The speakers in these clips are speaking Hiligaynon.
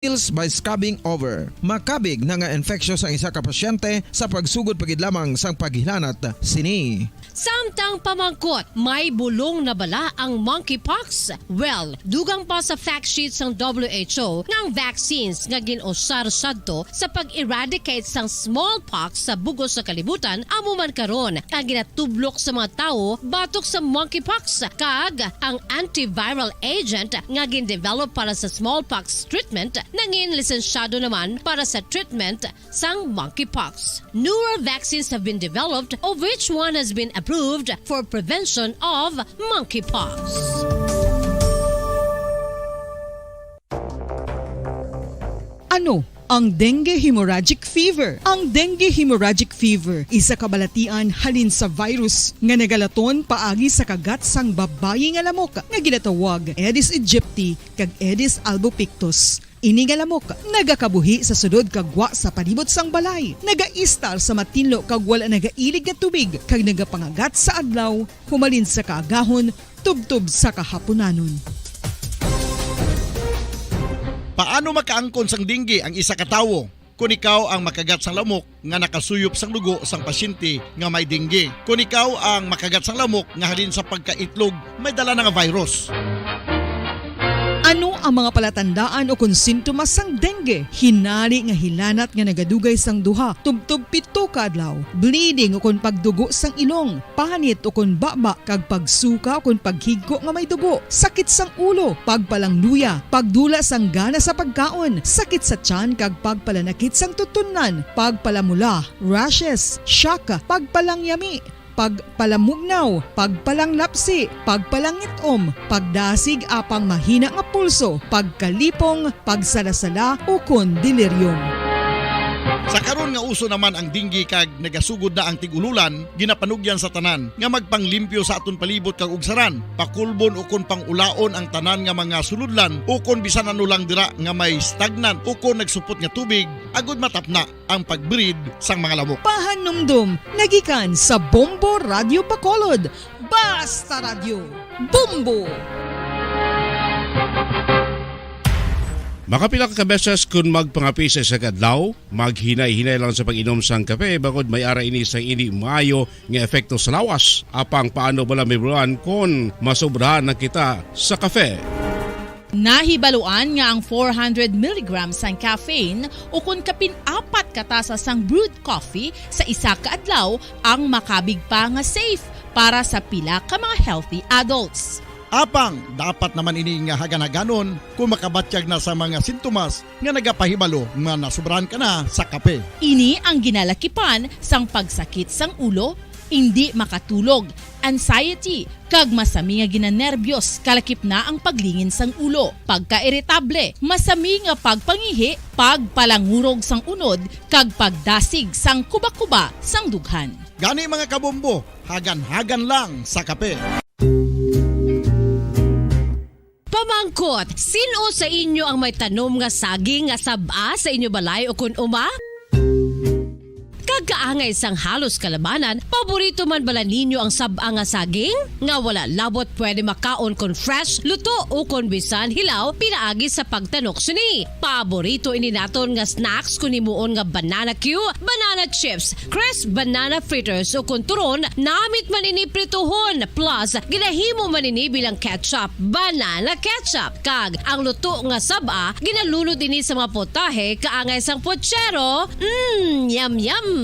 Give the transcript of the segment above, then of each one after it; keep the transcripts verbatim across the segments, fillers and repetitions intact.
pills by scabbing over. Makabig na nga infectious ang isa ka pasyente sa pagsugod pa gid lamang sang paghilanat sini. Samtang pamangkot, may bulong na bala ang monkeypox? Well, dugang pa sa fact sheet sang W H O nga ang vaccines nga gin-usar sadto sa pag-eradicate sang smallpox sa bug-os nga kalibutan, amo man karon ang ginatublok sa mga tawo batok sa monkeypox, kag ang antiviral agent nga gin-develop para sa smallpox treatment nangin lisensyado naman para sa treatment sang monkeypox. Newer vaccines have been developed, of which one has been approved for prevention of monkeypox. Ano ang dengue hemorrhagic fever? Ang dengue hemorrhagic fever isa ka balatian halin sa virus nga nagalaton paagi sa kagat sang babayi nga lamok nga ginatawag Aedes aegypti kag Aedes albopictus. Ini nga lamok nagakabuhi sa sulod kag gwa sa palibot sang balay, nagaistar sa matinlo kag wala nagailig nga tubig, kag nagapangagat sa adlaw humalin sa kaagahon tubtob sa kahapunanon. Paano makaangkon sang dengue ang isa ka tawo? Kon ikaw ang makagat sang lamok nga nakasuyop sang dugo sang pasyente nga may dengue, kon ikaw ang makagat sang lamok nga halin sa pagkaitlog may dala na nga virus. Ano ang mga palatandaan o kon sintomas sang dengue? Hinali nga hilanat nga nagadugay sang duha tubtob pito ka adlaw, bleeding o kon pagdugo sang ilong, panit o kon baba kag pagsuka o kon paghigko nga may dugo, sakit sang ulo, pagpalangluya, pagdula sang gana sa pagkaon, sakit sa tiyan kag pagpalanakit sang tutunlan, pagpalamula, rashes, shock, pagpalangyami, pagpalamugnaw, pagpalanglapsi, pagpalangit-om, pagdasig apang mahina nga pulso, pagkalipong, pagsalasala, ukon delirium. Sa karon nga uso naman ang dengue kag nagasugod na ang tig-ululan, ginapanugyan sa tanan nga magpanglimpyo sa aton palibot kag ugsaran, pakulbon ukon pangulaon ang tanan nga mga sulodlan ukon bisan ano lang dira nga may stagnant ukon nagsupot nga tubig, agud matapna ang pag-breed sang mga lamok. Pahanumdom nga gikan sa Bombo Radyo Bacolod. Basta Radyo, Bombo! Makapila ka beses kon magpangape sa isa ka adlaw, maghinay-hinay lang sa pag-inom sang kape, bangod may ara ini sa indi maayo nga epekto sa lawas. Apang paano bala, May Bulan, kon masobrahan na kita sa kape? Nahibaluan nga ang four hundred milligrams sang caffeine ukon kapin apat ka tasa sang brewed coffee sa isa ka adlaw ang makabig pa nga safe para sa pila ka mga healthy adults. Apang dapat naman ini nga hagan-haganon kon makabatyag na sa mga sintomas nga nagapahibalo nga nasobrahan ka na sa kape. Ini ang ginalakipan sang pagsakit sang ulo, indi makatulog, anxiety, kag masami nga ginanerbyos, kalakip na ang paglingin sang ulo, pagkairitable, masami nga pagpangihi, pagpalangurog sang unod, kag pagdasig sang kuba-kuba sang dughan. Gani, mga kabombo, hagan-hagan lang sa kape. Pamangkot, sin-o sa inyo ang may tanom nga saging nga sab-a sa inyo balay ukon uma? Kag kaangay sang halos kalabanan, paborito man bala ninyo ang sab-a nga saging? Nga wala labot pwede makaon kon fresh, luto, ukon bisan hilaw pinaagi sa pagtanok sini. Paborito ini naton nga snacks kon himuon nga banana cue, banana chips, crisp banana fritters, ukon turon, namit man ini prituhon, plus ginahimo man ini bilang ketchup, banana ketchup. Kag ang luto nga sab-a, ginalunod ini sa mga putahe kaangay sang putsero. Mm, yum, yum!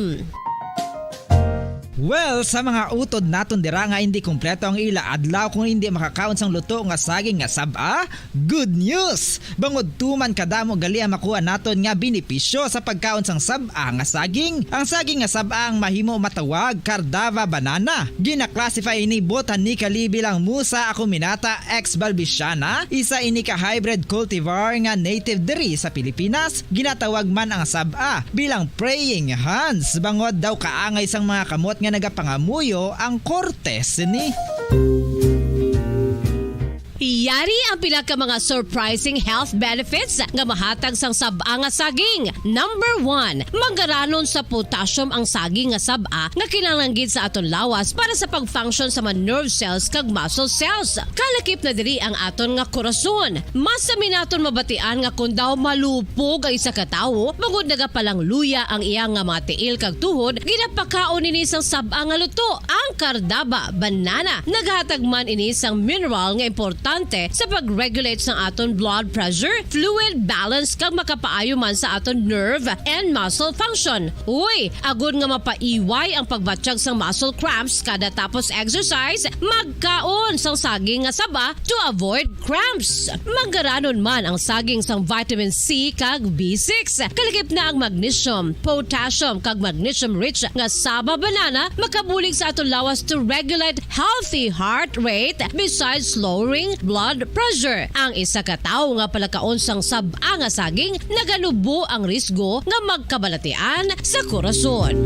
Well, sa mga utod naton dira nga indi kompleto ang ila adlaw kon indi makakaon sang luto nga saging nga sab-a, good news! Bangod tuman kadamo gali ang makuha naton nga benepisyo sa pagkaon sang sab-a nga saging. Ang saging nga sab-a ang mahimo matawag Cardava banana. Gina-classify ini botanically bilang Musa acuminata ex balbisiana, isa ini ka hybrid cultivar nga native diri sa Pilipinas. Ginatawag man ang sab-a bilang praying hands, bangod daw kaangay sang mga kamot nga nagapangamuyo ang korte sini. Yari ang pila ka mga surprising health benefits nga mahatag sang sab-a nga saging. Number one, manggaranon sa potassium ang saging nga sab-a nga kinahanglan gid sa aton lawas para sa pag-function sa mga nerve cells kag muscle cells. Kalakip na diri ang aton nga korason. Mas sami naton mabatian nga kon daw malupog ang isa ka tawo, bangod nagapalangluya ang iya nga mga tiil kag tuhod, ginapakaon ini sang sab-a nga luto. Ang kardaba, banana, naghatag man ini sang mineral nga importante sa pag-regulate sang aton blood pressure, fluid balance, kag makapaayo man sa aton nerve and muscle function. Uy, agod nga mapaiway ang pagbatyag sang muscle cramps kada tapos exercise, magkaon sang saging nga saba to avoid cramps. Manggaranon man ang saging sang vitamin C kag B six. Kalakip na ang magnesium, potassium, kag magnesium-rich nga saba banana makabulig sa aton lawas to regulate healthy heart rate besides lowering blood pressure. Ang isa ka tawo nga palakaon sang sab-a nga saging naganubo ang risgo nga magkabalatian sa korason.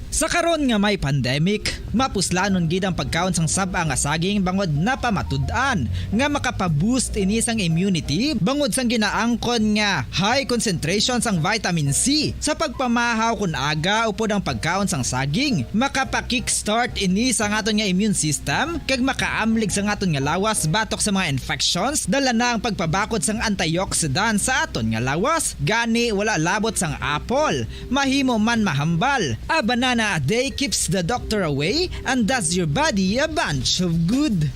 Sa karon nga may pandemic, mapuslanon gid ang pagkaon sang sab-a nga saging bangod napamatud-an nga makapa-boost ini sang immunity bangod sang ginaangkon nga high concentration sang vitamin C. Sa pagpamahaw kon aga upod ang pagkaon sang saging, makapa-kickstart ini sa aton nga immune system kag makaamlig sa aton nga lawas batok sa mga infections. Dala na ang pagpabakod sang antioxidant sa aton nga lawas. Gani, wala labot sang apple, mahimo man mahambal. A banana a day keeps the doctor away and does your body a bunch of good.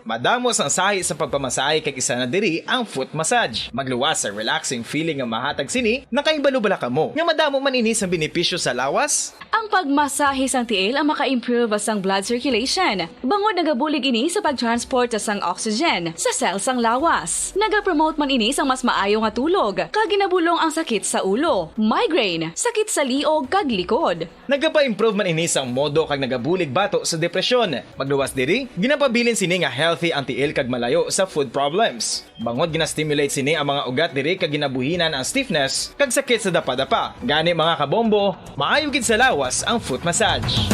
Madamo sang sahi sa pagpamasahe kag isa na diri ang foot massage. Magluwas sa relaxing feeling nga mahatag sini, nakahibalo bala kamo nga madamo man ini sang benepisyo sa lawas? Ang pagmasahe sang tiil ang maka-improve sang blood circulation, bangod nagabulig ini sa pag-transport sang oxygen sa cell sang lawas. Nagapromote man ini sang mas maayo nga tulog, kag ginabulong ang sakit sa ulo, migraine, sakit sa liog, kag likod. Nagapa-improve man ini sang modo kag nagabulig bato sa depresyon. Magluwas diri, ginapabilin sini nga healthy ang tiil kag malayo sa foot problems. Bangod gina-stimulate sini ang mga ugat diri kag ginabuhinan ang stiffness kag sakit sa dapadapa. Gani, mga kabombo, maayo gid sa lawas ang foot massage.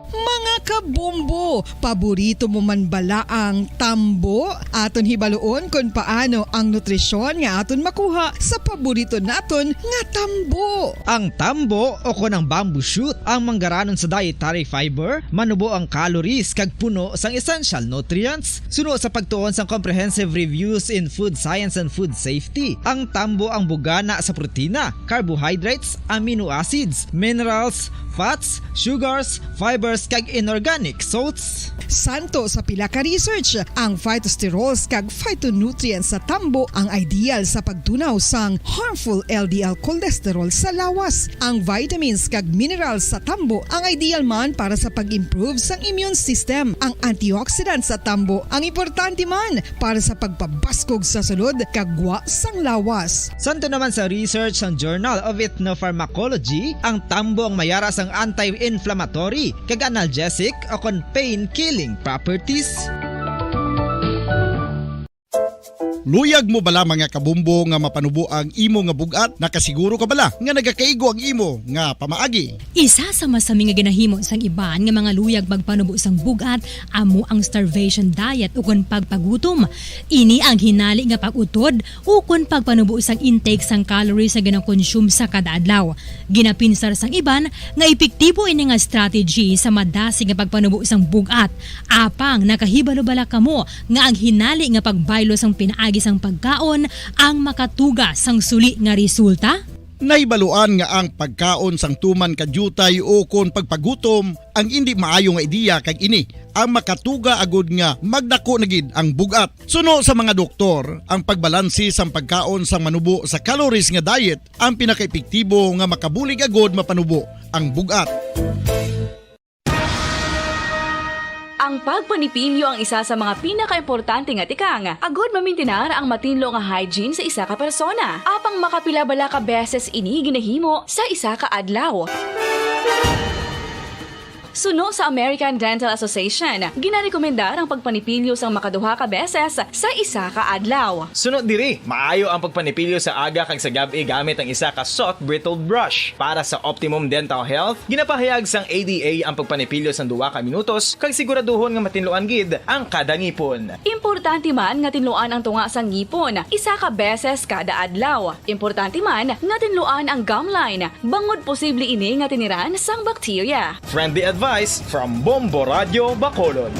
Mga kabombo, paborito mo man bala ang tambo? Aton hibaluon kon paano ang nutrisyon nga aton makuha sa paborito naton nga tambo. Ang tambo, o kon ang bamboo shoot, ang manggaranon sa dietary fiber, manubo ang calories kag puno sang essential nutrients. Suno sa pagtuon sang Comprehensive Reviews in Food Science and Food Safety, ang tambo ang bugana sa protina, carbohydrates, amino acids, minerals, fats, sugars, fibers, kag inorganic salts. Santo sa pila ka research, ang phytosterols kag phytonutrients sa tambo ang ideal sa pagtunaw sang harmful L D L cholesterol sa lawas. Ang vitamins kag minerals sa tambo ang ideal man para sa pag-improve sang immune system. Ang antioxidants sa tambo ang importante man para sa pagpabaskog sa sulod kag gwa sang lawas. Santo naman sa research sang Journal of Ethnopharmacology, ang tambo ang mayara sang anti-inflammatory kag analgesic o kon pain-killing properties. Luyag mo bala, mga kabombo, nga mapanubo ang imo nga bug-at? Nakasiguro ka bala nga nagakaigo ang imo nga pamaagi? Isa sa masami nga ginahimo sang iban nga mga luyag magpanubo sang bug-at amo ang starvation diet ukon pagpagutom. Ini ang hinali nga pag-utod ukon pagpanubo sang intake sang calories nga ginakonsume sa kada adlaw. Ginapinsar sang iban nga epektibo ini nga strategy sa madasig nga pagpanubo sang bug-at. Apang nakahibalo bala kamo nga ang hinali nga pagbaylo sang pinaagi sang pagkaon ang makatuga sang suli nga resulta? Nahibaluan nga ang pagkaon sang tuman ka diutay ukon pagpagutom ang indi maayo nga ideya, kag ini ang makatuga agud nga magdako na gid ang bug-at. Suno sa mga doktor, ang pagbalanse sang pagkaon sang manubo sa calories nga diet ang pinakaepektibo nga makabulig agud mapanubo ang bug-at. Ang pagpanipilyo ang isa sa mga pinakaimportante nga tikang agud mamintinar ang matinlo nga hygiene sa isa ka persona. Apang makapila bala ka beses ini ginahimo sa isa ka adlaw? Suno sa American Dental Association, ginarekomendar ang pagpanipilyo sang makaduha ka beses sa isa ka adlaw. Suno diri, maayo ang pagpanipilyo sa aga kag sa gab-i gamit ang isa ka soft bristled brush. Para sa optimum dental health, ginapahayag sang A D A ang pagpanipilyo sang duha ka minutos kag siguraduhon nga matinluan gid ang kada ngipon. Importante man nga tinluan ang tunga sang ngipon isa ka beses kada adlaw. Importante man nga tinluan ang gum line, bangod posible ini nga tiniran sang bakterya. Friendly advice from Bombo Radio Bacolod.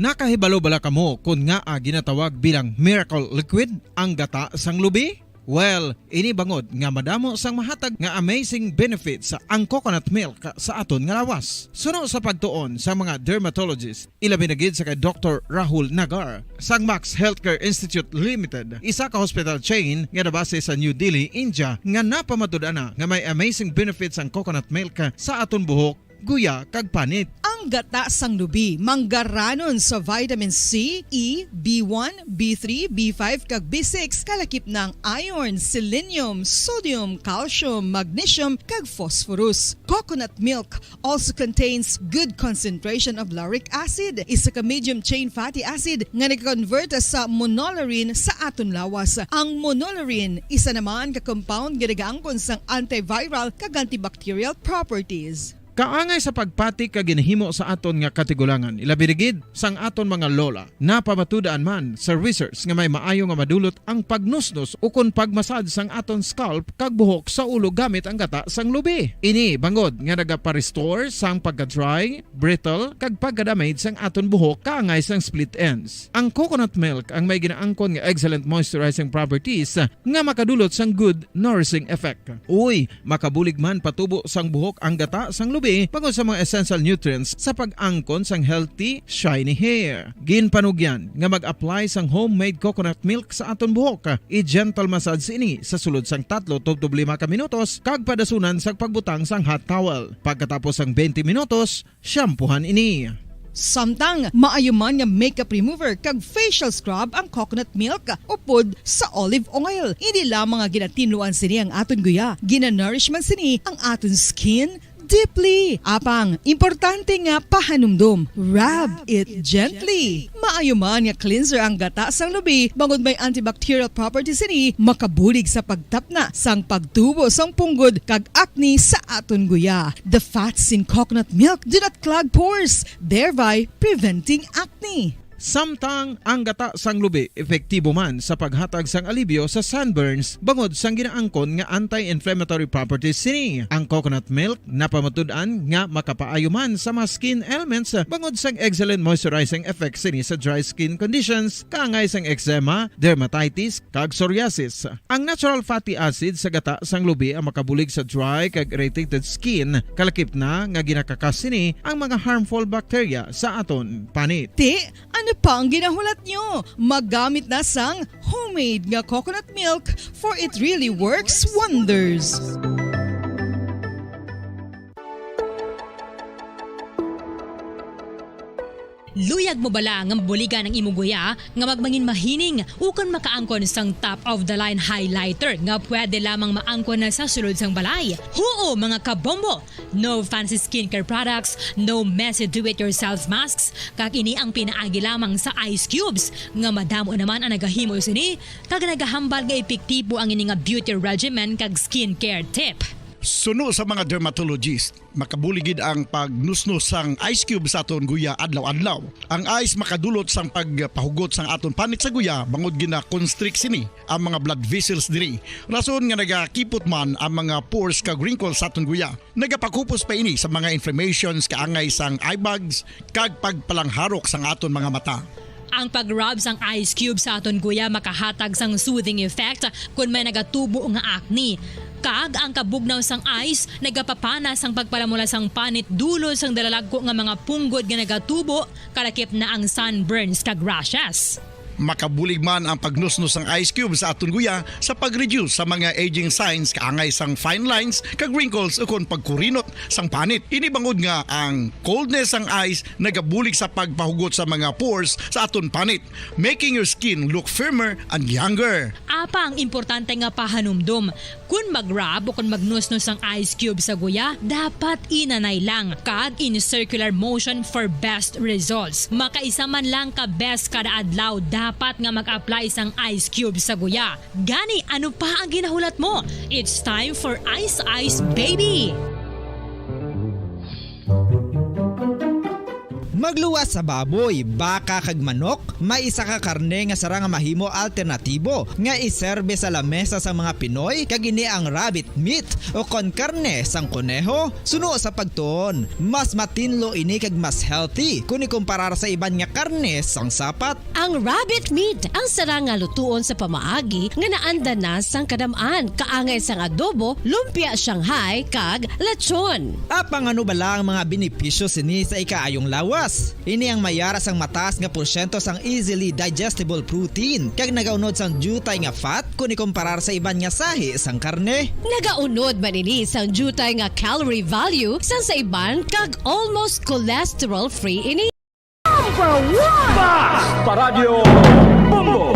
Nakahibalo bala kamo kon ngaa ginatawag bilang miracle liquid ang gata sang lubi? Well, ini bangod nga madamo sang mahatag nga amazing benefits ang coconut milk sa aton nga lawas. Suno sa pagtuon sa mga dermatologist, ilabi na gid sa kay Doktor Rahul Nagar sang Max Healthcare Institute Limited, isa ka hospital chain nga nabase sa New Delhi, India, nga napamatud-an na nga may amazing benefits ang coconut milk sa aton buhok, guya, kag panit. Ang gata sang lubi manggaranon sa vitamin C, E, B one, B three, B five, kag B six, kalakip na ang iron, selenium, sodium, calcium, magnesium, kag phosphorus. Coconut milk also contains good concentration of lauric acid, isa ka medium chain fatty acid nga nag-convert sa monolaurin sa aton lawas. Ang monolaurin isa naman ka compound nga nagaangkon sang antiviral kag antibacterial properties. Kaangay sa pagpati kag ginahimo sa aton nga katigulangan, ilabi na gid sang aton mga lola, napamatud-an man sa research nga may maayo nga madulot ang pagnusnos ukon pagmasad sang aton scalp kag buhok sa ulo gamit ang gata sang lubi. Ini bangod nga nagapa-restore sang pagka-dry, brittle, kag pagka-damage sang aton buhok kaangay sang split ends. Ang coconut milk ang may ginaangkon nga excellent moisturizing properties nga makadulot sang good nourishing effect. Uy, makabulig man patubo sang buhok ang gata sang lubi bangod sa mga essential nutrients sa pag-angkon sang healthy, shiny hair. Ginpanugyan nga mag-apply sang homemade coconut milk sa aton buhok. I-gentle massage ini sa sulod sang tatlo tubtob lima ka minutos kag padasunan sang pagbutang sang hot towel. Pagkatapos sang twenty minutos, shampoohan ini. Samtang maayo man nga makeup remover kag facial scrub ang coconut milk upod sa olive oil. Hindi lamang nga ginatinluan sini ang aton guya, ginanourish man sini ang aton skin deeply. Apang, importante nga pahanumdom, rub it gently. Maayo man nga cleanser ang gata sang lubi, bangod may antibacterial properties sini, makabulig sa pagtapna sang pagtubo sang punggod kag acne sa aton guya. The fats in coconut milk do not clog pores, thereby preventing acne. Samtang ang gata sang lubi epektibo man sa paghatag sang alibyo sa sunburns bangod sang ginaangkon nga anti-inflammatory properties sini. Ang coconut milk napamatud-an nga makapaayo man sa mga skin ailments bangod sang excellent moisturizing effects sini sa dry skin conditions, kaangay sang eczema, dermatitis, kag psoriasis. Ang natural fatty acid sa gata sang lubi ang makabulig sa dry kag irritated skin, kalakip na nga ginakakas sini ang mga harmful bacteria sa aton panit. Ti, ano pa ang ginahulat nyo? Magamit na sang homemade nga coconut milk, for it really works wonders. Luyag mo bala nga mabuligan ang imo guya nga magmangin mahining ukon makaangkon sang top of the line highlighter nga pwede lamang maangkon na sa sulod sang balay? Huo, mga kabombo! No fancy skincare products, no messy do-it-yourself masks, kag ini ang pinaagi lamang sa ice cubes nga madamo naman ang nagahimo sini kag nagahambal nga epektibo ang ini nga beauty regimen kag skincare tip. Suno sa mga dermatologist, makabulig gid ang pagnusnos sang ice cube sa aton guya adlaw-adlaw. Ang ice makadulot sang pagpahugot sang aton panit sa guya bangod gina-constrict sini ang mga blood vessels diri. Rason nga nagakipot man ang mga pores kag wrinkles sa aton guya. Nagapakupos pa ini sa mga inflammations kaangay sang eye bags kag pagpalangharok sang aton mga mata. Ang pag-rub sang ice cube sa aton guya makahatag sang soothing effect kon may nagatubo nga acne. Kag ang kabugnaw sang ice nagapapana sang pagpalamula sang panit dulot sang dalalagko nga mga punggod nga nagatubo, kalakip na ang sunburns kag rashes. Makabulig man ang pagnusnos sang ice cube sa aton guya sa pag-reduce sa mga aging signs kaangay sang fine lines kag wrinkles ukon pagkurinot sang panit. Ini bangod nga ang coldness sang ice nagabulig sa pagpahugot sa mga pores sa aton panit, making your skin look firmer and younger. Apang importante nga pahanumdom, Kon mag-rub o kon magnusnos ang ice cube sa guya, dapat inanay lang kag in circular motion for best results. Makaisa man lang ka beses kada adlaw dapat nga mag-apply sang ice cube sa guya. Gani, ano pa ang ginahulat mo? It's time for Ice Ice Baby! Magluwas sa baboy, baka kag manok, may isa ka karne nga sarang nga mahimo alternatibo nga iserbe sa lamesa sang mga Pinoy, kag ini ang rabbit meat o kon karne sang koneho. Suno sa pagtuon, mas matinlo ini kag mas healthy kon ikumparar sa iban nga karne sang sapat. Ang rabbit meat ang sarang nga lutuon sa pamaagi nga naanda na sang kadam-an, kaangay sang adobo, lumpia Shanghai, kag lechon. Apang ano bala ang mga benepisyo sini sa ikaayong lawas? Ini ang may ara sang mataas nga porsyento sang easily digestible protein kag nagaunod sang diutay nga fat kon ikumparar sa iban nga sahi sang karne. Nagaunod man ini sang diutay nga calorie value sang sa iban kag almost cholesterol-free ini. Number one! Mas Paradyo Bombo!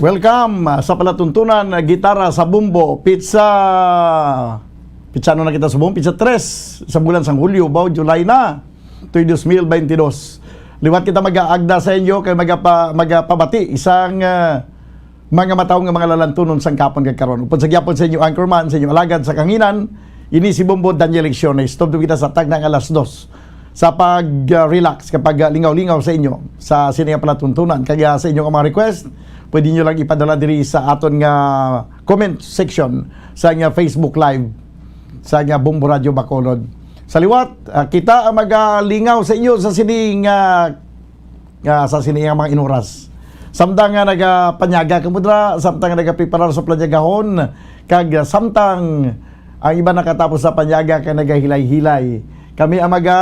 Welcome, ah, sa palatuntunan, ah, Gitara sa Bombo, pitsa, pitsa ano na kita sa Bombo? Pitsa tres sa bulan sang Hulyo, baw, July na, tuig dos mil baynte dos. Liwat kita mag-aagda sa inyo kay magapa-, magapabati isang, ah, mga mataw nga mga lalantunon sang kapon kag karon. Upod sa gyapon sa inyo anchorman, sa inyo alagad sa kanginan, ini si Bombo Daniel Lecciones. Tubtob kita sa tagna nga alas dos sa pag-relax, kapag, ah, lingaw-lingaw sa inyo sa sini nga palatuntunan. Kag, ah, sa inyo nga mga request, pwede nyo lang ipadala diri sa aton nga comment section sa nga Facebook Live sa nga Bombo Radio Bacolod. Sa liwat, ah, kita ang magalingaw sa inyo sa sini nga, ah, sa sini nga mga inuras. Samtang nga nagapanyaga kamo dira, samtang nga nagapreparar sa panyagahon, kag, ah, samtang Ang iban nakatapos sa panyaga kay nagahilay-hilay. Kami ang maga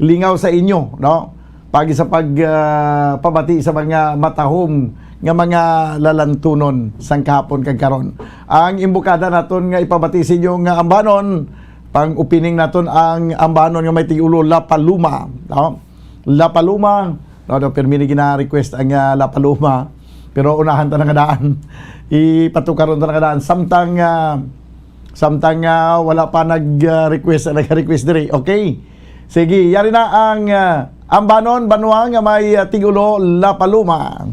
lingaw sa inyo, no? Pagi sa pag, ah, pabati sa mga matahom nga mga lalantunon sang kahapon kag karon. Ang imbukada naton nga ipabati sa inyo nga ambanon, pang-opening naton ang ambanon nga may tigulo La Paloma, no? La Paloma, no, no, pirmi ni gina-request ang, ah, La Paloma, pero unahan ta na nga daan. Ipatukaron ta na nga daan. Samtang, ah, samtang, ah, wala pa nag, ah, request, nag-request diri. Okay. Sige, yari na ang, ah, ambanon, banwa nga may, ah, tigulo, La Paloma.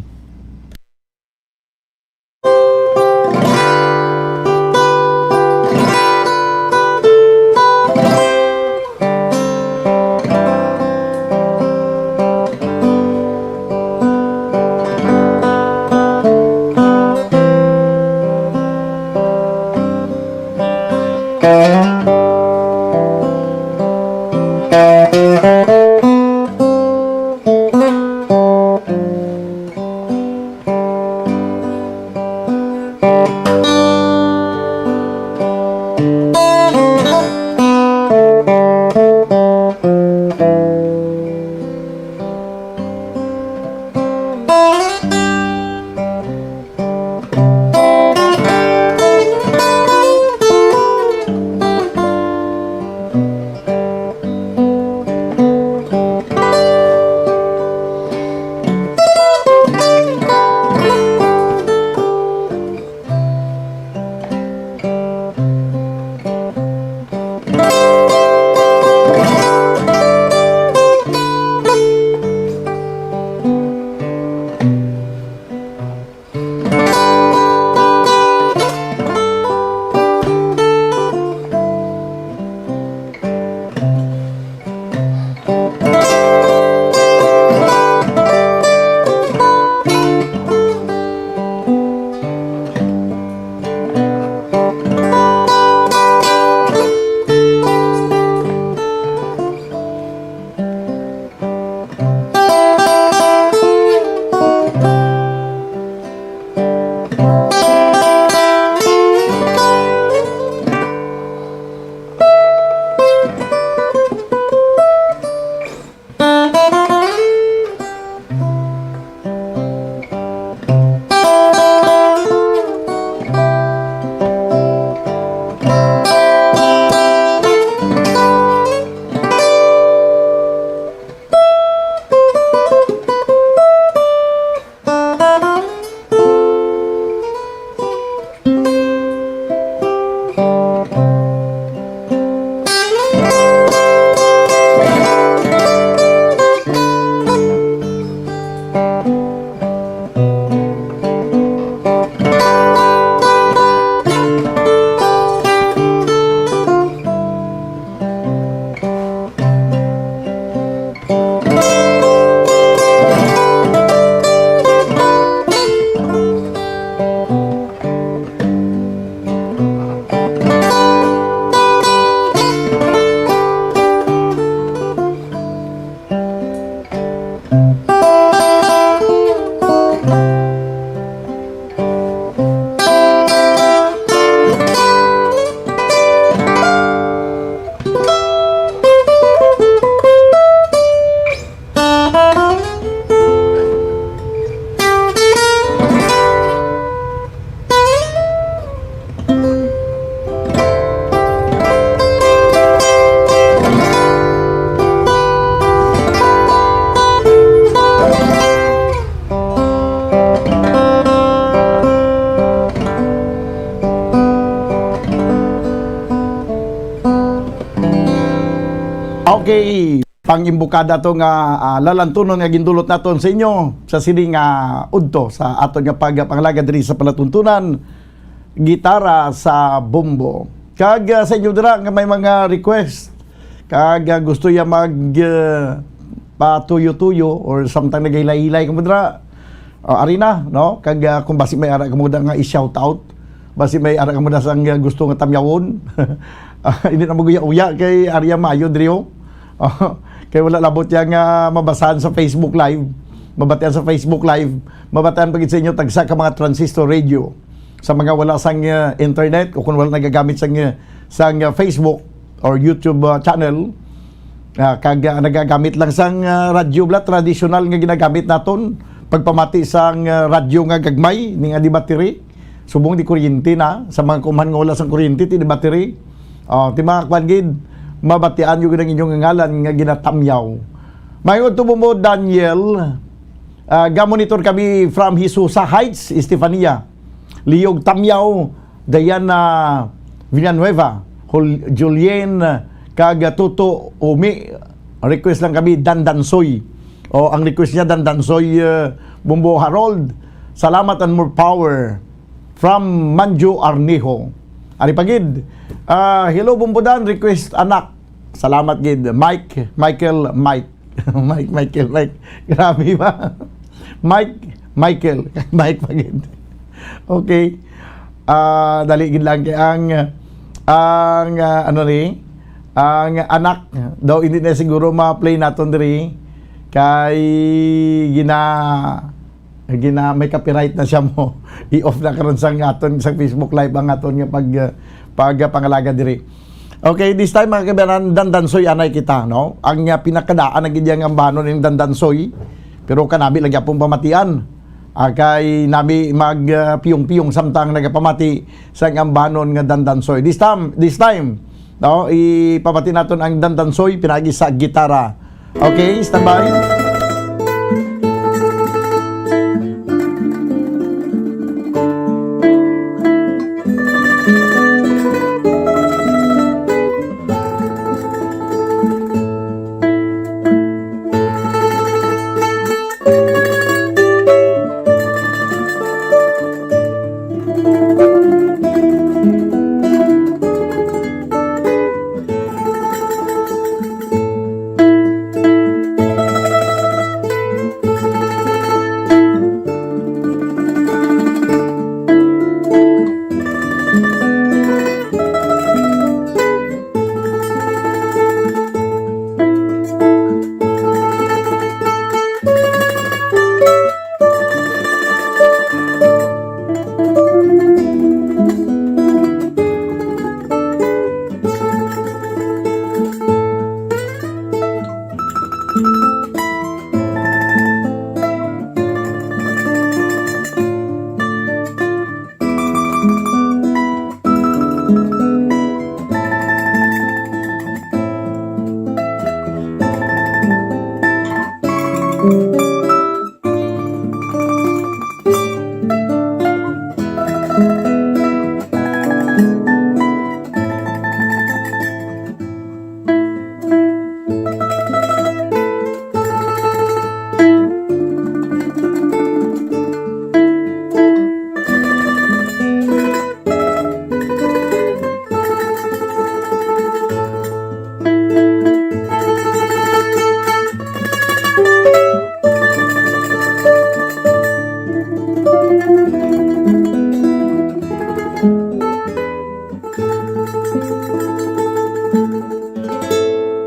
Okay, pang-imbukada to nga, ah, lalantunon nga gindulot naton sa inyo sa sini nga udto sa aton nga pagpangalagad diri sa palatuntunan, gitara sa bombo. Kag, ah, sa inyo dira nga may mga request, kag, ah, gusto ya mag, ah, patuyo-tuyo or samtang nagahilay-hilay kamo dira, ah, ari na, no? Kag, ah, kung basi may ara kamo da nga i-shout out, basi may ara kamo da sang, ah, gusto nga tamyawon. Ah, hindi na maguya-uya kay Arya Mayo diri, oh. Ah, kay wala labot ya nga mabasahan sa Facebook Live. Mabatian sa Facebook Live, mabatian pa gid sa inyo tagsa ka mga transistor radio. Sa mga wala sang, ah, internet o kung wala nagagamit sang, ah, sang, ah, Facebook or YouTube, ah, channel, ah, kag, ah, nagagamit lang sang, ah, radyo bala, tradisyonal nga ginagamit naton, pagpamati sang, ah, radyo nga gagmay, ni nga di battery. Subong di kuryente na, sa mga kuman nga wala sang kuryente, ti di battery. Oh, ti mga kwan gid, mabatian nyo gid ang inyong ngalan nga ginatamyaw. Maayong udto mo, Daniel. Ah, ga-monitor kami from Hisusa Heights, Estefania. Liog Tamyaw, Diana Villanueva, Jul-, Julien, kag Tuto Umi. Request lang kami, Dandansoy. O, ang request niya, Dandansoy, eh, Bumbo Harold. Salamat and more power. From Manjo Arnijo. Ari pa gid. Ah, hello, Bumbo Dan. Request, anak. Salamat gid. Mike, Michael, Mike. Mike, Michael, Mike. Grabe ba? Mike, Michael. Mike pa gid. Okay. Ah, dali gid lang kay ang, ang, ah, ano ni, ang anak daw hindi na siguro ma-play naton diri kay gina-, gina-, may copyright na siya mo. I-off na karon sa aton sa Facebook Live ang aton nga pag, ah, pag, ah, pangalaga diri. Okay, this time, mga kabayanan, dandansoy anay kita, no? Ang, ah, pinakadaan na gid yang ambanon ning dandansoy, pero kanami lang gyapon pamatian. Ah, kay nami mag, ah, piyong-piyong samtang nagapamati sa ambanon nga dandansoy. This time, this time, no, ipamati naton ang dandansoy pinagi sa gitara. Okay, standby.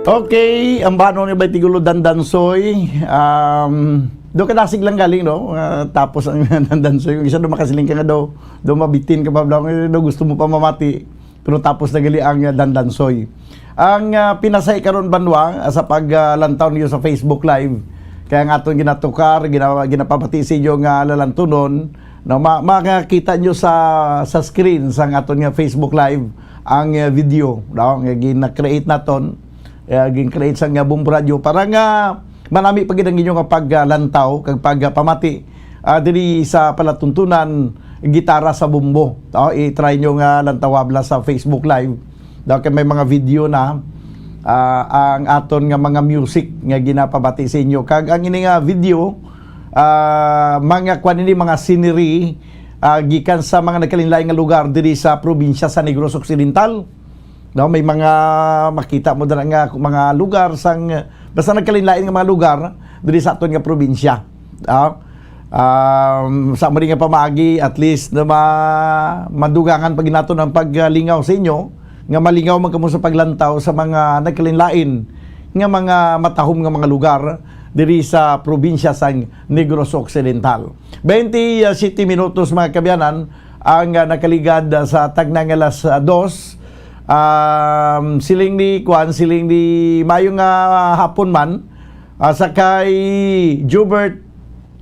Okay, ang banon ni Bay Tigulo Dandansoy. Um, do kadasig lang galing, no? Ah, tapos ang Dandansoy. Yung isa do makasiling ka nga do, do mabitin ka pa, bla, do gusto mo pa mamati. Pero tapos na gali ang, ah, Dandansoy. Ang, ah, pinasay karon, banwa, ah, sa pag, ah, lantaw niyo sa Facebook Live, kaya ang aton ginatukar, gina-, ginapabati sa inyo nga lalantunon, no, ma-, makakita nyo sa, sa screen sang aton nga Facebook Live ang, eh, video, no, nga gina-create naton, eh, gin-create sang, eh, Bombo Radio para nga manami pa gid ang inyo nga paglantaw kag pagpamati, ah, diri sa palatuntunan Gitara sa Bombo. No, i-try nyo nga lantawa bala sa Facebook Live. Daw kay may mga video na, ah, ang aton nga mga music nga ginapabati sa inyo. Kag ang ini nga video, ah, mga kwan ini, mga scenery, ah, gikan sa mga nagkalainlain nga lugar diri sa probinsya sa Negros Occidental. No, may mga makita mo dira nga mga lugar sang, basta nagkalainlain nga mga lugar diri sa aton nga probinsya. Ah, um, sa mo rin nga pamaagi, at least na ma-, madugangan pa gid naton ang paglingaw sa inyo, nga malingaw man kamo sa paglantaw sa mga nagkalainlain nga mga matahom nga mga lugar diri sa probinsya sang Negros Occidental. Twenty-seven minutos, mga kaabyanan, ang, ah, nakaligad, ah, sa tagna nga alas, ah, dos. Um, siling ni Kwan, siling ni, maayong, ah, hapon man, ah, sa kay Jubert,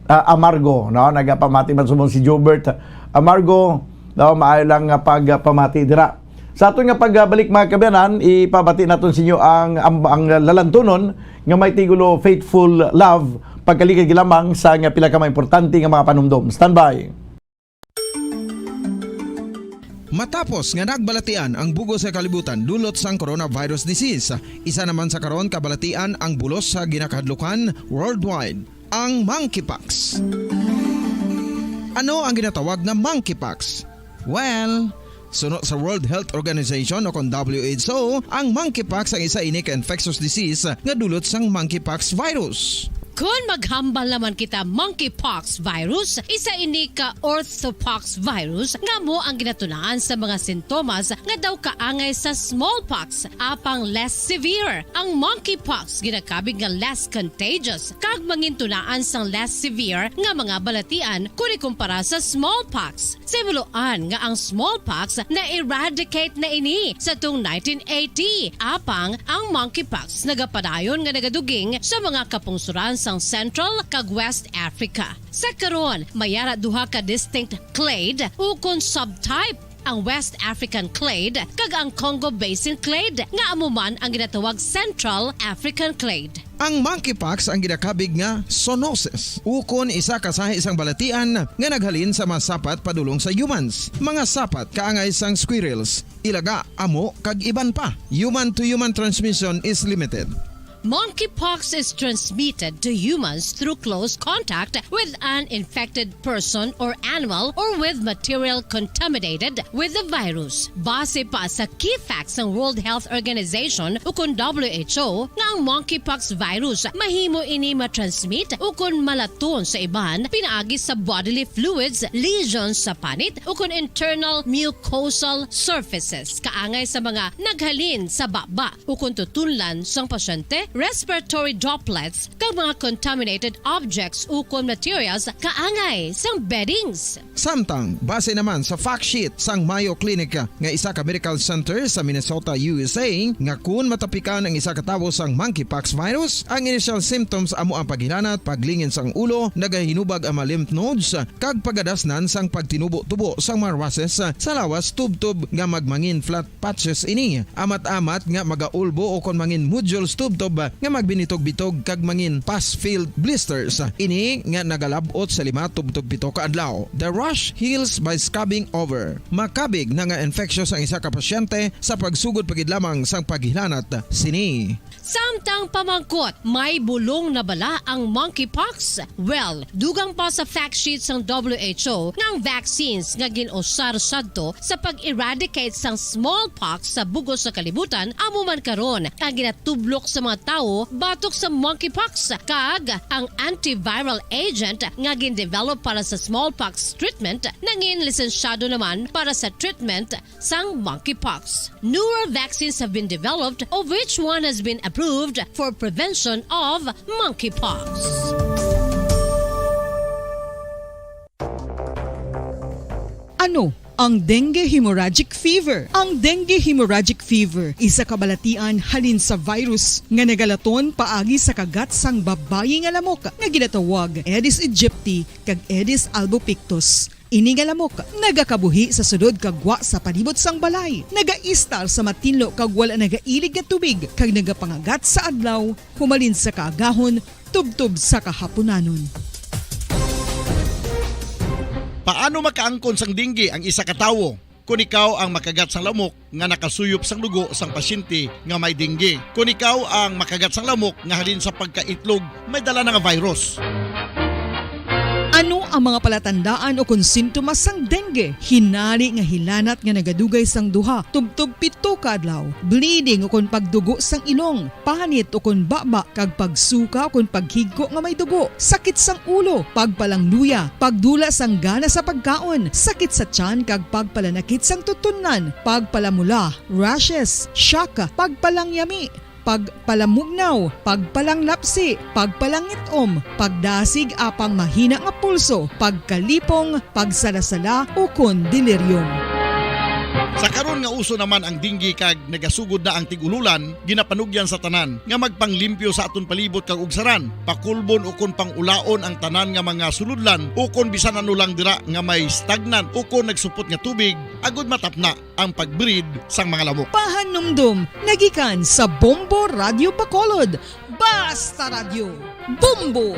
ah, Amargo, no? Nagapamati man subong si Jubert Amargo, no? Maayo lang nga pagpamati dira. Sa aton nga pagbalik, mga kaabyanan, ipabati naton sa inyo ang, ang, ang lalantunon nga may tigulo Faithful Love, pagkaligid lamang sa nga pila ka mga importante nga mga panumdom. Standby. Matapos nga nagbalatian ang bug-os nga kalibutan dulot sang coronavirus disease, isa naman sa karon kabalatian ang bulos sa ginakahadlukan worldwide, ang monkeypox. Ano ang ginatawag nga monkeypox? Well, suno sa World Health Organization o kon W H O, ang monkeypox ang isa ini ka infectious disease nga dulot sang monkeypox virus. Kon maghambal naman kita, monkeypox virus, isa ini ka orthopox virus nga amo ang ginatunaan sa mga sintomas nga daw kaangay sa smallpox, apang less severe. Ang monkeypox ginakabig nga less contagious kag mangintunaan sang less severe nga mga balatian kon ikumpara sa smallpox. Simuloan nga ang smallpox na-eradicate na ini sa tung nineteen eighty, apang ang monkeypox nagapadayon nga nagaduging sa mga kapungsoran sang Central kag West Africa. Sa karon, may ara duha ka distinct clade ukon subtype, ang West African clade kag ang Congo Basin clade, nga amo man ang ginatawag Central African clade. Ang monkeypox ang ginakabig nga zoonosis, ukon isa ka sahi sang balatian nga naghalin sa mga sapat padulong sa humans, mga sapat kaangay sang squirrels, ilaga, amo, kag iban pa. Human-to-human transmission is limited. Monkeypox is transmitted to humans through close contact with an infected person or animal or with material contaminated with the virus. Base pa sa key facts sang World Health Organization ukon W H O nga ang monkeypox virus mahimo ini matransmit ukon malaton sa iban pinaagi sa bodily fluids, lesions sa panit ukon internal mucosal surfaces kaangay sa mga naghalin sa baba ukon tutunlan sang pasyente, respiratory droplets, kag mga contaminated objects ukon materials kaangay sang beddings. Samtang, base naman sa fact sheet sang Mayo Clinic nga isa ka medical center sa Minnesota, U S A, nga kun matapikan ang isa ka tawo sang monkeypox virus, ang initial symptoms amo ang paghilanat, paglingin sang ulo, nagahinubag ang mga lymph nodes, kag pagadasnan sang pagtinubo-tubo sang mga rashes sa lawas tubtob nga magmangin flat patches ini, amat-amat nga magaulbo ukon mangin nodules tubtob nga magbinitog-bitog kag mangin pus-filled blisters. Ini nga nagalab-ot sa lima tubtob pito ka adlaw. The rash heals by scabbing over. Makabig na nga infectious ang isa ka pasyente sa pagsugod pa gid lamang sang paghilanat sini. Samtang pamangkot, may bulong na bala ang monkeypox? Well, dugang pa sa fact sheet sang W H O nga ang vaccines nga gin-usar sadto sa pag-eradicate sang smallpox sa bug-os nga kalibutan amo man karon ang ginatublok sa mga tawo batok sa monkeypox, kag ang antiviral agent nga gin-develop para sa smallpox treatment nangin lisensyado naman para sa treatment sang monkeypox. Newer vaccines have been developed, of which one has been approved for prevention of monkeypox. Ano ang dengue hemorrhagic fever? Ang dengue hemorrhagic fever isa ka balatian halin sa virus nga nagalaton paagi sa kagat sang babayi nga lamok nga ginatawag Aedes aegypti kag Aedes albopictus. Ini nga lamok nagakabuhi sa sulod kag gwa sa palibot sang balay, nagaistar sa matinlo kag wala nagailig nga tubig, kag nagapangagat sa adlaw, humalin sa kaagahon tubtob sa kahapunanon. Paano makaangkon sang dengue ang isa ka tawo? Kon ikaw ang makagat sang lamok nga nakasuyop sang dugo sang pasyente nga may dengue, kon ikaw ang makagat sang lamok nga halin sa pagkaitlog may dala na nga virus. Ano ang mga palatandaan ukon sintomas sang dengue? Hinari nga hilanat nga nagadugay sang duha tubtob pito ka adlaw, bleeding ukon pagdugo sang ilong, panit ukon baba, kag pagsuka ukon paghigko nga may dugo, sakit sang ulo, pagpalangluya, pagdula sang gana sa pagkaon, sakit sa tiyan kag pagpalanakit sang tutunlan, pagpalamula, rashes, shock, pagpalangyami, pagpalamugnaw, pagpalanglapsi, pagpalangit-om, pagdasig apang mahina nga pulso, pagkalipong, pagsalasala, ukon delirium. Sa karon nga uso naman ang dengue kag nagasugod na ang tig-ululan, ginapanugyan sa tanan nga magpanglimpyo sa aton palibot kag ugsaran, pakulbon ukon pangulaon ang tanan nga mga sulodlan ukon bisan ano lang dira nga may stagnant ukon nagsupot nga tubig, agud matapna ang pag-breed sang mga lamok. Pahanumdom nga gikan sa Bombo Radyo Bacolod. Basta Radyo, Bombo!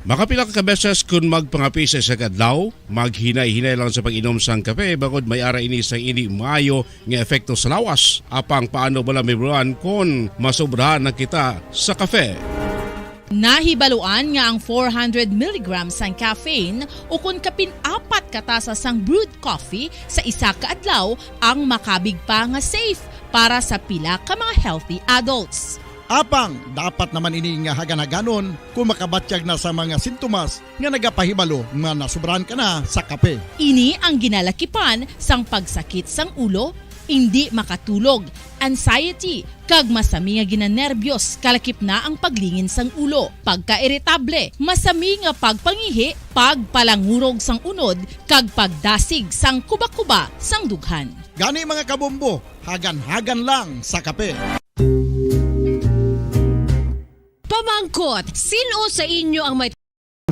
Makapila ka beses kon magpangape sa isa ka adlaw, maghinay-hinay lang sa pag-inom sang kape, bangod may ara ini sang indi maayo nga epekto sa lawas. Apang paano bala, Ma'am Ron, kon masobrahan na kita sa kape? Nahibaluan nga ang four hundred milligrams sang caffeine ukon kapin apat ka tasa sang brewed coffee sa isa ka adlaw ang makabig pa nga safe para sa pila ka mga healthy adults. Apang dapat naman ini nga hagan-haganon kung makabatyag na sa mga sintomas nga nagapahibalo nga nasubrahan ka na sa kape. Ini ang ginalakipan sang pagsakit sang ulo, indi makatulog, anxiety, kag masami nga ginanerbiyos, kalakip na ang paglingin sang ulo, pagkairitable, masami nga pagpangihi, pagpalangurog sang unod, kag pagdasig sang kuba-kuba sang dughan. Gani, mga kabombo, hagan-hagan lang sa kape. Pamangkot, sin-o sa inyo ang may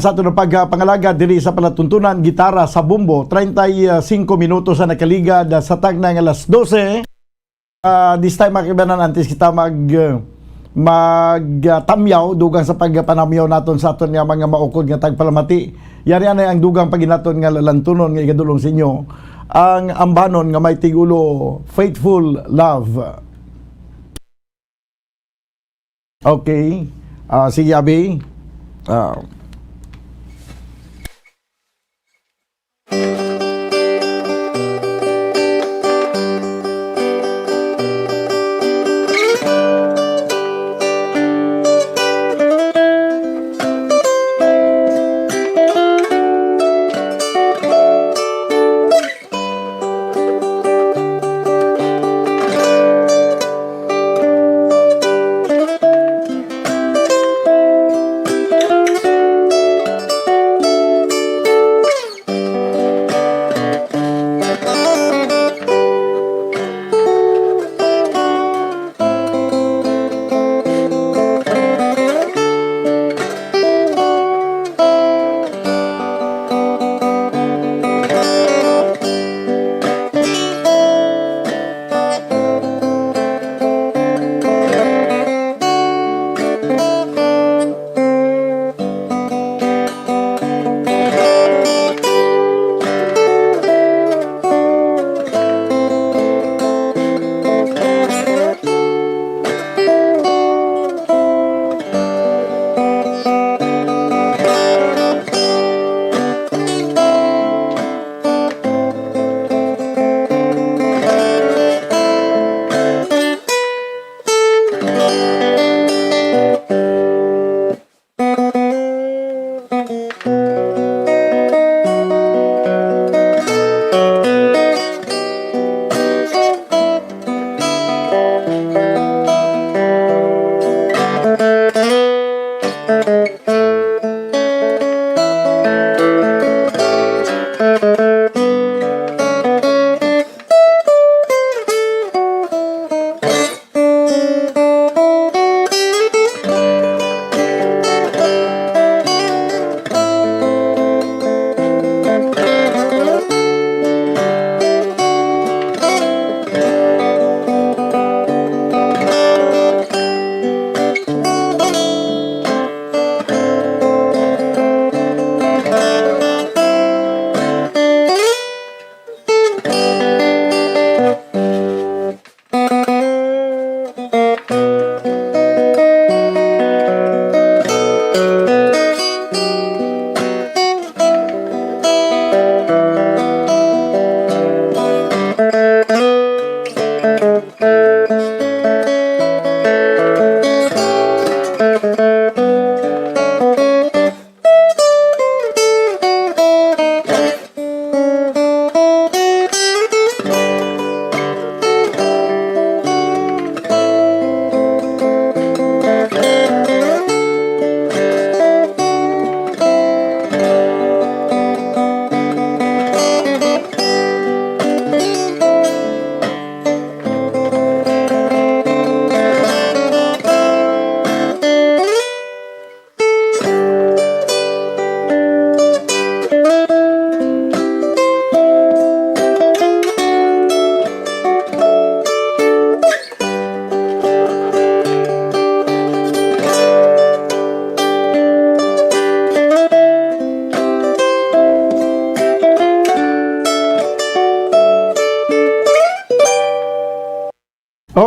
Sa aton pagpangalagad diri sa palatuntunan, gitara sa bombo, treinta y cinco minutos ang nakaligad sa tagna nga alas dose. Ah, this time, mga kaibanan, antes kita mag, ah, mag, ah, tamyaw, dugang sa pagpanamyaw naton sa aton nga mga maukod nga tagpalamati, yari anay ang dugang paginaton nga lalantunon nga igadulong sa inyo, ang ambanon nga may tigulo, Faithful Love. Okay. Ah, sige, abi. Ah.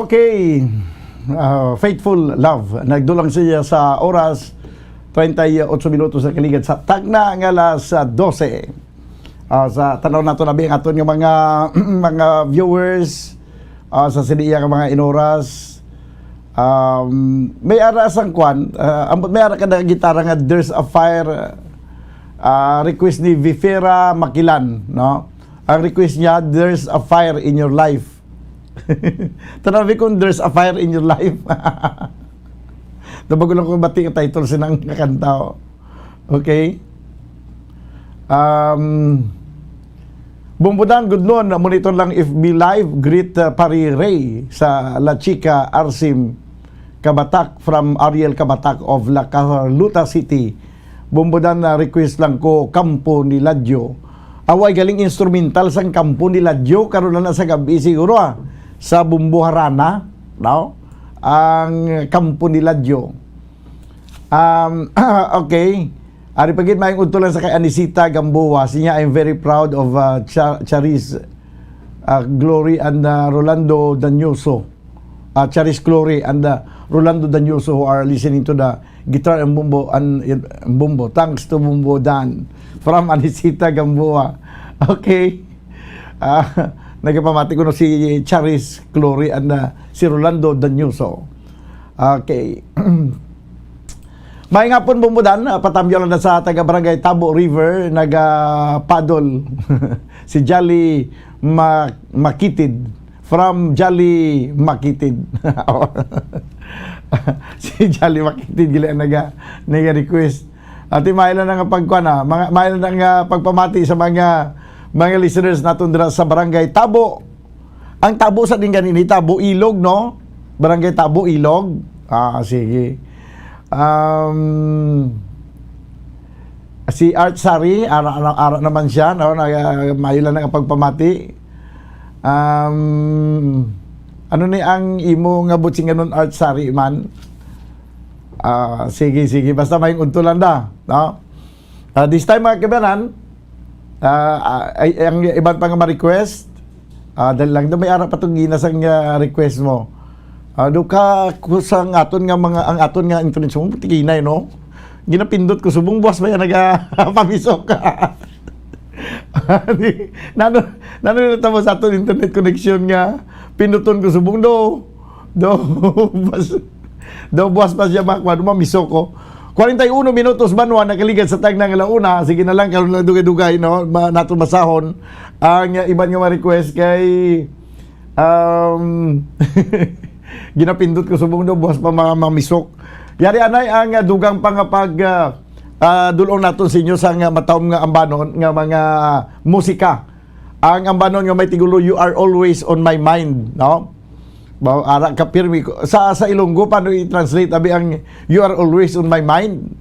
Okay. Ah, Faithful Love. Nagdulang siya sa oras, treinta y ocho minutos na kaligad sa tagna nga alas dose. Ah, sa tanaw nato na ang aton nga mga, mga viewers, ah, sa sini iya nga mga inoras. Um, may ara sang kwan, ah, ambot may ara ka na gitara nga There's a Fire, ah, request ni Vifera Makilan, no? Ang request niya, "There's a fire in your life." Tanawi kung "There's a fire in your life." Nabago lang ko bati ang title sinang kakanta, oh. Okay. Um, Bumbudan, good noon. Monitor lang F B Live. Greet, uh, Pari Ray sa La Chica, Arsim Kabatak, from Ariel Kabatak of La Carlota City. Bumbudan, na request lang ko, Kampo ni Ladyo. Away, galing instrumental sang Kampo ni Ladyo. Karon na sa gabi siguro, ah, sa Bumbo Harana, no? Ang Kampo ni Ladyo. Um, okay. Ari pa gid, maayong udto lang sa kay Anisita Gamboa. Siya, "I'm very proud of, uh, Cha-, Charis, uh, Glory and, uh, Rolando Danyoso." Uh, Charis Glory and, uh, Rolando Danyoso, who are listening to the guitar and bumbo and, and bumbo. Thanks to Bumbo Dan from Anisita Gamboa. Okay. Ah, nagapamati ko no si Charis Glory and, ah, si Rolando Danyoso. Okay. Maayong hapon, Bumbudan. Ah, patamyaw lang na sa taga Barangay Tabo River, naga-paddle. Si Jolly Ma-, Makitid. From Jolly Makitid. Si Jolly Makitid, gila, naga, naga-request. Ati, maayo lang nga pagkuan, ah. Mga, maayo lang nga pagpamati sa mga, mga listeners naton dira sa Barangay Tabo. Ang Tabo sa din ganini, Tabo Ilog, no? Barangay Tabo Ilog. Ah, sige. Um, si Art Sari, ara, ara, ara naman siya, no? Nag-, maayo lang nga pagpamati. Um, ano ni ang imo nga butsinganon, Art Sari man? Ah, sige, sige. Basta may udto lang da, no? Ah, this time, mga kabanan, ah, ah, ay, ang iban pa nga ma-request, ah, dali lang, may ara pa tong ginas ang, ah, request mo. Ah, do ka, ku-, sa ang aton nga mga, ang aton nga internet mo, tikinay, no? Ginapindot ko, subong buwas ba yan nagapamisok? Di, nano, nano na tamo sa aton internet connection nga, pinduton ko, subong do, do, bas-, do, buwas pa siya, makwa, mamisok ko. Kwarenta y uno minutos, banwa, nakaligad sa tagna nga launa. Sige na lang, karon lang dugay-dugay, no? Ma-, nato masahon ang, uh, iban nga ma-request kay, um, ginapindot ko subong do, buwas pa mga mamisok. Yari anay ang, uh, dugang pa nga pag, uh, uh, dulong naton sa inyo sa nga matawom nga ambanon nga mga musika. Ang ambanon nga may tigulo, "You are always on my mind," no? Ba, ara ka pirmi ko. Sa, sa Ilonggo, paano i-translate? Abi ang, "You are always on my mind."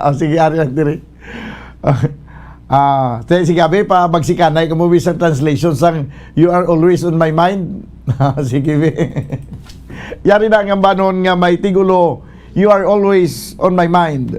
O, sige, ari lang diri. Ah, te, sige, abi, pa, magsikanay ka mo sa translation sang, "You are always on my mind." Sige, be. Yari na ang ambanon nga may tigulo, "You are always on my mind."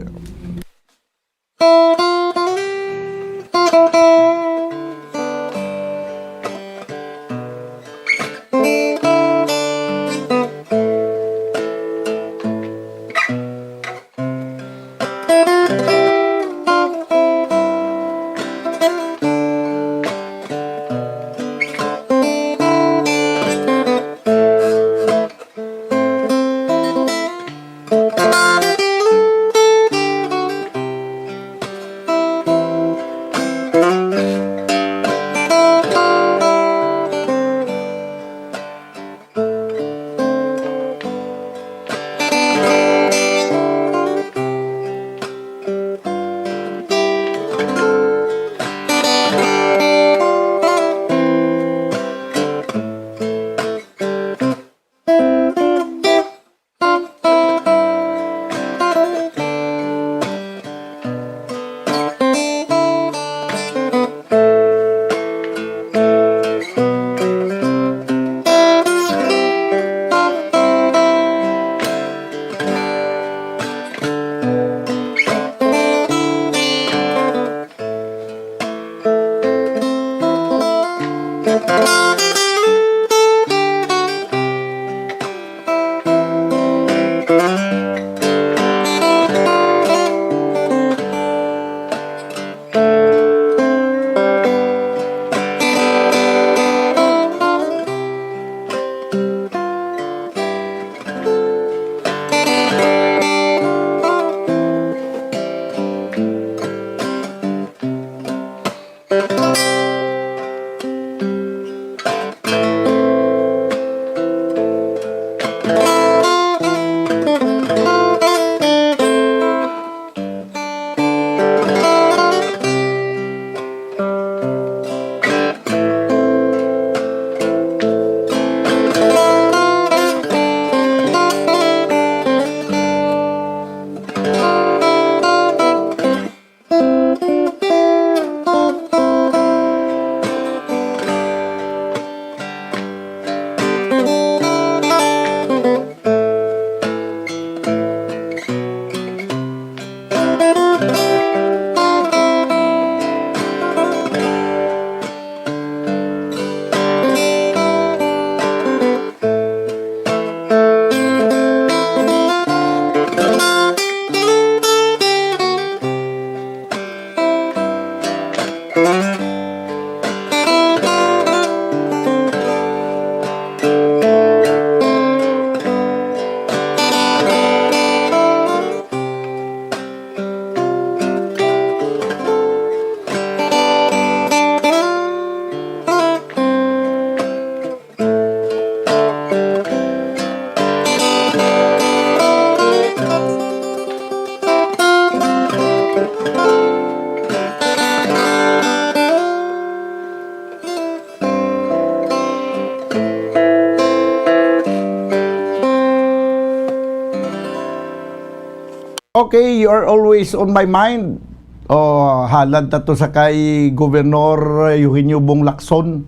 Okay, you are always on my mind. Oh, halad ta to sa kay Gobernador Eugenio Bong Lacson.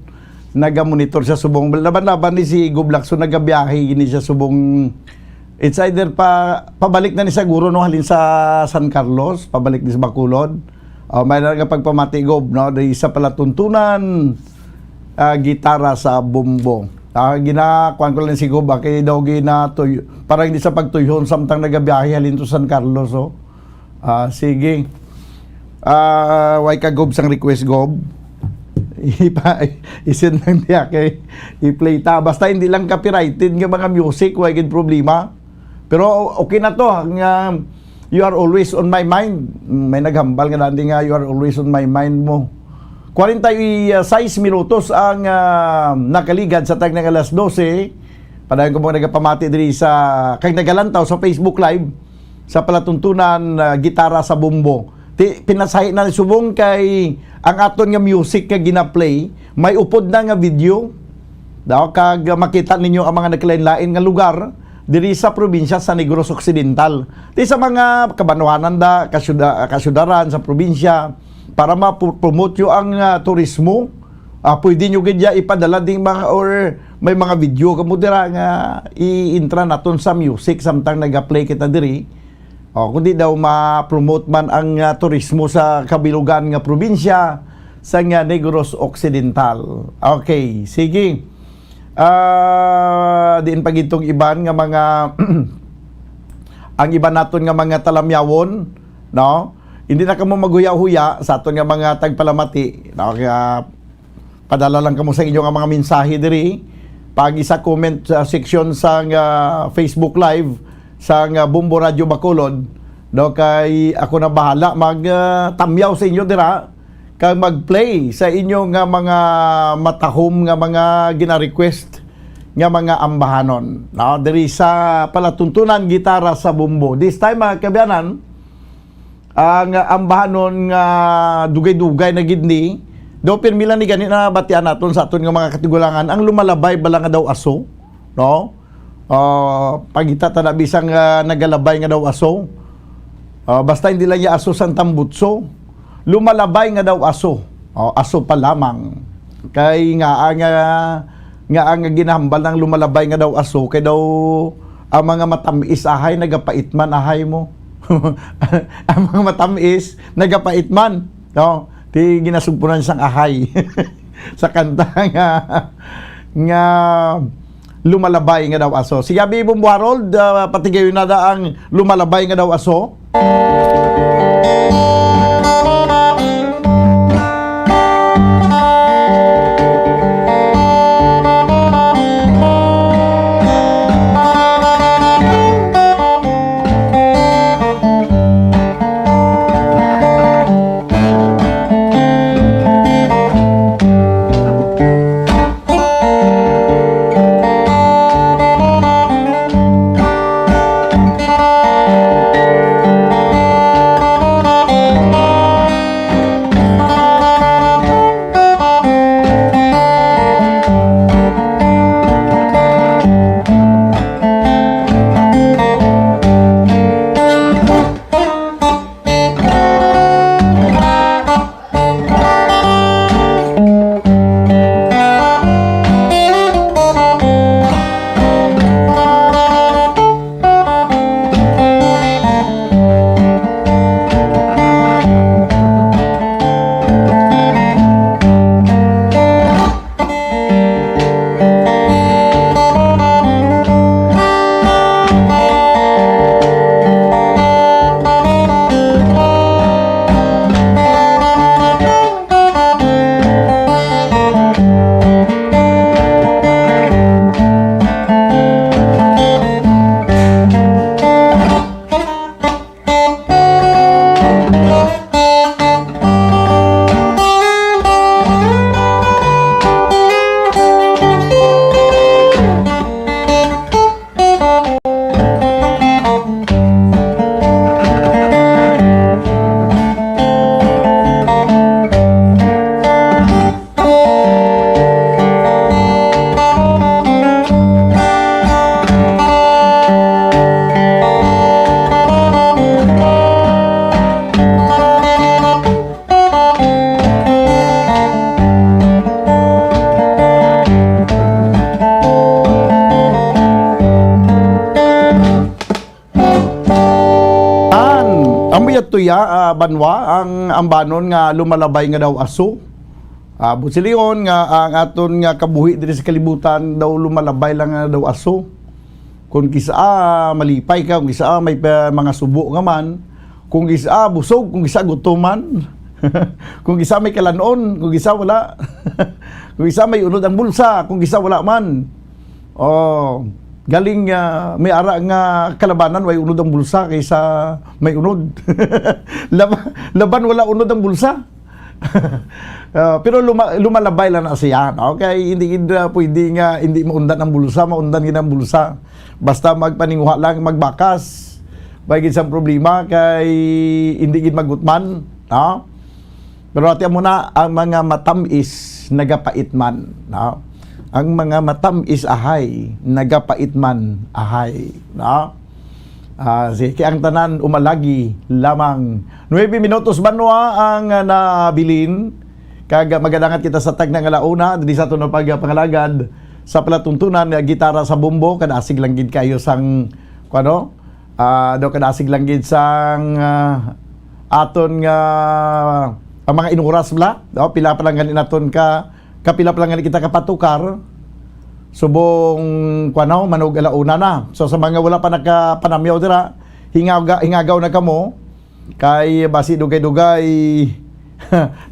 Nagamonitor siya subong. Laban-laban ni si Gob Lacson, nagabiyahe gini siya subong. It's either pa, pabalik na ni siguro, no, halin sa San Carlos, pabalik ni sa Bacolod. Oh, may na nga pagpamati, Gob, no, di sa palatuntunan, ah, gitara sa bumbo. Ah, gina-, kuwan ko lang si Gob, ah, kay daw ginatuy-, parang di sa pagtuyhon samtang nagabiyahe halin to San Carlos, oh. Ah, sige. Ah, way ka, Gob, sang request, Gob? Ipa-, isend lang niya kay i-play ta. Basta hindi lang copyrighted nga mga music, way gid problema. Pero okay na to, nga you are always on my mind. May naghambal nga dati nga, "You are always on my mind" mo. Kwarenta y seis minutos ang, ah, nakaligad sa tag nag alas dose. Padayon ko mo nagapamati diri sa, kag nagalantaw sa Facebook Live sa palatuntunan, ah, gitara sa bumbo. Ti, pinasahi na subong kay ang aton nga music nga gina-play, may upod na nga video. Daw, kag makita ninyo ang mga nagkalain-lain nga lugar diri sa probinsya sa Negros Occidental. Ti sa mga kabanwanan da, kasyuda-, kasyudaran sa probinsya, para ma-promote yo ang, ah, turismo. Ah, pwede nyo gid ya ipadala ding mga, or may mga video kamo dira nga i-intra naton sa music samtang nagaplay kita diri. O, kundi daw ma-promote man ang, ah, turismo sa kabilugan nga probinsya sa nga Negros Occidental. Okay, sige. Ah, diin pa gid tong iban nga mga, ang iban naton nga mga talamyawon, no? Hindi na kamo maghuya-huya sa aton nga mga tagpalamati, no? Kaya padala lang kamo sa inyo nga mga mensahe diri. Pag isa comment sa section sa nga Facebook Live sa nga Bombo Radio Bacolod, no? Kay ako na bahala mag, ah, tamyaw sa inyo dira kag mag-play sa inyo nga mga matahom nga mga gina-request nga mga ambahanon, no? Diri sa palatuntunan gitara sa bumbo. This time, mga kaabyanan, ang ambahanon nga dugay-dugay na gid ni, daw pirmi lang ni gani na batian naton sa aton nga mga katigulangan, ang lumalabay bala nga daw aso, no? Ah, pagita ta na bisang, ah, nagalabay nga daw aso. Ah, basta hindi lang ya aso sang tambutso. Lumalabay nga daw aso. Oh, aso pa lamang. Kay nga, ah, nga, nga ang ginahambal ng lumalabay nga daw aso, kay daw ang mga matamis ahay nagapait man ahay mo. Ang mga matamis nagapait man, no? Ti ginasugpunan sang ahay sa kanta nga, nga lumalabay nga daw aso. Sige, abi, Bombo Harold, ah, patigayon na da ang lumalabay nga daw aso. Tuya, ah, banwa, ang ambanon nga lumalabay nga daw aso. Ah, buot silingon nga ang aton nga kabuhi diri sa kalibutan daw lumalabay lang nga daw aso. Kung kisa, ah, malipay ka, kung kisa, ah, may pa, mga subo nga man, kung kisa, ah, busog, kung kisa, gutom man, kung kisa, may kalan-on, kung kisa, wala. Kung kisa, may unod ang bulsa, kung kisa, wala man. Oh, galing, ah, may ara nga kalabanan, may unod ang bulsa kaysa may unod. Lab-, laban wala unod ang bulsa. Ah, pero luma-, lumalabay lang na siya, no? Kay hindi gid, ah, pwede nga hindi maundan ang bulsa, maundan gid ang bulsa. Basta magpaninguha lang, magbakas. May gid sang problema kay hindi gid magutman, no? Pero ati mo na, ang mga matamis nagapait man, no? Ang mga matamis ahay, nagapait man ahay, no? Ah, sige, ang tanan umalagi lamang. Nuebe minutos banwa ang, ah, nabilin. Kag magadangat kita sa tagna nga launa, diri sa aton pagpangalagad sa palatuntunan nga gitara sa bombo, kadasig lang gid kayo sang, kuno, ah, daw kadasig lang gid sang, ah, aton nga, ang mga inuras bala, no? Pila pa lang gani naton ka, kapila pa lang gani kita kapatukar, subong, kuno, manog alauna na. So, sa mga wala pa nakapanamyaw dira, hingaga-, hingagaw na kamo, kay basi dugay-dugay,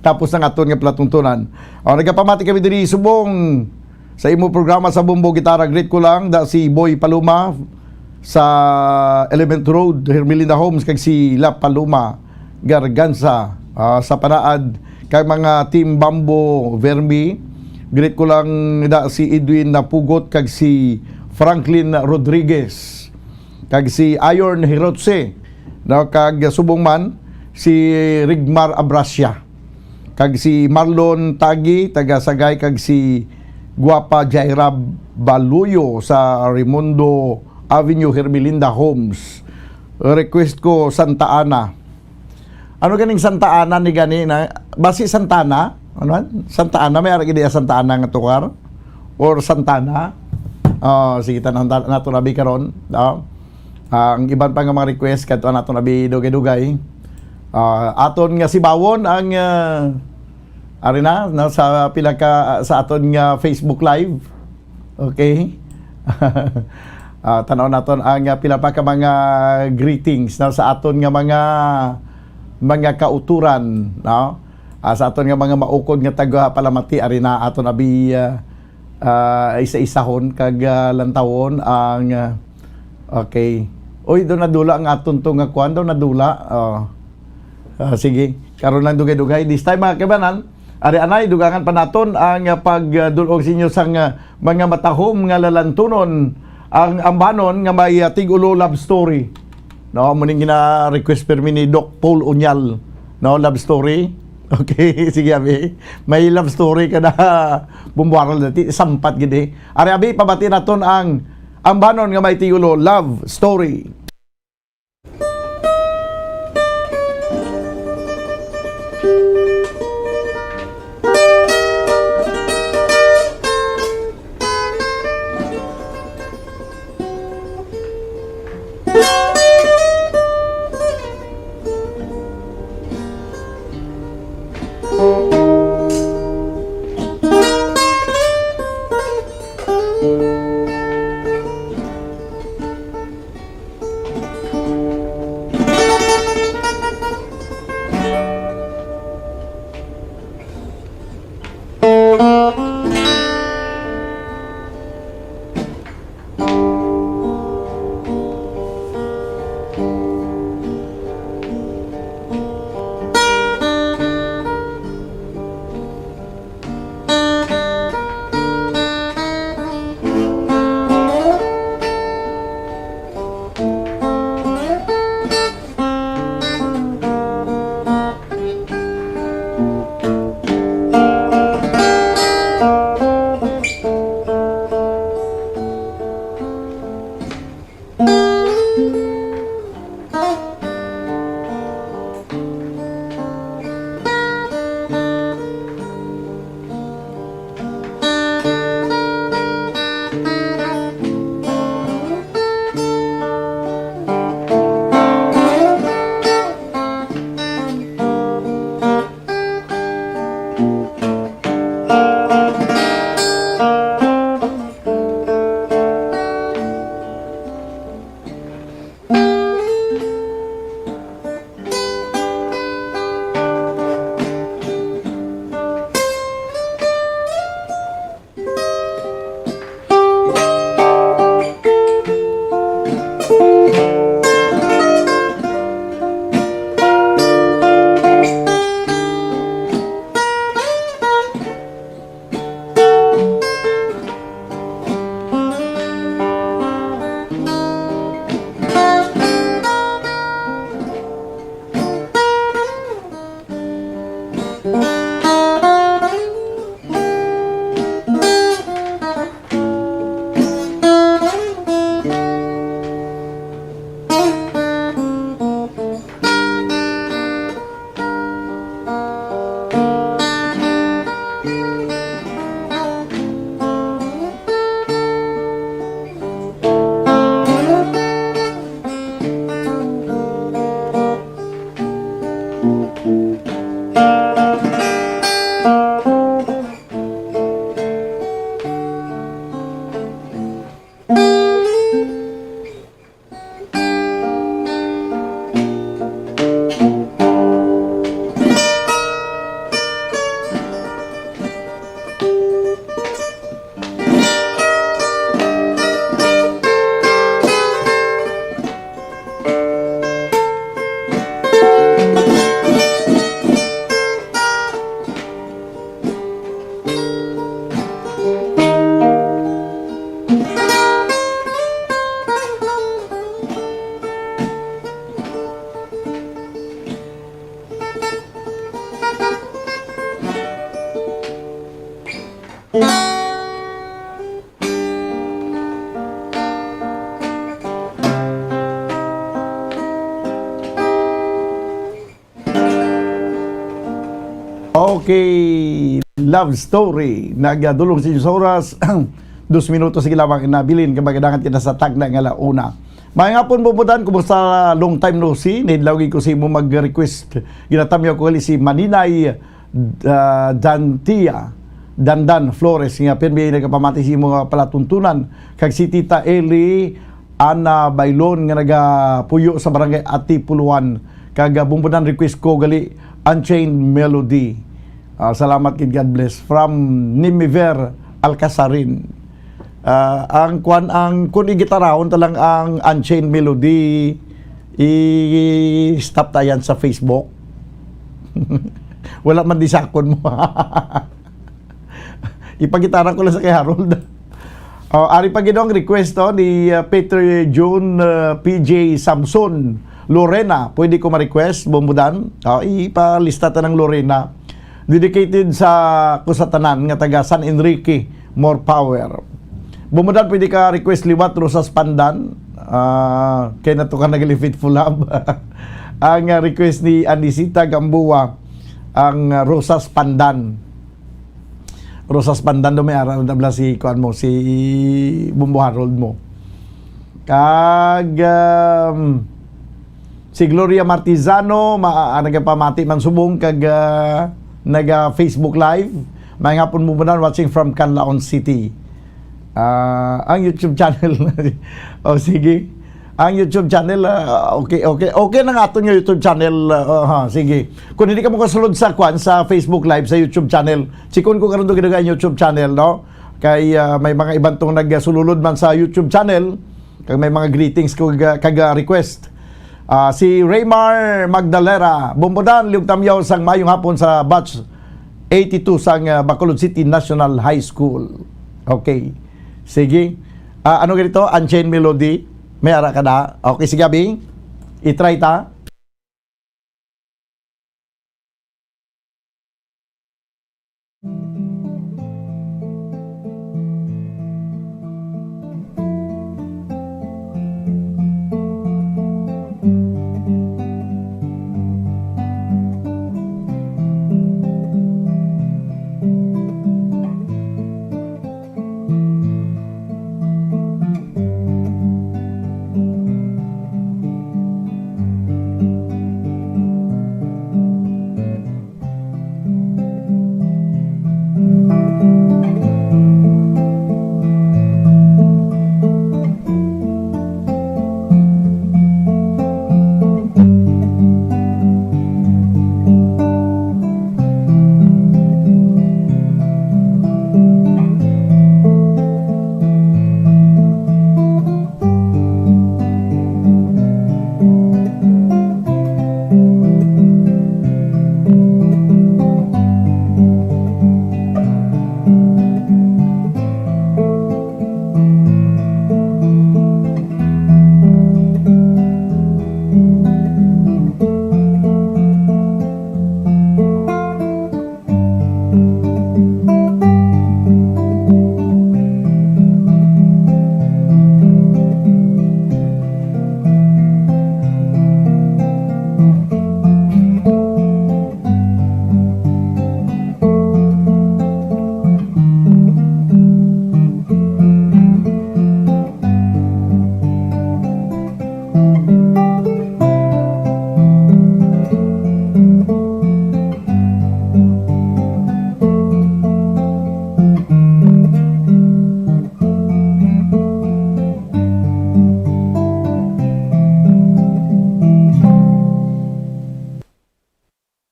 tapos ang aton nga palatuntunan. O, nagapamati kami diri subong sa imo programa sa Bombo Gitara. Greet ko lang da si Boy Paloma sa Element Road, Hermelinda Homes, kag si La Paloma Garganza, ah, sa Panaad, kag mga Team Bambo Vermi. Greet ko lang da si Edwin Napugot kag si Franklin Rodriguez, kag si Iron Hirotse, no, kag subong man si Rigmar Abrasia, kag si Marlon Tagi, taga Sagay, kag si Guapa Jaira Baluyo sa Raimundo Avenue, Hermelinda Homes. Request ko Santa Ana. Ano ganing Santa Ana ni gani na? Basi Santana? Ano yan? Santa Ana? May ara gid diya Santa Ana nga tukar? Or Santana? Oh, sige, tan-, tan-, nato na bi karon, no? Ang iban pa nga mga request, kadto nato na bi dugay-dugay. Ah, aton nga sibawon ang, ah, ari na, no, sa pila ka, sa aton nga Facebook Live. Okay? Ah, tan-aw naton ang, ah, pila pa ka mga greetings, no, sa aton nga mga, mga kauturan, no? Ah, sa aton nga mga maukod nga tagapalamati, ari na aton abi, ah, ah, isa-isahon kag, ah, lantawon ang, ah, okay. Uy, daw nadula ang aton to nga kuan, daw nadula. Oh. Ah, sige, karon lang dugay-dugay. This time, mga kaibanan, ari anay, dugangan pa naton ang, ah, pagdul-ong sa inyo sang, ah, mga matahom nga lalantunon, ang ambanon nga may, ah, tigulo love story. No, amo ning gina-request pirmi ni Doc Paul Unyal, no, love story. Okay, sige, abi. May love story ka na, bumbuaral dati, sampat gid eh. Ari, abi, pabati naton ang ambanon nga may tigulo love story. Okay, love story. Nagadulong sa inyo sa oras. Dos minutos, sige lamang nabilin, kay magadangat kita sa tagna nga ala una. Maayong hapon, Bumbudan. Kumusta? Long time no see. Nahidlaw gid ko sa imo mag-request. Ginatamyaw ko gali si Maninay, ah, Dantia, Dandan Flores, nga pirmi nagapamati sa imo nga palatuntunan. Kag si Tita Eli Ana Bailon nga nagapuyo sa barangay Atipuluan. Kag, ah, Bumbudan, request ko gali Unchained Melody. Ah, salamat gid, God bless. From Nimiver Alcasarin. Ah, ang kwan, ang, kung igitarahon ta lang ang Unchained Melody, i-stop ta yan sa Facebook. Wala man di sakon mo. Ipagitara ko lang sa kay Harold. Oh, ari pa gid ang request, oh, ni, uh, Peter June, uh, P J Samson. Lorena, pwede ko ma-request, Bumbudan? Oh, ipalista ta ng Lorena. Dedicated sa, ko sa tanan nga taga San Enrique, more power. Bumbudan, pwede ka request liwat, Rosas Pandan. Ah, kay nato ka nag-, Faithful Love. Ang, uh, request ni Anisita Gamboa, ang, uh, Rosas Pandan. Rosas Pandan do may ara na bala si kuan mo, si Bumbo Harold mo. Kag, um, si Gloria Martizano, ma-, ah, nagapamati man subong kag, ah, naga Facebook Live. Maayong hapon, Bumbudan, watching from Canlaon City. Ah, ang YouTube channel. Oh, sige. Ang YouTube channel, ah, okay, okay. Okay na nga aton nga YouTube channel, ah, ha, sige. Kung hindi ka makasulod sa kwan, sa Facebook Live, sa YouTube channel, checkan ko karon to gid ang YouTube channel, no? Kay, ah, may mga iban tong nagasululod man sa YouTube channel, kag may mga greetings ko ga-, kag, ah, request. Ah, si Raymar Magdalera, Bumbudan, liwag tamyaw sang maayong hapon sa batch eighty-two sang, ah, Bacolod City National High School. Okay. Sige. Ah, ano ganito? Unchained Melody. May ara ka na? Okay, sige, abi. I-try ta.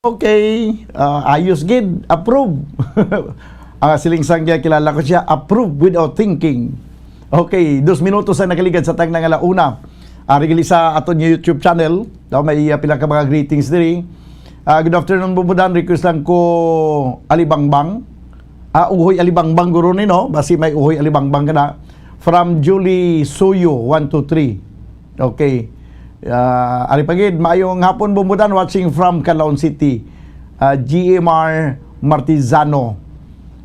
Okay, ah, ayos gid, approve. Ang siling sang kilala ko siya, approve without thinking. Okay, dos minutos ang nakaligad sa tagna nga ala una. Ari gali sa aton YouTube channel, daw may, ah, pila ka mga greetings diri. Ah, good afternoon, Bubudan. Request lang ko Alibangbang. Ah, Uhoy Alibangbang guro ni, no? Basi may Uhoy Alibangbang ka na. From Julie Suyo, one two three. Okay. Ah, ari pa gid, maayong hapon, Bumbudan, watching from Calao City. Ah, G M R Martizano.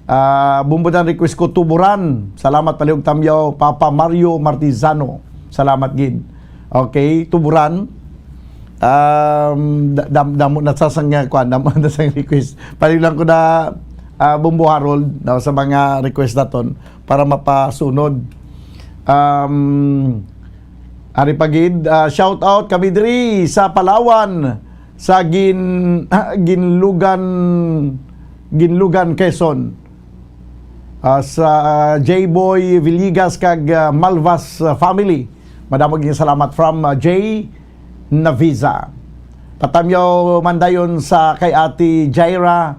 Ah, Bumbudan, request ko Tuburan. Salamat palihog tamyaw, Papa Mario Martizano. Salamat gid. Okay, Tuburan. Um, da-, dam-, damo na sa sang, uh, kwan, damo na sang request. Paliw lang ko na, uh, Bumbo Harold, no, sa mga request naton para mapasunod. Um, ari pa gid, uh, shout out kami diri sa Palawan, sa Gin-, Ginlugan, Ginlugan, Quezon. Ah, sa, ah, J Boy Villegas kag, ah, Malvas, ah, family. Madamo gid salamat from, ah, J Naviza. Patamyaw man dayon sa kay Ate Jaira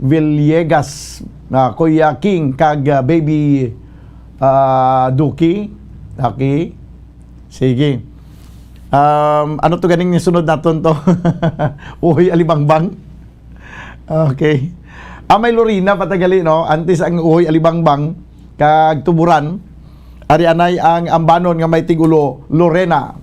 Villegas, ah, Kuya King kag, ah, Baby, ah, Duki. Okay. Sige. Um, ano to ganing sunod naton to? Uy, alibangbang. Okay. Amay Lorena, patagali, no? Antes ang uhoy alibangbang, kag tuburan, ari anay ang ambanon nga may tigulo, Lorena.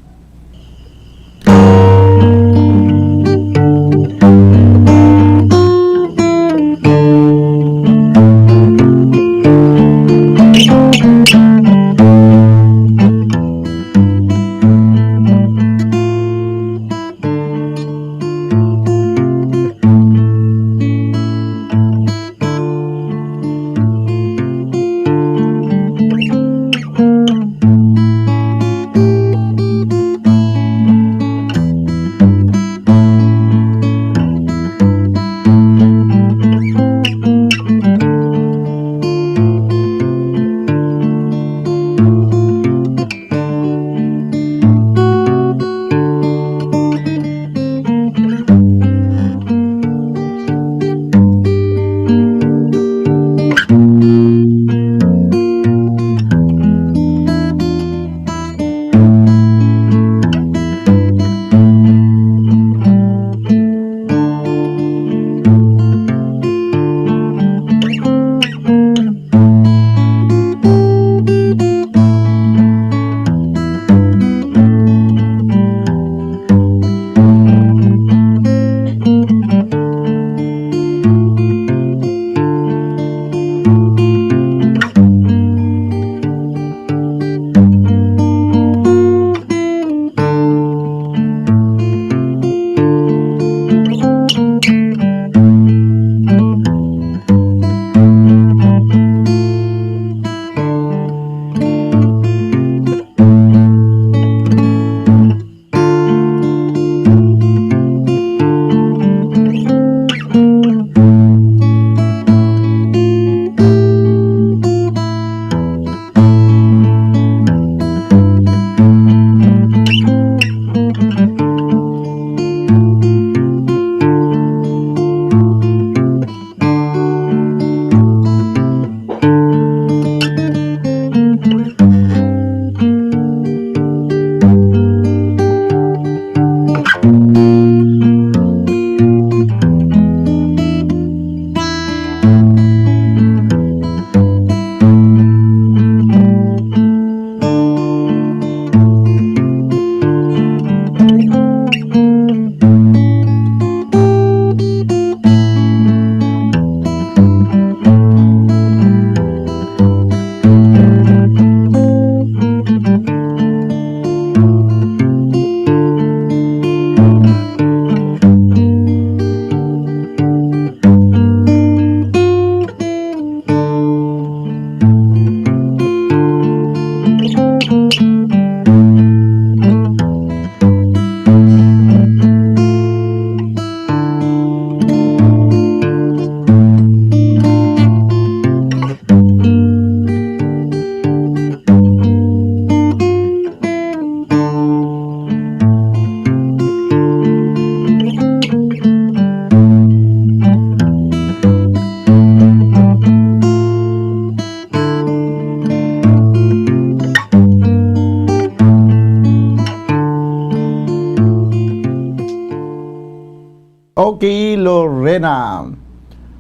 Okay, Lorena.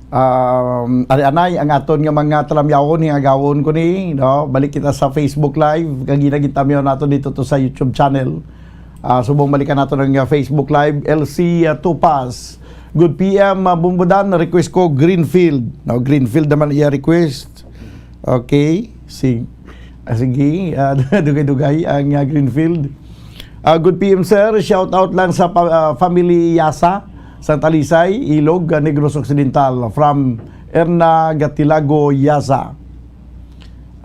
Um, ari anay ang aton nga mga talamyawon, nga agawon ko ni, no? Balik kita sa Facebook Live. Kagina gitamyaw nato dito to sa YouTube channel. Ah, subong balikan nato ang, ah, Facebook Live. L C, ah, Tupas. Good P M, ah, Bumbudan, request ko Greenfield. No, Greenfield naman iya request. Okay. Si-, ah, sige, ah, dugay-dugay ang, ah, Greenfield. Ah, good P M, sir. Shout out lang sa pa-, ah, family Yasa, sa Talisay, Ilog, ah, Negros Occidental. From Erna Gatilago Yasa.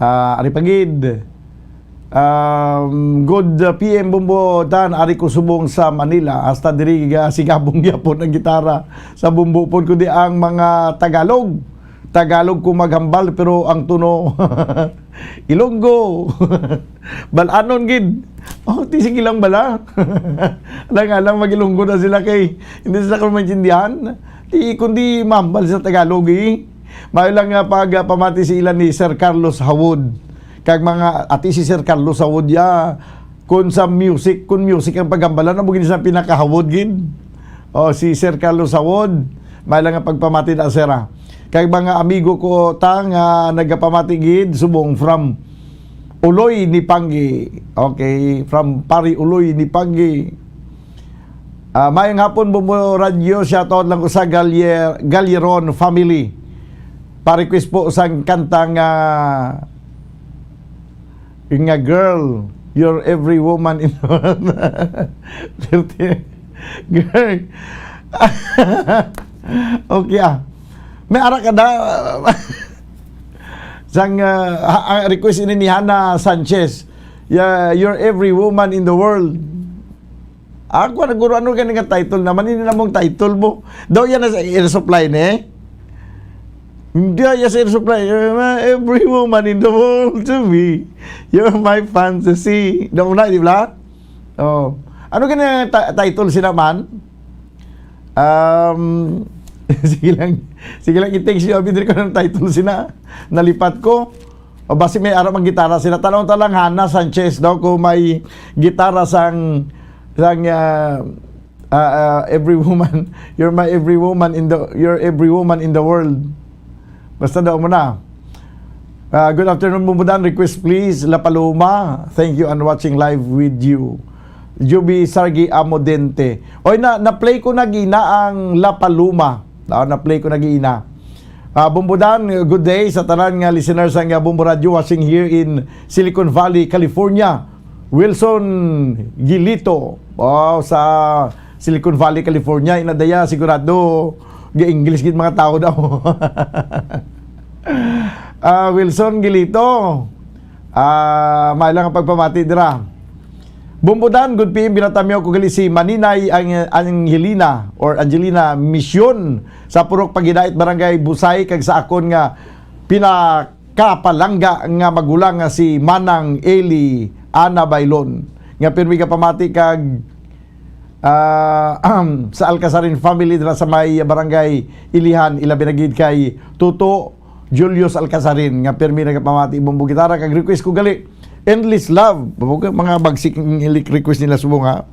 Ah, ari pa gid. Um, good, ah, P M Bombo Dan, ari ko subong sa Manila. Hasta diri, ah, sigabong gyapon ang gitara sa Bombo pod, kundi ang mga Tagalog. Tagalog ko maghambal, pero ang tuno, Ilonggo. Bal-anon gid. Oh, ti sige lang bala. Alang-alang mag-Ilonggo na sila kay hindi sila ko maintindihan. Ti kundi mambal sa Tagalog, eh. Maayo lang nga pag, ah, pamati sa ila ni Sir Carlos Hawod. Kag mga, ati si Sir Carlos Hawod, ya, kun sa music, kun music ang paghambalan, amo gid sa pinakahawod gid. Oh, si Sir Carlos Hawod, maayo lang nga pagpamati na, sir, ah. Kag mga amigo ko ta nga nagapamati gid, subong from Uloy ni Panggi. Okay, from Pari Uloy ni Panggi. Ah, maayong hapon, Bombo Radyo. Shoutout lang ko sa Galye-, Galyeron family. Pa-request po sang kanta nga, nga Girl, You're Every Woman in the World. Girl. Okay, ah. May ara ka na. Sang, ah, ha-, ang request ini ni Hana Sanchez. Yeah, You're Every Woman in the World. Ako na guro, ano gani nga title naman? Hindi namang title mo. Daw yan sa Air Supply, ne? Hindi, yan sa Air Supply. "You're my every woman in the world to me. You're my fantasy." Daw na, di ba? Oh. Ano gani ang ti-, title sina man? Um, sige lang. Sige lang, i-text niyo. Abi, diri ko ng title sina. Nalipat ko. O basi may ara mang gitara sila. Tanong ta lang, Hana Sanchez, no? Kung may gitara sang, sang, ah, ah, ah, every woman, you're my every woman in the, you're every woman in the world. Basta daw mo na. Ah, good afternoon, Bumbudan. Request, please, La Paloma. Thank you and watching live with you. Juby Sargi Amodente. Oy, na, na-play ko na gina ang La Paloma. Ah, na-play ko na gina. Ah, Bumbudan, good day sa tanan nga listeners sang, ah, Bumbu Radio, watching here in Silicon Valley, California. Wilson Gilito. Wow, sa Silicon Valley, California. Ina daya, sigurado, ga-English gid mga tao daw. Ah, Wilson Gilito. Ah, may lang ang pagpamati dira. Bumbudan, good P M, binatamyaw ko gali si Maninay ang, Angelina or Angelina Mission sa Purok Pagidait, Barangay Busay, kag sa akon nga pinakapalangga nga magulang nga si Manang Eli Ana Bailon, nga pirmi ka pamati kag, ah, sa Alcasarin family dira sa may Barangay Ilihan, ilabi na gid kay Tuto Julius Alcasarin, nga pirmi nagapamati, Bombo Gitara, kag request ko gali, Endless Love. Bago ka, mga bagsik ang ilik request nila subong, ha?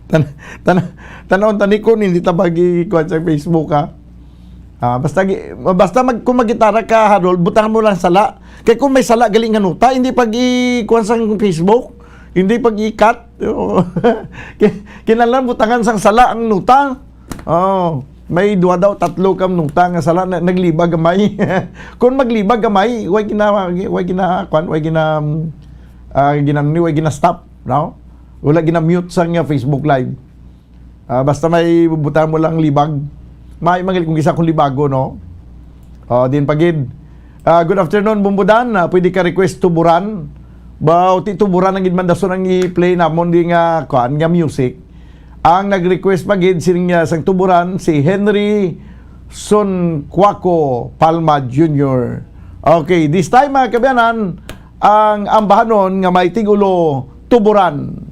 Tan-, tan-, tanawon tani ko, hindi ta bagi kuwan sa Facebook, ha? Ah, basta gi-, basta mag-, kung maggitara ka, Harold, butang mo lang sala. Kay kung may sala, galing nga nota, hindi pag i-, kuwan sa Facebook, hindi pag i-cut. Ki-, kinahanglan butangan sang sala ang nota. Oh, may duha daw, tatlo ka nota nga sala na, naglibag gamay. Kung maglibag gamay, way gina-, way gina-, kwan, way gina-, um, ah, ginano ni, way gina-stop, no? Wala gina-mute sang, ah, Facebook Live. Ah, basta may butang mo lang libag. May mangil kung isa kong libago, no? Oh, din pa gid. Ah, good afternoon, Bumbudan. Ah, pwede ka request Tuburan? Ba, ti Tuburan ang gid man dason ang i-play namon di nga, kuan, nga music. Ang nag-request pa gid sini nga sang Tuburan, si Henry Sunquaco Palma Junior. Okay, this time, mga kaabyanan, ang ambahanon nga may tigulo, Tuburan.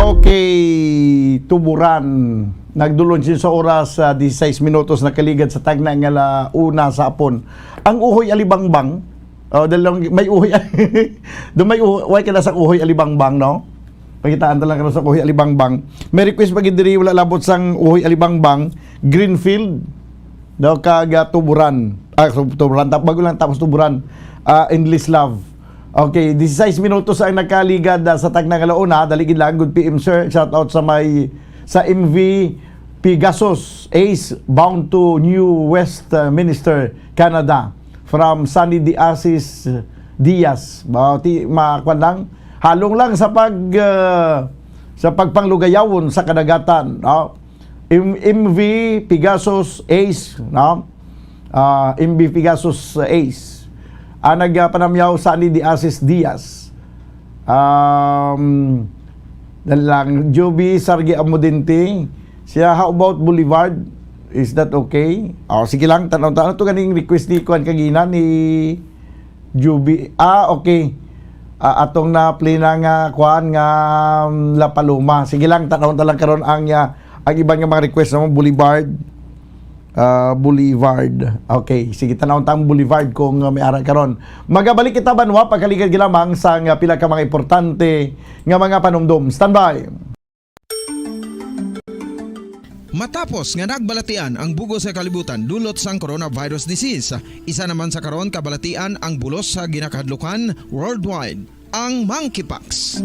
Okay, Tuburan. Nagdulon siya sa oras, ah, disisais minutos nakaligad sa tagna nga la una sa hapon. Ang uhoy alibangbang, oh, dali lang, may uhoy, do may uhoy, way ka na sa uhoy alibangbang, no? Pakitaan ta lang ka na sa uhoy alibangbang. May request pa gid diri, wala labot sang uhoy alibangbang, Greenfield, no, kag, ah, Tuburan. Ah, so, Tuburan, tap-, bago lang tapos Tuburan. Ah, Endless Love. Okay, disisais minutos ang nakaligad, ah, sa tagna nga la una. Dali gid lang, good P M, sir. Shout out sa may, sa M V Pegasus Ace, bound to New Westminster, Canada. From Sunny De Asis Diaz. Ba, ti, ma-, kwan lang, halong lang sa pag, ah, sa pagpanglugayawon sa kadagatan, no? M-, M V Pegasus Ace, no? Ah, M V Pegasus Ace. Ang nagpanamyaw, Sunny De Asis Diaz. Um, dali lang, Joby Sargi Amodente. Siya, "How about Boulevard? Is that okay?" Oh, sige lang, tanaw-tanaw to ganing request ni kuan kagina ni Juby. Ah, okay. Ah, atong na-play na nga kuan nga, um, La Paloma. Sige lang, tanaw ta lang karon ang, ah, ang iban nga mga request mo, Boulevard. Ah, Boulevard. Okay, sige, tanaw ta ang Boulevard kung, ah, may ara karon. Magabalik kita, banwa, pagkaligad lamang sa nga pila ka mga importante nga mga panumdom. Standby. Matapos nga nagbalatian ang bug-os nga kalibutan dulot sang coronavirus disease, isa naman sa karon kabalatian ang bulos sa ginakahadlukan worldwide, ang monkeypox.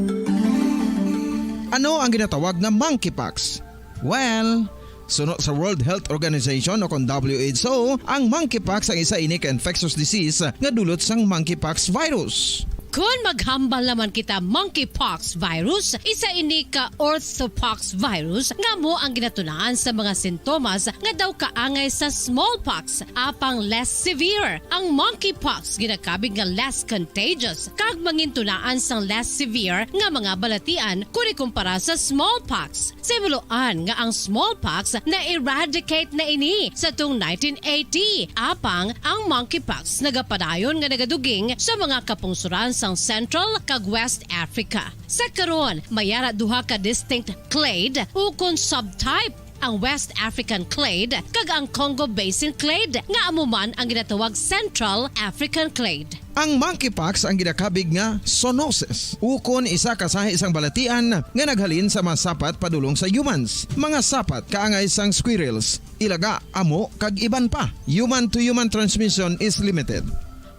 Ano ang ginatawag nga monkeypox? Well, suno sa World Health Organization o kon W H O, ang monkeypox ang isa ini ka infectious disease nga dulot sang monkeypox virus. Kon maghambal naman kita, monkeypox virus, isa ini ka orthopox virus nga amo ang ginatunaan sa mga sintomas nga daw kaangay sa smallpox, apang less severe. Ang monkeypox ginakabig nga less contagious kag mangintunaan sang less severe nga mga balatian kon ikumpara sa smallpox. Sa himuloan nga ang smallpox na-eradicate na ini sa tuong nineteen eighty, apang ang monkeypox nagapadayon nga nagaduging sa mga kapungsuran sang Central kag West Africa. Sa karon, may ara duha ka distinct clade ukon subtype, ang West African clade kag ang Congo Basin clade, nga amo man ang ginatawag Central African clade. Ang monkeypox ang ginakabig nga zoonosis, ukon isa ka sahi sang balatian nga naghalin sa mga sapat padulong sa humans. Mga sapat kaangay sang squirrels, ilaga, amo, kag iban pa. Human-to-human transmission is limited.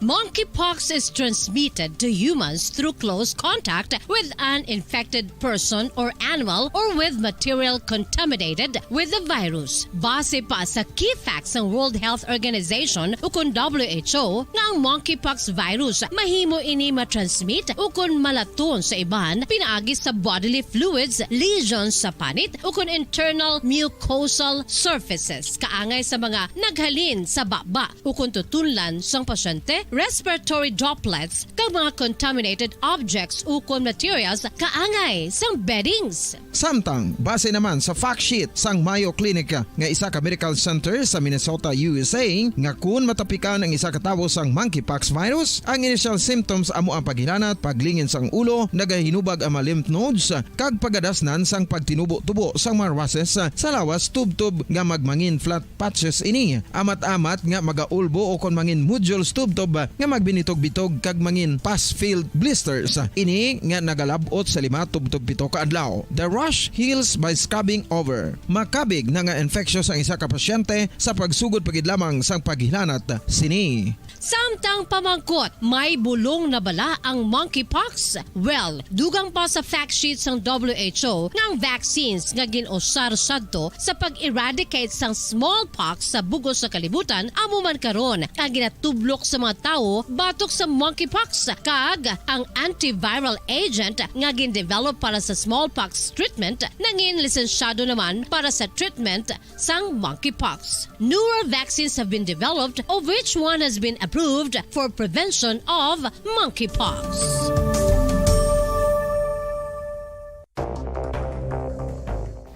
Monkeypox is transmitted to humans through close contact with an infected person or animal or with material contaminated with the virus. Base pa sa key facts sang World Health Organization ukon W H O, nga ang monkeypox virus mahimo ini matransmit ukon malaton sa iban pinaagi sa bodily fluids, lesions sa panit, ukon internal mucosal surfaces, kaangay sa mga naghalin sa baba ukon tutunlan sang pasyente, respiratory droplets, kag mga contaminated objects ukon materials kaangay sang beddings. Samtang, base naman sa fact sheet sang Mayo Clinic nga isa ka medical center sa Minnesota, U S A, nga kun matapikan ang isa ka tawo sang monkeypox virus, ang initial symptoms amo ang paghilanat, paglingin sang ulo, nagahinubag ang mga lymph nodes, kag pagadasnan sang pagtinubo-tubo sang mga rushes sa lawas tubtob nga magmangin flat patches ini. Amat-amat nga magaulbo o kon mangin nodules tubtob nga magbinitog-bitog kag mangin pus-filled blisters. Ini nga nagalab-ot sa lima tubtob pito ka adlaw. The rash heals by scabbing over. Makabig na nga infectious ang isa ka pasyente sa pagsugod pa gid lamang sang paghilanat sini. Samtang pamangkot, may bulong na bala ang monkeypox? Well, dugang pa sa fact sheet sang W H O nga ang vaccines nga gin-usar sadto sa pag-eradicate sang smallpox sa bug-os nga kalibutan amo man karon ang ginatublok sa mga tawo batok sa monkeypox, kag ang antiviral agent nga gin-develop para sa smallpox treatment nangin lisensyado naman para sa treatment sang monkeypox. Newer vaccines have been developed, of which one has been approved for prevention of monkeypox.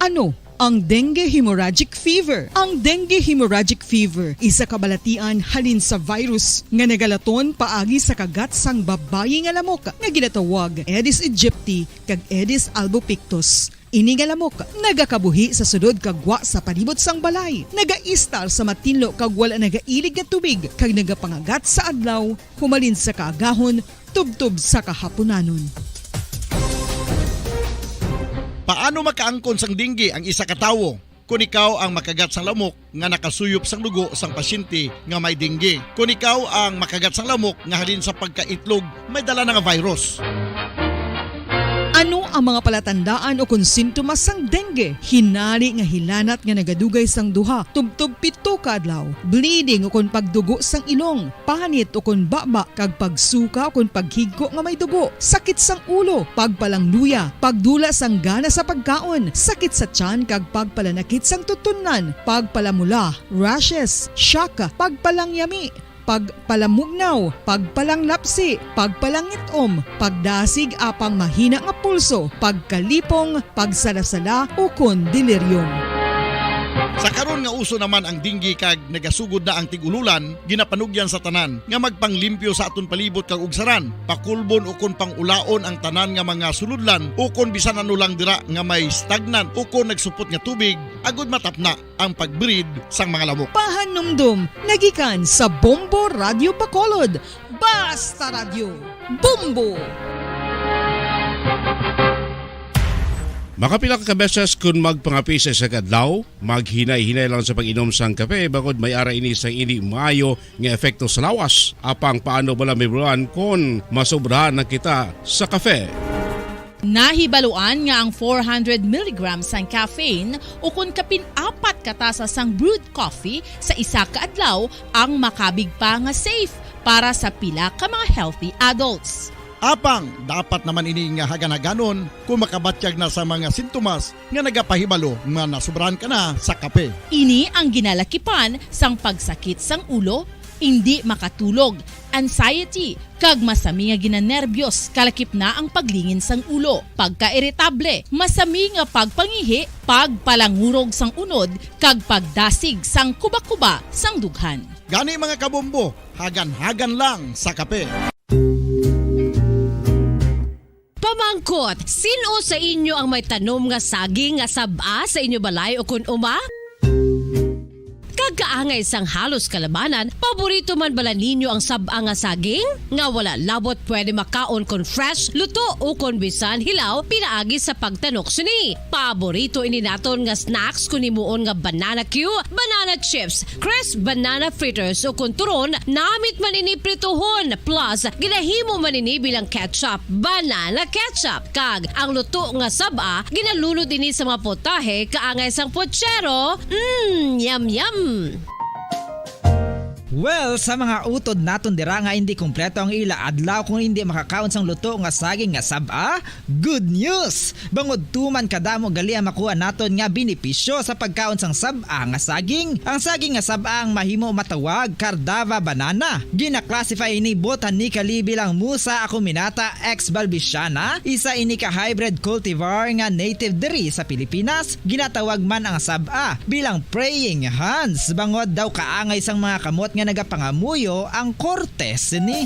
Ano Ang dengue hemorrhagic fever. Ang dengue hemorrhagic fever isa ka balatian halin sa virus nga nagalaton paagi sa kagat sang babayi nga lamok nga ginatawag Aedes aegypti kag Aedes albopictus. Ini nga lamok nagakabuhi sa sulod kag gwa sa palibot sang balay, nagaistar sa matinlo kag wala nagailig nga tubig, kag nagapangagat sa adlaw humalin sa kaagahon tubtob sa kahapunanon. Paano makaangkon sang dengue ang isa ka tawo? Kon ikaw ang makagat sang lamok nga nakasuyop sang dugo sang pasyente nga may dengue, kon ikaw ang makagat sang lamok nga halin sa pagkaitlog may dala na nga virus. Ano ang mga palatandaan ukon sintomas sang dengue? Hinari nga hilanat nga nagadugay sang duha tubtob pito ka adlaw, bleeding ukon pagdugo sang ilong, panit ukon baba, kag pagsuka ukon paghigko nga may dugo, sakit sang ulo, pagpalangluya, pagdula sang gana sa pagkaon, sakit sa tiyan kag pagpalanakit sang tutunlan, pagpalamula, rashes, shock, pagpalangyami, pagpalamugnaw, pagpalanglapsi, pagpalangit-om, pagdasig apang mahina nga pulso, pagkalipong, pagsala-sala, ukon delirium. Sa karon nga uso naman ang dengue kag nagasugod na ang tig-ululan, ginapanugyan sa tanan nga magpanglimpyo sa aton palibot kag ugsaran, pakulbon ukon pang-ulaon ang tanan nga mga sulodlan ukon bisan ano lang dira nga may stagnant ukon nagsupot nga tubig, agud matapna ang pag-breed sang mga lamok. Pahanumdom nagikan sa Bombo Radio Bacolod. Basta Radyo, Bombo! Makapila ka beses kon magpangape sa isa ka adlaw, maghinay-hinay lang sa pag-inom sang kape, bangod may ara ini sang indi maayo nga epekto sa lawas. Apang paano bala, Mibran, kon masobrahan na kita sa kape? Nahibaluan nga ang four hundred milligrams sang caffeine ukon kapin apat ka tasa sang brewed coffee sa isa ka adlaw ang makabig pa nga safe para sa pila ka mga healthy adults. Apang dapat naman ini nga hagan-haganon kon makabatyag na sa mga sintomas nga nagapahibalo nga nasobrahan ka na sa kape. Ini ang ginalakipan sang pagsakit sang ulo, indi makatulog, anxiety, kag masami nga ginanerbyos, kalakip na ang paglingin sang ulo, pagkairitable, masami nga pagpangihi, pagpalangurog sang unod, kag pagdasig sang kubakuba sang dughan. Gani, mga kabombo, hagan-hagan lang sa kape. Pamangkot, sin-o sa inyo ang may tanom nga saging nga sab-a sa inyo balay ukon uma? Kag kaangay sang halos kalabanan, paborito man bala ninyo ang sab-a nga saging? Nga wala labot pwede makaon kon fresh, luto, ukon bisan hilaw pinaagi sa pagtanok sini. Paborito ini naton nga snacks kon himuon nga banana cue, banana chips, crisp banana fritters, ukon turon, namit man ini prituhon, plus ginahimo man ini bilang ketchup, banana ketchup, kag ang luto nga sab-a ginalunod ini sa mga potahe kaangay sang puchero. Mm, yum, yum! Well, sa mga utod naton dira nga indi kompleto ang ila adlaw kung indi makakaon sang luto nga saging nga sab-a, good news! Bangod tuman kadamo gali ang makuha naton nga benepisyo sa pagkaon sang sab-a nga saging. Ang saging nga sab-a ang mahimo matawag Cardava banana. Gina-classify ini botanically bilang Musa acuminata ex balbisiana, isa ini ka hybrid cultivar nga native diri sa Pilipinas. Ginatawag man ang sab-a bilang praying hands, bangod daw kaangay sang mga kamot nga nagapangamuyo ang korte sini.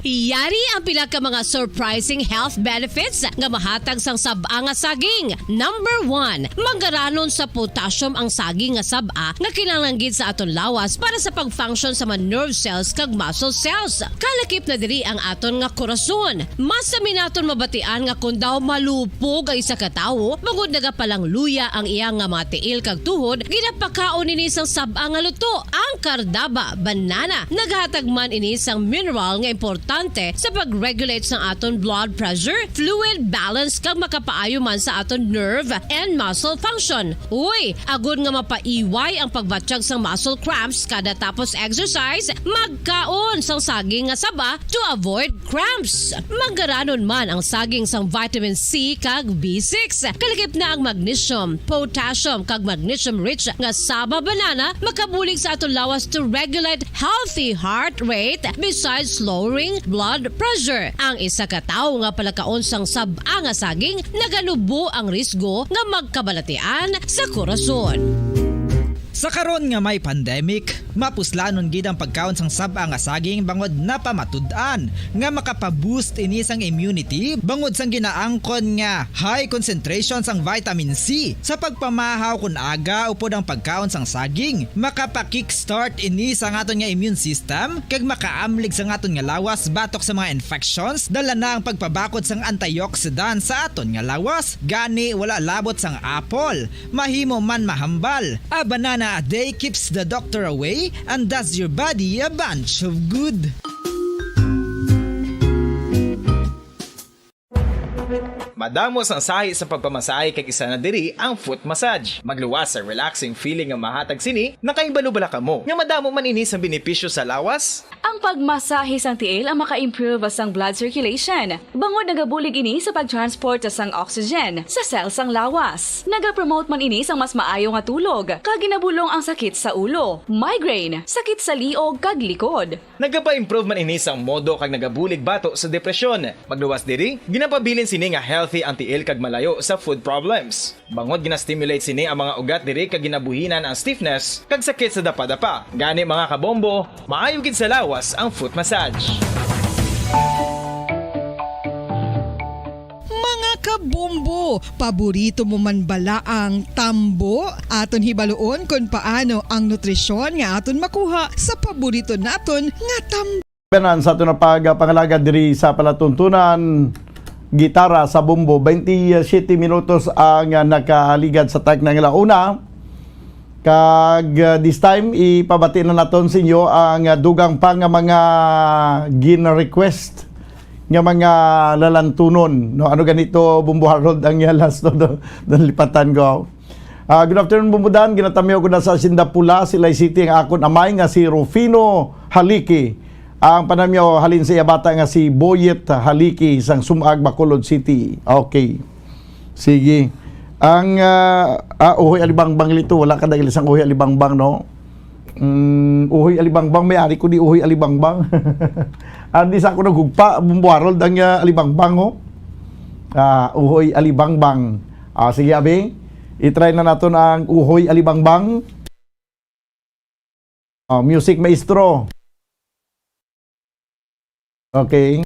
Yari ang pila ka mga surprising health benefits nga mahatag sang sab-a nga saging. Number one, mangaranon sa potassium ang saging nga sab-a nga kinahanglan gid sa aton lawas para sa pag-function sa mga nerve cells kag muscle cells. Kalakip na diri ang aton nga korason. Masami naton mabatian nga kon daw malupog ang isa ka tawo, bangod nagapalangluya ang iya nga mga tiil kag tuhod, ginapakaon ini sang sab-a nga luto, ang Cardava banana. Naghatag man ini sang mineral nga importante sa pag-regulate sang aton blood pressure, fluid balance, kag makapaayo man sa aton nerve and muscle function. Uy, agod nga mapaiway ang pagbatyag sang muscle cramps kada tapos exercise, magkaon sang saging nga saba to avoid cramps. Mangaranon man ang saging sang vitamin C kag B six. Kalakip na ang magnesium, potassium, kag magnesium-rich nga saba banana makabulig sa aton lawas to regulate healthy heart rate, besides lowering blood pressure. Ang isa ka tawo nga palakaon sang sab-a nga saging nagalubo ang risgo nga magkabalatian sa korason. Sa karon nga may pandemic, mapuslanon gid ang pagkaon sang sab-a nga saging bangod napamatud-an nga makapaboost ini sang immunity bangod sang ginaangkon nga high concentration sang vitamin C. Sa pagpamahaw kon aga upod ang pagkaon sang saging, makapa-kickstart ini sa aton nga immune system kag makaamlig sa aton nga lawas batok sa mga infections, dala na ang pagpabakod sang antioxidant sa aton nga lawas. Gani, wala labot sang apple, mahimo man mahambal. A banana a day keeps the doctor away and does your body a bunch of good. Madamo sang sahi sa pagpamasahe kag isa na diri ang foot massage. Magluwas sa relaxing feeling nga mahatag sini, nakahibalo bala kamo nga madamo man ini sang benepisyo sa lawas? Ang pagmasahe sang tiil ang maka-improve sang blood circulation, bangod nagabulig ini sa pag-transport sang oxygen sa cell sang lawas. Nagapromote man ini sang mas maayo nga tulog, kag ginabulong ang sakit sa ulo, migraine, sakit sa liog, kag likod. Nagapa-improve man ini sang modo kag nagabulig bato sa depresyon. Magluwas diri, ginapabilin sini nga healthy ang tiil kag malayo sa foot problems. Bangod gina-stimulate sini ang mga ugat diri kag ginabuhinan ang stiffness kag sakit sa dapadapa. Gani, mga kabombo, maayo gid sa lawas ang foot massage. Mga kabombo, paborito mo man bala ang tambo? Aton hibaluon kon paano ang nutrisyon nga aton makuha sa paborito naton nga tambo. Tanan sa aton nga pagpangalagad diri sa palatuntunan, Gitara sa Bombo. Twenty-seven minutos ang, ah, nakaligad sa takna nga ala-una. Kag, ah, this time, ipabati na naton sa inyo ang, ah, dugang pa nga mga gin-request nga mga lalantunon, no? Ano ganito, Bombo Harold, ang iya last, no? Don, don lipatan ko. Ah, good afternoon, Bombo Dan. Ginatamyaw ko na sa Hacienda Pula, Silay City, ang akon amay nga si Rufino Haliki. Ang panamyaw halin sa iya bata nga si Boyet Haliki sang Sumag, Bacolod City. Okay. Sige. Ang, ah, ah, uhoy alibangbang lito, wala ka dagil sang uhoy alibangbang, no? Mm, uhoy alibangbang, may ari ko di uhoy alibangbang. Andi sa ako naghugpa, Bombo Harold ang, ah, alibangbang, oh. Ah, uhoy alibangbang. Ah, sige, abi. I-try na naton ang uhoy alibangbang. Ah, music maestro. Okay.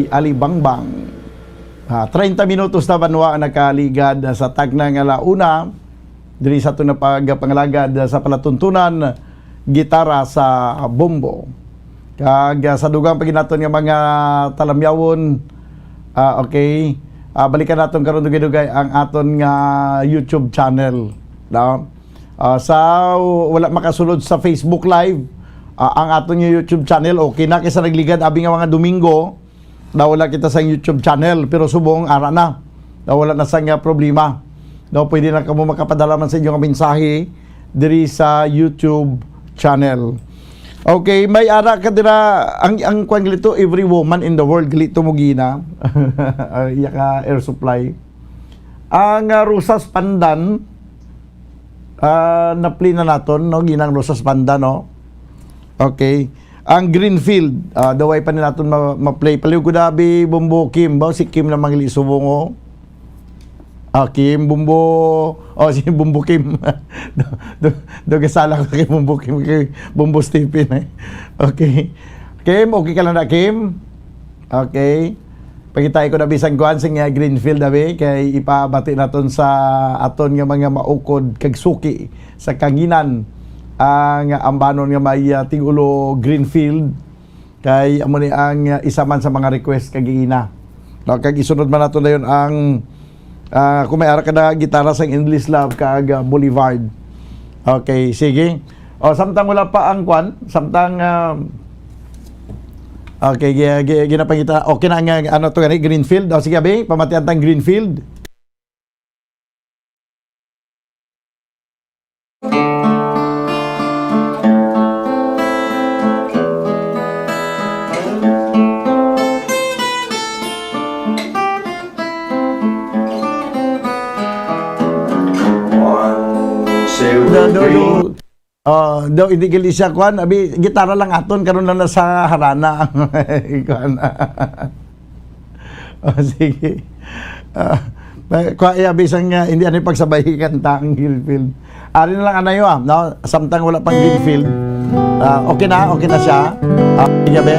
Alibangbang. Ah, treinta minutos na banwa ang nakaligad sa tagna nga la una diri sa aton nga pagpangalagad sa palatuntunan gitara sa bombo. Kag, ah, sa dugang pa gid naton nga mga talamyawon, ah, okay, ah, balikan naton karon dugay-dugay ang aton nga YouTube channel, no? Ah, sa wala makasulod sa Facebook Live, ah, ang aton nga YouTube channel, okay na kay sa nagligad abi nga mga Domingo, nawala kita sa YouTube channel, pero subong ara na. Nawala na sa nga problema. No, pwede na kamo makapadala man sa inyo nga mensahe diri sa YouTube channel. Okay, may ara ka dira, ang, ang kwan gali to, every woman in the world gali to mo gina. Ay, iya ka air supply. Ang, ah, Rosas Pandan, ah, na-play na naton, no? Ginang Rosas Pandan, no? Okay. Ang Greenfield, ah, daway pa ni naton ma-, ma-play. Paliw ko dabi, Bombo Kim. Ba, si Kim na mangili subong, oh. Ah, Kim, Bombo. Oh, si Bombo Kim. Do, do, do, kasala ko kay Bombo Kim, kay Bombo Stephen, eh. Okay. Kim, okay ka lang na, Kim? Okay. Pangitaay ko na bisan kuan sing, ah, Greenfield, abi, kay ipabati naton sa aton nga mga maukod kag suki sa kanginan ang ambanon nga may, ah, tigulo Greenfield, kay amo ni ang, ah, isa man sa mga request kag giina. No, kag isunod man nato dayon ang, ah, kung may ara ka na gitara sang Endless Love kag, ah, Boulevard. Okay, sige. O, samtang wala pa ang kwan, samtang, ah, okay, gi-, gi-, ginapangita, okay na nga, ano to gani, Greenfield. O, sige, abi, pamatian tang Greenfield. One, two, three. Ah, daw, hindi gali siya, kuan, abi, gitara lang aton, karon lang na sa harana ang kuan. Oh, sige. Ah, pa-, kuha, iya, bisang, ah, hindi ano yung pagsabay kanta ang Greenfield. Ari na lang anayo, ah, no? Samtang wala pang Greenfield. Ah, okay na, okay na siya. Ah, sige, be.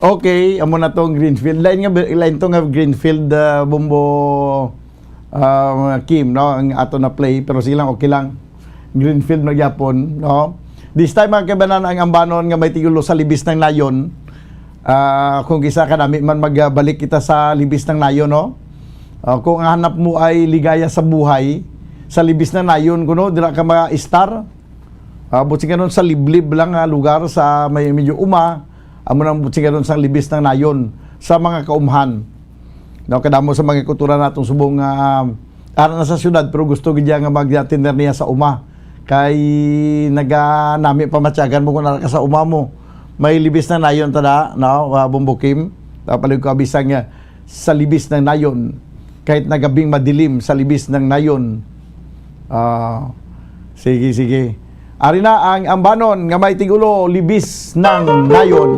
Okay, amo na tong Greenfield. Lain nga, lain to nga Greenfield, ah, Bombo, ah, Kim, no? Ang ato na play, pero sige lang, okay lang. Greenfield na gyapon, no? This time, mga kaibanan, ang ambanon nga may tigulo sa libis ng nayon. Ah, kung kisa kanami man magbalik kita sa libis ng nayon, no? Ah, kung ang hanap mo ay ligaya sa buhay, sa libis ng nayon, kuno, dira ka ma-star. Ah, buot silingon sa liblib lang nga lugar sa may medyo uma, amo nang buot silingon sa libis ng nayon sa mga kaumhan. No, kadamo sa mga kultura natong subong nga, ah, ara na sa syudad, pero gusto gid niya nga mag-tender niya sa uma. Kay naganami pa matyagan mo kung ara ka sa uma mo. May libis ng nayon tada, no, ah, Bombo Kim. Ah, palig ko abisang, ah, sa libis ng nayon, kahit na gabing madilim sa libis ng nayon. Ah, sige, sige. Ari na ang ambanon nga may tigulo, Libis ng Nayon.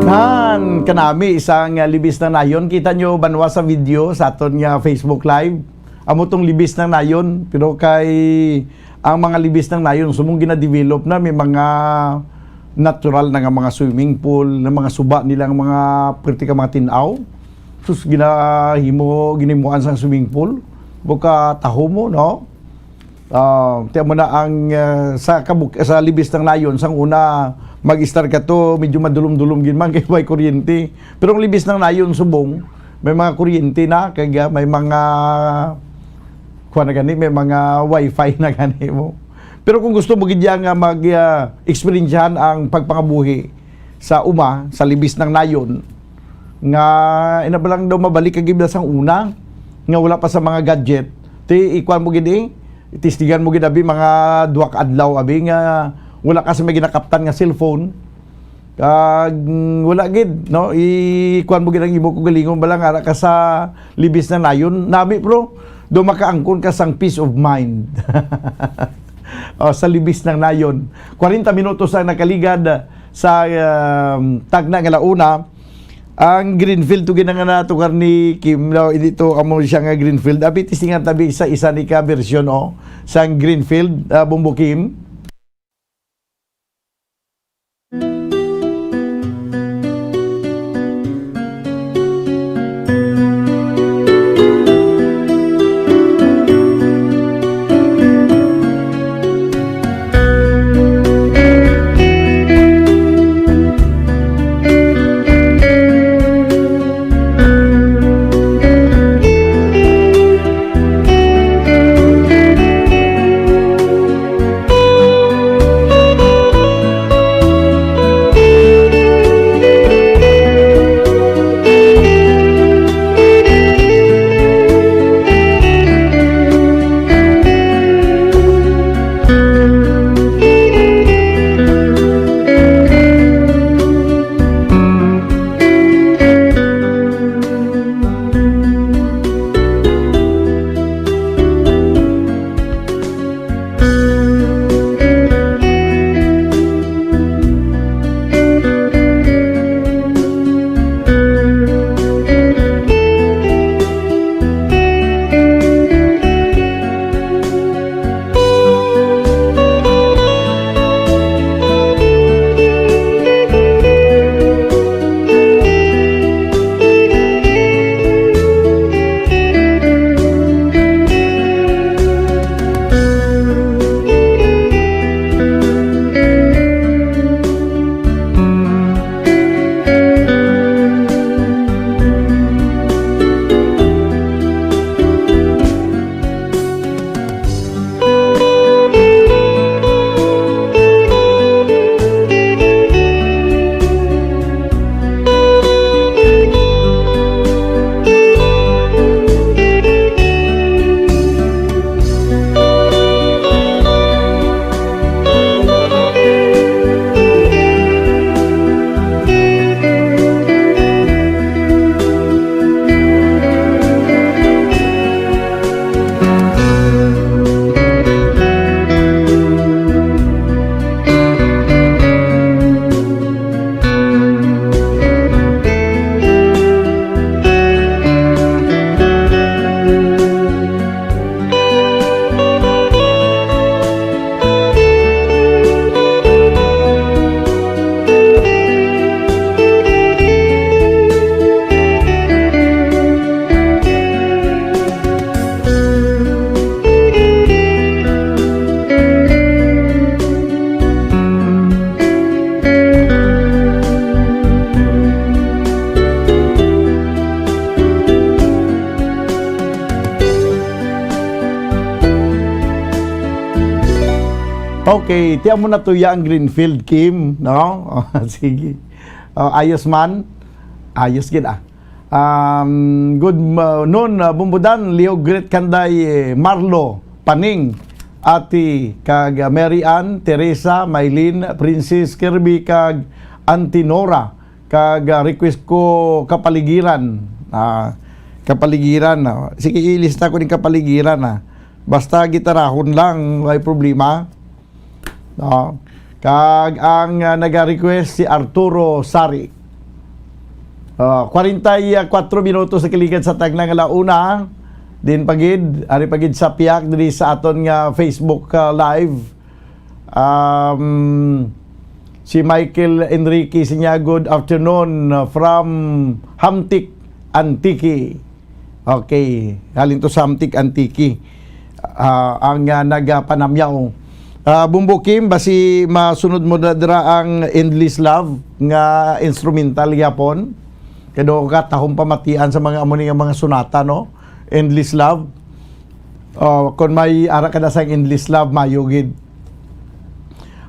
Nan, kanami isang, ah, Libis ng Nayon. Kita nyo, banwa, sa video sa aton nga Facebook Live. Amo tong Libis ng Nayon, pero kay ang mga Libis ng Nayon, subong gina-develop na, may mga natural na nga mga swimming pool, na mga suba nila nga mga perti ka mga tin-aw. Sus, ginahimo, ginimuan sang swimming pool. Buka taho mo, no? Ah, tiyan mo na ang, ah, sa kabuk-, sa Libis ng Nayon, sang una, mag-start ka to, medyo madulom-dulom gid man, kay may kuryente. Pero ang Libis ng Nayon, subong, may mga kuryente na, kay, ah, may mga, kuha na gani, may mga wifi na gani mo. Pero kung gusto mo gid yan nga mag, ah, eksperyensyahan ang pagpangabuhi sa uma, sa Libis ng Nayon, nga ina ba lang daw mabalik ka gid sang una, nga wala pa sa mga gadget, ti ikuan mo gid, eh, testigan mo gid, abi, mga duha ka adlaw, abi, nga wala ka sa may ginakaptan nga cellphone. Kag, mm, wala gid, no? Ikuan mo gid ang imo kaugalingon, bala nga ara ka sa Libis ng Nayon. Nami, bro, do makaangkon ka sang peace of mind. O, sa Libis ng Nayon. Kwarenta minutos ang nakaligad sa, um, tagna nga launa. Ang Greenfield to ginangana to karni Kim, no, hindi to amo siya nga Greenfield. Abi, testingan tabi sa isa ni ka version, oh, sang Greenfield, ah, Bumbo Kim. Okay, ti amo na to ya ang Greenfield, Kim, no? Sige. Oh, ayos man. Ayos gid, ah. Um, good ma-, noon, ah, Bumbudan, Leo Great Kanday, eh, Marlo, Paning, Ate, kag, ah, Mary Ann, Teresa, Mylene, Princess Kirby, kag Auntie Nora, kag, ah, request ko Kapaligiran. Ah, Kapaligiran, ah. Sige, ilista ko ning Kapaligiran, ah. Basta gitarahon lang, may problema. No? Kag ang, ah, naga-request si Arturo Sari. Ah, kwarenta y kuwatro minutos na kaligad sa tagna nga la una. Din pa gid, ari pa gid sa piyak diri sa aton nga Facebook, ah, Live. Um, si Michael Enrique siya, "Good afternoon, uh, from Hamtic, Antique." Okay, halin to Hamtic, Antique. Ah, ang, ah, nagapanamyaw. Ah, Bumbo Kim, basi masunod mo na dira ang Endless Love nga instrumental gyapon. Kay daw ka tahom pamatian sa mga amo ni nga mga sonata, no? Endless Love. Oh, kung may ara ka na sa Endless Love, mayo gid.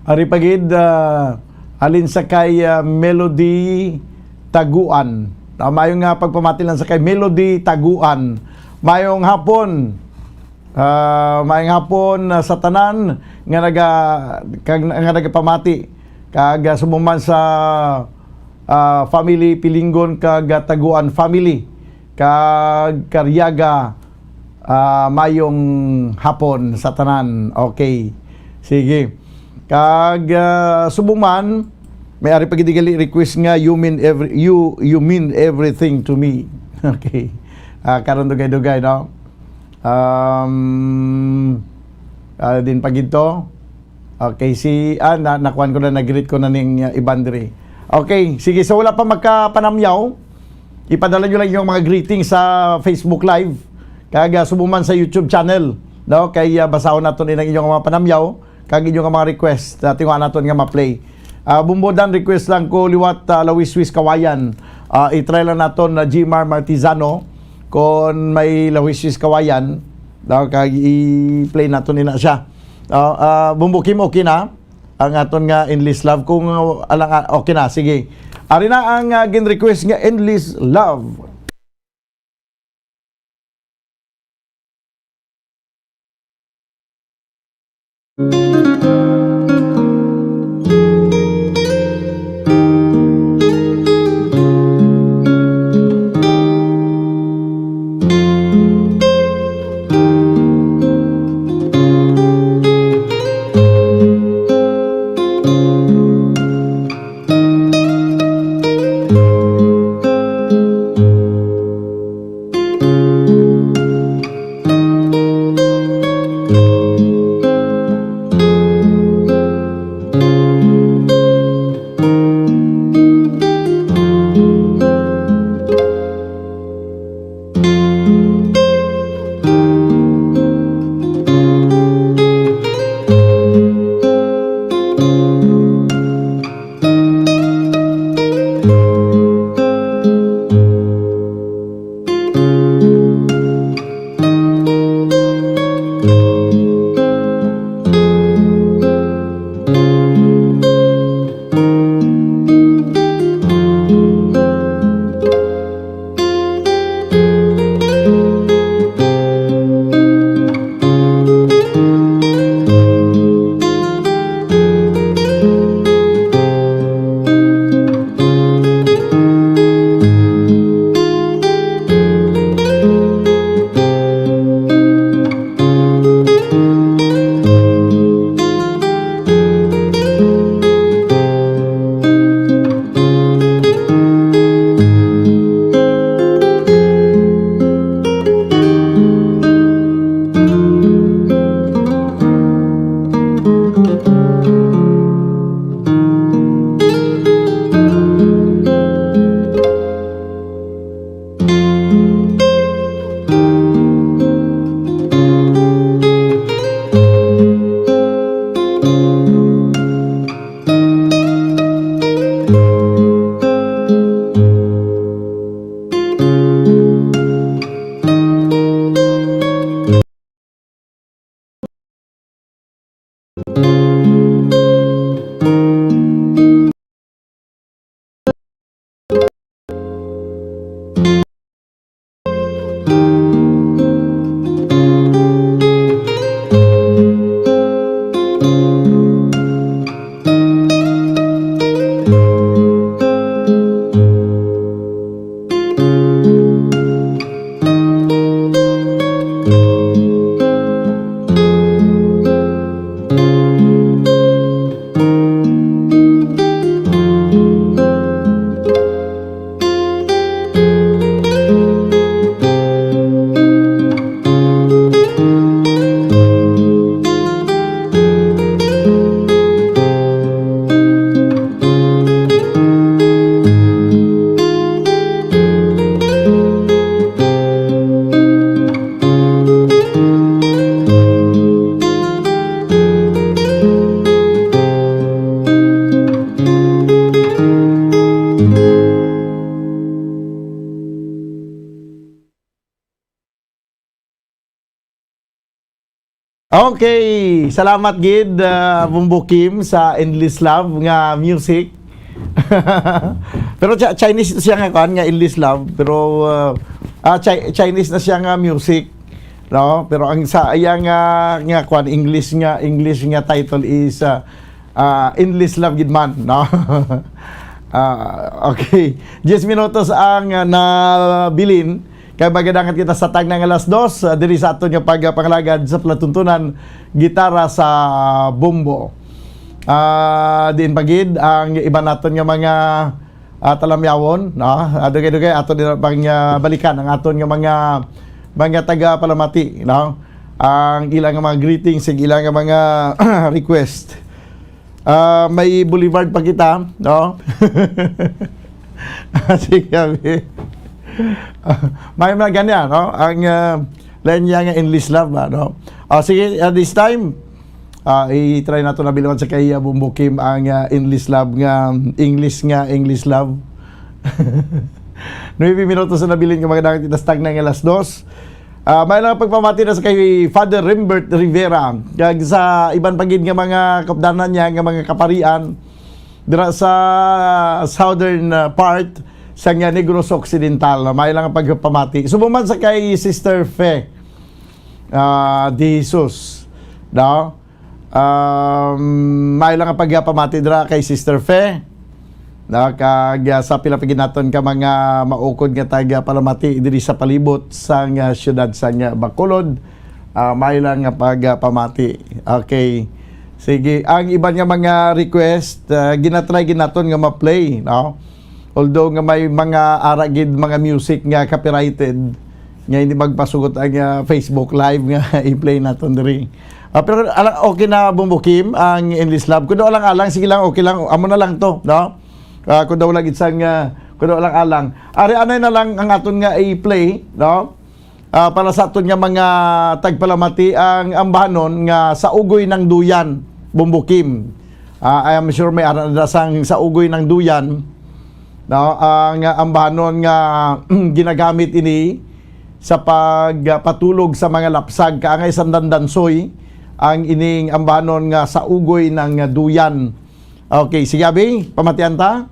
Ari pa gid, ah, halin sa kay, ah, Melody Taguan. Ah, mayo nga pagpamati lang sa kay Melody Taguan. Mayong hapon. Ah, mayong hapon, ah, sa tanan nga naga-, kag, nga nagapamati. Kag, ah, subong man sa, ah, family Pilingon kag, ah, Taguan family. Kag Cariaga, ah, mayong hapon sa tanan. Okay. Sige. Kag, ah, subong man, May ari pa gid gali request nga, "You mean every-, you, you mean everything to me." Okay. Ah, karon dugay-dugay, no? Um, ah, din pa gid to. Okay, si, ah, na, nakuan ko na, nag-greet ko na ning, ah, iban diri. Okay, sige, so wala pa magkapanamyaw, ipadala nyo lang yung mga greetings sa Facebook Live, kag, ah, subong man sa YouTube channel, no? Kay, ah, basahon naton ilang inyong mga panamyaw, kag inyong mga request, ah, tinguha naton nga ma-play. Ah, Bumbo Dan, request lang ko liwat, ah, Lawiswis Kawayan. Ah, i-try lang naton na Jimar Martizano, kon may Lawiswis Kawayan, no? Kag i-play naton ina siya. Ah, ah, Bumbo Kim, okay na ang aton nga Endless Love? Kung, ah, alang, ah, okay na, sige. Ari na ang, ah, gin-request nga Endless Love. Okay, salamat gid, ah, Bumbo Kim, sa Endless Love nga music. Pero Chi-, Chinese na siya nga kuan, nga Endless Love, pero, ah, ah, Chi-, Chinese na siya nga music, no? Pero ang sa iya nga, nga kuan, English nga, English nga title is, ah, ah, Endless Love gid man, no? Ah, okay. Diyes minutos ang, ah, nabilin. Kay magadangat kita sa tagna nga alas dos, ah, diri sa aton nga pagpangalagad sa palatuntunan, gitara sa bombo. Ah, diin pa gid ang iban naton nga mga, ah, talamyawon, no? Ah, dugay-dugay ato din pang, ah, balikan ang aton nga mga, mga tagapalamati, no? Ang ilang nga mga greetings, ang ilang nga mga request. Ah, may Boulevard pa kita, no? Sige, abi. May mga ganyan, no? Ang, ah, lain niya nga Endless Love ba, no? Ah, sige, ah, this time, ah, i-try nato na bilawan sa kay, ah, Bumbo Kim ang, ah, Endless Love nga, English nga, English Love. Nuebe minutos na nabilin nga mga dangit, itas tagna nga alas dos. Ah, may lang pagpamati na sa kay Father Rimbert Rivera, kag sa iban pa gid nga mga kapdanan niya, nga mga kaparian, dira sa southern, ah, part sa nga Negros Occidental. May lang pagpamati. Subong man sa kay Sister Fe, ah, De Jesus, no? Um, may lang pagpamati dira kay Sister Fe, no? Kag, ah, sa pila pa gid naton ka mga maukod nga taga palamati diri sa palibot sang, ah, siyudad sang, ah, Bacolod. Ah, may lang nga pagpamati. Okay. Sige, ang iban nga mga request, ah, ginatry gid naton nga ma-play, no? Although nga may mga ara gid mga music nga copyrighted, nga hindi magpasugot ang, ah, Facebook Live nga i-play naton diri. Ah, pero ala, okay na, Bumbo Kim, ang Endless Love. Kuno alang-alang, sige lang, okay lang, amo na lang to, no? Ah, kuno wala gid sang, ah, kuno alang-alang. Ari, anay na lang ang aton nga i-play, no? Ah, para sa aton nga mga tagpalamati, ang ambahanon nga Sa Ugoy ng Duyan, Bumbo Kim. Ah, I am sure may ara na sang Sa Ugoy ng Duyan, no? Ang, ah, ambahanon nga ginagamit ini sa pagpatulog sa mga lapsag, kaangay sang dandansoy, ang ining ambahanon nga Sa Ugoy ng Duyan. Okay, sige, abi, pamatian ta.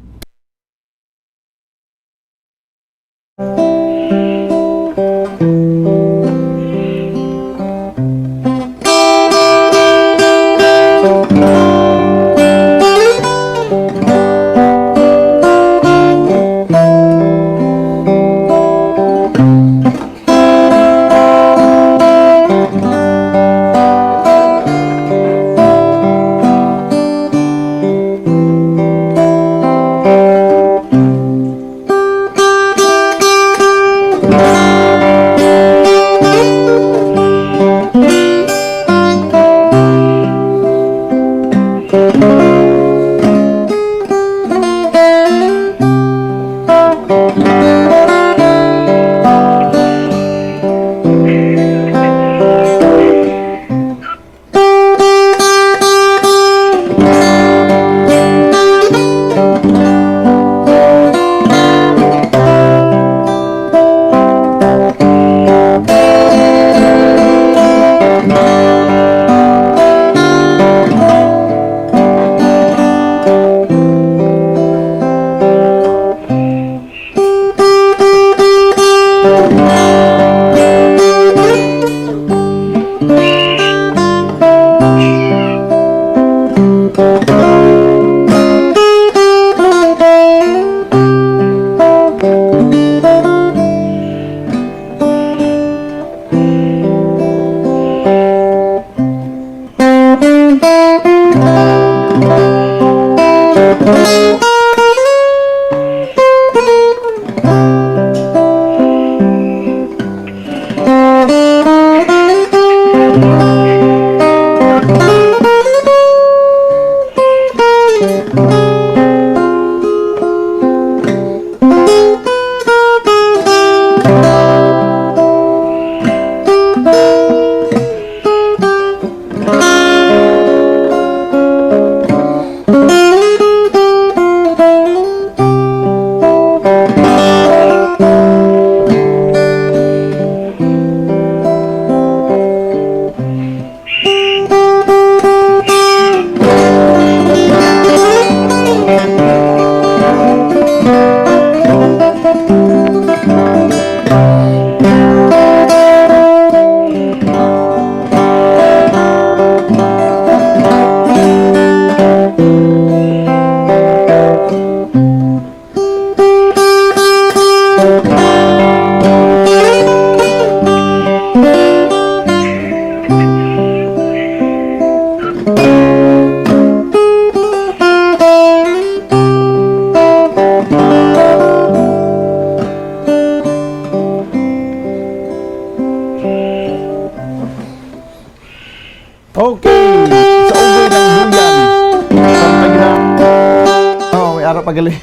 Okay, sa ugoy ng duyan. Sa pagna-, oh, may ara pa gali.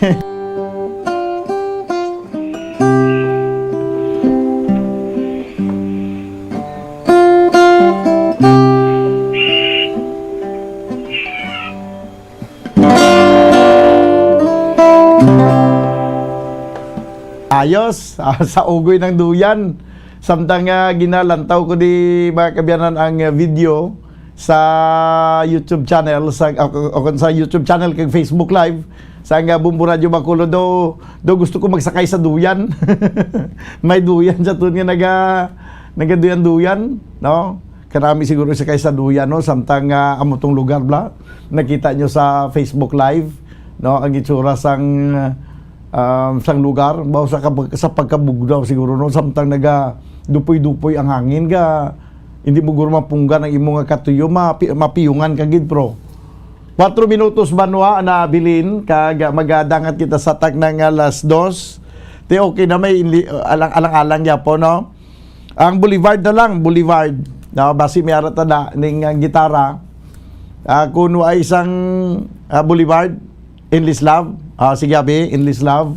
Ayos, ah, sa ugoy ng duyan. Samtang, ah, ginalantaw ko di, mga kabyanan, ang, ah, video sa YouTube channel, sa, o, o, sa YouTube channel kag Facebook Live, sa nga Bombo Radyo Bacolod, do, do gusto ko magsakay sa duyan. May duyan sa tun nga naga-, nagaduyan-duyan, no? Kanami siguro sakay sa duyan, no? Samtang, ah, amo tong lugar, bla. Nakita nyo sa Facebook Live, no? Ang itsura sang, um, sang lugar, baw sa kab-, sa pagkabugnaw siguro, no? Samtang naga dupoy-dupoy ang hangin, ga, hindi mo guro mapunggan ang imo nga katuyo, mapi-, mapiyungan ka gid, bro. Kuwatro minutos banwa na bilin, kag magadangat kita sa takna nga alas dos. Te, okay na, may inli-, alang, alang-alang gyapon, no? Ang Boulevard na lang, Boulevard. No, basi may ara ta na ning, ah, gitara. Ah, kung wa isang, ah, Boulevard, Endless Love. Ah, sige, abi, Endless Love.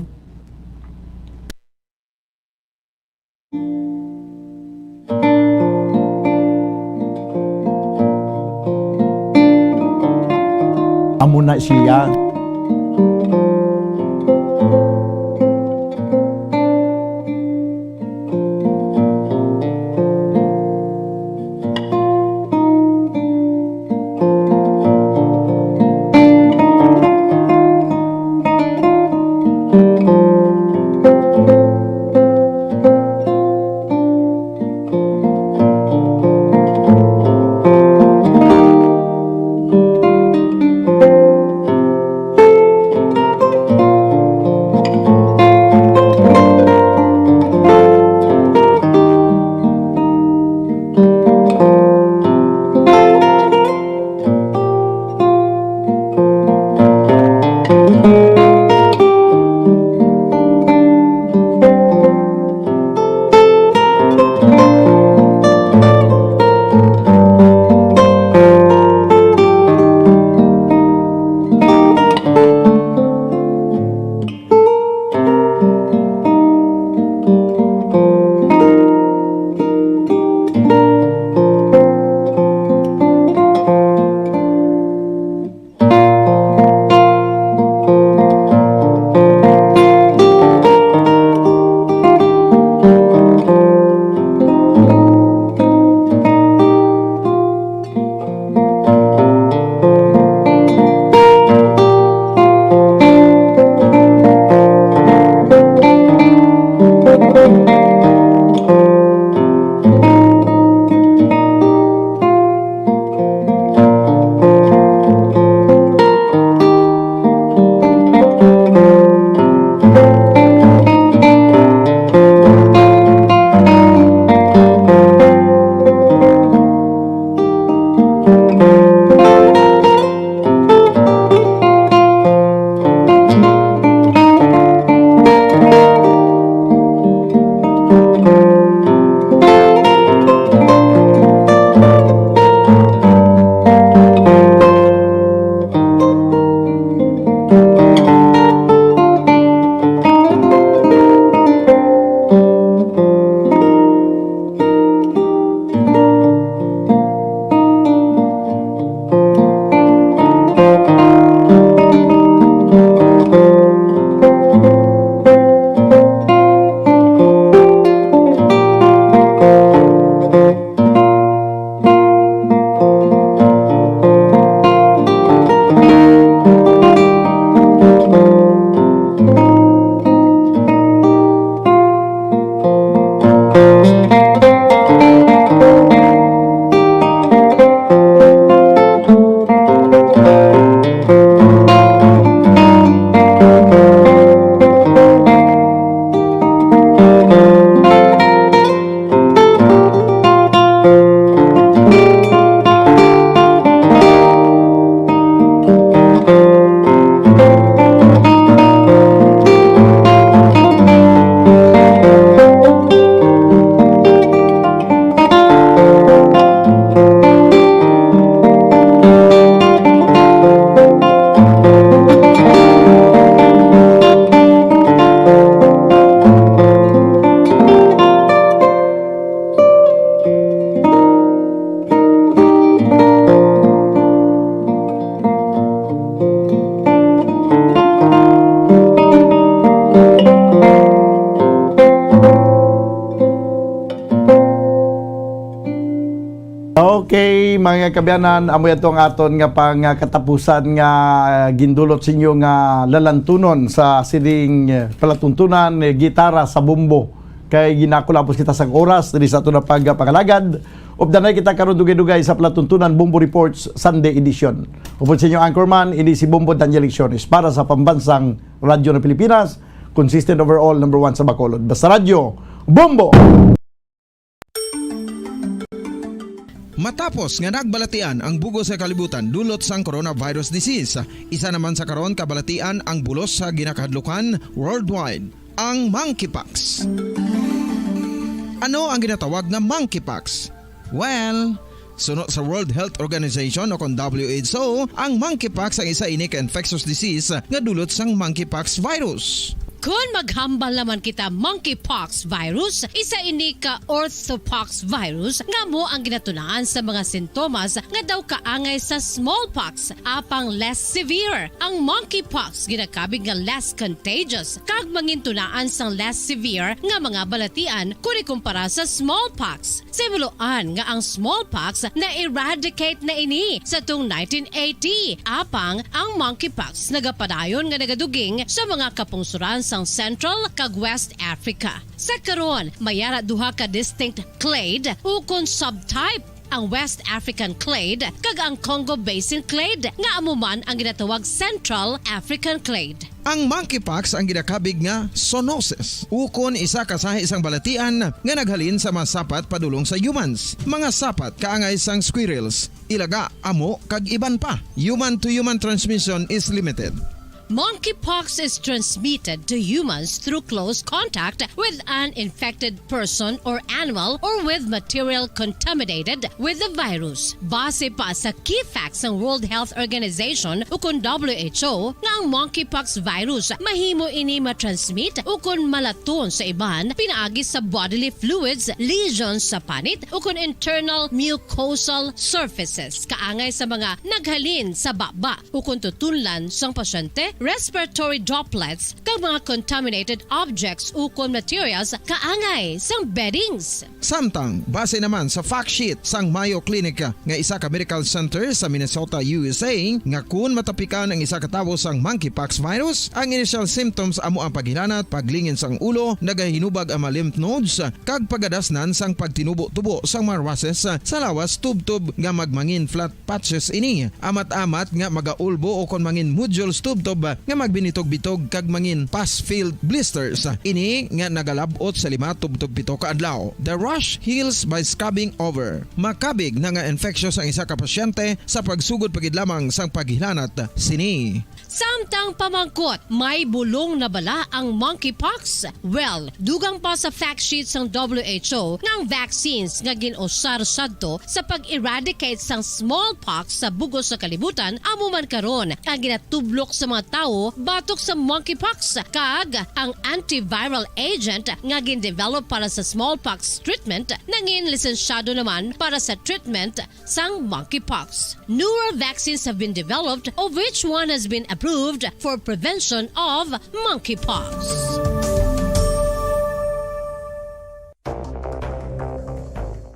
Amo na siya. Okay, mga kaabyanan, amo yato ang aton nga pang, ah, katapusan nga, ah, gindulot sa inyo nga lalantunon sa sining, eh, palatuntunan, eh, gitara sa bombo. Kay ginakulapos kita sang oras diri sa aton nga pagpangalagad. Updanay kita karon dugay-dugay sa palatuntunan Bombo Reports Sunday Edition. Upod sa inyo anchorman, ini si Bombo Daniel Lecciones para sa Pambansang Radyo ng Pilipinas, consistent overall, number one sa Bacolod. Basta Radyo, Bombo! Matapos nga nagbalatian ang bug-os nga kalibutan dulot sang coronavirus disease, isa naman sa karon kabalatian ang bulos sa ginakahadlukan worldwide, ang monkeypox. Ano ang ginatawag nga monkeypox? Well, suno sa World Health Organization o kon W H O, ang monkeypox ang isa ini ka infectious disease nga dulot sang monkeypox virus. Kon maghambal naman kita, monkeypox virus, isa ini ka orthopox virus nga amo ang ginatunaan sa mga sintomas nga daw kaangay sa smallpox, apang less severe. Ang monkeypox ginakabig nga less contagious kag mangintunaan sang less severe nga mga balatian kon ikumpara sa smallpox. Sa himuloan nga ang smallpox na-eradicate na ini sa tuong nineteen eighty, apang ang monkeypox nagapadayon nga nagaduging sa mga kapungsoran sang Central kag West Africa. Sa karon, may ara duha ka distinct clade ukon subtype, ang West African clade kag ang Congo Basin clade, nga amo man ang ginatawag Central African clade. Ang monkeypox ang ginakabig nga zoonosis, ukon isa ka sahi sang balatian nga naghalin sa mga sapat padulong sa humans, mga sapat kaangay sang squirrels, ilaga, amo, kag iban pa. Human-to-human transmission is limited. Monkeypox is transmitted to humans through close contact with an infected person or animal or with material contaminated with the virus. Base pa sa key facts sang World Health Organization ukon W H O, nga ang monkeypox virus mahimo ini matransmit ukon malaton sa iban pinaagi sa bodily fluids, lesions sa panit, ukon internal mucosal surfaces, kaangay sa mga naghalin sa baba ukon tutunlan sang pasyente, respiratory droplets, kag mga contaminated objects ukon materials kaangay sang beddings. Samtang, base naman sa fact sheet sang Mayo Clinic nga isa ka medical center sa Minnesota, U S A, nga kun matapikan ang isa ka tawo sang monkeypox virus, ang initial symptoms amo ang paghilanat, paglingin sang ulo, nagahinubag ang mga lymph nodes, kag pagadasnan sang pagtinubo-tubo sang mga rushes sa lawas tubtob nga magmangin flat patches ini, amat-amat nga magaulbo ukon mangin nodules tubtob nga magbinitog-bitog kag mangin pus-filled blisters. Ini nga nagalab-ot sa lima tubtob pito ka adlaw. The rash heals by scabbing over. Makabig na nga infectious ang isa ka pasyente sa pagsugod pa gid lamang sang paghilanat sini. Samtang pamangkot, may bulong na bala ang monkeypox? Well, dugang pa sa fact sheet sang W H O nga ang vaccines nga gin-usar sadto sa pag-eradicate sang smallpox sa bug-os nga kalibutan amo man karon ang ginatublok sa mga tawo batok sa monkeypox, kag ang antiviral agent nga gin-develop para sa smallpox treatment nangin lisensyado naman para sa treatment sang monkeypox. Newer vaccines have been developed, of which one has been approved for prevention of monkeypox.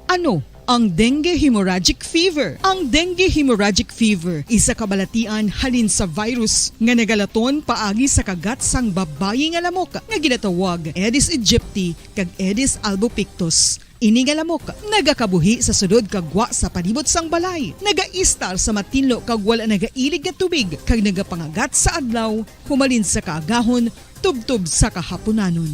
Ano ang dengue hemorrhagic fever? Ang dengue hemorrhagic fever, isa ka balatian halin sa virus nga nagalaton paagi sa kagat sang babayi nga lamok nga ginatawag Aedes aegypti kag Aedes albopictus. Ini nga lamok nagakabuhi sa sulod kag gwa sa palibot sang balay, nagaistar sa matinlo kag wala nagailig nga tubig, kag nagapangagat sa adlaw humalin sa kaagahon tubtob sa kahapunanon.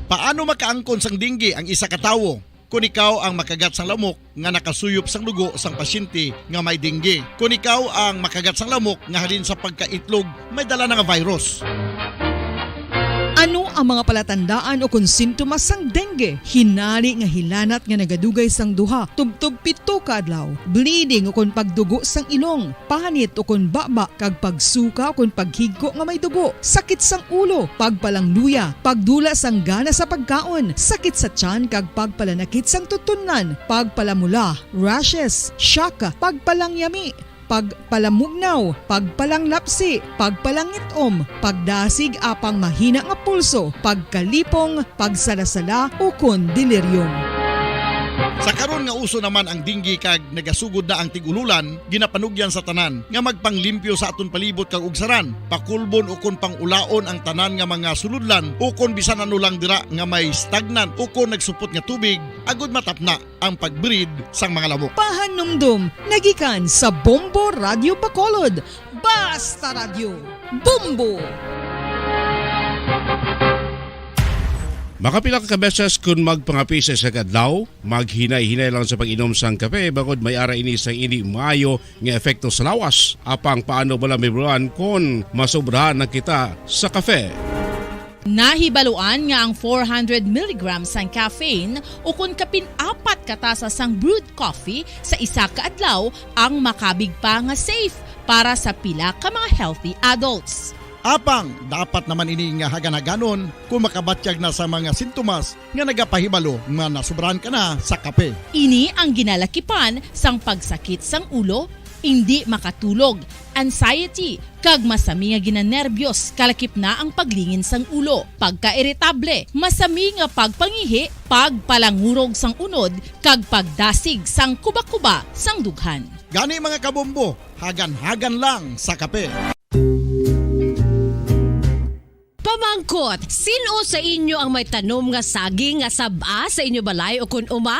Paano makaangkon sang dengue ang isa ka tawo? Kon ikaw ang makagat sang lamok nga nakasuyop sang dugo sang pasyente nga may dengue, kon ikaw ang makagat sang lamok nga halin sa pagkaitlog may dala na nga virus. Ano ang mga palatandaan o kon sintomas sang dengue? Hinari nga hilanat nga nagadugay sang duha tubtob pito ka adlaw, bleeding o kon pagdugo sang ilong, panit o kon baba, kag pagsuka o kon paghigko nga may dugo, sakit sang ulo, pagpalangluya, pagdula sang gana sa pagkaon, sakit sa tiyan kag pagpalanakit sang tutunlan, pagpalamula, rashes, shock, pagpalangyami, pagpalamugnaw, pagpalanglapsi, pagpalangit-om, pagdasig apang mahina nga pulso, pagkalipong, pagsalasala, ukon delirium. Sa karon nga uso naman ang dengue kag nagasugod na ang tig-ululan, ginapanugyan sa tanan nga magpanglimpyo sa aton palibot kag ugsaran, pakulbon ukon pangulaon ang tanan nga mga sulodlan ukon bisan ano lang dira nga may stagnant ukon nagsupot nga tubig, agud matapna ang pag-breed sang mga lamok. Pahanumdom nagikan sa Bombo Radio Bacolod. Basta Radio Bombo! Makapila ka beses kun magpangapi sa isa ka adlaw, maghinay-hinay lang sa pag-inom sang kape, bangod may ara ini sang indi maayo nga epekto sa lawas. Apang paano bala, Mibuan, kon masobrahan na kita sa kape? Nahibaluan nga ang four hundred milligrams sang caffeine ukon kapin apat ka tasa sang brewed coffee sa isa ka adlaw ang makabig pa nga safe para sa pila ka mga healthy adults. Apang dapat naman ini nga hagan-haganon kung makabatyag na sa mga sintomas nga nagapahibalo nga nasobrahan ka na sa kape. Ini ang ginalakipan sang pagsakit sang ulo, indi makatulog, anxiety, kag masami nga ginanerbyos, kalakip na ang paglingin sang ulo, pagkairitable, masami nga pagpangihi, pagpalangurog sang unod, kag pagdasig sang kuba-kuba sang dughan. Gani, mga kabombo, hagan-hagan lang sa kape. Pamangkot, sin-o sa inyo ang may tanom nga saging nga sab-a sa inyo balay o kun uma?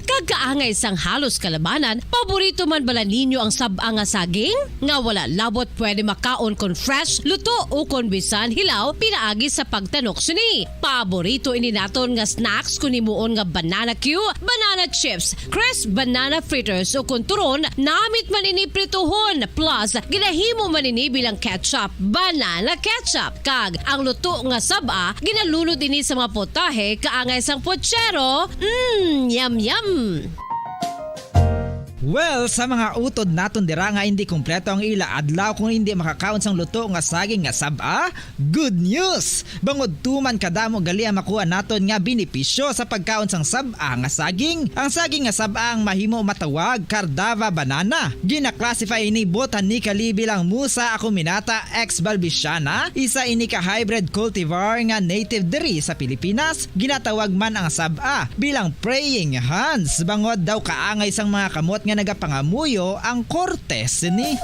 Kag kaangay sang halos kalabanan, paborito man bala ninyo ang sab-a nga saging? Nga wala labot pwede makaon kon fresh, luto, o kon bisan hilaw pinaagi sa pagtanok sini. Paborito ini naton nga snacks kon himuon nga banana cue, banana chips, crisp banana fritters, o kon turon, namit man ini prituhon, plus ginahimo man ini bilang ketchup, banana ketchup. Kag ang luto nga sab-a, ginalunod ini sa mga putahe kaangay sang putsero. Mm, yum, yum! Well, sa mga utod naton dira nga hindi kompleto ang ila adlaw kung hindi makakaon sang luto nga saging nga sab-a, good news! Bangod tuman kadamo gali ang makuha naton nga benepisyo sa pagkaon sang sab-a nga saging. Ang saging nga sab-a ang mahimo matawag Cardava banana. Gina-classify ini botanically bilang Musa acuminata ex balbisiana, isa ini ka hybrid cultivar nga native diri sa Pilipinas. Ginatawag man ang sab-a bilang praying hands, bangod daw kaangay sang mga kamot nga nagapangamuyo ang korte sini.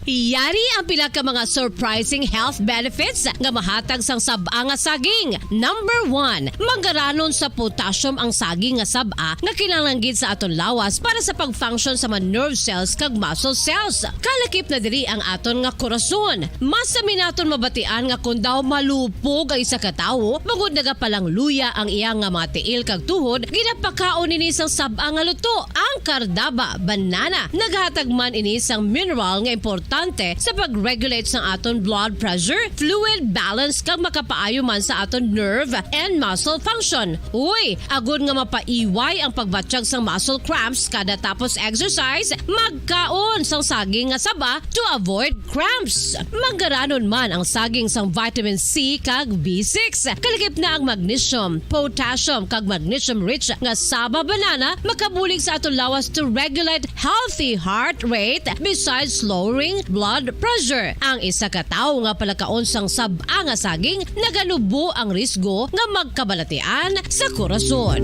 Yari ang pila ka mga surprising health benefits nga mahatag sang sab-a nga saging. Number one, manggaranon sa potassium ang saging nga sab-a nga kinahanglan gid sa aton lawas para sa pag-function sa mga nerve cells kag muscle cells. Kalakip na diri ang aton nga korason. Masami naton mabatian nga kon daw malupog ang isa ka tawo, bangod nagapalangluya ang iya nga mga tiil kag tuhod, ginapakaon ini sang sab-a nga luto, ang Cardava banana. Naghatag man ini sang mineral nga importante sa pag-regulate sang aton blood pressure, fluid balance, kag makapaayo man sa aton nerve and muscle function. Uy, agod nga mapaiway ang pagbatyag sang muscle cramps kada tapos exercise, magkaon sang saging nga saba to avoid cramps. Manggaranon man ang saging sang vitamin C kag B six. Kalakip na ang magnesium, potassium, kag magnesium-rich nga saba banana makabulig sa aton lawas to regulate healthy heart rate besides lowering blood pressure. Ang isa ka tawo nga palakaon sang sab-a nga saging naganubo ang risgo nga magkabalatian sa korason.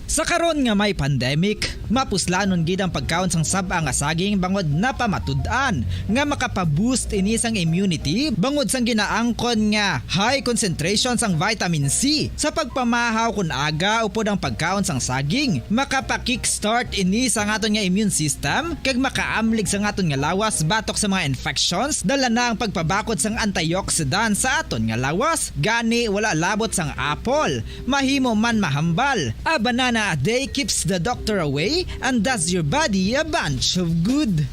Sa karon nga may pandemic, mapuslanon gid ang pagkaon sang sab-a nga saging bangod napamatud-an nga makapa-boost ini sang immunity bangod sang ginaangkon nga high concentration sang vitamin C. Sa pagpamahaw kon aga upod ang pagkaon sang saging, makapa-kickstart ini sa aton nga immune system kag makaamlig sa aton nga lawas batok sa mga infections. Dala na ang pagpabakod sang antioxidant sa aton nga lawas. Gani, wala labot sang apple, mahimo man mahambal. A banana a day keeps the doctor away and does your body a bunch of good.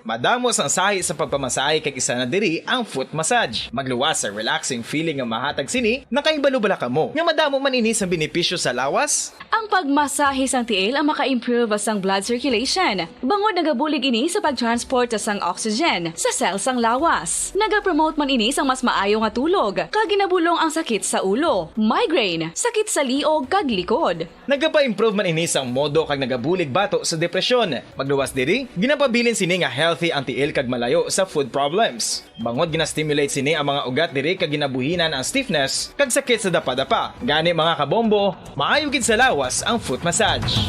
Madamo sang sahi sa pagpamasahe kag isa na diri ang foot massage. Magluwas sa relaxing feeling nga mahatag sini, nakahibalo bala kamo nga madamo man ini sang benepisyo sa lawas? Ang pagmasahe sang tiil ang maka-improve sang blood circulation, bangod nagabulig ini sa pag-transport sang oxygen sa cell sang lawas. Nagapromote man ini sang mas maayo nga tulog, kag ginabulong ang sakit sa ulo, migraine, sakit sa liog, kag likod. Nagapa-improve man ini sang modo kag nagabulig bato sa depresyon. Magluwas diri, ginapabilin sini nga healthy anti-ill kag malayo sa foot problems. Bangod gina-stimulate sini ang mga ugat diri kag ginabuhinan ang stiffness kag sakit sa dapadapa. Gani, mga kabombo, maayo gid sa lawas ang foot massage.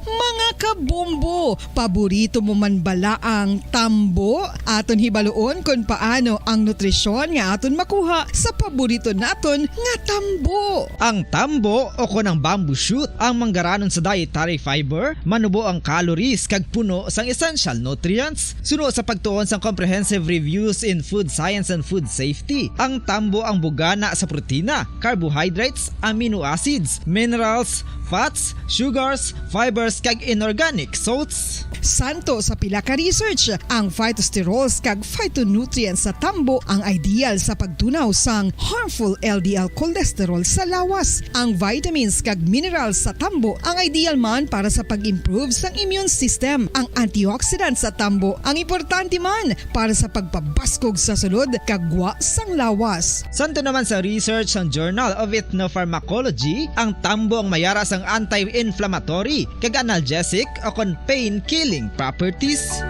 Mga kabombo, paborito mo man bala ang tambo? Aton hibaluon kon paano ang nutrisyon nga aton makuha sa paborito naton nga tambo. Ang tambo o kon ang bamboo shoot ang manggaranon sa dietary fiber, manubo ang calories kag puno sang essential nutrients. Suno sa pagtuon sang Comprehensive Reviews in Food Science and Food Safety, ang tambo ang bugana sa protina, carbohydrates, amino acids, minerals, fats, sugars, fibers, kag inorganic salts. Santo sa pila ka research, ang phytosterols kag phytonutrients sa tambo ang ideal sa pagtunaw sang harmful L D L cholesterol sa lawas. Ang vitamins kag minerals sa tambo ang ideal man para sa pag-improve sang immune system. Ang antioxidants sa tambo ang importante man para sa pagpabaskog sa sulod kag gwa sang lawas. Santo naman sa research sang Journal of Ethnopharmacology, ang tambo ang mayara sang anti-inflammatory kag analgesic o kon pain-killing properties.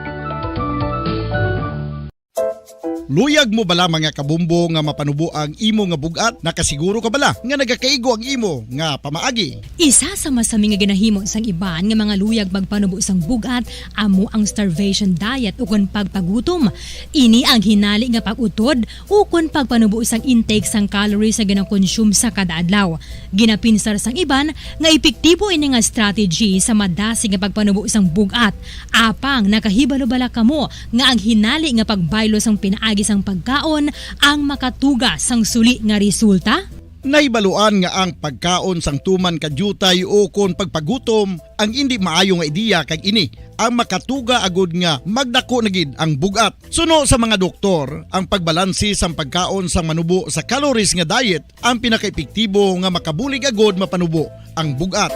Luyag mo bala, mga kabombo, nga mapanubo ang imo nga bug-at? Nakasiguro ka bala nga nagakaigo ang imo nga pamaagi? Isa sa masami nga ginahimo sang iban nga mga luyag magpanubo sang bug-at amo ang starvation diet ukon pagpagutom. Ini ang hinali nga pag-utod ukon pagpanubo sang intake sang calories nga ginakonsume sa kada adlaw. Ginapinsar sang iban nga epektibo ini nga strategy sa madasig nga pagpanubo sang bug-at. Apang nakahibalo bala kamo nga ang hinali nga pagbaylo sang pinaagi sang pagkaon ang makatuga sang suli nga resulta? Nahibaluan nga ang pagkaon sang tuman ka diutay ukon pagpagutom ang indi maayo nga ideya, kag ini ang makatuga agud nga magdako na gid ang bug-at. Suno sa mga doktor, ang pagbalanse sang pagkaon sang manubo sa calories nga diet ang pinakaepektibo nga makabulig agud mapanubo ang bug-at.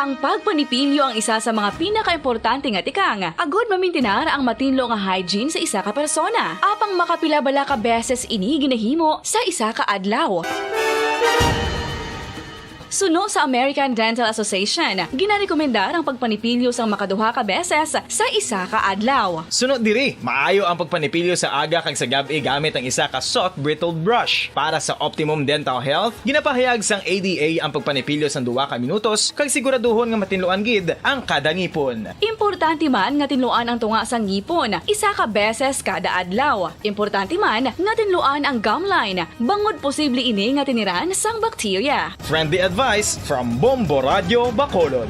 Ang pagpanipilyo ang isa sa mga pinakaimportante nga tikang agud mamintinar ang matinlo nga hygiene sa isa ka persona. Apang makapila bala ka beses ini ginahimo sa isa ka adlaw? Suno sa American Dental Association, ginarekomendar ang pagpanipilyo sang makaduha ka beses sa isa ka adlaw. Suno diri, maayo ang pagpanipilyo sa aga kag sa gab-i gamit ang isa ka soft brittle brush. Para sa optimum dental health, ginapahayag sang A D A ang pagpanipilyo sang duha ka minutos kag siguraduhon nga matinluan gid ang kada ngipon. Importante man nga tinluan ang tunga sang ngipon isa ka beses kada adlaw. Importante man nga tinluan ang gum line, bangod posible ini nga tiniran sang bakterya. Friendly advice from Bombo Radio Bacolod.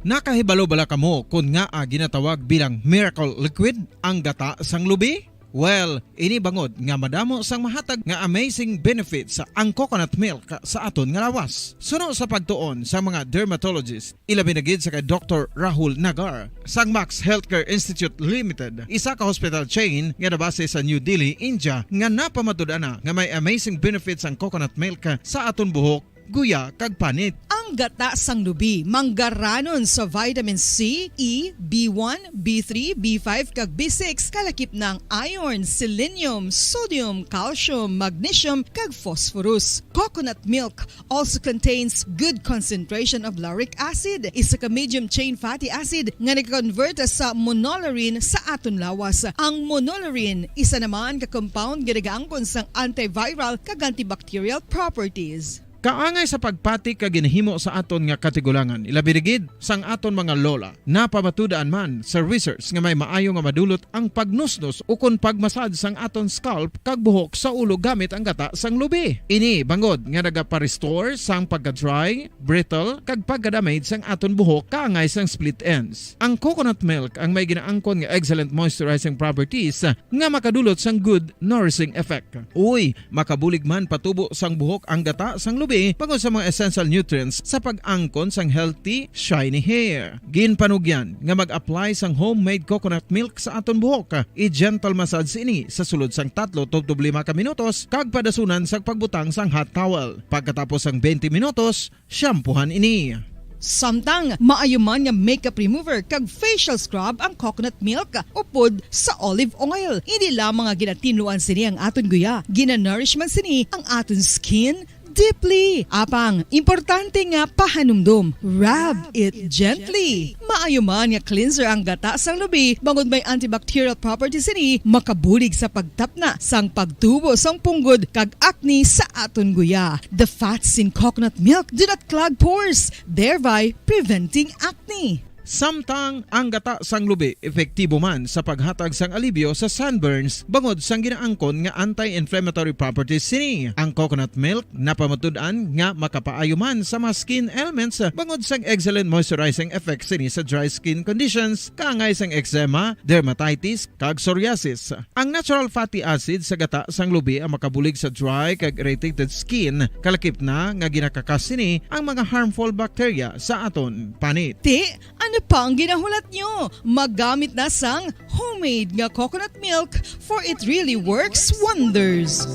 Nakahibalo bala kamo kon ngaa ginatawag bilang miracle liquid ang gata sang lubi? Well, ini bangod nga madamo sang mahatag nga amazing benefits ang coconut milk sa aton nga lawas. Suno sa pagtuon sa mga dermatologist, ilabi na gid sa kay Doktor Rahul Nagar sang Max Healthcare Institute Limited, isa ka hospital chain nga nabase sa New Delhi, India, nga napamatud-an na nga may amazing benefits ang coconut milk sa aton buhok, guya, kag panit. Ang gata sang lubi manggaranon sa vitamin C, E, B one, B three, B five, kag B six, kalakip na ang iron, selenium, sodium, calcium, magnesium, kag phosphorus. Coconut milk also contains good concentration of lauric acid, isa ka medium chain fatty acid nga nag-convert sa monolaurin sa aton lawas. Ang monolaurin, isa naman ka compound nga nagaangkon sang antiviral kag antibacterial properties. Kaangay sa pagpati kag ginahimo sa aton nga katigulangan, ilabi na gid sang aton mga lola. Napamatud-an man sa research nga may maayo nga madulot ang pagnusnos ukon pagmasad sang aton scalp kag buhok sa ulo gamit ang gata sang lubi. Ini bangod nga nagapa-restore sang pagka-dry, brittle, kag pagka-damage sang aton buhok kaangay sang split ends. Ang coconut milk ang may ginaangkon nga excellent moisturizing properties nga makadulot sang good nourishing effect. Uy, makabulig man patubo sang buhok ang gata sang lubi bangod sa mga essential nutrients sa pag-angkon sang healthy, shiny hair. Ginpanugyan nga mag-apply sang homemade coconut milk sa aton buhok. I-gentle massage ini sa sulod sang tatlo tubtob lima ka minutos kag padasunan sang pagbutang sang hot towel. Pagkatapos sang twenty minutos, shampoohan ini. Samtang maayo man nga makeup remover kag facial scrub ang coconut milk upod sa olive oil. Hindi lamang nga ginatinluan sini ang aton guya, ginanourish man sini ang aton skin deeply. Apang, importante nga pahanumdom, rub it gently. Maayo man nga cleanser ang gata sang lubi, bangod may antibacterial properties sini, makabulig sa pagtapna sang pagtubo sang punggod kag acne sa aton guya. The fats in coconut milk do not clog pores, thereby preventing acne. Samtang ang gata sang lubi epektibo man sa paghatag sang alibyo sa sunburns bangod sang ginaangkon nga anti-inflammatory properties sini, ang coconut milk napamatud-an nga makapaayo man sa mga skin ailments bangod sang excellent moisturizing effect sini sa dry skin conditions kaangay sang eczema, dermatitis, kag psoriasis. Ang natural fatty acid sa gata sang lubi ang makabulig sa dry kag irritated skin, kalakip na nga ginakakas sini ang mga harmful bacteria sa aton panit. Ti, ano pa ang ginahulat nyo? Magamit na sang homemade nga coconut milk, for it really works wonders.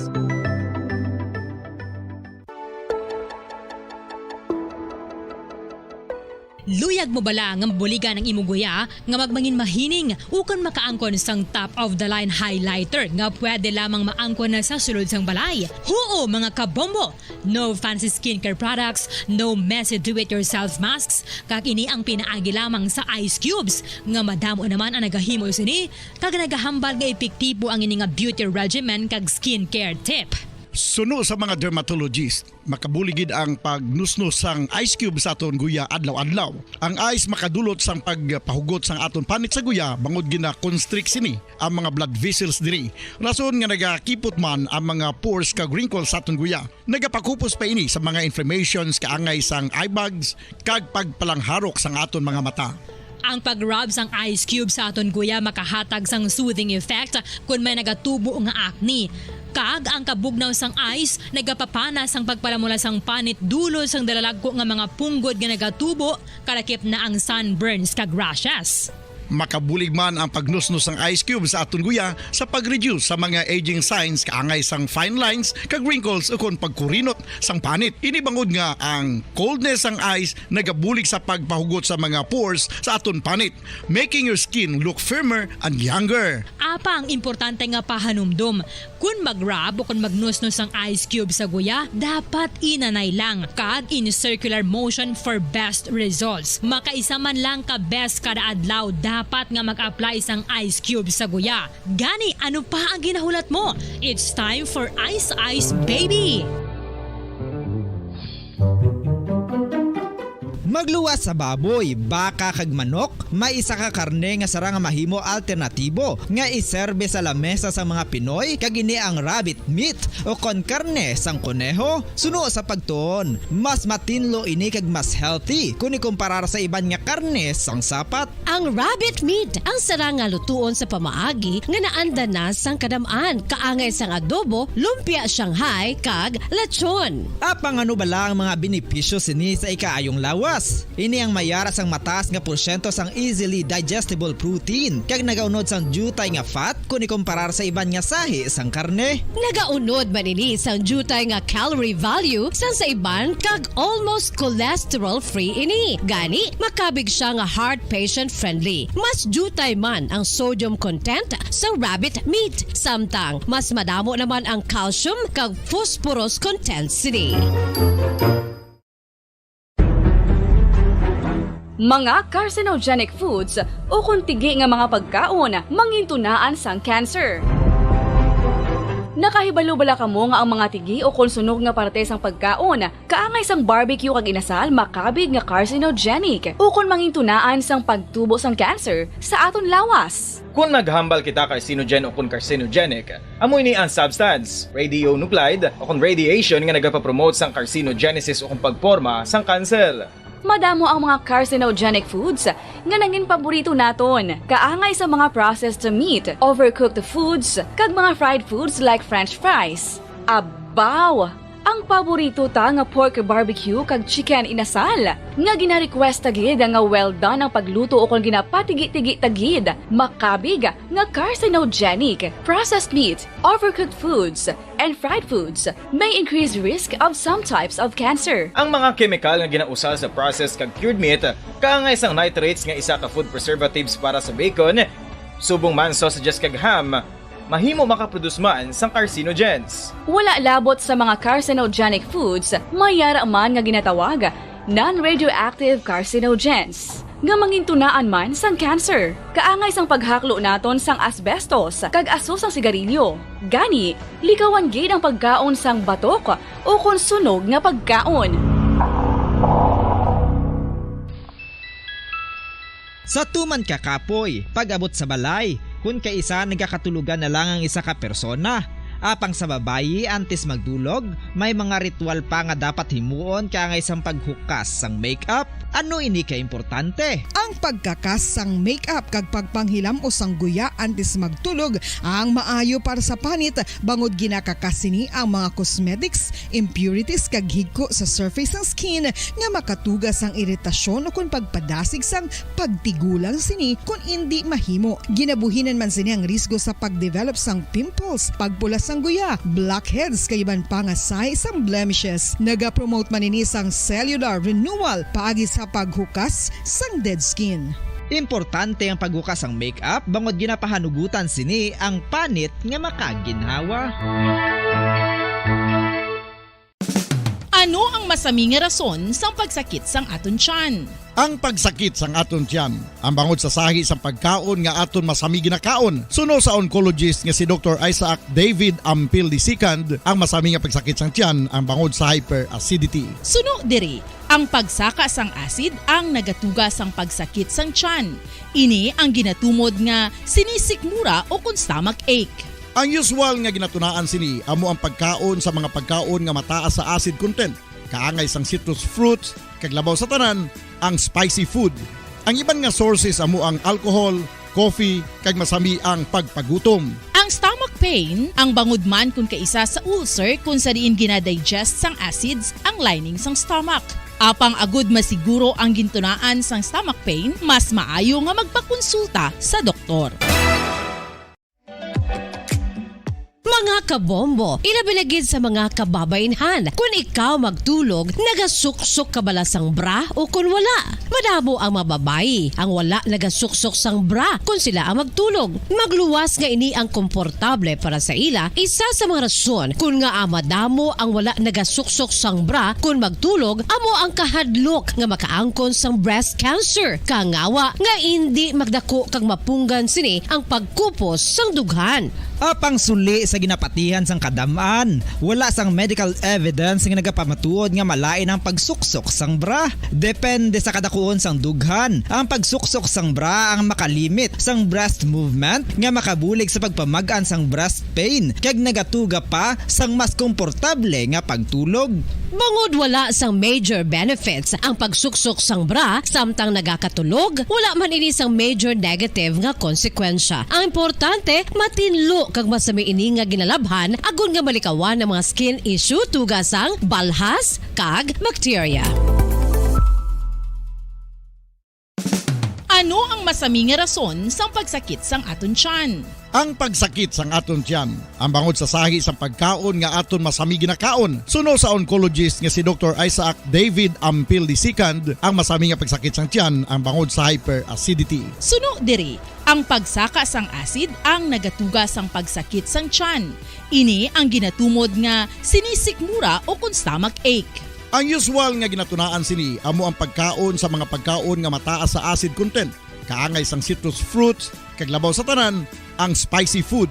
Luyag mo bala nga mabuligan ang imo guya nga magmangin mahining ukon makaangkon sang top of the line highlighter nga pwede lamang maangkon na sa sulod sang balay? Huo, mga kabombo! No fancy skincare products, no messy do-it-yourself masks, kag ini ang pinaagi lamang sa ice cubes nga madamo naman ang nagahimo sini kag nagahambal nga epektibo ang ini nga beauty regimen kag skincare tip. Suno sa mga dermatologist, makabulig gid ang pagnusnos sang ice cube sa aton guya adlaw-adlaw. Ang ice makadulot sang pagpahugot sang aton panit sa guya bangod gina-constrict sini ang mga blood vessels diri. Rason nga nagakipot man ang mga pores kag wrinkles sa aton guya. Nagapakupos pa ini sa mga inflammations kaangay sang eye bags kag pagpalangharok sang aton mga mata. Ang pag-rub sang ice cube sa aton guya makahatag sang soothing effect kon may nagatubo nga acne. Kag ang kabugnaw sang ice nagapapana sang pagpalamula sang panit dulot sang dalalagko nga mga punggod nga nagatubo, kalakip na ang sunburns kag rashes. Makabulig man ang pagnusnos sang ice cube sa aton guya sa pag-reduce sa mga aging signs kaangay sang fine lines kag wrinkles ukon pagkurinot sang panit. Ini bangod nga ang coldness sang ice nagabulig sa pagpahugot sa mga pores sa aton panit, making your skin look firmer and younger. Apang importante nga pahanumdom, kon mag-rub o kon magnusnos ang ice cube sa guya, dapat inanay lang kag in circular motion for best results. Makaisa man lang ka beses kada adlaw dapat nga mag-apply sang ice cube sa guya. Gani, ano pa ang ginahulat mo? It's time for Ice Ice Baby! Magluwas sa baboy, baka kag manok, may isa ka karne nga sarang nga mahimo alternatibo nga iserbe sa lamesa sang mga Pinoy, kag ini ang rabbit meat o kon karne sang koneho. Suno sa pagtuon, mas matinlo ini kag mas healthy kon ikumparar sa iban nga karne sang sapat. Ang rabbit meat ang sarang nga lutuon sa pamaagi nga naanda na sang kadam-an, kaangay sang adobo, lumpia Shanghai, kag lechon. Apang ano bala ang mga benepisyo sini sa ikaayong lawas? Ini ang may ara sang mataas nga porsyento sang easily digestible protein, kag nagaunod sang diutay nga fat kon ikumparar sa iban nga sahi sang karne. Nagaunod man ini sang diutay nga calorie value sang sa iban, kag almost cholesterol-free ini. Gani, makabig sia nga heart patient-friendly. Mas diutay man ang sodium content sang rabbit meat, samtang mas madamo naman ang calcium kag phosphorus content sini. Mga carcinogenic foods ukon tigi nga mga pagkaon mangintunaan sang cancer. Nakahibalo bala kamo nga ang mga tigi ukon sunog nga parte sang pagkaon kaangay sang barbecue kag inasal makabig nga carcinogenic ukon mangintunaan sang pagtubo sang cancer sa aton lawas? Kon naghambal kita carcinogen ukon carcinogenic, amo ini ang substance, radionuclide, ukon radiation nga nagapapromote sang carcinogenesis ukon pagporma sang kanser. Madamo ang mga carcinogenic foods nga nangin paborito naton, kaangay sa mga processed meat, overcooked foods, kag mga fried foods like French fries. Abaw! Ang paborito ta nga pork barbecue kag chicken inasal, nga gina-request ta gid nga well done ang pagluto ukon ginapatigi-tigi ta gid, makabig nga carcinogenic. Processed meat, overcooked foods, and fried foods may increase risk of some types of cancer. Ang mga kemikal nga ginausal sa processed kag cured meat, kaangay sang nitrates nga isa ka food preservatives para sa bacon, subong man sausages kag ham, mahimo makaproduce man sang carcinogens. Wala labot sa mga carcinogenic foods, may yara man nga ginatawag non-radioactive carcinogens, nga mangintunaan man sang cancer. Kaangay sang paghaklo naton sang asbestos kag aso sang sigarilyo. Gani, likawan gid ang pagkaon sang batok ukon sunog nga pagkaon. Sa tuman ka kapoy, pag-abot sa balay, kun kaisa nagakatulogan na lang ang isa ka persona. Apang sa babayi, antes magdulog, may mga ritual pa nga dapat himuon kaangay sang paghukas sang makeup. Ano ini ka importante? Ang pagkakas sang makeup kag pagpanghilam-os sang guya antes magtulog ang maayo para sa panit, bangod ginakakas sini ang mga cosmetics, impurities kag higko sa surface sang skin nga makatuga sang iritasyon ukon pagpadasig sang pagtigulang sini kon indi mahimo. Ginabuhinan man sini ang risgo sa pagdevelop sang pimples, pagpula sang guya, blackheads kag iban pa nga sahi sang blemishes. Nagapromote man ini sang cellular renewal paagi sa paghukas sang dead skin. Importante ang paghukas sang makeup bangod ginapahanugutan sini ang panit nga makaginhawa. Ano ang masami nga rason sang pagsakit sang aton tiyan? Ang pagsakit sang aton tiyan, ang bangod sa sahi sang pagkaon nga aton masami ginakaon. Suno sa oncologist nga si Doktor Isaac David Ampil the second, ang masami nga pagsakit sang tiyan ang bangod sa hyperacidity. Suno diri, ang pagsaka sang acid ang nagatuga sang pagsakit sang tiyan. Ini ang ginatumod nga sinisikmura ukon stomach ache. Ang usual nga ginatunaan sini amo ang pagkaon sa mga pagkaon nga mataas sa acid content, kaangay sang citrus fruits, kag labaw sa tanan, ang spicy food. Ang iban nga sources amo ang alcohol, coffee, kag masami ang pagpagutom. Ang stomach pain, ang bangod man kon kaisa sa ulcer kon sa diin ginadigest sang acids ang lining sang stomach. Apang agud masiguro ang gintunaan sang stomach pain, mas maayo nga magpakonsulta sa doktor. Mga kabombo, ilabi na gid sa mga kababaynhan, kun ikaw magtulog, nagasuksok ka bala sang bra o kun wala? Madamo ang mga babayi ang wala nagasuksok sang bra kun sila ang magtulog. Magluwas nga ini ang komportable para sa ila, isa sa mga rason kun ngaa madamo ang wala nagasuksok sang bra kun magtulog amo ang kahadlok nga makaangkon sang breast cancer. Kangawa nga indi magdako kag mapunggan sini ang pagkupos sang dughan. Apang suli sa ginapatihan sang kadam-an, wala sang medical evidence nga nagapamatuod nga malain ang pagsuksok sang bra. Depende sa kadakuon sang dughan, ang pagsuksok sang bra ang makalimit sang breast movement nga makabulig sa pagpamag-an sang breast pain kag nagatuga pa sang mas komportable nga pagtulog. Bangod wala sang major benefits ang pagsuksok sang bra samtang nagakatulog, wala man ini sang major negative nga konsekwensya. Ang importante, matinlo kag masami ini nga ginalabhan agod nga malikawan ang mga skin issue tuga sang balhas kag bakterya. Ano ang masami nga rason sang pagsakit sang aton tiyan? Ang pagsakit sang aton tiyan, ang bangod sa sahi sang pagkaon nga aton masami ginakaon. Suno sa oncologist nga si Doktor Isaac David Ampil the second, ang masami nga pagsakit sang tiyan ang bangod sa hyperacidity. Suno diri, ang pagsaka sang acid ang nagatuga sang pagsakit sang tiyan. Ini ang ginatumod nga sinisikmura o kon stomach ache. Ang usual nga ginatunaan sini amo ang pagkaon sa mga pagkaon nga mataas sa acid content, kaangay sang citrus fruits, kag labaw sa tanan, ang spicy food.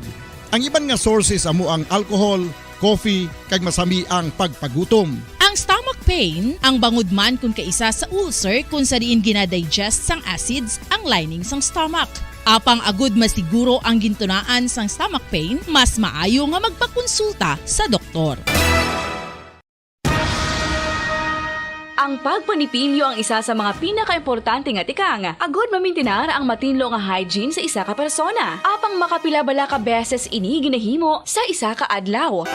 Ang iban nga sources amo ang alcohol, coffee, kag masami ang pagpagutom. Ang stomach pain, ang bangod man kon kaisa sa ulcer kon sa diin ginadigest sang acids ang lining sang stomach. Apang agud masiguro ang gintunaan sang stomach pain, mas maayo nga magpakonsulta sa doktor. Ang pagpanipilyo ang isa sa mga pinakaimportante nga tikang agud mamintinar ang matinlo nga hygiene sa isa ka persona. Apang makapila bala ka beses ini ginahimo sa isa ka adlaw?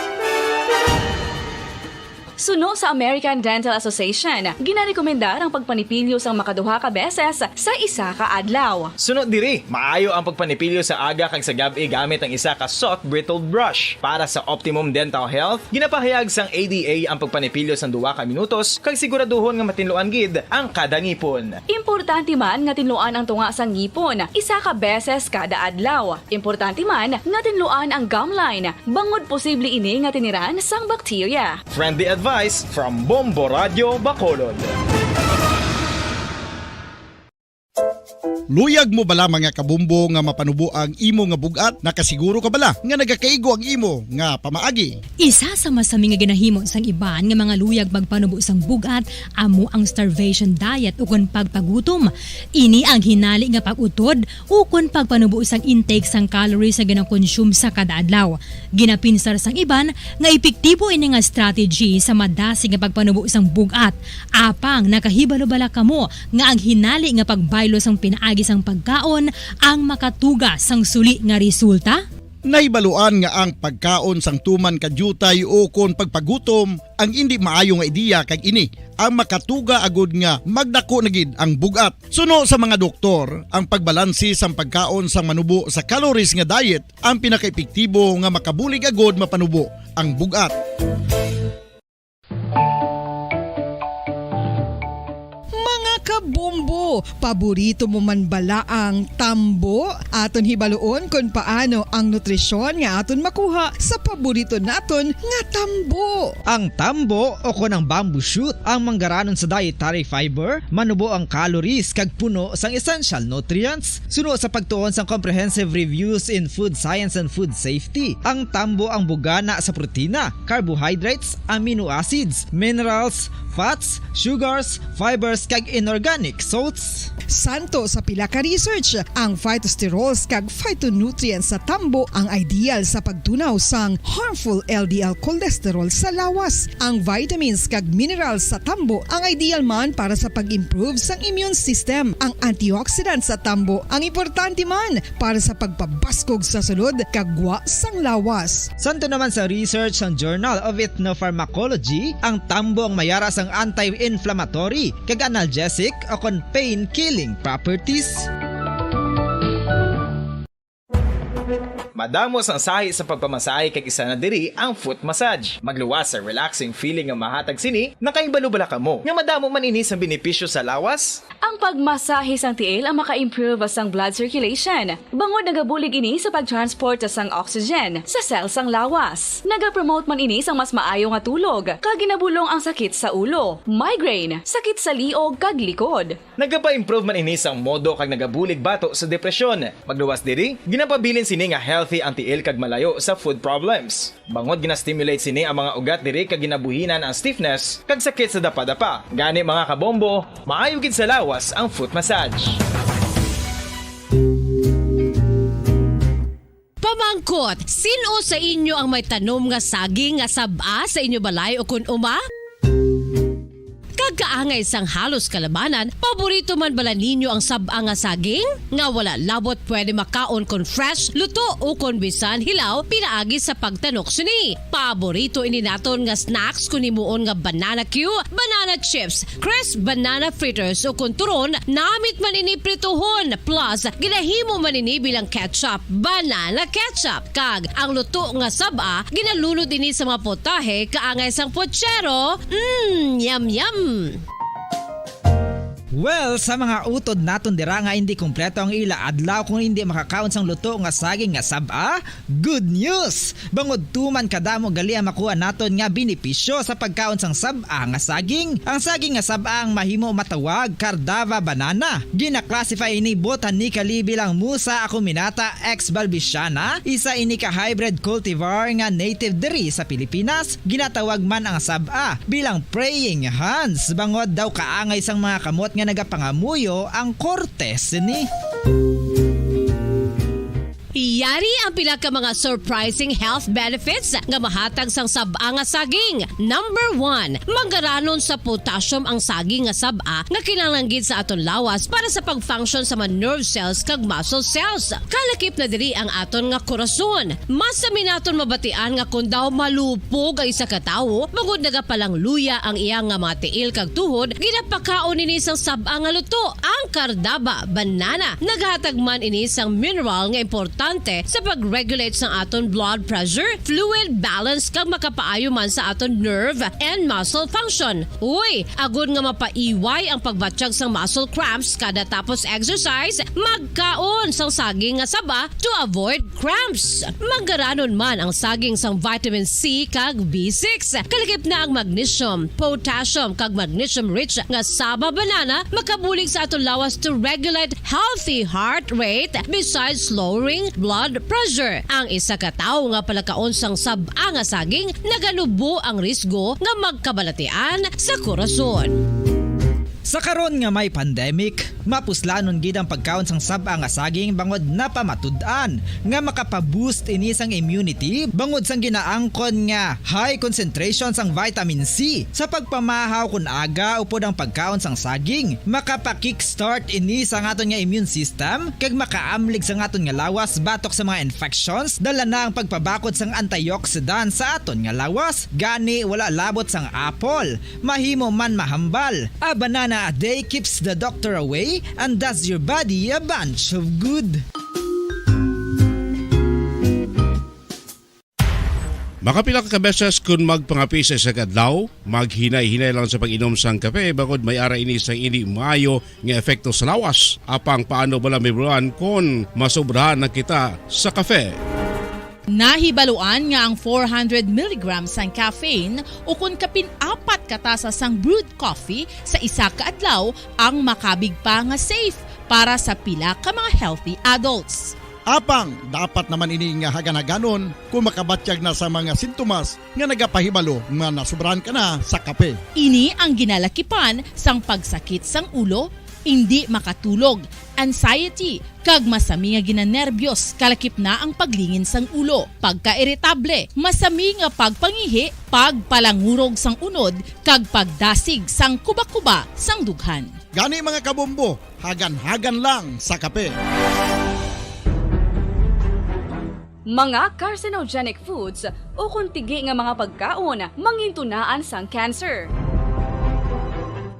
Suno sa American Dental Association, ginarekomendar ang pagpanipilyo sang makaduha ka beses sa isa ka adlaw. Suno diri, maayo ang pagpanipilyo sa aga kag sa gab-i gamit ang isa ka soft bristled brush. Para sa optimum dental health, ginapahayag sang A D A ang pagpanipilyo sang duha ka minutos kag siguraduhon nga matinluan gid ang kada ngipon. Importante man nga tinluan ang tunga sang ngipon isa ka beses kada adlaw. Importante man nga tinluan ang gum line, bangod posible ini nga tiniran sang bakterya. Friendly advice from Bombo Radio Bacolod. Luyag mo bala, mga kabombo, nga mapanubo ang imo nga bug-at? Nakasiguro ka bala nga nagakaigo ang imo nga pamaagi? Isa sa masami nga ginahimo sang iban nga mga luyag magpanubo sang bug-at amo ang starvation diet ukon pagpagutom. Ini ang hinali nga pag-utod ukon pagpanubo sang intake sang calories nga ginakonsume sa kada adlaw. Ginapinsar sang iban nga epektibo ini nga strategy sa madasig nga pagpanubo sang bug-at. Apang nakahibalo bala kamo nga ang hinali nga pagbaylo sang pinaagi sang pagkaon ang makatuga sang suli nga resulta? Nahibaluan nga ang pagkaon sang tuman ka diutay ukon pagpagutom ang indi maayo nga ideya, kag ini ang makatuga agud nga magdako na gid ang bug-at. Suno sa mga doktor, ang pagbalanse sang pagkaon sang manubo sa calories nga diet ang pinakaepektibo nga makabulig agud mapanubo ang bug-at. Mga kabombo, paborito mo man bala ang tambo? Aton hibaluon kon paano ang nutrisyon nga aton makuha sa paborito naton nga tambo. Ang tambo, o kon ang bamboo shoot, ang manggaranon sa dietary fiber, manubo ang calories kag puno sang essential nutrients. Suno sa pagtuon sang Comprehensive Reviews in Food Science and Food Safety, ang tambo ang bugana sa protina, carbohydrates, amino acids, minerals, fats, sugars, fibers, kag inorganic salts. Santo sa pila ka research, ang phytosterols kag phytonutrients sa tambo ang ideal sa pagtunaw sang harmful L D L cholesterol sa lawas. Ang vitamins kag minerals sa tambo ang ideal man para sa pag-improve sang immune system. Ang antioxidants sa tambo ang importante man para sa pagpabaskog sa sulod kag gwa sang lawas. Santo naman sa research sang Journal of Ethnopharmacology, ang tambo ang mayara sang anti-inflammatory kag analgesic o kon pain-killing properties. Madamo sang sahi sa pagpamasahe, kag isa na diri ang foot massage. Magluwas sa relaxing feeling nga mahatag sini. Nakahibalo bala kamo nga madamo man ini sang benepisyo sa lawas? Ang pagmasahe sang tiil ang maka-improve sang blood circulation, bangod nagabulig ini sa pag-transport sang oxygen sa cell sang lawas. Nagapromote man ini sang mas maayo nga tulog, kag ginabulong ang sakit sa ulo, migraine, sakit sa liog kag likod. Nagapa-improve man ini sang modo kag nagabulig bato sa depresyon. Magluwas diri, ginapabilin sini nga healthy ang tiil kag malayo sa food problems. Bangod gina-stimulate sini ang mga ugat diri kag ginabuhinan ang stiffness kag sakit sa dapadapa. Gani, mga kabombo, maayo gid sa lawas ang foot massage. Pamangkot, sin-o sa inyo ang may tanom nga saging nga sab-a sa inyo balay o kun uma? Kag kaangay sang halos kalabanan, paborito man bala ninyo ang sab-a nga saging? Nga wala labot pwede makaon kon fresh, luto, o kon bisan hilaw pinaagi sa pagtanok sini. Paborito ini naton nga snacks kon himuon nga banana cue, banana chips, crisp banana fritters, o kon turon, namit man ini prituhon, plus ginahimo man ini bilang ketchup, banana ketchup. Kag ang luto nga sab-a, ginalunod ini sa mga potahe kaangay sang pochero. Mm, yum, yum! Well, sa mga utod naton dira nga indi kompleto ang ila adlaw kung indi makakaon sang luto nga saging nga sab-a, good news! Bangod tuman kadamo gali ang makuha naton nga benepisyo sa pagkaon sang sab-a nga saging. Ang saging nga sab-a ang mahimo matawag Cardava banana. Gina-classify ini botanically bilang Musa acuminata ex balbisiana, isa ini ka hybrid cultivar nga native diri sa Pilipinas. Ginatawag man ang sab-a bilang praying hands, bangod daw kaangay sang mga kamot nga nagapangamuyo ang korte sini. Yari ang pila ka mga surprising health benefits nga mahatag sang sab-a nga saging. Number one, manggaranon sa potassium ang saging nga sab-a nga kinahanglan gid sa aton lawas para sa pag-function sa mga nerve cells kag muscle cells. Kalakip na diri ang aton nga korason. Masami naton mabatian nga kon daw malupog ang isa ka tawo, bangod nagapalangluya ang iya nga mga tiil kag tuhod, ginapakaon ini sang sab-a nga luto. Ang kardaba, banana, naghatag man ini sang mineral nga importante sa pag-regulate sang aton blood pressure, fluid balance, kag makapaayo man sa aton nerve and muscle function. Uy, agod nga mapaiway ang pagbatyag sang muscle cramps kada tapos exercise, magkaon sang saging nga saba to avoid cramps. Manggaranon man ang saging sang vitamin C kag B six. Kalakip na ang magnesium, potassium, kag magnesium-rich nga saba banana makabulig sa aton lawas to regulate healthy heart rate besides lowering blood pressure. Ang isa ka tawo nga palakaon sang sab-a nga saging naganubo ang risgo nga magkabalatian sa korason. Sa karon nga may pandemic, mapuslanon gid ang pagkaon sang sab-a nga saging bangod napamatud-an nga makapa-boost ini sang immunity bangod sang ginaangkon nga high concentration sang vitamin C. Sa pagpamahaw kon aga upod ang pagkaon sang saging, makapa-kickstart ini sa aton nga immune system kag makaamlig sa aton nga lawas batok sa mga infections, dala na ang pagpabakod sang antioxidant sa aton nga lawas. Gani, wala labot sang apple, mahimo man mahambal. A banana a day keeps the doctor away and does your body a bunch of good. Makapila ka beses kon magpangape sa isa ka adlaw, maghinay-hinay lang sa pag-inom sang kape, bangod may ara ini sang indi maayo nga epekto sa lawas. Apang paano bala, Ma'am Ron, kon masobrahan na kita sa kape? Nahibaluan nga ang four hundred milligrams sang caffeine, ukon kapin apat ka tasa sang brewed coffee sa isa ka adlaw, ang makabig pa nga safe para sa pila ka mga healthy adults. Apang dapat naman ini nga hagan-haganon kon makabatyag na sa mga sintomas nga nagapahibalo nga nasobrahan ka na sa kape. Ini ang ginalakipan sang pagsakit sang ulo, indi makatulog, anxiety, kag masami nga ginanerbyos, kalakip na ang paglingin sang ulo, pagkairitable, masami nga pagpangihi, pagpalangurog sang unod, kag pagdasig sang kubakuba sang dughan. Gani, mga kabombo, hagan-hagan lang sa kape. Mga carcinogenic foods ukon tigi nga mga pagkaon mangintunaan sang cancer.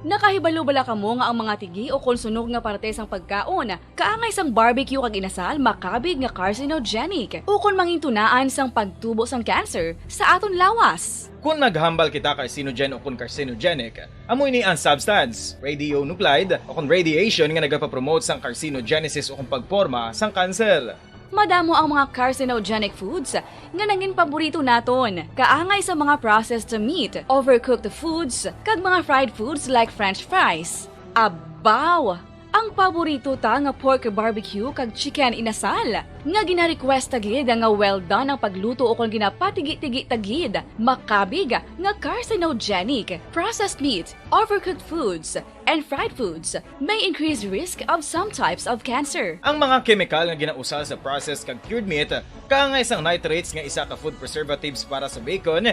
Nakahibalo bala kamo nga ang mga tigi ukon sunog nga parte sang pagkaon kaangay sang barbecue kag inasal makabig nga carcinogenic ukon mangintunaan sang pagtubo sang cancer sa aton lawas? Kon maghambal kita carcinogen ukon carcinogenic, amo ini ang substance, radionuclide, ukon radiation nga nagapapromote sang carcinogenesis ukon pagporma sang kanser. Madamo ang mga carcinogenic foods nga nangin paborito naton, kaangay sa mga processed meat, overcooked foods, kag mga fried foods like French fries. Abaw! Ang paborito ta nga pork barbecue kag chicken inasal, nga gina-request ta gid nga well done ang pagluto ukon ginapatigi-tigi ta gid, makabig nga carcinogenic. Processed meat, overcooked foods, and fried foods may increase risk of some types of cancer. Ang mga kemikal nga ginausal sa processed kag cured meat, kaangay sang nitrates nga isa ka food preservatives para sa bacon,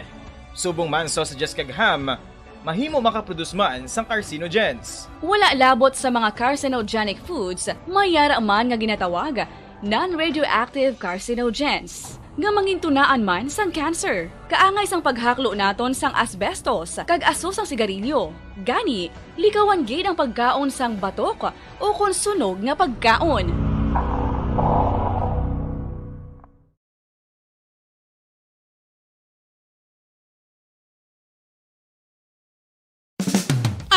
subong man sausages kag ham, mahimo makaproduce man sang carcinogens. Wala labot sa mga carcinogenic foods, may ara man nga ginatawag non-radioactive carcinogens, nga mangintunaan man sang cancer. Kaangay sang paghaklo naton sang asbestos kag aso sang sigarilyo. Gani, likawan gid ang pagkaon sang batok ukon sunog nga pagkaon.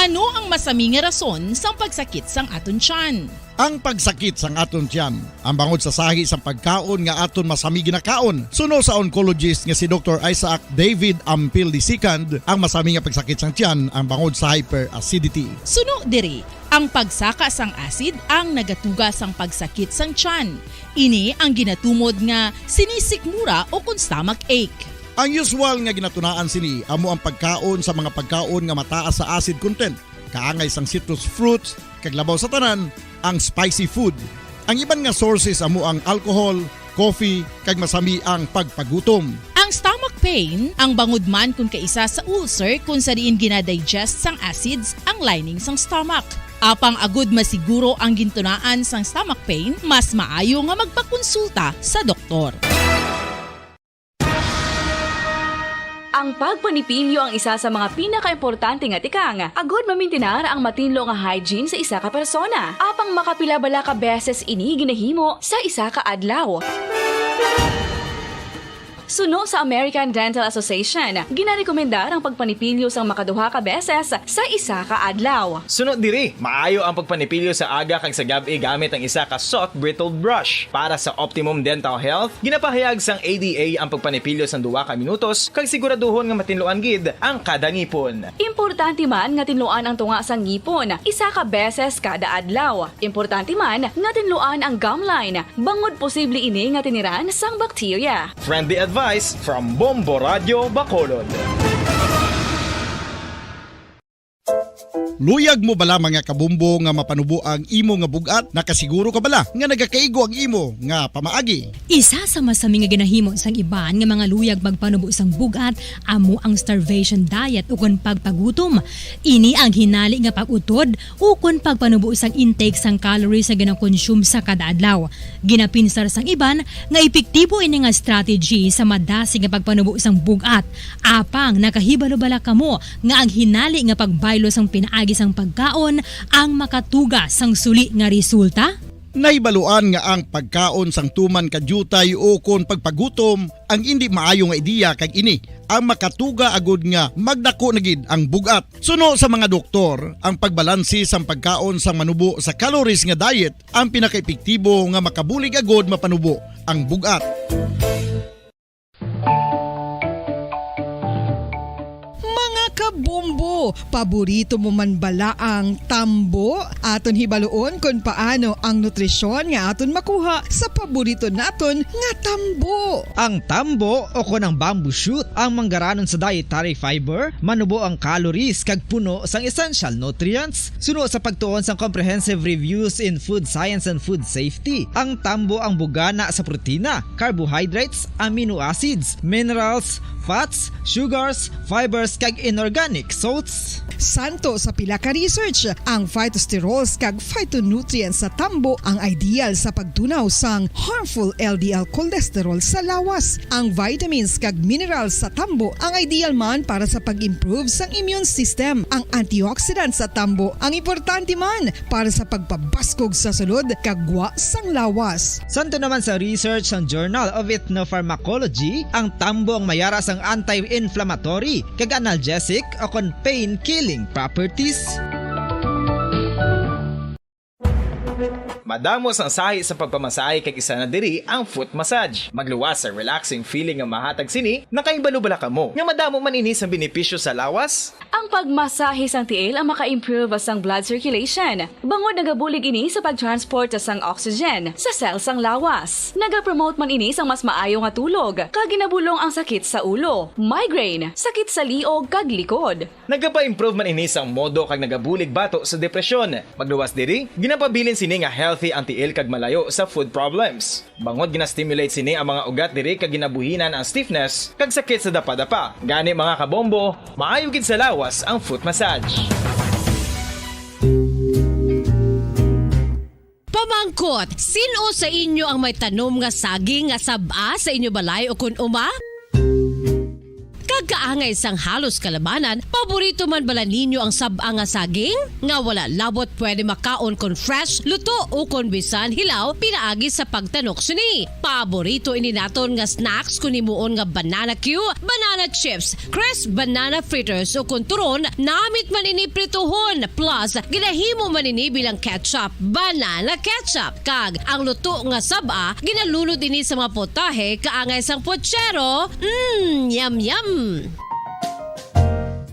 Ano ang masami nga rason sang pagsakit sang aton tiyan? Ang pagsakit sang aton tiyan, ang bangod sa sahi sang pagkaon nga aton masami ginakaon. Suno sa oncologist nga si Doktor Isaac David Ampil the second, ang masami nga pagsakit sang tiyan ang bangod sa hyperacidity. Suno diri, ang pagsaka sang acid ang nagatuga sang pagsakit sang tiyan. Ini ang ginatumod nga sinisikmura ukon stomach ache. Ang usual nga ginatunaan sini amo ang pagkaon sa mga pagkaon nga mataas sa acid content, kaangay sang citrus fruits, kag labaw sa tanan, ang spicy food. Ang iban nga sources amo ang alcohol, coffee, kag masami ang pagpagutom. Ang stomach pain, ang bangod man kon kaisa sa ulcer kon sa diin ginadigest sang acids ang lining sang stomach. Apang agud masiguro ang gintunaan sang stomach pain, mas maayo nga magpakonsulta sa doktor. Ang pagpanipilyo ang isa sa mga pinakaimportante nga tikang agud mamintinar ang matinlo nga hygiene sa isa ka persona. Apang makapila bala ka beses ini ginahimo sa isa ka adlaw? Suno sa American Dental Association, ginarekomendar ang pagpanipilyo sang makaduha ka beses sa isa ka adlaw. Suno diri, maayo ang pagpanipilyo sa aga kag sa gab-i gamit ang isa ka soft bristled brush. Para sa optimum dental health, ginapahayag sang A D A ang pagpanipilyo sang duha ka minutos kag siguraduhon nga matinluan gid ang kada ngipon. Importante man nga tinluan ang tunga sang ngipon isa ka beses kada adlaw. Importante man nga tinluan ang gum line, bangod posible ini nga tiniran sang bakterya. Friendly advice from Bombo Radio Bacolod. Luyag mo bala, mga kabombo, nga mapanubo ang imo nga bug-at? Nakasiguro ka bala nga nagakaigo ang imo nga pamaagi? Isa sa masami nga ginahimo sang iban nga mga luyag magpanubo sang bug-at amo ang starvation diet ukon pagpagutom. Ini ang hinali nga pag-utod ukon pagpanubo sang intake sang calories nga ginakonsume sa kada adlaw. Ginapinsar sang iban nga epektibo ini nga strategy sa madasig nga pagpanubo sang bug-at. Apang nakahibalo bala kamo nga ang hinali nga pagbaylo sang pinaagi sang pagkaon ang makatuga sang suli nga resulta? Nahibaluan nga ang pagkaon sang tuman ka diutay ukon pagpagutom ang indi maayo nga ideya, kag ini ang makatuga agud nga magdako na gid ang bug-at. Suno sa mga doktor, ang pagbalanse sang pagkaon sang manubo sa calories nga diet ang pinakaepektibo nga makabulig agud mapanubo ang bug-at. Mga kabombo, paborito mo man bala ang tambo? Aton hibaluon kon paano ang nutrisyon nga aton makuha sa paborito naton nga tambo. Ang tambo, o kon ang bamboo shoot, ang manggaranon sa dietary fiber, manubo ang calories kag puno sang essential nutrients. Suno sa pagtuon sang Comprehensive Reviews in Food Science and Food Safety, ang tambo ang bugana sa protina, carbohydrates, amino acids, minerals, fats, sugars, fibers, kag inorganic salts. Santo sa pila ka research, ang phytosterols kag phytonutrients sa tambo ang ideal sa pagtunaw sang harmful L D L cholesterol sa lawas. Ang vitamins kag minerals sa tambo ang ideal man para sa pag-improve sang immune system. Ang antioxidants sa tambo ang importante man para sa pagpabaskog sa sulod kag gwa sang lawas. Santo naman sa research sang Journal of Ethnopharmacology, ang tambo ang mayara sang anti-inflammatory kag analgesic o kon pain-killing properties. Madamo sang sahi sa pagpamasahe, kag isa na diri ang foot massage. Magluwas sa relaxing feeling nga mahatag sini. Nakahibalo bala kamo nga madamo man ini sang benepisyo sa lawas? Ang pagmasahe sang tiil ang maka-improve sang blood circulation, bangod nagabulig ini sa pag-transport sang oxygen sa cell sang lawas. Nagapromote man ini sang mas maayo nga tulog, kag ginabulong ang sakit sa ulo, migraine, sakit sa liog, kag likod. Nagapa-improve man ini sang modo kag nagabulig bato sa depresyon. Magluwas diri, ginapabilin sini nga healthy ang tiil kag malayo sa foot problems. Bangod gina-stimulate sini ang mga ugat diri kag ginabuhinan ang stiffness kag sakit sa dapadapa. Gani, mga kabombo, maayo gid sa lawas ang foot massage. Pamangkot, sin-o sa inyo ang may tanom nga saging nga sab-a sa inyo balay o kon uma? Kag kaangay sang halos kalabanan, paborito man bala ninyo ang sab-a nga saging? Nga wala labot pwede makaon kon fresh, luto, o kon bisan hilaw pinaagi sa pagtanok sini. Paborito ini naton nga snacks kon himuon nga banana cue, banana chips, crisp banana fritters, o kon turon, namit man ini prituhon, plus ginahimo man ini bilang ketchup, banana ketchup. Kag ang luto nga sab-a, ginalunod ini sa mga putahe kaangay sang puchero. Mm, yum, yum!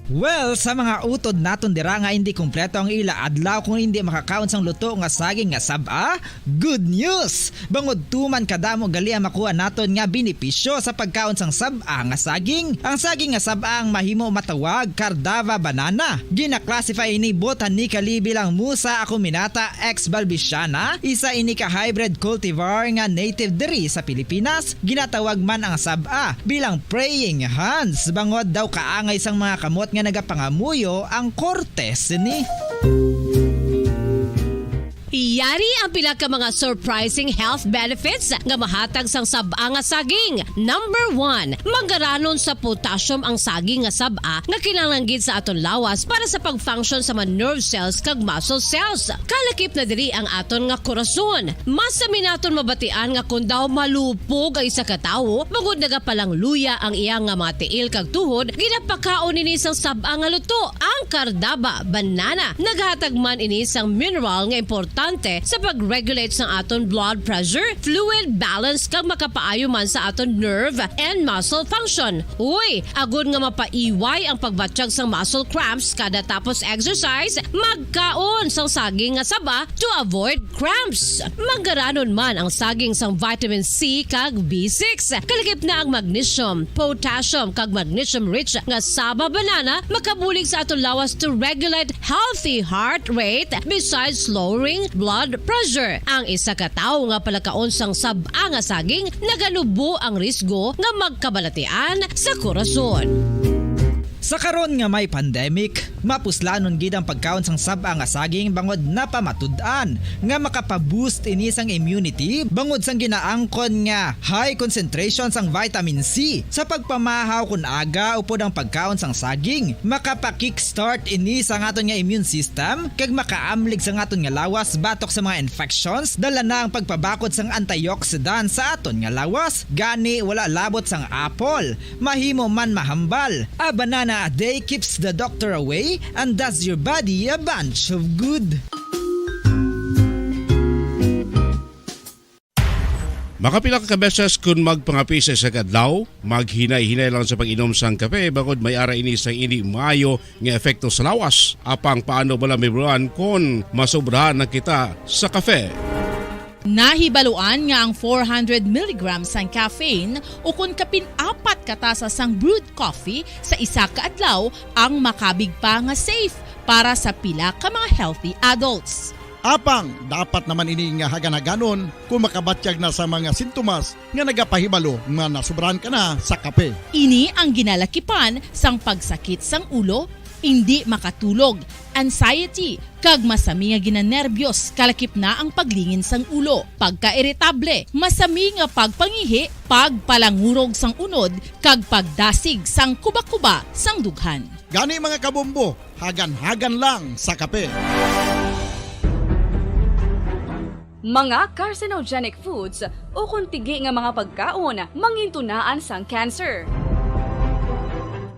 Well, sa mga utod naton dira nga hindi kompleto ang ila adlaw kung hindi makakaon sang luto nga saging nga sab-a, good news! Bangod tuman kadamo gali ang makuha naton nga benepisyo sa pagkaon sang sab-a nga saging. Ang saging nga sab-a ang mahimo matawag Cardava banana. Gina-classify ini botanically bilang Musa acuminata ex balbisiana, isa ini ka hybrid cultivar nga native diri sa Pilipinas. Ginatawag man ang sab-a bilang praying hands, bangod daw kaangay sang mga kamot nga nagapangamuyo ang korte sini. Yari ang pila ka mga surprising health benefits nga mahatag sang sab-a nga saging. Number one, mangaranon sa potassium ang saging nga sab-a nga kinahanglan gid sa aton lawas para sa pag-function sa mga nerve cells kag muscle cells. Kalakip na diri ang aton nga korason. Masami naton mabatian nga kon daw malupog ang isa ka tawo, bangod nagapalangluya ang iya nga mga tiil kag tuhod, ginapakaon ini sang sab-a nga luto, ang Cardava banana. Naghatag man ini sang mineral nga importante sa pag-regulate sang aton blood pressure, fluid balance, kag makapaayo man sa aton nerve and muscle function. Uy, agod nga mapaiway ang pagbatyag sang muscle cramps kada tapos exercise, magkaon sang saging nga saba to avoid cramps. Mangaranon man ang saging sang vitamin C kag B six. Kalakip na ang magnesium, potassium, kag magnesium-rich nga saba banana makabulig sa aton lawas to regulate healthy heart rate besides lowering blood pressure. Ang isa ka tawo nga palakaon sang sab-a nga saging naganubo ang risgo nga magkabalatian sa korason. Sa karon nga may pandemic, mapuslanon gid ang pagkaon sang sab-a nga saging bangod napamatud-an nga makapa-boost ini sang immunity bangod sang ginaangkon nga high concentration sang vitamin C. Sa pagpamahaw kon aga upod ang pagkaon sang saging, makapa-kickstart ini sa aton nga immune system kag makaamlig sa aton nga lawas batok sa mga infections, dala na ang pagpabakod sang antioxidant sa aton nga lawas. Gani, wala labot sang apple, mahimo man mahambal. A banana a day keeps the doctor away and does your body a bunch of good. Makapila ka beses kon magpangape sa isa ka adlaw, maghinay-hinay lang sa pag-inom sang kape, bangod may ara ini sa hindi maayo nga epekto sa lawas. Apang paano bala, Mibruan, kon masobrahan na kita sa kape? Nahibaluan nga ang four hundred milligrams sang caffeine ukon kapin apat ka tasa sang brewed coffee sa isa ka adlaw ang makabig pa nga safe para sa pila ka mga healthy adults. Apang dapat naman ini nga hagan-haganon kung makabatyag na sa mga sintomas nga nagapahibalo nga nasobrahan ka na sa kape. Ini ang ginalakipan sang pagsakit sang ulo, indi makatulog, anxiety, kag masami nga ginanerbyos, kalakip na ang paglingin sang ulo, pagkairitable, masami nga pagpangihi, pagpalangurog sang unod, kag pagdasig sang kubakuba sang dughan. Gani, mga kabombo, hagan-hagan lang sa kape. Mga carcinogenic foods ukon tigi nga mga pagkaon mangintunaan sang cancer.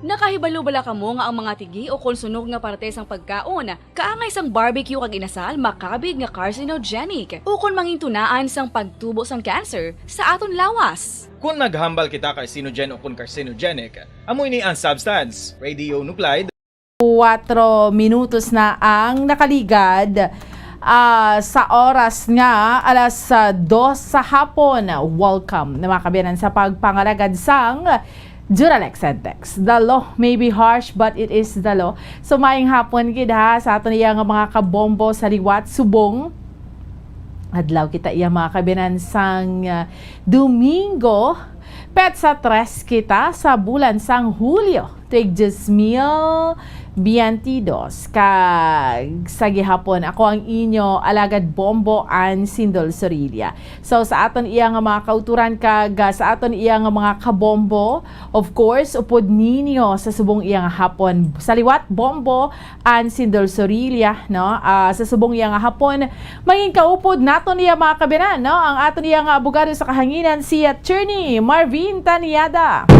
Nakahibalo bala kamo nga ang mga tigi ukon sunog nga parte sang pagkaon, kaangay sang barbecue kag inasal, makabig nga carcinogenic ukon mangintunaan sang pagtubo sang cancer sa aton lawas? Kon naghambal kita carcinogen ukon carcinogenic, amo ini ang substance, radionuclide, Kuwatro minutos na ang nakaligad, ah, sa oras nga alas, ah, dos sa hapon. Welcome na, mga kaabyanan, sa pagpangalagad sang Duralex Edtex. The law may be harsh, but it is the law. So, maayong hapon gid, ha, sa aton iya nga mga kabombo sa liwat subong adlaw kita iya, mga kaabyanan, sang, ah, Domingo, petsa tres kita sa bulan sang Hulyo, tuig dos mil biyente dos. Kag sa gihapon, ako ang inyo alagad bombo, Ann Sindol Sorilla. So, sa aton iya nga mga kauturan kag, ah, sa aton iya nga mga kabombo, of course, upod ninyo sa subong iya nga hapon. Sa liwat, bombo, Ann Sindol Sorilla, no? Ah, sa subong iya nga hapon, mangin kaupod naton iya, mga kaabyanan, no? Ang aton iya nga abogado sa kahanginan, si Attorney Marvin Taniada.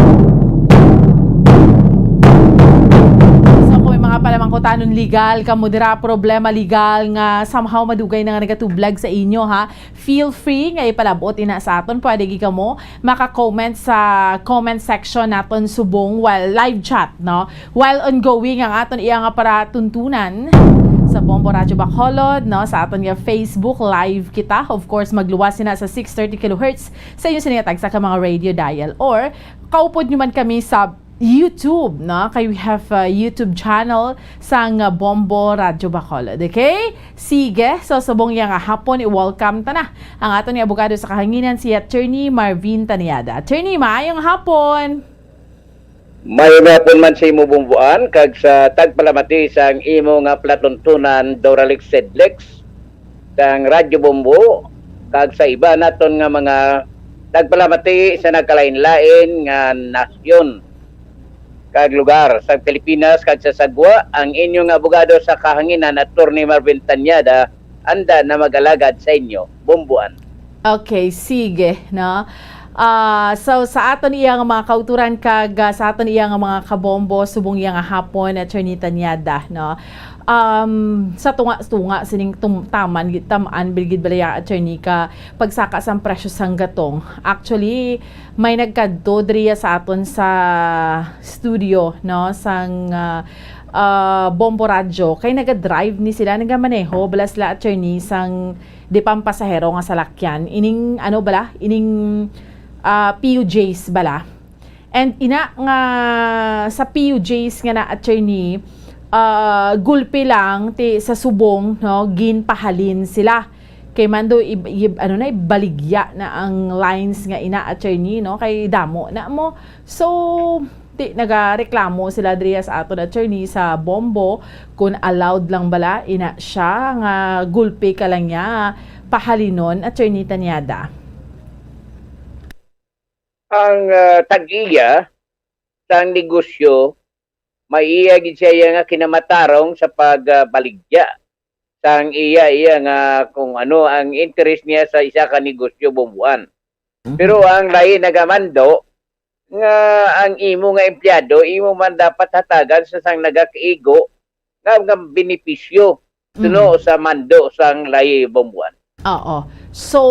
So, kung may mga palamangkot Tanon legal kamo dira, problema legal nga somehow madugay na nga nagatublag sa inyo, ha? Feel free nga ipalabot ina sa aton. Pwede gid kamo maka-comment sa comment section naton subong, well, live chat, no? While ongoing ang aton iya nga paratuntunan sa Bombo Radyo Bacolod, no? Sa aton nga Facebook live kita. Of course, magluwas sina sa six thirty kilohertz sa inyo sini nga tagsa ka mga radio dial, or kaupod nyo man kami sa YouTube, no? Kay we have a YouTube channel sang, uh, Bombo Radyo Bacolod, okay? Sige, so subong iya nga hapon, i-welcome ta na ang aton nga abogado sa kahanginan, si Attorney Marvin Taniada. Attorney, maayong hapon. Maayong hapon man sa imo, Bomboan, kag sa tagpalamati sang imo nga palatuntunan, Doralex Sedlex, sang Radyo Bombo, kag sa iba naton nga mga tagpalamati sa nagkalain-lain nga nasyon kag lugar sa Pilipinas kag sa sagwa. Ang inyo nga abogado sa kahanginan, Attorney Marvin Tanyada, anda na mag-alagad sa inyo, Bomboan. Okay, sige, no? Ah, so, sa aton iya nga mga kauturan kag, ah, sa aton iya nga mga kabombo, subong iya nga hapon, Attorney Tanyada, no? Um, sa tunga-tunga sining tum-, taman gid, tam-an bil gid bala ya, Attorney, ka pagsaka sang presyo sang gatong. Actually, may nagkadto diriya sa aton sa studio, no, sang, ah, ah, Bombo Radyo, kay naga-drive ni sila, nagamaneho bala sila, Attorney, sang di pampasahero nga salakyan. Ining, ano bala? Ining, ah, P U Js bala. And ina nga sa P U Js nga na, Attorney, ah, gulpi lang ti sa subong, no, ginpahalin sila. Kay mando ib-, ib-, ano na, ibaligya na ang lines nga ina, Attorney, no? Kay damo na mo. So, ti, nagareklamo sila diri sa aton, Attorney, sa Bombo, kung allowed lang bala ina siya nga gulpi ka lang niya pahalinon, Attorney Tanyada. Ang, ah, tag-iya sang negosyo, may iya gid siya iya nga kinamatarong sa pag, ah, baligya sang iya, iya nga kung ano ang interes niya sa isa ka negosyo, Bomboan. Mhm. Pero ang lahi nagamando nga ang imo nga empleyado, imo man dapat hatagan sa sang nagakaigo nga, nga benepisyo suno Mm. sa mando sang lahi, Bomboan. Oo. So,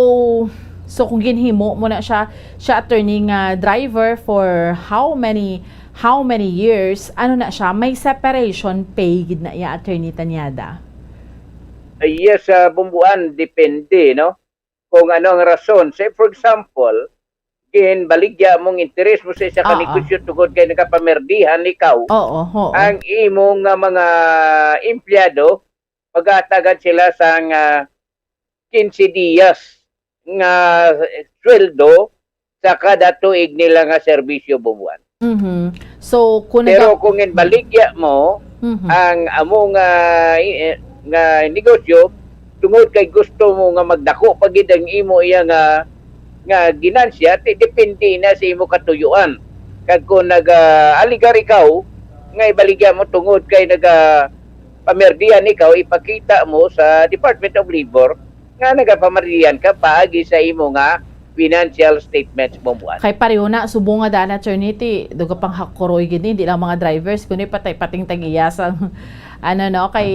so kung ginhimo mo na siya, siya, Attorney, nga driver for how many, how many years, ano na siya, may separation pay gid na iya, Attorney Tanyada? Ah, yes, ah, Bomboan, depende, no? Kung ano ang rason. Say, for example, ginbaligya mong interes mo sa isa ka Oo. negosyo tungod kay nagapamerdihan ikaw, Oo, oo. ang imo nga mga empleyado, magatagan sila sang, ah, quince dias nga sweldo sa kada tuig nila nga serbisyo, Bomboan. Mhm. So, kung Pero naga- kung ginbaligya mo Mhm. ang amo nga, eh, nga negosyo, tungod kay gusto mo nga magdako pa gid ang imo iya nga, nga ginansya, ti depende na sa imo katuyuan. Kag kung naga-alegar ikaw nga ibaligya mo tungod kay nagapamerdihan ikaw, ipakita mo sa Department of Labor nga nagapamerdihan ka paagi sa imo nga financial statements, Bomboan. Kay pareho na, subong nga daan, Attorney, ti, duga pang hakuroy gid ni, hindi lang mga drivers, kundi patay, pating tag-iya sang, ano, no, kay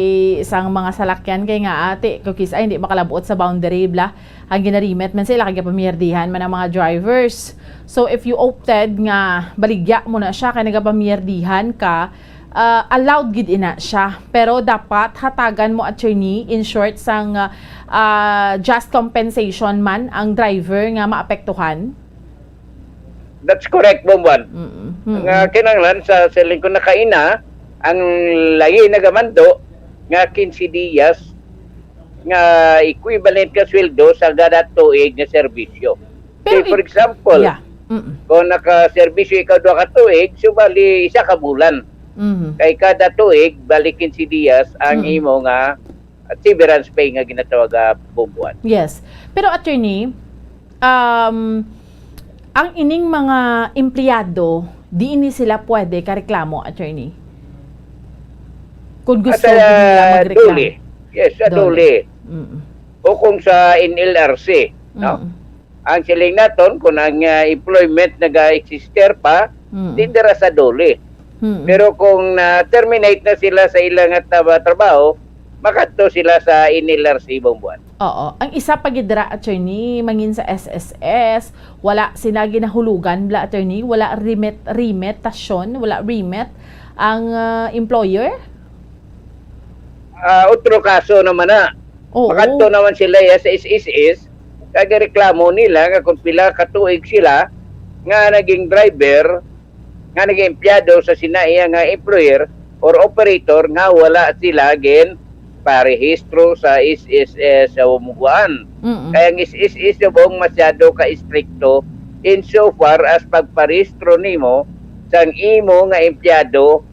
sang mga salakyan kay nga ati, kukis ay, hindi makalabot sa boundary, bla. Ang ginarimit man sila, kay gapamiyerdihan man ang mga drivers. So, if you opted nga baligya mo na siya, kay nagapamiyerdihan ka, ah, allowed gid ina siya. Pero dapat hatagan mo, Attorney, in short, sang, ah, just compensation man ang driver nga maapektuhan? That's correct, Bomboan. Mm-mm. Nga Mm-mm. kinahanglan sa siling ko nakaina, ang layi nagamando nga quince dias nga equivalent ka sweldo sa kada tuig nga serbisyo. Pero Say, for i-, example, yeah. Mm-mm. kung nakaserbisyo ikaw duha ka tuig, so bali isa ka bulan. Mhm. Kay kada tuig, bali quince dias ang Mm. imo nga severance pay nga ginatawag, ah, Bomboan. Yes. Pero, Attorney, um, ang ining mga empleyado, di ini sila pwede kareklamo, Attorney? Kung gusto At, gid nila ah, magreklamo. DOLE. Yes, sa DOLE. DOLE. Mm. O kung sa N L R C, no? Mm. Ang siling naton, kung ang, ah, employment naga-exister pa, Mm. di dira sa DOLE. Hmm. Pero kung na-terminate na sila sa ilang nga taba-, trabaho, makadto sila sa N L R C, Bombuan. Oo. Ang isa pa gid ra, attorney, mangin sa S S S, wala sila ginahulugan bala, attorney, wala remit, remittasyon, wala remit ang, ah, employer? Ah, otro kaso naman na. Oo. Makadto naman sila ya sa S S S, kag reklamo nila nga kung pila ka tuig sila nga naging driver, nga naging empleyado sa sina iya nga employer or operator nga wala sila gin parehistro sa S S S sa Bombuan. Mm-mm. Kaya ang S S S sa Bombuan masyado ka istrikto insofar as pagparehistro nimo sang imo nga empleyado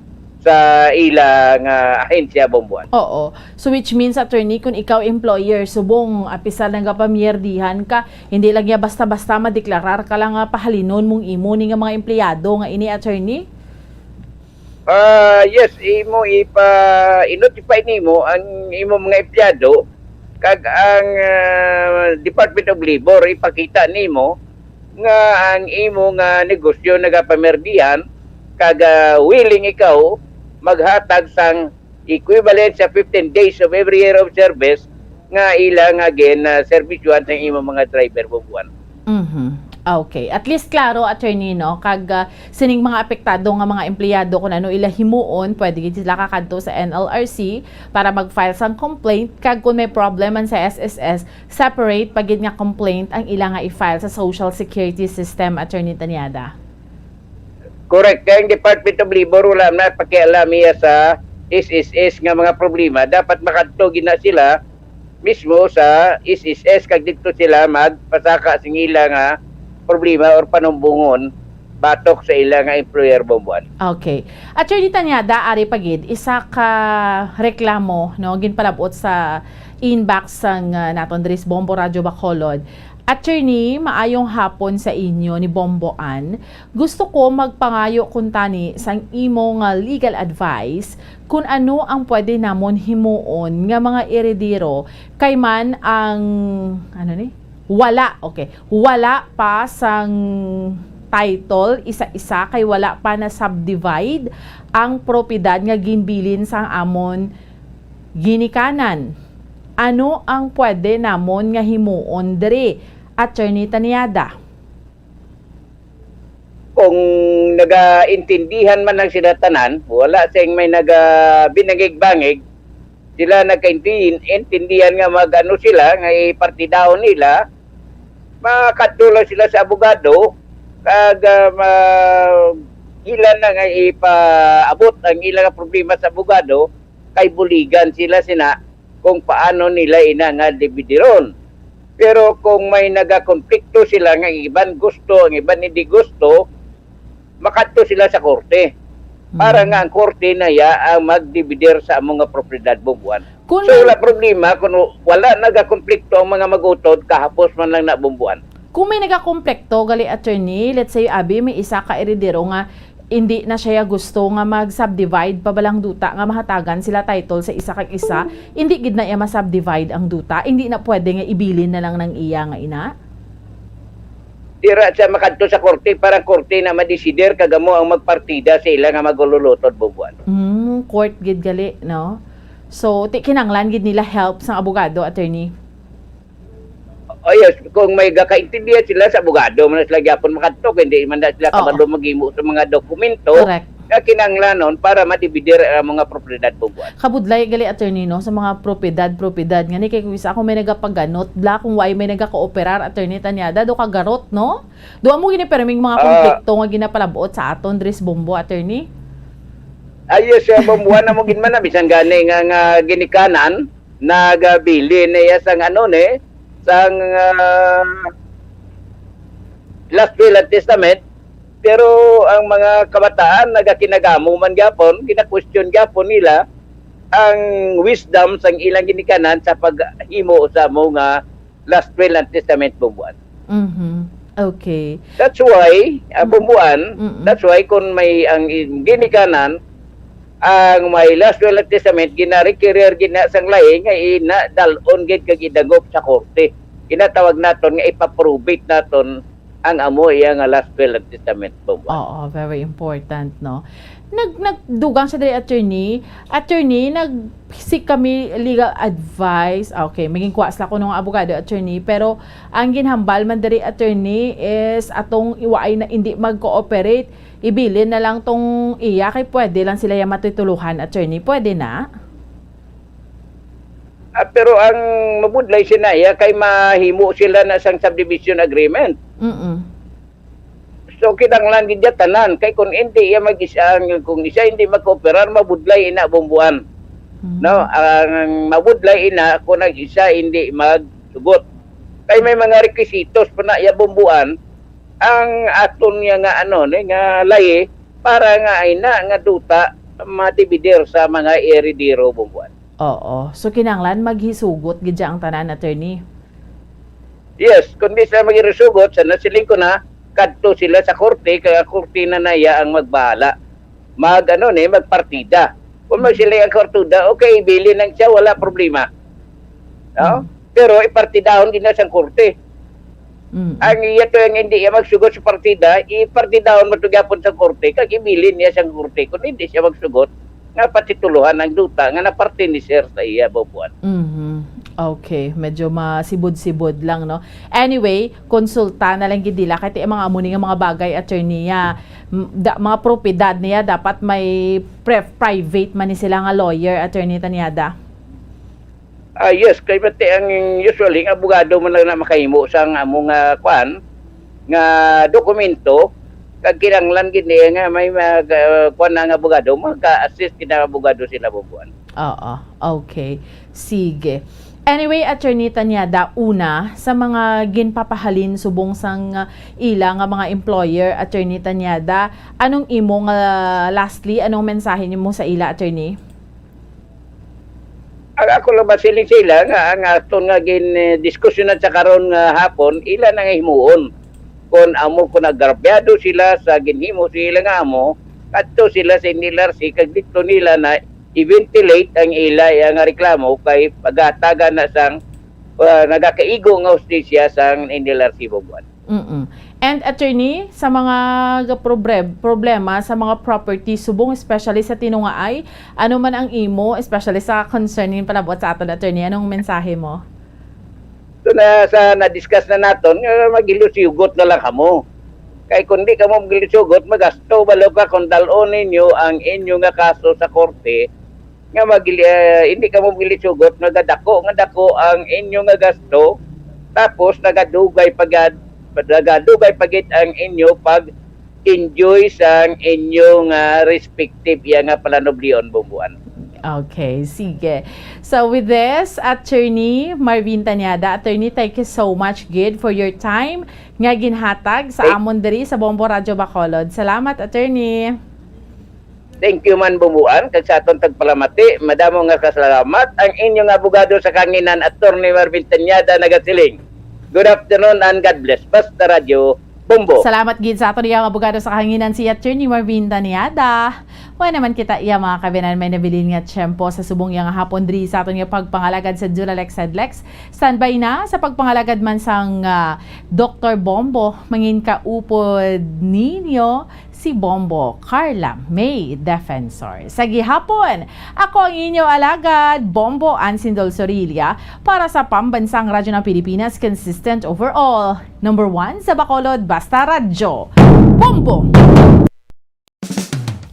sa ila nga ahensya, Bombuan. Oo. So, which means, attorney, kung ikaw employer, subong, apisar nagapamiyerdihan ka, hindi lang niya basta-basta madeklarar ka lang nga pahalinon mong imo ni nga mga empleyado nga ini, attorney? Ah, yes, imo ipa-, i-notify nimo ang imo mga empleyado kag ang, ah, Department of Labor ipakita nimo nga ang imo nga negosyo nagapamerdihan kag, ah, willing ikaw maghatag sang equivalent sa fifteen days of every year of service nga ila nga gin, ah, serbisyohan sa imo mga driver, Bombuan. Mhm. Okay. At least klaro, attorney, no? Kag, ah, sining mga apektado nga mga empleyado, kung ano ila himuon, pwede gid sila kakadto sa N L R C para mag-file sang complaint. Kag kung may problem man sa S S S, separate pa gid nga complaint ang ila nga i-file sa Social Security System, Attorney Tanyada. Correct. Kaya ang Department of Labor wala na pakialam iya sa S S S nga mga problema. Dapat makadto gid na sila mismo sa S S S kag didto sila magpasaka sing ila nga problema or panumbongon batok sa ila nga employer, Bombuan. Okay. Attorney Tanyada, ari pa gid, isa ka reklamo, no, ginpalabot sa inbox sang, ah, naton diri sa Bombo Radyo Bacolod. Attorney, maayong hapon sa inyo ni Bombo Ann. Gusto ko magpangayo kuntani sang imo nga legal advice kun ano ang pwede namon himuon nga mga eredero kay man ang, ano ni? Wala, okay. Wala pa sang title isa-isa kay wala pa na-subdivide ang propiedad nga ginbilin sang amon ginikanan. Ano ang pwede namon nga himuon diri, Attorney Taniada? Kung nagaintindihan man lang sila tanan, wala sing may naga-, binangig-bangig, sila nagkainti-, intindihan nga mag-ano sila, nga ipartidahon nila, makadto lang sila sa abogado, kag, ah, ma-, ila na nga ipaabot ang ila nga problema sa abogado, kay buligan sila sina kung paano nila ina nga dibidiron. Pero kung may nagakonflikto sila nga ang iban gusto, ang iban hindi gusto, makadto sila sa korte. Para Mm. nga ang korte na ya ang magdibidir sa amo nga propiedad, Bombuan. Kung So, may wala problema kung wala nagakonflikto ang mga mag-utod, kahapos man lang na, Bombuan. Kung may nagakonflikto, gali, attorney, let's say, abi, may isa ka eredero nga hindi na siya gusto nga mag-subdivide pa balang duta nga mahatagan sila title sa isa kag isa, hindi gid na iya ma-subdivide ang duta, hindi na pwede nga ibilin na lang ng iya nga ina? Dira siya makadto sa korte para ang korte na madesider kag amo ang magpartida sa ila nga magululutod, Bombuan. Hmm, court gid gali, no? So, ti kinanglan gid nila help sang abogado, attorney? Oh, yes, kung may gakaintindihan sila sa abogado, man sila gyapon makadto, kay hindi man na sila Ah, kabalo maghimo sa mga dokumento Correct. nga kinahanglanon para madibidir ang mga propiedad, Bombuan. Kabudlay gali, attorney, no, sa mga propiedad, propiedad. Nga ni kay kung isa ako may nagapaganot, bla, kung way may nagakooperar, attorney Tanyada, do kagarot, no? Do amo gini perming mga Ah. konflikto nga ginapalabot sa aton, diri sa Bombo, attorney? Ayos, uh, Bombuan na mo gid man na, bisan gani nga, nga ginikanan, nagabilin na iya sang ano ni, sang, ah, last will and testament, pero ang mga kabataan nagakinagamo man gyapon, gina-question gyapon nila ang wisdom sang ilang ginikanan sa paghimo sa mo nga last will and testament, Bombuan. Mhm. Okay. That's why, ah, Mm. Bombuan, Mm-mm. that's why kung may ang in-, ginikanan, ang may last will and testament, gina-require gina sang lahi nga ina-, dal-on gid kag idangop sa korte. Ginatawag naton nga ipa-probate naton ang amo iya nga last will and testament, Bombo. Oo, very important, no? Nag, nagdugang siya diri, attorney. Attorney, nag, si kami legal advice. Ah, okay, maging kuha sila kuno nga abogado, attorney. Pero ang ginhambal man diri, attorney, is atong iwaay na hindi mag-cooperate, ibilin na lang tong iya kay pwede lang sila yung matutuluhan, attorney. Pwede na? Ah, pero ang mabudlay sina iya kay mahimo sila na sang subdivision agreement. Mm-mm. So kinahanglan gid niya tanan kay kung hindi iya mag-isa, kung isa hindi magkooperar, mabudlay ina bumbuan. Mm. No, ang mabudlay ina kung ang isa hindi magsugot. Kay may mga requisitos pa na iya bumbuan ang aton niya nga ano ni nga lahi para nga ay na nga duta matibidir sa mga eredero bumbuan. Oo. So kinahanglan maghisugot gid ang tanan, attorney. Yes, kundi sa maghisugot sa nasiling ko na kadto sila sa korte kay ang korte na naya ang magbahala. Mag ano ni magpartida. Kung magsiling ang kortuda, okay, ibilin lang siya, wala problema. No? Mm. Pero ipartidahon din na sang korte. Mm. Ang iya to ang hindi iya magsugot sa partida, ipartidahon mo to gyapon sa korte, kag ibilin niya sang korte kung hindi siya magsugot nga patituluhan ang duta nga napartinisir sa iya bubuan. Mhm. Okay, medyo masibod-sibod lang, no? Anyway, konsulta na lang gid nila kay ti mga amo ni nga mga bagay, attorney, ah, m- da, mga propiedad niya dapat may pre- private man ni sila nga lawyer, attorney Tanyada. Ah, yes, kay pati ang usually ang abogado man lang na makahimo sang amo nga kwan nga dokumento, kag kinahanglan gid niya nga may mag, ah, kwan na nga abogado, maka-assist gid ang abogado sila bubuan. Oo, okay. Sige. Anyway, Attorney Tanyada, una, sa mga ginpapahalin subong sang, ah, ila nga mga employer, Attorney Tanyada, anong imo nga, lastly, anong mensahe nimo sa ila, Attorney? Ang ako lang masiling sa ila nga ang aton nga gin, eh, diskusyonan sa karon nga hapon, ila na nga himuon. Kon amo, kon agrabyado sila sa ginhimo sa ila nga amo, kadto sila sa N L R C kag dito nila na i-ventilate ang ila iya nga reklamo kay pagatagan na sang, ah, nagakaigo nga hustisya sang N L R C bubuan. Mm-mm. And attorney, sa mga ga- probre- problema sa mga property subong, especially sa tinungaay, ano man ang imo, especially sa concerning palabot sa aton, attorney, anong mensahe mo? So na sa na-discuss na naton nga maghilusugot na lang kamo. Kay kung di kamo maghilusugot, magasto balo ka kung dalon ninyo ang inyo nga kaso sa korte nga mag, eh, hindi kamo maghilisugot nga gadako nga dako ang inyo nga gasto, tapos nagadugay pa gad, nagadugay pa gid ang inyo pag enjoy sang inyo nga respective iya nga palanublion, bumbuan. Okay, sige. So with this, Attorney Marvin Tanyada, Attorney, thank you so much gid for your time nga ginhatag sa amon diri sa Bombo Radyo Bacolod. Salamat, Attorney. Thank you man, bumbuan, kag sa aton tagpalamati, madamo nga kasalamat. Ang inyo nga abogado sa kanginan, Attorney Marvin Tanyada, nagasiling, good afternoon and God bless. Basta Radyo, Bombo. Salamat gid sa aton iyang abogado sa kahanginan, si Attorney Marvin Tanyada. Wa naman kita iya, mga kabinan, may nabilin nga tiyempo sa subong iya nga hapon diri sa aton nga pagpangalagad sa Dulalex Sedlex. Standby na sa pagpangalagad man sang, ah, Doktor Bombo, mangin kaupod ninyo si Bombo Carla May Defensor. Sa gihapon, ako ang inyo alagad, Bombo Ansindol Sorilla, para sa Pambansang Radyo ng Pilipinas, consistent overall. Number one sa Bacolod, basta radyo. Bombo!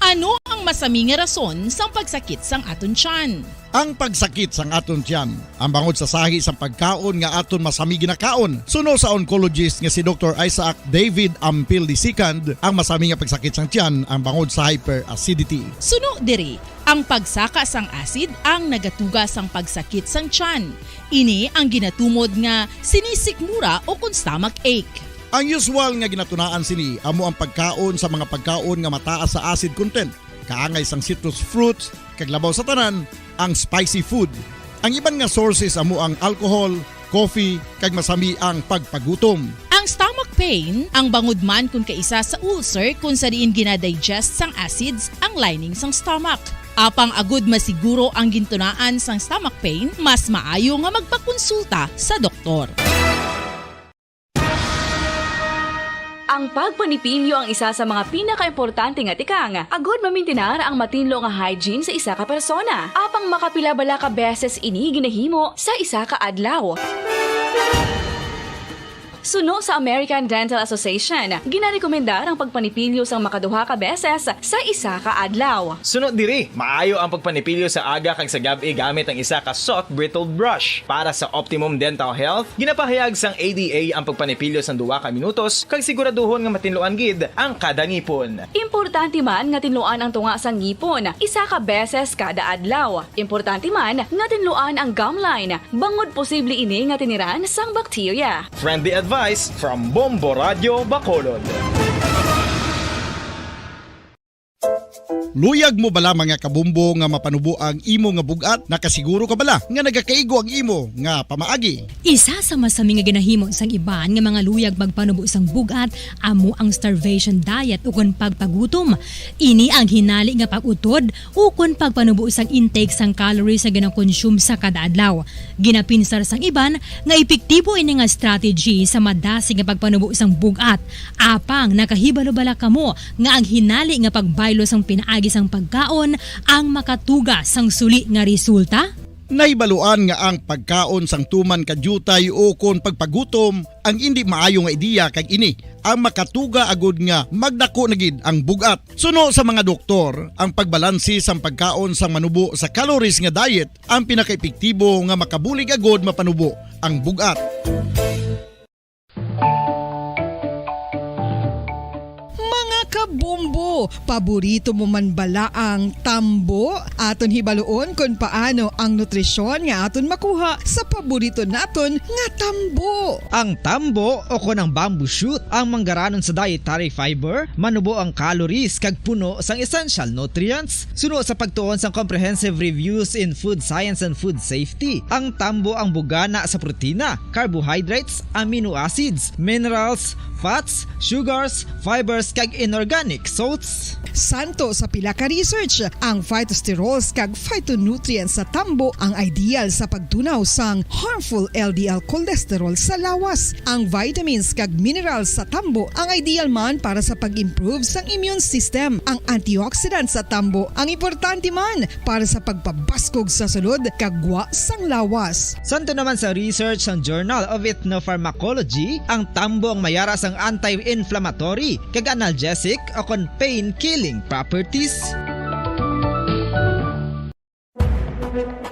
Ano ang masami nga rason sang pagsakit sang aton tiyan? Ang pagsakit sang aton tiyan, ang bangod sa sahi sang pagkaon nga aton masami ginakaon. Suno sa oncologist nga si Doktor Isaac David Ampil the second, ang masami nga pagsakit sang tiyan ang bangod sa hyperacidity. Suno diri, ang pagsaka sang acid ang nagatuga sang pagsakit sang tiyan. Ini ang ginatumod nga sinisikmura o kon stomach ache. Ang usual nga ginatunaan sini amo ang pagkaon sa mga pagkaon nga mataas sa acid content, kaangay sang citrus fruits, kag labaw sa tanan, ang spicy food. Ang iban nga sources amo ang alcohol, coffee, kag masami ang pagpagutom. Ang stomach pain, ang bangod man kon kaisa sa ulcer kon sa diin gina-digest sang acids ang lining sang stomach. Apang agud masiguro ang gintunaan sang stomach pain, mas maayo nga magpakonsulta sa doktor. Ang pagpanipilyo ang isa sa mga pinakaimportante nga tikang agud mamintinar ang matinlo nga hygiene sa isa ka persona. Apang makapila bala ka beses ini ginahimo sa isa ka adlaw? Suno sa American Dental Association, ginarekomendar ang pagpanipilyo sang makaduha ka beses sa isa ka adlaw. Suno diri, maayo ang pagpanipilyo sa aga kag sa gab-i gamit ang isa ka soft bristled brush. Para sa optimum dental health, ginapahayag sang A D A ang pagpanipilyo sang duha ka minutos kag siguraduhon nga matinluan gid ang kada ngipon. Importante man nga tinluan ang tunga sang ngipon isa ka beses kada adlaw. Importante man nga tinluan ang gum line bangod posible ini nga tiniran sang bakterya. Friendly advice from Bombo Radio Bacolod. Luyag mo bala, mga kabumbo, nga mapanubo ang imo nga bug-at? Nakasiguro ka bala nga nagakaigo ang imo nga pamaagi? Isa sa masami nga ginahimo sang iban nga mga luyag magpanubo sang bug-at amo ang starvation diet ukon pagpagutom. Ini ang hinali nga pag-utod ukon pagpanubo sang intake sang calories nga ginakonsume sa kada adlaw. Ginapinsar sang iban nga epektibo ini nga strategy sa madasig nga pagpanubo sang bug-at. Apang nakahibalo bala kamo nga ang hinali nga pagbaylo sang pinaagi sang pagkaon ang makatuga sang suli nga resulta? Nahibaluan nga ang pagkaon sang tuman ka diutay ukon pagpagutom ang indi maayo nga ideya, kag ini ang makatuga agud nga magdako na gid ang bug-at. Suno sa mga doktor, ang pagbalanse sang pagkaon sang manubo sa calories nga diet ang pinakaepektibo nga makabulig agud mapanubo ang bug-at. Mga kabombo, paborito mo man bala ang tambo? Aton hibaluon kon paano ang nutrisyon nga aton makuha sa paborito naton nga tambo. Ang tambo, o kon ang bamboo shoot, ang manggaranon sa dietary fiber, manubo ang calories kag puno sang essential nutrients. Suno sa pagtuon sang Comprehensive Reviews in Food Science and Food Safety, ang tambo ang bugana sa protina, carbohydrates, amino acids, minerals, fats, sugars, fibers, kag inorganic salts. Santo sa pila ka research, ang phytosterols kag phytonutrients sa tambo ang ideal sa pagtunaw sang harmful L D L cholesterol sa lawas. Ang vitamins kag minerals sa tambo ang ideal man para sa pag-improve sang immune system. Ang antioxidants sa tambo ang importante man para sa pagpabaskog sa sulod kag gwa sang lawas. Santo naman sa research sang Journal of Ethnopharmacology, ang tambo ang mayara sang anti-inflammatory kag analgesic o kon pain-killing properties.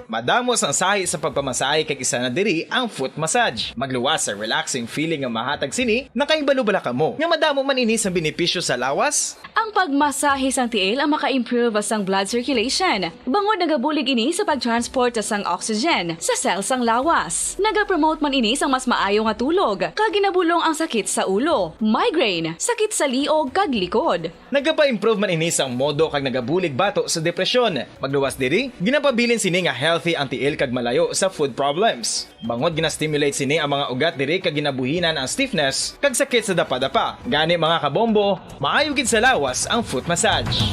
Madamo sang sahi sa pagpamasahe, kag isa na diri ang foot massage. Magluwas sa relaxing feeling nga mahatag sini. Nakahibalo bala kamo nga madamo man ini sang benepisyo sa lawas? Ang pagmasahe sang tiil ang maka-improve sang blood circulation, bangod nagabulig ini sa pag-transport sang oxygen sa cell sang lawas. Nagapromote man ini sang mas maayo nga tulog, kag ginabulong ang sakit sa ulo, migraine, sakit sa liog kag likod. Nagapa-improve man ini sang modo kag nagabulig bato sa depresyon. Magluwas diri, ginapabilin sini nga healthy ang tiil kag malayo sa foot problems. Bangod gina-stimulate sini ang mga ugat diri kag ginabuhinan ang stiffness kag sakit sa dapadapa. Gani, mga kabombo, maayo gid sa lawas ang foot massage.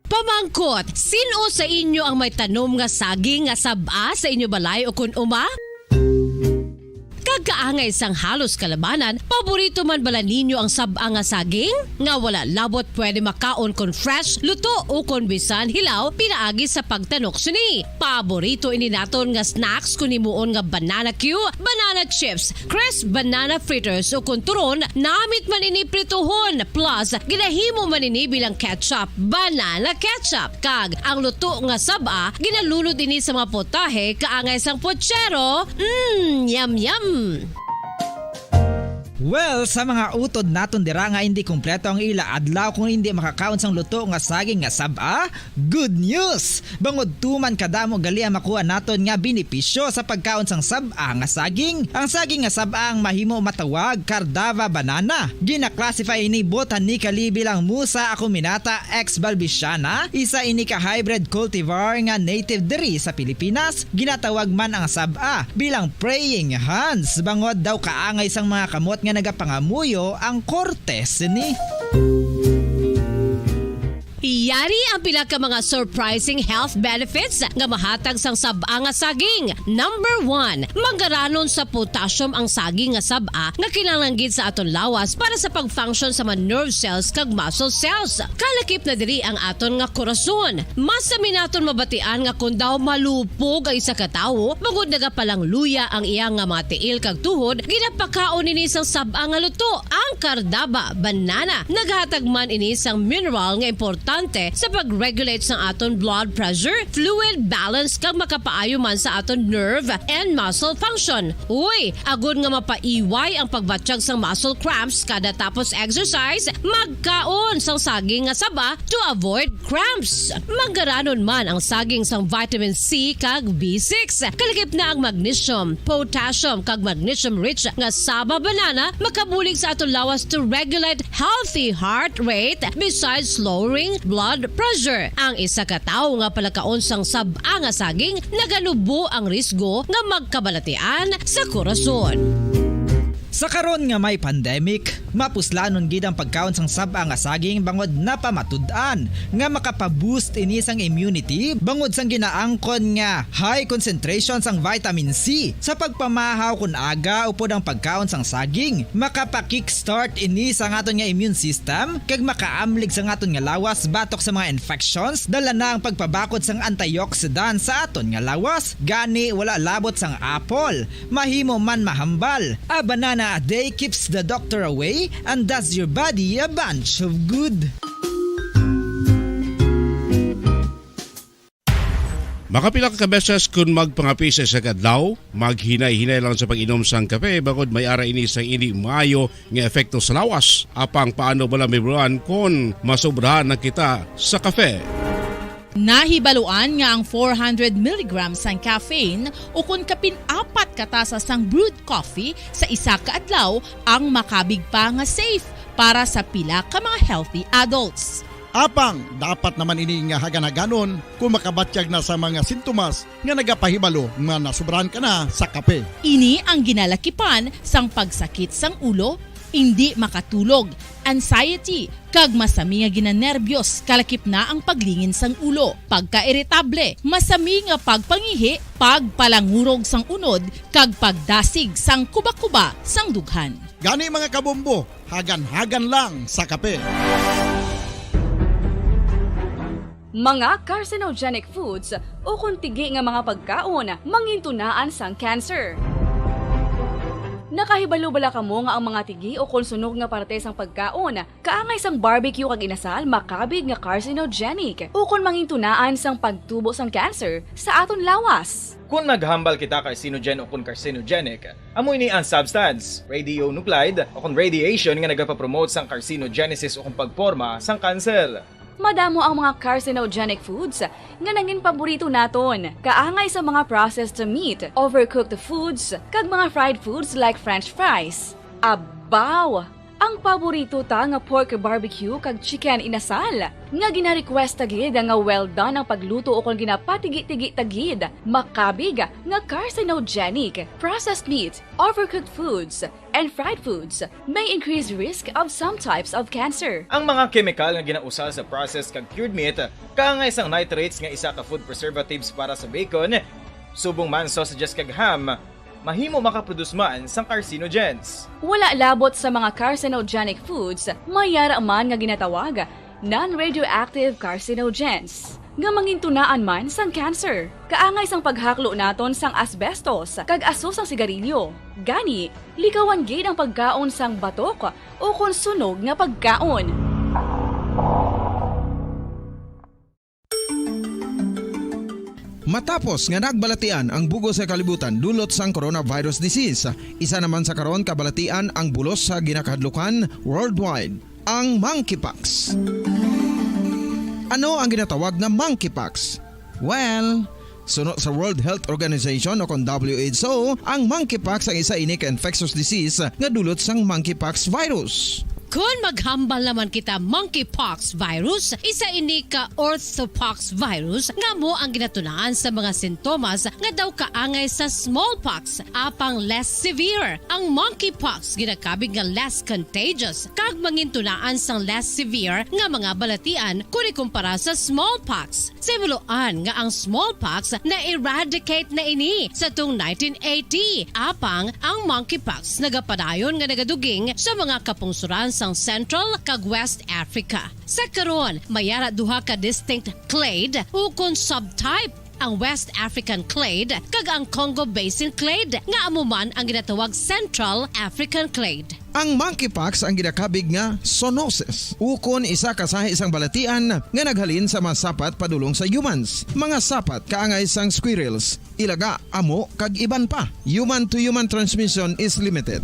Pamangkot, sin-o sa inyo ang may tanom nga saging nga sab-a sa inyo balay ukon uma? Kag kaangay sang halos kalabanan, paborito man bala ninyo ang sab-a nga saging? Nga wala labot pwede makaon kon fresh, luto, ukon bisan hilaw pinaagi sa pagtanok sini. Paborito ini naton nga snacks kon himuon nga banana cue, banana chips, crisp banana fritters, ukon turon, namit man ini prituhon, plus ginahimo man ini bilang ketchup, banana ketchup. Kag ang luto nga sab-a, ginalunod ini sa mga putahe kaangay sang puchero. Mm, yum, yum. Well, sa mga utod naton dira nga indi kompleto ang ila adlaw kon indi makakaon sang luto nga saging nga sab-a, good news! Bangod tuman kadamo gali ang makuha naton nga benepisyo sa pagkaon sang sab-a nga saging. Ang saging nga sab-a ang mahimo matawag Cardava banana. Gina-classify ini botanically bilang Musa acuminata ex balbisiana, isa ini ka hybrid cultivar nga native diri sa Pilipinas. Ginatawag man ang sab-a bilang praying hands, bangod daw kaangay sang mga kamot nga nagapangamuyo ang korte sini. Ari ang pila ka mga surprising health benefits nga mahatag sang sab-a nga saging. Number one, manggaranon sa potassium ang saging nga sab-a nga kinahanglan gid sa aton lawas para sa pag-function sa mga nerve cells kag muscle cells. Kalakip na diri ang aton nga korason. Masami naton mabatian nga kon daw malupog ang isa ka tawo, bangod nagapalangluya ang iya nga mga tiil kag tuhod, ginapakaon ini sang sab-a nga luto. Ang kardaba, banana, naghatag man ini sang mineral nga importante sa pag-regulate sang aton blood pressure, fluid balance, kag makapaayo man sa aton nerve and muscle function. Uy, agod nga mapaiway ang pagbatyag sang muscle cramps kada tapos exercise, magkaon sang saging nga saba to avoid cramps. Manggaranon man ang saging sang vitamin C kag B six. Kalakip na ang magnesium, potassium, kag magnesium-rich nga saba banana makabulig sa aton lawas to regulate healthy heart rate besides lowering blood pressure. Ang isa ka tawo nga palakaon sang sab-a nga saging naganubo ang risgo nga magkabalatian sa korason. Sa karon nga may pandemic, mapuslanon gid ang pagkaon sang sab-a nga saging bangod napamatud-an nga makapa-boost ini sang immunity bangod sang ginaangkon nga high concentration sang vitamin C. Sa pagpamahaw kon aga upod ang pagkaon sang saging, makapa-kickstart ini sang aton nga immune system kag makaamlig sang aton nga lawas batok sa mga infections, dala na ang pagpabakod sang antioxidant sa aton nga lawas. Gani, wala labot sang apple, mahimo man mahambal. A banana a day keeps the doctor away and does your body a bunch of good. Makapila ka beses kon magpangape sa isa ka adlaw, maghinay-hinay lang sa pag-inom sang kape, bangod may ara ini sang indi maayo nga epekto sa lawas. Apang paano bala, May Bulan, kon masobrahan na kita sa kape? Nahibaluan nga ang four hundred milligrams sang caffeine ukon kapin apat ka tasa sang brewed coffee sa isa ka adlaw ang makabig pa nga safe para sa pila ka mga healthy adults. Apang dapat naman ini nga hagan-haganon kung makabatyag na sa mga sintomas nga nagapahibalo nga nasobrahan ka na sa kape. Ini ang ginalakipan sang pagsakit sang ulo, indi makatulog, anxiety, kag masami nga ginanerbyos, kalakip na ang paglingin sang ulo, pagkairitable, masami nga pagpangihi, pagpalangurog sang unod, kag pagdasig sang kubakuba sang dughan. Gani, mga kabombo, hagan-hagan lang sa kape. Mga carcinogenic foods ukon tigi nga mga pagkaon mangintunaan sang cancer. Nakahibalo bala kamo nga ang mga tigi ukon sunog nga parte sang pagkaon kaangay sang barbecue kag inasal makabig nga carcinogenic ukon mangintunaan sang pagtubo sang cancer sa aton lawas? Kon naghambal kita carcinogen ukon carcinogenic, amo ini ang substance, radionuclide, ukon radiation nga nagapapromote sang carcinogenesis ukon pagporma sang kanser. Madamo ang mga carcinogenic foods nga nangin paborito naton, kaangay sa mga processed meat, overcooked foods, kag mga fried foods like French fries. Abaw! Ang paborito ta nga pork barbecue kag chicken inasal, nga gina-request ta gid nga well done ang pagluto ukon ginapatigi-tigi ta gid, makabig nga carcinogenic. Processed meat, overcooked foods, and fried foods may increase risk of some types of cancer. Ang mga kemikal nga ginausal sa processed kag cured meat, kaangay sang nitrates nga isa ka food preservatives para sa bacon, subong man sausages kag ham, mahimo makaproduce man sang carcinogens. Wala labot sa mga carcinogenic foods, may ara man nga ginatawag non-radioactive carcinogens, nga mangintunaan man sang cancer. Kaangay sang paghaklo naton sang asbestos kag aso sang sigarilyo. Gani, likawan gid ang pagkaon sang batok ukon sunog nga pagkaon. Matapos nga nagbalatian ang bug-os nga kalibutan dulot sang coronavirus disease, isa naman sa karon kabalatian ang bulos sa ginakahadlukan worldwide, ang monkeypox. Ano ang ginatawag nga monkeypox? Well, suno sa World Health Organization o kon W H O, ang monkeypox ang isa ini ka infectious disease nga dulot sang monkeypox virus. Kon maghambal naman kita monkeypox virus, isa ini ka orthopox virus nga amo ang ginatunaan sa mga sintomas nga daw kaangay sa smallpox, apang less severe. Ang monkeypox ginakabig nga less contagious kag mangintunaan sang less severe nga mga balatian kon ikumpara sa smallpox. Sa himuloan nga ang smallpox na-eradicate na ini sa tung nineteen eighty, apang ang monkeypox nagapadayon nga nagaduging sa mga kapungsoran sang Central kag West Africa. Sa karon, may ara duha ka distinct clade ukon subtype, ang West African clade kag ang Congo Basin clade, nga amo man ang ginatawag Central African clade. Ang monkeypox ang ginakabig nga zoonosis, ukon isa ka sahi sang balatian nga naghalin sa mga sapat padulong sa humans, mga sapat kaangay sang squirrels, ilaga, amo, kag iban pa. Human-to-human transmission is limited.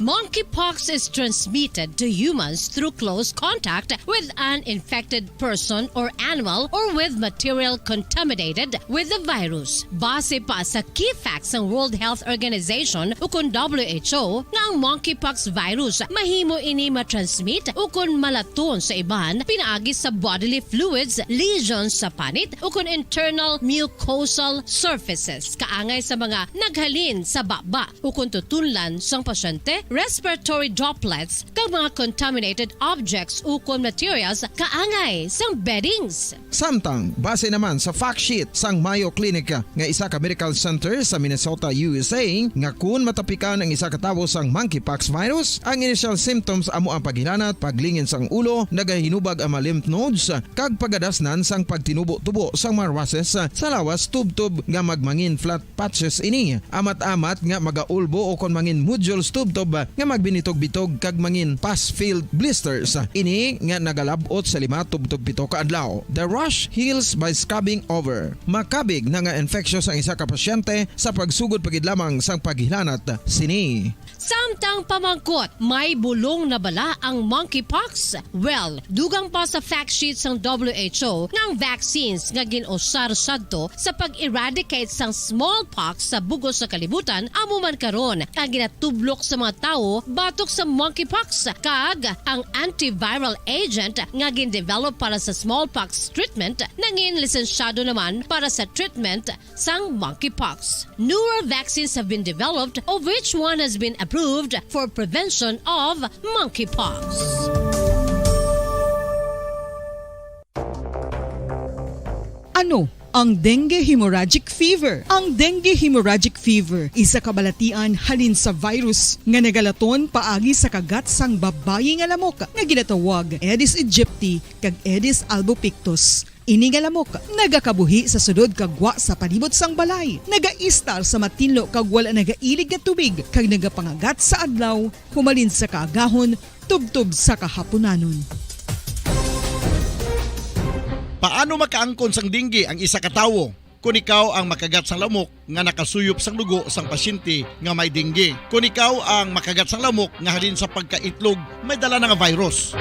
Monkeypox is transmitted to humans through close contact with an infected person or animal or with material contaminated with the virus. Base pa sa key facts sang World Health Organization ukon W H O, nga ang monkeypox virus mahimo ini matransmit ukon malaton sa iban pinaagi sa bodily fluids, lesions sa panit, ukon internal mucosal surfaces kaangay sa mga naghalin sa baba ukon tutunlan sang pasyente, respiratory droplets, kag mga contaminated objects ukon materials kaangay sang beddings. Samtang, base naman sa fact sheet sang Mayo Clinic nga isa ka medical center sa Minnesota, U S A, nga kun matapikan ang isa ka tawo sang monkeypox virus, ang initial symptoms amo ang paghilanat, paglingin sang ulo, nagahinubag ang mga lymph nodes, kag pagadasnan sang pagtinubo-tubo sang mga rushes sa lawas tubtob nga magmangin flat patches ini, amat-amat nga magaulbo ukon mangin nodules tubtob nga magbinitog-bitog kag mangin pus-filled blisters. Ini nga nagalab-ot sa lima tubtob pito ka adlaw. The rash heals by scabbing over. Makabig na nga infectious ang isa ka pasyente sa pagsugod pa gid lamang sang paghilanat sini. Samtang pamangkot, may bulong na bala ang monkeypox? Well, dugang pa sa fact sheet sang W H O nga ang vaccines nga gin-usar sadto sa pag-eradicate sang smallpox sa bug-os nga kalibutan amo man karon ang ginatublok sa mga tawo batok sa monkeypox, kag ang antiviral agent nga gin-develop para sa smallpox treatment nangin lisensyado naman para sa treatment sang monkeypox. Newer vaccines have been developed, of which one has been approved for prevention of monkeypox. Ano ang dengue hemorrhagic fever? Ang dengue hemorrhagic fever isa ka balatian halin sa virus nga nagalaton paagi sa kagat sang babayi nga lamok nga ginatawag Aedes aegypti kag Aedes albopictus. Ini nga lamok nagakabuhi sa sulod kag gwa sa palibot sang balay, nagaistar sa matinlo kag wala nagailig nga tubig, kag nagapangagat sa adlaw, humalin sa kaagahon tubtob sa kahapunanon. Paano makaangkon sang dengue ang isa ka tawo? Kon ikaw ang makagat sang lamok, nga nakasuyop sang dugo sang pasyente nga may dengue. Kon ikaw ang makagat sang lamok nga halin sa pagkaitlog may dala na nga virus.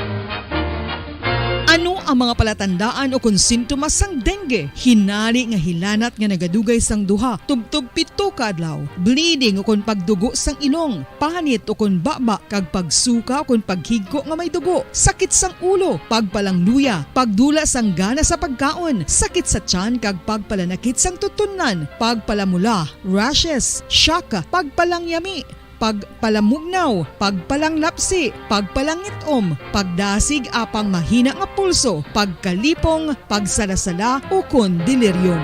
Ano ang mga palatandaan ukon sintomas sang dengue? Hinari nga hilanat nga nagadugay sang duha tubtob pito ka adlaw, bleeding ukon pagdugo sang ilong, panit ukon baba, kag pagsuka ukon paghigko nga may dugo, sakit sang ulo, pagpalangluya, pagdula sang gana sa pagkaon, sakit sa tiyan kag pagpalanakit sang tutunlan, pagpalamula, rashes, shock, pagpalangyami, pagpalamugnaw, pagpalanglapsi, pagpalangit-om, pagdasig apang mahina nga pulso, pagkalipong, pagsalasala, ukon delirium.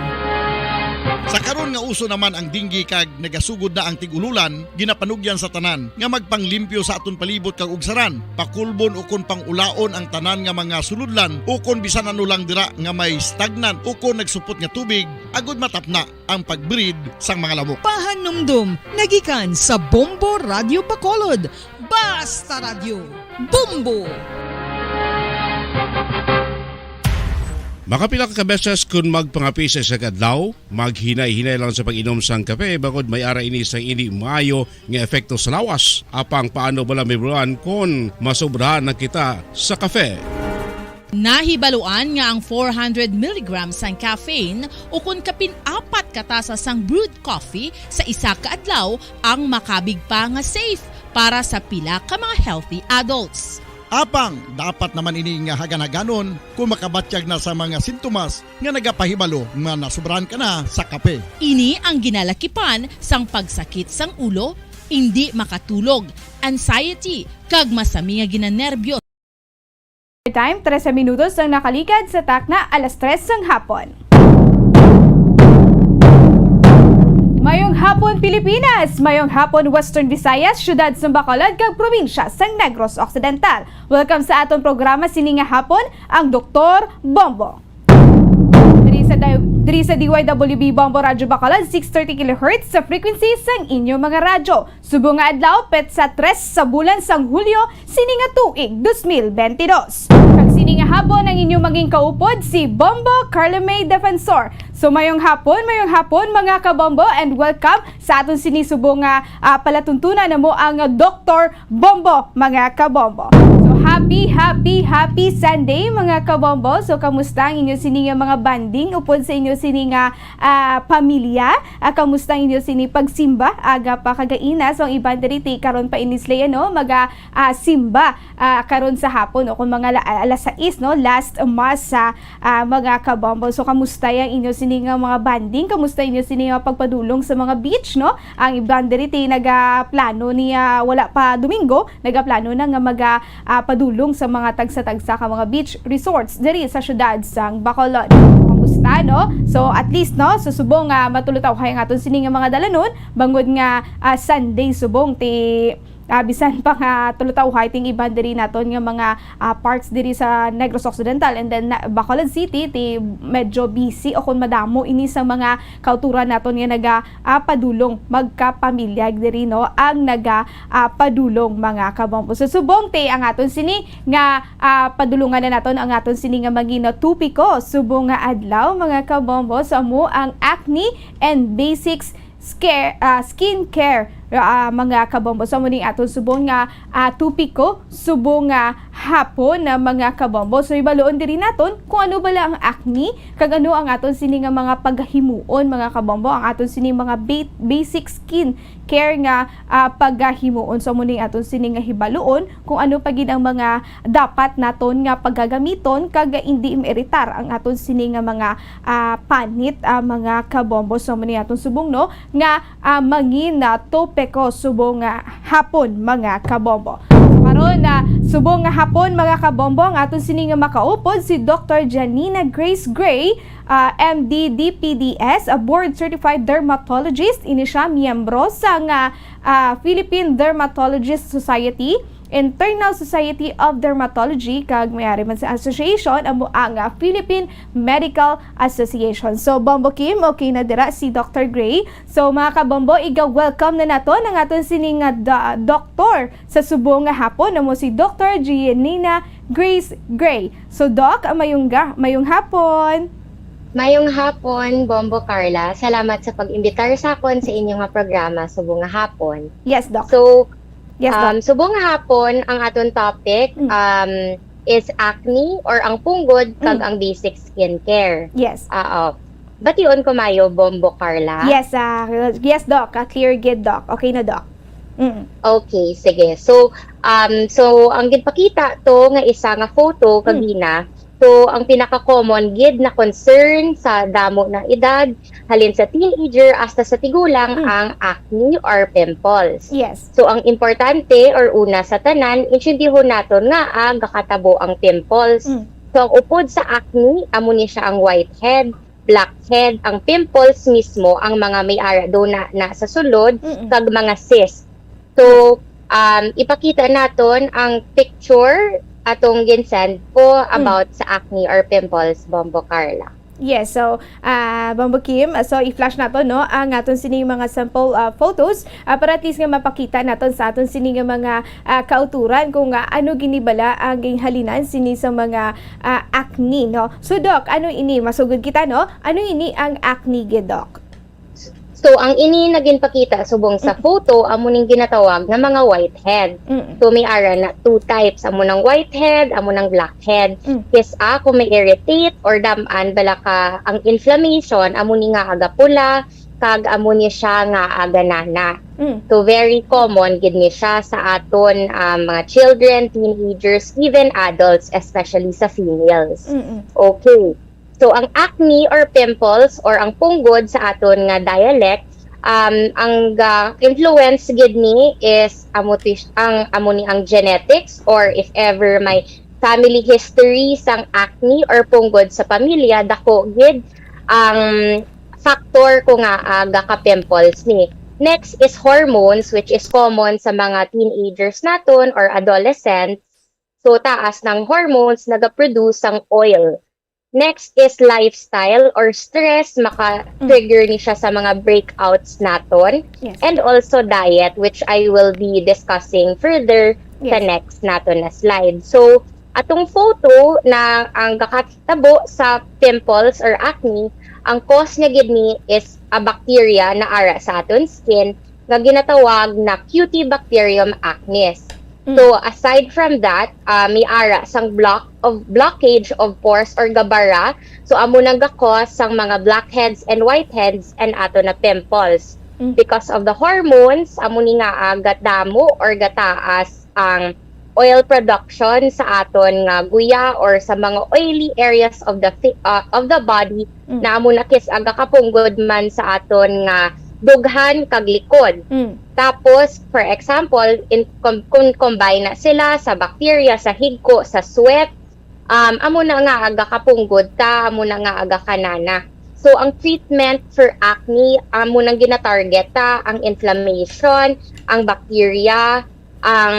Sa karon nga uso naman ang dengue kag nagasugod na ang tig-ululan, ginapanugyan sa tanan nga magpanglimpyo sa aton palibot kag ugsaran, pakulbon ukon pang-ulaon ang tanan nga mga sulodlan ukon bisan ano lang dira nga may stagnant ukon nagsupot nga tubig, agud matapna ang pag-breed sang mga lamok. Pahanumdom nga gikan sa Bombo Radyo Bacolod. Basta Radyo, Bombo! Makapila ka beses kon magpangape sa isa ka adlaw, maghinay-hinay lang sa pag-inom sang kape, bangod may ara ini sang indi maayo nga epekto sa lawas. Apang paano bala, Ma'am Roan, kon masobrahan na kita sa kape? Nahibaluan nga ang four hundred milligrams sang caffeine ukon kapin apat ka tasa sang brewed coffee sa isa ka adlaw ang makabig pa nga safe para sa pila ka mga healthy adults. Apang dapat naman ini nga hagan-haganon kung makabatyag na sa mga sintomas nga nagapahibalo nga nasobrahan ka na sa kape. Ini ang ginalakipan sang pagsakit sang ulo, indi makatulog, anxiety, kag masami nga ginanerbyo. Time, trese minutos ang nakaligad sa takna alas tres sang hapon. Mayong hapon, Pilipinas! Mayong hapon, Western Visayas, siyudad sang Bacolod, kag probinsya sang Negros Occidental. Welcome sa aton programa sini nga hapon, ang Doktor Bombo. Diri sa di-, diri sa D Y W B Bombo Radyo Bacolod, six thirty kilohertz sa frequency sang inyo mga radyo. Subong nga adlaw, petsa tres sa bulan sang Hulyo, sini nga tuig, dos mil benti dos. Kag sini nga hapon ang inyo maging kaupod, si Bombo Carla May Defensor. So, mayong hapon, mayong hapon, mga kabombo, and welcome sa aton sini subong nga, ah, palatuntunan namo ang Doktor Bombo, mga kabombo. So, happy, happy, happy Sunday, mga kabombo. So, kamusta ang inyo sini nga mga bonding upod sa inyo sini nga, ah, pamilya? Ah, kamusta ang inyo sini pagsimba aga pa kagaina? So, ang iban diri ti karon pa ini sila, no, maga, ah, simba, ah, karon sa hapon, o kung mga la-, alas sais, no, last mass sa, ah, mga kabombo. So, kamusta ang inyo sini nga mga bonding? Kamusta inyo sini nga pagpadulong sa mga beach, no? Ang iban diri ti nagaplano niya, wala pa Domingo, nagaplano na nga maga, ah, padulong sa mga tagsa-tagsa ka mga beach resorts diri sa siyudad sang Bacolod. Kamusta, no? So, at least, no, so subong nga matulutawhay ang aton sini nga mga dalanon, bangod nga, ah, Sunday subong ti, ah, bisan pa nga tulutawhay ting iban diri naton nga mga, ah, parts diri sa Negros Occidental and then na, Bacolod City, ti medyo busy o kung madamo ini sa mga kauturan naton nga naga, ah, padulong magkapamilya diri, no, ang naga, ah, padulong, mga kabombo. So, subong ti ang aton sini nga, ah, padulungan na naton ang aton sini nga magin topiko subong nga adlaw, mga kabombo. So, amo ang acne and basics scare, ah, skincare, ah, mga kabombo. So, amo ning aton subong nga, ah, topiko subong nga hapon na, mga kabombo. So, hibaluon diri naton kung ano bala ang acne, kag ano ang aton sini nga mga pagahimuon, mga kabombo, ang aton sini mga ba-, basic skin care nga, ah, pagahimuon. So, amo ning aton sini nga hibaluon kung ano pa gid ang mga dapat naton nga pagagamiton kag indi mairitar ang aton sini nga mga, ah, panit, ah, mga kabombo. So, amo ni aton subong, no, nga, ah, mangin, ah, topiko subong nga hapon, mga kabombo. So, karon na subong nga hapon, mga kabombo, ang aton sini nga makaupod si Doktor Janina Grace Gray, ah, M D, D P D S, a board certified dermatologist. Ini siya miyembro sang, ah, ah, Philippine Dermatologist Society, Internal Society of Dermatology, kag may ari man sa association, amo ang, ah, Philippine Medical Association. So, Bombo Kim, okay na dira si Doktor Gray. So, mga kabombo, iga-welcome na naton ang aton sini nga da-, doktor sa subong nga hapon, amo si Doktor Gianina Grace Gray. So, Doc, mayong ga-, mayong hapon. Mayong hapon, Bombo Carla. Salamat sa pag-imbitar sa akon sa inyo nga programa subong nga hapon. Yes, Doc. So, Yes, Doc. Um, subong nga hapon, ang aton topic, Mm. um, is acne or ang punggod kag Mm. ang basic skincare. Yes. Oo. Bation ko maayo, Bombo Carla? Yes, ah, yes, Doc. Ah, clear gid, Doc. Okay na, Doc. Mm. Okay, sige. So, um, so ang ginpakita to nga isa nga photo Mm. kagina, so ang pinaka-common gid na concern sa damo na edad, halin sa teenager hasta sa tigulang, Mm. ang acne or pimples. Yes. So, ang importante or una sa tanan, intindihon naton nga, ah, gakatabo ang pimples. Mm. So, ang upod sa acne, amo ni siya ang whitehead, blackhead, ang pimples mismo, ang mga may ara do na, na sa sulod, Mm-mm. kag mga cyst. So, um, ipakita naton ang picture atong ginsend ko Mm. about sa acne or pimples, Bombo Carla. Yes, so, ah, Bombo Kim, so i-flash nato, no, ang aton sini mga sample, ah, photos, ah, para at least nga mapakita naton sa aton sini nga mga, ah, kauturan kung, ah, ano gini bala ang ginhalinan sini sa mga, ah, acne, no? So, Doc, ano ini? Masugod kita, no? Ano ini ang acne gid, Doc? So, ang ini nga ginpakita subong sa Mm. photo, amo ning ginatawag nga mga whitehead. Mm. So, may ara na two types. Amo nang whitehead, amo nang blackhead. Mm. Yes, ah, kung may irritate or dam-an bala ka ang inflammation, amo ni nga aga pula, kag amo ni siya nga aganana. Mm. So very common gid ni siya sa aton, um, mga children, teenagers, even adults, especially sa females. Mm-mm. Okay. So ang acne or pimples or ang punggod sa aton nga dialect, um, ang ga-influence gid ni is amo ti-, ang amo ni ang genetics, or if ever may family history sang acne or punggod sa pamilya, dako gid ang factor ko nga, ah, gaka-pimples ni. Next is hormones, which is common sa mga teenagers naton or adolescents. So taas ng hormones nagaproduce sang oil. Next is lifestyle or stress, maka-trigger ni siya sa mga breakouts naton. Yes. And also diet, which I will be discussing further sa Yes. next naton na slide. So atong photo na ang gakatabo sa pimples or acne, ang cause niya gid ni is a bacteria na ara sa aton skin nga ginatawag na Cutibacterium acnes. Mm. So aside from that, ah, may ara sang block of blockage of pores or gabara. So amo nang ga-cause sang mga blackheads and whiteheads and ato na pimples. Mm. Because of the hormones, amo ni nga, ah, gatdamo or gataas ang oil production sa aton nga guya or sa mga oily areas of the fi- ah, of the body Mm. na amo na kis-, ah, gakapunggod man sa aton nga dughan kag likod. Mm. Tapos, for example, in, com- kung combine na sila sa bacteria, sa higko, sa sweat, um, amo na nga aga kapunggod ta, amo na nga aga kanana. So, ang treatment for acne, amo nang ginatarget ta, ang inflammation, ang bacteria, ang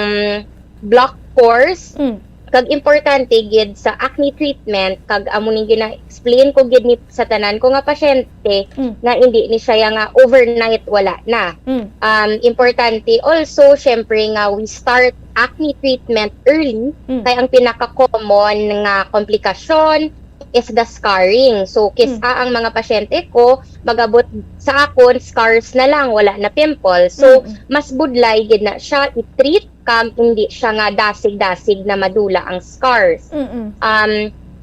block pores, Mm. kag importante gid sa acne treatment, kag amo ning gina-explain ko gid ni sa tanan ko nga pasyente Mm. nga hindi ni siya nga overnight wala na. Mm. Um, importante also, syempre nga we start acne treatment early, Mm. kay ang pinaka-common nga komplikasyon is the scarring. So, kis-a ang mga pasyente ko, magabot sa akon, scars na lang, wala na pimples. So, Mm. mas budlay gid na siya i-treat kag hindi siya nga dasig-dasig na madula ang scars. Mm-mm. Um,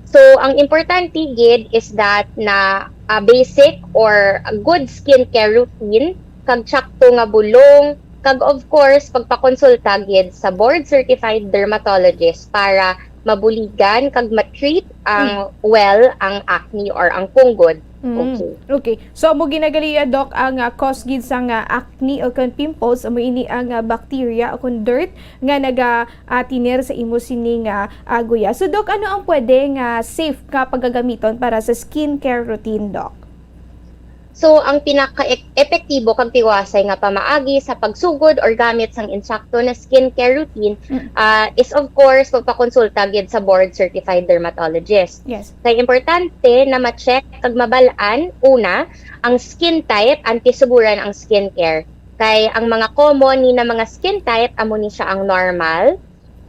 so, ang importante gid is that na a basic or a good skincare routine, kag tsakto nga bulong, kag of course, pagpakonsulta gid sa board certified dermatologist para mabuligan kag ma-treat ang well ang acne or ang punggod. Mm. Okay. Okay. So, amo ginagali, ah, Doc, ang, ah, cause gid sang, ah, acne o kon pimples, amo ini ang, ah, bacteria o kon dirt nga naga, ah, tener sa imo sining, ah, ah, guya. So, Doc, ano ang pwede nga safe nga pagagamiton para sa skincare routine, Doc? So, ang pinaka-epektibo kag tiwasay nga pamaagi sa pagsugod or gamit sang insakto na skincare routine, Mm. ah, is of course pagpakonsulta gid sa board certified dermatologist. Yes. Kay importante na ma-check kag mabal-an una ang skin type antes suguran ang skincare. Kay ang mga common ni na mga skin type amo ni siya ang normal,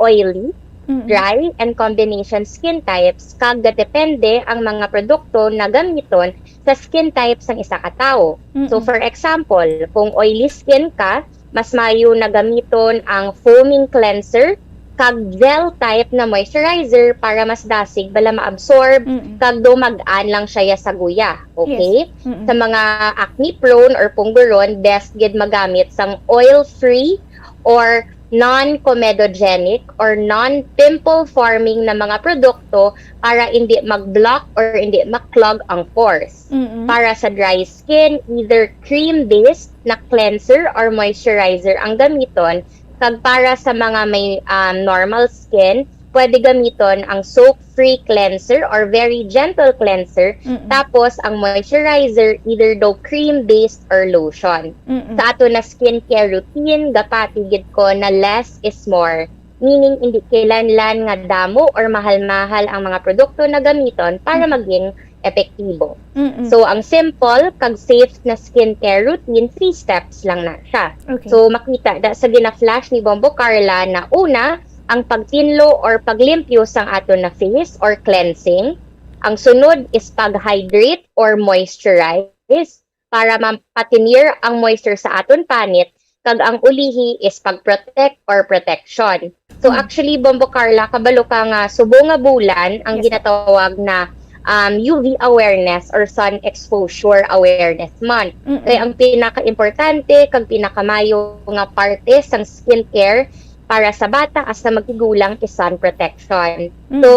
oily, Mm-mm. dry, and combination skin types, kag gadepende ang mga produkto na gamiton sa skin type sang isa ka tawo. So, Mm-mm. for example, kung oily skin ka, mas maayo na gamiton ang foaming cleanser kag gel type na moisturizer para mas dasig bala ma-absorb Mm-mm. kag daw mag-an lang siya sa guya. Okay? Mm-mm. Sa mga acne prone or pungguron, best gid magamit sang oil-free or non-comedogenic or non-pimple forming na mga produkto para hindi mag-block or hindi ma-clog ang pores. Mm-mm. Para sa dry skin, either cream-based na cleanser or moisturizer ang gamiton. Kag para sa mga may, um, normal skin, pwede gamiton ang soap-free cleanser or very gentle cleanser. Mm-mm. Tapos, ang moisturizer, either daw cream-based or lotion. Mm-mm. Sa ato na skincare routine, gapati gid ko na less is more. Meaning, hindi kinahanglan nga damo or mahal-mahal ang mga produkto na gamiton para Mm. maging epektibo. Mm-mm. So, ang simple kag safe na skincare routine, three steps lang na siya. Okay. So, makita da sa gina-flash ni Bombo Carla na una, ang pagtinlo or paglimpyo sang aton na face or cleansing. Ang sunod is pag-hydrate or moisturize para mapatinir ang moisture sa aton panit, kag ang ulihi is pag-protect or protection. So, Mm. actually, Bombo Carla, kabalo ka nga subong nga bulan ang Yes, ma'am. ginatawag na, um, U V awareness or sun exposure awareness month. Mm-mm. Kay ang pinaka-importante kag pinakamayo nga parte sang skincare para sa bata hasta magtigulang is sun protection. Mm. So,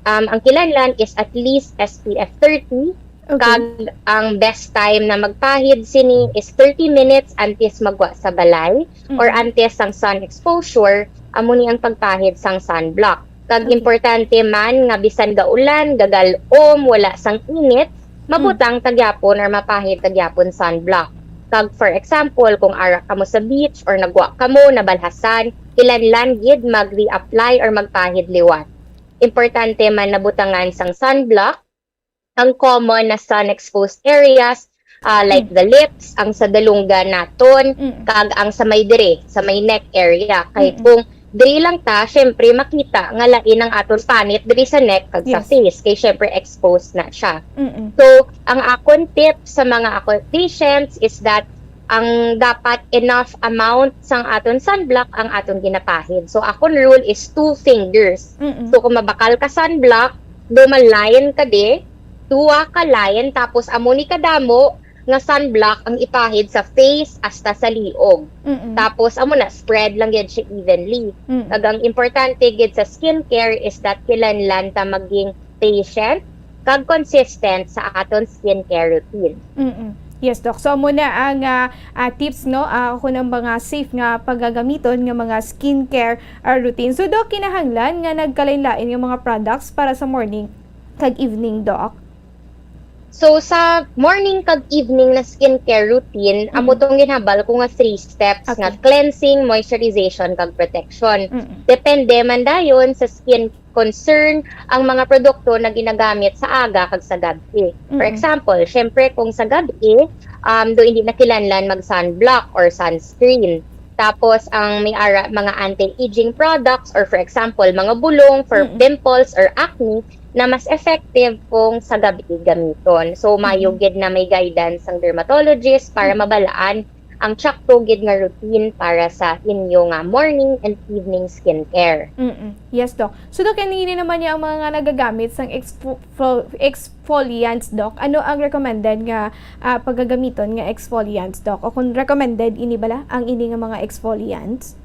um, ang kinahanglan is at least S P F thirty, okay, kag ang best time na magpahid sini is thirty minutes antes magwa sa balay or, mm, antes sang sun exposure, amo ni ang pagpahid sang sunblock. Kag, okay, importante man nga bisan gaulan, gagal-om, wala sang init, mabutang, mm, ta gyapon or mapahid ta gyapon sunblock. Kag for example, kung ara kamo sa beach or nagwa kamo, nabalhasan, kinahanglan gid mag-reapply or magpahid liwat. Importante man nabutangan sang sunblock ang common na sun-exposed areas, ah, like, hmm, the lips, ang sa dalunggan naton, mm, kag ang sa may diri, sa may neck area. Kay, mm-mm, kung diri lang ta, syempre, makita nga lain ang aton panit diri sa neck kag sa, yes, face. Kay, syempre, exposed na siya. Mm-mm. So, ang akon tip sa mga akon patients is that ang dapat enough amount sang aton sunblock ang aton ginapahid. So, akon rule is two fingers. Mm-mm. So, kung mabakal ka sunblock, do ma-line ka di, duwa ka line, tapos amo ni kadamo nga sunblock ang ipahid sa face hasta sa liog. Mm-mm. Tapos, amo na, spread lang gyud siya evenly. Mm. Kag ang importante gyud sa skincare is that kinahanglan ta maging patient kag consistent sa aton skincare routine. Mm-mm. Yes, Doc. So, amo na ang, ah, ah, tips, no? Ah, kung ang mga safe nga pagagamiton nga mga skincare, ah, routine. So, Doc, kinahanglan nga nagkalain-lain nga mga products para sa morning kag evening, Doc? So, sa morning kag evening na skincare routine, amo, mm-mm, tong ginhambal ko nga three steps, okay, nga cleansing, moisturization, kag protection. Mm-mm. Depende man dayon sa skin concern ang mga produkto na ginagamit sa aga kag sa gab-i. For, mm-mm, example, syempre, kung sa gab-i, um, do hindi na kinahanglan mag-sunblock or sunscreen. Tapos, ang may ara, mga anti-aging products or, for example, mga bulong for, mm-mm, pimples or acne na mas effective kung sa gab-i gamiton. So, mayo, mm-mm, gid na may guidance ang dermatologist para, mm, mabalaan ang tsakto gid nga routine para sa inyo nga morning and evening skincare. Mm-mm. Yes, Doc. So, Doc, ini naman niya ang mga nagagamit sang exfo-, fo-, exfoliants, Doc. Ano ang recommended nga, ah, pagagamiton nga exfoliants, Doc? O kung recommended ini bala ang ini nga mga exfoliants?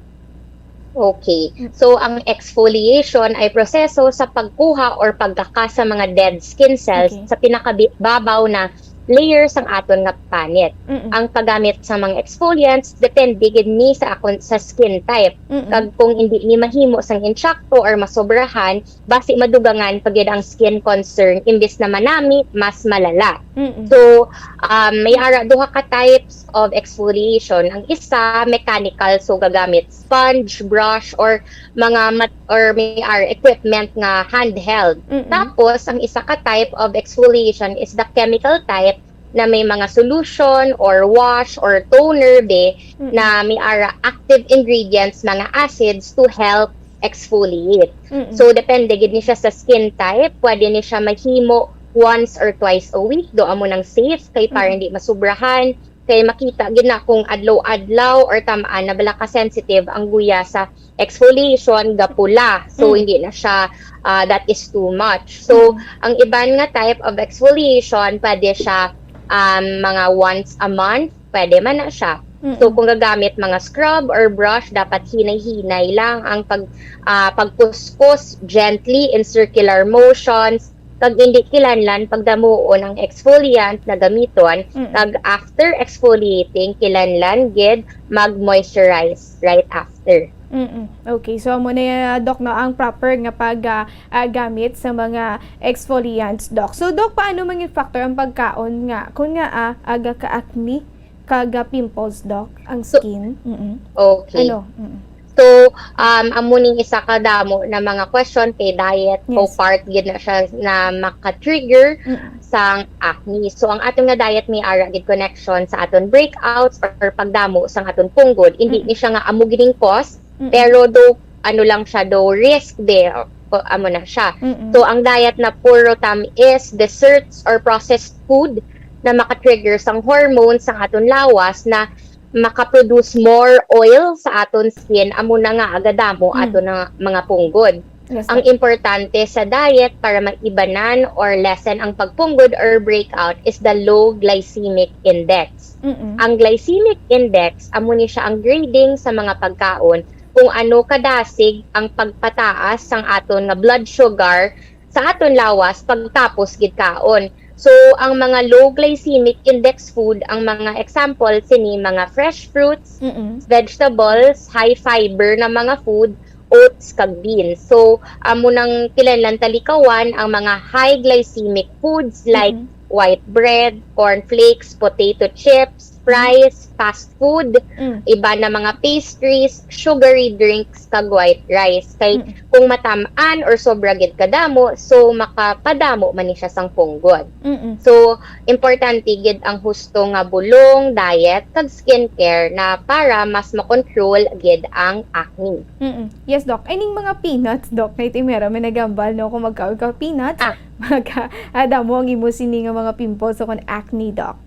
Okay. Mm. So, ang exfoliation ay proseso sa pagkuha or pagkaka sa mga dead skin cells, okay, sa pinakababaw na layer sang aton nga panit. Mm-mm. Ang paggamit sa mga exfoliants depende gid ni sa akon, sa skin type. Mm-mm. Kag kung hindi ni mahimo sang insakto or masobrahan, basi madugangan pa gid ang skin concern, imbis na manami, mas malala. Mm-mm. So, um, may ara duha ka types of exfoliation. Ang isa, mechanical, so gagamit sponge, brush, or mga mat-, or may ara equipment nga handheld. Mm-mm. Tapos, ang isa ka type of exfoliation is the chemical type, na may mga solution or wash or toner be, mm-mm, na may ara active ingredients, mga acids to help exfoliate. Mm-mm. So, depende gid ni siya sa skin type. Pwede ni siya mahimo once or twice a week. Do amo nang safe kay para, mm-mm, hindi masubrahan. Kay makita gid na kung adlaw-adlaw or tam-an na bala ka sensitive ang guya sa exfoliation, gapula. So, mm, hindi na siya, ah, that is too much. So, mm, ang iban nga type of exfoliation, pwede siya, um, mga once a month, pwede man na siya. So, mm, kung gagamit mga scrub or brush, dapat hinay-hinay lang ang pag, ah, pagkuskus, gently in circular motions, kag hindi kinahanglan pagdamuon ang exfoliant na gamiton, mm, kag after exfoliating, kinahanglan gid mag-moisturize right after. Mm-mm. Okay, so amo na yan, Doc, no, ang proper nga pag, ah, ah, gamit sa mga exfoliants, Doc. So, Doc, paano man yung factor ang pagkaon nga, kung nga, ah, aga ka acne, kag, ah, pimples, Doc, ang, so, skin? Mm-mm. Okay. Ano? Mm-mm. So, um, amo ning isa ka damo na mga question kay diet, yes, o part gid na siya na maka-trigger, mm, sang acne. So, ang aton nga diet may ara gid connection sa aton breakouts or pagdamo sang aton punggod. Hindi, mm, ni siya nga amo gid ning cause, mm, pero do, ano lang siya, do risk de, o, amo na siya. Mm-mm. So, ang diet na puro tam-is, desserts, or processed food na maka-trigger sang hormones sang aton lawas na maka-produce more oil sa aton skin, amo na nga agadamo, mm, aton nga mga punggod. Yes, ang importante sa diet para maibanan or lessen ang pagpunggod or breakout is the low glycemic index. Mm-mm. Ang glycemic index, amo ni siya ang grading sa mga pagkaon kung ano kadasig ang pagpataas sang aton nga blood sugar sa aton lawas pagtapos gid kaon. So, ang mga low glycemic index food, ang mga example sini mga fresh fruits, Mm-mm. vegetables, high fiber na mga food, oats kag beans. So, amo nang kinahanglan talikawan ang mga high glycemic foods like Mm-hmm. white bread, corn flakes, potato chips, fries, fast food, Mm. iba na mga pastries, sugary drinks, kag white rice. Kay Mm. kung matam-an or sobra gid kadamo, so makapadamo man ni siya sang punggod. Mm-mm. So, importante gid ang husto nga bulong, diet, kag skincare na para mas makontrol gid ang acne. Mm-mm. Yes, Doc. Ining mga peanuts, Doc, kay ti mera may nagambal, no, kung magkaon ka peanuts, Ah. maka-, ah, damo ang imo sini nga mga pimples o kon acne, Doc.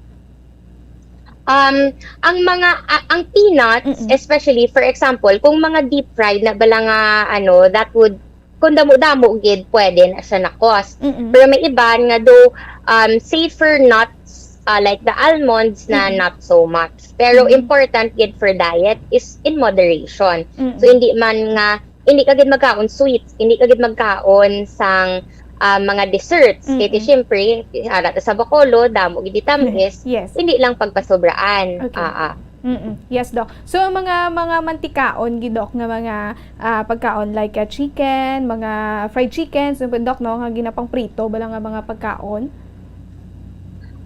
Um, ang mga, a-, ang peanuts, Mm-mm. especially, for example, kung mga deep fried na bala nga, ano, that would, kung damo-damo gid, pwede na siya na-cause. Mm-mm. Pero may iban nga do, um, safer nuts, uh, like the almonds na Mm-mm. not so much. Pero Mm-mm. important gid for diet is in moderation. Mm-mm. So, hindi man nga, hindi ka gid magkaon sweets, hindi ka gid magkaon sang, ah, mga desserts. Kay ti Mm-mm. siyempre, ara ta sa Bacolod, damo gid tamis. Yes. Hindi lang pagpasobraan. Okay. Ah, ah. Mm-mm. Yes, Doc. So, ang mga, mga mantikaon gid, Doc, nga mga, ah, pagkaon like, ah, chicken, mga fried chicken, so, Doc, no, nga ginapangprito, bala nga mga pagkaon?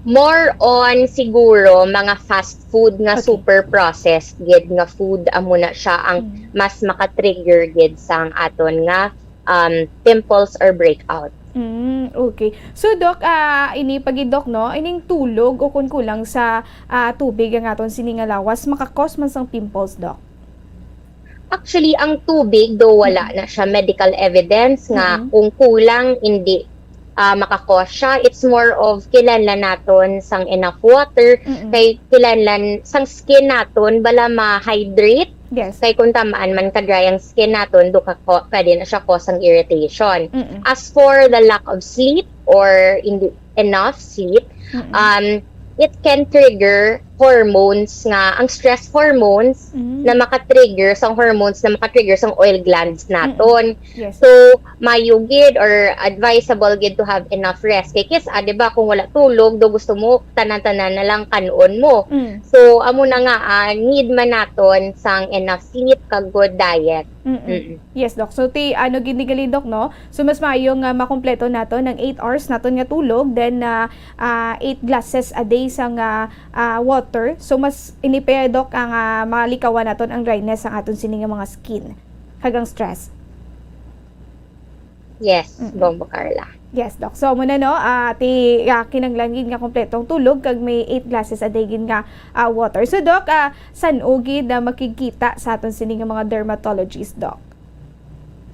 More on siguro mga fast food nga Okay. super processed gid nga food, amo na siya ang Mm. mas maka-trigger gid sang aton nga, um, pimples or breakout. Mm, okay. So, Doc, ah, ini pa gid, Doc, no, ining tulog o kun kulang sa, ah, tubig ang aton sini nga lawas, maka-cause man sang pimples, Doc? Actually, ang tubig, do wala Mm. na siya medical evidence nga Mm-mm. kung kulang, hindi, ah, maka-cause siya. It's more of kinahanglan naton sang enough water, Mm-mm. kay kinahanglan sang skin naton bala ma-hydrate. Yes. Kay kung tamaan man ka-dry ang skin naton, do ka ko-, pwede na siya cause ang irritation. Mm-mm. As for the lack of sleep or hindi enough sleep, Mm-mm. um, it can trigger hormones nga, ang stress hormones Mm. na maka-trigger sang hormones na maka-trigger sang oil glands Mm-mm. naton. Yes. So, mayo gid or advisable gid to have enough rest. Kay kis-a, di ba, kung wala tulog, do gusto mo, tanan-tanan na lang kan-on mo. Mm. So, amo na nga, ah, need man naton sang enough sleep kag good diet. Mm-mm. Mm-mm. Yes, Doc. So, ti, ano gid ni gali, Doc, no? So, mas maayo nga makompleto naton ang eight hours naton nga tulog, then, ah, ah, eight glasses a day sang, ah, ah, water. So, mas ini pa, Doc, ang, ah, malikawan naton ang dryness sang aton sini nga mga skin kag ang stress. Yes, Mm-mm. Bombo Carla. Yes, Doc. So, amo na, no? Ah, ti, ah, kinahanglan gid nga kompleto ang tulog kag may eight glasses a day gid nga, ah, water. So, Doc, ah, san-o gid na makigkita sa aton sini nga mga dermatologist, Doc?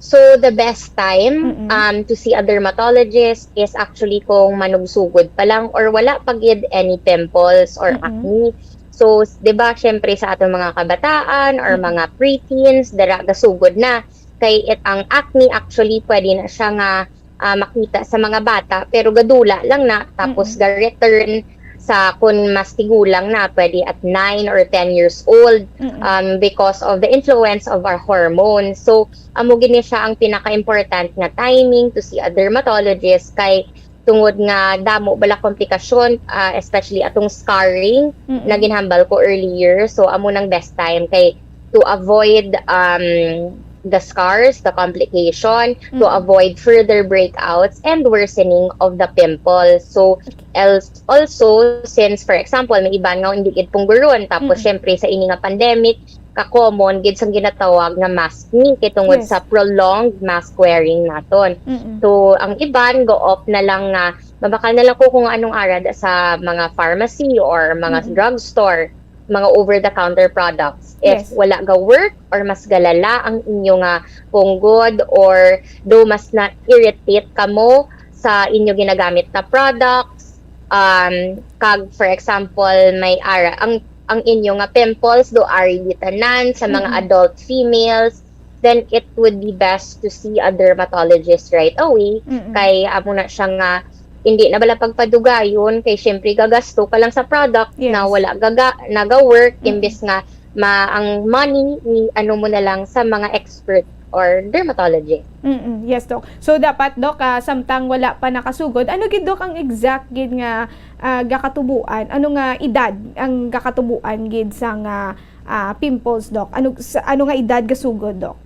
So, the best time, Mm-mm. um, to see a dermatologist is actually kung manugsugod pa lang or wala pa gid any pimples or Mm-mm. acne. So, s-, di ba, syempre sa aton mga kabataan or Mm-mm. mga preteens, dira gasugod na. Kay it, ang acne actually pwede na siya nga, ah, makita sa mga bata, pero gadula lang na, tapos Mm-mm. ga-return sa kung mas tigulang na, pwede at nine or ten years old, Mm-mm. um, because of the influence of our hormones. So, amo gid ni siya ang pinaka-important nga timing to see a dermatologist, kay tungod nga damo bala komplikasyon, ah, especially atong scarring Mm-mm. na ginhambal ko earlier. So, amo nang best time kay to avoid, um, the scars, the complication, to Mm-mm. avoid further breakouts and worsening of the pimples. So, Okay. else, also, since, for example, may iban nga hindi gid pungguron, tapos, Mm-mm. syempre, sa ini nga pandemic, ka-common gid sang ginatawag nga maskne, kay tungod Yes. sa prolonged mask wearing naton. Mm-mm. So, ang iban, go-off na lang nga, mabakal na lang ko kung anong ara da sa mga pharmacy or mga Mm-mm. drugstore, mga over-the-counter products. If Yes. wala ga-work or mas galala ang inyo nga punggod or do mas na-irritate kamo sa inyo ginagamit na products, um, kag, for example, may ara, ang, ang inyo nga pimples do ari di tanan sa mga Mm-mm. adult females, then it would be best to see a dermatologist right away. Mm-mm. Kay amo na siya nga, hindi na bala pagpadugayon, kay syempre gagasto ka lang sa product na Yes. wala gaga, naga-work, Mm-mm. imbes nga ma, ang money, i, ano mo na lang sa mga expert or dermatologist. Mm-mm. Yes, Doc. So, dapat, Doc, ah, samtang wala pa nakasugod, ano gid, Doc, ang exact gid nga, ah, gakatubuan? Ano nga edad ang gakatubuan gid sa nga, ah, pimples, Doc? Ano, sa, ano nga edad gasugod, Doc?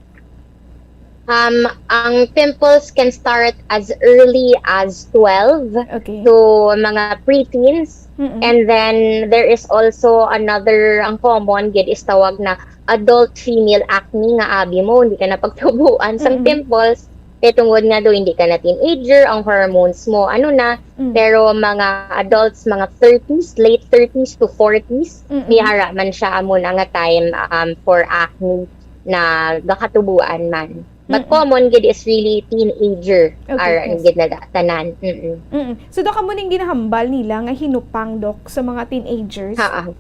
Um, ang pimples can start as early as twelve Okay. to mga preteens. Mm-mm. And then there is also another, ang common gid is tawag na adult female acne nga abi mo, hindi ka na pagtubuan sang Mm-mm. pimples. Kay tungod nga do hindi ka na teenager, ang hormones mo, ano na, Mm. pero mga adults, mga thirties, late thirties to forties, Mm-mm. may ara man siya amo na nga time, um, for acne na gakatubuan man. But Mm-mm. common gid is really teenager, Okay, ara yes. gid na tanan. Mm-mm. Mm-mm. So, Doc, amo ning ginahambal nila nga hinupang, Doc, sa mga teenagers? Haa.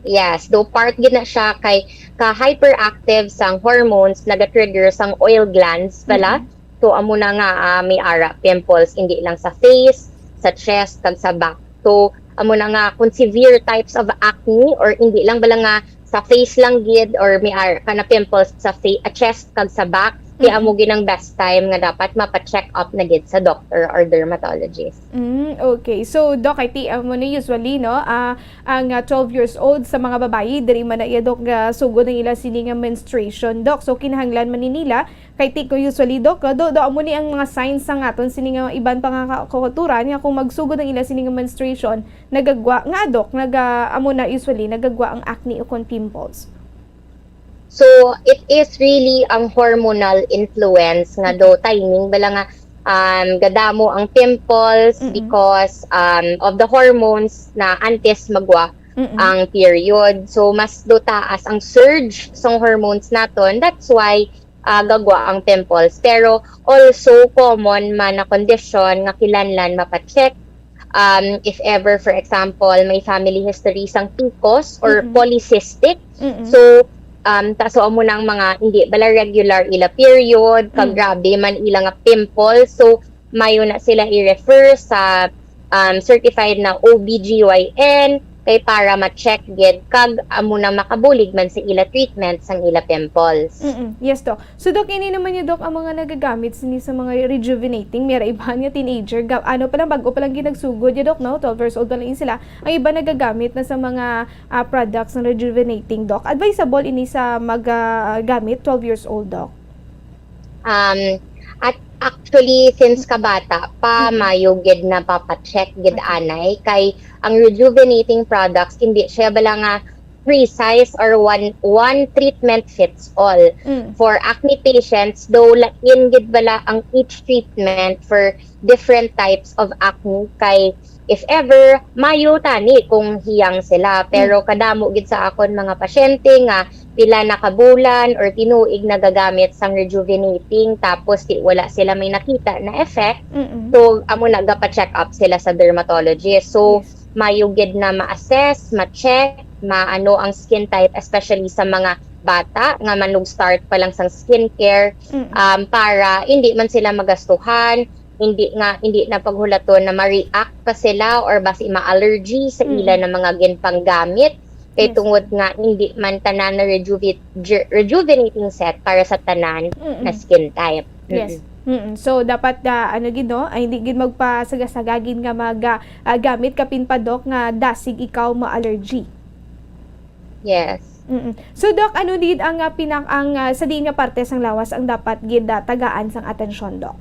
Yes, do part gid na siya kay ka-hyperactive sang hormones, naga-trigger sang oil glands pala. Mm-mm. So, amo na nga, ah, may ara pimples, hindi lang sa face, sa chest, kag sa back. So, amo na nga, kung severe types of acne, or hindi lang bala nga sa face lang gid, or may ara ka na pimples sa fa-, ah, chest, kag sa back, kaya Mm-mm. amo gid ang best time nga dapat mapa-check up na gid sa doctor or dermatologist. Mm, okay. So, Doc, I think, amo ni usually, no? Ah, ang, ah, twelve years old sa mga babayi, diri man na iya, Doc, nga sugod ang ila sini nga menstruation, Doc. So, kinahanglan man ni nila, kay ti ko usually, Doc, ah, do, do, amo ni ang mga signs sang aton sini nga iban pa nga ka-, kauturan nga kung magsugod ang ila sini nga menstruation, nagagwa, nga, Doc, naga, amo na usually, nagagwa ang acne o kon pimples. So, it is really ang hormonal influence nga do Mm-mm. timing bala nga, um, gadamo ang pimples Mm-mm. because, um, of the hormones na antes magwa Mm-mm. ang period. So, mas do taas ang surge sang hormones naton. That's why, ah, gagwa ang pimples. Pero also common man na kondisyon nga kinahanglan mapa-check. Um, if ever, for example, may family history sang PCOS or Mm-mm. polycystic, Mm-mm. so, um, ta-, so amo nang mga hindi bala regular ila period, kag Mm. grabe man ila nga pimples. So, mayo na sila i-refer sa, um, certified na O B G Y N kay para ma-check gid kag amo na makabulig man sa ila treatment sang ila pimples. Mm-mm. Yes, Doc. So, Doc, ini naman niya, Doc, ang mga nagagamit sini sa mga rejuvenating. May ra iban nga teenager, ga-, ano pa lang, bag-o pa lang ginagsugod ya, Doc, no? Twelve years old pa lang sila. Ang iba nagagamit na sa mga, ah, products ng rejuvenating, Doc. Advisable ini sa mag, ah, gamit, twelve years old, Doc? Um, at actually, since kabata pa, Mm-mm. mayo gid na papa-check gid Okay. anay, kay ang rejuvenating products, hindi siya bala nga precise or one, one treatment fits all. Mm. For acne patients, though lain gid bala ang each treatment for different types of acne, kay if ever, mayo tani kung hiyang sila. Pero Mm. kadamo gid sa akon mga pasyente nga pila na ka bulan or tinuig nagagamit sang rejuvenating, tapos di, wala sila may nakita na effect. Mm-mm. So, amo na, gapa-check up sila sa dermatologist. So, Yes. mayo gid na ma-assess, ma-check, maano ang skin type, especially sa mga bata nga manug-start pa lang sang skincare, Mm-mm. um, para hindi man sila magastuhan, hindi nga, hindi na paghulaton na ma-react pa sila or basi ma-allergy sa Mm. ila na mga ginpanggamit. Kay Yes. tungod nga hindi man tanan na rejuvi-, ju-, rejuvenating set para sa tanan Mm-mm. na skin type. Yes. Mm-mm. Mm-mm. So, dapat, ah, ano gid, no? Ay, hindi gid magpasagasagagid nga mag, ah, ah, gamit, kapin pa, Doc, nga dasig ikaw ma-allergy. Yes. Mm-mm. So, Doc, ano gid ang, ah, pinak-, ang, ah, sa diin nga parte sang lawas ang dapat gid, ah, tagaan sang atensyon, Doc?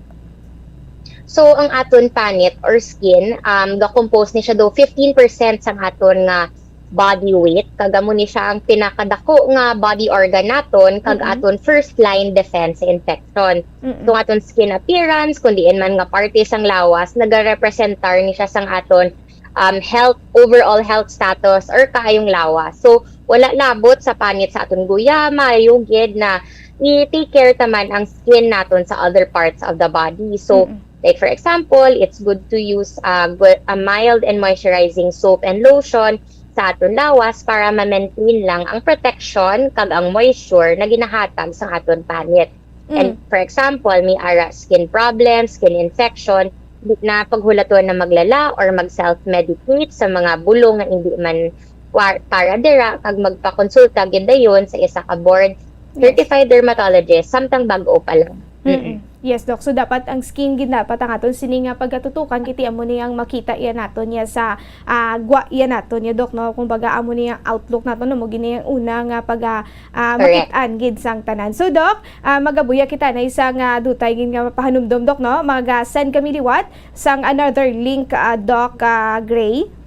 So, ang aton panit or skin, um, ga-compose ni siya do fifteen percent sang aton nga body weight. Kag amo ni siya ang pinakadako nga body organ naton, kag Mm-mm. aton first line defense sa infection. Mm-mm. So, ang aton skin appearance, kung diin man nga parte sang lawas, nagarepresentar ni siya sang aton, um, health, overall health status, or kaayong lawas. So, wala labot sa panit sa aton guya, maayo gid na i-take care ta man ang skin naton sa other parts of the body. So, Mm-mm. like, for example, it's good to use a gu-, a mild and moisturizing soap and lotion sa aton lawas para ma-maintain lang ang protection kag ang moisture na ginahatag sang aton panit. And Mm. for example, may ara skin problems, skin infection, di na paghulaton na maglala or mag-self-medicate sa mga bulong nga hindi man wa-, para dira, kag magpakonsulta gid dayon sa isa ka board Yes. certified dermatologist, samtang bag-o pa lang. Mm-mm. Mm-mm. Yes, Doc. So, dapat ang skin gid dapat ang aton sini nga pagatutukan, kiti amo ni ang makita iya nato niya sa, ah, gwa iya nato niya, Doc, no? Kumbaga, amo ni ang outlook nato, no? Mo gini ang una nga pag, ah, ah, Correct. makit-an gid sang tanan. So, Doc, ah, magabuya kita na isang, ah, dutay gid nga mapahanumdom, Doc, no? Maga-send kami liwat sang another link, ah, Doc, ah, Gray.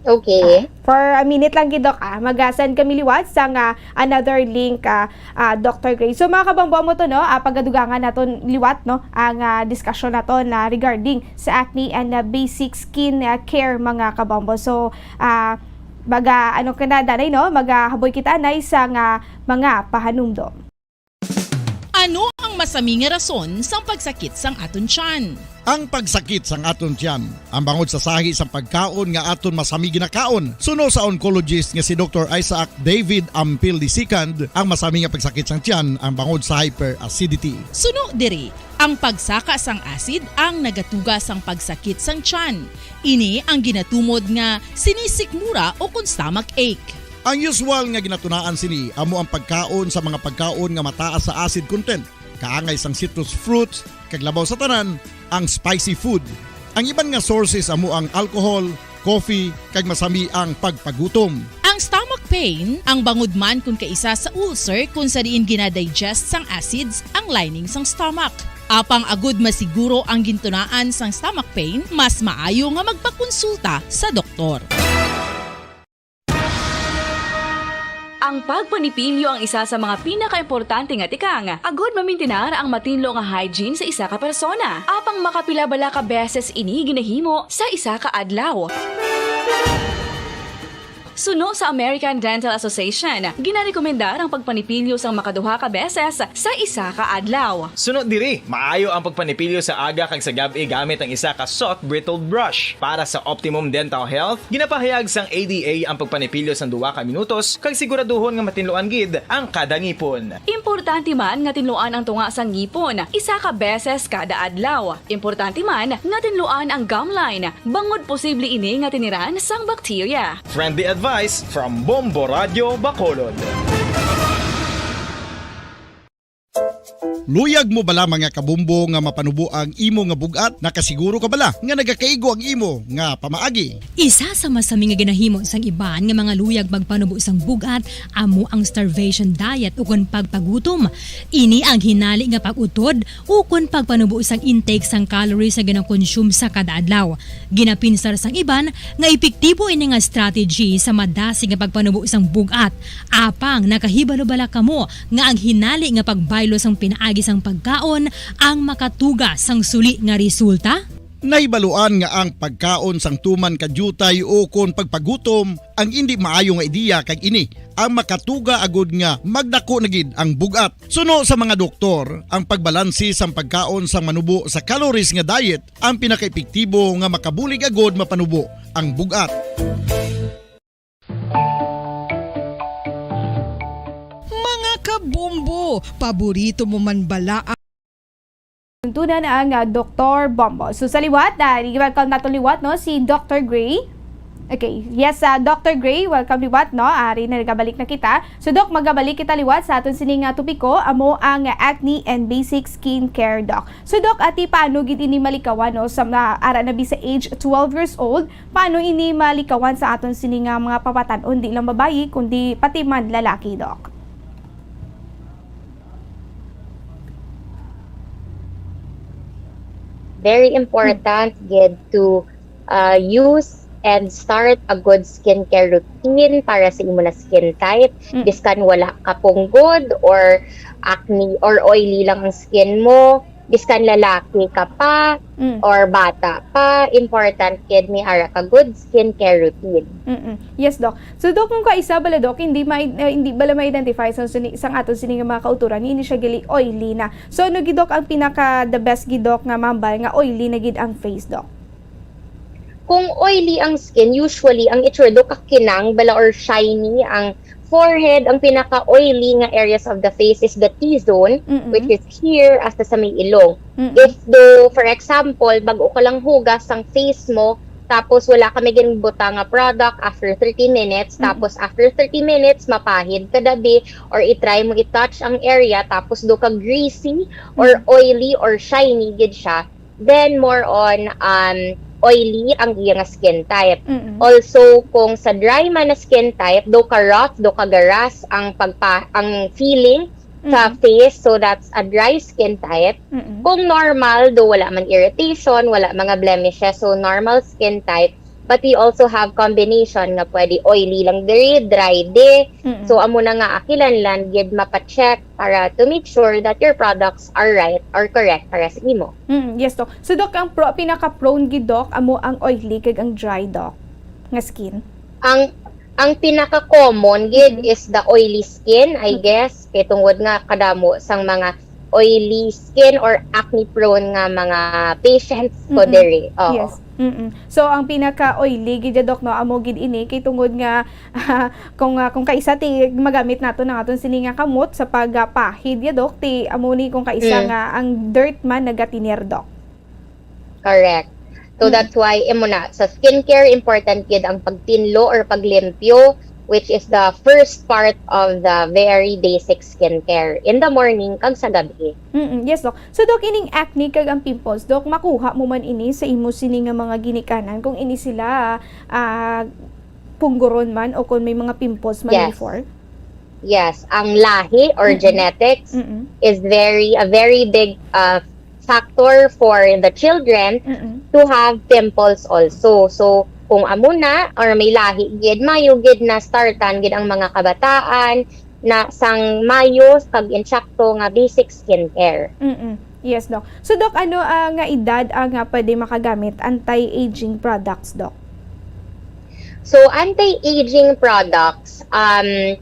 Okay. Ah, for a minute lang gid, Doc, ah. Maga-send kami liwat sang, ah, another link, ah, ah, Doctor Gray. So, mga kabombo, amo to, no? Ah, pagadugangan naton liwat, no? Ang, ah, discussion naton na regarding sa acne and, ah, basic skin, ah, care, mga kabombo. So, ah, maga-, ano ka na, danay, no? Magahaboy kita na isang, ah, mga pahanumdom. Ano ang masami nga rason sang pagsakit sang aton tiyan? Ang pagsakit sang aton tiyan, ang bangod sa sahi sang pagkaon nga aton masami ginakaon. Suno sa oncologist nga si Doktor Isaac David Ampil the second, ang masami nga pagsakit sang tiyan ang bangod sa hyperacidity. Suno diri, ang pagsaka sang acid ang nagatuga sang pagsakit sang tiyan. Ini ang ginatumod nga sinisikmura o kon stomach ache. Ang usual nga ginatunaan sini amo ang pagkaon sa mga pagkaon nga mataas sa acid content, kaangay sang citrus fruits, kag labaw sa tanan, ang spicy food. Ang iban nga sources amo ang alcohol, coffee, kag masami ang pagpagutom. Ang stomach pain, ang bangod man kon kaisa sa ulcer kon sa diin ginadigest sang acids ang lining sang stomach. Apang agud masiguro ang gintunaan sang stomach pain, mas maayo nga magpakonsulta sa doktor. Ang pagpanipilyo ang isa sa mga pinakaimportante nga tikang agud mamintinar ang matinlo nga hygiene sa isa ka persona. Apang makapila bala ka beses ini ginahimo sa isa ka adlaw? Suno sa American Dental Association, ginarekomendar ang pagpanipilyo sang makaduha ka beses sa isa ka adlaw. Suno diri, maayo ang pagpanipilyo sa aga kag sa gab-i gamit ang isa ka soft bristled brush. Para sa optimum dental health, ginapahayag sang A D A ang pagpanipilyo sang duha ka minutos kag siguraduhon nga matinluan gid ang kada ngipon. Importante man nga tinluan ang tunga sang ngipon isa ka beses kada adlaw. Importante man nga tinluan ang gum line, bangod posible ini nga tiniran sang bakterya. Friendly advice from Bombo Radio Bacolod. Luyag mo bala, mga kabombo, nga mapanubo ang imo nga bug-at? Nakasiguro ka bala nga nagakaigo ang imo nga pamaagi? Isa sa masami nga ginahimo sang iban nga mga luyag magpanubo sang bug-at amo ang starvation diet ukon pagpagutom. Ini ang hinali nga pag-utod ukon pagpanubo sang intake sang calories nga ginakonsume sa kada adlaw. Ginapinsar sang iban nga epektibo ini nga strategy sa madasig nga pagpanubo sang bug-at. Apang nakahibalo bala kamo nga ang hinali nga pagbaylo sang pinaagi sang pagkaon ang makatuga sang suli nga resulta? Nahibaluan nga ang pagkaon sang tuman ka diutay ukon pagpagutom ang indi maayo nga ideya, kag ini ang makatuga agud nga magdako na gid ang bug-at. Suno sa mga doktor, ang pagbalanse sang pagkaon sang manubo sa calories nga diet ang pinakaepektibo nga makabulig agud mapanubo ang bug-at. Mga kabombo, paborito mo man bala ang Tuntunan ang, ah, Doktor Bombo. So, sa liwat, ah, i-welcome nato liwat, no, si Doctor Gray. Okay. Yes, ah, Doctor Gray, welcome liwat, no? Ari na, nagabalik na kita. So, Doc, magabalik kita liwat sa aton sining, ah, topiko, amo ang acne and basic skincare, Doc. So, Doc, ati, paano gid ini malikawan, no, sa mga ara na bi sa age twelve years old? Paano ini malikawan sa aton sini nga mga pabatan-on, di lang babayi, kundi pati man lalaki, Doc? Very important gid to, uh, use and start a good skincare routine para sa imo na skin type. Mm. Biskan wala ka punggod or acne or oily lang ang skin mo, biskan lalaki ka pa, Mm. or bata pa, important gid ni ara ka good skincare routine. Mm-mm. Yes, Doc. So, Doc, kung kaisa bala, Doc, hindi ma-, eh, hindi bala ma-identify sa sini-, sang aton sini nga mga kauturan, hindi siya gali oily na. So, ano gid, Doc, ang pinaka the best gid, Doc, nga mambal nga oily na gid ang face, Doc? Kung oily ang skin, usually, ang itsura do kakinang bala or shiny ang forehead. Ang pinaka-oily nga areas of the face is the T-zone, Mm-mm. which is here, hasta sa may ilong. Mm-mm. If do, for example, bago ka lang hugas ang face mo, tapos wala ka may ginbuta nga product after thirty minutes, Mm-mm. tapos after thirty minutes, mapahid ka dabi, or i-try mo i-touch ang area, tapos do ka greasy, or Mm. oily, or shiny gid siya, then more on, um, oily ang iya nga skin type. Mm-mm. Also, kung sa dry man na skin type, do ka rough, do ka garas ang pagpa ang feeling sa Mm. face, so that's a dry skin type. Mm-mm. Kung normal, do wala man irritation, wala mga blemishes, so normal skin type. But we also have combination nga pwede oily lang diri, dry di. Mm-mm. So amo na nga, kinahanglan gid mapa-check para to make sure that your products are right or correct para sa imo. Mm, yes, Doc. So, Doc, ang pro, pinaka-prone gid, Doc, amo ang oily kag ang dry, Doc, nga skin. Ang ang pinaka-common gid Mhm. is the oily skin, I Mhm. guess, kay tungod nga kadamo sang mga oily skin or acne prone nga mga patients ko Mm-mm. diri. Oo. Yes. Mm-mm. So, ang pinaka-oily gid, Doc, no, amo gid ini kay tungod nga kung, ah, kung kaisa ti magamit nato ang aton sini nga kamot sa pagpahid, ya, Doc, ti amo ni kung kaisa Mm. nga ang dirt man nagatiner, Doc. Correct. So Mm. that's why imo na sa skincare, important gid ang pagtinlo or paglimpyo, which is the first part of the very basic skincare in the morning kag sa gabi. Mm, yes, Doc. So, Doc, ining acne kag ang pimples, Doc, makuha mo man ini sa imo sini nga mga ginikanan kung ini sila, ah, pungguron man o kung may mga pimples man Yes. before? Yes, ang lahi or Mm-mm. genetics Mm-mm. is very a very big uh, factor for the children Mm-mm. to have pimples also. So, kung amo na or may lahi gid, mayo gid na startan gid ang mga kabataan na sang mayo kag insakto nga basic skincare. Mm-mm. Yes, Doc. So, Doc, ano, ah, nga edad ang, ah, pwede makagamit anti-aging products, Doc? So, anti-aging products, um,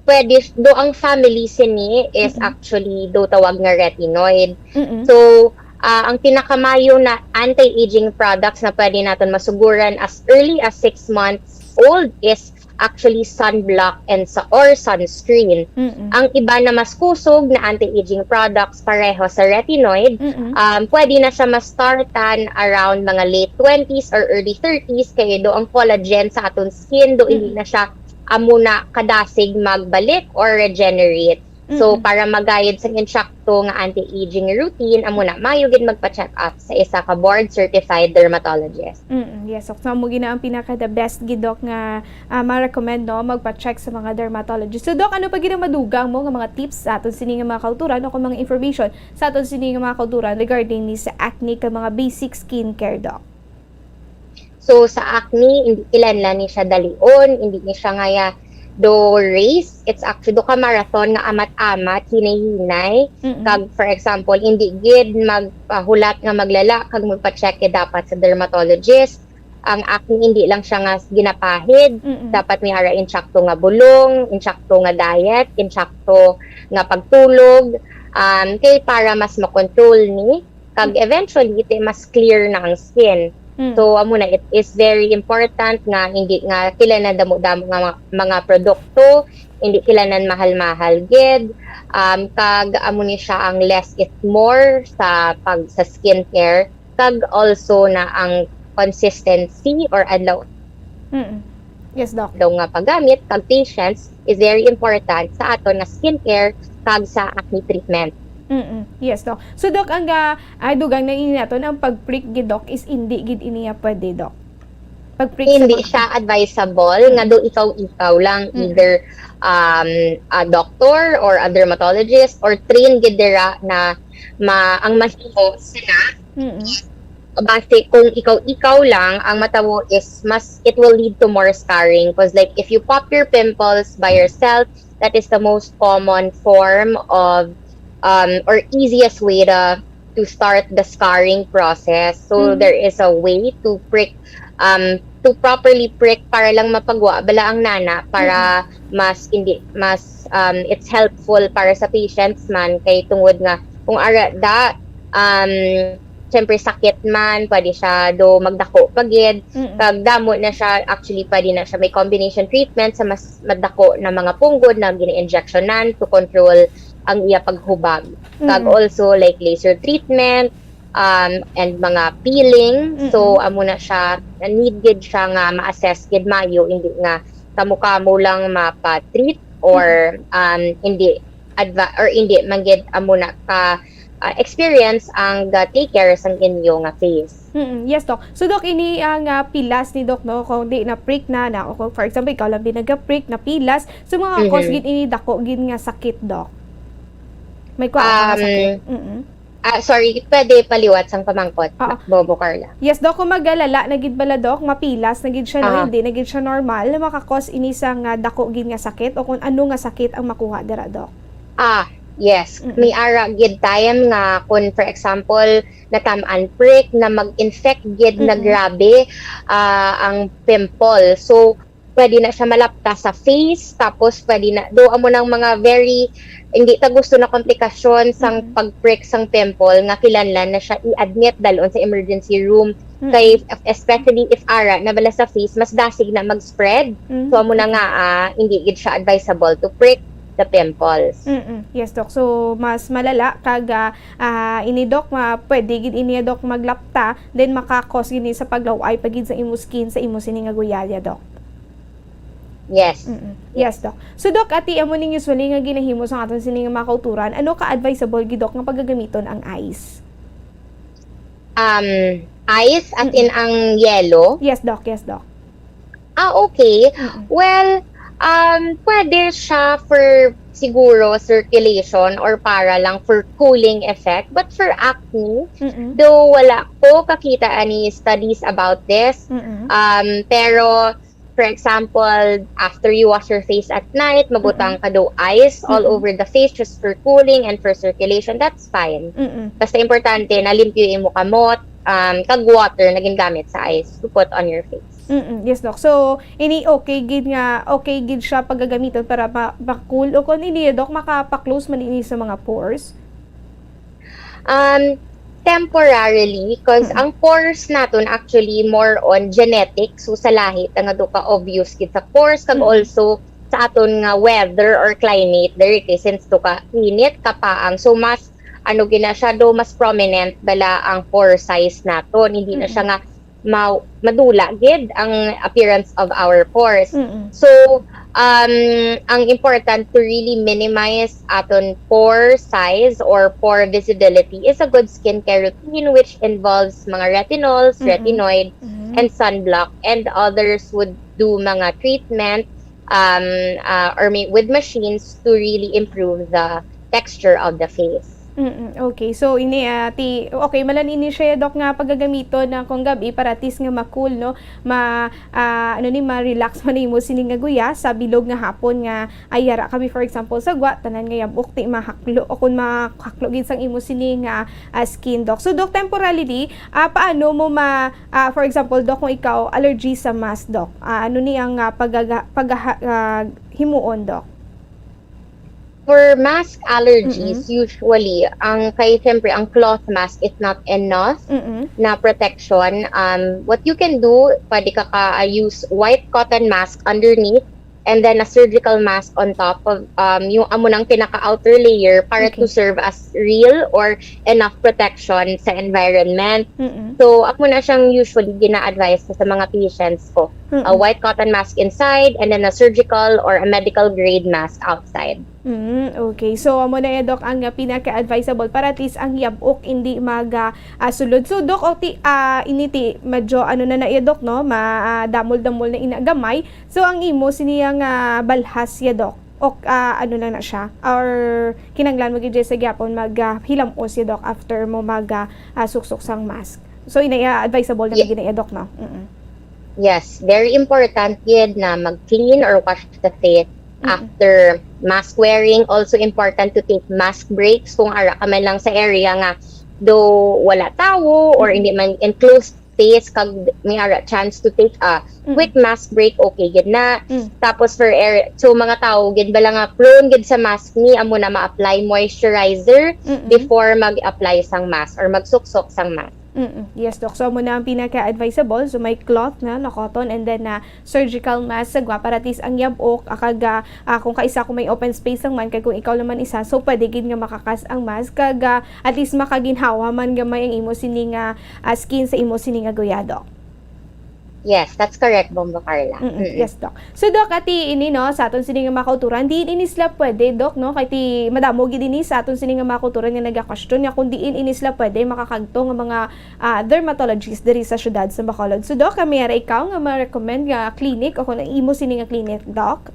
pwede, do ang family sini is Mm-mm. actually do tawag nga retinoid. Mm-mm. So, ah, ang pinakamayo na anti-aging products na pwede naton masuguran as early as six months old is actually sunblock and sa or sunscreen. Mm-mm. Ang iba na mas kusog na anti-aging products pareho sa retinoid, Mm-mm. um, pwede na siya ma-startan around mga late twenties or early thirties, kay do ang collagen sa aton skin do hindi Mm-mm. na siya amo na kadasig magbalik or regenerate. So, Mm-mm. para magayod sang insakto nga anti-aging routine, amo na, mayo gid magpa-check up sa isa ka board-certified dermatologist. Mm, yes, Doc. So, amo gina ang pinaka the best gid, Doc, nga, ah, ma-recommend, no, magpa-check sa mga dermatologist. So, Doc, ano pa gid ang madugang mo nga mga tips sa aton sini nga mga kauturan o kung mga information sa aton sini nga mga kauturan regarding ni sa acne kag mga basic skincare, Doc? So, sa acne, hindi kinahanglan ni siya dalion, hindi ni siya ngaya do race. It's actually do ka marathon nga amat-amat, hinay-hinay. Mm-mm. Kag, for example, hindi gid magpahulat nga maglala kag magpa-check gid dapat sa dermatologist. Ang acne, hindi lang siya nga ginapahid. Mm-mm. Dapat may ara insakto nga bulong, insakto nga diet, insakto nga pagtulog. Um, kay para mas makontrol ni, kag Mm. eventually, iti mas clear na ang skin. Mm. So, amo na, it is very important nga hindi nga kinahanglan damo-damo nga mga, mga produkto, hindi kinahanglan mahal-mahal gid. Um, kag amo ni siya ang less is more sa pag, sa skincare, kag also na ang consistency or adlaw Mm-mm. Yes, Doc. daw nga paggamit kag patience is very important sa aton nga skincare kag sa acne treatment. Mm-mm. Yes, Doc. So, Doc, ang, ah, ay, dugang na ini naton, ang pag-prick gid, Doc, is hindi gid ini nga pwede, Doc. Pag-prick sa Hindi mga siya advisable nga do ikaw-ikaw lang, Mm. either, um, a doctor or a dermatologist or trained gid dira na ma-, ang mahimo sina Mm-mm. basi kung ikaw-ikaw lang, ang matabo is mas, it will lead to more scarring. 'Cause, like, if you pop your pimples by yourself, that is the most common form of, um, or easiest way to, to start the scarring process. So, Mhm. there is a way to prick, um, to properly prick para lang mapagwa bala ang nana para mas hindi, mas, um, it's helpful para sa patients man kay tungod nga kung ara da, um, syempre, sakit man, pwede siya do magdako pa gid. Mm-mm. Kag damo na siya, actually, pwede na siya may combination treatment sa mas madako na mga punggod na gini-injectionan to control ang iya paghubag. Kag Mm-mm. also, like, laser treatment, um, and mga peeling. So, Mm-mm. amo na siya, need gid siya nga ma-assess gid mayo, hindi nga kamo-kamo lang mapa-treat or, um, hindi adva-, or hindi man gid amo na ka, ah, experience ang ga-take care sang inyo nga face. Mm, yes, Doc. So, Doc, ini ang, ah, pilas ni Doc, no? Kung di na prick na, na, o kung, for example, ikaw lang din nag-prick, na pilas. So, mga cause Mhm. gid ini dako gid nga sakit, Doc. May kuha ka nga sakit. Um, Mm. Ah, sorry, pwede paliwat sang pamangkot, Oo. Bobo Carla. Yes, Doc, kung magalala na gid bala, Doc, mapilas na gid siya, no? Ah. Hindi na gid siya normal, makakos ini sa nga dako gid nga sakit o kung ano nga sakit ang makuha dira, Doc. Ah, yes. Mm-mm. May ara gid time nga kung, for example, natam-an prick na mag-infect gid na Mm-mm. grabe, ah, ang pimple. So, pwede na siya malapta sa face, tapos pwede na, do amo nang mga very, hindi ta gusto na komplikasyon sang Mm-mm. pag-prick sang pimple nga kinahanglan na siya i-admit dalon sa emergency room. Mm-mm. Kay, especially if ara na bala sa face, mas dasig na mag-spread. Mm, So, amo na okay. nga, ah, hindi gid siya advisable to prick the pimples. Mm-mm. Yes, Doc. So, mas malala kag, ah, ah, ini, Doc, ma-, pwede gid ini, Doc, maglapta, then makakos gid ni sa paglaw-ay pa gid sa imo skin, sa imo sini nga guyalya, Doc. Yes. Mm-mm. Yes, Doc. So, Doc, ati amo ning usually nga ginahimo sa aton sini nga mga kauturan, ano ka advisable gid, Doc, nga pagagamiton ang ice? Um, ice, as Mm-mm. in ang yelo? Yes, Doc. Yes, Doc. Ah, okay. Mm-mm. Well, um, pwede siya for siguro circulation or para lang for cooling effect. But for acne, Mm-mm. though wala ko kakita any studies about this, Mm-mm. um, pero for example, after you wash your face at night, mabutang Mm-mm. ka do ice all Mm-mm. over the face just for cooling and for circulation, that's fine. Mm-mm. Basta importante na limpyo imo kamot, um, kag water na gingamit sa ice to put on your face. Mm-mm. Yes, Doc. So, ini okay gid nga, okay gid siya pagagamiton para ma-, ma-cool o kung ini, Doc, makapa-close man ini sa mga pores? Um, temporarily, 'cause Mm. ang pores naton actually more on genetics, so sa lahi ta nga do ka obvious gid sa pores, kag Mm. also sa aton nga weather or climate, diri kay since do ka init, kapaang, so mas ano gid na siya do, mas prominent bala ang pore size naton, hindi na siya Mm. nga ma-, madula gid ang appearance of our pores. Mm-mm. So, um, ang important to really minimize aton pore size or pore visibility is a good skincare routine, which involves mga retinols, Mm-mm. retinoid, Mm-hmm. and sunblock, and others would do mga treatment, um, uh, or may, with machines to really improve the texture of the face. Mm-mm. Okay. So, ini, ah, ti-, okay, malan ini siya, Doc, nga pagagamiton na kung gabi para at least nga ma-cool, no? Ma-, ah, ano ni, ma-relax man imo sini nga guya sa bilog nga hapon nga ay yara kami, for example, sa gwa, tanan nga yabok, ti mahaklo, o kung mahaklo gid sang imo sini nga, ah, skin, Doc. So, Doc, temporarily, ah, paano mo ma-, ah, for example, Doc, kung ikaw allergy sa mask, Doc, ah, ano ni ang, ah, pagaga-, pagaha-, ah, himuon, Doc? For mask allergies, usually, ang kay, siyempre, ang cloth mask is not enough Mm-mm. na protection. Um, what you can do, pwede ka ka, uh, use white cotton mask underneath and then a surgical mask on top of, um, yung amo nang pinaka-outer layer para to Okay. serve as real or enough protection sa environment. Mm-mm. So, ako na siyang usually gina-advise ko sa mga patients ko. A Mm-mm. white cotton mask inside and then a surgical or a medical grade mask outside. Mm, okay. So, amo na ya, Doc, ang, ah, pinaka-advisable para at least ang yabok hindi mag, ah, ah, sulod. So, Doc, o ti, ah, ini ti, medyo ano na na ya, Doc, no? Ma, ah, damol-damol na ina gamay. So, ang imo, sini ya nga balhas ya, Doc? O, ah, ano lang na siya? Or kinanglan mo gid sa gyapon mag, ah, hilamos ya, Doc, after mo mag, ah, ah, suksok sang mask? So, ina, ah, advisable na Ye- gid na ya, Doc, no? Mm-mm. Yes, very important gid na mag-clean or wash the face Mm-mm. after mask wearing. Also important to take mask breaks kung ara ka man lang sa area nga do wala tawo or Mm-mm. hindi man enclosed space kag may ara chance to take a Mm-mm. quick mask break, okay gid na. Mm. Tapos for air, so mga tawo gid bala nga prone gid sa mask ni, amo na ma-apply moisturizer Mm-mm. before mag-apply sang mask or magsuksok sang mask. Mm-mm. Yes, Doc. So, amo na ang pinaka-advisable. So, may cloth na, na cotton, and then na surgical mask sa gwa para at least ang yab-ok, ah, kag, ah, ah, kung kaisa, kung may open space lang man, kag kung ikaw naman isa, so pwede gid nga makakas ang mask, kag, ah, at least makaginhawa man gamay ang imo sini nga, ah, skin sa imo sini nga guya, Doc. Yes, that's correct, Bombo Carla. Mm-mm. Mm-mm. Yes, Doc. So, Doc, ati ini, no, sa aton sini nga mga kauturan, diin ini sila pwede, Doc, no? Kay ti madamo gid ini sa aton sini nga mga kauturan nga nagakasyon nga kung diin ini sila pwede makakagto nga mga, ah, dermatologist diri sa siyudad sa Bacolod. So, Doc, kami ara ikaw nga ma-recommend nga clinic o kung ang imo sini nga clinic, Doc?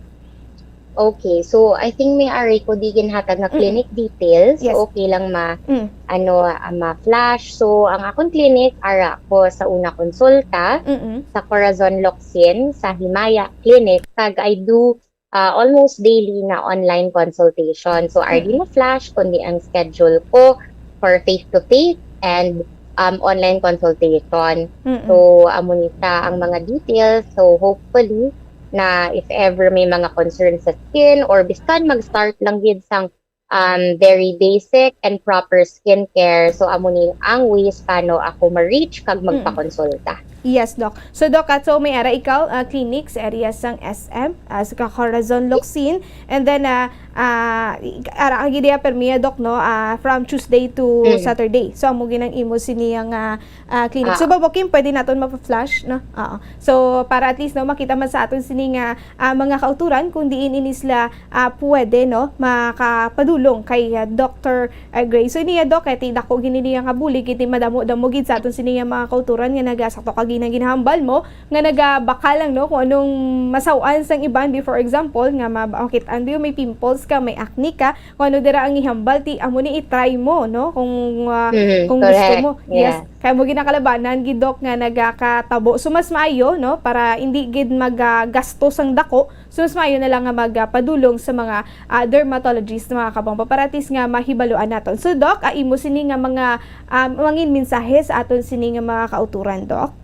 Okay, so I think may aray ko di ginhatag nga Mm-mm. clinic details. Yes. Okay lang ma-, Mm. ano, ah, ma-flash. So, ang akon clinic, ara ko sa una konsulta, Mm-mm. sa Corazon Locsin, sa Himaya Clinic. Kag I do, ah, almost daily na online consultation. So, Mm. di ma-flash, kundi ang schedule ko for face-to-face and, um, online consultation. Mm-mm. So, amo ni siya ang mga details. So, hopefully, na if ever may mga concerns sa skin or bisan mag-start lang gid sang, um, very basic and proper skincare, so amo ni ang ways paano ako ma-reach kag Mm. magpakonsulta. Yes, Doc. So, Doc, ah, so may ara ikaw, ah, clinic sa area sang S M, ah, sa Corazon Locsin, and then, ah, ah, i-, ara ka gid iya permi, Doc, no? Ah, from Tuesday to Mm. Saturday. So, amo gid ang imo sini nga, ah, clinic. Ah. So, Bombo Kim, pwede naton mapa-flash, no? Oo. So, para at least, no, makita man sa aton sini nga, ah, mga kauturan kung diin ini sila, ah, pwede, no, makapadulong kay, ah, Doctor, ah, Gray. So, niya, Doc, kay ti dako gid ini nga bulig, kay ti madamo-damo gid sa aton sini nga mga kauturan nga nagasakto ka gina-, ginahambal mo, nga nagabakal lang, no, kung anong masaw-an sang iban. Be, for example, nga ma-, makit-an, be, may pimples ka, may acne ka, kung ano dira ang ihambal, ti amo ni i-try mo, no, kung, ah, Mm, kung gusto correct. mo. Yes. Yeah. Kay amo gid ang kalabanan gid, Doc, nga nagakatabo. So, mas maayo, no, para hindi gid magagastos ang dako. So, mas maayo na lang nga magpadulong sa mga, ah, dermatologist, mga kabombo, para at least nga mahibaluan naton. So, Doc, ah, imo sini nga mga, ah, mangin mensahe sa aton sini nga mga kauturan, Doc?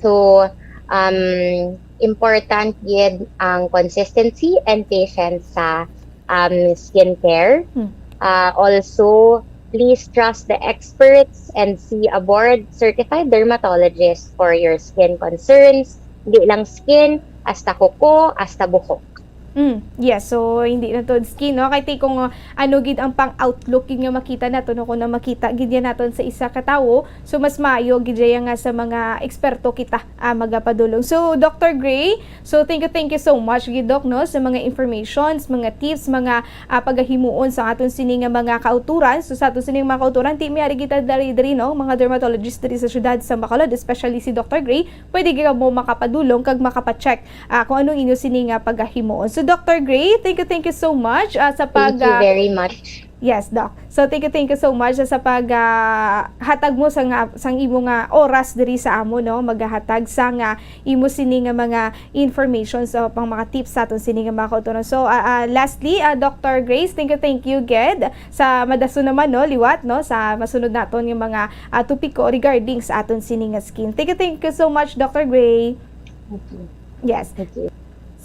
So, um, important gid ang consistency and patience sa, um, skincare. Hmm. Uh, also, please trust the experts and see a board certified dermatologist for your skin concerns. Di lang skin, hasta kuko, hasta buhok. Mm, yes. So, hindi na to skin, no? Kay ti kung, uh, ano gid ang pang-outlook gid nga makita nato, no? Kung na makita gid yan naton sa isa ka tawo, so mas maayo gid dyan nga sa mga eksperto kita, ah, magapadulong. So, Doctor Gray, so thank you, thank you so much gid, Doc, no, sa mga informations, mga tips, mga, ah, pagahimuon sa aton sini nga mga kauturan. So, sa aton sini nga mga kauturan, ti may ari kita diri, diri, no, mga dermatologist diri sa siyudad sa Bacolod, especially si Doctor Gray, pwede gyud mo makapadulong kag makapa-check, ah, kung anong inyo sini nga pagahimuon. So, Doctor Gray, thank you, thank you so much, ah, sa Thank you pag, ah, very much. Yes, Doc. So, thank you, thank you so much sa pag, ah, hatag mo sa nga, sang imo nga oras diri sa amo, no? Magahatag sa nga imo sini nga mga information sa pang mga tips sa aton sini nga mga kauturan. So, ah, ah, lastly, ah, Doctor Grace, thank you, thank you, gid, sa madason naman, no, liwat, no, sa masunod naton nga mga, ah, topiko regarding sa aton sini nga skin. Thank you, thank you so much, Doctor Gray. Thank you. Yes. Thank you.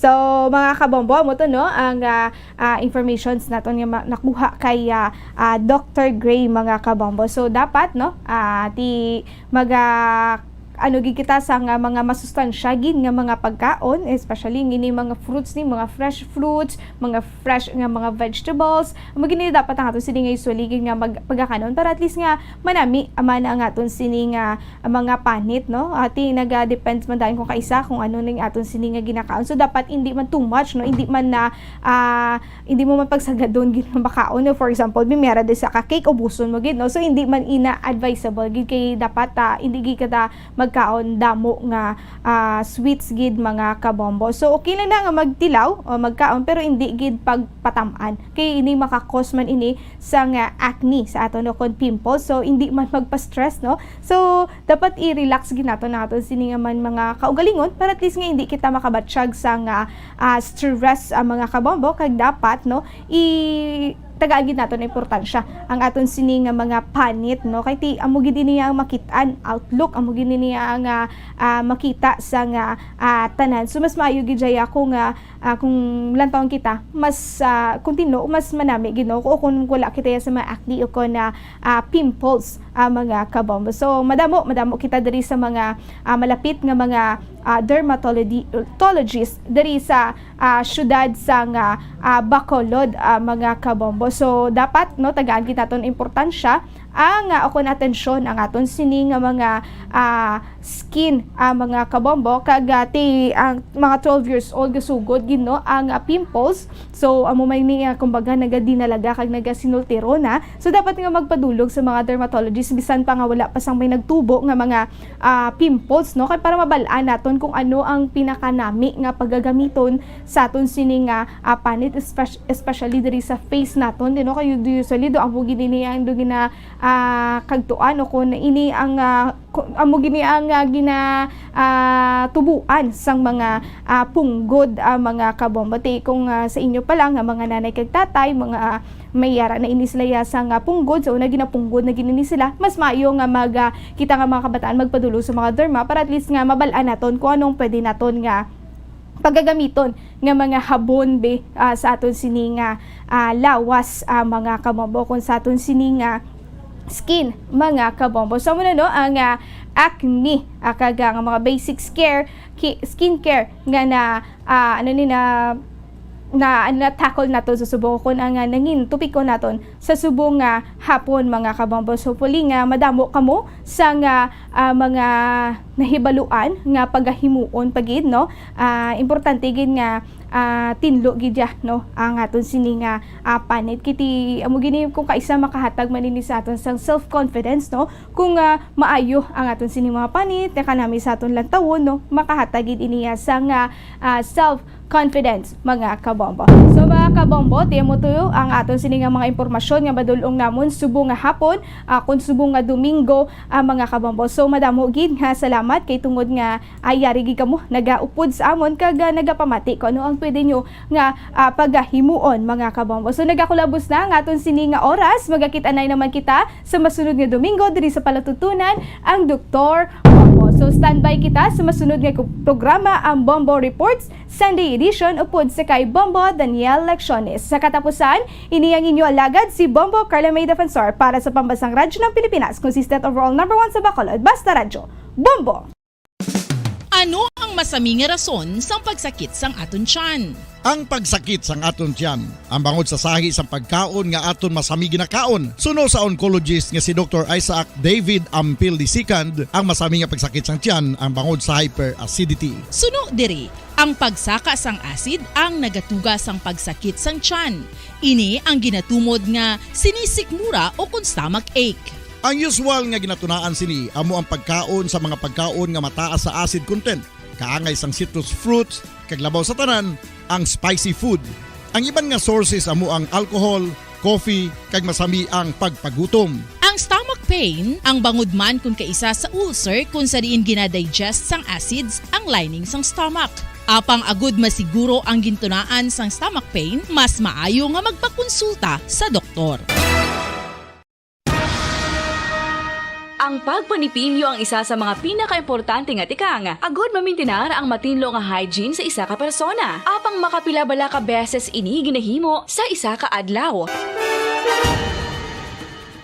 So, mga kabombo, amo to, no, ang, ah, ah, informations naton nga ma-, nakuha kay, ah, ah, Doctor Gray, mga kabombo. So, dapat, no, ah, ti maga-, ano gid kita sa nga mga masustansya gid nga mga pagkaon, especially ngini mga fruits ni, mga fresh fruits, mga fresh nga mga vegetables. Amo gid ni dapat ang ato sini nga usually gid nga mag-, pagakanon para at least nga manami man ang aton sini nga, ah, mga panit, no? Ati naga-depends man dahil kung kaisa kung ano ning aton sini nga ginakaon. So, dapat hindi man too much, no? Hindi man na, ah, hindi mo man pagsagadon gid nga makaon. No? For example, may mera di sa ka cake, ubuson mo gid, no? So, hindi man ina advisable gid kay dapat, ah, hindi gid kada magkaon damo nga, ah, sweets gid, mga kabombo. So, okay lang na nga magtilaw o magkaon, pero hindi gid pagpatam-an. Kay ini makakos man ini sa nga acne sa ato, no, kon pimples. So, hindi man magpa-stress, no? So, dapat i-relax gid nato na ato sini nga man mga kaugalingon para at least nga hindi kita makabatyag sa nga, ah, stress, ah, mga kabombo. Kag dapat, no, i-, tagaan gid naton importansya ang aton sini nga mga panit, no? Kay ti amo gid ini ang makit-an, outlook, amo gid ini ang, ah, ah, makita sa nga, ah, tanan. So, mas maayo gid jaya kung, ah, ah, kung lantawon kita, mas, ah, kung tinlo, mas manami gid, no? O kung wala kita sa mga acne o kung, ah, ah, pimples, ah, mga kabombo. So, madamo, madamo kita diri sa mga, ah, malapit nga mga, ah, dermatology-, dermatologist diri sa, ah, siyudad sa nga, ah, Bacolod, ah, mga kabombo. So, dapat, no, tagaan kita ton importansya ang, ah, o kon atensyon ang aton sini nga mga, ah, skin, ah, mga kabombo, kag, ah, ti, ang mga twelve years old gasugod gid, no, ang, ah, pimples. So, amo may ni, ah, kumbaga, nagadinalaga kag nagasinultiro na. So, dapat nga magpadulong sa mga dermatologist, bisan pa nga wala pa sang may nagtubo nga mga, ah, pimples, no? Kay para mabal-an naton kung ano ang pinakanami nga pagagamiton sa aton sini nga, ah, panit, espe-, especially diri sa face naton, di, no? Kay usually do amo gid ini ang do gina, ah, kagtuan, o kung ini ang, ah, ku-, amo gini ang, ah, gina, ah, tubuan sang mga, ah, punggod, ah, mga kabombo. Ti kung, ah, sa inyo pa lang nga mga nanay kag tatay, mga, ah, may yara na ini sila ya sang, ah, punggod, so una ginapunggod na gid ini sila, mas maayo nga mag, ah, kita nga mga kabataan magpadulong sa mga derma para at least nga mabal-an naton kung anong pwede naton nga pagagamiton nga mga habon be, ah, sa aton sini nga, ah, lawas, ah, mga kabombo, kung sa aton sini nga skin, mga kabombo. So, muna, no, ang, ah, acne, ah, kag ang mga basic care, ki-, skincare nga na, ah, ano ni na, na, ano, na tackle nato sa subong, kung ang, ah, nangin topiko naton sa subong nga hapon, mga kabombo. So, hopefully nga madamo kamo sa nga, ah, mga nahibaluan nga pagahimuon pa gid, no? Ah, importante gid nga, ah, tinlo gid ya, no, ang aton sini nga, ah, panit. Kiti amo gini kung kaisa makahatag man ini sa aton sang self-confidence, no? Kung, ah, maayo ang aton sini mga panit, nga kanami sa aton lantawon, no, makahatag gid ini ya sang, ah, ah, self confidence, mga kabombo. So, mga kabombo, ti amo to ang aton sini nga mga impormasyon nga madul-ong namon subong nga hapon, ah, kun subong nga Domingo, ah, mga kabombo. So, madamo gid nga salamat kay tungod nga, ah, yari gid kamo nagaupod sa amon kag, ah, nagapamati kung ano ang pwede nyo nga, ah, pagahimuon, mga kabombo. So, nagakulabos na ang aton sini nga oras. Magakit-anay naman kita sa masunod nga Domingo diri sa Palatutunan ang Doktor Bombo. So, standby kita sa masunod nga ku-, programa, ang Bombo Reports. Sunday edition upod sa kay Bombo Daniel Lecciones. Sa katapusan, ini ang inyo alagad si Bombo Carla May Defensor para sa Pambansang Radyo ng Pilipinas, consistent overall number one sa Bacolod, Basta Radyo, Bombo! Ano ang masami nga rason sang pagsakit sang aton tiyan? Ang pagsakit sang aton tiyan, ang bangod sa sahi sang pagkaon nga aton masami ginakaon. Suno sa oncologist nga si Doktor Isaac David Ampil the second, ang masami nga pagsakit sang tiyan ang bangod sa hyperacidity. Suno diri, ang pagsaka sang acid ang nagatuga sang pagsakit sang tiyan. Ini ang ginatumod nga sinisikmura o kon stomach ache. Ang usual nga ginatunaan sini amo ang pagkaon sa mga pagkaon nga mataas sa acid content, kaangay sang citrus fruits, kag labaw sa tanan, ang spicy food. Ang iban nga sources amo ang alcohol, coffee, kag masami ang pagpagutom. Ang stomach pain, ang bangod man kon kaisa sa ulcer kon sa diin ginadigest sang acids ang lining sang stomach. Apang agud masiguro ang gintunaan sang stomach pain, mas maayo nga magpakonsulta sa doktor. Ang pagpanipilyo ang isa sa mga pinakaimportante nga tikang agud mamintinar ang matinlo nga hygiene sa isa ka persona. Apang makapila bala ka beses ini ginahimo sa isa ka adlaw?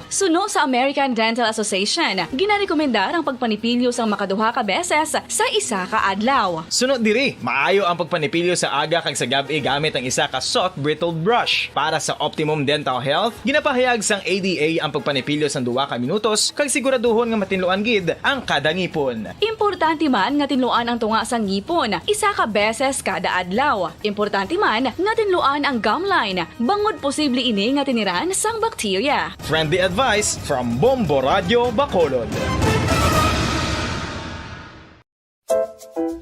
Suno sa American Dental Association, ginarekomendar ang pagpanipilyo sang makaduha ka beses sa isa ka adlaw. Suno diri, maayo ang pagpanipilyo sa aga kag sa gab-i gamit ang isa ka soft bristled brush. Para sa optimum dental health, ginapahayag sang A D A ang pagpanipilyo sang duha ka minutos kag siguraduhon nga matinluan gid ang kada ngipon. Importante man nga tinluan ang tunga sang ngipon isa ka beses kada adlaw. Importante man nga tinluan ang gum line, bangod posible ini nga tiniran sang bakterya. Friendly advice from Bombo Radyo Bacolod.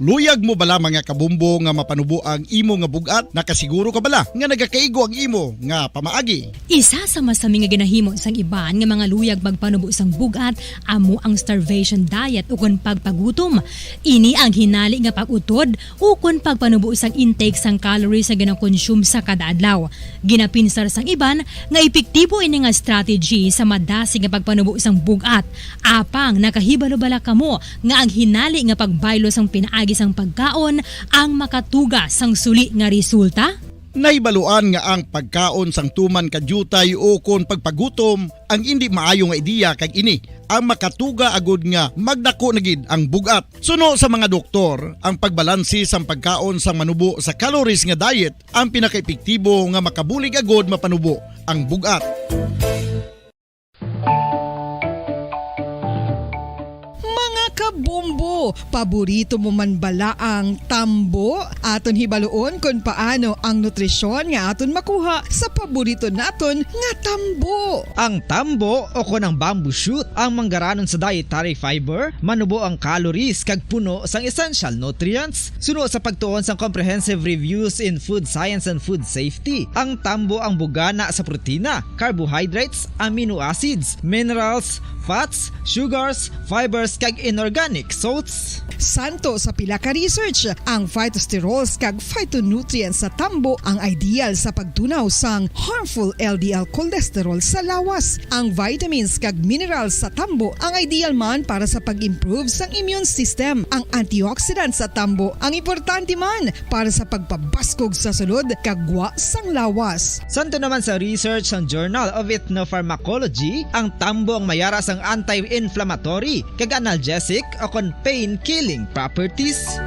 Luyag mo bala, mga kabombo, nga mapanubo ang imo nga bug-at? Nakasiguro ka bala nga nagakaigo ang imo nga pamaagi? Isa sa masami nga ginahimo sang iban nga mga luyag magpanubo sang bug-at amo ang starvation diet ukon pagpagutom. Ini ang hinali nga pag-utod ukon pagpanubo sang intake sang calories nga ginakonsume sa kada adlaw. Ginapinsar sang iban nga epektibo ini nga strategy sa madasig nga pagpanubo sang bug-at. Apang nakahibalo bala kamo nga ang hinali nga pagbaylo sang pinaagi sang pagkaon ang makatuga sang suli nga resulta? Nahibaluan nga ang pagkaon sang tuman ka diutay ukon pagpagutom ang indi maayo nga ideya, kag ini ang makatuga agud nga magdako na gid ang bug-at. Suno sa mga doktor, ang pagbalanse sang pagkaon sang manubo sa calories nga diet ang pinakaepektibo nga makabulig agud mapanubo ang bug-at. Mga kabombo, paborito mo man bala ang tambo? Aton hibaluon kon paano ang nutrisyon nga aton makuha sa paborito naton nga tambo. Ang tambo, o kon ang bamboo shoot, ang manggaranon sa dietary fiber, manubo ang calories kag puno sang essential nutrients. Suno sa pagtuon sang Comprehensive Reviews in Food Science and Food Safety, ang tambo ang bugana sa protina, carbohydrates, amino acids, minerals, fats, sugars, fibers, kag inorganic salts. Santo sa pila ka research, ang phytosterols kag phytonutrients sa tambo ang ideal sa pagtunaw sang harmful L D L cholesterol sa lawas. Ang vitamins kag minerals sa tambo ang ideal man para sa pag-improve sang immune system. Ang antioxidants sa tambo ang importante man para sa pagpabaskog sa sulod kag gwa sang lawas. Santo naman sa research sang Journal of Ethnopharmacology, ang tambo ang mayara sang anti-inflammatory kag analgesic o kon pain-killing properties.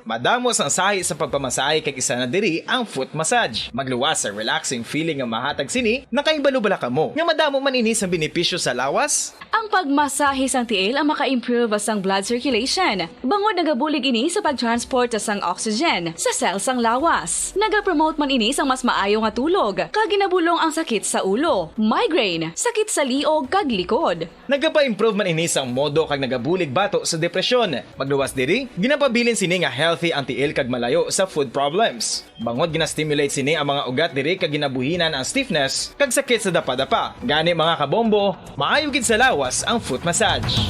Madamo sang sahi sa pagpamasahe, kag isa na diri ang foot massage. Magluwas sa relaxing feeling nga mahatag sini. Nakahibalo bala kamo nga madamo man ini sang benepisyo sa lawas? Ang pagmasahe sang tiil ang maka-improve sang blood circulation, bangod nagabulig ini sa pag-transport sang oxygen sa cell sang lawas. Nagapromote man ini sang mas maayo nga tulog, kag ginabulong ang sakit sa ulo, migraine, sakit sa liog, kag likod. Nagapa-improve man ini sang modo kag nagabulig bato sa depresyon. Magluwas diri, ginapabilin sini nga healthy ang tiil kag malayo sa foot problems. Bangod gina-stimulate sini ang mga ugat diri kag ginabuhinan ang stiffness kag sakit sa dapadapa. Gani, mga kabombo, maayo gid sa lawas ang foot massage.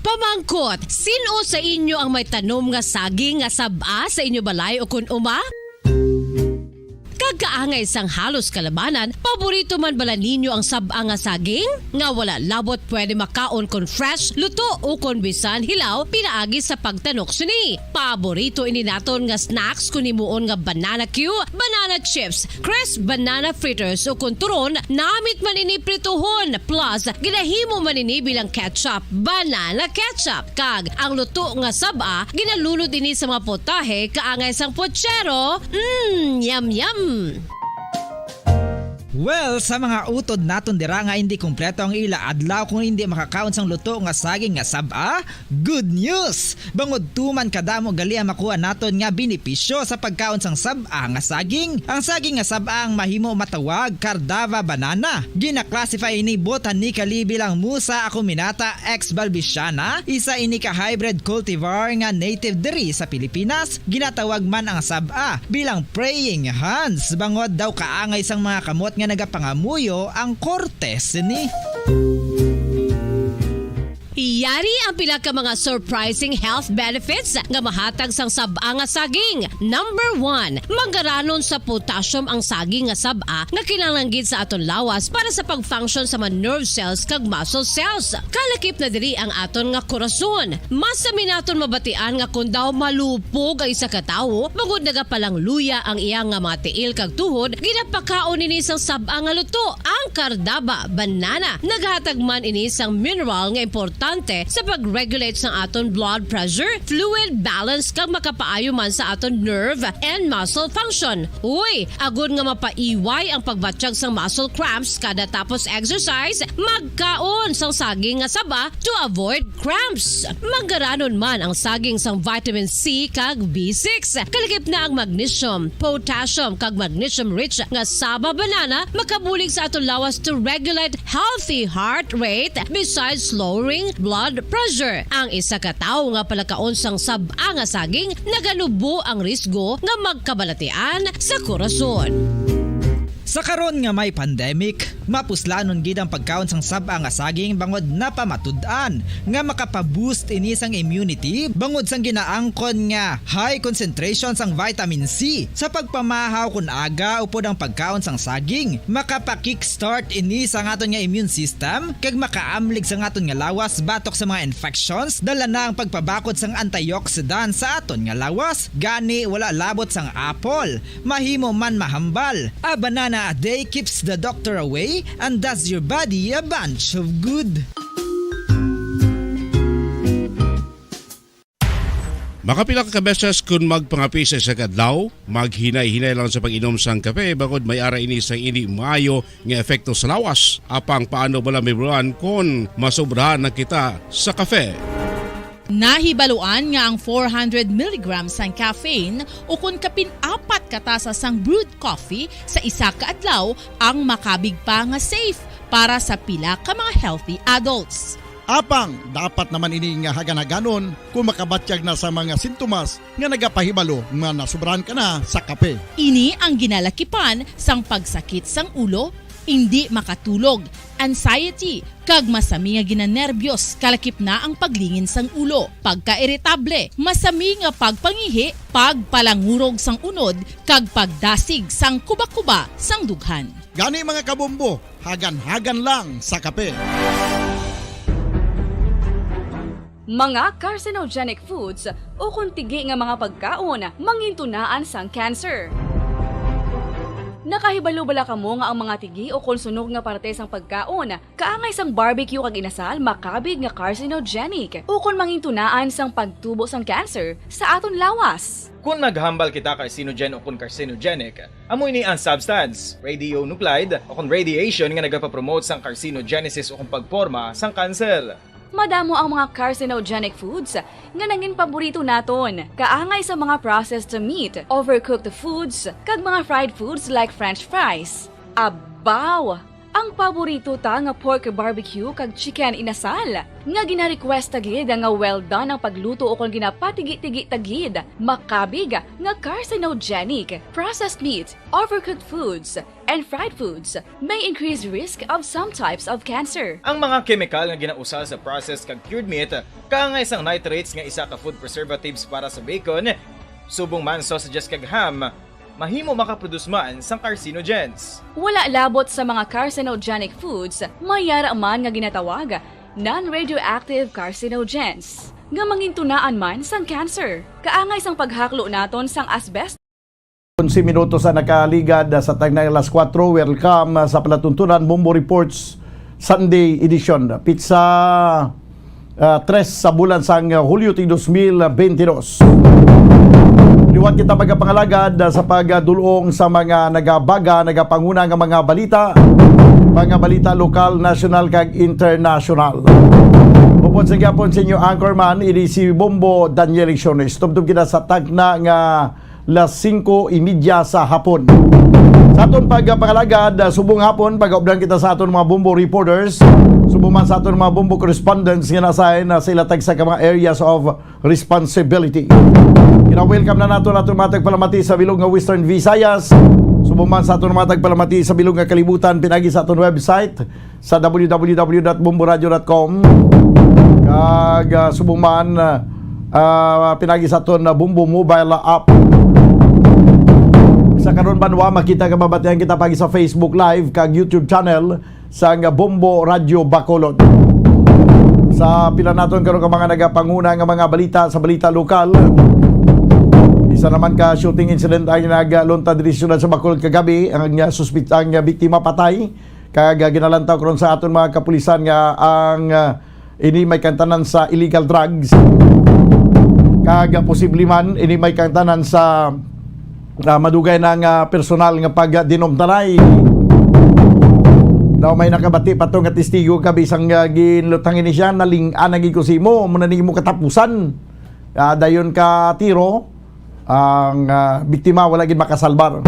Pamangkot, sin-o sa inyo ang may tanom nga saging nga sab-a sa inyo balay ukon uma? Kag kaangay sang halos kalabanan, paborito man bala ninyo ang sab-a nga saging? Nga wala labot pwede makaon kon fresh, luto, ukon bisan hilaw pinaagi sa pagtanok sini. Paborito ini naton nga snacks kon himuon nga banana cue, banana chips, crisp banana fritters, ukon turon, namit man ini prituhon, plus ginahimo man ini bilang ketchup, banana ketchup. Kag ang luto nga sab-a, ginalunod ini sa mga putahe kaangay sang puchero. Mm, yum, yum! Well, sa mga utod naton dira nga indi kompleto ang ila adlaw kon indi makakaon sang luto nga saging nga sab-a, good news! Bangod tuman kadamo gali ang makuha naton nga benepisyo sa pagkaon sang sab-a nga saging. Ang saging nga sab-a ang mahimo matawag Cardava banana. Gina-classify ini botanically bilang Musa acuminata ex balbisiana. Isa ini ka hybrid cultivar nga native diri sa Pilipinas. Ginatawag man ang sab-a bilang praying hands, bangod daw kaangay sang mga kamot nga nagapangamuyo ang korte sini. Yari ang pila ka mga surprising health benefits nga mahatag sang sab-a nga saging. Number one, manggaranon sa potassium ang saging nga sab-a nga kinahanglan gid sa aton lawas para sa pag-function sa mga nerve cells kag muscle cells. Kalakip na diri ang aton nga korason. Mas sami naton mabatian nga kon daw malupog ang isa ka tawo, bangod nagapalangluya ang iya nga mga tiil kag tuhod, ginapakaon ini sang sab-a nga luto, ang Cardava banana. Naghatag man ini sang mineral nga importante sa pag-regulate sang aton blood pressure, fluid balance, kag makapaayo man sa aton nerve and muscle function. Uy, agod nga mapaiway ang pagbatyag sang muscle cramps kada tapos exercise, magkaon sang saging nga saba to avoid cramps. Mangaranon man ang saging sang vitamin C kag B six. Kalakip na ang magnesium, potassium, kag magnesium-rich nga saba banana makabulig sa aton lawas to regulate healthy heart rate besides lowering blood pressure. Ang isa ka tawo nga palakaon sang sab-a nga saging naganubo ang risgo nga magkabalatian sa korason. Sa karon nga may pandemic, mapuslanon gid ang pagkaon sang sab-a nga saging bangod napamatud-an nga makapa-boost ini sang immunity bangod sang ginaangkon nga high concentration sang vitamin C. Sa pagpamahaw kon aga upod ang pagkaon sang saging, makapa-kickstart ini sang aton nga immune system kag makaamlig sang aton nga lawas batok sa mga infections, dala na ang pagpabakod sang antioxidant sa aton nga lawas. Gani, wala labot sang apple, mahimo man mahambal. A banana a day keeps the doctor away and does your body a bunch of good. Makapila ka beses kon magpangape sa isa ka adlaw, maghinay-hinay lang sa pag-inom sang kape bangod may ara ini sang indi maayo nga epekto sa lawas. Apang paano bala, May Bulan, kon masobrahan na kita sa kape? Nahibaluan nga ang four hundred milligrams sang caffeine ukon kapin apat ka tasa sang brewed coffee sa isa ka adlaw ang makabig pa nga safe para sa pila ka mga healthy adults. Apang dapat naman ini nga hagan-haganon kung makabatyag na sa mga sintomas nga nagapahibalo nga nasobrahan ka na sa kape. Ini ang ginalakipan sang pagsakit sang ulo, indi makatulog, anxiety, kag masami nga ginanerbyos, kalakip na ang paglingin sang ulo, pagkairitable, masami nga pagpangihi, pagpalangurog sang unod, kag pagdasig sang kubakuba sang dughan. Gani, mga kabombo, hagan-hagan lang sa kape. Mga carcinogenic foods ukon tigi nga mga pagkaon mangintunaan sang cancer. Nakahibalo bala kamo nga ang mga tigi ukon sunog nga parte sang pagkaon kaangay sang barbecue kag inasal makabig nga carcinogenic ukon mangintunaan sang pagtubo sang cancer sa aton lawas? Kon naghambal kita carcinogen ukon carcinogenic, amo ini ang substance, radionuclide, ukon radiation nga nagapapromote sang carcinogenesis ukon pagporma sang kanser. Madamo ang mga carcinogenic foods nga nangin paborito naton, kaangay sa mga processed meat, overcooked foods, kag mga fried foods like French fries. Abaw! Ang paborito ta nga pork barbecue kag chicken inasal, nga gina-request ta gid nga well done ang pagluto ukon ginapatigi-tigi ta gid, makabig nga carcinogenic. Processed meat, overcooked foods, and fried foods may increase risk of some types of cancer. Ang mga kemikal nga ginausal sa processed kag cured meat, kaangay sang nitrates nga isa ka food preservatives para sa bacon, subong man sausages kag ham, mahimo makaproduce man sang carcinogens. Wala labot sa mga carcinogenic foods, may ara man nga ginatawag non-radioactive carcinogens, nga mangintunaan man sang cancer. Kaangay sang paghaklo naton sang asbestos. Onse minutos ang nakaligad sa tagna alas kuwatro. Welcome sa palatuntunan Bombo Reports Sunday edition. Pitsa, ah, tres sa bulan sang Hulyo ti dos mil benti dos. Liwat kita magapangalagad sa pagdul-ong sa mga nagabaga, nagapanguna nga mga balita, mga balita lokal, national, kag international. Upod sa gyapon sa inyo anchorman, ini si Bombo Daniel Isiones. Tubtob kita sa tagna nga las singko y media sa hapon. Sa aton pagpangalagad, ah, subong hapon, pagaubdan kita sa aton mga Bombo reporters, subong man sa aton mga Bombo correspondents nga na-assign, ah, sa ila tagsa ka mga areas of responsibility. Gina-welcome na nato aton mga tagpalamati sa bilog nga Western Visayas, subong man sa aton mga tagpalamati sa bilog nga kalibutan, pinagi sa aton website, sa w w w dot bomboradio dot com. Kag, ah, subong man, ah, pinagi sa aton, ah, Bombo mobile app. Sa karon banwa, makita ka, mabatian kita pagi sa Facebook Live kag YouTube channel sang Bombo Radio Bacolod. Sa pila naton karon ka mga nagapanguna nga mga balita sa balita lokal, isa naman ka shooting incident ang nagluntad diri sa siyudad sa Bacolod kagabi. Ang, ah, suspit-, ang, ah, biktima patay. Kag, ah, ginalantaw karon sa aton mga kapulisan nga ang, ah, Ini may kantanan sa illegal drugs. Kag, ah, posible man, ini may kantanan sa, ah, madugay na nga personal nga pagdinumtaray. Daw may nakabati pa to nga testigo, ka bisang, ah, ginlutang ini siya, naling-an na gid ko sa imo, mo na ning imo katapusan. Ah, dayon ka tiro, ang, ah, biktima wala gid makasalbar.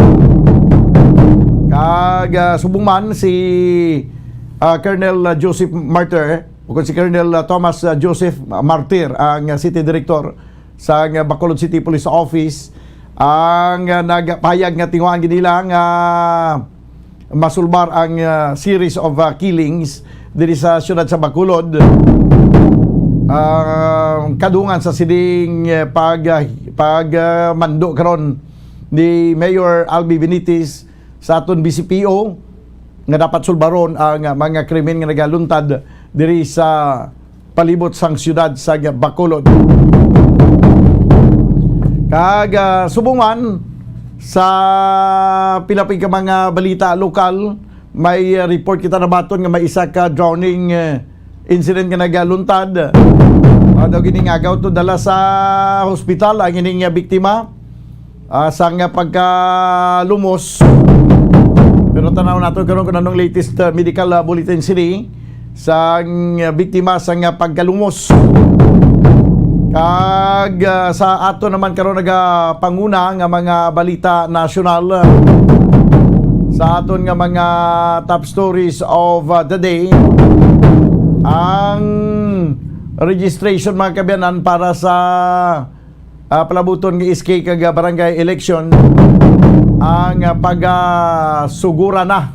Kag, ah, subong man si, ah, Colonel Joseph Martyr, o kung si Colonel, ah, Thomas, ah, Joseph Martyr, ang, ah, City Director sa, ah, Bacolod City Police Office, ang, ah, nagpahayag nga tinguhaan gid nila nga masulbar ang, ah, series of, ah, killings diri sa siyudad sa Bacolod. Ang kadungan sa sining, eh, pag, ah, pag, ah, mando karon ni Mayor Albi Benitez sa aton B C P O nga dapat sulbaron ang, ah, mga krimen nga nagaluntad diri sa palibot sang siyudad sa Bacolod. Kag, ah, subong man sa pila pa ka mga balita lokal, may, ah, report kita nabaton nga may isa ka drowning, eh, incident nga nagaluntad. Ah, daw giningagaw to dala sa hospital ang ining, ah, biktima, ah, sang pagkalumos. Pero tanaw nato karon kung anong latest, ah, medical, ah, bulletin sini sang, ah, biktima sang, ah, pagkalumos. Kag, ah, sa ato naman karon nagapanguna nga mga balita nasyonal, ah, sa aton nga mga top stories of, ah, the day, ang registration, mga kaabyanan, para sa, ah, palabuton nga S K kag, ah, barangay election ang, ah, pagasugura na.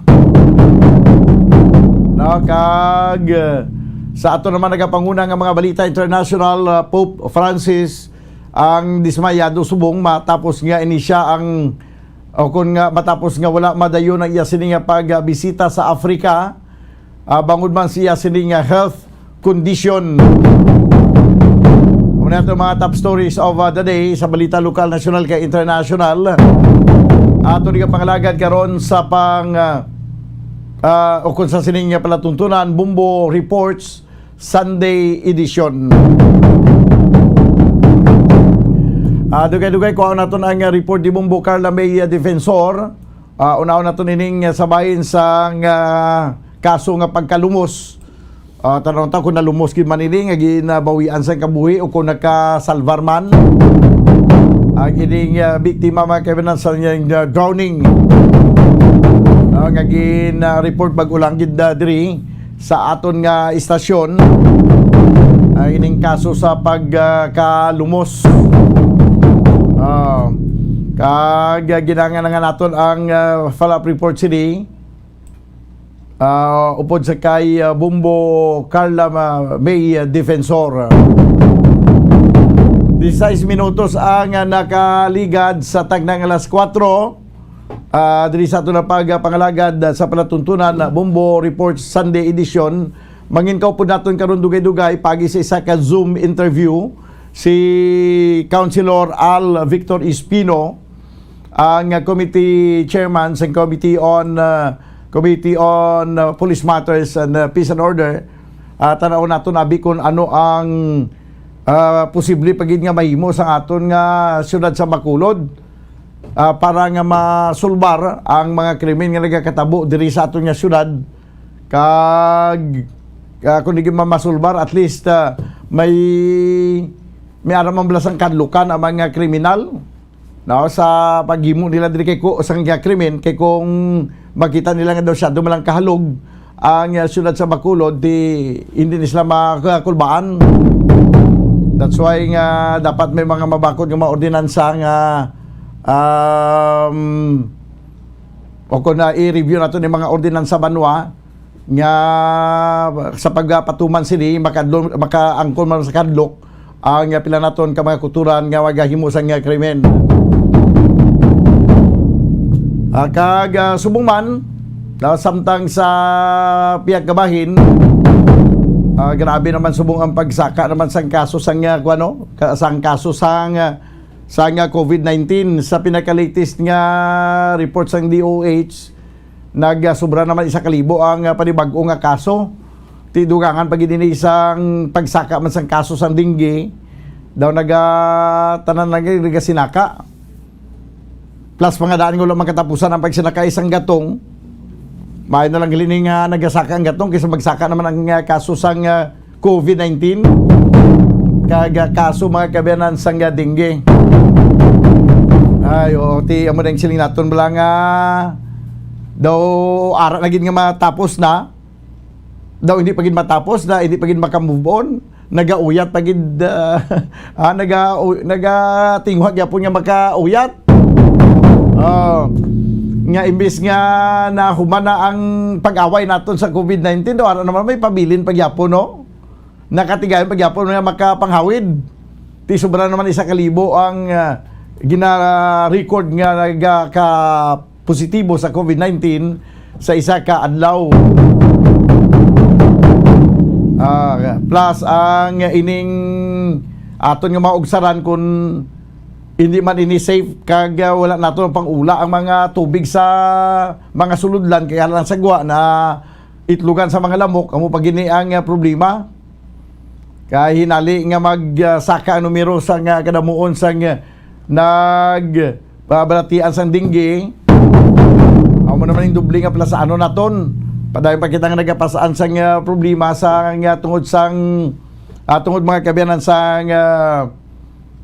No, kag, ah, sa ato naman nagapanguna nga mga balita international, ah, Pope Francis ang dismayado subong matapos nga ini siya ang, o kun nga matapos nga wala madayon ang iya sini nga pagbisita sa Africa, ah, bangod man siya sini nga health condition. Muna ito mga top stories of, uh, the day sa balita lokal, nasyonal, kay international. Ato ni pangalagad karon sa pang, uh, uh, o kung sa sining palatuntunan, Bombo Reports Sunday Edition. Ah, dugay-dugay, kuhaon naton ang, uh, report ni Bombo Carla May, uh, Defensor. Ah, unaon naton ining, uh, sabayin sang, uh, kaso nga pagkalumos. Ah, tanong ta kung nalumos gid man ini nga ginabawian sang kabuhi o kung nakasalbar man ang ining, ah, biktima, mga kaibanan, sa iyang, ah, drowning. Ah, nga gin, ah, report bag-o lang gid, ah, diri sa aton nga istasyon, ah, ining kaso sa pag, ah, kalumos. Ah, kag, ah, ginangan na nga naton ang, ah, follow-up report sini. Ah, upod sa kay, ah, Bombo Carla Ma-, May, ah, Defensor. Disisais minutos ang, ah, nakaligad sa tagna nga alas kuwatro. Ah, diri sa aton na pag, ah, pangalagad, ah, sa palatuntunan, ah, Bombo Report Sunday Edition. Mangin kaupod naton karon dugay-dugay pagi sa isa ka Zoom interview si Councilor Al Victor Espino, ang, uh, committee chairman sa Committee on, uh, Committee on, uh, Police Matters and, uh, Peace and Order. Uh, tanaw naton abi kung ano ang, uh, posible pa gid nga mahimo sa aton nga siyudad sa Bacolod, uh, para nga masulbar ang mga krimen nga nagakatabo diri sa aton nga siyudad. Kag, uh, kung di gid mamasulbar, at least, uh, may, may aram man bala sang kadlukan ang mga kriminal. No, sa paghimo nila diri kay ko, sang krimen, kay kung makita nila nga daw siya dumalang kahalog ang, uh, siyudad sa Bacolod, di hindi ni sila makakulbaan. That's why nga dapat may mga mabakod nga mga ordinansa nga, um, o kung na i-review nato ni mga ordinansa banwa, nga sa pagpatuman sini, makadlo-, makaangkon man sa kadlok ang, ah, pila naton ka mga kulturan nga magahimo sang, ah, krimen. Ah, kag, ah, subong man, ah, samtang sa pihak nga bahin, ah, grabe naman subong ang pagsaka naman sang kaso sang, ah, kuwano, ka-, sang kaso sang, ah, sang, ah, covid nineteen. Sa pinaka-latest nga report sang D O H, nagsobra naman isa ka libo ang, ah, panibag-o nga kaso. Ti dugangan pa gid ini sang pagsaka man sang kaso sang dengue. Daw naga-, tanan lang gid nagasinaka. Plus, mga daan nga wala man katapusan ang pagsinaka sang gatong. Maayo na lang gali ni nga nagasaka ang gatong kaysa magsaka naman ang, ah, kaso sang, ah, COVID nineteen. Kag, ah, kaso, mga kaabyanan, sang, ah, dengue. Ay, oo, ti, amo na yung siling naton bala nga daw ara na gid nga matapos na. Daw hindi pa gid matapos na, hindi pa gid maka-move on. Nagauyat pa gid, ah, ah, naga-, u-, nagatinguha gyapon nga makauyat. Oh, nga imbis nga nahuman na ang pag-away naton sa COVID nineteen, daw ara naman may pabilin pa gyapon, no? Nakatigayon pa gyapon nga makapanghawid. Ti sobra naman isa ka libo ang, ah, gina-record nga nagaka-, positibo sa COVID nineteen sa isa ka adlaw. Ah, plus ang ining aton nga mga ugsaran, kung hindi man ini safe kag, ah, wala nato pang-ula ang mga tubig sa mga sulodlan, kaya lang sa gwa na itlogan sa mga lamok, amo pa gini ang, ah, problema. Kay hinali nga mag, ah, saka ang numero sang, ah, kadamuon sang, ah, nag, ah, balatian sang dengue. Amo naman yung doble nga plasaanon naton. Padayon pa kita nga nagapasaan sang, ah, problema sa, nga tungod sang, ah, tungod, mga kaabyanan, sang, ah,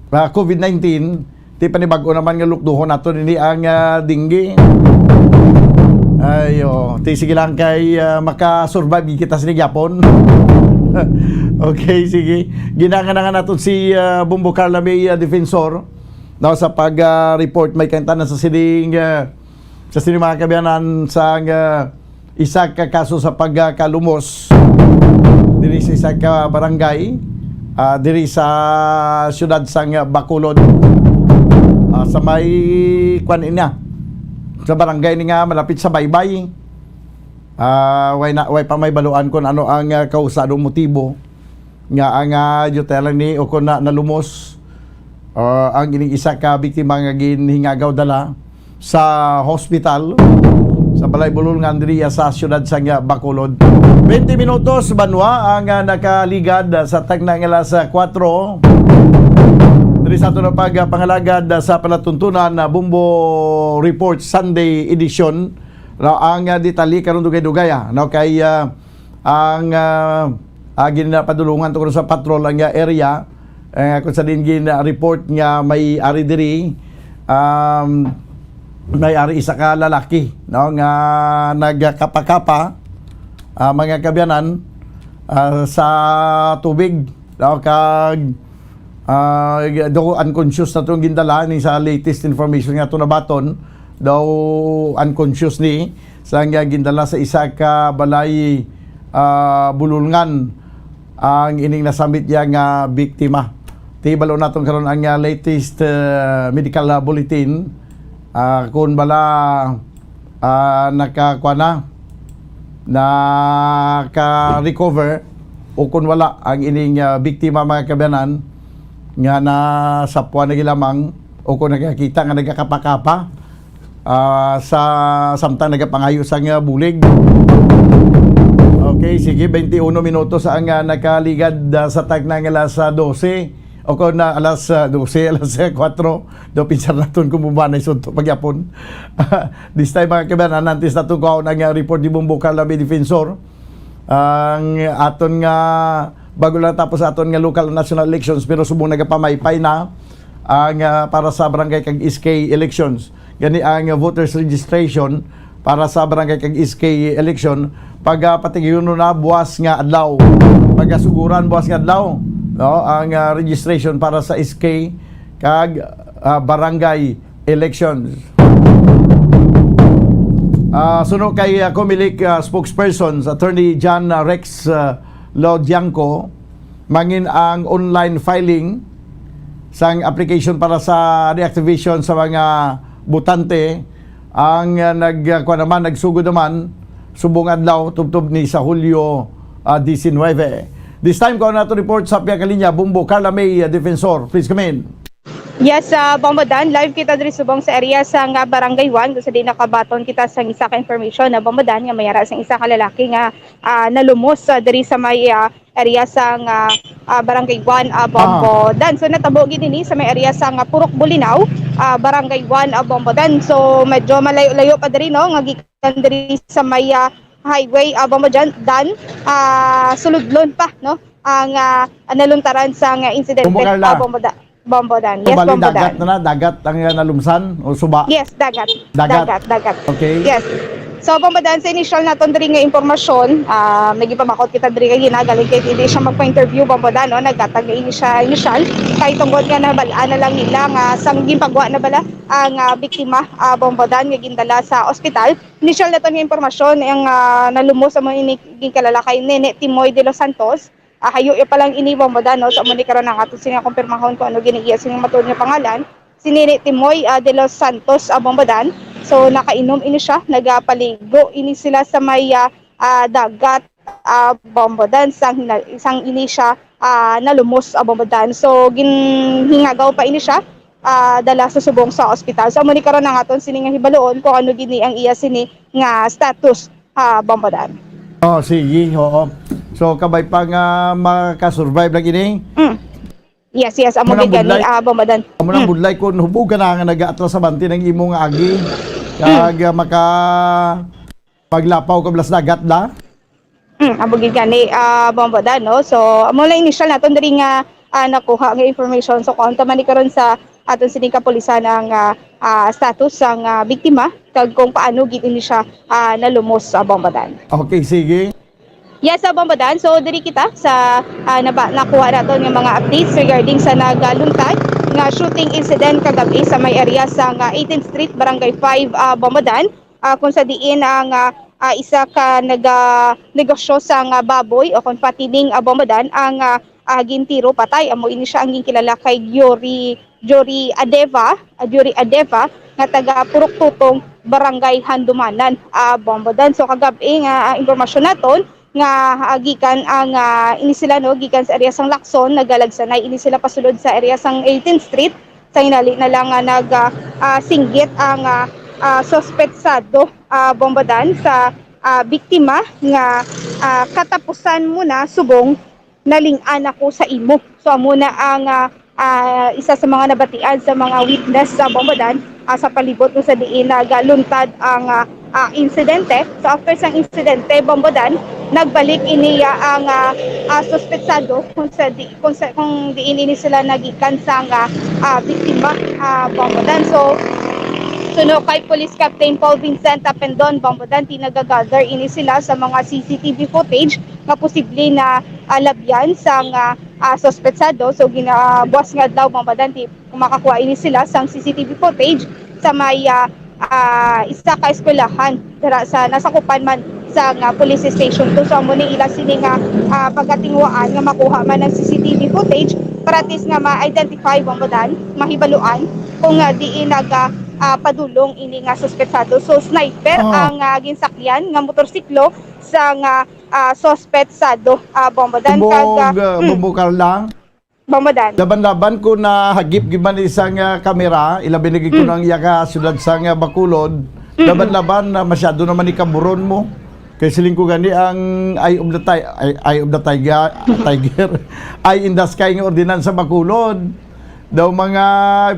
ah, COVID nineteen. Ti panibag-o naman nga lukduhon nato nini ang, ah, dengue. Ayo, ti sige lang kay, ah, maka-survive kita sini gyapon. Okay, sige. Ginangan-angan naton si, ah, Bombo Carla May, ah, Defensor, no, sa pag, ah, report may kantanan sa sining, ah, sa sining, mga kaabyanan, sa, ah, isa ka kaso sa pagkalumos diri sa isa ka barangay, ah, diri sa siyudad sang Bacolod, ah, sa may, kwan, ina, sa barangay ni nga malapit sa Baybay. Ah, way na, way pa may baluan kung ano ang, ah, kausa o motibo nga ang, ah, yutela ni o kung na, nalumos, ah, ang ining isa ka biktima nga ginhingagaw dala sa hospital sa Balay Bululngan diri sa siyudad sang Bacolod. Twenty minutos, banwa, ang, ah, nakaligad, ah, sa tagna nga alas, ah, kuwatro. Diri sa ato na pagpangalagad, ah, sa palatuntunan na Bombo Report Sunday Edition. No, ang, ah, detalye karon dugay-dugay, ah, no, kay, ah, ang, ah, ah, ginapadulungan tungod sa patrol ang, ah, area, eh, kung sa din gin-report nga may ari diri, um, may ari isa ka lalaki, no, nga nagkapakapa, ah, mga kaabyanan, ah, sa tubig, no, kag, ah, daw unconscious na itong gindala ni sa latest information nga ito nabaton, daw unconscious ni sa nga gindala sa isa ka balay, ah, bululngan ang ining nasamit niya nga biktima. Tibalo naton karon ang, ah, latest, ah, medical, ah, bulletin. Ah, kung bala, ah, nakakuha na, naka-recover, o kung wala, ang ining, ah, biktima, mga kaabyanan, nga nasapwan na gilamang o kung nakakita nga nagakapakapa, ah, sa samtang nagapangayo sang, ah, bulig. Okay, sige, twenty-one minutos ang, ah, nakaligad, ah, sa tagna nga alas, ah, dose. O kung na alas, ah, dose, alas, ah, kuwatro, do pinsar naton kung bumanay sunto pagyapon. This time, mga kaabyanan, antes naton kuhaon ang, ah, report ni Bombo Carla May Defensor. Ang aton nga, bago lang tapos aton nga local national elections, pero subong nagapamaypay na ang, ah, para sa barangay kag S K elections. Gani ang, ah, voters registration para sa barangay kag S K election, pagapatigayon na buwas nga adlaw. Pagasuguran buwas nga adlaw, no, ang, ah, registration para sa S K kag, ah, barangay elections. Ah, suno kay, ah, Comelec, ah, spokesperson sa Attorney John, ah, Rex, ah, Lodianco, mangin ang online filing sang application para sa reactivation sa mga botante ang, ah, nag, ah, kuwan naman, nagsugod naman subong adlaw tubtob ni sa Hulyo, ah, diecinuebe. This time, kuha nato report sa Pia Kalinya, Bombo Carla May, ah, Defensor. Please come in. Yes, ah, Bombo Dan, live kita diri subong sa area sa nga Barangay one, kung sa di nakabaton kita sa isa ka information na Bombo Dan nga may ara sa isa ka lalaki nga, ah, nalumos, ah, diri sa may, ah, area sa nga, ah, Barangay one, ah, Bombo Dan. So natabo gid ini sa may area sa nga Purok Bulinaw, ah, Barangay one, ah, Bombo Dan. So medyo malayo-layo pa diri, no, nga gikan diri sa may, ah, highway, ah, Bombo Dan, Dan, ah, suludlon pa, no, ang, ah, naluntaran sa nga insidente, Bombo Carla. ah, Bombo Da-, Bombo Dan. Yes, Bali, Bombo dagat Dan. na na, dagat ang, ah, nalumsan o suba? Yes, dagat. Dagat. Dagat, dagat. Okay. Yes. So, Bombo Dan, sa initial naton diri nga impormasyon, ah, may gipamakot kita diri kay ginagaling kay hindi siya magpa-interview, Bombo Dan, no? Nagkatag na ini siya initial. Kay tungod nga nabal-an na lang nila nga sang ginpagwa na bala ang, ah, biktima, ah, Bombo Dan, nga gindala sa ospital. Initial naton nga impormasyon, ang, ah, nalumos amo ini ginkalala kay Nene Timoy de los Santos. Ah, hayo ya pa lang ini, Bombo Dan, no? So, amo ni karon ang aton sini nga kumpirmahon kung ano gini iya sini matuod nga pangalan. Si Nene Timoy, ah, de los Santos, ah, Bombo Dan. So, nakainom ini siya, nagapaligo ini sila sa may, ah, ah, dagat, ah, Bombo Dan, sang hina-, sang ini siya, ah, nalumos, ah, Bombo Dan. So, ginhingagaw pa ini siya, ah, dala sa subong sa ospital. So, amo ni karon ang aton sini nga hibaluon kung ano gini ang iya sini nga status, ah, Bombo Dan. Oh, sige, oo. So, kabay pa nga makasurvive lang ini? Mm. Yes, yes, amo Amo nang gid gani, budlay. ah, Bombo Dan. Amo nang Mm. budlay kung hubog ka na nga nag-aatras sa banti ng imo nga agi. Mm. Kag, ah, maka paglapaw ka blas dagat la. Mm, amo gid gani, ah, Bombo Dan, no? So, amo lang initial naton diri nga, ah, nakuha nga information. So, kung ta man ni karon sa aton sining kapulisan ang, ah, ah, status sang, ah, biktima, kag kung paano gid ini siya, ah, nalumos, ah, Bombo Dan. Okay, sige. Yes, sa Bombo Dan. So, diri kita sa, ah, naba-, nakuha naton nga mga updates regarding sa nagaluntad nga shooting incident kagabi sa may area sa nga eighteenth Street, Barangay five, ah, Bombo Dan. Ah, kung sa diin ang, ah, ah, isa ka naga-, negosyo sa nga baboy o kung patining, ah, Bombo Dan ang, ah, ah, gintiro patay. Amo ini siya ang ginkilala kay Yuri, Yuri Adeva, ah, Yuri Adeva, nga taga Purok Tutong, Barangay Handumanan, ah, Bombo Dan. So, kagab-i nga, ah, impormasyon naton nga, ah, gikan ang, ah, ini sila, no, gikan sa area sang Lacson, nagalagsanay ini sila pasulod sa area sang eighteenth Street. Sa hinali na lang nga nag, ah, ah, singgit ang, ah, ah, suspetsado, ah, Bombo Dan, sa, ah, biktima nga, ah, katapusan mo na subong naling-an ako sa imo. So, amo na ang, ah, ah, isa sa mga nabatian sa mga witness sa Bombo Dan, ah, sa palibot kung sa diin nagaluntad ang, ah, ah, insidente. So, after sang insidente, Bombo Dan, nagbalik iniya ang, ah, ah, suspetsado kung sa di-, kung sa, kung diin ini sila nagikan sang, ah, ah, biktima, ah, Bombo Dan. So, suno kay Police Captain Paul Vincent Apendon, Bombo Dan, tinaga-gather ini sila sa mga C C T V footage nga posible na, ah, labyan sang, ah, ah, suspetsado. So, gina-, buwas nga adlaw, Bombo Dan, ti-, makakuha ini sila sang C C T V footage sa may, ah, ah, isa ka eskwelahan dira sa nasakupan man sang, ah, police station two. So, amo ni ila sini nga, ah, pagatinguhaan nga makuha man ang C C T V footage para at least nga ma-identify, Bombo Dan, mahibaluan kung, ah, diin naga, ah, padulong ini nga suspetsado. So, sniper Oh. ang, ah, ginsakyan nga motorsiklo sang, ah, ah, suspetsado, ah, Bombo Dan, kag, ah, Bumbog, ah, mm. Bumbog Carla. Bombo Dan. Laban-laban ko na hagip gid man isang, ah, kamera, ilabi na gid ko Mm. nang iya ka siyudad sang, ah, Bacolod. Mm-mm. Laban-laban na masyado naman ikaburon mo. Kay siling ko gani ang Eye of the Ti-, Eye, Eye of the Tiger, Tiger, Eye in the Sky nga ordinansa Bacolod. Daw mga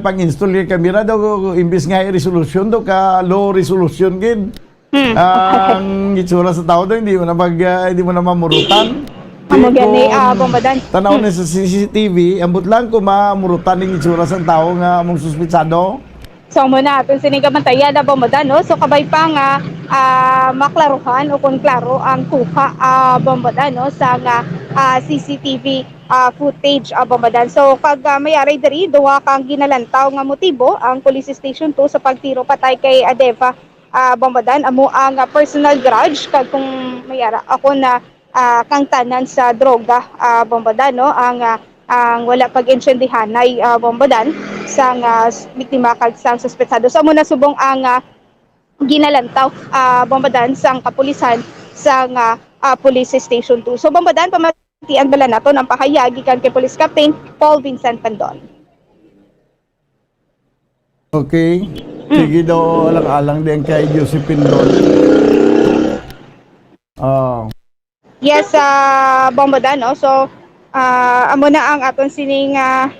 pang-install kay kamera daw, imbis nga high resolution daw ka low resolution gid. Hmm. Ang itsura sa tao daw, hindi mo na mag, ah, hindi mo na mamurutan. Amo gani, Kung ah, Bombo Dan. tanaw Hmm. na sa C C T V, ambot lang kung mamurutan ang itsura sa tao nga among suspitsado. So, amo na, aton sining kabantayan na, Bombo Dan, no? So, kabay pa nga, ah, maklaruhan o kung klaro ang kuha, ah, Bombo Dan, no? Sa nga, ah, C C T V, ah, footage, ah, Bombo Dan. So, kag, ah, may aray diri, duha kang ginalantaw nga motibo ang Police Station two sa pagtiro patay kay Adeva, ah, Bombo Dan. Amo ang, ah, personal grudge, kag kung may ara, ako na, ah, kang tanan sa droga, ah, Bombo Dan, no? Ang, ah, ang wala pag-intindihanay, ah, Bombo Dan, sang, ah, s-, biktima kag sang suspetsado. So, amo na subong ang, ah, ginalantaw, ah, Bombo Dan, sang kapulisan sang, ah, ah, Police Station two. So, Bombo Dan, pamatian bala naton ang pahayag gikan kay Police Captain Paul Vincent Pandon. Okay. Sige daw, alang-alang din kay Josephine doon. Oh. Yes, ah, Bombo Dan, no? So, ah, amo na ang aton sining ah,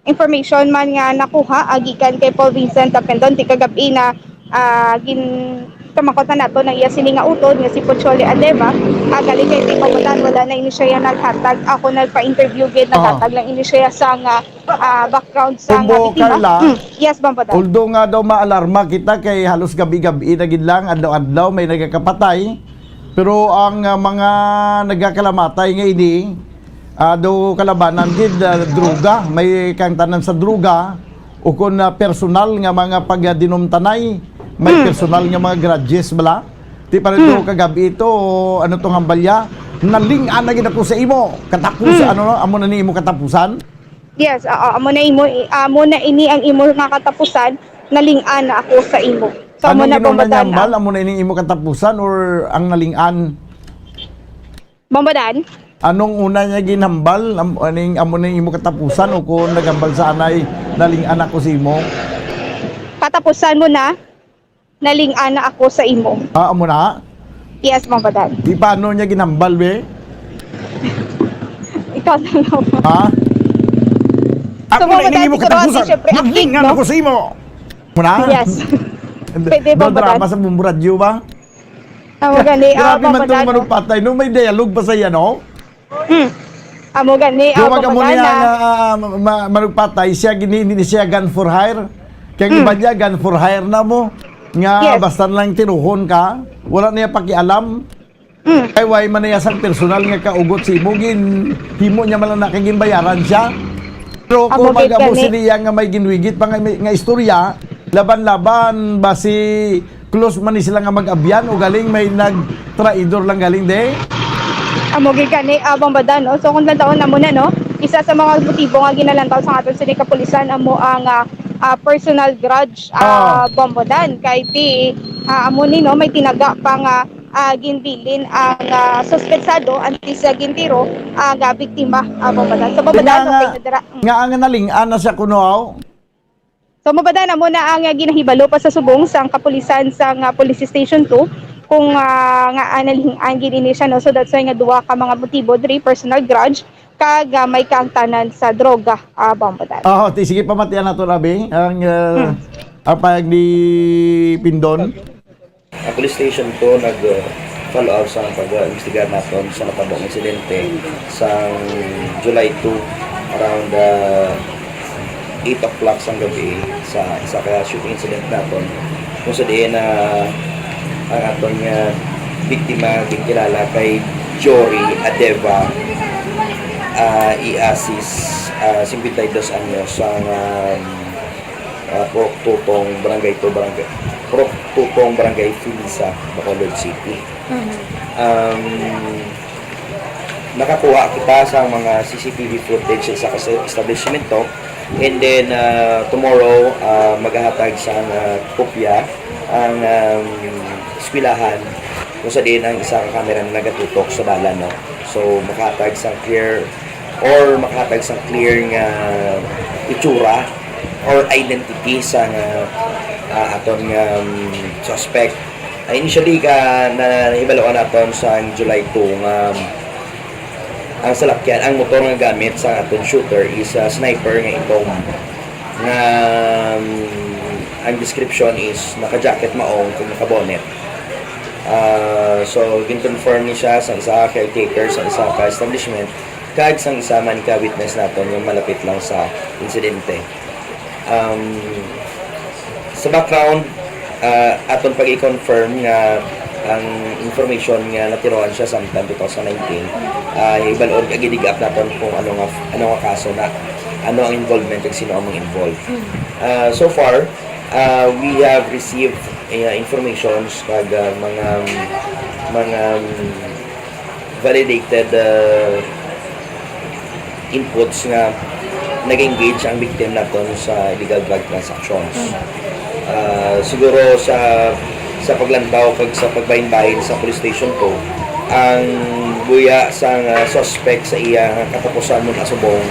information man nga nakuha ah, gikan kay Paul Vincent Tapendon ti kagabi na ah, gin kamakot na nato ang iya sini nga utod nga si Pochole Adeva. Ah, gali kay ti Bombo Dan, wala na ini siya naghatag. Ako nagpa-interview gid, naghatag lang ini siya sa nga ah, background sa nga Kumbo, biktima. Carla, Mm. Yes, Bombo Dan. Although nga daw maalarma kita kay halos gabi-gabi na gid lang, adlaw-adlaw may nagakapatay. Pero ang ah, mga nagakalamatay nga ini, ah, daw kalabanan gid ah, droga, may kangtanan sa droga, o kun ah, personal nga mga pagdinumtanay, may personal nga mga grudges bala. Ti pa rin daw kagabi ito, ano tong hambalya? Naling-an na gid ako sa imo. Katapusan, ano, amo na ni imo katapusan? Yes, oo, amo na imo amo na ini ang imo nga katapusan, naling-an na ako sa imo. So amo Anong na inuna niya Bombo Dan. Hambal? Amo na ining imo katapusan or ang naling-an? Bombo Dan? Anong una niya ginhambal? Am, aning, amo na imo katapusan o kung naghambal sa anay, naling-an ako sa imo? Katapusan mo na, naling-an na ako sa imo. Ah, amo na? Yes, Bombo Dan. Di paano niya ginhambal, be? Ikaw na lang. Ha? Ako So, na Bombo ining Dan, imo siguro, katapusan. syempre, acting, Naling-an no? ako sa imo. Amo na? Yes. Pwede, Bombo Dan. Drama sa Bombo Radyo ba? Amo gani, ah, Grabe man Bombo itong Dan, no? manugpatay, no? May dialogue pa sa iya, no? Hmm. Amo gani, ah, Kung mag-amo Bombo Dan, niya na nga ah, ma- manugpatay, siya gini, hindi siya gun for hire. Kaya Hmm. iba niya, gun for hire na mo. Nga Yes. basta lang tiruhon ka, wala niya pakialam. Hmm. Kay why man niya sang personal nga kaugot si imo, gin himo niya man lang na kay ginbayaran siya. Pero Amo kung gid mag-amo gani. Sila nga may ginwigit pa nga, nga istorya, laban-laban ba si close man ni sila nga mag-abyan o galing may nagtraidor lang galing de? Amo gid gani, ah, Bombo Dan, no? So kung lantaon na mo na, no, isa sa mga motibo nga ginalantaw sa aton sini kapulisan amo ang ah, ah, personal grudge, ah, Ah. Bombo Dan. Kay ti ah, amo ni, no, may tinaga pa nga ah, ginbilin ang ah, suspetsado antes sa gintiro ang ah, biktima, ah, Bombo Dan. So Bombo Nga Dan, nga, okay na dira. Mm. nga ang naling-an na siya kuno, aw? So, Bombo Dan, amo na ang ah, ginahibalo pa sa subong sang kapulisan sang ah, Police Station two kung ah, nga analing-an gid ini siya, no? So that's why nga duha ka mga motibo diri, personal grudge kag ah, may kaangtanan sa droga, ah, Bombo Dan. Oh, ti sige, pamatian nato, Rabi. Ang uh, Hmm. ang pahayag ni Pindon. Ang Police Station two nag uh, follow up sa pag-imbestigar naton sa natabo nga insidente sa July two, around uh, eight o'clock sang gabi, sa isa ka shooting incident naton kung sa diin na ang aton nga biktima ginkilala kay Jory Adeva, uh, i-assist, uh, cincuenta y dos anyos, ang um, uh, Purok Tutong, Barangay two, Barangay Purok Tutong, Barangay Filisa, Bacolod City. Um, nakakuha kita sa mga C C T V footage sa isa ka establishment to. And then uh, tomorrow uh, maghahatag sa uh, kopya ang um, eskwelahan kung sa diin ang isa ka camera na nagatutok sa dalan, no? So makahatag sa clear or makahatag sa clear nga itsura or identity sa nga uh, aton nga um, suspect. Uh, initially ka na nahibaluan naton sa July two nga ang salakyan, ang motor nga gamit sa aton shooter is a sniper nga itom nga um, ang description is naka-jacket maong kung naka-bonnet. Uh, so, gin-confirm ni siya sa isa ka caretaker sa isa ka establishment kag sang isa man ka witness naton nga malapit lang sa insidente. Um, sa background, uh, aton pag-i-confirm nga ang information nga natiroan siya sometime two thousand nineteen, uh, ibal-on kag i-dig up naton kung ano nga ano nga kaso na, ano ang involvement ug sino ang mga involved. Uh, so far, uh, we have received uh, informations kag uh, mga mga um, validated uh, inputs nga nag-engage ang victim naton sa illegal drug transactions. Uh, siguro sa sa paglantaw kag sa pagbahin-bahin sa police station ko, ang buya sang uh, suspect sa iya nga katapusan mo na subong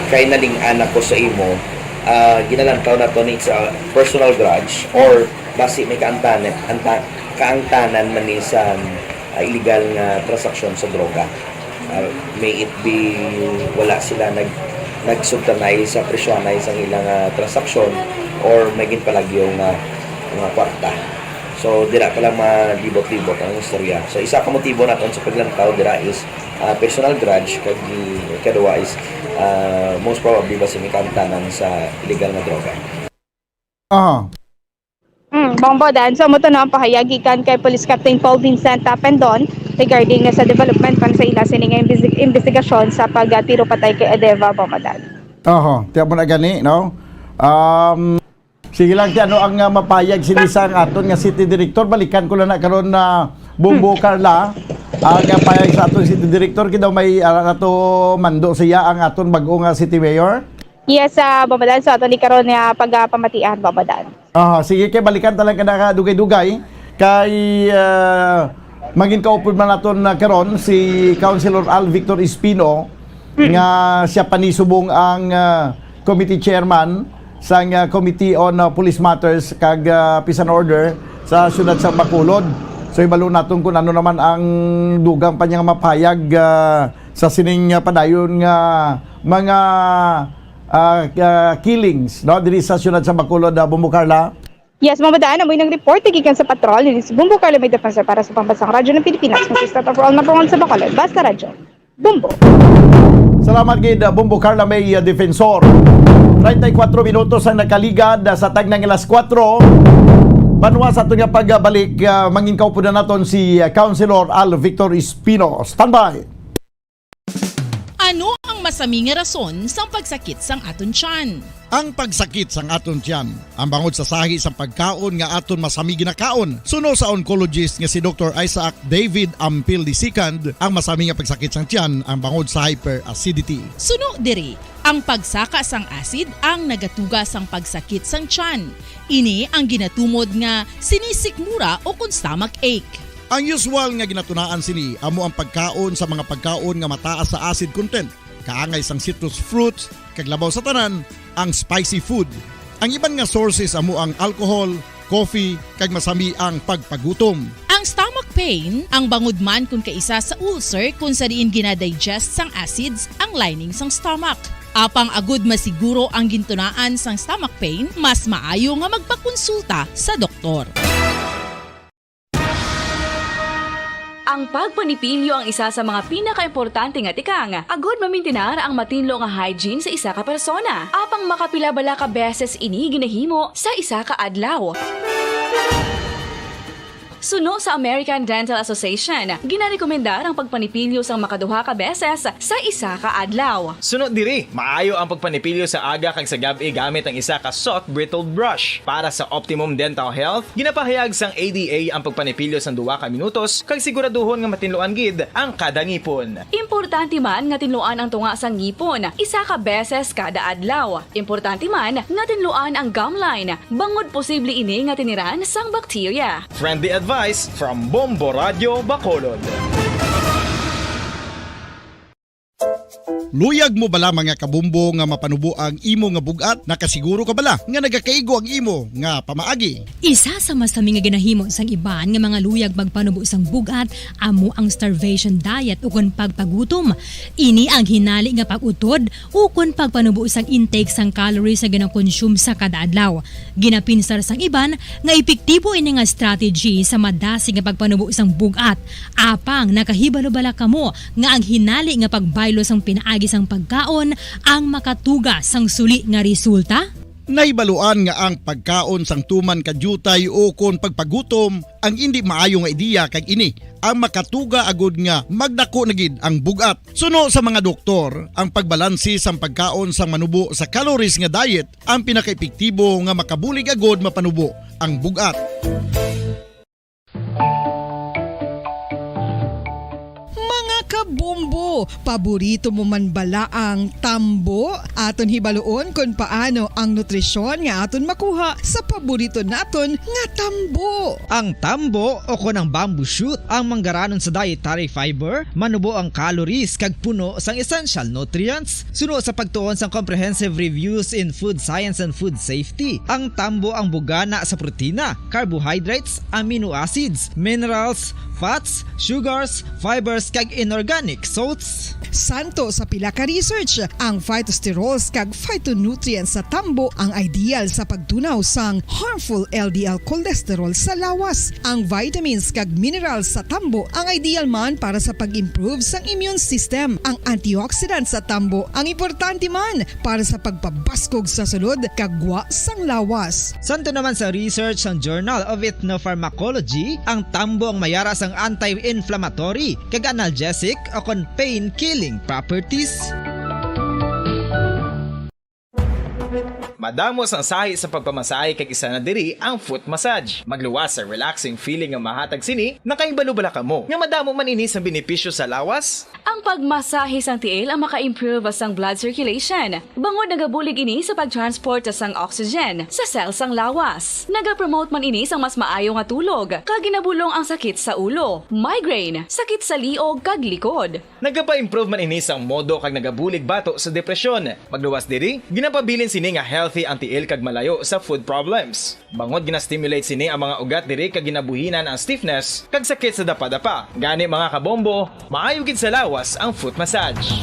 kay naling-an ako sa imo. Ah, ginalantaw nato ni sa personal grudge or basi may kaangtanan, anta-, kaangtanan man ni sa, ah, illegal nga transaksyon sa droga. Ah, may it be wala sila nag-, nagsugtanay sa presyohanay sa ilang, ah, transaksyon or may ginpalagyo nga, nga kwarta. So, dira pa lang malibot-libot ang istorya. So, isa ka motibo naton sa paglantaw dira is, ah, personal grudge, kag ikaduha is, ah, most probably basi may kaangtanan sa illegal nga droga. Aha. Mm, Bong Bodan, so mo to no ang pahayag gikan kay Police Captain Paul Vincent Tapendon regarding na sa development pa sa ila sini nga imbis-, investigasyon sa pagtiro patay kay Edeva, Bong Bodan. Oho, tiyan mo na gani, no? Um, sige lang, ti ano ang uh, mapayag sini sa ang aton nga city director. Balikan ko lang na karon na Bumbo Carla, ang uh, payag sa aton city director, kay daw may uh, ato mando siya ang aton bag-o nga city mayor. Yes, uh, Bong Bodan, so ato ni karon nga pagpamatian, Bong Bodan. Ah, sige, kay balikan ta lang ka nakadugay-dugay kay ah, mangin kaupod man naton na karon si Councilor Al Victor Espino nga siya panisubong ang ah, committee chairman sang ah, Committee on ah, Police Matters kag ah, Peace and Order sa siyudad sa Bacolod. So ibalo naton kung ano naman ang dugang pa niya nga mapayag ah, sa sining ah, padayon nga mga ah, ah, killings, no, diri sa siyudad sa Bacolod, ah, Bumbo Carla. Yes, Bong Bodan, amoy nang report gikan sa patrol ni si Bumbo Carla, may defensor para sa pambansang radyo ng Pilipinas, consistent of all number one sa Bacolod. Basta Radyo. Bumbo. Salamat gid, ah, Bumbo Carla, may ah, defensor. Treinta y cuatro minutos ang nakaligad ah, sa tagnang alas kuwatro. Banwa sa aton nga pagbalik, ah, mangin kaupunan naton si ah, Councilor Al Victor Espino. Standby. Ano ang masami nga rason sang pagsakit sang aton tiyan? Ang pagsakit sang aton tiyan, ang bangod sa sahi sang pagkaon nga aton masami ginakaon. Suno sa oncologist nga si Doktor Isaac David Ampil the second, ang masami nga pagsakit sang tiyan ang bangod sa hyperacidity. Suno diri, ang pagsaka sang acid ang nagatuga sang pagsakit sang tiyan. Ini ang ginatumod nga sinisikmura o kon stomach ache. Ang usual nga ginatunaan sini amo ang pagkaon sa mga pagkaon nga mataas sa acid content, kaangay sang citrus fruits, kag labaw sa tanan, ang spicy food. Ang iban nga sources amo ang alcohol, coffee, kag masami ang pagpagutom. Ang stomach pain, ang bangod man kon kaisa sa ulcer kon sa diin ginadigest sang acids ang lining sang stomach. Apang agud masiguro ang gintunaan sang stomach pain, mas maayo nga magpakonsulta sa doktor. Ang pagpanipilyo ang isa sa mga pinakaimportante nga tikang agud mamintinar ang matinlo nga hygiene sa isa ka persona. Apang makapila bala ka beses ini ginahimo sa isa ka adlaw? Suno sa American Dental Association, ginarekomendar ang pagpanipilyo sang makaduha ka beses sa isa ka adlaw. Suno diri, maayo ang pagpanipilyo sa aga kag sa gab-i gamit ang isa ka soft bristled brush. Para sa optimum dental health, ginapahayag sang A D A ang pagpanipilyo sang duha ka minutos kag siguraduhon nga matinluan gid ang kada ngipon. Importante man nga tinluan ang tunga sang ngipon isa ka beses kada adlaw. Importante man nga tinluan ang gum line, bangod posible ini nga tiniran sang bakterya. Friendly advice from Bombo Radio Bacolod. Luyag mo bala, mga kabumbo, nga mapanubo ang imo nga bug-at? Nakasiguro ka bala nga nagakaigo ang imo nga pamaagi? Isa sa masami nga ginahimo sang iban nga mga luyag magpanubo sang bug-at amo ang starvation diet ukon pagpagutom. Ini ang hinali nga pag-utod ukon pagpanubo sang intake sang calories nga ginakonsume sa kada adlaw. Ginapinsar sang iban nga epektibo ini nga strategy sa madasig nga pagpanubo sang bug-at. Apang nakahibalo bala kamo nga ang hinali nga pagbaylo sang pinaagi sang pagkaon ang makatuga sang suli nga resulta? Nahibaluan nga ang pagkaon sang tuman ka diutay o kon pagpagutom ang indi maayo nga ideya, kag ini ang makatuga agud nga magdako na gid ang bug-at. Suno sa mga doktor, ang pagbalanse sang pagkaon sang manubo sa calories nga diet ang pinakaepektibo nga makabulig agud mapanubo ang bug-at. Mga Bombo, paborito mo man bala ang tambo? Aton hibaluon kon paano ang nutrisyon nga aton makuha sa paborito naton nga tambo. Ang tambo o kon ang bamboo shoot ang manggaranon sa dietary fiber, manubo ang calories kag puno sang essential nutrients. Suno sa pagtuon sang Comprehensive Reviews in Food Science and Food Safety, ang tambo ang bugana sa protina, carbohydrates, amino acids, minerals, fats, sugars, fibers, kag inorganic salts. Santo sa pila ka research, ang phytosterols kag phytonutrients sa tambo ang ideal sa pagtunaw sang harmful L D L cholesterol sa lawas. Ang vitamins kag minerals sa tambo ang ideal man para sa pag-improve sang immune system. Ang antioxidants sa tambo ang importante man para sa pagpabaskog sa sulod kag gwa sang lawas. Santo naman sa research sang Journal of Ethnopharmacology, ang tambo ang mayara sang anti-inflammatory kag analgesic o kon pain-killing properties. Madamo sang sahi sa pagpamasahe kag isa na diri ang foot massage. Magluwas sa relaxing feeling nga mahatag sini. Nakahibalo bala kamo nga madamo man ini sang benepisyo sa lawas? Ang pagmasahe sang tiil ang maka-improve sang blood circulation, bangod nagabulig ini sa pag-transport sang oxygen sa cell sang lawas. Nagapromote man ini sang mas maayo nga tulog, kag ginabulong ang sakit sa ulo, migraine, sakit sa liog, kag likod. Nagapa-improve man ini sang modo kag nagabulig bato sa depresyon. Magluwas diri, ginapabilin sini nga healthy ang tiil kag malayo sa foot problems. Bangod gina-stimulate sini ang mga ugat diri kag ginabuhinan ang stiffness kag sakit sa dapadapa. Gani, mga kabombo, maayo gid sa lawas ang foot massage.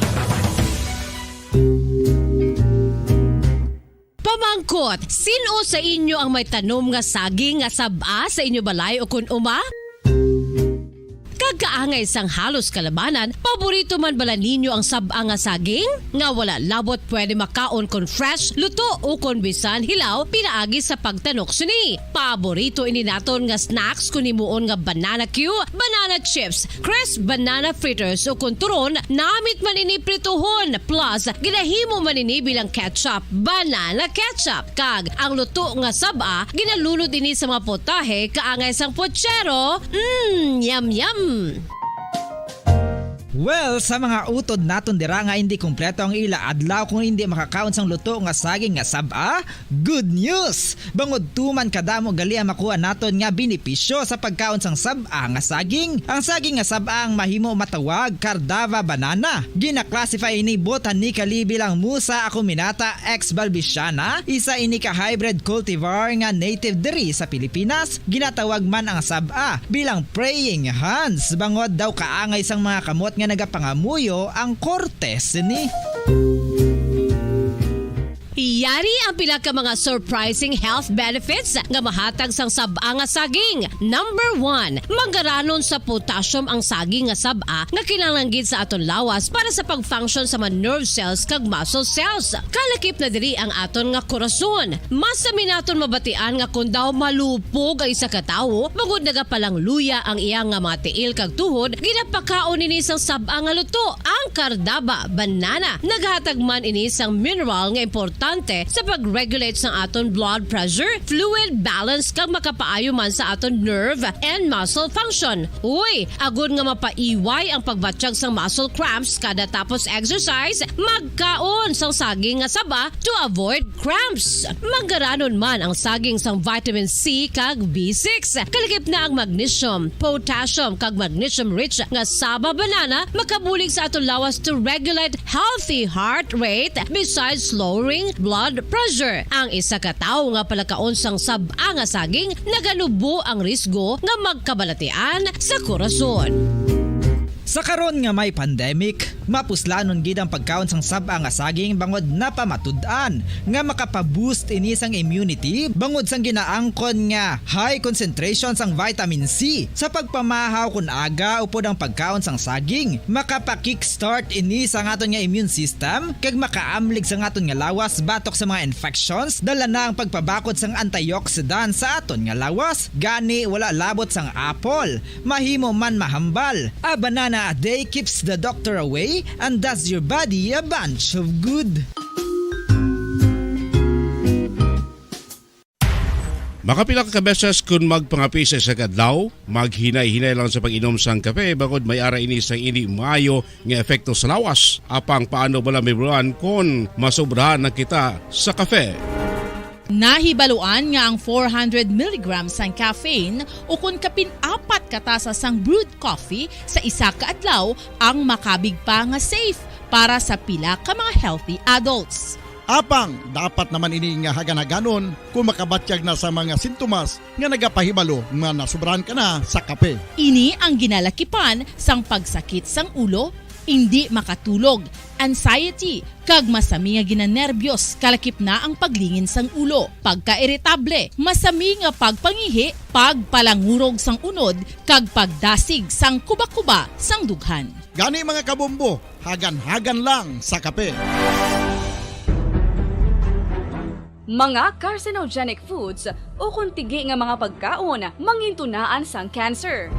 Pamangkot, sin-o sa inyo ang may tanom nga saging nga sab-a sa inyo balay o kun uma? Kag kaangay sang halos kalabanan, paborito man bala ninyo ang sab-a nga saging? Nga wala labot pwede makaon kon fresh, luto, o kon bisan hilaw pinaagi sa pagtanok sini. Paborito ini naton nga snacks kon himuon nga banana cue, banana chips, crisp banana fritters, o kon turon, namit man ini prituhon, plus ginahimo man ini bilang ketchup, banana ketchup. Kag ang luto nga sab-a, ginalunod ini sa mga putahe kaangay sang puchero. Mm, yum, yum! Well, sa mga utod naton dira nga hindi kompleto ang ila adlaw kung hindi makakaon sang luto nga saging nga sab-a, good news! Bangod tuman kadamo gali ang makuha naton nga benepisyo sa pagkaon sang sab-a nga saging. Ang saging nga sab-a ang mahimo matawag Cardava banana. Gina-classify ini botanically bilang Musa acuminata ex balbisiana, isa ini ka hybrid cultivar nga native diri sa Pilipinas. Ginatawag man ang sab-a bilang praying hands, bangod daw kaangay sang mga kamot nga nagapangamuyo ang korte sini. Yari ang pila ka mga surprising health benefits nga mahatag sang sab-a nga saging. Number one, manggaranon sa potassium ang saging nga sab-a nga kinahanglan gid sa aton lawas para sa pag-function sa mga nerve cells kag muscle cells. Kalakip na diri ang aton nga korason. Mas sami naton mabatian nga kon daw malupog ang isa ka tawo, bangod nagapalangluya ang iya nga mga tiil kag tuhod, ginapakaon ini sang sab-a nga luto, ang Cardava banana. Naghatag man ini sang mineral nga importante sa pag-regulate sang aton blood pressure, fluid balance, kag makapaayo man sa aton nerve and muscle function. Uy, agod nga mapaiway ang pagbatyag sang muscle cramps kada tapos exercise, magkaon sang saging nga saba to avoid cramps. Manggaranon man ang saging sang vitamin C kag B six. Kalakip na ang magnesium, potassium, kag magnesium-rich nga saba banana makabulig sa aton lawas to regulate healthy heart rate, besides lowering blood pressure. Ang isa ka tawo nga palakaon sang sab-a nga saging, naganubo ang risgo nga magkabalatian sa korason. Sa karon nga may pandemic, mapuslanon gid ang pagkaon sang sab-a nga saging bangod napamatud-an nga makapa-boost ini sang immunity bangod sang ginaangkon nga high concentration sang vitamin C. Sa pagpamahaw kon aga upod ang pagkaon sang saging, makapa-kickstart ini sa aton nga immune system kag makaamlig sa aton nga lawas batok sa mga infections. Dala na ang pagpabakod sang antioxidant sa aton nga lawas, gani wala labot sang apple. Mahimo man mahambal. A banana a day keeps the doctor away and does your body a bunch of good. Makapila ka beses kun magpangape sa isa ka adlaw, maghinay-hinay lang sa pag-inom sang kape, bangod may ara ini sang indi maayo nga epekto sa lawas. Apang paano bala mahibaluan kon masobrahan na kita sa kape? Nahibaluan nga ang four hundred milligrams sang caffeine ukon kapin apat ka tasa sang brewed coffee sa isa ka adlaw ang makabig pa nga safe para sa pila ka mga healthy adults. Apang dapat naman ini nga hagan-haganon kung makabatyag na sa mga sintomas nga nagapahibalo nga nasobrahan ka na sa kape. Ini ang ginalakipan sang pagsakit sang ulo, indi makatulog, anxiety, kag masami nga ginanerbiyos, kalakip na ang paglingin sang ulo, pagkairitable, masami nga pagpangihi, pagpalangurog sang unod, kag pagdasig sang kuba-kuba sang dughan. Gani, mga kabombo, hagan-hagan lang sa kape. Mga carcinogenic foods ukon tigi nga mga pagkaon mangintunaan sang cancer.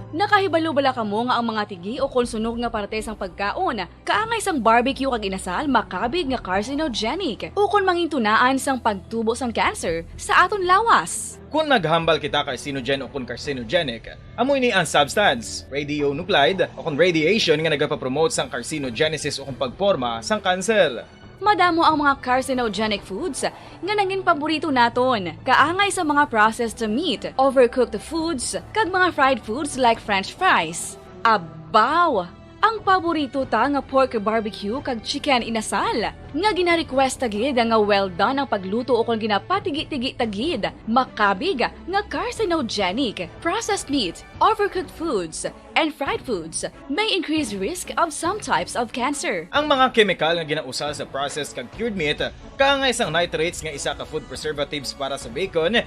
Nakahibalo bala kamo nga ang mga tigi ukon sunog nga parte sang pagkaon, kaangay sang barbecue kag inasal, makabig nga carcinogenic ukon mangintunaan sang pagtubo sang cancer sa aton lawas? Kon naghambal kita carcinogen ukon carcinogenic, amo ini ang substance, radionuclide, ukon radiation nga nagapapromote sang carcinogenesis ukon pagporma sang kanser. Madamo ang mga carcinogenic foods nga nangin paborito naton, kaangay sa mga processed meat, overcooked foods, kag mga fried foods like French fries. Abaw! Ang paborito ta nga pork barbecue kag chicken inasal, nga gina-request ta gid nga well done ang pagluto ukon ginapatigi-tigi ta gid, makabig nga carcinogenic. Processed meat, overcooked foods, and fried foods may increase risk of some types of cancer. Ang mga kemikal nga ginausal sa processed kag cured meat, kaangay sang nitrates nga isa ka food preservatives para sa bacon,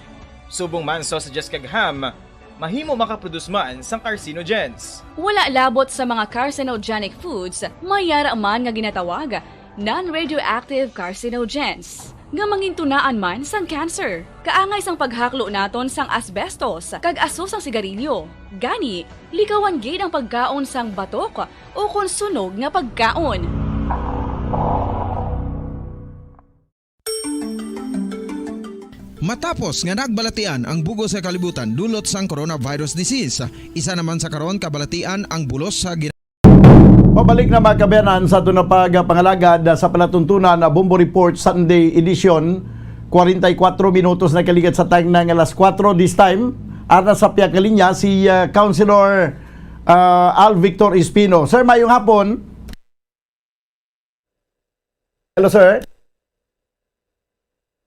subong man sausages kag ham, mahimo makaproduce man sang carcinogens. Wala labot sa mga carcinogenic foods, may yara man nga ginatawag non-radioactive carcinogens, nga mangintunaan man sang cancer. Kaangay sang paghaklo naton sang asbestos kag aso sang sigarilyo. Gani, likawan gid ang pagkaon sang batok ukon sunog nga pagkaon. Matapos nga nagbalatian ang bug-os nga kalibutan dulot sang coronavirus disease, isa naman sa karon kabalatian ang bulos sa gina- Pabalik na, mga kaabyanan, sa aton na pagpangalagad sa palatuntunan na Bombo Report Sunday Edition. Kwarenta y kuatro minutos na kaligat sa time na nga alas kuwatro this time. Ara sa pihak nga linya si, ah, Councilor, ah, Al Victor Espino. Sir, mayong hapon. Hello, sir.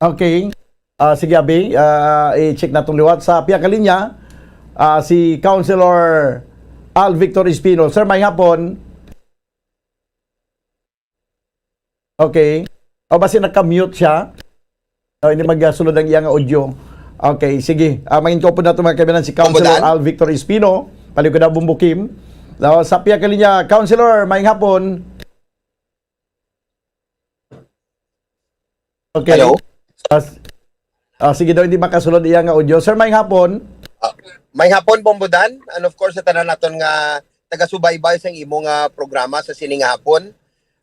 Okay. Ah, sige, abi. Ah, i-check naton liwat. Sa pihak nga linya, ah, si Councilor Al Victor Espino. Sir, may hapon. Okay. O, basi naka-mute siya. O, hindi magsulod ang iyang audio. Okay, sige. Ah, mangin ko po na ito, mga kaabyanan, si Councilor Ombudan? Al Victor Espino. Paligod na Bumbukim. Now, sa pihak nga linya, Councilor, may hapon. Okay. Hello? Ah, s-, ah, sige daw, hindi makasulod iya nga audio. Sir, may hapon. Ah, may hapon, Bombo Dan. And of course, sa tanan naton nga taga-subaybay sa imo nga programa sa sining hapon.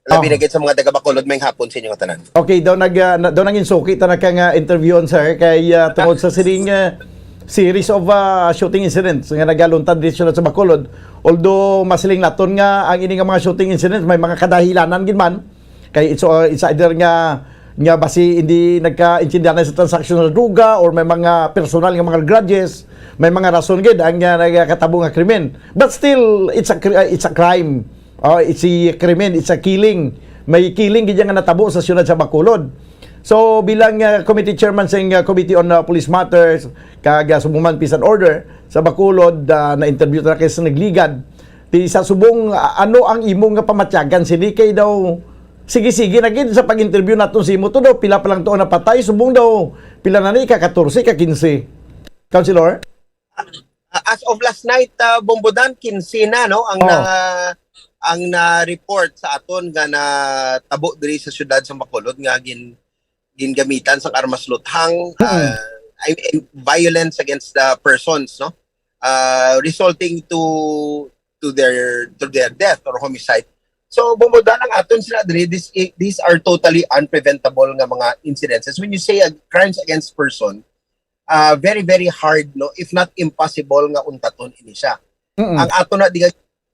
Labi Ah. na gid sa mga taga Bacolod, may hapon sa inyo nga tanan. Okay, daw nag, ah, na, daw nangin suki ta na ka nga interview on, sir, kay, ah, tungod sa sining, ah, series of, ah, shooting incidents nga nagaluntad dito sa Bacolod. Although masiling naton nga ang ini nga mga shooting incidents may mga kadahilanan gid man, kay it's, uh, it's either nga, nga basi hindi nagkaintindihan sa transaksyon sa droga or may mga personal nga mga grudges, may mga rason gid ang, uh, nagakatabo nga krimen. But still, it's a cri-, uh, it's a crime. Oh, it's a krimen, it's a killing. May killing gid nga natabo sa siyudad sa Bacolod. So, bilang, uh, committee chairman sa, uh, Committee on, uh, Police Matters, kag, uh, subong man peace and order sa Bacolod, uh, na-interview ta na kay sa nagligad. Di sa subong, a-, ano ang imo nga pamatyagan sini kay daw, sige-sige na gid sa pag-interview naton sa imo to daw, pila pa lang to ang napatay, subong daw, pila na ni, ika-katorse, ika-kinse? Councilor? Ah, as of last night, ah, Bombo Dan, kinse na, no, ang Oh. na, ang na-report sa aton nga natabo diri sa siyudad sa Bacolod nga gin-, gingamitan sang armas luthang, Mm. ah, I mean, violence against the persons, no? Ah, resulting to, to their, to their death or homicide. So, Bombo Dan, ang aton sila diri, this, these are totally unpreventable nga mga incidences. When you say, uh, crimes against person, uh, very, very hard, no, if not impossible, nga untaton ini siya. Mm-mm. Ang aton na di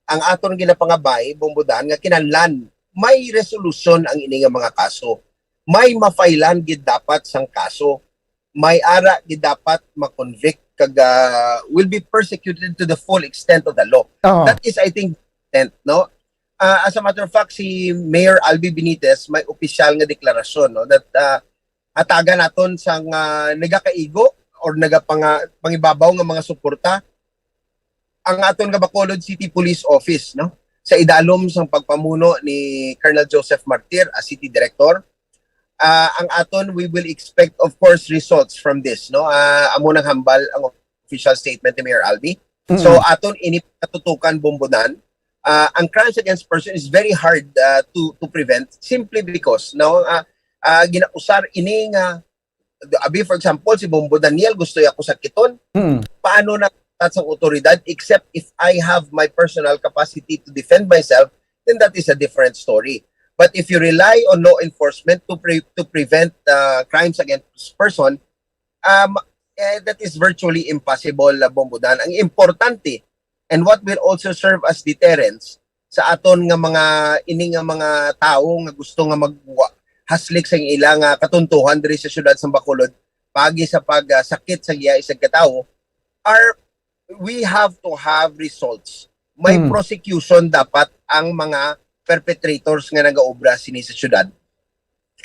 ang aton ginapangabay, Bombo Dan, nga kinahanglan may resolusyon ang ini nga mga kaso. May mafailan gid dapat sang kaso. May ara gid dapat ma-convict kag, ah, will be persecuted to the full extent of the law. Oo. That is, I think, intent, no? Ah, as a matter of fact, si Mayor Albi Benitez may opisyal nga deklarasyon, no, that, ah, hatagan naton sang, ah, nagakaigo or nagapanga-, pangibabaw nga mga suporta ang aton nga Bacolod City Police Office, no? Sa idalom sang pagpamuno ni Colonel Joseph Martir as City Director, ah, ang aton, we will expect, of course, results from this, no? Ah, amo nang hambal ang official statement ni Mayor Albi. Mm. So, aton ini patutukan, Bombo Dan. Ah, ang crimes against person is very hard, ah, to to prevent simply because, no, ah, ah, ginausar ini nga, abi, for example, si Bombo Daniel gusto niya ako sakiton. Mm. Paano na sang otoridad, except if I have my personal capacity to defend myself, then that is a different story. But if you rely on law enforcement to pre-, to prevent, uh, crimes against person, um, eh, that is virtually impossible, uh, Bombo Dan. Ang importante, and what will also serve as deterrence sa aton nga mga, ini nga mga tawo nga gusto nga magwa-, haslik sa ila nga katuntuhan diri sa siyudad sa Bacolod, paagi sa pag, ah, sakit sa iya isag ka tawo, are, we have to have results. May Hmm. prosecution dapat ang mga perpetrators nga nagaobra sini sa siyudad.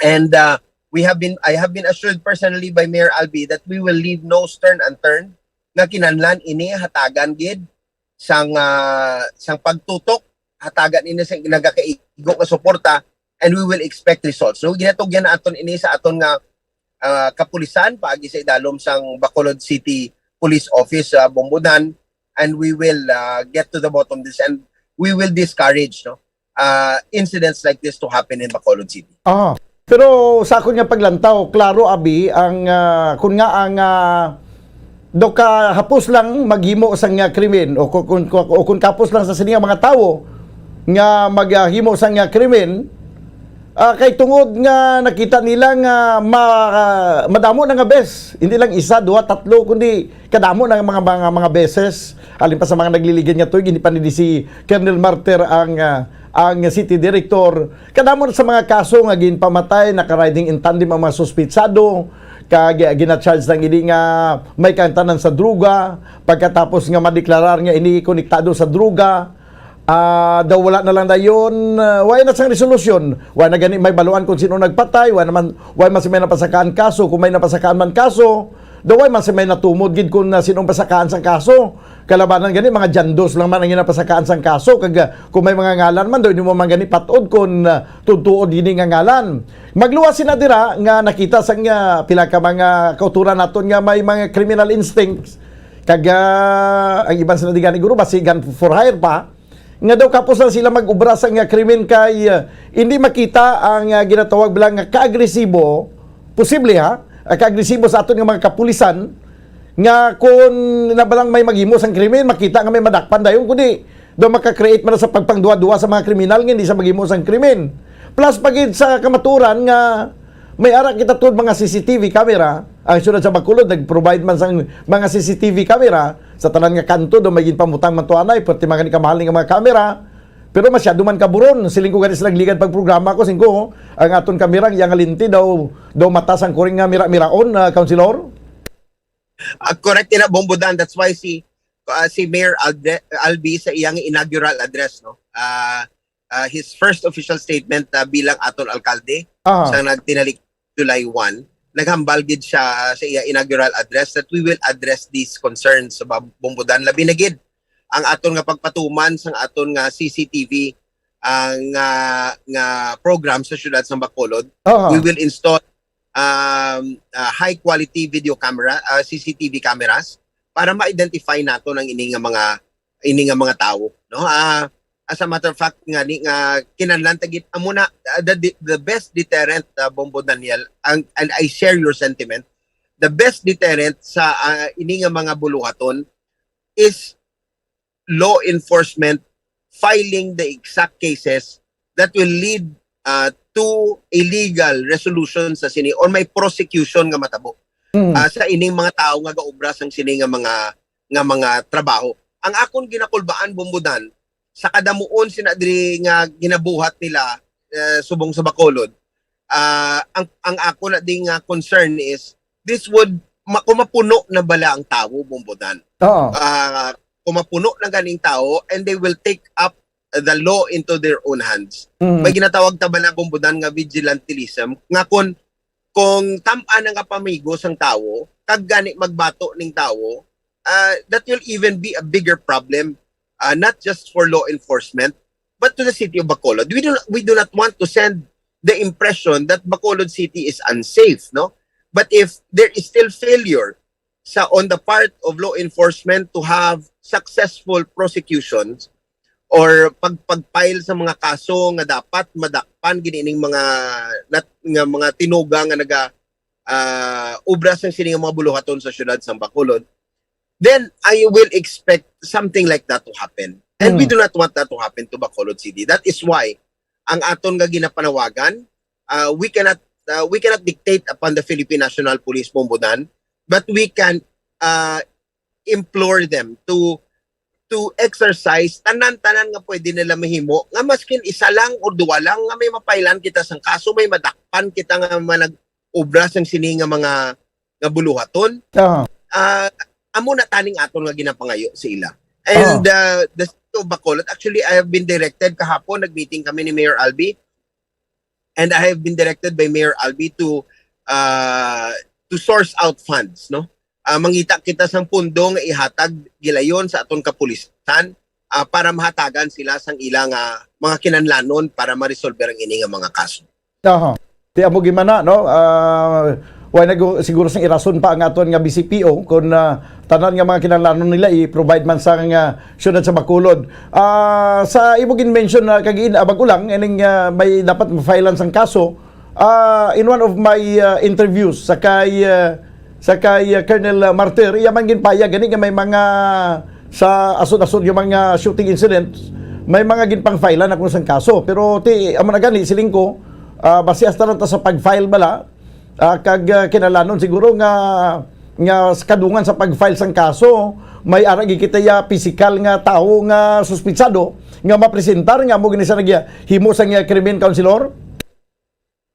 And, uh, we have been, I have been assured personally by Mayor Albi that we will leave no stone unturned, nga kinahanglan ini hatagan gid sang, ah, sang pagtutok, hatagan ini sa nagakaigo nga suporta, and we will expect results. So, ginatugyan naton ini sa aton nga, ah, kapulisan paagi sa idalom sang Bacolod City Police Office sa Bombo Dan, and we will, ah, get to the bottom of this, and we will discourage, no, ah, incidents like this to happen in Bacolod City. Ah, pero sa akon nga paglantaw, klaro, abi, ang, ah, kun nga ang, ah, daw kahapos lang maghimo sang, ah, krimen o kun, kun, o kun kapos lang sa sini nga mga tawo nga maghimo sang, ah, krimen, ah, kay tungod nga nakita nila nga ma-, madamo na nga bes, hindi lang isa, duha, tatlo, kundi kadamo na nga mga, mga, mga beses. Alin pa sa mga nagliligid nga tuig, hindi pa ni si Colonel Martir ang, ah, ang city director. Kadamo sa mga kaso nga ginpamatay, naka-riding in tandem ang mga suspitsado, kag gina-charge lang ini nga may kaangtanan sa droga, pagkatapos nga madeklarar nga ini konektado sa droga, ah, daw wala na lang dayon, ah, wala na sang resolusyon. Wala na gani may baluan kung sino nagpatay, wala naman, wala man si may napasakaan kaso, kung may napasakaan man kaso, daw wala man si may natumod gid kung, ah, sino ang pasakaan sang kaso. Kalabanan gani, mga jandos lang man ang ginapasakaan sang kaso, kag, ah, kung may mga ngalan man, daw hindi mo man gani patod kung, ah, tutuod gini nga ngalan. Magluwas sina dira nga nakita sang, ah, pila ka mga kauturan naton nga may mga criminal instincts. Kag, ah, ang iban sila di gani guro, basi gun for hire pa. Nga daw kapos lang sila mag-ubra sa nga krimen kay, ah, hindi makita ang, ah, ginatawag bala nga kaagresibo, posible ha, ang kaagresibo sa aton nga mga kapulisan, nga kun na balang may maghimo sang krimen, makita nga may madakpan dayon, kundi daw maka-create man sa pagpangduwa-duwa sa mga kriminal nga hindi sa maghimo sang krimen. Plus pa gid sa kamaturan nga may ara kita tud mga C C T V camera, ang siyudad sa Bacolod nag-provide man sang mga C C T V camera sa tanan nga kanto, daw may ginpamutang man to anay, pwerte man gani kamahal ni nga mga camera. Pero masyado man kaburon, siling ko gani sa nagligad pagprograma ko, singko, ang aton kamera, iya nga lente daw, daw mata sang kuring nga mira-miraon, ah, Councilor? Ah, correct ina, Bombo Dan. That's why si, ah, si Mayor Alde-, Albi sa iyang inaugural address, no? Ah, ah, his first official statement, ah, bilang aton alkalde Aha. sa nagtinalik July one, naghambal gid siya sa iya inaugural address that we will address these concerns sa Bab-, Bombo Dan. Labi na gid ang aton nga pagpatuman sang aton nga C C T V, ah, nga, nga program sa siyudad sa Bacolod. Aha. We will install, um, ah, high quality video camera, ah, C C T V cameras para ma-identify naton ang ini nga mga, ini nga mga tawo, no? Ah, as a matter of fact, nga ni nga kinahanglan ta gid, amo na, ah, the, the, the best deterrent, ah, Bombo Daniel, ang, and I share your sentiment, the best deterrent sa, ah, ini nga mga buluhaton is law enforcement filing the exact cases that will lead, ah, to a legal resolution sa sini or may prosecution nga matabo, Mm. ah, sa ining mga tawo nga gaobra sang sini nga mga, nga mga trabaho. Ang akon ginakulbaan, Bombo Dan, sa kadamuon sina diri nga ginabuhat nila, eh, subong sa Bacolod, ah, ang, ang ako na ding, ah, concern is this would ma-, kung mapuno na bala ang tawo, Bombo Dan. Oo. Ah, kung mapuno na ganing tawo and they will take up the law into their own hands. Mm. May ginatawag ta bala, Bombo Dan, nga vigilantism, nga kung, kung tam-an nga pamigos ang tawo, kag gani magbato ning tawo, ah, that will even be a bigger problem, ah, not just for law enforcement, but to the city of Bacolod. We do, we do not want to send the impression that Bacolod City is unsafe, no? But if there is still failure sa, on the part of law enforcement to have successful prosecutions or pag, pag-file sa mga kaso nga dapat madakpan gid ining mga nat-, nga mga tinuga nga naga, ah, obra sang sini nga mga buluhaton sa siyudad sang Bacolod, then I will expect something like that to happen. And we Mm. do not want that to happen to Bacolod City. That is why ang aton nga ginapanawagan, uh, we cannot, uh, we cannot dictate upon the Philippine National Police, Bombo Dan, but we can, uh, implore them to, to exercise tanan-tanan nga pwede nila mahimo, nga maskin isa lang o duwa lang nga may mapailan kita sang kaso, may madakpan kita nga manag-obra sang sini nga mga nga buluhaton. Ah. Ah, amo na taning aton nga ginapangayo sa ila. And, uh, the city of Bacolod, actually, I have been directed kahapon, nag-meeting kami ni Mayor Albi, and I have been directed by Mayor Albi to, uh, to source out funds, no? Ah, mangita kita sang pundo nga ihatag gilayon sa aton kapulisan, ah, para mahatagan sila sang ila nga mga kinahanglanon para ma-resolve ang ini nga mga kaso. Aha. Ti amo gid man na, no? Ah, way na gu-, siguro sing irason pa ang aton nga B C P O kung, ah, tanan nga mga kinahanglanon nila i-provide man sa nga siyudad sa Bacolod. Ah, sa imo gin-mention na kag in, ah, bag-o lang ining, ah, may dapat ma-filean sang kaso, ah, in one of my, ah, interviews sa kay, ah, sa kay, ah, Colonel Martir, iya man ginpayag gani nga may mga sa asod-asod nga mga shooting incidents, may mga ginpang-filean ako sang kaso. Pero ti, amo na gani, siling ko, ah, base hasta lang ta sa pag-file bala, ah, kag, ah, kinahanglanon siguro nga, nga sa kadungan sa pag-file sang kaso, may ara gid kita ya pisikal nga tawo nga suspitsado nga mapresentar nga amo gani sa naghimo sang iya krimen, Councilor?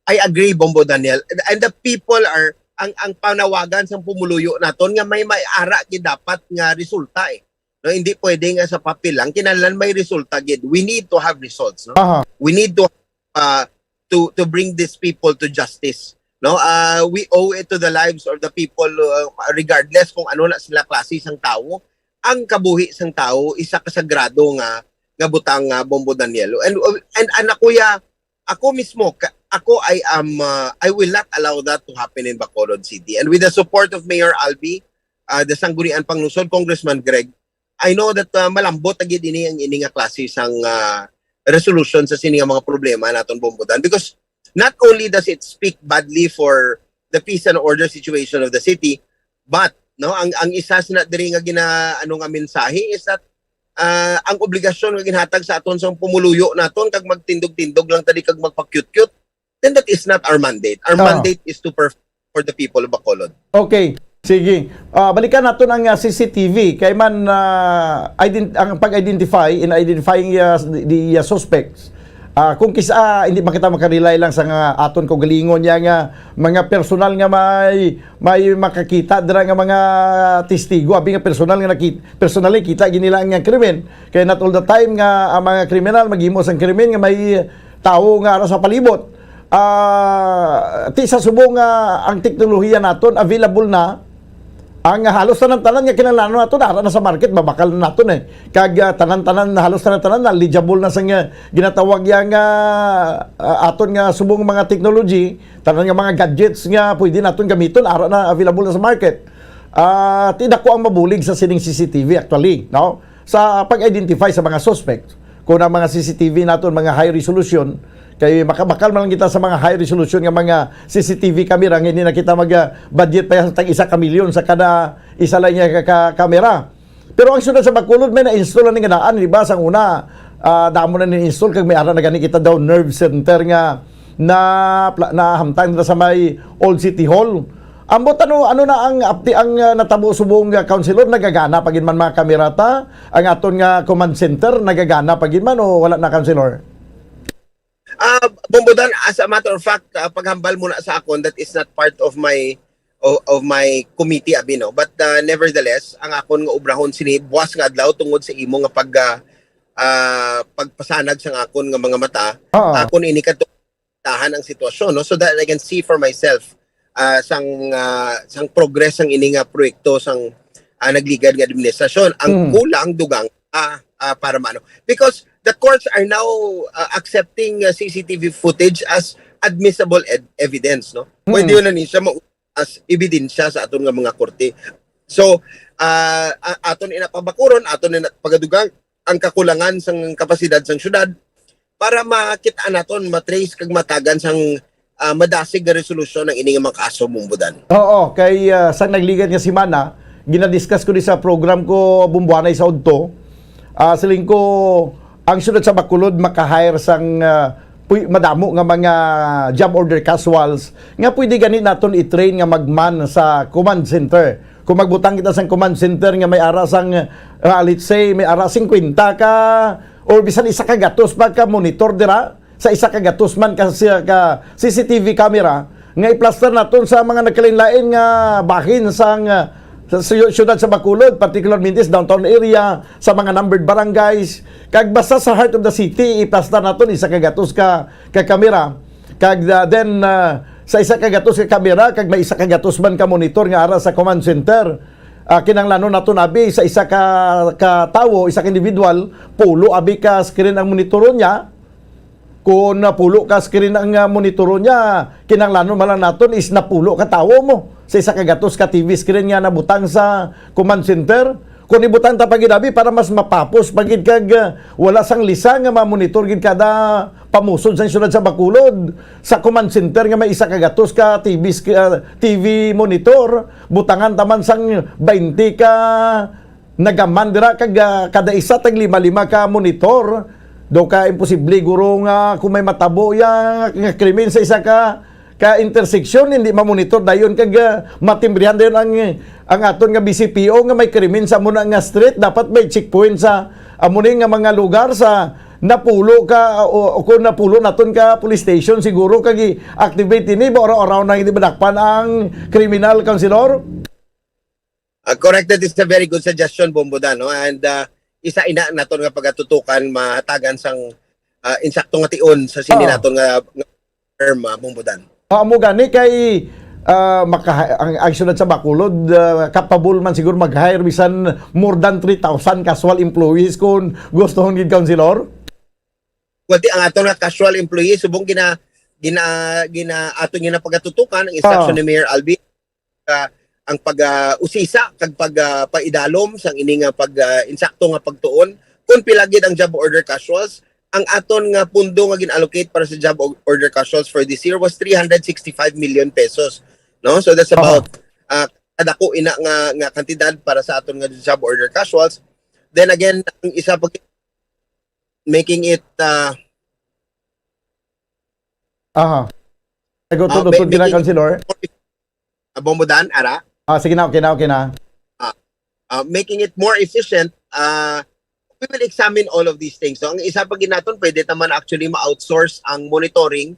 I agree, Bombo Daniel. And the people are, ang, ang panawagan sang pumuluyo naton nga may, may ara gid dapat nga resulta, eh. No, hindi pwede nga sa papel lang, kinahanglan may resulta gid. We need to have results, no? Aha. We need to, uh, to, to bring these people to justice, no? Uh, we owe it to the lives of the people, uh, regardless kung ano na sila klase sang tawo, ang kabuhi sang tawo isa ka sagrado nga, nga butang, nga, Bombo Daniel. And, and, and ako ya, ako mismo, ka-, ako, I am, uh, I will not allow that to happen in Bacolod City. And with the support of Mayor Albi, uh, the Sangguniang Panglungsod, Congressman Greg, I know that, uh, malambot na gid ini ang ini nga klase sang, uh, resolution sa sini nga mga problema naton, Bombo Dan, because not only does it speak badly for the peace and order situation of the city, but, no, ang, ang isa sina diri nga gina-, ano nga mensahe is that, ah, ang obligasyon nga ginhatag sa aton sang pumuluyo naton kag magtindog-tindog lang tadi kag magpa-cute-cute, then that is not our mandate. Our Ah. mandate is to perform for the people of Bacolod. Okay. Sige. Ah, balikan naton ang, ah, C C T V. Kay man, ah, ident-, ang pag-identify in identifying, ah, the, the, ah, suspects. Ah, kung kisa, ah, hindi man kita makarely lang sa nga aton kaugalingon niya nga mga personal nga may, may makakita dira nga mga testigo, abi nga personal nga nakit-, personal nga kita gid nila ang krimen. Kay not all the time nga ang mga kriminal maghimo sang krimen nga may tawo nga ara sa palibot. Ah, ti sa subong nga ang teknolohiya naton available na, ang halos tanan-tanan nga kinahanglan naton ara na sa market, mabakal na naton, eh. Kag, ah, tanan-tanan, halos tanan-tanan na eligible na sa nga ginatawag ya nga, ah, aton nga subong mga technology, tanan nga mga gadgets nga pwede naton gamiton, ara na, available na sa market. Ah, ti dako ang mabulig sa sining C C T V actually, no? Sa pag-identify sa mga suspect. Kung ang mga C C T V naton mga high resolution, kay makabakal man lang kita sa mga high resolution nga mga C C T V camera, nga hindi na kita mag, ah, budget pa sa tag isa ka milyon sa kada isa lang nga ka, ka, camera. Pero ang siyudad sa Bacolod may na-install na nga daan, di ba, sang una, Ah, damo na ni-install, kag may ara na gani kita daw nerve center nga na pla-, nahamtang na sa may Old City Hall. Ambot, ano, ano na ang update, ang, ah, natabo subong, ah, Councilor? Nagagana pa gid man mga kamera ta? Ang aton nga command center, nagagana pa gid man o wala na, Councilor? Ah, Bombodan, as a matter of fact, ah, paghambal mo na sa akon, that is not part of my, of, of my committee, abi, no? But, ah, nevertheless, ang akon nga obrahon sini buwas nga adlaw tungod sa imo nga pag, ah, ah, pagpasanag sang akon nga mga mata. Ah. Akon ini kadto tahan ang sitwasyon, no? So that I can see for myself, ah, sang, ah, sang progress sang ini nga proyekto sang, ah, nagligad nga administrasyon. Ang Mm. kulang, dugang, ah, ah, para maano. Because the courts are now, ah, accepting, ah, C C T V footage as admissible ed-, evidence, no? Pwede Mm. yun na ni siya ma-, as ebidensya sa aton nga mga korte. So, ah, a-, aton ina pabakuron, aton ina pagadugang ang kakulangan sang kapasidad sang syudad para makit-an naton, matrace kag matagan sang, ah, madasig nga resolusyon ang ini nga mga kaso, Bombodan. Oo, kay, ah, sa nagligad nga semana, ginadiscuss ko ni sa program ko, Bomboanay sa Udto. Ah, siling ko, ang siyudad sa Bacolod maka-hire sang, ah, puy-, madamo nga mga job order casuals nga pwede gani naton i-train nga magman sa command center. Kung magbutang kita sang command center nga may ara sang, ah, let's say, may ara singkwenta ka or bisan isa ka gatos pa ka monitor dira, sa isa ka gatos man ka, siya ka C C T V camera nga i-plaster naton sa mga nagkalain-lain nga bahin sang, ah, sa sy-, syudad sa Bacolod, particularmente sa downtown area, sa mga numbered barangays, kag basta sa heart of the city, i-plaster naton isa ka gatos ka, ka kamera. Kag, ah, then, ah, sa isa ka gatos ka kamera, kag may isa ka gatos man ka monitor nga ara sa command center, ah, kinahanglanon naton abi sa isa ka, ka tawo, isa ka individual, pulo abi ka screen ang monitoron niya. Kung napulo ka screen ang, ah, monitoron niya, kinahanglanon man lang naton is napulo ka tawo mo sa isa ka gatos ka T V screen nga nabutang sa command center. Kung ibutang ta pa gid abi para mas mapapos pa gid kag, ah, wala sang lisa nga mamonitor gid kada pamusod sang syudad sa Bacolod sa command center nga may isa ka gatos ka T V sc-, ah, T V monitor, butangan ta man sang baynte ka nagaman dira kag, ah, kada isa tag lima-lima ka monitor. Daw ka imposible guro nga kung may matabo ya nga krimen sa isa ka, ka interseksyon, hindi mamonitor dayon kag, ah, matimbrihan dayon ang, ang aton nga B C P O nga may krimen sa amo na nga street. Dapat may checkpoint sa amo ni nga mga lugar sa napulo ka, o, o kung napulo naton ka police station siguro kag i-activate ini, ba, araw-araw na hindi madakpan ang kriminal, Councilor? Ah, correct, that is a very good suggestion, Bombodan, no? And, ah, isa ina naton nga pagatutukan, mahatagan sang, ah, insakto nga tion sa sini Oo. naton nga, nga term, ah, Bombodan. Ah, amo gani kay, ah, maka-, ang, ang syudad sa Bacolod, ah, capable man siguro mag-hire bisan more than three thousand casual employees kung gustohon gid, Councilor? Well, ti ang aton nga casual employees, subong gina-, gina-, gina-, aton nga pagatutukan ang instruction Ah. ni Mayor Alvin, ah, ang pag, ah, usisa kag pag, ah, paidalom sang ini nga pag, ah, insakto nga pagtuon kung pila gid ang job order casuals. Ang aton nga pundo nga gin-allocate para sa job o-, order casuals for this year was three hundred sixty-five million pesos, no? So that's Oo. about, ah, kadako ina nga, nga kantidad para sa aton nga job order casuals. Then again, ang isa pa, making it, ah, Aha. Nagutod-utod ah, ma-, kina, making Councilor? Ah, Bombodan, ara? Ah, sige na, okay na, okay na. Ah, ah, making it more efficient, ah, we will examine all of these things. So, ang isa pa gid naton, pwede ta man actually ma-outsource ang monitoring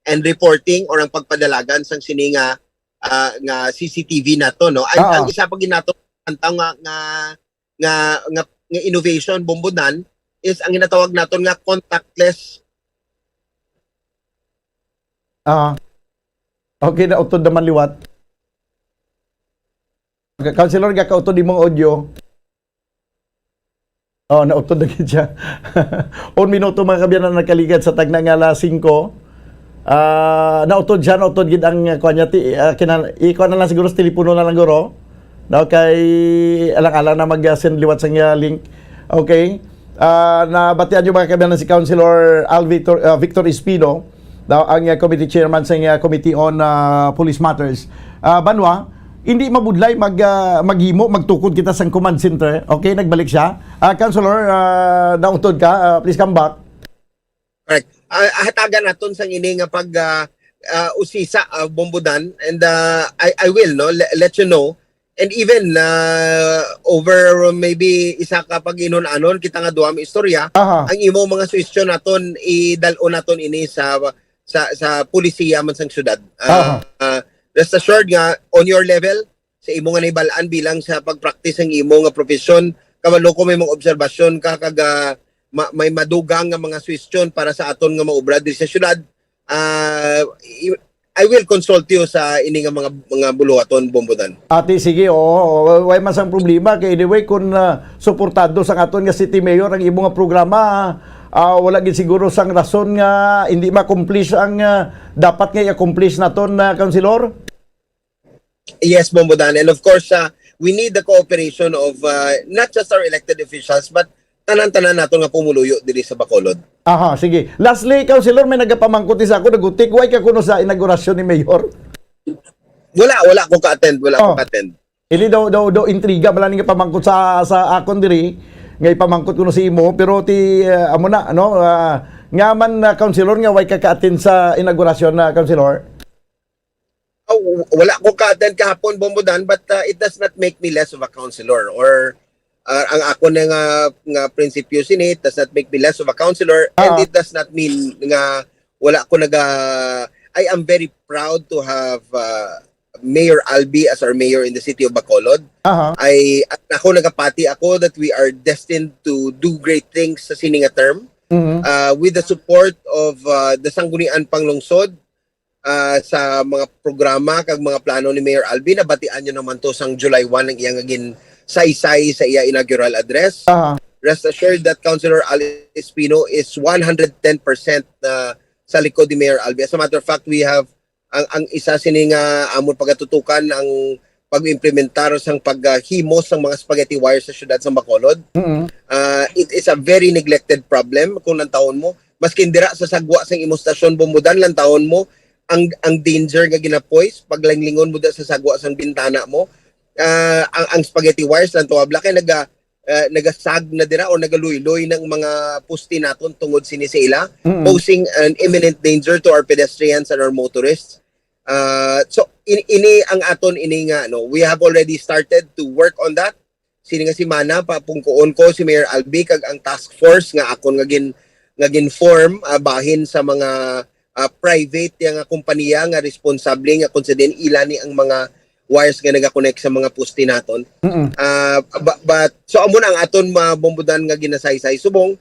and reporting or ang pagpadalagan sang sini nga, ah, nga C C T V nato, no? Ang, Oo. ang isa pa gid nato, ang tawag nga, nga, nga, nga, nga innovation, Bombodan, is ang ginatawag naton nga contactless. Ah. Okay, nautod naman liwat. Ka-, Councilor, gakautod imong audio. Oh, nautod na gid siya. Un minuto, mga kaabyanan, nagkaligat sa tagna nga alas singko. Ah, nautod siya, nautod gid ang, ah, kuwan niya, ti-, ah, kinal-, ikuha na lang siguro sa telepono na lang, guro. No, kay alang-alang na mag-send liwat sa iya link. Okay. Ah, nabatian niyo, mga kaabyanan, si Councilor Al Victor, ah, Victor Espino, daw ang, ah, committee chairman sa, ah, Committee on, ah, Police Matters. Ah, Banwa, hindi mabudlay mag, ah, maghimo, magtukod kita sang command center. Okay, nagbalik siya. Ah, Councilor, ah, nautod ka, ah, please come back. Correct. Ah, hatagan naton sang ini nga pag, ah, ah, usisa, ah, Bombodan, and, ah, I, I will, no, le-, let you know. And even, ah, over maybe isa ka pag-inun-anon kita nga duha may istorya, Aha. ang imo mga suhestyon naton, idal-on naton ini sa, sa, sa pulisiya man sang syudad. Ah, Aha. ah, rest assured nga on your level, sa imo nga nahibal-an bilang sa pag-practice ang imo nga profesyon, kabalo ko may mga obserbasyon ka kag, ah, ma-, may madugang nga mga suhestyon para sa aton nga mga obra diri sa syudad. Ah, i-, I will consult you sa ini nga mga, mga buluhaton, Bombodan. Ati, sige, oo, oo, way man sang problema. Kay anyway, kung, ah, suportado sang aton nga city mayor ang imo nga programa, ah, wala gid siguro sang rason nga hindi ma-accomplish ang, ah, dapat nga i-accomplish naton, ah, Councilor? Yes, Bombodan. And of course, uh, we need the cooperation of, uh, not just our elected officials, but tanan-tanan nato nga pumuluyo diri sa Bacolod. Aha, sige. Lastly, Councilor, may nagapamangkot ni sa ako, nagutik, why ka kuno sa inaugurasyon ni Mayor? Wala, wala ko ka-attend, wala ko Oh. ka-attend. Ini daw, daw, daw intriga, bala ni nga pamangkot sa, sa akon diri, nga ipamangkot kuno si imo, pero ti, uh, amo na, ano, uh, nga man, uh, Councilor, nga why ka ka-attend sa inaugurasyon na, Councilor? Oh, w-, wala ko ka-attend kahapon, Bombodan, but, uh, it does not make me less of a councilor or, uh, ang ako na nga, nga prinsipyo sini, it does not make me less of a councilor, and Ah. it does not mean nga wala ko naga-, I am very proud to have, uh, Mayor Albi as our mayor in the city of Bacolod. Aha. I, ako nagapati ako that we are destined to do great things sa sini nga term, Mhm. uh, with the support of, uh, the Sangguniang Panglungsod, ah, sa mga programa kag mga plano ni Mayor Alvin. Nabatian nyo naman to sang July one ang iyang ginsaysay sa iya inaugural address. Aha. Rest assured that Councilor Al Espino is one hundred ten percent na sa likod ni Mayor Alvin. As a matter of fact, we have ang, ang isa sini nga amon pagatutukan ang pag-implementar sang paghimo sang mga spaghetti wire sa siyudad sa Bacolod. Mm-mm. Ah, it is a very neglected problem kung lantawon mo. Maskin dira sa sagwa sang imo stasyon, Bombodan, lantawon mo ang, ang danger nga ginapoise, paglanglingon mo dira sa sagwa sang bintana mo. Ah, ang, ang spaghetti wires lang to, abla kay naga, ah, nagasag na dira o nagaluyloy ng mga poste naton tungod sini sa ila, Mm-mm. posing an imminent danger to our pedestrians and our motorists. Ah, so, in-, ini ang aton ini nga, no, we have already started to work on that. Sini nga semana, papungkoon ko si Mayor Albi kag ang task force nga akon nga gin-, nga gin-form, ah, bahin sa mga, ah, private ya nga kompanya nga responsable nga kung sa din ila ni ang mga wires nga nagakonect sa mga poste naton. Mm-mm. Ah, ba-, but, so, amo na ang aton mga Bombodan nga ginasaysay subong.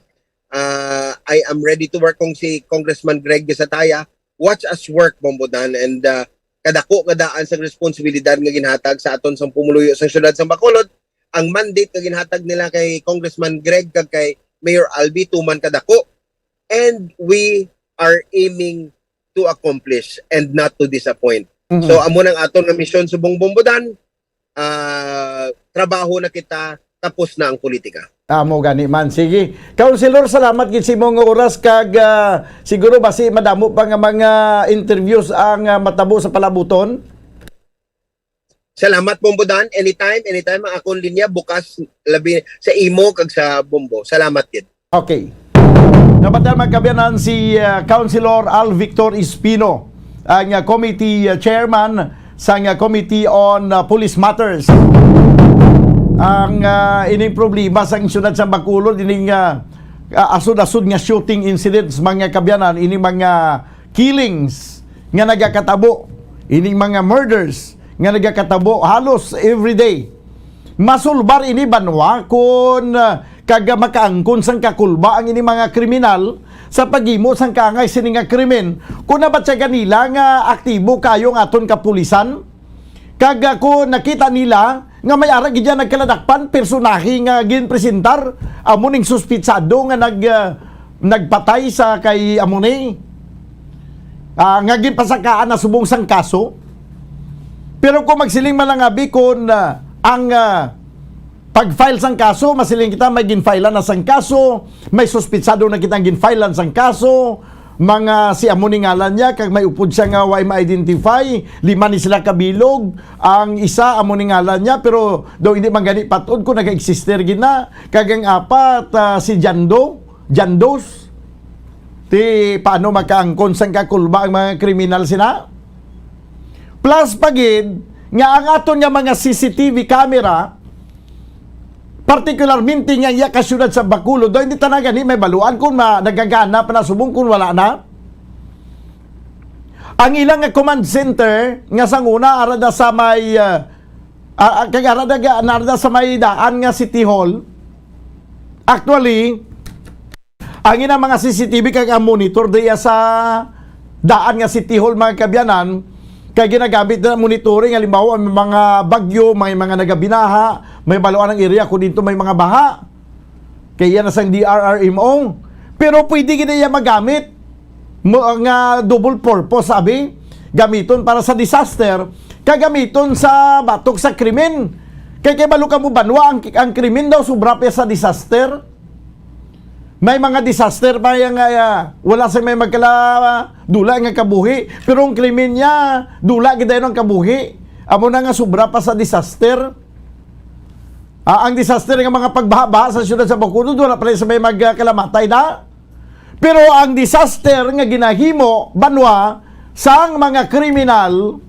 Ah, I am ready to work kung si Congressman Greg Gatizaya. Watch us work, Bombodan, and, ah, kadako nga daan sang responsibilidad nga ginhatag sa aton sang pumuluyo sang siyudad sang Bacolod. Ang mandate nga ginhatag nila kay Congressman Greg kag kay Mayor Albi, tuman kadako. And we are aiming to accomplish and not to disappoint. Mhm. So, amo nang aton nga misyon subong, Bombodan. Ah, trabaho na kita, tapos na ang politika. Amo gani man. Sige. Councilor, salamat gid sa imong oras kag, ah, siguro basi madamo pa nga mga interviews ang, ah, matabo sa palabuton. Salamat, Bombodan. Anytime, anytime ang akong linya bukas, labi sa imo kag sa Bombo. Salamat gid. Okay. Nabatian, mga kaabyanan, si, ah, Councilor Al Victor Espino, ang, ah, committee, ah, chairman sang, ah, Committee on, ah, Police Matters. Ang, ah, ining problema sa siyudad sa Bacolod, ining, ah, ah, asod-asod nga shooting incidents, mga kaabyanan, ining mga killings nga nagakatabo, ining mga murders nga nagakatabo halos every day. Masulbar ini banwa kun, ah, kag makaangkon sang kakulba ang ini mga kriminal sa paghimo sang kaangay sini nga krimen, kun nabatyagan nila nga aktibo kayo ang aton kapulisan. Kag, ah, kun nakita nila nga may ara gid dyan nagkaladakpan, personahe nga ginpresentar, amo ning suspitsado nga nag-, ah, nagpatay sa kay amo ni, ah, nga ginpasakaan na subong sang kaso. Pero kung magsiling man lang abi kun, ah, ang, ah, pag-file sang kaso, masiling kita may gin-filean na sang kaso, may suspitsado na kitang gin-filean sang kaso, Mga si amo ni ngalan niya, kag may upod siya nga way ma-identify. Lima ni sila kabilog. Ang isa amo ni ngalan niya, pero daw hindi man gani patod kung nag-exist gina. Kag ang apat, ah, si Jando, Jandos. Ti paano makaangkon sang kakulba ang mga kriminal sina? Plus pa gid nga ang aton nga mga C C T V camera, particularmente nga iya ka siyudad sa Bacolod, daw hindi tanan gani may baluan kung ma-, nagagana pa na subong kung wala na. Ang ilang nga command center nga sang una ara da sa may, ah, ah, kag ara da ga-, ara da sa may daan nga City Hall. Actually, ang ina mga C C T V kag ang monitor diya sa daan nga City Hall, mga kabyanan, kay ginagamit na monitoring, halimbawa, may mga bagyo, may mga nagabinaha, may baluan ang area kung dito may mga baha. Kay yan na sang D R R M O. Pero pwede gid iya magamit mo nga double purpose, sabi, gamiton para sa disaster, kag gamiton sa batok sa krimen. Kay, kay balo ka mo banwa, ang, ang krimen daw sobra pa sa disaster. May mga disaster pa yang, ah, wala sa may magkala, dula nga kabuhi, pero ang krimen niya, dula gid ang kabuhi. Amo na nga sobra pa sa disaster. Ah, ang disaster nga mga pagbaha-baha sa siyudad sa Bacolod, wala pa rin sa may magkalamatay na. Pero ang disaster nga ginahimo banwa sang mga kriminal,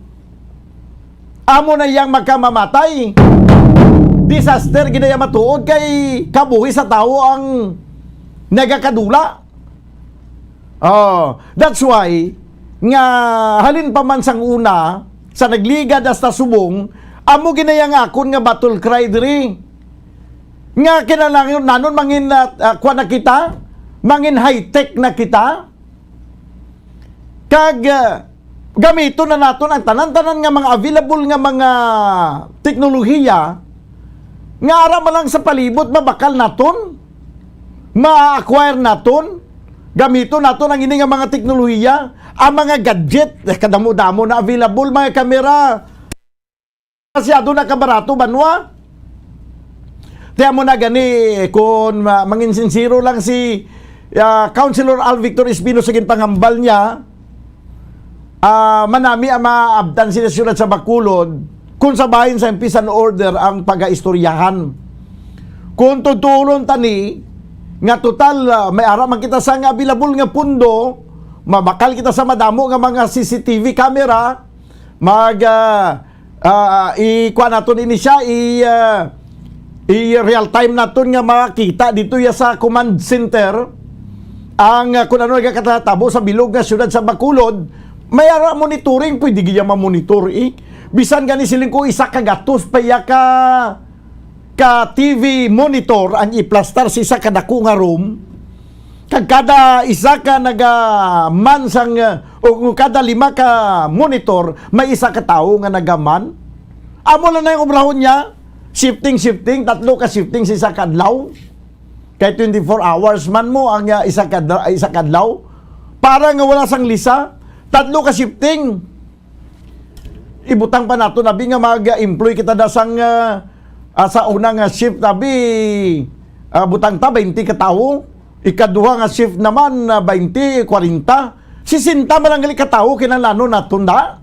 amo na yang makamamatay. Disaster gid na yang matuod kay kabuhi sa tawo ang nagakadula. Oh, that's why nga halin pa man sang una, sa nagligad hasta subong, amo gid na yang akon nga battle cry diri. Nga kinahanglan nanon mangin, ah, ah, kuwan na kita, mangin high-tech na kita. Kag, ah, gamiton na naton ang tanan-tanan nga mga available nga mga teknolohiya nga ara man lang sa palibot mabakal naton, ma-acquire naton, gamiton naton ang ini nga mga teknolohiya, ang mga gadget, eh, kadamo-damo na available, mga kamera, masyado na kabarato, banwa. Kaya mo na gani, kung ma-, mangin sinsiro lang si, ah, Councilor Al Victor Espino sa ginpangambal niya, ah, manami ang maabtan sila siyudad sa Bacolod kung sa bahin sa peace and order ang pagaistoryahan. Kung tutulon tani nga total, ah, may ara man kita sa nga available nga pundo, mabakal kita sa madamo nga mga C C T V camera, mag, ah, ah, i-kuha naton ini siya, i, ah, i-real time naton nga makita dito ya sa command center ang, ah, kung ano nagakatabo sa bilog nga siyudad sa Bacolod. May ara monitoring, pwede gid ya ma-monitor, eh. Bisan gani siling ko isa ka gatos pa ya ka, ka T V monitor ang iplastar sa isa ka dako nga room. Kag kada isa ka nagaman sang, uh, o kada lima ka monitor, may isa ka tawo nga nagaman. Amo lang na yung obrahon niya. Shifting, shifting, tatlo ka shifting sa isa ka adlaw. Kay twenty-four hours man mo ang, uh, isa ka, isa ka adlaw. Para nga wala sang lisa, tatlo ka shifting. Ibutang pa nato, abi, nga mag-employ kita da sang, ah, ah, sa una nga shift, abi, ah, butang ta, baynte ka tawo. Ikaduha nga shift naman, ah, baynte, kwarenta. Sesenta man lang gali ka tawo kinahanglanon naton da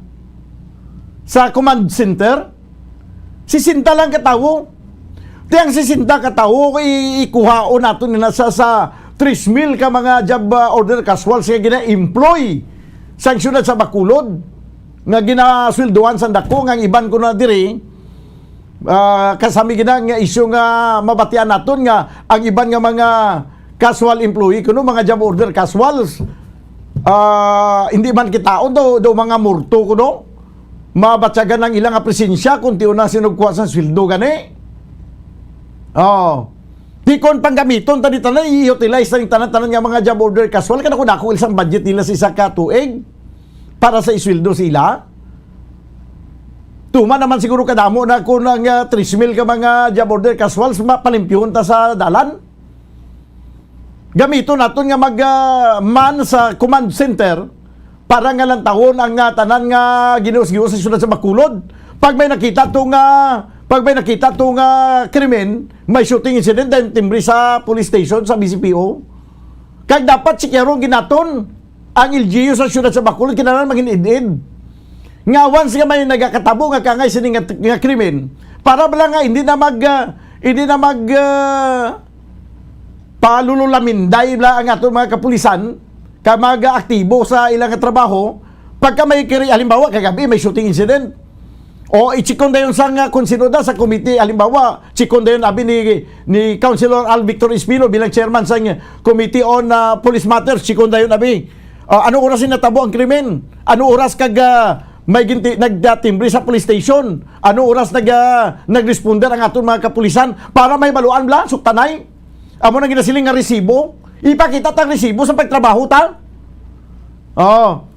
sa command center. Sesenta lang ka tawo. Ti ang sesenta ka tawo, i-, ikuhaon naton nila sa, sa tres mil ka mga job, ah, order casuals nga gina-employ sa siyudad sa Bacolod, nga ginasweldohan sa dako, nga ang iban ko na diri, ah, kasami gina nga isyu nga mabatian naton nga ang iban nga mga casual employee kuno, mga job order casuals, ah, hindi man kitaon daw, daw mga morto kuno. Mabatyagan ang ilang nga presensya kung tiyo na sinugkuha sa sweldo gani. Oh. Di kon panggamiton ta di tanan, i-utilize ta ni tanan-tanan nga mga job order casual, kada ko dako isang budget nila sa isa ka tuig para sa isweldo sila. Tuma naman siguro kadamo na kung ang, ah, tres mil ka mga job order casuals, mapalimpyuhon ta sa dalan. Gamiton naton nga mag, ah, man sa command center para nga lantawon ang, ah, tanan nga ginius-gius sa siyudad sa Bacolod. Pag may nakita to nga, pag may nakita to nga krimen, may shooting incident, then timbre sa police station, sa B C P O. Kag dapat sikyaron ginaton. Ang L G U sa siyudad sa Bacolod kinahanglan mangin-id-id. Nga once nga may nagakatabo nga kaangay sini nga, nga krimen, para bala nga hindi na mag, ah, hindi na mag, ah, palululaminday bala ang aton mga kapulisan ka mag-aktibo sa ilang trabaho pagka may kiri, halimbawa, kagabi may shooting incident. O, i-check-on dayon sang, ah, kung sino da sa committee. Halimbawa, check-on dayon abi ni, ni Councilor Al Victor Espino bilang chairman sang Committee on, ah, Police Matters. Check-on dayon abi. Ah, ano oras ni natabo ang krimen? Ano oras kag, ah, may ginti-, nagtimbre sa police station? Ano oras nag, ah, nagresponder ang aton mga kapulisan para mahibaluan bala, suktanay? Amo nang ginasiling nga resibo. Ipakita tang resibo sa pagtrabaho ta. Oh.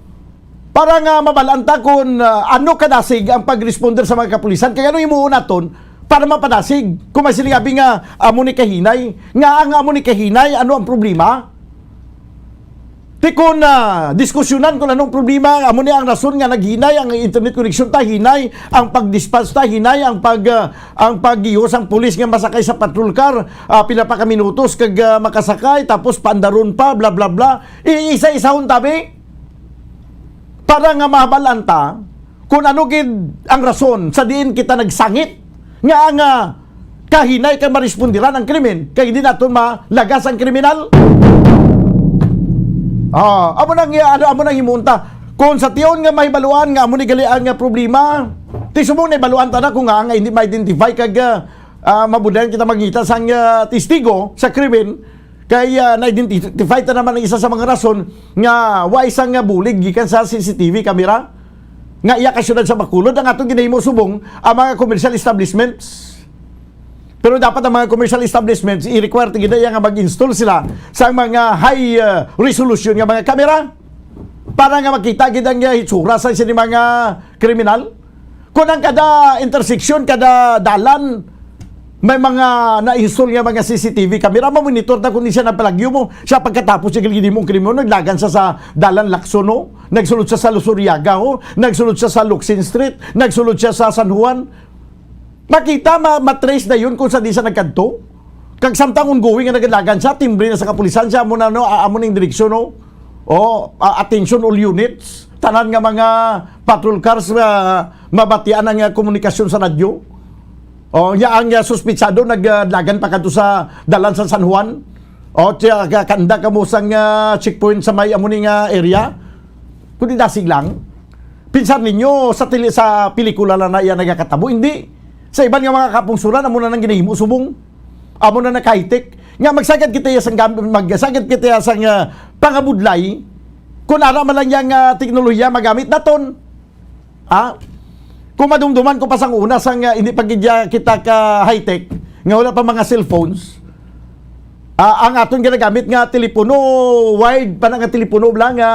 Para nga mabalaan ta kung, ah, ano kadasig ang pag-responder sa mga kapulisan, kay ano himuon naton para mapadasig? Kung may sila abi nga amo ni kahinay, nga ang amo ni kahinay, ano ang problema? Ti kung, ah, diskusyonan kung anong problema, amo ni ang rason nga naghinay ang internet connection ta, hinay ang pag-dispatch ta, hinay ang pag, ah, ang paggiho sang pulis nga masakay sa patrol car, ah, pila pa ka minutos kag, ah, makasakay, tapos paandaron pa, bla bla bla. I-isa-isahon tabi para nga mahabalan ta kung ano gid ang rason sa diin kita nagsangit nga ang, ah, kahinay kay marespondiran ang krimen kay hindi naton malagas ang kriminal. Ah, amo nang, ah, ano, amo nang himuon ta. Kung sa tion nga mahibaluan nga amo ni gali ang, ah, problema, ti subong nahibaluan ta na kung nga, nga hindi ma-identify kag, ah, ah, mabudayan kita magngita sang, ah, testigo sa krimen, kay, ah, na-identify ta naman ang isa sa mga rason nga wa isang nga bulig gikan sa C C T V camera nga iya ka siyudad sa Bacolod. Ang atong ginahimo subong ang mga commercial establishments. Pero dapat ang mga commercial establishments, i-require ta gid na iya nga mag-install sila sa mga high, ah, resolution nga mga camera para nga makita gid ang, ah, hitsura sa sini mga kriminal. Kung ang kada intersection, kada dalan, may mga na-install nga mga C C T V camera, mamonitor na kung di siya nagpalagyo mo. Siya pagkatapos siya gid mo krimen, naglagan siya sa dalan Lacson, no? Nagsulod siya sa Luzuriaga, ho? Nagsulod siya sa Locsin Street, nagsulod siya sa San Juan. Makita, ma-, matrace na yun kung sa di siya nagkadto. Kag samtang ongoing nga naglagan siya, timbre na sa kapulisan siya, amo na, no, a-, amo ning direksyon, no? O, a-, attention all units, tanan nga mga patrol cars, ah, mabatian ang, ah, komunikasyon sa radyo. O, ya ang, ah, suspitsado naglagan pa kadto sa dalan sa San Juan. O, tiya, ka-, kanda kamo sang, ah, checkpoint sa may amo ni nga area. Kundi dasig lang. Pinsar ninyo sa tele-, sa pelikula lang na iya nagakatabo, hindi. Sa iban nga mga kapungsuran, amo na nang ginahimo subong. Amo na nag-high-tech. Nga magsagad kita iya sang gam-, magsagad kita iya sang, ah, pangabudlay kung ara man lang yang, ah, teknolohiya magamit naton. Ha? Kung madumduman ko pa sang una, sang, ah, hindi pa gid ya kita ka high-tech, nga wala pa mga cellphones, ah, ang aton ginagamit nga telepono, wired pa na nga telepono bala nga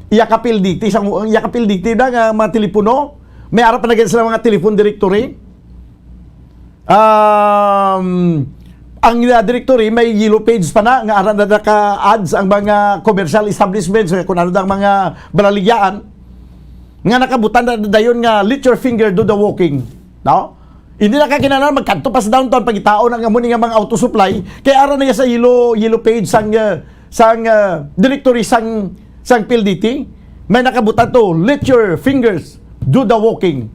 iya ka P L D T, sang iya ka P L D T bala nga mga telepono, may ara pa na gid sila mga telephone directory. Um, ang, uh, directory may yellow page pa na nga ara na naka-ads ang mga commercial establishments, kung ano ang mga balaligyaan nga nakabutang na dayon nga "Let your finger do the walking", no? Hindi na ka kinahanglan magkadto pa sa downtown pagitaon ang amo ni nga mga auto supply, kay ara na iya sa yellow, yellow page sang, uh, sang, uh, directory sang, sang P L D T. May nakabutang to, "Let your fingers do the walking."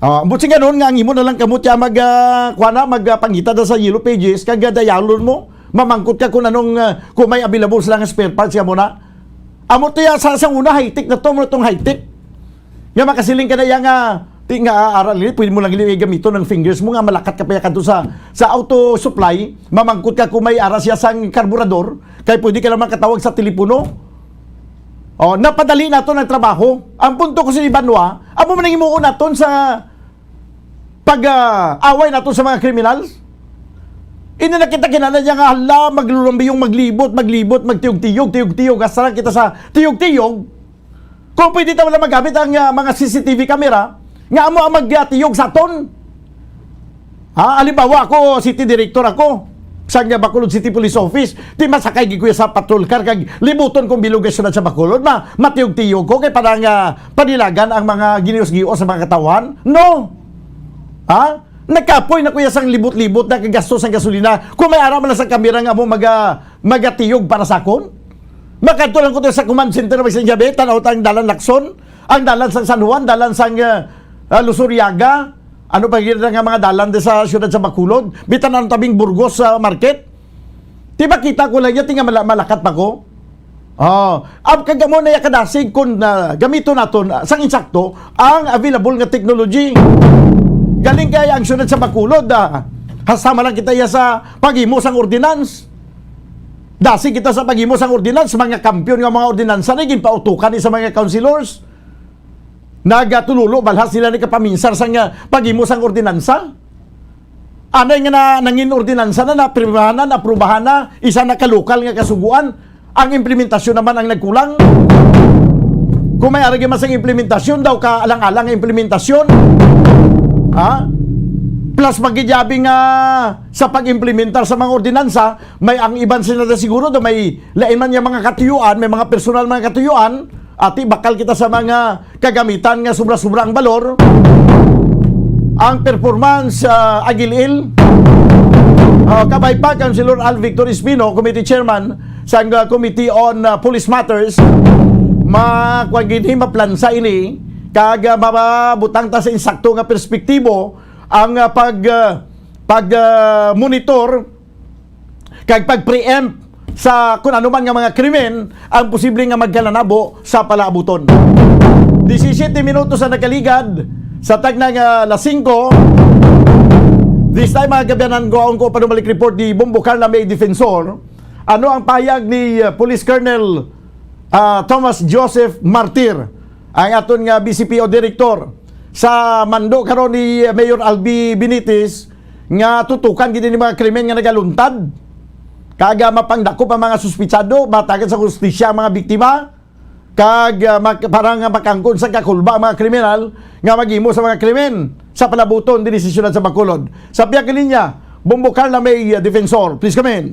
Ah, buot silingon nga ang imo na lang kamot ya mag, ah, kuha na, mag, ah, pangita na sa Yellow Pages, kag, ah, dayalon mo, mamangkot ka kung anong, ah, kung may available sila nga spare parts, ya mo na. Amo to ya, sa, sa una, high-tech na to, mo na tong high-tech. Nga makasiling ka na ya nga, ti nga, ah, ara, lili, pwede mo lang gid gamiton ang fingers mo nga malakat ka pa ya kadto sa, sa auto supply, mamangkot ka kung may ara siya sang karburador, kay pwede ka lang makatawag sa telepono. Oh, napadali naton ang trabaho. Ang punto ko sa iban, wa, amo man ang himuon naton sa pag, ah, away naton sa mga kriminal. Hindi na kita kinahanglan niya nga, hala, maglulambiyong, maglibot, maglibot, magtiyog-tiyog, tiyog-tiyog, hasta lang kita sa tiyog-tiyog. Kung pwede ta wala magamit ang, ah, mga C C T V camera, nga amo ang magtiyog sa aton. Ha, halimbawa, ako, city director ako sa nga Bacolod City Police Office, ti masakay gid ko ya sa patrol car kag libuton kong bilog ang syudad sa Bacolod, ma-, matiyog-tiyog ko kay para nga panilagan ang mga ginius-gios sa mga katawhan? No. Ha? Nagkapoy na ko ya sang libot-libot na kagasto sang gasolina. Kung may ara man lang sa kamera nga mo maga-, magatiyog para sa akon? Makadto lang ko to sa command center, may sa Jabe, tanaw ta ang dalan Lacson, ang dalan sa San Juan, dalan sa, uh, uh, Luzuriaga, ano pa gid nga mga dalan di sa siyudad sa Bacolod, bitan ang tabing Burgos sa market. Di ba kita ko lang yan, tinga mala-, malakat pa ko? Oh, ang kagamo na ya kadasig kung, ah, gamito naton, ah, sang insakto ang available nga technology. Galing kay ang siyudad sa Bacolod, ah, hasama lang kita ya sa paghimo sang ordinance. Dasi kita sa paghimo sang ordinance, mga kampiyon nga mga ordinansa na ginpautukan ni sa mga councilors. Nagatululo, balhas nila ni kapaminsar sang, ah, paghimo sang ordinansa. Anay nga na, nangin ordinansa na, napirmahan na, naaprubahan na, isa na ka lokal nga kasuguan. Ang implementasyon naman ang nagkulang. Kung may aragi man sang implementasyon, daw ka alang-alang nga implementasyon. Ha? Plus, magigyabi nga sa pag-implementar sa mga ordinansa, may ang iban sila na siguro do may lain man nga mga katuyuan, may mga personal mga katuyuan, ati bakal kita sa mga kagamitan nga sobra-sobra ang balor. Ang performance, ah, agil-il. Ah, kabay pa, Councilor Al Victor Espino, Committee Chairman sang, ah, Committee on, ah, Police Matters, ma-, kuwan gid, maplansa ini, kag, ah, mabutang ta sa insakto nga perspektibo ang, ah, pag, ah, pag, ah, monitor kag pag-preempt sa kun ano man nga mga krimen ang posible nga magkalanabo sa palaabuton. Disisiyete minutos ang nakaligad sa tagna nga alas singko. This time, mga kaabyanan, kuhaon ko panumalik report ni Bombo Carla May Defensor. Ano ang pahayag ni, uh, Police Colonel, uh, Thomas Joseph Martir, ang aton nga B C P O Director, sa mando karon ni Mayor Albi Benitez nga tutukan gid ni mga krimen nga nagaluntad, kag, ah, mapangdakop ang mga suspitsado, matagan sa hustisya ang mga biktima, kag, ah, mak-, para nga makangkon sa kakulba ang mga kriminal nga maghimo sa mga krimen sa palabuton diri sa siyudad sa Bacolod. Sa pihak linya, Bombo Carla May, ah, Defensor. Please come in.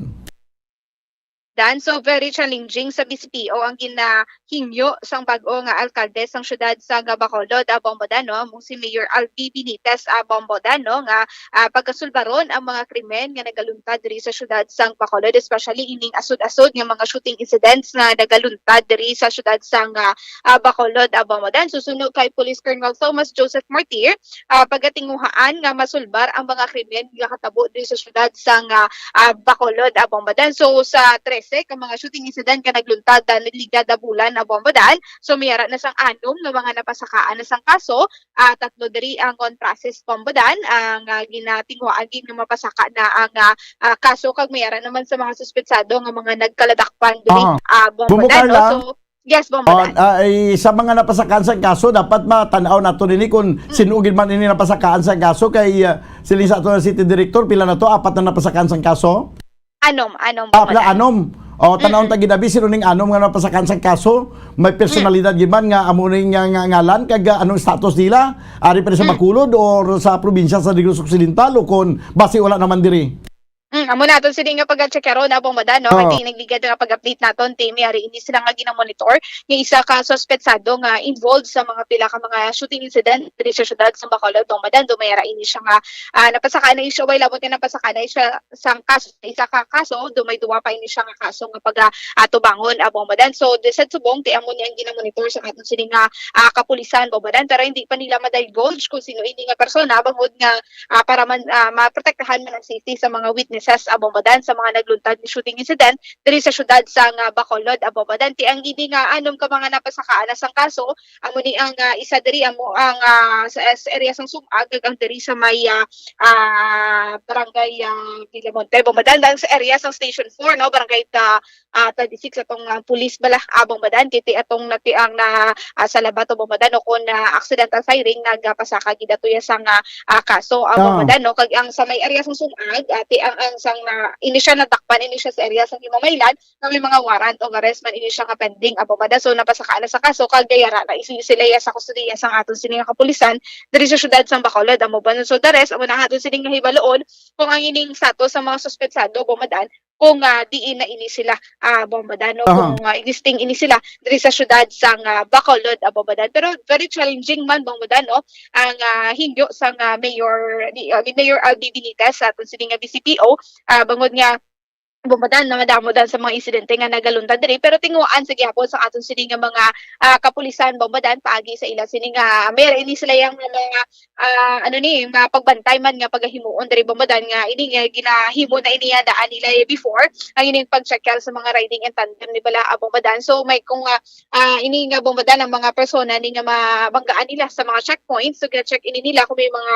Dan, so very challenging sa B C P O ang ginahingyo sang bag-o nga alkalde sang siyudad sang Bacolod, ah, Bombo Dan, no? Amo si Mayor Albi Benitez, ah, Bombo Dan, no? Nga, ah, pagasulbaron ang mga krimen nga nagaluntad diri sa siyudad sang Bacolod, especially ining asod-asod nga mga shooting incidents nga nagaluntad diri sa siyudad sang, ah, ah, Bacolod, ah, Bombo Dan. Susuno kay Police Colonel Thomas Joseph Martir, ah, pagatinguhaan nga masulbar ang mga krimen nga katabo diri sa siyudad sang, ah, ah, Bacolod, ah, Bombo Dan. So, sa trese ka mga shooting incident nga nagluntad, ah, naligad, ah, bulan, ah, Bombo Dan. So, may ara na sang anom nga mga napasakaan na sang kaso, ah, tatlo diri ang on process, Bombo Dan, ang, ah, ginatinguhaan gid nga mapasaka na ang, ah, ah, kaso, kag may ara naman sa mga suspetsado nga mga nagkaladakpan diri, Aha. ah, Bombo Bombo Dan, no? Carla? So, Yes, Bombo Oh, Dan. Ah, ay, sa mga napasakaan sa kaso, dapat matan-aw nato nini kung Mm. sino gid man ini napasakaan sa kaso kay, ah, siling sa ato nga city director, pila na to? Apat na napasakaan sa kaso? Anom, anom, Ah, Bombo pila Dan. anom. Oh, tan-awon Mm-mm. ta gid abi sino ning anom nga napasakaan sa kaso. May Mm. personalidad gid man nga amo ni nga, nga ngalan kag, ah, anong status nila? Ari pa sa Mm. Bacolod or sa probinsya sa Negros Occidental o kon basi wala naman diri? Mm, amo na aton sini nga pag-check karon, ah, Bombo Dan, no? Kay Oo. di nagligad nga pag-update naton, ti may ari ini sila nga ginamonitor nga isa ka suspetsado nga involved sa mga pila ka mga shooting incident diri sa siyudad sa Bacolod, Bombo Dan. Do may ara ini siya nga, ah, napasaka na siya, way labot nga napasaka na siya sang kaso, isa ka kaso, do may duwa pa ini siya nga kaso nga pag, ah, atubangon, ah, Bombo Dan. So, di sa subong, ti amo ni ang ginamonitor sa aton sini nga, ah, kapulisan, Bombo Dan, pero hindi pa nila ma-divulge kung sino ini nga persona, bangod nga ah, para man, ah, maprotektahan man ang safety sa mga witnesses, ah, Bombo Dan, sa mga nagluntad ni shooting incident diri sa siyudad sang Bacolod, ah, Bombo Dan. Ti ang ini nga anom ka mga napasakaan na sang kaso, amo ni ang, ah, isa diri amo ang, ah, sa, sa area sang Sumag, kag ang diri sa may, ah, ah, barangay, ah, Villamonte, Bombo Dan, dan sa area sang Station four, no, barangay ta, ah, twenty-six atong, ah, pulis bala, ah, Bombo Dan, kay ti atong nati ang na, ah, sa labat, Bombo Dan, o kung, ah, accidental firing, nagapasaka gid ato ya sang, ah, ah, kaso, ah, Bombo Ah. Dan, no? Kag ang sa may area sang Sumag, ah, ti ang, ang sang na, ini siya natakpan, ini siya sa area sang Himamaylan, nga may mga warrant of arrest man ini siya nga pending, ah, Bombo Dan. So, napasaka na sa kaso, kag yara na isi-, sila ya sa kustodiya sang aton sini nga kapulisan, diri sa siyudad sang Bacolod, amo ba? So, the rest, amo na ang aton sini nga hibaloon, kung ang ining status sa mga suspetsado, Bombo Dan, kung, ah, diin na ini sila, ah, Bombo Dan, no? Aha. Kung, ah, existing ini sila diri sa siyudad sang, ah, Bacolod, ah, Bombo Dan. Pero very challenging man, Bombo Dan, no? Ang, ah, hingyo sang, ah, mayor, ni, ah, ni Mayor Albi Benitez sa aton sini nga B C P O, ah, bangod nga Bombadan na madamo dan sa mga insidente nga nagalunta diri, pero tinguhaan sa gihapon sa aton sini nga mga, ah, kapulisan, Bombadan, paagi sa ila sini nga may ini sila yang mga, ah, ano ni, mga pagbantay man nga pagahimuon diri, Bombadan, nga ini nga ginahimo na ini nga daan nila before, ang ining pag-check sa mga riding in tandem ni bala, ah, Bombadan. So may kung, ah, ah, ini nga, Bombadan, ang mga persona ni nga mabanggaan nila sa mga checkpoints, so gina-check ini nila kung may mga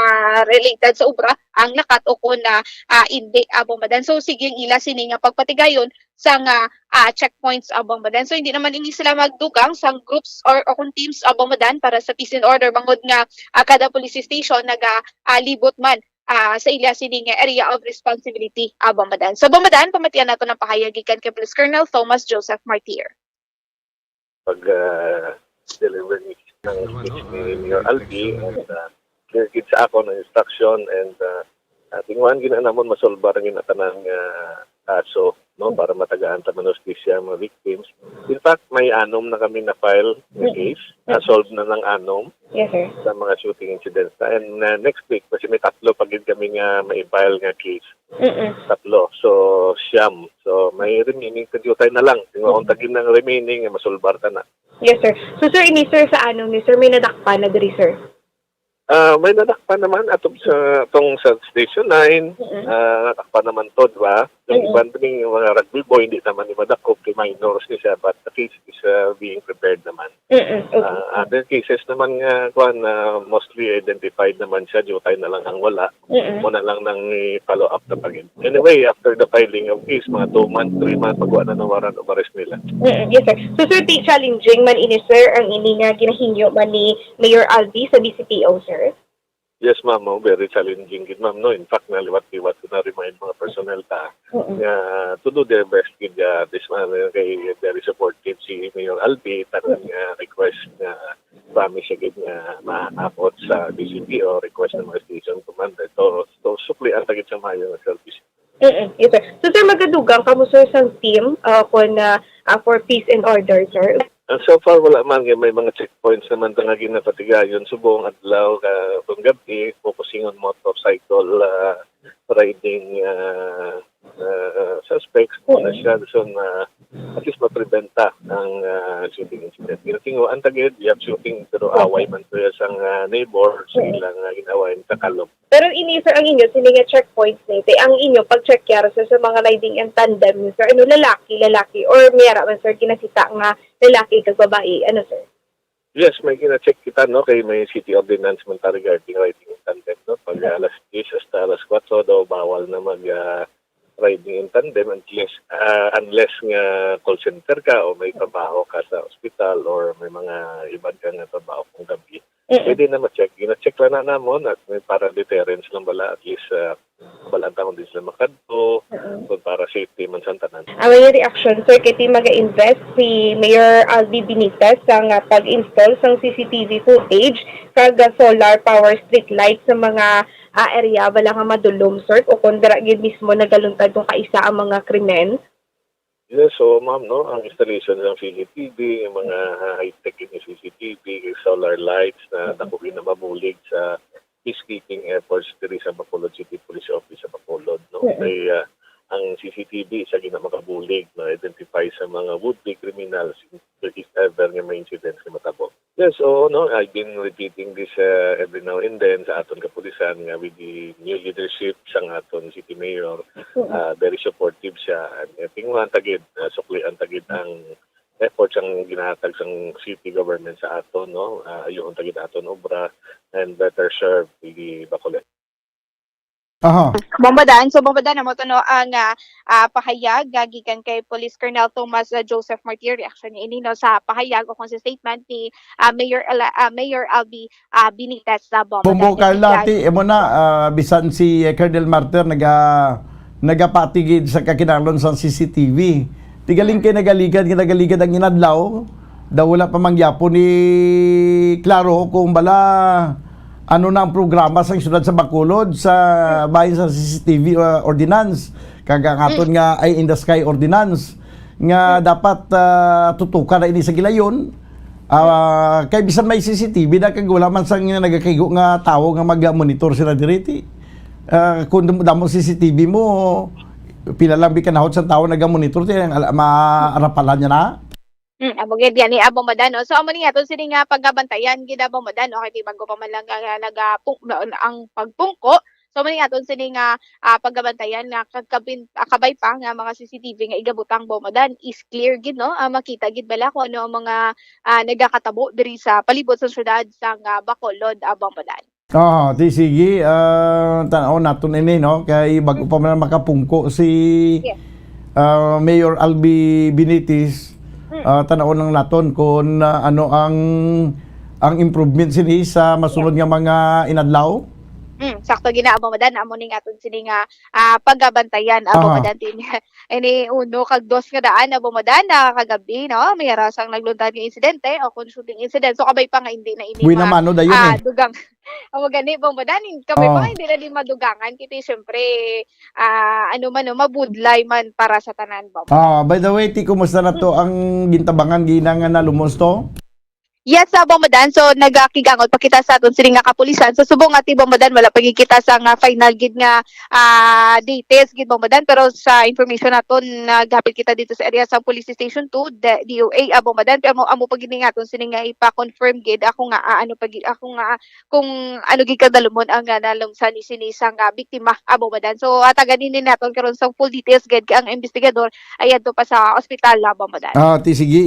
related sa obra ang lakat o kung na, ah, hindi, ah, Bombadan. So sige ang ila sini nga pagpatigayon sa nga, ah, checkpoints, ah, Bombadan. So hindi naman ini sila magdugang sa groups or, o kung teams, ah, Bombadan, para sa peace and order, bangod nga, ah, kada police station naga, ah, libot man, ah, sa ila sini nga area of responsibility, ah, Bombadan. So Bombadan, pamatian nato ng pahayag gikan kay Police Colonel Thomas Joseph Martir. Pag ah, deliver ni ng speech ni Mayor Albi and uh, clear gid sa akon ang instruction and uh, uh, tinguhan gid na namon masolbar ang ina tanan nga kaso, no, para matagaan ta man hustisya ang mga victims. In fact, may anom na kami na file na case, na solve na ng anom Yes, sir. Sa mga shooting incidents na. And uh, next week, kasi may tatlo pa gid kami nga may file nga case. Mm-mm. Tatlo. So, siyam. So, may remaining, kadiyutay na lang. Tinguhon ta gid ng remaining, eh, masulbar ta na. Yes, sir. So, sir, ini, sir, sa ano ni, sir, may nadakpan na diri, sir? Ah, may nadakpan naman atong sa tong sa Station nine. Ah, nadakpan naman to, di ba? Yung iban din yung mga rugby boy, hindi naman yung madakop, kay minors ni siya, but the case is uh, being prepared naman. Mm-mm. Okay. Ah, other cases naman nga, kwan, ah, mostly identified naman siya, diutay na lang ang wala. Mm-mm. Mo na lang nang i-follow up na pagin. Anyway, after the filing of case, mga two months, three months, pagwa na ng warrant of arrest nila. Mm-mm. Yes, sir. So, sir, ti challenging man ini, sir, ang ini nga ginahingyo man ni Mayor Albi sa B C P O, sir? Yes, ma'am. Oh, very challenging gid, ma'am. No? In fact, naliwat-liwat ko na remind mga personnel ta Mm-mm. nga to do their best gid uh, this man uh, kay very supportive si Mayor Albi tanang uh, request nga promise siya gid nga maabot sa D C P O request ng mga station commander to to suklian ta gid sa maayo nga service. Mm-mm. Yes, sir. So, sir, magadugang kamo, sir, sang team uh, kung uh, uh, for peace and order, sir? And so far, wala man. Kay may mga checkpoints naman ta nga ginapatigayon subong adlaw ka kung gabi, focusing on motorcycle uh, riding uh, uh, suspects. Muna siya so na at least mapreventa ang uh, shooting incident. Ginatinguan ta gid, yap shooting, pero away man to sang uh, neighbor sa ilang uh, ginawayan sa kalog. Pero ini, sir, ang inyo sini nga checkpoints ni, te, ang inyo pag-check yar, sir, sa mga riding in tandem, sir, ano, lalaki, lalaki, or may ara man, sir, kinakita nga lalaki kag babae, ano, sir? Yes, may gina-check kita, no, kay may city ordinance man ta regarding riding in tandem, no. Pag alas diyes hasta alas kuwatro daw bawal na mag uh, riding in tandem unless uh, unless nga call center ka o may trabaho ka sa ospital or may mga iban ka nga trabaho kung gabi. Pwede na ma-check. Gina-check lang na namon at may para deterrence lang bala at least uh, balaan ta kung di sila makadto kung para safety man sa tanan. Ang reaction, sir, kay ti maga-invest si Mayor Albi Benitez sa nga pag-install sang C C T V footage kag solar power street light sa mga ah, area bala nga madulom, sir, o kung dira gid mismo nagaluntad kung kaisa ang mga krimen? Yes, so ma'am, no, ang installation ng C C T V, yung mga high-tech yung C C T V, yung solar lights na dako na mabulig sa peacekeeping efforts diri sa Bacolod City Police Office sa Bacolod, no? Kay uh, ang C C T V sa gina makabulig na identify sa mga would-be criminals if ever nga may incidents nga matabo. Yes, oo, no, I've been repeating this uh, every now and then sa aton kapulisan nga with the new leadership sang aton city mayor, uh, very supportive siya. And uh, tinguhan tagid, uh, suklian tagid ang efforts ang ginahatag sang city government sa aton, no? Uh, ayuhon tagid aton obra and better serve the Bacolod. Aha. Bombadan, so Bombadan, amo to no ang uh, uh, pahayag uh, gikan kay Police Colonel Thomas uh, Joseph Martir, reaction niya ini no sa pahayag o kung sa statement ni uh, Mayor uh, Mayor Albi uh, Benitez sa Bombadan. Bumbo Carla, ti, imo na uh, bisan si uh, Colonel Martir naga nagapatigid sa kakinahanglan sa C C T V. Tigaling kay nagaligad, nagaligad ang inadlaw. Daw wala pa mangyapon ni klaro kung bala ano na ang programa sa syudad sa Bacolod sa bahin sa C C T V uh, ordinance kag ang aton nga Eye in the Sky ordinance nga dapat uh, tutukan na ini sa gilayon. Uh, kay bisan may C C T V na kag wala man sang nagakaigo nga tawo nga mag-monitor sila diri ti uh, kung damo C C T V mo Pila lang bi ka nahot sa tawo nagamonitor, ti ang ala-, maarapalan niya na. Hmm, amo gid gani, Abong Madan, no? So, amo ni aton sini nga pagabantayan gid, Abong Madan, no? Kay di bago pa man lang nga, nga nagapung-, na, ang pagpungko. So, amo ni aton sini nga, ah, pagabantayan nga kagkabin-, ah, kabay pa nga mga C C T V nga igabutang, Abong Madan, is clear gid, no? Ah, makita gid bala kung ano ang mga, ah, nagakatabo diri sa palibot sa syudad sang, ah, Bacolod, Abong Madan. Ah, di sige, ah, tan-aw naton ini, no? Kay bago pa man makapungko si, Yes. ah, Mayor Albi Benitez, Mm. ah, tan-aw lang naton kung, ah, ano ang, ang improvement sini sa masunod nga mga inadlaw. Mm, sakto gina, Abong Madan, amo ning aton sini nga, ah, pagabantayan, Abong Aha. Madan, tin-, ini uno kag dos nga daan, Abong Madan, na kagabi, no? May ara sang nagluntad nga insidente o kung shooting incident. So, kabay pa nga hindi na ini Buhay ma-, naman, no, dayon ah, eh. dugang. Amo gani, Abong Madan, in-, kabay pa Oo. nga hindi na din madugangan. Kaya, siyempre, ah, ano man, no, mabudlay man para sa tanan, Abong Madan. Ah, by the way, ti, kumusta na to ang gintabangan gina nga nalumos to? Yes, Abong Madan. So, nagakig-angot pa kita sa aton sini nga kapulisan. Sa subong nga ti, Abong Madan, wala pa gid kita sa nga final gid nga, ah, details gid, Abong Madan. Pero sa information naton, naghapit kita dito sa area sa Police Station two, D-, D O A, Abong Madan. Pero amo, amo pa gid ni nga aton sini nga ipa-confirm gid. Ako nga, ah, ano pa gid, ako nga, ah, kung ano gid kadalumon ang, ah, nalumsan ni sini sa nga biktima, Abong Madan. So, hatagan ini naton karon sa full details gid kay ang investigador ay adto pa sa ospital, Abong Madan. Ah, ti sige,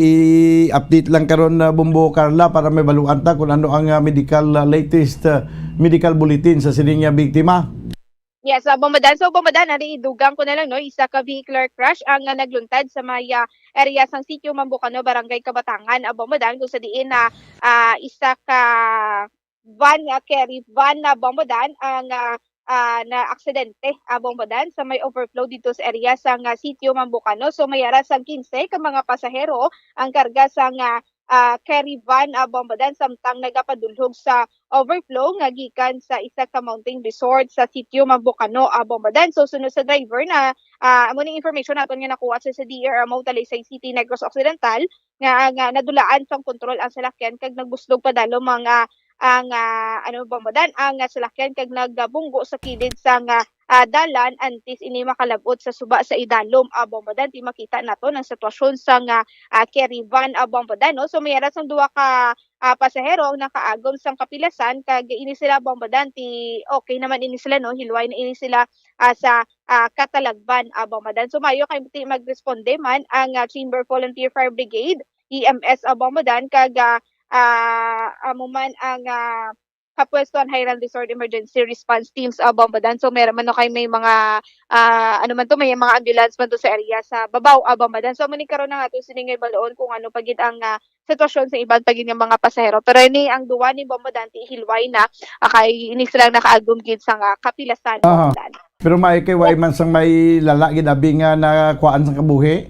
i-update lang karon na, Bombo Carla, para may baluan ta kung ano ang, ah, medical, ah, latest, ah, medical bulletin sa sining, ah, biktima. Yes, Abong Madan. So, Abong Madan, ari idugang ko na lang, no, isa ka vehicular crash ang, ah, nagluntad sa may, ah, area sang Sitio Mambukano, Barangay Kabatangan, Abong Madan, kung sa diin na, ah, isa ka van, ah, carry van, Abong Madan, ang, ah, ah, na aksidente, Abong Madan, sa may overflow dito sa area sang, ah, Sitio Mambukano. So, may ara sang kinse ka mga pasahero ang karga sang, ah, ah, carry van, Abong Madan, samtang nagapadulhog sa overflow nga gikan sa isa ka mountain resort sa Sitio Mambukano, Abong Madan. So, sunod sa driver na, ah, amo ning information naton nga nakuha sa, sa D R M O Talisay City, Negros Occidental, nga, nga nadulaan sang kontrol ang salakyan kag nagbuslog padalom ang, ah, ang, ah, ano, Abong Madan, ang, ah, salakyan kag nagbunggo sa kilid sang, ah, ah, dalan antes ini makalab-ot sa suba sa idalom, Abong Madan. Ti makita naton ang sitwasyon sang, ah, ah, carry van, Abong Madan, no? So, may ara sang duha ka, ah, pasahero ang nakaagom sang kapilasan kag ini sila, Abong Madan, ti okay naman ini sila, no? Hilway na ini sila, ah, sa, ah, katalagban, Abong Madan. So, maayo kay ti magresponde man ang, ah, Chamber Volunteer Fire Brigade, E M S, Abong Madan, kag, ah, ah, amo man ang, ah, Kapwestuhan Highland Resort Emergency Response Teams, Abong Madan. So, meron man, no, kay may mga, ah, ano man to, may mga ambulance man to sa area sa babaw, Abong Madan. So, amo ni karon ang ato sini nga ibaluon kung ano pa gid ang, ah, sitwasyon sa iban pa gid nga mga pasahero. Pero ini ang duwa ni, Abong Madan, ti hilway na, ah, kay ini sila nakaagom gid sa nga kapilasan, Aha. Abong Madan. Pero may kay wa man sang may lala gid abi nga nakuhaan sang kabuhi.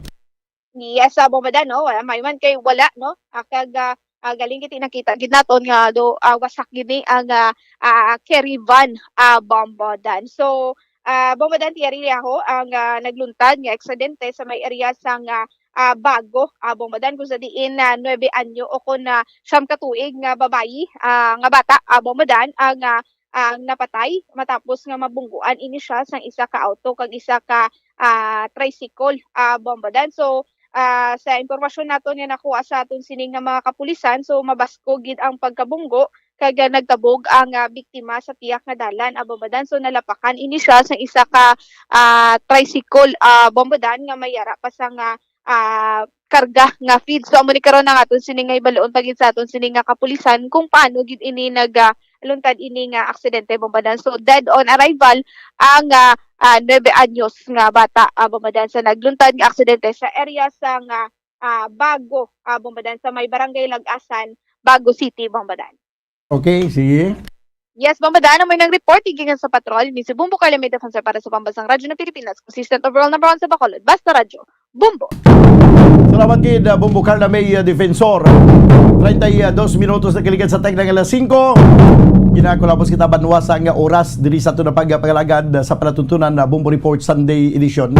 Yes, Abong Madan, no? Wala, may man kay wala, no? Ah, kag, ah, ah, galing kiti nakita gid naton nga do, ah, wasak gid ni ang, ah, ah, carry van, ah, Abong Madan. So, ah, Abong Madan, ti ari liyaho ang, ah, nagluntad nga aksidente sa may area sang, ah, ah, Bago, Abong Madan, kung sa diin na nuebe anyo o kon, ah, siyam ka tuig nga babayi, ah, nga bata, Abong Madan, ang, ah, ang napatay matapos nga mabungguan ini siya sang isa ka auto kag isa ka, ah, tricycle, Abong Madan. So, ah, sa impormasyon naton nga nakuha sa aton sini nga mga kapulisan, so mabaskog gid ang pagkabunggo kag, ah, nagtabog ang, ah, biktima sa tiyak nga dalan, Abong Madan. So, nalapakan ini siya sang isa ka, ah, tricycle, Abong Madan, nga may ara pa sang, ah, ah, karga nga feed. So, amo ni karon ang aton sini nga ibaluon pa gid sa aton sini nga kapulisan kung paano gid ini nag, ah, luntad ini nga aksidente, Abong Madan. So, dead on arrival ang, ah, ah, nuebe anyos nga bata, Abong Madan, sa nagluntad nga aksidente sa area sang, ah, Bago, Abong Madan, sa may Barangay Lagasan, Bago City, Abong Madan. Okay, sige. Yes, Abong Madan, amo nang report gikan sa patrol ni si Bombo Carla May Defensor para sa Pambansang Radyo ng Pilipinas, consistent overall number one sa Bacolod. Basta Radyo, Bombo. Salamat gid, uh, Bombo Carla May, uh, Defensor. Treinta y dos minutos na kaligad sa tagna nga alas singko. Ginakulabos kita banwa sa nga oras diri sa aton pagpangalagad, uh, sa palatuntunan na Bombo Report Sunday Edition.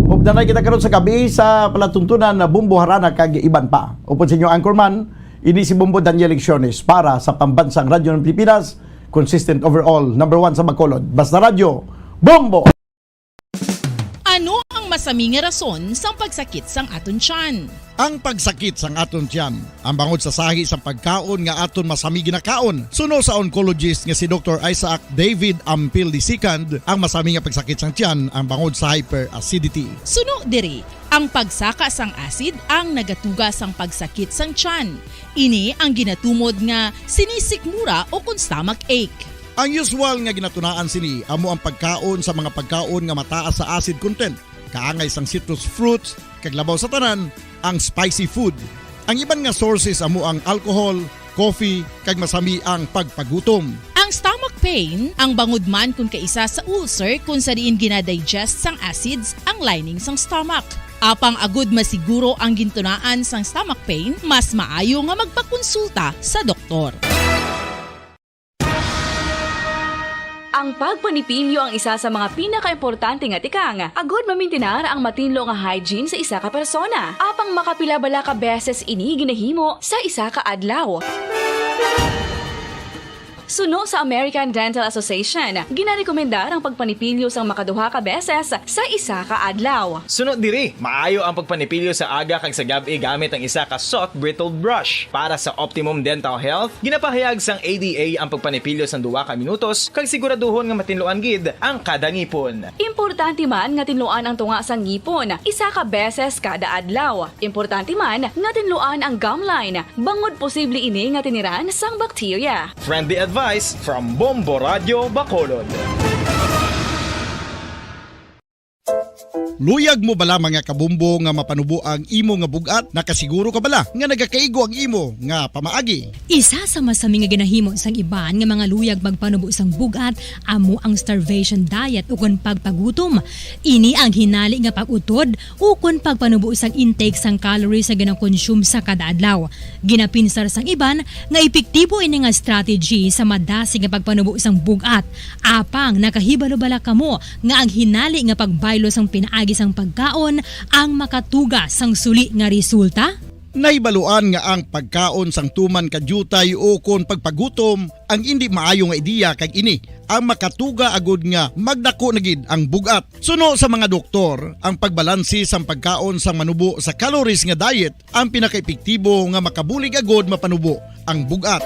Updanay kita karon sa gabi sa palatuntunan na Bombo Harana kag iban pa. Upod sa inyo anchorman, ini si Bombo Daniel Lecciones para sa Pambansang Radyo ng Pilipinas, consistent overall, number one sa Bacolod. Basta Radyo, Bombo! Masami nga rason sang pagsakit sang aton tiyan. Ang pagsakit sang aton tiyan, ang bangod sa sahi sang pagkaon nga aton masami ginakaon. Suno sa oncologist nga si Doktor Isaac David Ampil the second, ang masami nga pagsakit sang tiyan ang bangod sa hyperacidity. Suno diri, ang pagsaka sang acid ang nagatuga sang pagsakit sang tiyan. Ini ang ginatumod nga sinisikmura o kon stomach ache. Ang usual nga ginatunaan sini amo ang pagkaon sa mga pagkaon nga mataas sa acid content, kaangay sang citrus fruits, kag labaw sa tanan, ang spicy food. Ang iban nga sources amo ang alcohol, coffee, kag masami ang pagpagutom. Ang stomach pain ang bangod man kon kaisa sa ulcer, kon sa diin ginadigest sang acids ang lining sang stomach. Apang agud masiguro ang gintunaan sang stomach pain, mas maayo nga magpakonsulta sa doktor. Ang pagpanipilyo ang isa sa mga pinakaimportante nga tikang agud mamintinar ang matinlo nga hygiene sa isa ka persona. Apang makapila bala ka beses ini ginahimo sa isa ka adlaw? Suno sa American Dental Association, ginarekomendar ang pagpanipilyo sang makaduha ka beses sa isa ka adlaw. Suno diri, maayo ang pagpanipilyo sa aga kag sa gab-i gamit ang isa ka soft bristle brush. Para sa optimum dental health, ginapahayag sang A D A ang pagpanipilyo sang duha ka minutos kag siguraduhon nga matinluan gid ang kada ngipon. Importante man nga tinluan ang tunga sang ngipon isa ka beses kada adlaw. Importante man nga tinluan ang gum line, bangod posible ini nga tiniran sang bakterya. Friendly advice from Bombo Radio Bacolod. Luyag mo bala, mga kabombo, nga mapanubo ang imo nga bug-at? Nakasiguro ka bala nga nagakaigo ang imo nga pamaagi? Isa sa masami nga ginahimo sang iban nga mga luyag magpanubo sang bug-at amo ang starvation diet ukon pagpagutom. Ini ang hinali nga pag-utod ukon pagpanubo sang intake sang calories nga ginakonsume sa kada adlaw. Ginapinsar sang iban nga epektibo ini nga strategy sa madasig nga pagpanubo sang bug-at. Apang nakahibalo bala kamo nga ang hinali nga pagbaylo sang pinaagi sang pagkaon ang makatuga sang suli nga resulta? Nahibaluan nga ang pagkaon sang tuman ka diutay ukon pagpagutom ang indi maayo nga ideya, kag ini ang makatuga agud nga magdako na gid ang bug-at. Suno sa mga doktor, ang pagbalanse sang pagkaon sang manubo sa calories nga diet ang pinakaepektibo nga makabulig agud mapanubo ang bug-at.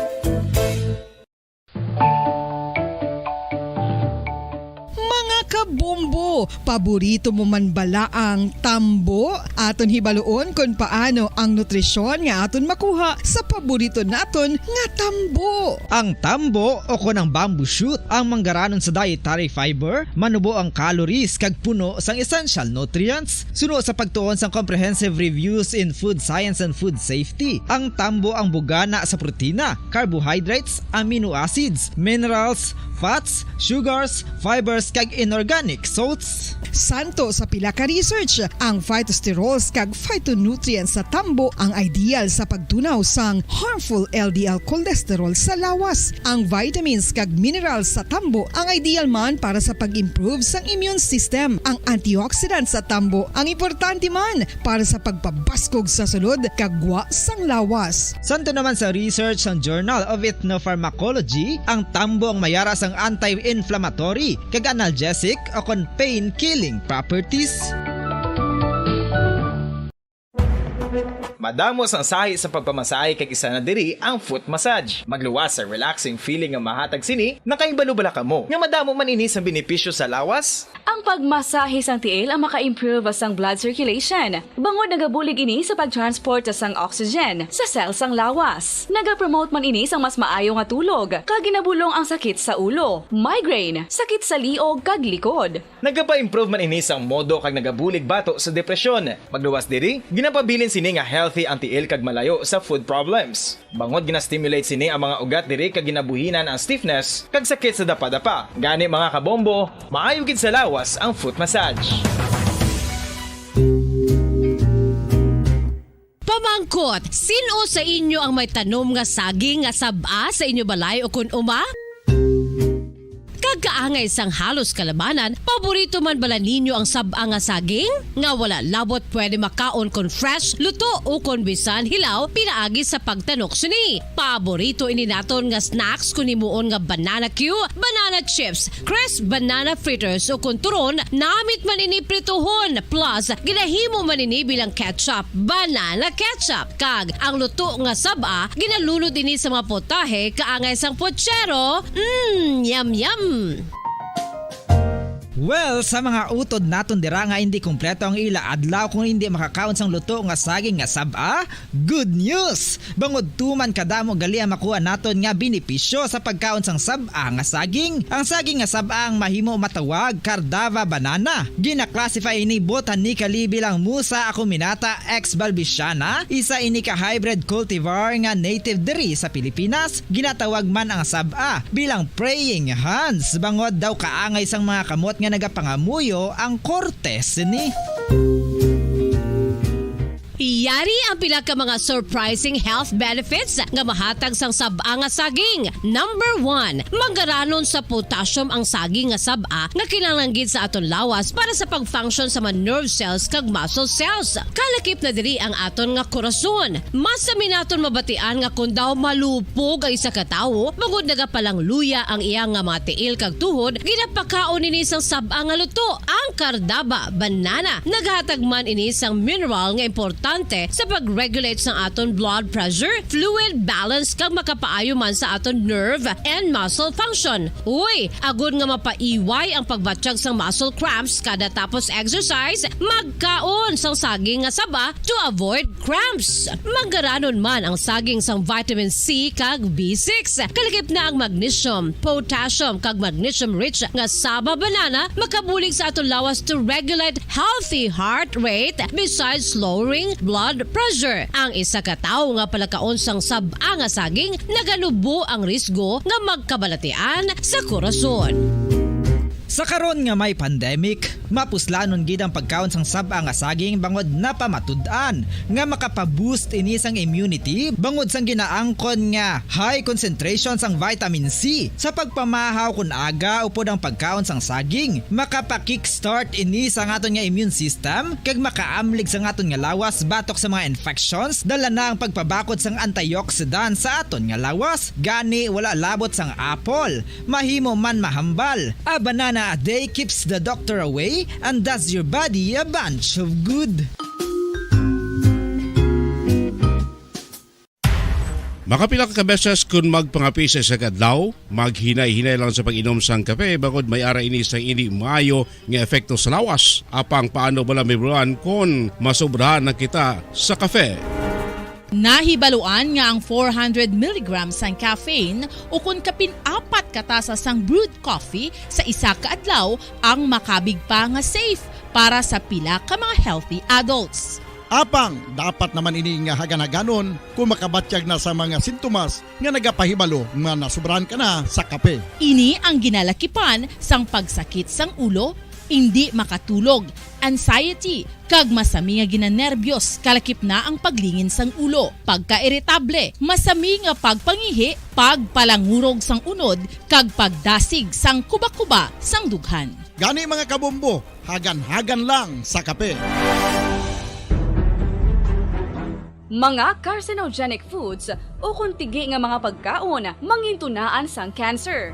Mga kabombo, paborito mo man bala ang tambo? Aton hibaluon kon paano ang nutrisyon nga aton makuha sa paborito naton nga tambo. Ang tambo, o kon ang bamboo shoot, ang manggaranon sa dietary fiber, manubo ang calories kag puno sang essential nutrients. Suno sa pagtuon sang Comprehensive Reviews in Food Science and Food Safety, ang tambo ang bugana sa protina, carbohydrates, amino acids, minerals, fats, sugars, fibers, kag inorganic salts. Suno sa pila ka research, ang phytosterols kag phytonutrients sa tambo ang ideal sa pagtunaw sang harmful L D L cholesterol sa lawas. Ang vitamins kag minerals sa tambo ang ideal man para sa pag-improve sang immune system. Ang antioxidants sa tambo ang importante man para sa pagpabaskog sa sulod kag gwa sang lawas. Suno naman sa research sang Journal of Ethnopharmacology, ang tambo ang mayara sang anti-inflammatory kag analgesic o kon pain-killing properties. Madamo sang sahi sa pagpamasahe, kag isa na diri ang foot massage. Magluwas sa relaxing feeling nga mahatag sini. Nakahibalo bala kamo nga madamo man ini sang benepisyo sa lawas? Ang pagmasahe sang tiil ang maka-improve sang blood circulation, bangod nagabulig ini sa pag-transport sang oxygen sa cell sang lawas. Nagapromote man ini sang mas maayo nga tulog, kag ginabulong ang sakit sa ulo, migraine, sakit sa liog kag likod. Nagapa-improve man ini sang modo kag nagabulig bato sa depresyon. Magluwas diri, ginapabilin sini nga healthy ang tiil kag malayo sa food problems. Bangod gina-stimulate sini ang mga ugat diri kag ginabuhinan ang stiffness kag sakit sa dapadapa. Gani, mga kabombo, maayo gid sa lawas ang foot massage. Pamangkot, sin-o sa inyo ang may tanom nga saging nga sab-a sa inyo balay o kon uma? Kag Kaangay sang halos kalabanan, paborito man bala ninyo ang sab-a nga saging? Nga wala labot pwede makaon kon fresh, luto, o kon bisan hilaw pinaagi sa pagtanok sini. Paborito ini naton nga snacks kon himuon nga banana cue, banana chips, crisp banana fritters, o kon turon, namit man ini prituhon, plus ginahimo man ini bilang ketchup, banana ketchup, kag ang luto nga sab-a ginalunod ini sa mga potahe kaangay sang pochero. Mm, yum yum! Well, sa mga utod naton dira nga hindi kompleto ang ila adlaw kung hindi makakaon sang luto nga saging nga sab-a, good news! Bangod tuman kadamo gali ang makuha naton nga benepisyo sa pagkaon sang sab-a nga saging. Ang saging nga sab-a ang mahimo matawag Cardava banana. Gina-classify ini botanically bilang Musa acuminata ex balbisiana, isa ini ka hybrid cultivar nga native diri sa Pilipinas. Ginatawag man ang sab-a bilang praying hands, bangod daw kaangay sang mga kamot nga nagapangamuyo ang korte sini. Yari ang pila ka mga surprising health benefits nga mahatag sang sab-a nga saging. Number one, manggaranon sa potassium ang saging nga sab-a nga kinahanglan gid sa aton lawas para sa pag-function sa mga nerve cells kag muscle cells. Kalakip na diri ang aton nga korason. Masami naton mabatian nga kon daw malupog ang isa ka tawo, bangod nagapalangluya ang iya nga mga tiil kag tuhod, ginapakaon ini sang sab-a nga luto, ang Cardava banana. Naghatag man ini sang mineral nga importante sa pag-regulate sang aton blood pressure, fluid balance, kag makapaayo man sa aton nerve and muscle function. Uy, agod nga mapaiway ang pagbatyag sang muscle cramps kada tapos exercise, magkaon sang saging nga saba to avoid cramps. Manggaranon man ang saging sang vitamin C kag B six. Kalakip na ang magnesium, potassium, kag magnesium-rich nga saba banana makabulig sa aton lawas to regulate healthy heart rate besides lowering blood pressure. Ang isa ka tawo nga palakaon sang sab-a nga saging naganubo ang risgo nga magkabalatian sa korason. Sa karon nga may pandemic, mapuslanon gid ang pagkaon sang sab-a nga saging bangod napamatud-an nga makapaboost ini sang immunity bangod sang ginaangkon nga high concentration sang vitamin C. Sa pagpamahaw kon aga upod ang pagkaon sang saging, makapa-kickstart ini sang aton nga immune system kag makaamlig sang aton nga lawas batok sa mga infections, dala na ang pagpabakod sang antioxidant sa aton nga lawas. Gani, wala labot sang apple, mahimo man mahambal. A banana a day keeps the doctor away and does your body a bunch of good. Makapila ka beses kon magpangape sa isa ka adlaw, maghinay-hinay lang sa pag-inom sang kape, bangod may ara ini sang indi maayo nga epekto sa lawas. Apang paano bala mahibaluan kon masobrahan na kita sa kape? Nahibaluan nga ang four hundred milligrams sang caffeine, ukon kapin apat ka tasa sang brewed coffee sa isa ka adlaw, ang makabig pa nga safe para sa pila ka mga healthy adults. Apang dapat naman ini nga hagan-haganon kung makabatyag na sa mga sintomas nga nagapahibalo nga nasobrahan ka na sa kape. Ini ang ginalakipan sang pagsakit sang ulo, indi makatulog, anxiety, kag masami nga ginanerbyos, kalakip na ang paglingin sang ulo, pagkairitable, masami nga pagpangihi, pagpalangurog sang unod, kag pagdasig sang kuba-kuba sang dughan. Gani, mga kabombo, hagan-hagan lang sa kape. Mga carcinogenic foods ukon tigi nga mga pagkaon mangintunaan sang cancer.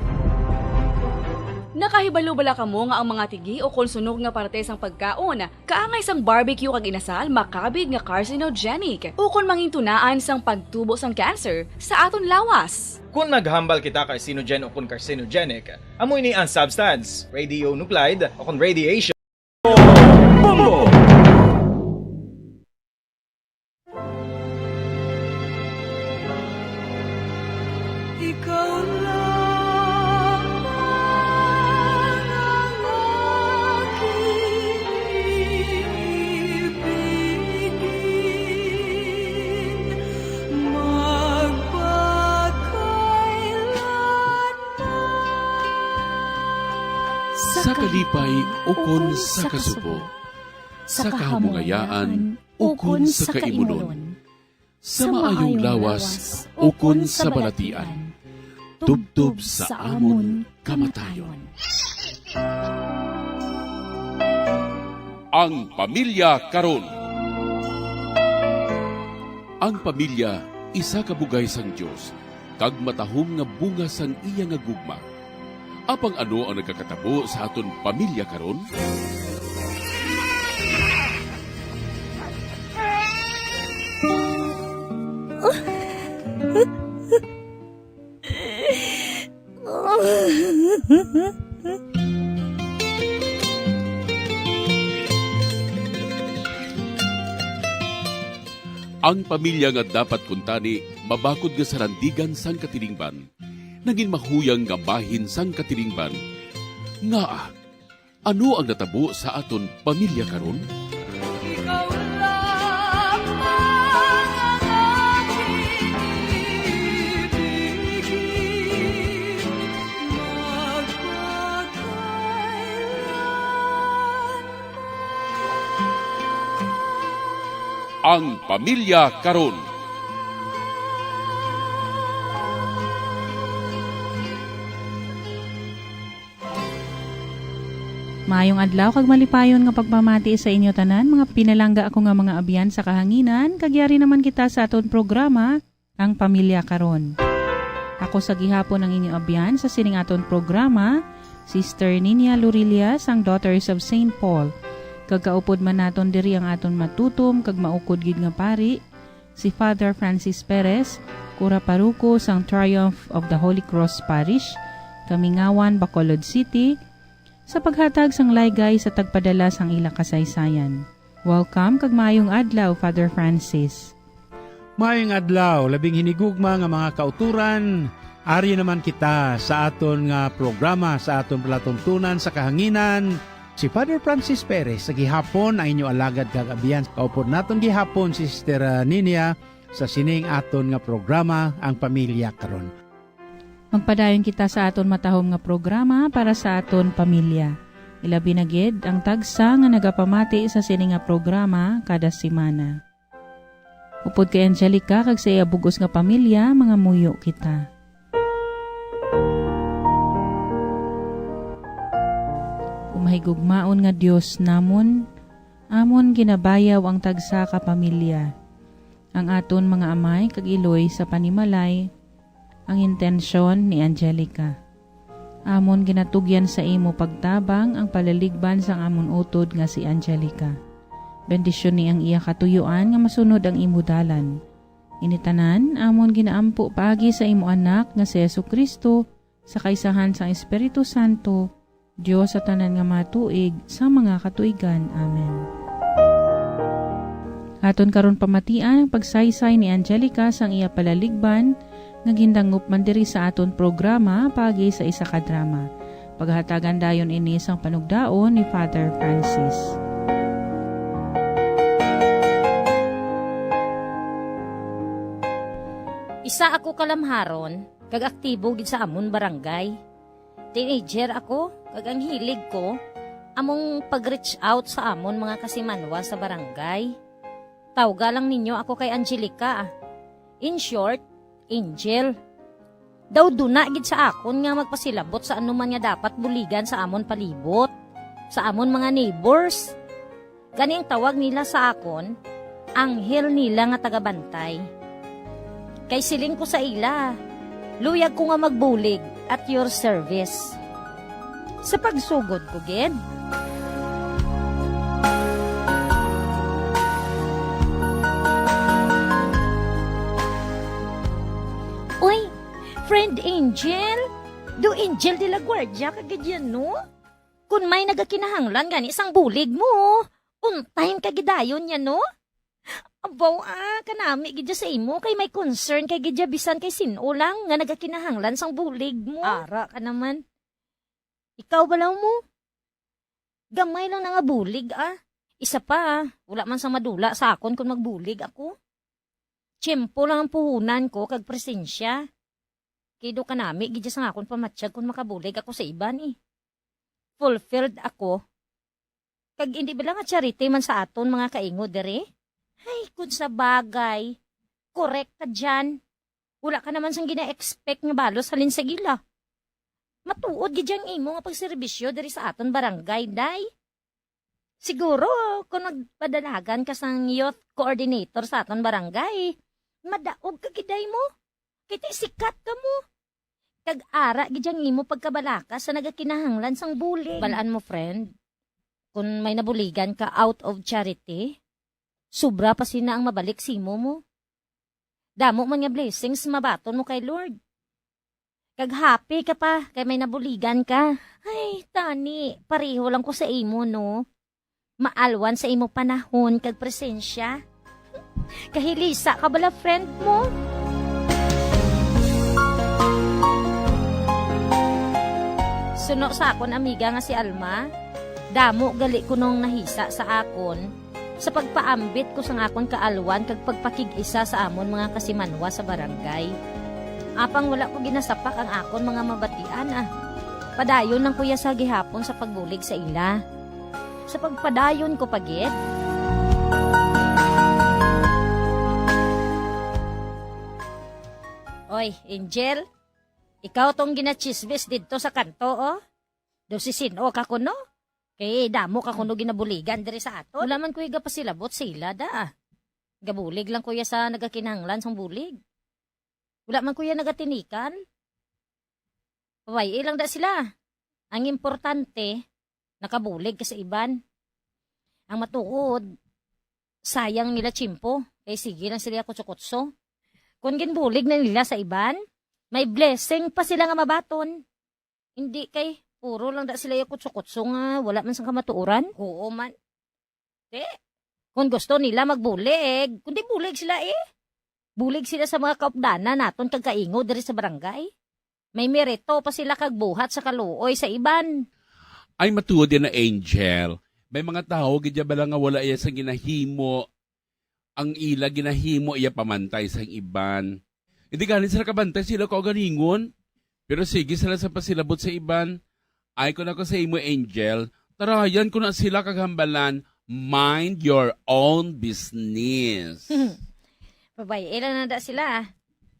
Nakahibalo bala kamo nga ang mga tigi ukon sunog nga parte sang pagkaon kaangay sang barbecue kag inasal makabig nga carcinogenic ukon mangintunaan sang pagtubo sang cancer sa aton lawas? Kon maghambal kita carcinogen ukon carcinogenic, amo ini ang substance, radionuclide ukon radiation. Bombo! Ikaw lamang ang aking ibigin magpakailanman. Sa kalipay ukon sa kasubo, sa kahamungayaan ukon sa kaimunon, sa maayong lawas ukon sa balatian, Tubtob sa amon kamatayon. Ang pamilya karon. Ang pamilya isa ka bugay sang Dios, kag matahom nga bunga sang iya nga gugma. Apang ano ang nagakatabo sa aton pamilya karon? Ang pamilya nga dapat kuntani mabakod nga sarandigan sang katilingban, nagin mahuyang nga bahin sang katilingban. Ngaa, ano ang natabo sa aton pamilya karon? Ikaw lamang ang aking ibigin magpakailanman. Ang pamilya karon. Maayong adlaw kag malipayon nga pagpamati sa inyo tanan, mga pinalangga ako nga mga abyan sa kahanginan, kag yari naman kita sa aton programa, Ang Pamilya Karon. Ako sa gihapon ang inyo abyan sa sining aton programa, Sister Ninia Lorilla sang Daughters of Saint Paul. Kag kaupod man naton diri ang aton matutom kag maukod gid nga pari, si Father Francis Perez, kura paruko sang Triumph of the Holy Cross Parish, Kamingawan, Bacolod City, sa paghatag sang laygay sa tagpadala sang ila kasaysayan. Welcome kag maayong adlaw, Father Francis. Maayong adlaw, labing hinigugma nga mga kauturan. Ari naman kita sa aton nga programa, sa aton palatuntunan sa kahanginan. Si Father Francis Perez sa gihapon ang inyo alagad kag abyan. Kaupod naton gihapon si Sister, ah, Ninia sa sining aton nga programa, Ang Pamilya Karon. Magpadayon kita sa aton matahom nga programa para sa aton pamilya. Ilabi na gid ang tagsa nga nagapamati sa sini nga programa kada semana. Upod kay Angelica kag sa iya bug-os nga pamilya, mangamuyo kita. O mahigugmaon nga Dios namon, amon ginabayaw ang tagsa ka pamilya, ang aton mga amay kag iloy sa panimalay, ang intensyon ni Angelica. Amon ginatugyan sa imo pagtabang ang palaligban sang amon utod nga si Angelica. Bendisyoni ang iya katuyuan nga masunod ang imo dalan. Ini tanan amon ginaampo paagi sa imo Anak nga si Jesu-Cristo, sa kaisahan sang Espiritu Santo, Dios sa tanan nga mga tuig sa mga katuigan. Amen. Aton karon pamatian ang pagsaysay ni Angelica sang iya palaligban nga gindangop man diri sa aton programa paagi sa isa ka drama. Paghatagan dayon ini sang panugdaon ni Father Francis. Isa ako ka lamharon kag aktibo gid sa amon barangay. Teenager ako, kag ang hilig ko among pag-reach out sa amon mga kasimanwa sa barangay. Tawga lang ninyo ako kay Angelica. In short, Angel. Daw duna gid sa akon nga magpasilabot sa anuman nga dapat buligan sa amon palibot, sa amon mga neighbors. Gani ang tawag nila sa akon, anghel nila nga tagabantay. Kay siling ko sa ila, luyag ko nga magbulig, at your service. Sa pagsugod ko gid. Uy, friend Angel, do Angel de la Guardia ka gid yan, no? Kun may nagakinahanglan gani sang bulig mo, on time ka gidayon niya, no? Abaw, ah, kanami gid sa imo kay may concern kay gid bisan kay sin-o lang nga nagakinahanglan sang bulig mo. Ara ka naman. Ikaw bala mo? Gamay lang na nga bulig, ah. Isa pa, ah, wala man sang madula sa akon kun magbulig ako. Tiyempo lang ang puhunan ko kag presensya. Kay do kanami gid sang akon pamatyag kon makabulig ako sa iban, eh. Fulfilled ako. Kag indi bala nga charity man sa aton mga kaingod diri? Ay, kun sa bagay, korek ka diyan. Wala ka naman sang gina-expect nga balos halin sa ila. Matuod gid ang imo nga pagserbisyo diri sa aton barangay, day. Siguro, kung magpadalagan ka sang youth coordinator sa aton barangay, madaog ka gid, day, mo. Kay ti sikat ka mo. Kag ara gid ang imo pagkabalaka sa nagakinahanglan sang bulig. Balaan mo, friend, kung may nabuligan ka out of charity, sobra pa sina ang mabalik sa imo mo. Damo man nga blessings mabaton mo kay Lord. Kag happy ka pa kay may nabuligan ka. Ay, tani, pareho lang ko sa imo, no? Maalwan sa imo panahon kag presensya. Kahilisa ka bala, friend mo? Suno sa akon amiga nga si Alma, damo gali kunong nahisa sa akon sa pagpaambit ko sang akon kaalwan kag pagpakig-isa sa amon mga kasimanwa sa barangay. Apang wala ko ginasapak ang akon mga mabatian, ah. Padayon lang ko ya sa gihapon sa pagbulig sa ila. Sa pagpadayon ko pa gid. Oy, Angel, ikaw tong ginachismis didto sa kanto, oh. Daw si sin-o ka kuno? Kay damo ka kuno ginabuligan diri sa aton. Wala man ko igapasilabot sila, da. Gabulig lang ko ya sa nagakinahanglan sang bulig. Wala man ko ya nagatinikan. Pabay-i lang da sila. Ang importante, nakabulig ka sa iban. Ang matuod, sayang nila tiyempo. Kay sige lang sila kutso-kutso. Kung ginbulig na nila sa iban, may blessing pa sila nga mabaton. Hindi kay puro lang da sila yung kutso-kutso nga wala man sang kamatuoran. Oo man. Te, kung gusto nila magbulig, kundi bulig sila eh. Bulig sila sa mga kaupdanan naton kag kaingo diri sa barangay. May merito pa sila kag buhat sa kaluoy sa iban. Ay, matuod yan na, Angel. May mga tawo gid ya bala nga wala iya sang ginahimo, ang ila ginahimo iya pamantay sang iban. Hindi gani sila kabantay sila kaugalingon. Pero sige sila sa pasilabot sa iban. Ay ko na ko sa imo, Angel. Tarayan ko na sila kag hambalan, mind your own business. Pabay-i lang na da sila, ah.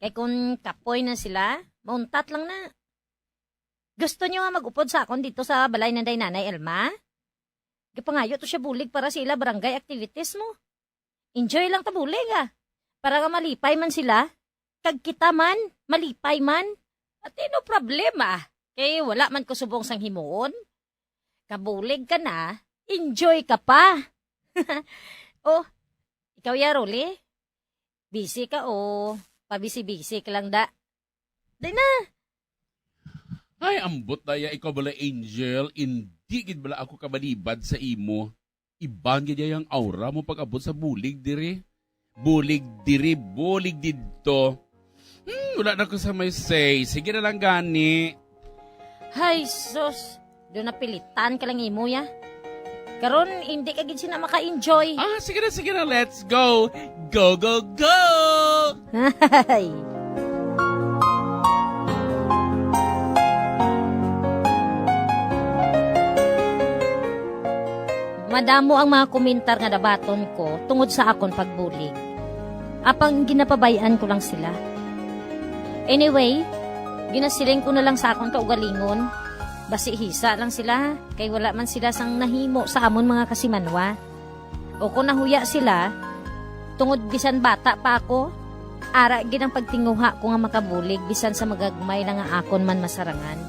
Kay kung kapoy na sila, mauntat lang na. Gusto niyo nga mag-upod sa akon dito sa balay nanday Nanay Elma? Gapangayo to siya bulig para sa ila barangay activities mo. Enjoy lang ta bulig, ah. Para nga malipay man sila, kag kita man, malipay man. Ati, no problema. Kay wala man ko subong sang himuon. Kabulig ka na, enjoy ka pa. Oh, ikaw ya, Rolly? Busy ka o pabisi-bisi ka lang da? Di na. Ay, ambot na ya, ikaw bala, Angel. Hindi gid bala ako kabalibad sa imo. Iban gid ya ang aura mo pag-abot sa bulig diri. Bulig diri, bulig didto. Hmm, wala na ko sa may say. Sige na lang gani. Hay, sus. Do napilitan ka lang imo ya. Karon, hindi ka gid sina maka-enjoy. Ah, sige na, sige na. Let's go. Go, go, go! Hay. Madamo ang mga komentar nga nabaton ko tungod sa akon pagbulig. Apang ginapabay-an ko lang sila. Anyway, ginasiling ko na lang sa akon kaugalingon, basi hisa lang sila, kay wala man sila sang nahimo sa amon mga kasimanwa. O kung nahuya sila, tungod bisan bata pa ako, ara gid ang pagtinguha ko nga makabulig bisan sa magagmay lang nga akon man masarangan.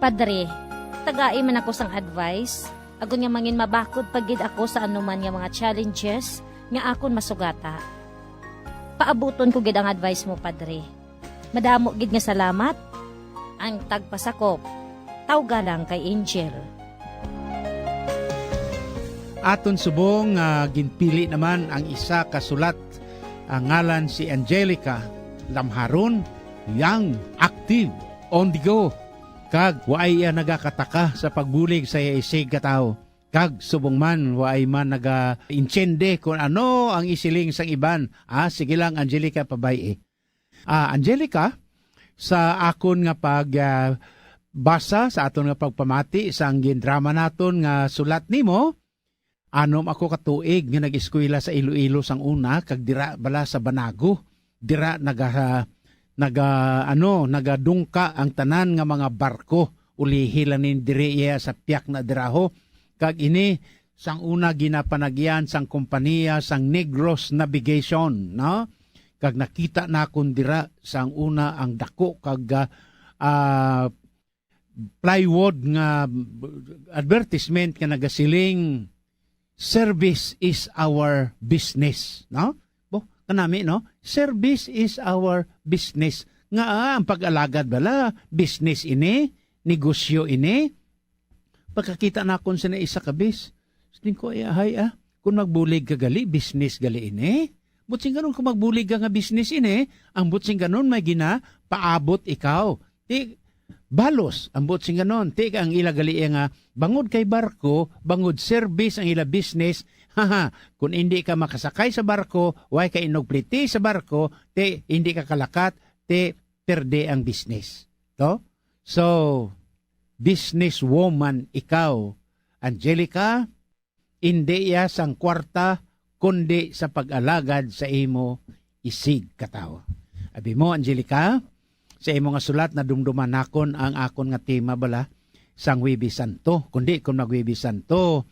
Padre, tagai man ako sang advice, agod nga mangin mabakod pa gid ako sa anuman nga mga challenges nga akon masugata. Paabuton ko gid ang advice mo, Padre. Madamo gid nga salamat. Ang tagpasakop, tawga lang kay Angel. Aton subong nga ginpili naman ang isa ka sulat, ang ngalan si Angelica Lamharon, young, active, on the go, kag waay iya nagakataka sa pagbulig sa iya isig ka tawo. Kag subong man, waay man naga-intiende kon ano ang isiling sang iban. Ah, sige lang, Angelica, pabay-i. Ah, Angelica, sa akon nga pag, ah, basa sa aton nga pagpamati sang gindrama naton nga sulat nimo, anom ako ka tuig nga nag-eskwela sa Iloilo sang una kag dira bala sa Banago. dira naga-, naga-, ano, nagadungka ang tanan nga mga barko. Ulihi lang nin diri iya sa piyak na diraho. Kag ini, sang una ginapanagyan sang kompanya sang Negros Navigation, no? Kag nakita nakon dira sang una ang dako kag, ah, ah, plywood nga advertisement nga nagasiling, "Service is our business," no? Bo, kanami, no? "Service is our business." Nga, ah, ang pag-alagad bala, business ini, negosyo ini. Pagkakita nakon sina isa ka bis, siling ko, "Ay, ahay, ah, kung magbulig ka gali, business gali ini." Butsing ganon, kung magbulig ka nga business ini, ang butsing ganon may ginapaabot ikaw. Ti, balos, ang butsing ganon. Ti, ang ila gali iya nga, bangod kay barko, bangod service ang ila business, haha, kung hindi ka makasakay sa barko, way ka inugpliti sa barko, ti, hindi ka kalakat, ti, perde ang business. To? So, businesswoman ikaw, Angelica, indi iya sang kwarta, kundi sa pag-alagad sa imo isig katawo. Abi mo, Angelica, sa imo nga sulat, nadumduman nakon ang akon nga tema bala sang Huwebes Santo. Kundi kung mag-Huwebes Santo,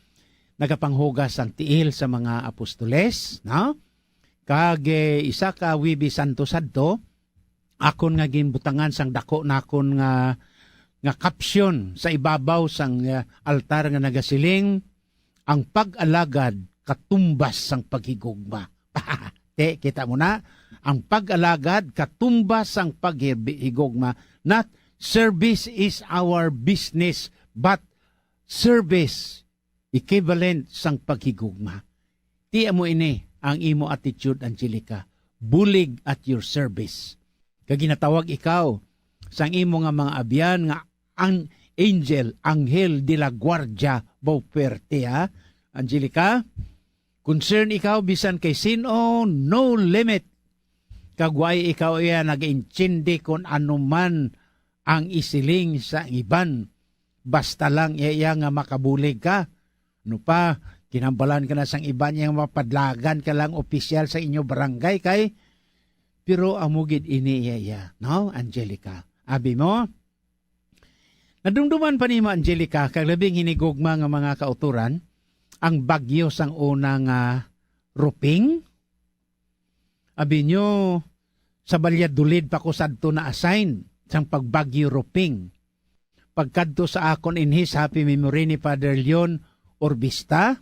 nagapanghugas ang tiil sa mga apostoles, no? Kag, eh, isa ka Huwebes Santo sadto, akon nga ginbutangan sang dako nakon nga, nga caption sa ibabaw sang, eh, altar nga nagasiling, "Ang pag-alagad katumbas sang paghigugma." Te, kita mo na, ang pag-alagad katumbas sang paghigugma. Not service is our business, but service equivalent sang paghigugma. Ti amo ini ang imo attitude, Angelica. Bulig at your service. Kag ginatawag ikaw sang imo nga mga abyan nga ang angel, anghel de la guardia, baw puwerte, ha? Angelica, concern ikaw bisan kay sin-o, no limit. Kag way ikaw iya nagaintindi kon ano man ang isiling sa iban. Basta lang iya, iya nga makabulig ka. Ano pa, kinambalan ka na sang iban iya nga mapadlagan ka lang opisyal sa inyo barangay kay, pero amo gid ini iya, iya, no, Angelica? Abi mo? Nadumduman pa nimo, Angelica, kag labing hinigugma nga mga kautoran, ang bagyo sang una nga Ruping? Abi nyo, sa Valladolid pa ko sadto na-assign sang pagbagyo Ruping. Pagkadto sa akon inhi sa happy memory ni Father Leon Orbista,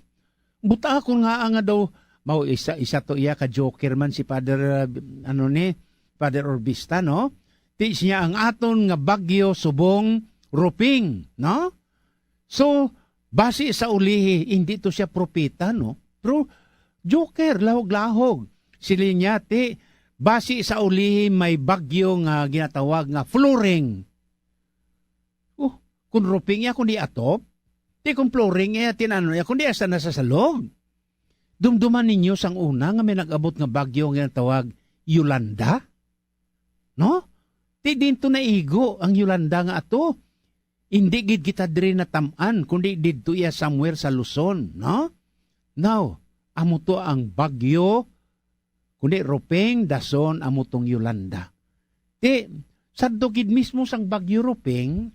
buta ako nga, nga daw, mao isa, isa to iya ka joker man si Father, uh, ano ni, Father Orbista, no? Ti siya ang aton nga bagyo subong Ruping, no? So, basi sa ulihi, hindi to siya propeta, no? Pero joker, lahog-lahog. Siling niya, ti, basi sa ulihi may bagyo nga ginatawag nga Floring. Oh, kung Ruping iya, kung di atop, ti kung Floring iya, tinano niya, kung di asa nasasalog. Dumduman ninyo sang una nga may nag-abot nga bagyo nga ginatawag Yolanda? No? Ti dinto naigo ang Yolanda nga ato. Indi gid kita diri natam-an, kundi didto iya somewhere sa Luzon, no? Now, amo to ang bagyo, kundi Ruping, dason amo tong Yolanda. Ti, sadto gid mismo sang bagyo Ruping,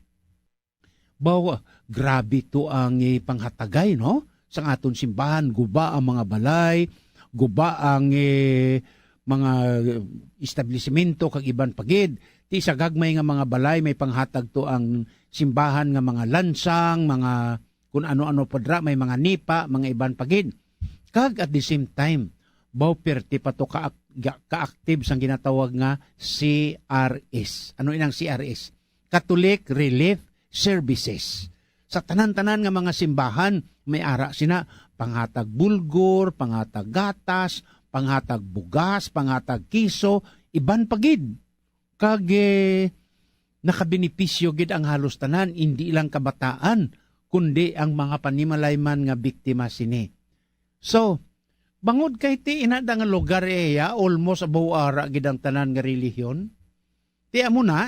baw, grabe to ang, eh, panghatagay, no? Sang aton simbahan, guba ang mga balay, guba ang, eh, mga establisimento kag iban pa gid. Ti sa gagmay nga mga balay may panghatag to ang simbahan nga mga lansang, mga kun ano-ano pa dira, may mga nipa, mga iban pa gid. Kag at the same time, baw perti pa to ka, ka-active sang ginatawag nga C R S. Ano inang C R S? Catholic Relief Services. Sa tanan-tanan nga mga simbahan, may ara sina panghatag bulgur, panghatag gatas, panghatag bugas, panghatag kiso, iban pa gid. Kag, eh, nakabenepisyo gid ang halos tanan, indi lang kabataan, kundi ang mga panimalay man nga biktima sini. So, bangod kay ti ina da nga lugar iya, almost abaw ara gid ang tanan nga relihiyon. Ti amo na,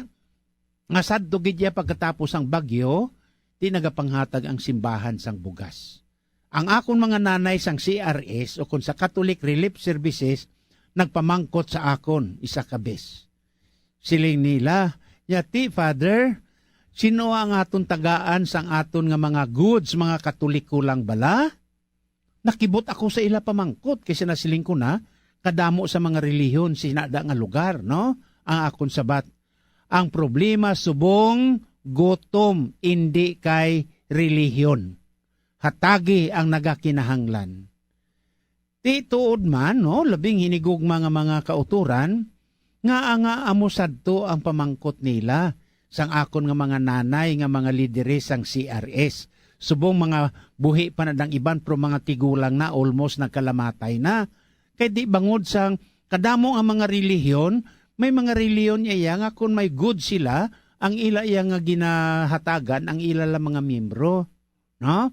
nga sadto gid iya pagkatapos sang bagyo, ti nagapanghatag ang simbahan sang bugas. Ang akon mga nanay sang C R S o kon sa Catholic Relief Services, nagpamangkot sa akon isa ka bes. Siling nila, "Yati, Father, sino ang aton tagaan sang aton nga mga goods, mga Katoliko lang bala?" Nakibot ako sa ila pamangkot, kay sinasiling ko na, kadamo sa mga relihiyon sinada nga lugar, no? Ang akon sabat, ang problema subong gutom, indi kay relihiyon. Hatagi ang nagakinahanglan. Ti tuod man, no, labing hinigugma nga mga kautoran, nga nga amo sadto ang pamangkot nila sang akon nga mga nanay nga mga lideres sang C R S. Subong mga buhi pa na dang iban, pero mga tigulang na, almost nagkalamatay na. Kay di bangod sang kadamo nga mga relihiyon, may mga relihiyon iya nga kung may good sila, ang ila iya nga ginahatagan ang ila lang mga miyembro, no?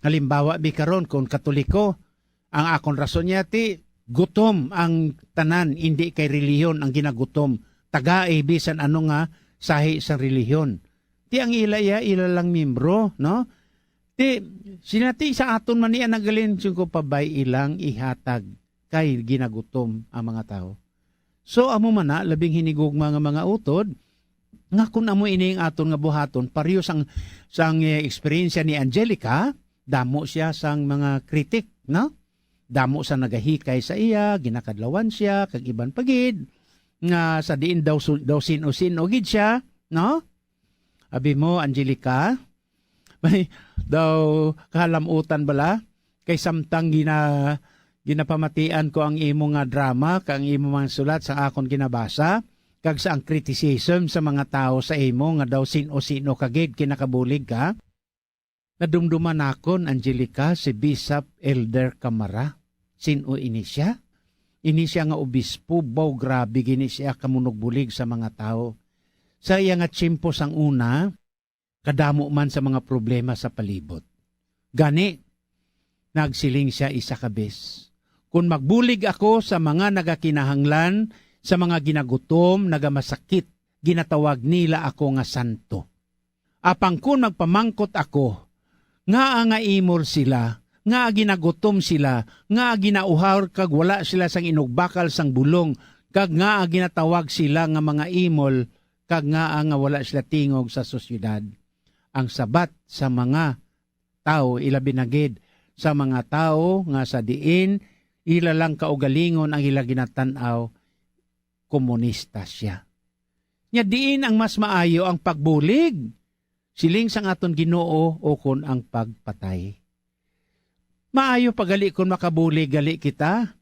Halimbawa, bi karon, kung Katoliko, ang akon rason niya ti gutom ang tanan, indi kay relihiyon ang ginagutom. Tagai bisan ano nga sahi sang relihiyon. Ti ang ila iya, ila lang miyembro, no? Ti, sinati sa aton man niya nagalin, sing ko pabay ilang ihatag kay ginagutom ang mga tawo. So, amo man na, labing hinigugma nga mga utod, nga kung amo ini ang aton nga buhaton, pareho sang, sang, eh, eksperyensya ni Angelica, damo siya sang mga kritik, no? Damo sa nagahikay sa iya, ginakadlawan siya, kag iban pa gid, nga sa diin daw su-, daw sin-o-sin-o gid siya, no? Abi mo, Angelica, may daw kahalamutan bala, kay samtang gina-, ginapamatian ko ang imo nga drama, kag ang imo mga sulat sa akon ginabasa, kag sa ang criticism sa mga tawo sa imo nga daw sin-o-sin-o ka gid, kinakabulig ka. Nadumduman nakon, Angelica, si Bishop Elder Camara. Sin-o ini siya? Ini siya nga obispo, baw grabe gini siya kamunugbulig sa mga tawo. Sa iya nga tiyempo sang una, kadamo man sa mga problema sa palibot. Gani, nagsiling siya isa ka bes, "Kon magbulig ako sa mga nagakinahanglan, sa mga ginagutom, nagamasakit, ginatawag nila ako nga santo. Apang kon magpamangkot ako, ngaa nga imol sila, ngaa ginagutom sila, ngaa ginauhaw kag wala sila sang inugbakal sang bulong, kag ngaa ginatawag sila nga mga imol, kag ngaa nga wala sila tingog sa sosyedad?" Ang sabat sa mga tawo, ilabi na gid sa mga tawo nga sa diin ila lang kaugalingon ang ila ginatan-aw, komunista siya. Nya diin ang mas maayo, ang pagbulig, siling sang aton Ginoo, ukon ang pagpatay? Maayo pa gali kon makabulig gali kita.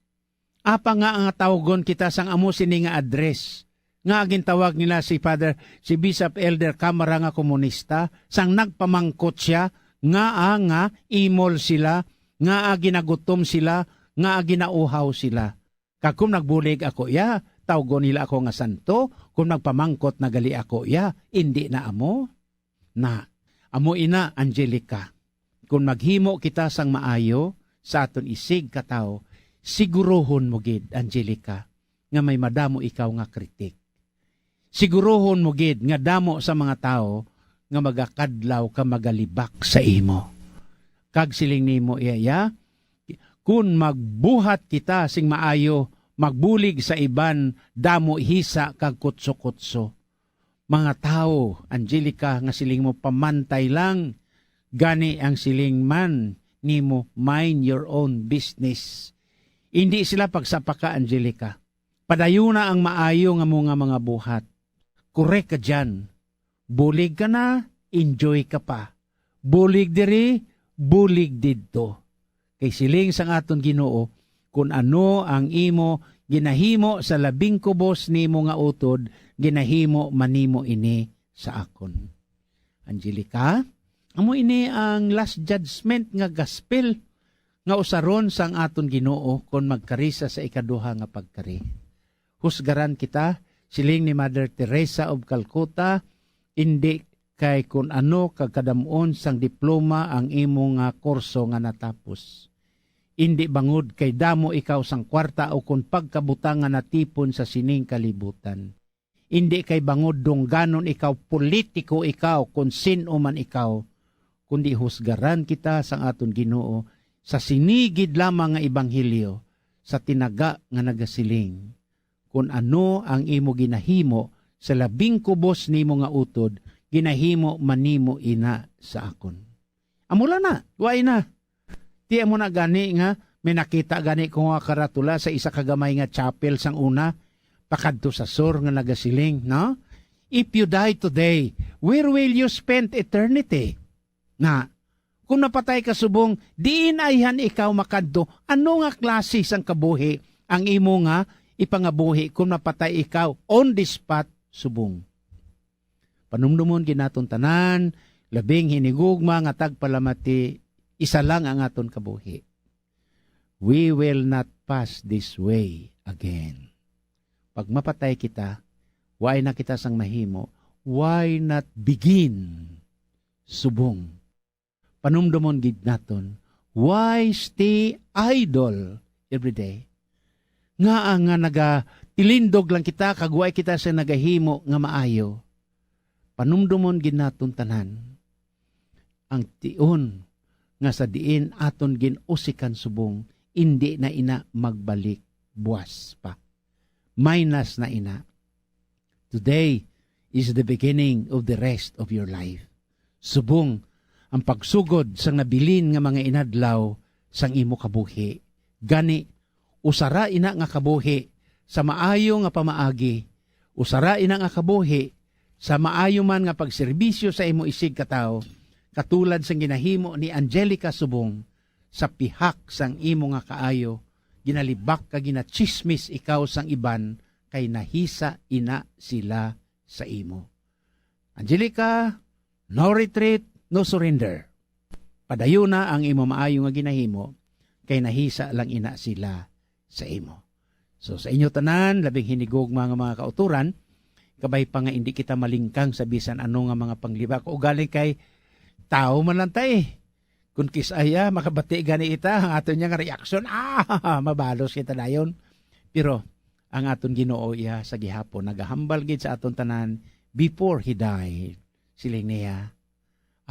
Apa nga nga tawgon kita sang amo sini nga address nga gintawag nila si Father, si Bishop Elder Camara nga komunista, sang nagpamangkot siya nga, ah, nga imol sila, nga, ah, ginagutom sila, nga, ah, ginauhaw sila. Kag kung nagbulig ako iya, tawgon nila ako nga santo, kung nagpamangkot na gali ako iya, indi na amo. Na, amo ina, Angelica, kon maghimo kita sang maayo sa aton isig ka tawo, sigurohon mo gid, Angelica, nga may madamo ikaw nga kritik. Sigurohon mo gid nga damo sa mga tawo nga magakadlaw ka magalibak sa imo. Kag siling nimo iya, iya, kun magbuhat kita sing maayo, magbulig sa iban, damo hisa kag kutso-kutso. Mga tawo, Angelica, nga siling mo, "Pamantay lang." Gani ang siling man nimo, "Mind your own business." Indi sila pagsapaka, Angelica. Padayuna ang maayo nga mo nga mga buhat. Korek ka diyan. Bulig ka na, enjoy ka pa. Bulig diri, bulig didto. Kay siling sang aton Ginoo, "Kun ano ang imo ginahimo sa labing kubos nimo nga utod, ginahimo man nimo ini sa akon." Angelica, amo ini ang last judgment nga gospel nga usaron sang aton Ginoo kon magkari sa, sa ikaduha nga pagkari. Husgaran kita, siling ni Mother Teresa of Calcutta, indi kay kun ano kag kadam-on sang diploma ang imo nga kurso nga natapos. Indi bangod kay damo ikaw sang kwarta o kon pagkabutang nga natipon sa sining kalibutan. Indi kay bangod dungganon ikaw, politiko ikaw, kon sin-o man ikaw, kundi husgaran kita sang aton Ginoo sa sini gid lamang nga ebanghelyo, sa tinaga nga nagasiling, "Kun ano ang imo ginahimo sa labing kubos nimo nga utod, ginahimo man nimo ina sa akon." Amo lang na, wa na. Ti amo na gani nga may nakita gani ko nga karatula sa isa ka gamay nga chapel sang una, pakadto sa sur nga nagasiling, no? "If you die today, where will you spend eternity?" Na, kung napatay ka subong, diin ayhan ikaw makadto? Ano nga klase sang kabuhi ang imo nga ipangabuhi kung mapatay ikaw on the spot subong? Panumdomon gid naton tanan, labing hinigugma nga tagpalamati, isa lang ang aton kabuhi. We will not pass this way again. Pag mapatay kita, wala na kita sang mahimo. Why not begin subong? Panumdomon gid naton, why stay idle every day? Ngaa nga nagatilindog lang kita kag wala kita sa nagahimo nga maayo? Panumdomon gid naton tanan, ang tion nga sa diin aton gin-usikan subong, indi na ina magbalik buas pa. Minus na ina. Today is the beginning of the rest of your life. Subong ang pagsugod sang nabilin nga mga inadlaw sang imo kabuhi. Gani, usara ina nga kabuhi sa maayo nga pamaagi. Usara ina nga kabuhi sa maayo man nga pagserbisyo sa imo isigkatawo, katulad sang ginahimo ni Angelica subong. Sa pihak sang imo nga kaayo, ginalibak kag ginachismis ikaw sang iban, kay nahisa ina sila sa imo. Angelica, no retreat, no surrender. Padayuna ang imo maayo nga ginahimo, kay nahisa lang ina sila sa imo. So, sa inyo tanan, labing hinigugma nga mga kauturan, kabay pa nga indi kita malingkang sa bisan ano nga mga pangliba. Kung ugali kay tawo man lang ta eh. Kung kisaya, makabati gani ita, ang aton niya nga reaksyon, ah, mabalos kita dayon. Pero ang aton Ginoo iya sa gihapon nagahambal gid sa aton tanan before he died. Siling niya,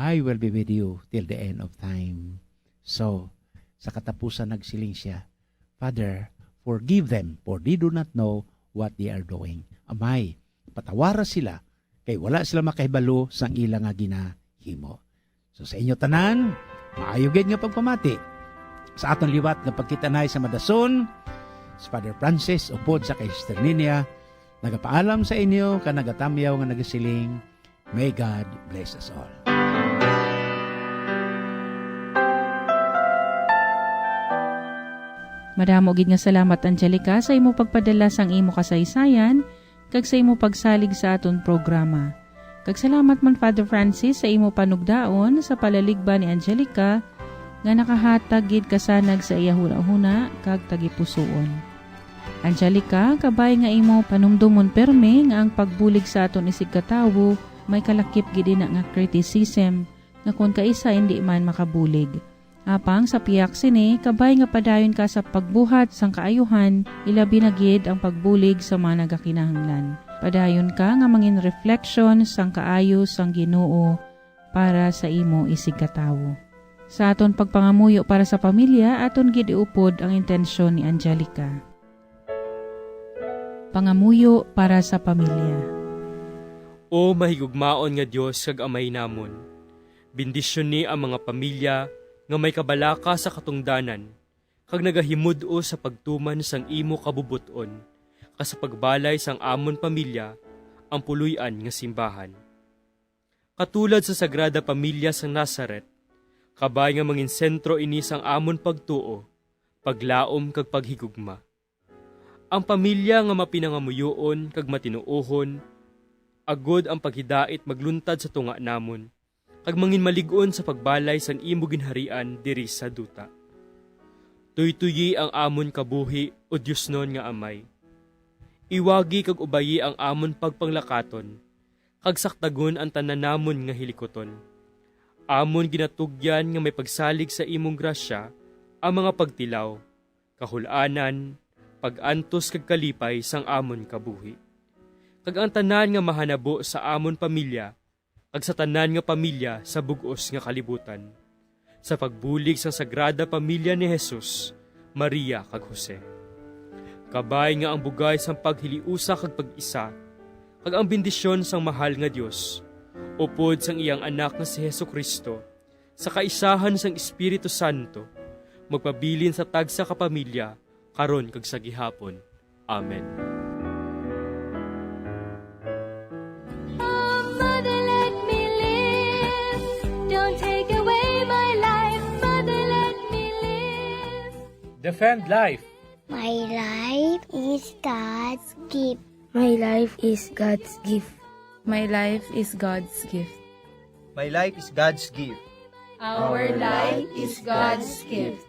"I will be with you till the end of time." So, sa katapusan nagsiling siya, "Father, forgive them, for they do not know what they are doing." Amay, patawara sila, kay wala sila makahibalo sang ila nga ginahimo. So, sa inyo tanan, maayo gid nga pagpamati. Sa aton liwat nga pagkita-anay sa madason, si Father Francis upod sa kay Sister Ninia, nagapaalam sa inyo kag nagatamyaw nga nagasiling, may God bless us all. Madamo gid nga salamat, Angelica, sa imo pagpadala sang imo kasaysayan kag sa imo pagsalig sa aton programa. Kag salamat man, Father Francis, sa imo panugdaon sa palaligban ni Angelica nga nakahatag gid kasanag sa iya hunahuna kag tagipusoon. Angelica, kabay nga imo panumdomon permi nga ang pagbulig sa aton isigkatawo may kalakip gid ina nga criticism, nga kon kaisa indi man makabulig. Apang sa pihak sini, kabay nga padayon ka sa pagbuhat sang kaayuhan, ilabi na gid ang pagbulig sa mga nagakinahanglan. Padayon ka nga mangin reflection sang kaayo sang Ginoo para sa imo isigkatawo. Sa aton pagpangamuyo para sa pamilya, aton gid iupod ang intensyon ni Angelica. Pangamuyo para sa pamilya. O mahigugmaon nga Dios kag Amay namon, bendisyoni ang mga pamilya nga may kabalaka sa katungdanan kag nagahimud-os sa pagtuman sang imo kabubot-on, kag sa pagbalay sang amon pamilya ang puloy-an nga simbahan. Katulad sa Sagrada Pamilya sang Nazareth, kabay nga mangin sentro ini sang amon pagtuo, paglaom kag paghigugma. Ang pamilya nga mapinangamuyoon kag matinuohon, agod ang paghidait magluntad sa tunga namon, kag manginmalig-on sa pagbalay sang imo ginharian diri sa duta. Tuytoyi ang amon kabuhi, O Diosnon nga Amay. Iwagi kag ubayi ang amon pagpanglakaton, kag sakdagon ang tanan namon nga hilikuton. Amon ginatugyan nga may pagsalig sa imong grasya ang mga pagtilaw, kahul-anan, pag-antos kag kalipay sang amon kabuhi, kag ang tanan nga mahanabo sa amon pamilya kag sa tanan nga pamilya sa bug-os nga kalibutan, sa pagbulig sang Sagrada Pamilya ni Jesus, Maria, kag Jose. Kabay nga ang bugay sang paghiliusa kag pag-isa, kag ang bendisyon sang mahal nga Dios, upod sang iyang Anak nga si Jesu-Cristo, sa kaisahan sang Espiritu Santo, magpabilin sa tagsa ka pamilya, karon kag sa gihapon. Amen. Oh, Mother, let me live. Don't take away my life. Mother, let me live. Defend life. My life is God's gift. My life is God's gift. My life is God's gift. My life is God's gift. Our life is God's gift.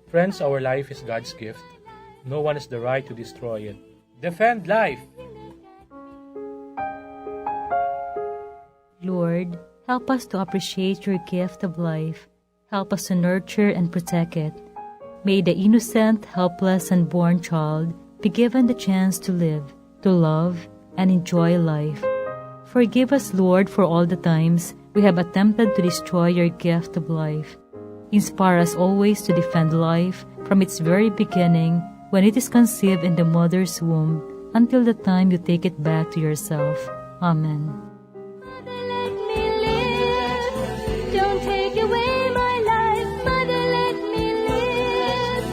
Friends, our life is God's gift. No one has the right to destroy it. Defend life. Lord, help us to appreciate your gift of life. Help us to nurture and protect it. May the innocent, helpless, unborn child be given the chance to live, to love, and enjoy life. Forgive us, Lord, for all the times we have attempted to destroy your gift of life. Inspire us always to defend life from its very beginning, when it is conceived in the mother's womb, until the time you take it back to yourself. Amen. Mother, let me live. Don't take away my life. Mother, let me live.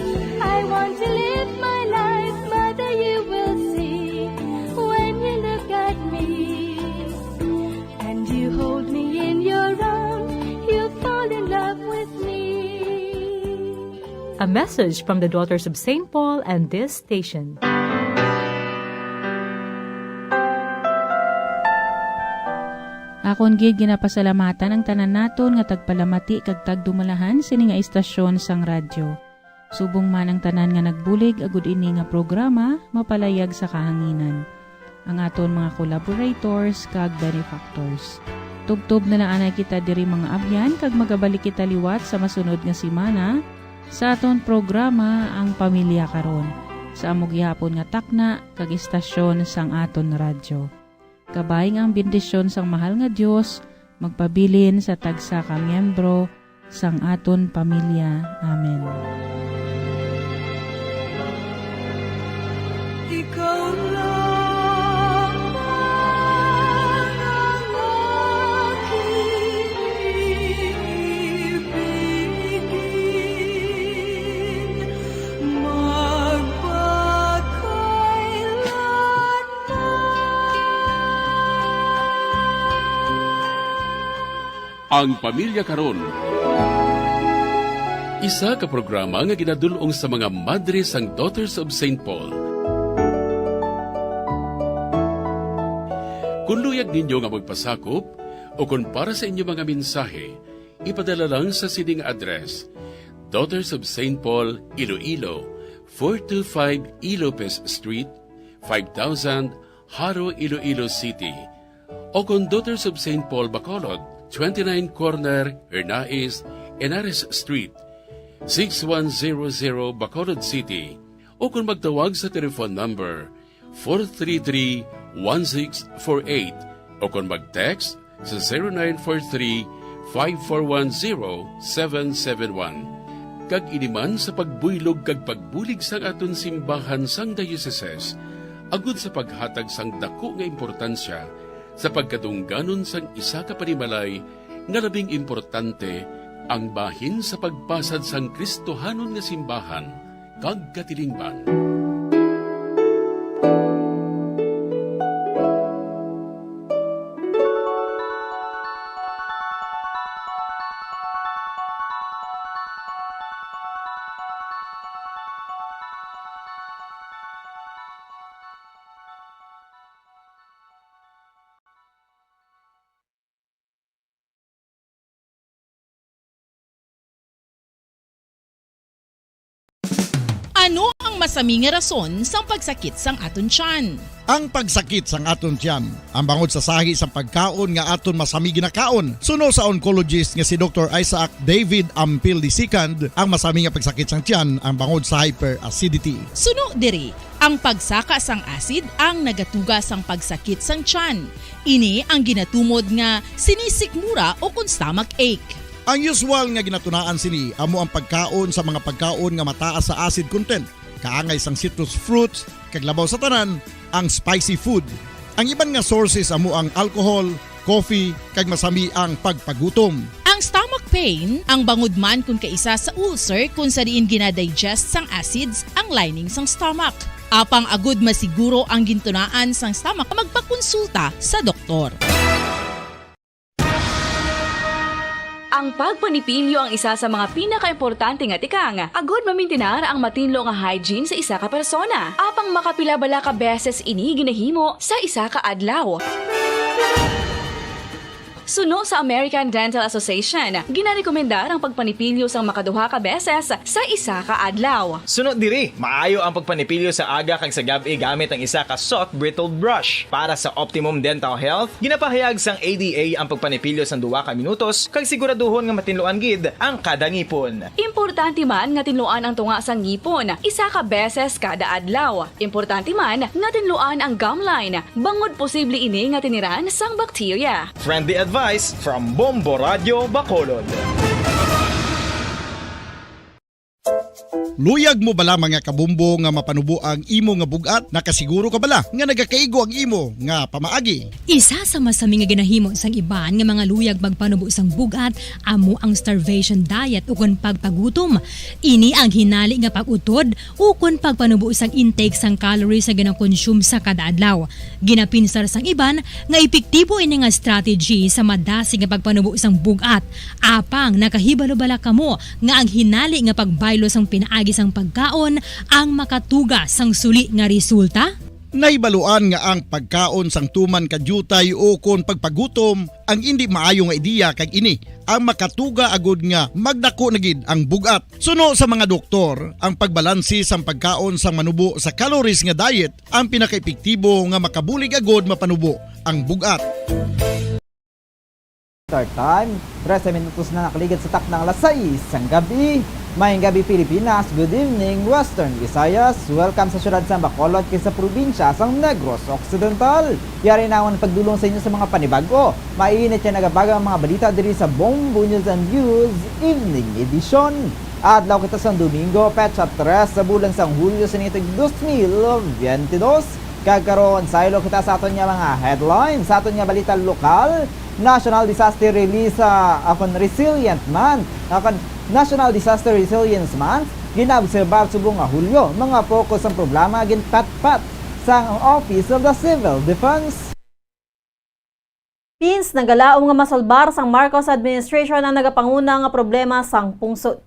I want to live my life. Mother, you will see when you look at me. And you hold me in your arms. You fall in love with me. A message from the Daughters of Saint Paul and this station. Akon gid ginapasalamatan ang tanan naton nga tagpalamati kag tagdumalahan sini nga istasyon sang radyo. Subong man ang tanan nga nagbulig agud ini nga programa mapalayag sa kahanginan, ang aton mga collaborators kag benefactors. Tubtob na lang anay kita diri, mga abyan, kag magabalik kita liwat sa masunod nga semana sa aton programa, Ang Pamilya Karon, sa amo gihapon nga takna kag istasyon sang aton radyo. Kabay nga ang bendisyon sang mahal nga Dios magpabilin sa tagsa ka miyembro sang aton pamilya. Amen. Ikaw lang ang aking ibigin magpakailanman. Ang Pamilya Karon, isa ka programa nga ginadul-ong sa mga madre sang Daughters of Saint Paul. Kon luyag ninyo nga magpasakop o kon para sa inyo mga mensahe, ipadala lang sa sining address: Daughters of Saint Paul, Iloilo, four two five Ilopez Street, five thousand, Jaro, Iloilo City, o kon Daughters of Saint Paul Bacolod, twenty-nine corner Hernais, Henares Street, six one zero zero, Bacolod City, o kon magtawag sa telephone number four three three, one six four eight, o kon mag-text sa zero nine four three, five four one, zero seven seven one. Kag ini man sa pagbuylog kag pagbulig sang aton simbahan sang dioceses, agud sa paghatag sang daku nga importansya sa pagkadungganon sang isa ka panimalay nga labing importante, ang bahin sa pagpasad sang Kristohanon nga simbahan kag katilingban. Ano ang masami nga rason sang pagsakit sang aton tiyan? Ang pagsakit sang aton tiyan, ang bangod sa sahi sang pagkaon nga aton masami ginakaon, suno sa oncologist nga si Doktor Isaac David Ampil the second, ang masami nga pagsakit sang tiyan, ang bangod sa hyperacidity. Suno diri, ang pagsaka sang acid ang nagatuga sang pagsakit sang tiyan. Ini ang ginatumod nga sinisikmura o kon stomach ache. Ang usual nga ginatunaan sini amo ang pagkaon sa mga pagkaon nga mataas sa acid content, kaangay sang citrus fruits, kag labaw sa tanan, ang spicy food. Ang iban nga sources amo ang alcohol, coffee, kag masami ang pagpagutom. Ang stomach pain, ang bangod man kon kaisa sa ulcer kon sa diin ginadigest sang acids ang lining sang stomach. Apang agud masiguro ang gintunaan sang stomach, magpakonsulta sa doktor. Ang pagpanipilyo ang isa sa mga pinakaimportante nga tikang agud mamintinar ang matinlo nga hygiene sa isa ka persona. Apang makapila bala ka beses ini ginahimo sa isa ka adlaw? Suno sa American Dental Association, ginarekomendar ang pagpanipilyo sang makaduha ka beses sa isa ka adlaw. Suno diri, maayo ang pagpanipilyo sa aga kag sa gab-i gamit ang isa ka soft bristled brush. Para sa optimum dental health, ginapahayag sang A D A ang pagpanipilyo sang duha ka minutos kag siguraduhon nga matinluan gid ang kada ngipon. Importante man nga tinluan ang tunga sang ngipon isa ka beses kada adlaw. Importante man nga tinluan ang gum line, bangod posible ini nga tiniran sang bakterya. Friendly advice from Bombo Radio Bacolod. Luyag mo bala, mga kabombo, nga mapanubo ang imo nga bug-at? Nakasiguro ka bala nga nagakaigo ang imo nga pamaagi? Isa sa masami nga ginahimo sang iban nga mga luyag magpanubo sang bug-at amo ang starvation diet ukon pagpagutom. Ini ang hinali nga pag-utod ukon pagpanubo sang intake sang calories nga ginakonsume sa kada adlaw. Ginapinsar sang iban nga epektibo ini nga strategy sa madasig nga pagpanubo sang bug-at. Apang nakahibalo bala kamo nga ang hinali nga pagbaylo sang pinaagi sang pagkaon ang makatuga sang suli nga resulta? Nahibaluan nga ang pagkaon sang tuman ka diutay ukon pagpagutom ang indi maayo nga ideya, kag ini ang makatuga agud nga magdako na gid ang bug-at. Suno sa mga doktor, ang pagbalanse sang pagkaon sang manubo sa calories nga diet ang pinakaepektibo nga makabulig agud mapanubo ang bug-at. Star Time, trese minutos na nakaligid sa takna nga alas sais sang gabi. Maayong gabi, Pilipinas. Good evening, Western Visayas. Welcome sa siyudad sang Bacolod kag sa probinsya sang Negros Occidental. Yari na ang pagdulong sa inyo sa mga panibag-o. Mainit nga nagabaga ang mga balita diri sa Bombo News and Views Evening Edition. Adlaw kita sang Domingo, petsa tres sa bulan sang Hulyo sa niting dos mil biyente dos. Kag karon, saylo kita sa aton nga mga headlines, sa aton nga balita lokal. National Disaster Release, ah, akon Resilient Month, akon National Disaster Resilience Month, ginaobserbar subong nga Hulyo. Mga focus sang programa ginpatpat sang Office of the Civil Defense. Teens nagalaom nga masolbar sang Marcos administration ang nagapanguna nga problema sang pungsod.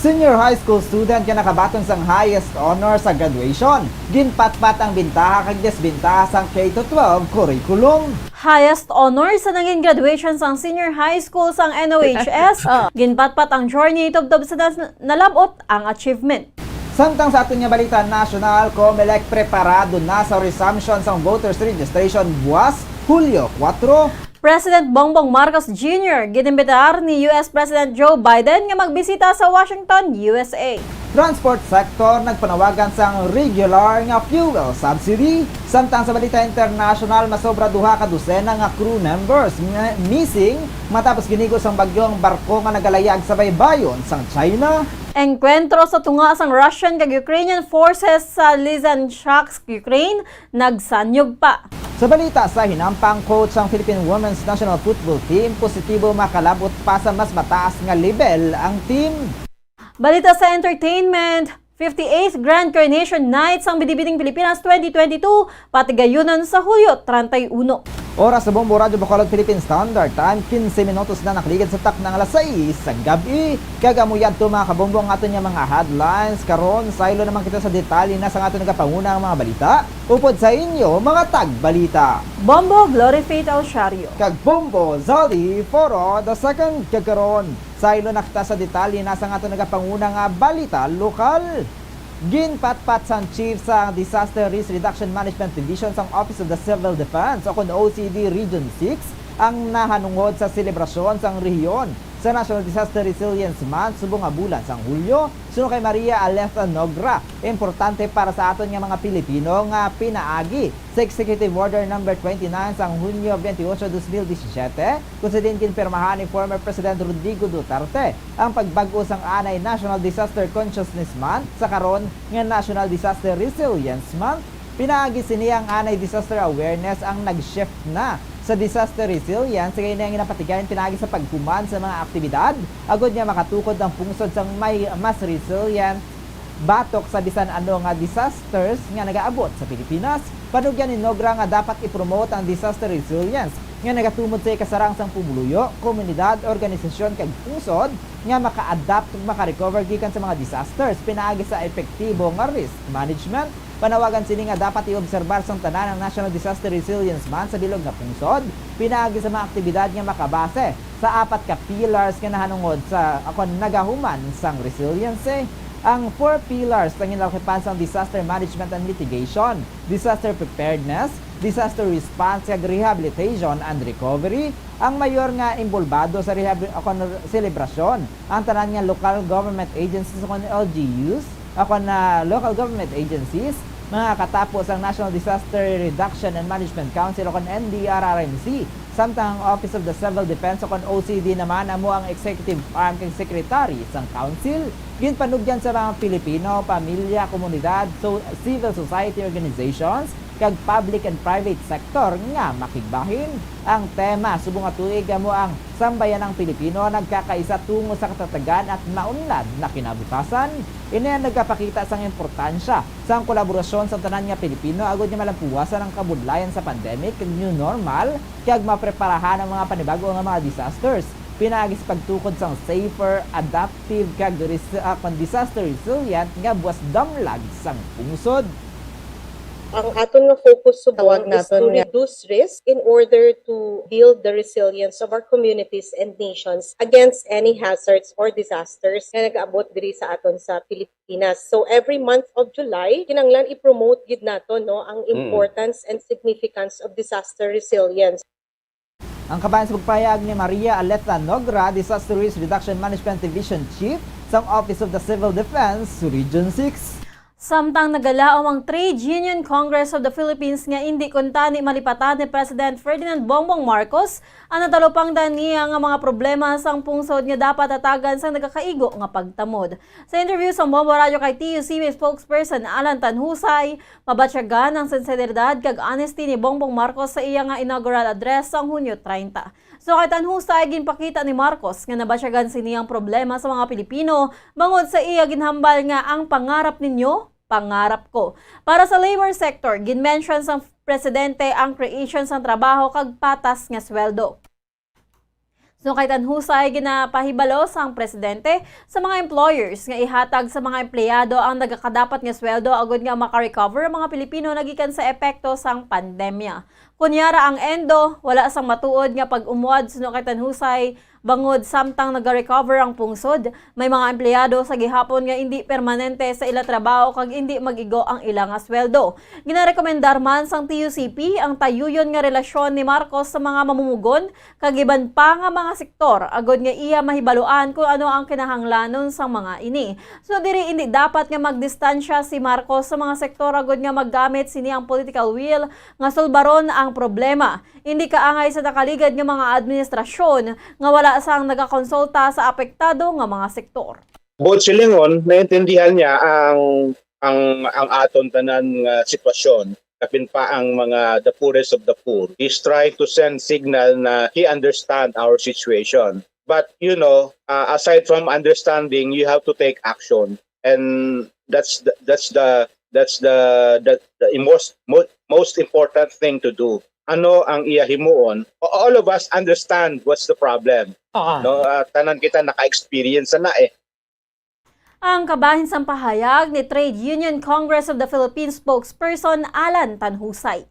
Senior high school student nga nakabaton sang highest honor sa graduation, ginpatpat ang bintaha kag desbintaha sang K to twelve curriculum. Highest honor sa nangin graduation sang senior high school sang N O H S, ginpatpat ang journey tubtob sa nas-, nalab-ot ang achievement. Samtang sa aton nga balita nasyonal, Comelec preparado na sa resumption sang voters registration buwas, Hulyo kuwatro. President Bongbong Marcos Junior ginimbitar ni U S President Joe Biden nga magbisita sa Washington, U S A. Transport sector nagpanawagan sang regular nga fuel subsidy. Samtang sa balita international, masobra duha ka dosena nga crew members nga missing matapos ginigo sang bagyo ang barko nga nagalayag sa baybayon sang China. Engkwentro sa tunga sang Russian kag Ukrainian forces sa Lysychansk, Ukraine, nagsanyog pa. Sa balita sa hinampang, coach sang Philippine Women's National Football Team, positibo makalabot pa sa mas mataas nga level ang team. Balita sa entertainment, fifty-eighth Grand Coronation Night sang Binibining Pilipinas twenty twenty-two, patigayunon sa Hulyo treinta y uno. Oras sa Bombo Radyo Bacolod Philippine Standard Time, kinse minutos na nakaligid sa takna nga alas sais sa gab-i. Kag amo yadto, mga kabombo, ang aton nga mga headlines. Karon, saylo naman kita sa detalye na sang aton nagapanguna nga mga balita. Upod sa inyo, mga tagbalita, Bombo Glory Faith Alciario kag Bombo Zali Foro the second. Kag karon, saylo na kita sa detalye na sang aton nagapanguna nga balita lokal. Ginpatpat sang chief sa Disaster Risk Reduction Management Division sang Office of the Civil Defense, o kon O C D Region six, ang nahanungod sa selebrasyon sang rehiyon sa National Disaster Resilience Month subong nga bulan sang Hulyo. Suno kay Maria Aletha Nogra, importante para sa aton nga mga Pilipino nga pinaagi sa Executive Order Number twenty-nine sang Hunyo twenty-eight, twenty seventeen, kung sa diin ginpirmahan ni former President Rodrigo Duterte ang pagbag-o sang anay National Disaster Consciousness Month sa karon nga National Disaster Resilience Month. Pinaagi sini, ang anay disaster awareness ang nag-shift na sa disaster resilience, kay ini ang ginapatigayon pinaagi sa paghuman sa mga aktibidad agod nga makatukod ang pungsod sang may mas resilient batok sa bisan ano nga disasters nga nagaabot sa Pilipinas. Panugyan ni Nogra nga dapat i-promote ang disaster resilience nga nagatumod sa ikasarang sang pumuluyo, komunidad, organisasyon, kag pungsod nga maka-adapt ug maka-recover gikan sa mga disasters pinaagi sa epektibo nga risk management. Panawagan sini nga dapat i-obserbar sang tanan ang National Disaster Resilience Month sa bilog nga pungsod pinaagi sa mga aktibidad nga makabase sa apat ka pillars nga nahanungod sa, akon, nagahuman sang resiliency. Ang four pillars ang ginalakipan sang disaster management and mitigation, disaster preparedness, disaster response, kag rehabilitation and recovery. Ang mayor nga inbolbado sa rehab-, akon, selebrasyon, ang tanan nga local government agencies akon L G Us, akon na local government agencies, mga katapo sang National Disaster Reduction and Management Council akon N D R R M C, samtang ang Office of the Civil Defense akon O C D naman amo ang executive arm kag secretary sang council. Ginpanugyan sa mga Pilipino, pamilya, komunidad, so, civil society organizations, kag public and private sector nga makigbahin. Ang tema subong nga tuig amo ang Sambayanang Pilipino Nagkakaisa Tungo sa Katatagan at Maunlad na Kinabukasan. Ini ang nagapakita sang importansya sang kolaborasyon sa tanan nga Pilipino agud nga malampuwasan ang kabudlayan sa pandemic kag new normal, kag mapreparahan ang mga panibag-o nga mga disasters, pinaagi sa pagtukod sang safer, adaptive, kag res-, ah, kon disaster resilient nga buwas damlag sang pungsod. Ang aton nga focus subong is to reduce risk in order to build the resilience of our communities and nations against any hazards or disasters nga nag-abot diri sa aton sa Pilipinas. So, every month of July, kinahanglan i-promote gid nato, no, ang importance and significance of disaster resilience. Ang kabahin sa pagpahayag ni Maria Aletha Nogra, Disaster Risk Reduction Management Division Chief sang Office of the Civil Defense, Region six. Samtang nagalaom ang Trade Union Congress of the Philippines nga indi kuntani malipatan ni President Ferdinand Bongbong Marcos ang natalupangdan niya nga mga problema sang pungsod nga dapat hatagan sang nagakaigo nga pagtamod. Sa interview sa Bombo Radyo kay T U C spokesperson Alan Tanhusay, mabatyagan ang sinseridad kag honesty ni Bongbong Marcos sa iya nga inaugural address sang Hunyo treinta. So, kay Tanhusay, ginpakita ni Marcos nga nabatyagan sini ang problema sa mga Pilipino bangod sa iya ginhambal nga ang pangarap ninyo, pangarap ko. Para sa labor sector, ginmention sang presidente ang creation sang trabaho kag patas nga sweldo. So, kay Tanhusay, ginapahibalo sang presidente sa mga employers nga ihatag sa mga empleyado ang nagakadapat nga sweldo agud nga maka-recover ang mga Pilipino nagikan sa epekto sang pandemya. Kunyara ang ENDO, wala sang matuod nga pag-umwad suno kay Tanhusay, bangod samtang nagarecover ang pungsod, may mga empleyado sa gihapon nga indi permanente sa ila trabaho kag indi mag-igo ang ila nga sweldo. Ginarekomendar man sang T U C P ang tayuyon nga relasyon ni Marcos sa mga mamumugon kag iban pa nga mga sektor, agud nga iya mahibaluan kon ano ang kinahanglanon sang mga ini. So, diri indi dapat nga magdistansya si Marcos sa mga sektor agud nga maggamit sini ang political will nga sulbaron ang problema. Indi kaangay sa nakaligad nga mga administrasyon nga wala sang nagakonsulta sa apektado nga mga sektor. Buot silingon, naintindihan niya ang, ang, ang aton tanan nga sitwasyon, kapin pa ang mga the poorest of the poor. He's trying to send signal na he understand our situation. But, you know, uh, aside from understanding, you have to take action. And that's the, that's the, that's the, the, the most, mo-, most important thing to do. Ano ang iya himuon? O-, all of us understand what's the problem. Oo. No, ah, tanan kita naka-experience na eh. Ang kabahin sang pahayag ni Trade Union Congress of the Philippines spokesperson Alan Tanhusay.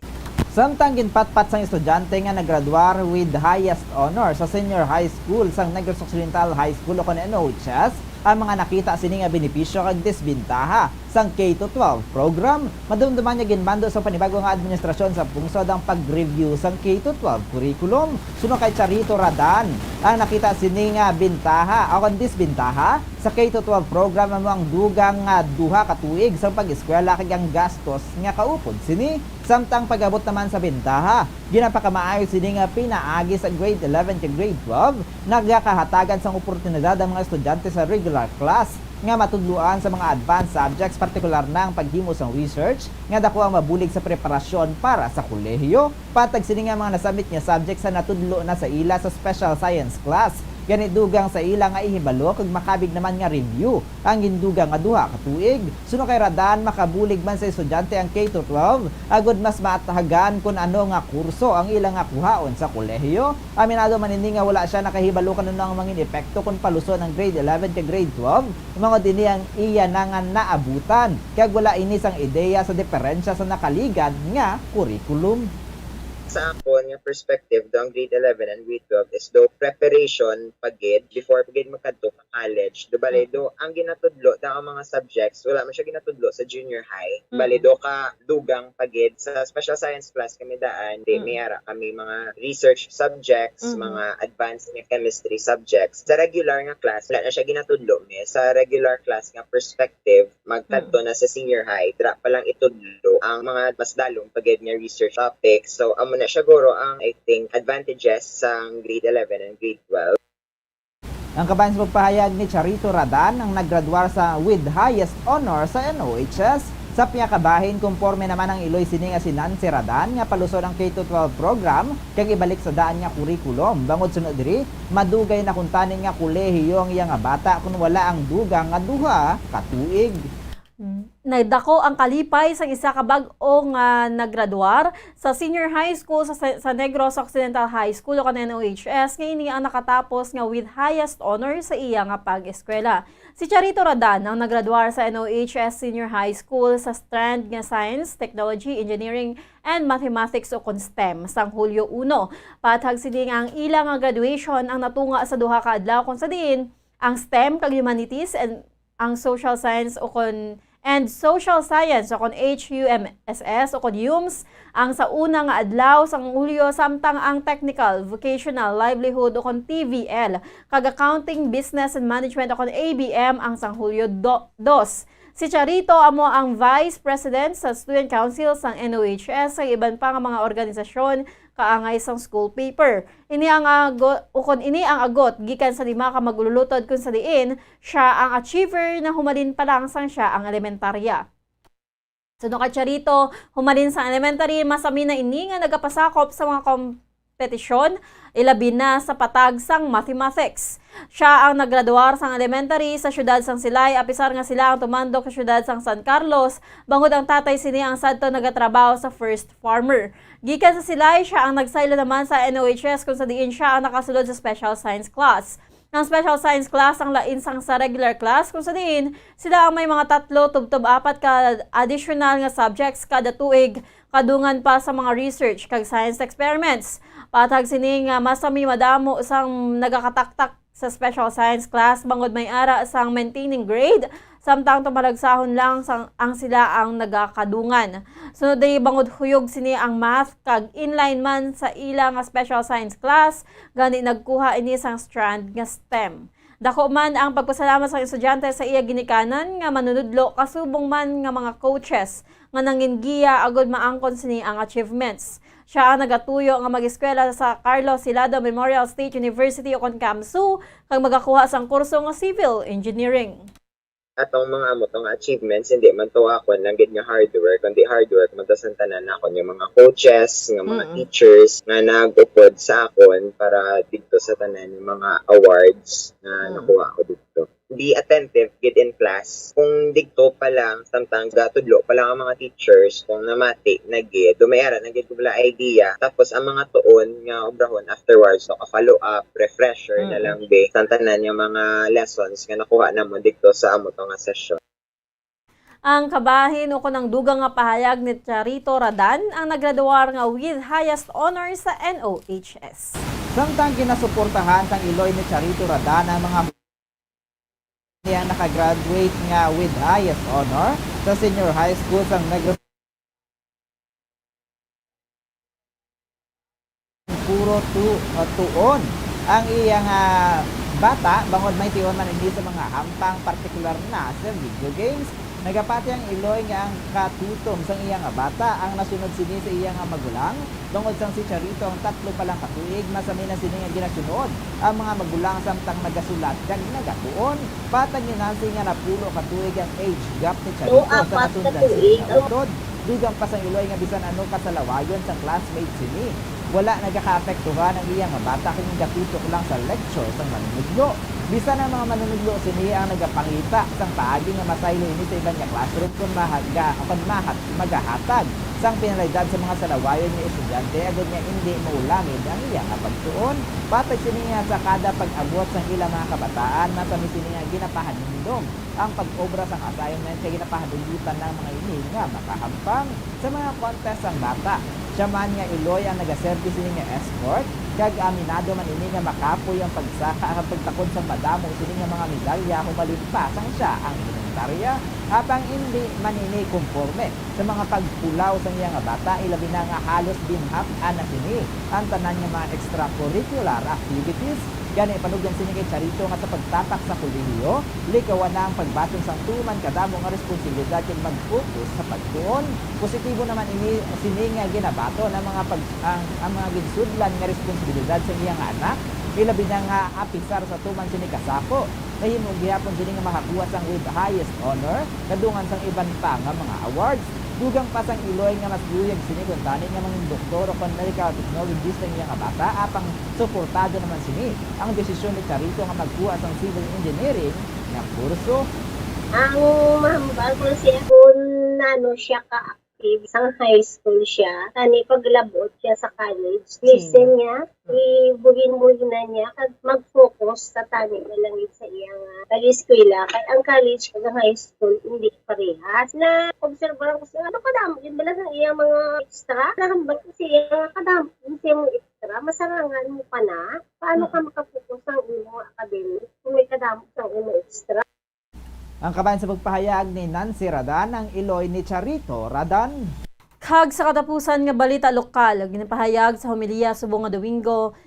Samtang ginpatpat sang estudyante nga naggraduar with highest honor sa senior high school sang Negros Occidental High School o kon N O H S ang mga nakita sini nga benepisyo kag disbentaha sang K to twelve program. Madumduman nga ginmando sa panibago nga administrasyon sa pungsod ang pag-review sang K to twelve curriculum. Suno kay Charito Radan, ang nakita sini nga bintaha o kon disbintaha sa K to twelve program amo ang dugang nga duha ka tuig sang pag-eskwela kag ang gastos nga kaupod sini. Samtang pag-abot naman sa bintaha, ginapakamaayo sini nga pinaagi sa grade eleven kag grade twelve, nagakahatagan sang oportunidad ang mga estudyante sa regular class nga matudloan sa mga advanced subjects, partikular na ang paghimo sang research nga daku ang mabulig sa preparasyon para sa kolehiyo. Patag sini nga mga nasabit nga subjects sa natudlo na sa ila sa special science class, gani dugang sa ila nga ihibalo kag makabig naman nga review ang gindugang nga duha ka tuig. Suno kay Radan, makabulig man sa estudyante ang K to twelve agod mas maatagan kun ano nga kurso ang ila nga kuhaon sa kolehiyo. Aminado man ini nga wala sia nakahibalo kun ano ang mangin epekto kon paluson ang grade eleven kag grade twelve, bangod ini ang iya na nga naabutan, kag wala ini sang ideya sa diferensya sa nakaligad nga curriculum. Sa akon nga perspective, daw ang grade eleven and grade twelve is daw preparation pa gid before pa gid magkadto ka college. Do bale, Mm. do ang ginatudlo daw ang mga subjects, wala man siya ginatudlo sa junior high. Mm. Bale, do ka dugang pa gid sa special science class kami daan, di Mm. may ara kami mga research subjects, Mm. mga advanced nga chemistry subjects. Sa regular nga class, wala na siya ginatudlo mi. Sa regular class nga perspective, magkadto Mm. na sa senior high, dira pa lang itudlo ang mga mas dalom pa gid nga research topics. So, amo na siya guro ang, I think, advantages sang grade eleven and grade twelve. Ang kabahin sa pagpahayag ni Charito Radan, ang naggraduar sa with highest honor sa N O H S. Sa pihak kabahin, konporme naman ang iloy sini nga si Nancy Radan nga paluson ang K to twelve program kag ibalik sa daan nga kurikulum. Bangod suno diri, madugay na kuntani nga kolehiyo ang iya nga bata kon wala ang dugang nga duha ka tuig. Mm. Nagdako ang kalipay sang isa ka bag-o nga naggraduar sa senior high school sa, sa Negros Occidental High School o kan N O H S, nga ini ang nakatapos nga with highest honor sa iya nga pag-eskwela. Si Charito Radan ang naggraduar sa N O H S Senior High School sa strand nga Science, Technology, Engineering, and Mathematics o kon STEM sang Hulyo uno. Patag sini nga ang ila nga graduation ang natunga sa duha ka adlaw, kon sa diin ang STEM kag Humanities and ang Social Science o kon, and Social Science o kon H U M S S o kon HUMS ang sa una nga adlaw sang Hulyo, samtang ang Technical, Vocational, Livelihood o kon T V L kag Accounting, Business and Management o kon A B M ang sang Hulyo do-, dos. Si Charito amo ang Vice President sa Student Council sang N O H S kag iban pa nga mga organisasyon kaangay sang school paper. Ini ang ago-, ukon ini ang agot gikan sa lima ka maglulutod, kung sa diin siya ang achiever na humalin pa lang sang siya ang elementarya. Suno kay Charito, humalin sa elementary, masami na ini nga nagapasakop sa mga kompetisyon, ilabi na sa patag sang mathematics. Siya ang naggraduar sang elementary sa siyudad sang Silay, apisar nga sila ang tumandok sa siyudad sang San Carlos, bangod ang tatay sini ang sadto nagatrabaho sa First Farmer. Gikan sa Silay, siya ang nagsaylo naman sa N O H S, kung sa diin siya ang nakasulod sa special science class. Ang special science class ang lain sang sa regular class, kung sa diin sila ang may mga tatlo tubtob apat ka additional nga subjects kada tuig, kadungan pa sa mga research kag science experiments. Patag sini nga masami madamo sang nagakataktak sa special science class bangod may ara sang maintaining grade, samtang tumalagsahon lang sang, ang sila ang nagakadungan. Sunod diri, bangod huyog sini ang math kag inline man sa ila nga special science class, gani nagkuha ini sang strand nga STEM. Dako man ang pagpasalamat sang estudyante sa iya ginikanan nga manunudlo, kasubong man nga mga coaches nga nangin giya agud maangkon sini ang achievements. Siya ang nagatuyo nga mag-eskwela sa Carlos Hilado Memorial State University o kon CAMSU kag magakuha sang kurso nga civil engineering. Atong mga amo to nga achievements, hindi man to akon lang gid nga hard work, kundi hard work man to sang tanan nakon nga mga coaches, nga mga Mm. teachers nga nag-upod sa akon para didto sa tanan nga mga awards nga Mm. nakuha ko didto. Be attentive gid in class. Kung didto pa lang, samtang gatudlo pa lang ang mga teachers, kung namati na gid, do may ara na gid ko wala idea. Tapos ang mga tuon nga obrahon afterwards, so ka-follow up, refresher na Mm. lang be, sang tanan nga mga lessons nga nakuha namo didto sa amo to nga session. Ang kabahin ukon ang dugang nga pahayag ni Charito Radan, ang naggraduar nga with highest honor sa N O H S. Samtang ginasuportahan sang iloy ni Charito Radan ang mga niya nakagraduate nga with highest honor, sa senior high school sang Negros. Puro tu-, uh, tuon ang iyang, ah, bata, bangod may tion man ini sa mga hampang, partikular na sa video games. Nagapati ang iloy nga ang katutom sang iyang bata ang nasunod sini sa iyang magulang, bangod sang si Charito ang tatlo pa lang ka tuig, masami na sini nga ginasunod ang mga magulang samtang nagasulat kag nagatuon. Patag ni Nancy nga napulo ka tuig ang age gap ni Charito sa nasundan sini nga utod. Dugang pa sang iloy nga bisan ano ka salawayon sang classmates sini, wala nagakaapektuhan ang iya nga bata kung gatutok lang sa lecture sang manunudlo. Bisan ang mga manunudlo sini ang nagapangita sang paagi nga masaylo ini sa iban nga classroom kon mahaga, kon mahat-, magahatag sang penalidad sa mga salawayon nga estudyante agod nga indi maulangid ang iya nga pagtuon. Patag sini nga sa kada pag-abot sang ilang mga kabataan, masami sini nga ginapahanumdom ang pag-obra sang assignment kay ginapahadugutan ng mga ini nga makahampang sa mga contest sang bata. Siya man nga iloy ang nagaserbi sini nga escort, kag aminado man ini nga makapoy ang pagsaka kag pagtakod sang madamo sini nga mga medalya humalimpa sang siya ang inuntarya, apang indi man ini konporme sa mga pagpulaw sang iya nga bata, ilabi na nga halos binhak-an na sini ang tanan nga mga extracurricular activities. Gani, panugyan sini kay Charito nga sa pagtapak sa kolehiyo, likawan na ang pagbaton sang tuman kadamo nga responsibilidad kag mag-focus sa pagtuon. Positibo naman ini, sini nga ginabaton ang mga pag-, ang, ang mga ginsudlan nga responsibilidad sa iya nga anak, ilabi na nga apisar sa tuman sini ka sako. Nahimo gihapon sini nga makakuha sang with highest honor, kadungan sang iban pa nga mga awards. Dugang pa sang iloy nga mas luyag sini kuntani nga mangin doktor o kon medical technologist ang iya nga bata, apang suportado naman sini ang desisyon ni Charito nga magkuha sang civil engineering nga kurso. Ang mahambal ko siya kung nano siya ka active sang high school siya, tani paglabot siya sa college, listen niya, ibuhin-buhinan niya kag mag-focus sa tani nga langit sa iya nga pag-eskwela. Kay ang college kag ang high school hindi parehas. Na obserbahan ko siya, ano kadamo gid bala sa iya mga extra? Nahambal ko siya nga kadamo gid siya mga extra. Masarangan mo pa na. Paano ka makapokus sa imo academic kung may kadamo sa imo extra? Ang kabahin sa pagpahayag ni Nancy Radan, ang iloy ni Charito Radan. Kag sa katapusan nga balita lokal, ginapahayag sa homilya subong nga Domingo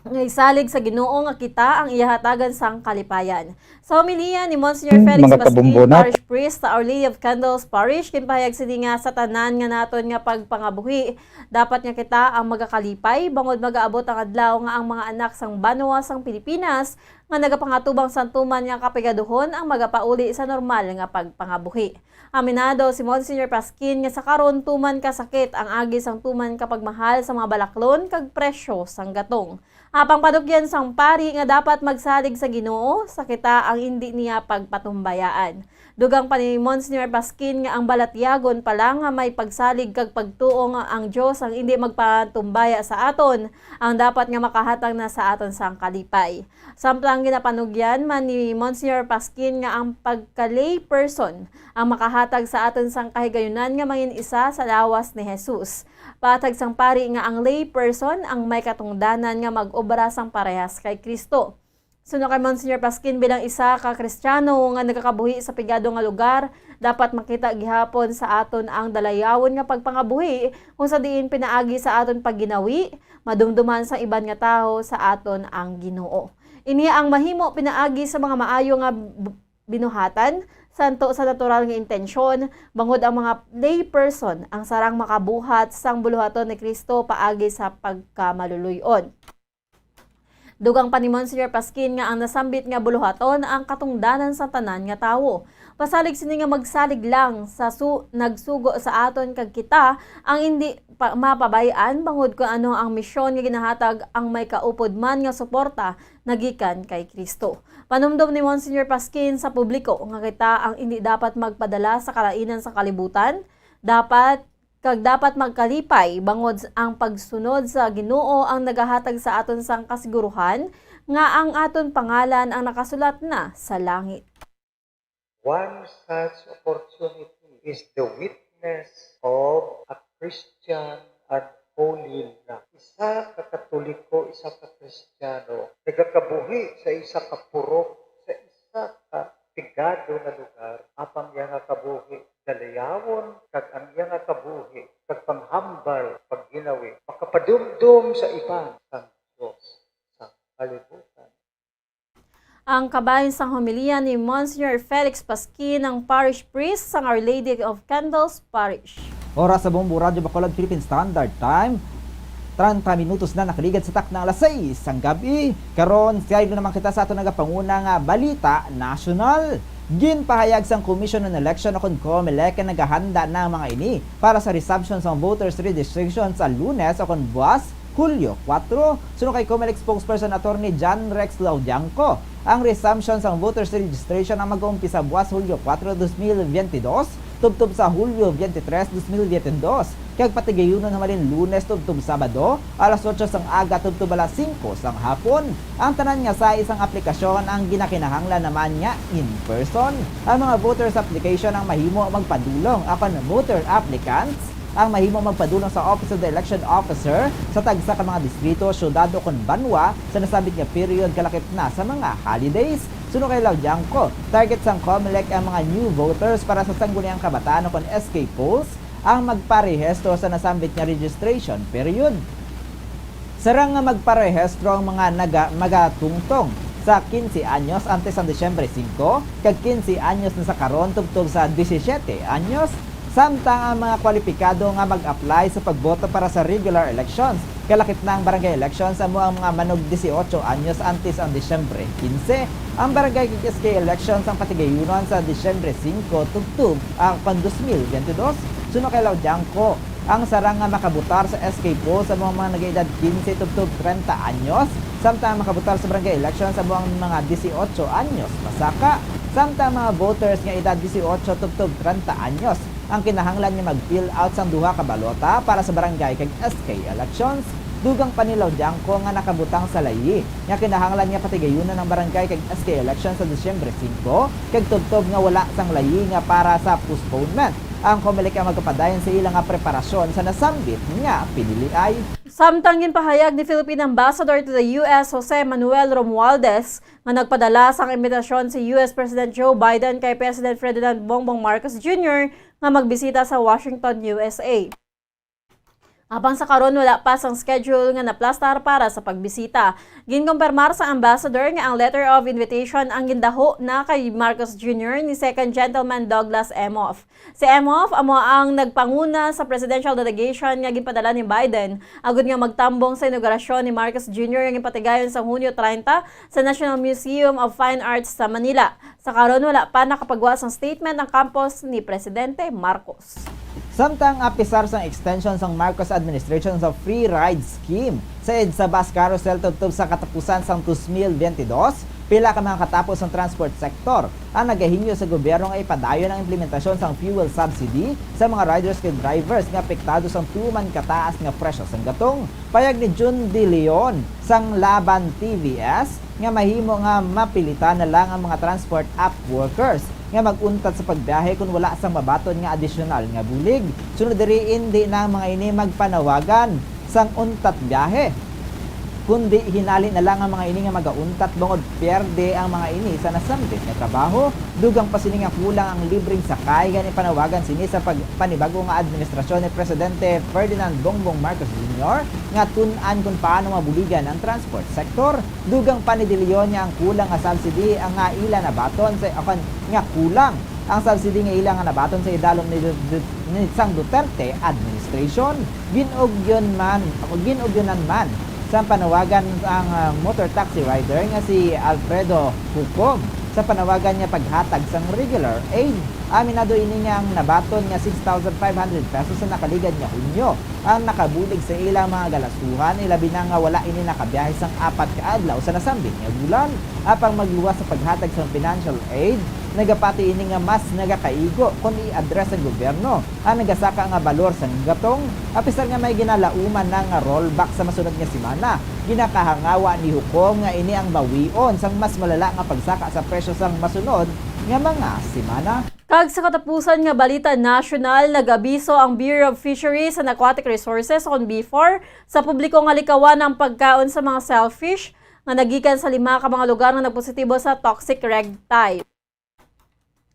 nga isalig sa Ginoo nga kita ang iya hatagan sang kalipayan. Sa homilya ni Monsignor Felix Basquin, Parish Priest sa Our Lady of Candles Parish, ginpahayag sini nga sa tanan nga naton nga pagpangabuhi, dapat nga kita ang magakalipay, bangod magaabot ang adlaw nga ang mga anak sang banwa sang Pilipinas nga nagapangatubang sang tuman nga kapigaduhon ang magapauli sa normal nga pagpangabuhi. Aminado si Monsignor Pasquin nga sa karon tuman ka sakit ang agi sang tuman ka pagmahal sa mga balaklon kag presyo sang gatong. Apang panukyan sang pari nga dapat magsalig sa Ginoo sa kita ang indi niya pagpatumbayaan. Dugang pa ni Monsignor Pasquin nga ang balatyagon pa lang nga may pagsalig kag pagtuo nga ang Dios ang indi magpatumbaya sa aton, ang dapat nga makahatag na sa aton sang kalipay. Samtang ginapanugyan man ni Monsignor Pasquin nga ang pagka-lay person ang makahatag sa aton sang kahigayunan nga mangin-isa sa lawas ni Jesus. Patag sang pari nga ang lay person ang may katungdanan nga mag-obra sang parehas kay Cristo. Suno kay Monsignor Pasquin, bilang isa ka Kristiyano nga nagakabuhi sa pigado nga lugar, dapat makita gihapon sa aton ang dalayawon nga pagpangabuhi kung sa diin pinaagi sa aton pagginawi, madumduman sa iban nga tawo sa aton ang Ginoo. Ini ang mahimo pinaagi sa mga maayo nga b-, binuhatan, santo sa natural nga intensyon, bangod ang mga lay person ang sarang makabuhat sang buluhaton ni Cristo paagi sa pagkamaluluy-on. Dugang pa ni Monsignor Pasquin nga ang nasambit nga buluhaton ang katungdanan sa tanan nga tawo. Pasalig sini nga magsalig lang sa su-, nagsugo sa aton kag kita ang indi pa-, mapabay-an bangod kon ano ang misyon nga ginahatag ang may kaupod man nga suporta nagikan kay Cristo. Panumdom ni Monsignor Pasquin sa publiko nga kita ang indi dapat magpadala sa kalainan sa kalibutan, dapat kag dapat magkalipay, bangod s-, ang pagsunod sa Ginoo ang nagahatag sa aton sang kasiguruhan nga ang aton pangalan ang nakasulat na sa langit. One such opportunity is the witness of a Christian and holy life. Isa ka Katoliko, isa ka Kristiyano, nagakabuhi sa isa ka purok, sa isa ka pigado nga lugar, apang iya nga kabuhi dalayawon, kag ang iya nga kabuhi kag panghambal pagginawi makapadumdom sa iban sang Dios sa kalibutan. Ang kabahin sang homilya ni Monsignor Felix Pasquin, ang parish priest sang Our Lady of Candles Parish. Oras sa Bombo Radyo Bacolod, Philippine Standard Time. Treinta minutos na nakaligad sa takna alas sais sang gab-i. Karon, saylo naman kita sa aton nagapanguna nga balita nasyonal. Ginpahayag sang Commission on Election o kon COMELEC nga nagahanda na ang mga ini para sa resumption sang voters registration sa Lunes o kon buwas, Hulyo kuwatro. Suno kay COMELEC spokesperson Attorney John Rex Laudiangco, ang resumption sang voters registration ang mag-umpisa buwas Hulyo kuwatro, dos mil biyente dos, tubtob sa Hulyo biyente tres, dos mil biyente dos, kag patigayunon halin Lunes tubtob Sabado, alas otso sang aga tubtob alas singko sang hapon. Ang tanan nga sais sang aplikasyon ang ginakinahanglan naman nga in person. Ang mga voters application ang mahimo magpadulong, apan voter applicants ang mahimo magpadulong sa Office of the Election Officer sa tagsa ka mga distrito, syudad, o kon banwa sa nasambit nga period, kalakip na sa mga holidays. Suno kay Laudiangco, target sang COMELEC ang mga new voters para sa Sangguniang Kabataan o kon S K polls ang magparehistro sa nasambit nga registration period. Sarang nga magparehistro ang mga naga-, magatungtong sa quince anyos antes sang Disyembre singko, kag quince anyos na sa karon tubtob sa disisiete anyos, samtang ang mga kwalipikado nga mag-apply sa pagboto para sa regular elections, kalakip na ang barangay elections, amo ang mga manog-disiotso anyos antes ang Disyembre quince. Ang barangay kag S K elections ang patigayunon sa Disyembre singko tubtob, ah, kon dos mil biyente dos. Suno kay Laudiangco, ang sarang nga makabotar sa S K polls amo ang mga nag-edad quince tubtob treinta anyos, samtang ang makabotar sa barangay elections amo ang mga disiotso anyos pasaka. Samtang ang mga voters nga edad disiotso tubtob treinta anyos ang kinahanglan nga mag-fill out sang duha ka balota para sa barangay kag S K elections. Dugang pa ni Laudiangco nga nakabutang sa layi nga kinahanglan nga patigayunon ang barangay kag S K elections sa Disyembre singko, kag tubtob nga wala sang layi nga para sa postponement. Ang COMELEC ang magapadayon sa ila nga preparasyon sa nasambit nga piniliay. Samtang ginpahayag ni Philippine Ambassador to the U S, Jose Manuel Romualdez, nga nagpadala sang imbitasyon si U S President Joe Biden kay President Ferdinand Bongbong Marcos Junior nga magbisita sa Washington, U S A. Apan sa karon, wala pa sang schedule nga naplastar para sa pagbisita. Ginkumpirmar sa ambassador nga ang letter of invitation ang gindaho na kay Marcos Junior ni Second Gentleman Douglas Emhoff. Si Emhoff amo ang nagpanguna sa presidential delegation nga ginpadala ni Biden, agud nga magtambong sa inaugurasyon ni Marcos Junior nga ginpatigayon sa Hunyo treinta sa National Museum of Fine Arts sa Manila. Sa karon, wala pa nakapagwa sang statement ang kampos ni Presidente Marcos. Samtang apisar sang extension sang Marcos administration sa free ride scheme sa EDSA bus carousel tubtob sa katapusan sang dos mil biyente dos, pila ka mga katapo sang transport sector ang nagahingyo sa gobyerno nga ipadayon ang implementasyon sang fuel subsidy sa mga riders kag drivers nga apektado sang tuman kataas nga presyo sang gatong. Payag ni Jun De Leon sang Laban T V S nga mahimo nga mapilitan na lang ang mga transport app workers nga mag-untat sa pagbiyahe kon wala sang mabaton nga adisyonal nga bulig. Sunod diri, indi na ang mga ini magpanawagan sang untat biyahe, kundi hinali na lang ang mga ini nga magauntat bangod pierde ang mga ini sa nasambit nga trabaho. Dugang pa sini nga kulang ang libreng sakay, gani panawagan sini sa pag-, panibag-o nga administrasyon ni Presidente Ferdinand Bongbong Marcos Junior nga tun-an kung paano mabuligan ang transport sector. Dugang pa ni De Leon nga ang kulang nga subsidy ang nga ila nabaton sa, apan nga kulang ang subsidy nga ila nga nabaton sa idalom ni Du-, Du-, ni sang Duterte administration. Gin-ugyon man, gin-ugyonan man sang panawagan ang, ah, motor taxi rider nga si Alfredo Hucom sa panawagan nga paghatag sang regular aid. Aminado ini nga ang nabaton nga six thousand five hundred pesos sa nakaligad nga Hunyo ang nakabulig sa ilang mga galastuhan, ilabi na nga wala ini nakabiyahe sang apat ka adlaw sa nasambit nga bulan. Apang magluwas sa paghatag sang financial aid, nagapati ini nga mas nagakaigo kon i-address sang gobyerno ang nagasaka nga balor sang gatong. Apisar nga may ginalauman na nga rollback sa masunod nga semana, ginakahangawa ni Hucom nga ini ang bawion sang mas malala nga pagsaka sa presyo sang masunod nga mga semana. Kag sa katapusan nga balita nasyonal, nag-abiso ang Bureau of Fisheries and Aquatic Resources, kon BFAR, sa publiko nga likawan ang pagkaon sa mga shellfish nga nagikan sa lima ka mga lugar nga nagpositibo sa toxic red tide.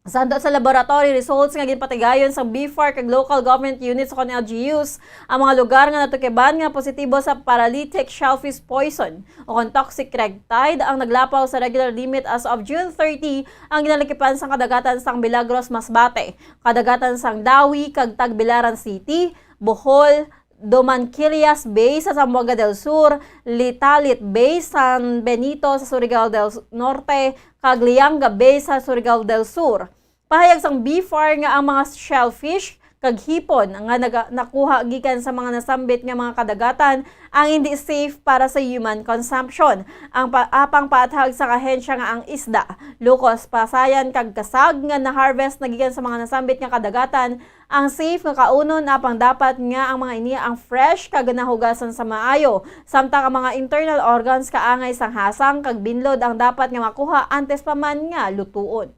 Sa anto sa laboratory results nga ginpatigayon sa BFAR kag local government units o kon L G Us, ang mga lugar nga natukiban nga positibo sa paralytic shellfish poison o kon toxic red tide ang naglapaw sa regular limit as of June thirty ang ginalikipan sang kadagatan sang Milagros Masbate, kadagatan sang Dawi kag Tagbilaran City, Bohol, Dumancillas Bay sa Zamboanga del Sur, Litalit Bay, San Benito sa Surigao del Norte, kag Lianga Bay sa Surigao del Sur. Pahayag sang BFAR nga ang mga shellfish kag hipon nga naga-, nakuha gikan sa mga nasambit nga mga kadagatan ang hindi safe para sa human consumption. Ang pa-, apang paathag sang ahensya nga ang isda, lukos, pasayan kag kasag nga na-harvest na gikan sa mga nasambit nga kadagatan ang safe nga kaunon, apang dapat nga ang mga ini ang fresh kag nahugasan sa maayo, samtang ang mga internal organs kaangay sang hasang kag binlod ang dapat nga makuha antes pa man nga lutuon.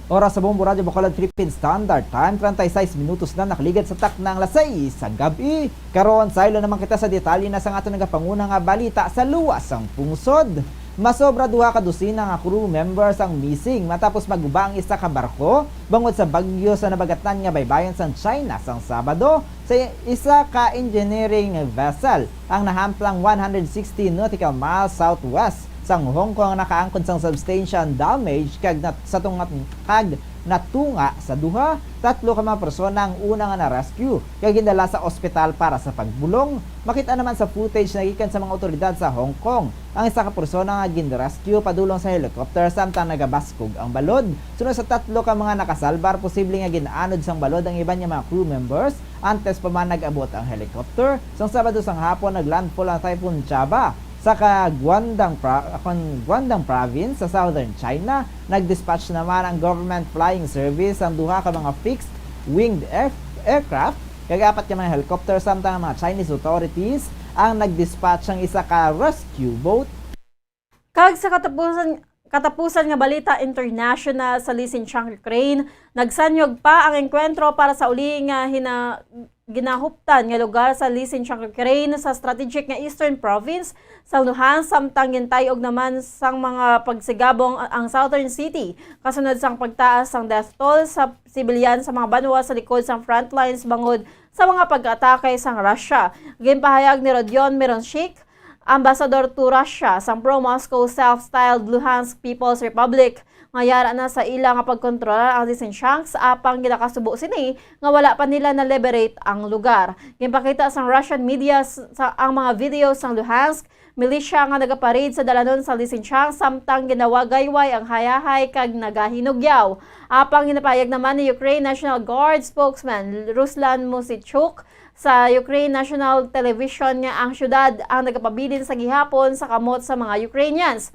Oras sa Bombo Radyo Bacolod Philippine Standard Time, treinta y seis minutos na nakaligad sa takna ang alas sais sa gab-i. Karon, saylo naman kita sa detalye na sang aton nagapanguna nga balita sa luwas sang pungsod. Masobra duha ka dosina nga crew members ang missing matapos maguba ang isa ka barko bangod sa bagyo sa nabagatnan nga baybayon sang China sang Sabado sa isa ka engineering vessel ang nahamplang one hundred sixty nautical miles southwest sang Hong Kong nakaangkon sang substantial damage kag nat-, sa tunga, kag natunga sa duha. Tatlo ka mga persona ang una nga na-rescue kag gindala sa ospital para sa pagbulong. Makita naman sa footage na gikan sa mga awtoridad sa Hong Kong ang isa ka persona nga gin-rescue padulong sa helicopter samtang nagabaskog ang balod. Sunod sa tatlo ka mga nakasalbar, posible nga gin-anod sang balod ang iban nga mga crew members antes pa man nag-abot ang helicopter. Sang Sabado sang hapon, nag-landfall ang Typhoon Chaba sa ka-, Guangdong Pro-, kon Guangdong Province sa Southern China. Nag-dispatch naman ang government flying service ang duha ka mga fixed-winged air-, aircraft kag apat ka mga helicopter, samtang ang mga Chinese authorities ang nag-dispatch sang isa ka rescue boat. Kag sa katapusan, katapusan nga balita international, sa Lysychansk, Ukraine, nagsanyog pa ang engkwentro para sa uli nga hina-, ginahuptan nga lugar sa Lysychansk, Ukraine, sa strategic nga eastern province sa Luhansk, samtang gintay-og naman sang mga pagsigabong ang southern city, kasunod sang pagtaas sang death toll sa sibilyan sa mga banwa sa likod sang frontlines bangod sa mga pag-atake sang Russia. Ginpahayag ni Rodion Mironchik, ambasador to Russia sang pro-Moscow self-styled Luhansk People's Republic, nga yara na sa ila nga pagkontrolar ang Lysychansk, apang ginakasubo sini nga wala pa nila na-liberate ang lugar. Ginpakita sang Russian media s-, sa, ang mga video sang Luhansk militia nga nagaparade sa dalanon sa Lysychansk, samtang ginawagayway ang hayahay kag nagahinugyaw. Apang ginapahayag naman ni Ukraine National Guard spokesman Ruslan Moseichuk sa Ukraine National Television nga ang syudad ang nagapabilin sa gihapon sa kamot sa mga Ukrainians.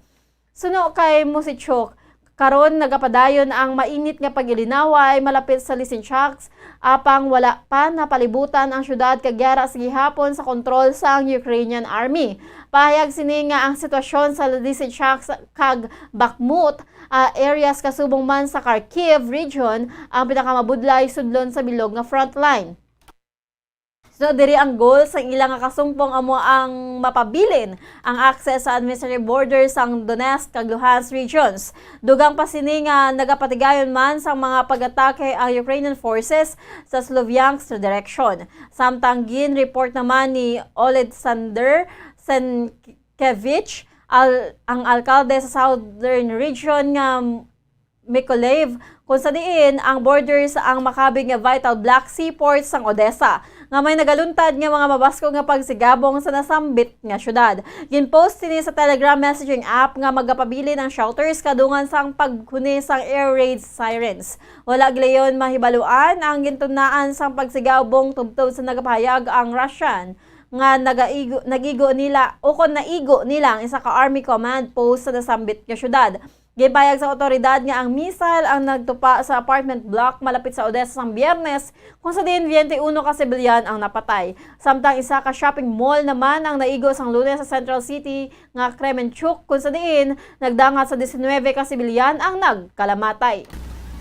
Suno kay Moseichuk, karon nagapadayon ang mainit nga pag-ilinaway malapit sa Lysychansk, apang wala pa napalibutan ang syudad kag yara sa gihapon sa kontrol sang Ukrainian Army. Pahayag sini nga ang sitwasyon sa Lysychansk kag Bakhmut, ah, areas kasubong man sa Kharkiv region, ang pinakamabudlay sudlon sa bilog nga frontline. So, diri ang goal sang ila nga kasumpong amo ang mapabilin ang access sa administrative border sang Donetsk kag Luhansk regions. Dugang pa sini nga nagapatigayon man sang mga pag-atake ang Ukrainian forces sa Sloviansk direction. Samtang gin-report naman ni Oleksandr Senkevich, al-, ang alkalde sa southern region nga Mykolaiv, kung sa diin ang borders ang makabig nga vital Black Sea port sang Odessa, nga may nagaluntad nga mga mabaskog nga pagsigabong sa nasambit nga syudad. Ginpost sini sa Telegram messaging app nga magapabilin ang shelters kadungan sang paghuni sang air raid sirens. Wala gilayon mahibaluan ang gintunaan sang pagsigabong tubtob sa nagapahayag ang Russian nga nagaigo, nagigo nila o kon naigo nila ang isa ka army command post sa nasambit nga syudad. Ginpahayag sa awtoridad nga ang missile ang nagtupa sa apartment block malapit sa Odessa sang Biyernes, kung sa diin twenty-uno ka sibilyan ang napatay. Samtang isa ka shopping mall naman ang naigo sang Lunes sa central city nga Kremenchuk, kung sa diin nagdangat sa diecinuebe ka sibilyan ang nagkalamatay.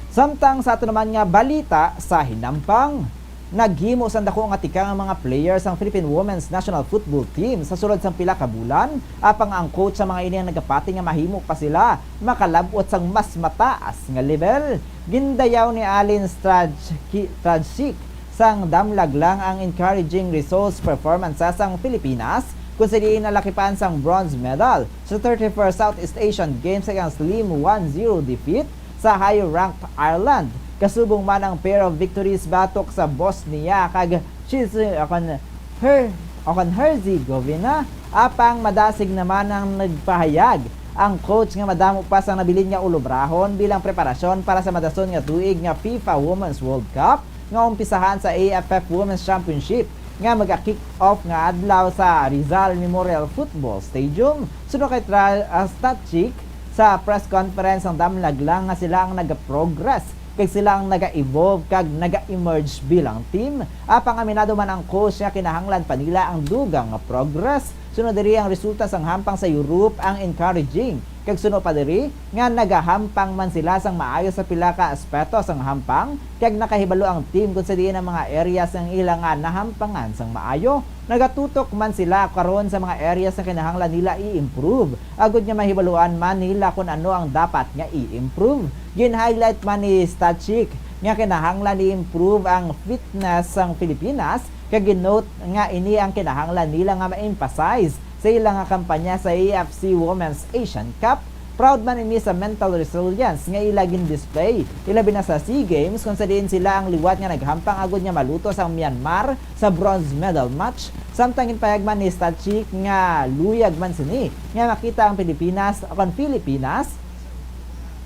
Samtang sa ato naman nga balita sa hinampang, Naghimo sang dako nga tikang ang mga player sang Philippine Women's National Football Team sa sulod sang pila ka bulan, apang ang coach sa mga ini ang nagapati nga mahimo pa sila makalab-ot sang mas mataas nga level. Gindayaw ni Alin Strajki-, Strajcik sang damlag lang ang encouraging results performances sang Pilipinas, kung sa diin nalakipan sang bronze medal sa thirty-first Southeast Asian Games sa iyang slim one zero defeat sa higher-ranked Ireland. Kasubong man ang pair of victories batok sa Bosnia kag Chis-, akon Her-, akon Herzegovina, apang madasig naman ang nagpahayag ang coach nga madamo pa sang nabilin nga ulobrahon bilang preparasyon para sa madason nga tuig nga FIFA Women's World Cup nga umpisahan sa A F F Women's Championship nga maga-kick off nga adlaw sa Rizal Memorial Football Stadium. Suno kay Tra-, ah, Statchik, sa press conference ang damlag lang nga sila ang nag-progress kag sila ang naga-evolve kag naga-emerge bilang team. Apang aminado man ang coach nga kinahanglan pa nila ang dugang nga progress. Sunod diri ang resulta sang hampang sa Europe ang encouraging. Kag suno pa diri nga nagahampang man sila sang maayo sa pila ka aspeto sang hampang, kag nakahibalo ang team kung sa diin ang mga areas ang ila nga nahampangan sang maayo. Nagatutok man sila karon sa mga areas nga kinahanglan nila i-improve, agod nga mahibaluan man nila kon ano ang dapat nga i-improve. Gin-highlight man ni Statchik nga kinahanglan i-improve ang fitness sang Pilipinas, kag gin-note nga ini ang kinahanglan nila nga ma-emphasize sa ila nga kampanya sa A F C Women's Asian Cup. Proud man ini sa mental resilience nga ila gin-display, ilabi na sa SEA Games, kung sa diin sila ang liwat nga naghampang agud nga maluto sang Myanmar sa bronze medal match. Samtang ginpahayag man ni Statchik nga luyag man sini nga makita ang Pilipinas, kon Filipinas,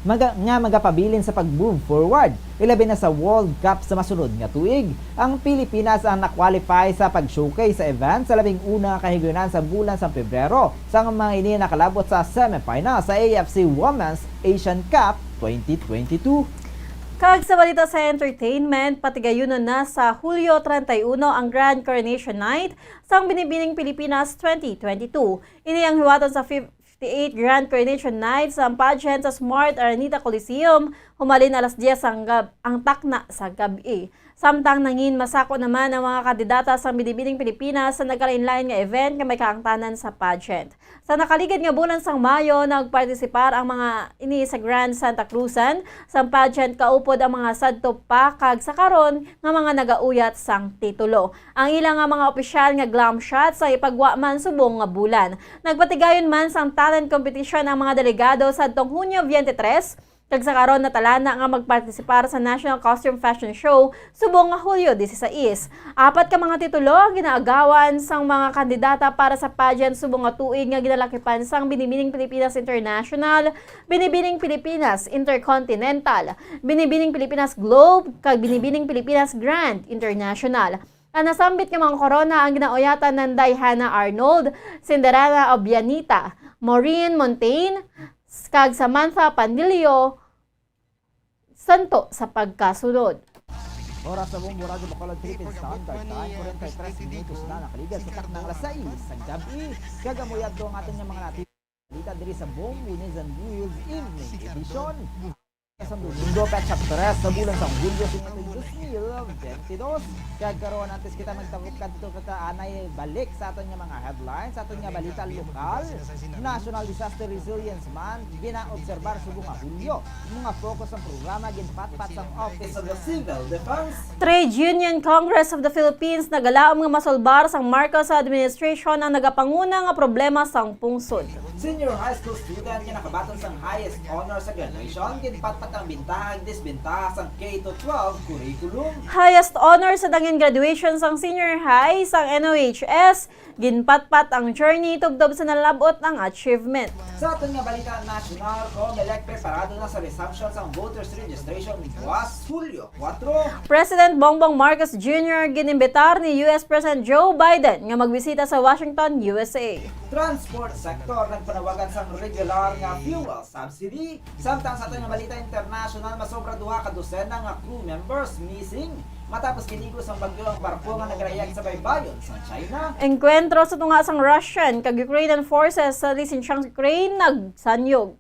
maga-, nga magapabilin sa pag-move forward, ilabi na sa World Cup sa masunod nga tuig. Ang Pilipinas ang na-qualify sa pag-showcase sa event sa labing una nga kahigayunan sa bulan sa Pebrero, sang mga ini nakalabot sa semifinal sa A F C Women's Asian Cup twenty twenty-two. Kag sa balita sa entertainment, patigayunon na sa Hulyo treinta y uno ang Grand Coronation Night sang Binibining Pilipinas twenty twenty-two. Ini ang hiwaton sa fif-, fifty-eight Grand Coronation Night sa pageant sa Smart Araneta Coliseum, humalin alas diyes ang gab-, ang takna sa gab-i. Samtang nangin masako naman ang mga kandidata sa Binibining Pilipinas sa nagkalain-lain nga event nga may kaangtanan sa pageant. Sa nakaligid nga bulan sang Mayo, nagpartisipar ang mga ini sa Grand Santa Cruzan, sa pageant kaupod ang mga sadto pa kag sa karon nga mga nagauyat sang titulo. Ang ila nga mga opisyal nga glam shots ang ipagwa man subong nga bulan. Nagpatigayon man sang talent competition ang mga delegado sadtong Hunyo twenty-three, kag sa karon natalana nga magpartisipar sa National Costume Fashion Show subong nga Hulyo dieciséis. Apat ka mga titulo ang ginaagawan sang mga kandidata para sa pageant subong nga tuig nga ginalakipan sang Binibining Pilipinas International, Binibining Pilipinas Intercontinental, Binibining Pilipinas Globe, kag Binibining Pilipinas Grand International. Ang nasambit nga mga korona ang ginauyatan nanday Hannah Arnold, Cinderella Obianita, Maureen Montaigne, kag Samantha Panlilio, santo sa pagkasunod. Oras sa buong Radyo Bacolod Philippine Standard Time, forty-three minutos na nakaligad sa taknang alas sais sa gabi. Kag amo yadto ang aton nga mga nati-, balita diri sa Bombo ni Zanduyo's Evening Edition. Sa Domingo, petsa tres sa bulan sa Hulyo, sini dos mil bentidós. Kag karon, antes kita magtapok kadto, kita anay balik sa aton nga mga headlines, sa aton nga balita lokal. National Disaster Resilience Month, ginaobserbar subong nga Hulyo. Mga focus sang programa, ginpatpat sang Office of the Civil Defense. Trade Union Congress of the Philippines nagalaom nga masolbar sang Marcos administration ang nagapanguna nga problema sang pungsod. Senior high school student nga nakabaton sang highest honor sa graduation, ginpatpat ang bintaha ug disbintaha sang K to twelve curriculum. Highest honor sa dangin graduation sang senior high sang N O H S, ginpatpat ang journey tubtob sa nalab-ot ang achievement. Sa aton nga balita nasyonal, Comelec preparado na sa resumption sang voters registration buwas Hulyo kuwatro. President Bongbong Marcos Junior ginimbitar ni U S President Joe Biden nga magbisita sa Washington, U S A. Transport sector nagpanawagan sang regular nga fuel subsidy. Samtang sa aton nga balita international, masobra duha ka dosena nga crew members missing matapos giligo sang bagyo ang barko nga nagrayag sa baybayon sang China. Engkwentro sa tunga sang Russian kag Ukrainian forces sa Lysychansk, Ukraine, nagsanyog.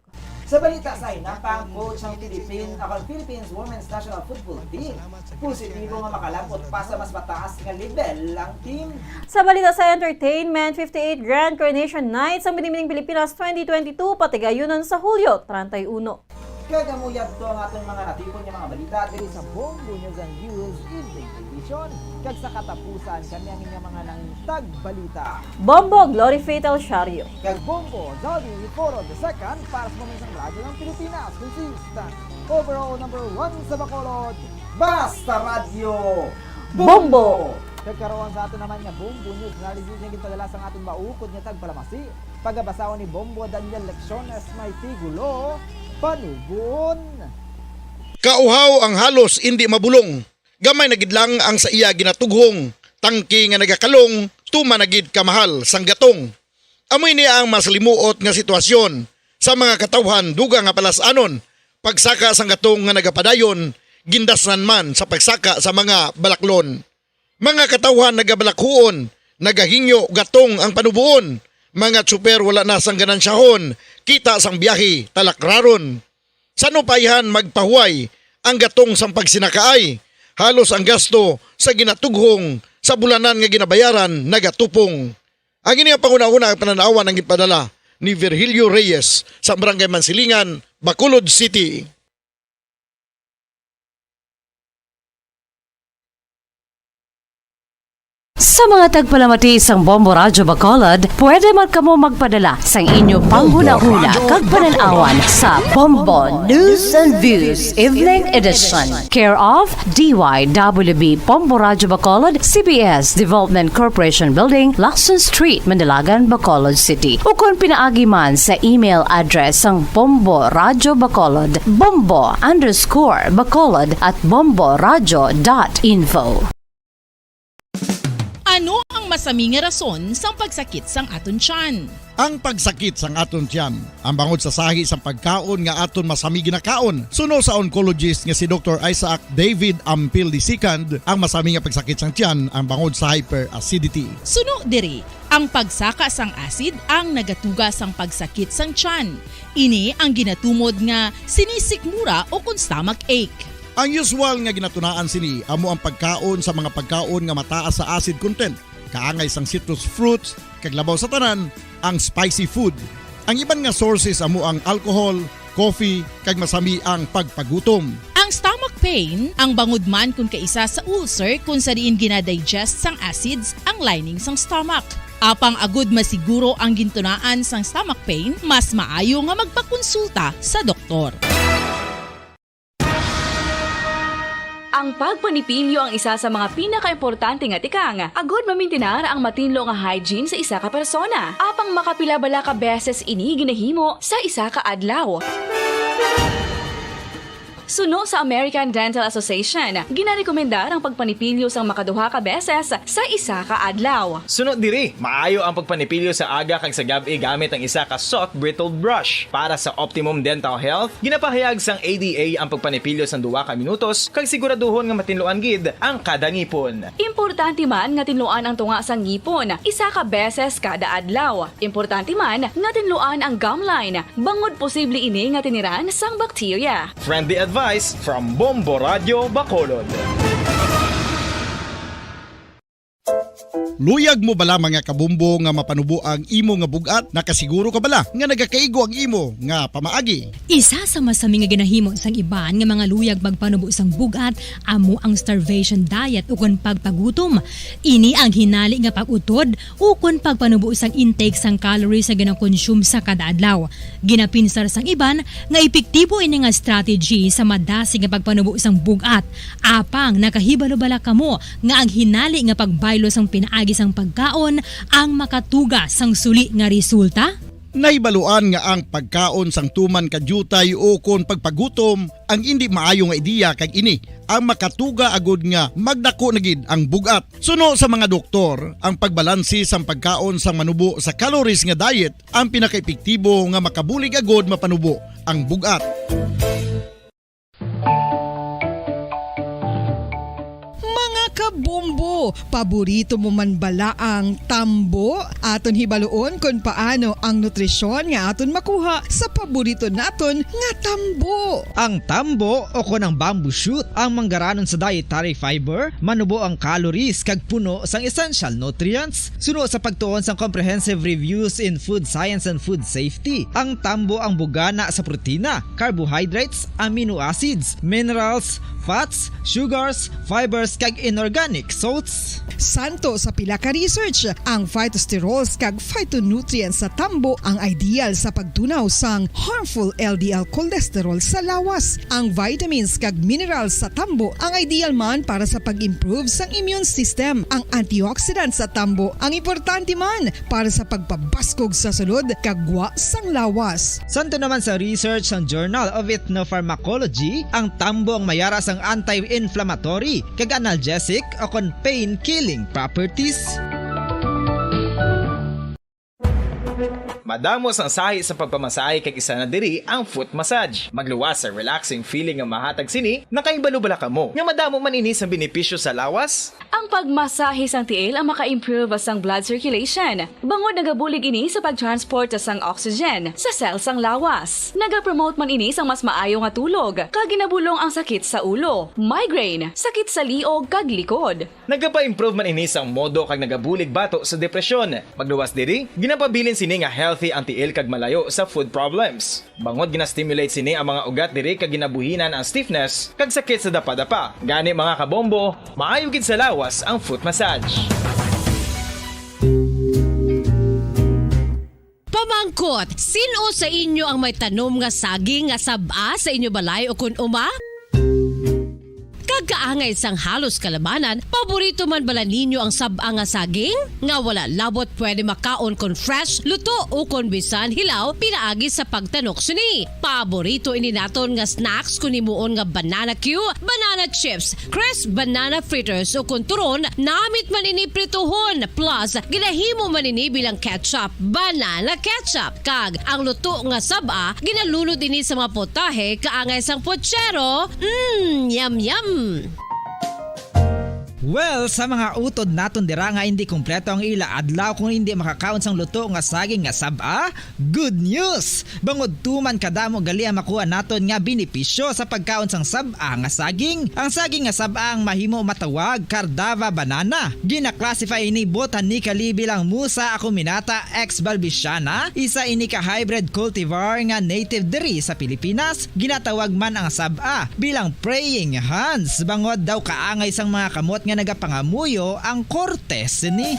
Sa balita sa hinapang, coach ng Philippine, ako, Philippines Women's National Football Team. Positibo nga makalabot pa sa mas mataas nga level ang team. Sa balita sa entertainment, fifty-eight Grand Coronation Nights ang Binibining Pilipinas twenty twenty-two, patigayunan sa Hulyo treinta y uno. Kag amo yadto ang aton mga natipon nga mga balita diri sa Bombo News and Views Evening Edition. Kag sa katapusan, kami ang inyong mga nangtag balita. Bombo Glory Fatal Shario. Kag Bombo Zaldi Foro the second para sa mga isang radyo ng Pilipinas. Consistent. Overall number one sa Bacolod. Basta Radyo. Bombo! Kag karon sa ato naman nga Bombo News Analysis nga ginpadala sang aton maukod nga tagpalamasi. Pagabasahon ni Bombo Daniel Lecciones may tigulo, Panugon. Kauhaw ang halos indi mabulong. Gamay na gid lang ang sa iya ginatughong tangke nga nagakalong tuman na gid kamahal sang gatong. Amo ini ang mas limuot nga sitwasyon sa mga katawhan dugang nga palas-anon, pagsaka sang gatong nga nagapadayon, gindasnan man sa pagsaka sa mga balaklon. Mga katawhan nagabalakhuon, nagahingyo gatong ang panuboon. Mga tsuper wala na sang ganansyahon, kita sang biyahe, talakraron. Sa nupayhan magpahuway ang gatong sang pagsinakaay. Halos ang gasto sa ginatughong sa bulanan nga ginabayaran nagatupong. Ang ini nga panghunahuna ang panan-awan ang gipadala ni Virgilio Reyes sa Barangay Mansilingan, Bacolod City. Sa mga tagpalamati sang Bombo Radyo Bacolod, pwede man kamo magpadala sang inyo panghunahuna kag panan-awan sa Bombo News and Views Evening Edition, care of D Y W B Bombo Radyo Bacolod, C B S Development Corporation Building, Lacson Street, Manalagan, Bacolod City, ukon pinaagi man sa email address sang Bombo Radyo Bacolod, bombo underscore bacolod at bombo radyo dot info. Ano ang masami nga rason sang pagsakit sang aton tiyan? Ang pagsakit sang aton tiyan, ang bangod sa sahi sang pagkaon nga aton masami ginakaon, suno sa oncologist nga si Doktor Isaac David Ampil the second, ang masami nga pagsakit sang tiyan, ang bangod sa hyperacidity. Suno diri, ang pagsaka sang acid ang nagatuga sang pagsakit sang tiyan. Ini ang ginatumod nga sinisikmura o kon stomach ache. Ang usual nga ginatunaan sini amo ang pagkaon sa mga pagkaon nga mataas sa acid content, kaangay sang citrus fruits, kag labaw sa tanan, ang spicy food. Ang iban nga sources amo ang alcohol, coffee, kag masami ang pagpagutom. Ang stomach pain, ang bangod man kon kaisa sa ulcer kon sa diin ginadigest sang acids ang lining sang stomach. Apang agud masiguro ang gintunaan sang stomach pain, mas maayo nga magpakonsulta sa doktor. Ang pagpanipilyo ang isa sa mga pinakaimportante nga tikang agud mamintinar ang matinlo nga hygiene sa isa ka persona. Apang makapila bala ka beses ini ginahimo sa isa ka adlaw? Suno sa American Dental Association, ginarekomendar ang pagpanipilyo sang makaduha ka beses sa isa ka adlaw. Suno diri, maayo ang pagpanipilyo sa aga kag sa gab-i gamit ang isa ka soft bristled brush. Para sa optimum dental health, ginapahayag sang A D A ang pagpanipilyo sang duha ka minutos kag siguraduhon nga matinluan gid ang kada ngipon. Importante man nga tinluan ang tunga sang ngipon isa ka beses kada adlaw. Importante man nga tinluan ang gum line, bangod posible ini nga tiniran sang bakterya. Friendly advice from Bombo Radyo Bacolod. Luyag mo bala, mga kabombo, nga mapanubo ang imo nga bug-at? Nakasiguro ka bala nga nagakaigo ang imo nga pamaagi? Isa sa masami nga ginahimo sang iban nga mga luyag magpanubo sang bug-at amo ang starvation diet ukon pagpagutom. Ini ang hinali nga pag-utod ukon pagpanubo sang intake sang calories nga ginakonsume sa kada adlaw. Ginapinsar sang iban nga epektibo ini nga strategy sa madasig nga pagpanubo sang bug-at. Apang nakahibalo bala kamo nga ang hinali nga pagbaylo sang pinaagi sang pagkaon ang makatuga sang suli nga resulta? Nahibaluan nga ang pagkaon sang tuman ka diutay ukon pagpagutom ang indi maayo nga ideya, kag ini ang makatuga agud nga magdako na gid ang bug-at. Suno sa mga doktor, ang pagbalanse sang pagkaon sang manubo sa calories nga diet ang pinakaepektibo nga makabulig agud mapanubo ang bug-at. Mga kabombo, Paborito mo man bala ang tambo? Aton hibaluon kon paano ang nutrisyon nga aton makuha sa paborito naton nga tambo. Ang tambo, o kon ang bamboo shoot, ang manggaranon sa dietary fiber, manubo ang calories kag puno sang essential nutrients. Suno sa pagtuon sang Comprehensive Reviews in Food Science and Food Safety, ang tambo ang bugana sa protina, carbohydrates, amino acids, minerals, fats, sugars, fibers, kag inorganic salts. Santo sa pila ka research, ang phytosterols kag phytonutrients sa tambo ang ideal sa pagtunaw sang harmful L D L cholesterol sa lawas. Ang vitamins kag minerals sa tambo ang ideal man para sa pag-improve sang immune system. Ang antioxidants sa tambo ang importante man para sa pagpabaskog sa sulod kag gwa sang lawas. Santo naman sa research sang Journal of Ethnopharmacology, ang tambo ang mayara sang anti-inflammatory kag analgesic o kon pain-killing properties. Madamo sang sahi sa pagpamasahe kag isa na diri ang foot massage. Magluwas sa relaxing feeling nga mahatag sini. Nakahibalo bala kamo nga madamo man ini sa benepisyo sa lawas? Ang pagmasahe sang tiil ang maka-improve sang blood circulation, bangod nagabulig ini sa pag-transport sang oxygen sa cell sang lawas. Nagapromote man ini sang mas maayo nga tulog, kag ginabulong ang sakit sa ulo, migraine, sakit sa liog, kag likod. Nagapa-improve man ini sang modo kag nagabulig bato sa depresyon. Magluwas diri, ginapabilin sini nga healthy ang tiil kag malayo sa foot problems. Bangod gina-stimulate sini ang mga ugat diri kag ginabuhinan ang stiffness kag sakit sa dapadapa. Gani, mga kabombo, maayo gid sa lawas ang foot massage. Pamangkot, sin-o sa inyo ang may tanom nga saging nga sab-a sa inyo balay o kun uma? Kag kaangay sang halos kalabanan, paborito man bala ninyo ang sab-a nga saging? Nga wala labot pwede makaon kon fresh, luto, o kon bisan hilaw pinaagi sa pagtanok sini. Paborito ini naton nga snacks kon himuon nga banana cue, banana chips, crisp banana fritters, o kon turon, namit man ini prituhon, plus ginahimo man ini bilang ketchup, banana ketchup. Kag ang luto nga sab-a, ginalunod ini sa mga potahe kaangay sang puchero. Mm, yum, yum! Well, sa mga utod naton dira nga hindi kompleto ang ila adlaw kung hindi makakaon sang luto nga saging nga sab-a, good news! Bangod tuman kadamo gali ang makuha naton nga benepisyo sa pagkaon sang sab-a nga saging. Ang saging nga sab-a ang mahimo matawag Cardava banana. Gina-classify ini botanically bilang Musa acuminata ex balbisiana, isa ini ka hybrid cultivar nga native diri sa Pilipinas. Ginatawag man ang sab-a bilang praying hands, bangod daw kaangay sang mga kamot nga nagapangamuyo ang korte sini.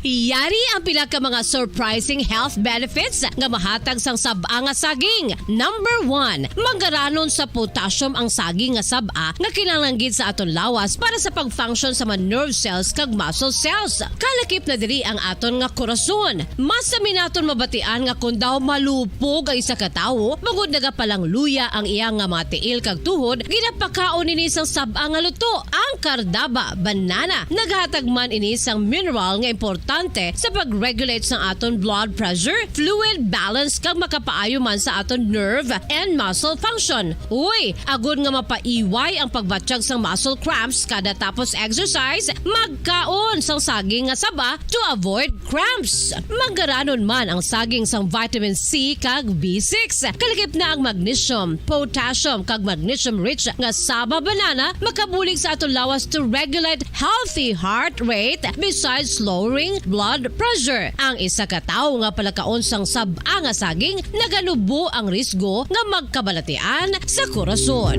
Yari ang pila ka mga surprising health benefits nga mahatag sang sab-a nga saging. Number one, manggaranon sa potassium ang saging nga sab-a nga kinahanglan gid sa aton lawas para sa pag-function sa mga nerve cells kag muscle cells. Kalakip na diri ang aton nga korason. Mas sami naton mabatian nga kon daw malupog ang isa ka tawo, bangod nagapalangluya ang iya nga mga tiil kag tuhod, ginapakaon ini sang sab-a nga luto, ang Cardava banana. Naghatag man ini sang mineral nga importante sa pag-regulate sang aton blood pressure, fluid balance, kag makapaayo man sa aton nerve and muscle function. Uy, agod nga mapaiway ang pagbatyag sang muscle cramps kada tapos exercise, magkaon sang saging nga saba to avoid cramps. Manggaranon man ang saging sang vitamin C kag B six. Kalakip na ang magnesium, potassium, kag magnesium-rich nga saba banana makabulig sa aton lawas to regulate healthy heart rate besides lowering blood pressure. Ang isa ka tawo nga palakaon sang sab-a nga saging naganubo ang risgo nga magkabalatian sa korason.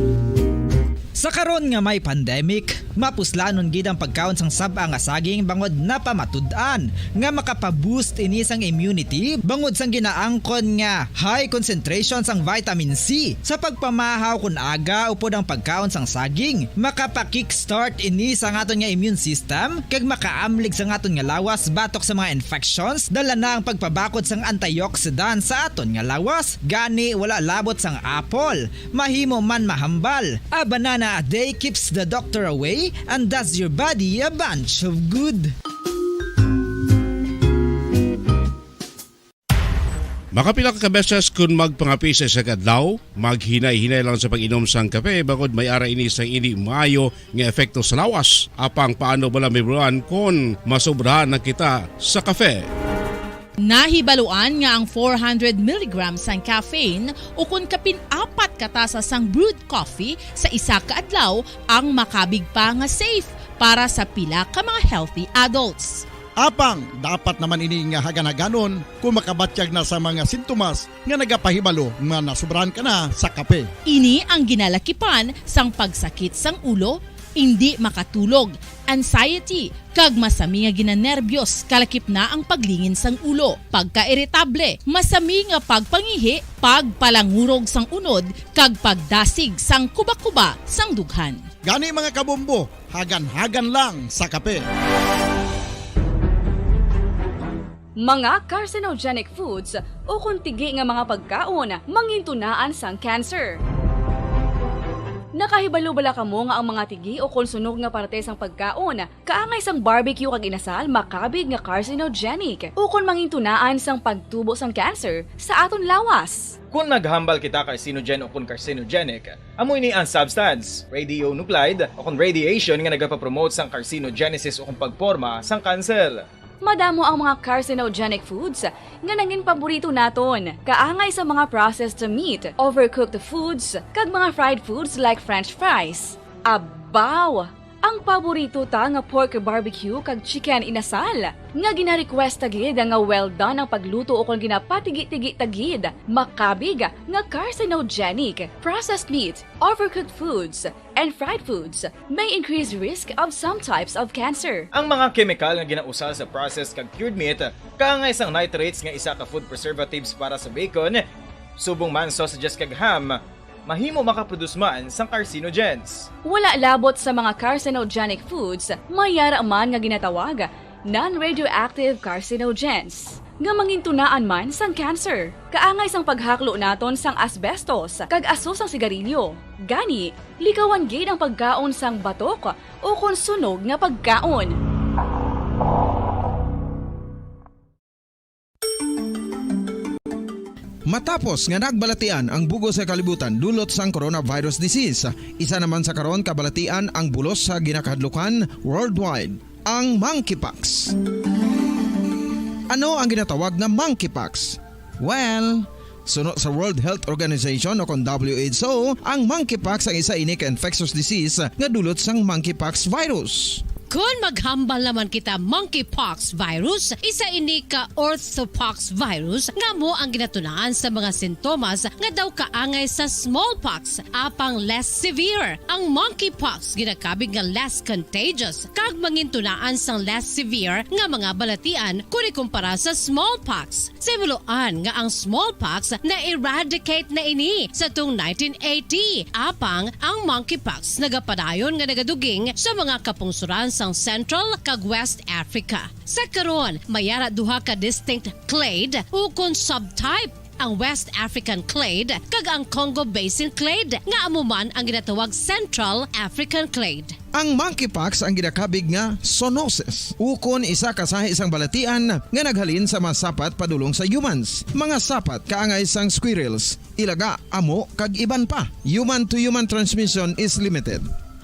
Sa karon nga may pandemic, mapuslanon gid ang pagkaon sang sab-a nga saging bangod napamatud-an nga makapa-boost ini sang immunity bangod sang ginaangkon nga high concentration sang vitamin C. Sa pagpamahaw kon aga upod ang pagkaon sang saging, makapa-kickstart ini sa aton nga immune system kag makaamlig sa aton nga lawas batok sa mga infections. Dala na ang pagpabakod sang antioxidant sa aton nga lawas, gani wala labot sang apple. Mahimo man mahambal. A banana a day keeps the doctor away and does your body a bunch of good. Makapila ka beses kun magpangape sa isa ka adlaw, maghinay-hinay lang sa pag-inom sang kape, bangod may ara ini sang indi maayo nga epekto sa lawas. Apang paano bala mahibaluan kon masobrahan na kita sa kape? Nahibaluan nga ang four hundred milligrams sang caffeine ukon kapin apat ka tasa sang brewed coffee sa isa ka adlaw ang makabig pa nga safe para sa pila ka mga healthy adults. Apang dapat naman ini nga hagan-haganon kung makabatyag na sa mga sintomas nga nagapahibalo nga nasobrahan ka na sa kape. Ini ang ginalakipan sang pagsakit sang ulo, indi makatulog, anxiety, kag masami nga ginanerbiyos, kalakip na ang paglingin sang ulo, pagkairitable, masami nga pagpangihi, pagpalangurog sang unod, kag pagdasig sang kuba-kuba sang dughan. Gani, mga kabombo, hagan-hagan lang sa kape. Mga carcinogenic foods ukon tigi nga mga pagkaon mangintunaan sang cancer. Nakahibalo bala kamo nga ang mga tigi ukon sunog nga parte sang pagkaon kaangay sang barbecue kag inasal makabig nga carcinogenic ukon mangintunaan sang pagtubo sang cancer sa aton lawas? Kon naghambal kita carcinogen ukon carcinogenic, amo ini ang substance, radionuclide, ukon radiation nga nagapapromote sang carcinogenesis ukon pagporma sang kanser. Madamo ang mga carcinogenic foods nga nangin paborito naton, kaangay sa mga processed meat, overcooked foods, kag mga fried foods like French fries. Abaw! Ang paborito ta nga pork barbecue kag chicken inasal, nga gina-request ta gid nga well done ang pagluto ukon ginapatigi-tigi ta gid, makabig nga carcinogenic. Processed meat, overcooked foods, and fried foods may increase risk of some types of cancer. Ang mga kemikal nga ginausal sa processed kag cured meat, kaangay sang nitrates nga isa ka food preservatives para sa bacon, subong man sausages kag ham, mahimo makaproduce man sang carcinogens. Wala labot sa mga carcinogenic foods, may ara man nga ginatawag non-radioactive carcinogens, nga mangintunaan man sang cancer. Kaangay sang paghaklo naton sang asbestos kag aso sang sigarilyo. Gani, likawan gid ang pagkaon sang batok ukon sunog nga pagkaon. Matapos nga nagbalatian ang bug-os nga kalibutan dulot sang coronavirus disease, isa naman sa karon kabalatian ang bulos sa ginakahadlukan worldwide, ang monkeypox. Ano ang ginatawag nga monkeypox? Well, suno sa World Health Organization o kon W H O, ang monkeypox ang isa ini ka infectious disease nga dulot sang monkeypox virus. Kon maghambal naman kita, monkeypox virus, isa ini ka orthopox virus nga amo ang ginatunaan sa mga sintomas nga daw kaangay sa smallpox, apang less severe. Ang monkeypox ginakabig nga less contagious kag mangintunaan sang less severe nga mga balatian kon ikumpara sa smallpox. Sa himuloan nga ang smallpox na-eradicate na ini sa tuong nineteen eighty, apang ang monkeypox nagapadayon nga nagaduging sa mga kapungsoran sang Central kag West Africa. Sa karon, may ara duha ka distinct clade ukon subtype, ang West African clade kag ang Congo Basin clade, nga amo man ang ginatawag Central African clade. Ang monkeypox ang ginakabig nga zoonosis, ukon isa ka sahi sang balatian nga naghalin sa mga sapat padulong sa humans, mga sapat kaangay sang squirrels, ilaga, amo, kag iban pa. Human-to-human transmission is limited.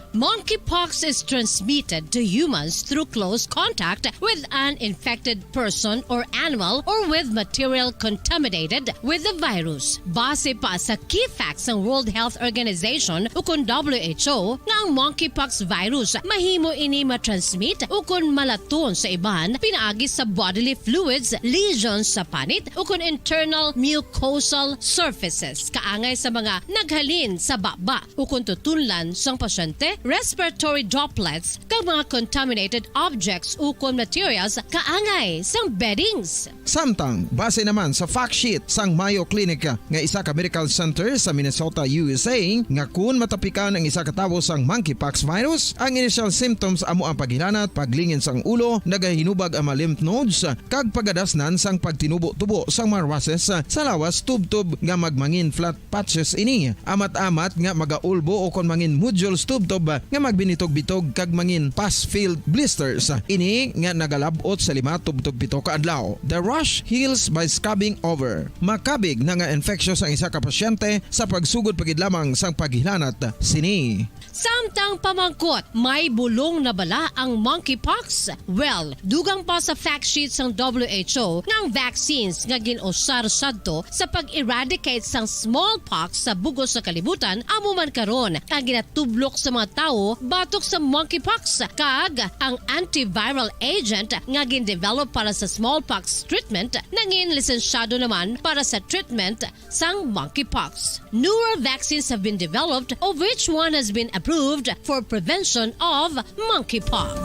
Monkeypox is transmitted to humans through close contact with an infected person or animal or with material contaminated with the virus. Base pa sa key facts sang World Health Organization ukon W H O, nga ang monkeypox virus mahimo ini matransmit ukon malaton sa iban pinaagi sa bodily fluids, lesions sa panit, ukon internal mucosal surfaces, kaangay sa mga naghalin sa baba ukon tutunlan sang pasyente, respiratory droplets, kag mga contaminated objects ukon materials kaangay sang beddings. Samtang, base naman sa fact sheet sang Mayo Clinic nga isa ka medical center sa Minnesota, U S A, nga kun matapikan ang isa ka tawo sang monkeypox virus, ang initial symptoms amo ang paghilanat, paglingin sang ulo, nagahinubag ang mga lymph nodes, kag pagadasnan sang pagtinubo-tubo sang mga rushes sa lawas tubtob nga magmangin flat patches ini, amat-amat nga magaulbo ukon mangin nodules tubtob nga magbinitog-bitog kag mangin pus-filled blisters. Ini nga nagalab-ot sa lima tubtob pito ka adlaw. The rash heals by scabbing over. Makabig na nga infectious ang isa ka pasyente sa pagsugod pa gid lamang sang paghilanat sini. Samtang pamangkot, may bulong na bala ang monkeypox? Well, dugang pa sa fact sheet sang W H O nga ang vaccines nga gin-usar sadto sa pag-eradicate sang smallpox sa bug-os sa kalibutan amo man karon ang ginatublok sa mga tawo batok sa monkeypox, kag ang antiviral agent nga gin-develop para sa smallpox treatment nangin lisensyado naman para sa treatment sang monkeypox. Newer vaccines have been developed, of which one has been approved for prevention of monkeypox.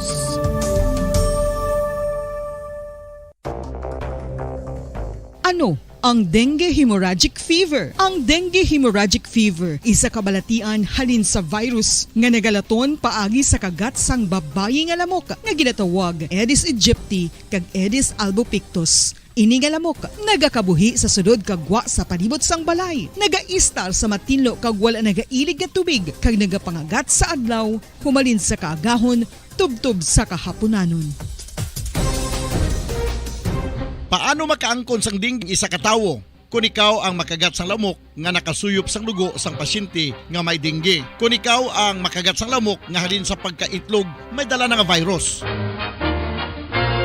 Ano ang dengue hemorrhagic fever? Ang dengue hemorrhagic fever isa ka balatian halin sa virus nga nagalaton paagi sa kagat sang babayi nga lamok nga ginatawag Aedes aegypti kag Aedes albopictus. Ini nga lamok nagakabuhi sa sulod kag gwa sa palibot sang balay. Nagaistar sa matinlo kag wala nagailig nga tubig kag nagapangagat sa adlaw humalin sa kaagahon tubtob sa kahapunanon. Paano makaangkon sang dengue isa ka tawo? Kon ikaw ang makagat sang lamok nga nakasuyop sang dugo sang pasyente nga may dengue. Kon ikaw ang makagat sang lamok nga halin sa pagkaitlog may dala na nga virus.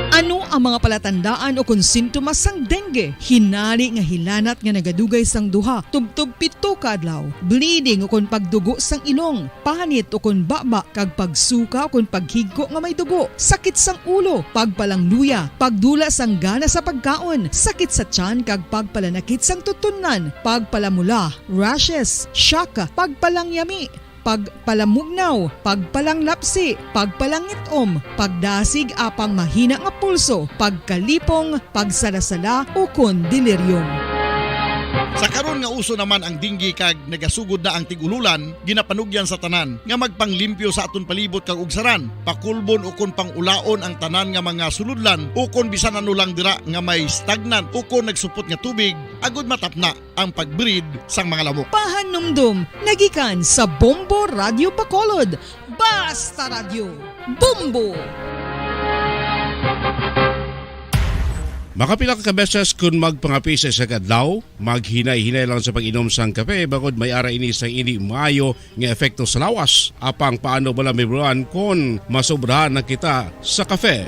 Ano ang mga palatandaan o kon sintomas sang dengue? Hinari nga hilanat nga nagadugay sang duha tubtob pito ka adlaw, bleeding o kon pagdugo sang ilong, panit o kon baba, kag pagsuka o kon paghigko nga may dugo, sakit sang ulo, pagpalangluya, pagdula sang gana sa pagkaon, sakit sa tiyan kag pagpalanakit sang tutunlan, pagpalamula, rashes, shock, pagpalangyami, pagpalamugnaw, pagpalanglapsi, pagpalangit-om, pagdasig apang mahina nga pulso, pagkalipong, pagsalasala, ukon delirium. Sa karon nga uso naman ang dengue kag nagasugod na ang tig-ululan, ginapanugyan sa tanan nga magpanglimpyo sa aton palibot kag ugsaran, pakulbon ukon pang-ulaon ang tanan nga mga sulodlan ukon bisan ano lang dira nga may stagnant ukon nagsupot nga tubig agud matapna ang pag-breed sang mga lamok. Pahanumdom nga gikan sa Bombo Radyo Bacolod. Basta Radyo, Bombo! Makapila ka beses kon magpangape sa isa ka adlaw, maghinay-hinay lang sa pag-inom sang kape, bangod may ara ini sang indi maayo nga epekto sa lawas. Apang paano bala mahibaluan kon masobrahan na kita sa kape?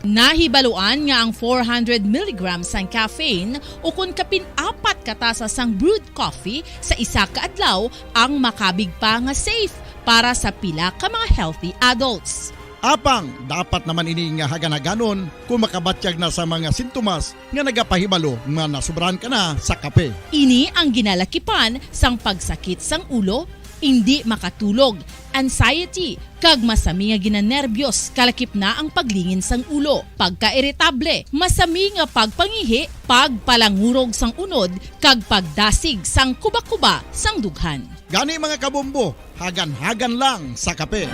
Nahibaluan nga ang four hundred milligrams sang caffeine ukon kapin apat ka tasa sang brewed coffee sa isa ka adlaw ang makabig pa nga safe para sa pila ka mga healthy adults. Apang dapat naman ini nga hagan-haganon kung makabatyag na sa mga sintomas nga nagapahibalo nga nasobrahan ka na sa kape. Ini ang ginalakipan sang pagsakit sang ulo, indi makatulog, anxiety, kag masami nga ginanerbyos, kalakip na ang paglingin sang ulo, pagkairitable, masami nga pagpangihi, pagpalangurog sang unod, kag pagdasig sang kuba-kuba sang dughan. Gani, mga kabombo, hagan-hagan lang sa kape.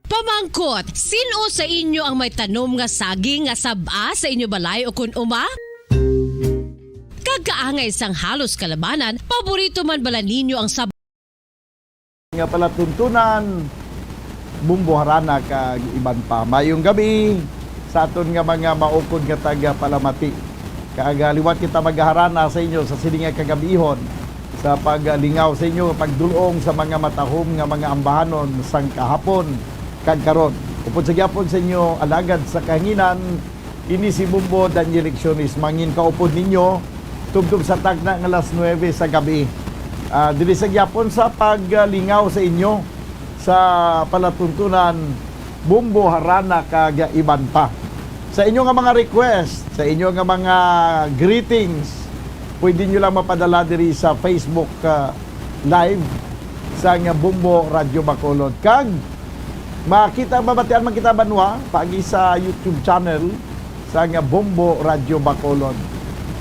Pamangkot, sin-o sa inyo ang may tanom nga saging nga sab-a sa inyo balay ukon uma? Kag kaangay sang halos kalabanan, paborito man bala ninyo ang sab- Nga palatuntunan, Bombo, Harana kag iban pa. Mayong gabi sa aton nga mga maukod nga taga-palamati. Kag, ah, liwat kita magaharana sa inyo sa sini nga kagabihon, sa paglingaw sa inyo, pagdul-ong sa mga matahom nga mga ambahanon sang kahapon kag karon. Upod sa gihapon sa inyo, alagad sa kahanginan, ini si Bombo Daniel Lecciones, mangin kaupod ninyo tubtob sa takna nga alas nuebe sa gabi. Ah, diri sa gihapon sa paglingaw sa inyo sa palatuntunan, Bombo, Harana kag iban pa. Sa inyo nga mga request, sa inyo nga mga greetings, pwede nyo lang mapadala diri sa Facebook, ah, Live sa nga Bombo Radyo Bacolod. Kag makita, mabatian man kita banwa paagi sa YouTube channel sa nga Bombo Radyo Bacolod.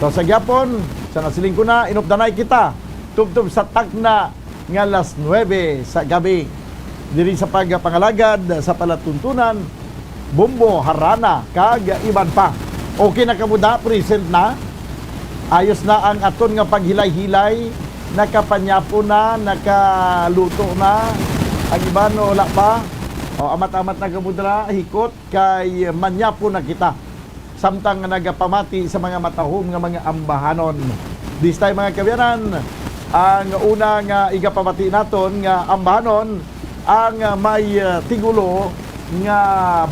So, sa gyapon, sa nasiling ko na, inupdanay kita tubtob sa takna nga alas nuebe sa gabi diri sa pagpangalagad sa palatuntunan, Bombo, Harana, kag iban pa. Okay na kamo da? Present na? Ayos na ang aton nga paghilay-hilay Nakapanyapo na, nakaluto na. Ang iban, wala pa. O, amat-amat na gabudra, hikot, kay manyapo na kita. Samtang nga nagapamati sa mga matahom nga mga ambahanon. This time, mga kaabyanan, ang una nga igapamati naton nga ambahanon, ang may, ah, tigulo nga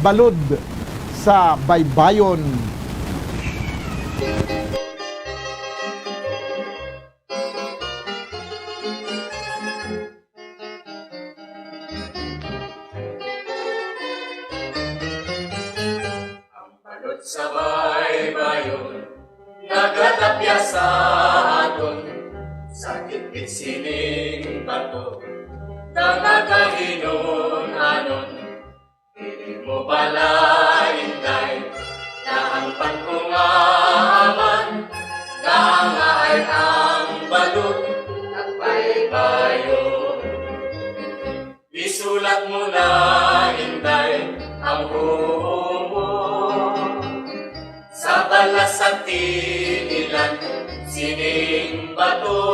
balod sa baybayon. Ang balod sa baybayon nagatapya sa aton, sa gitgit sining bato, nga nagahinon-anon. Dili mo bala, Inday, na ang pagkungaman, naangaay ang balod at baybayon. Isulat mo na, Inday, ang huo mo sa balas sa tiilan sining bato.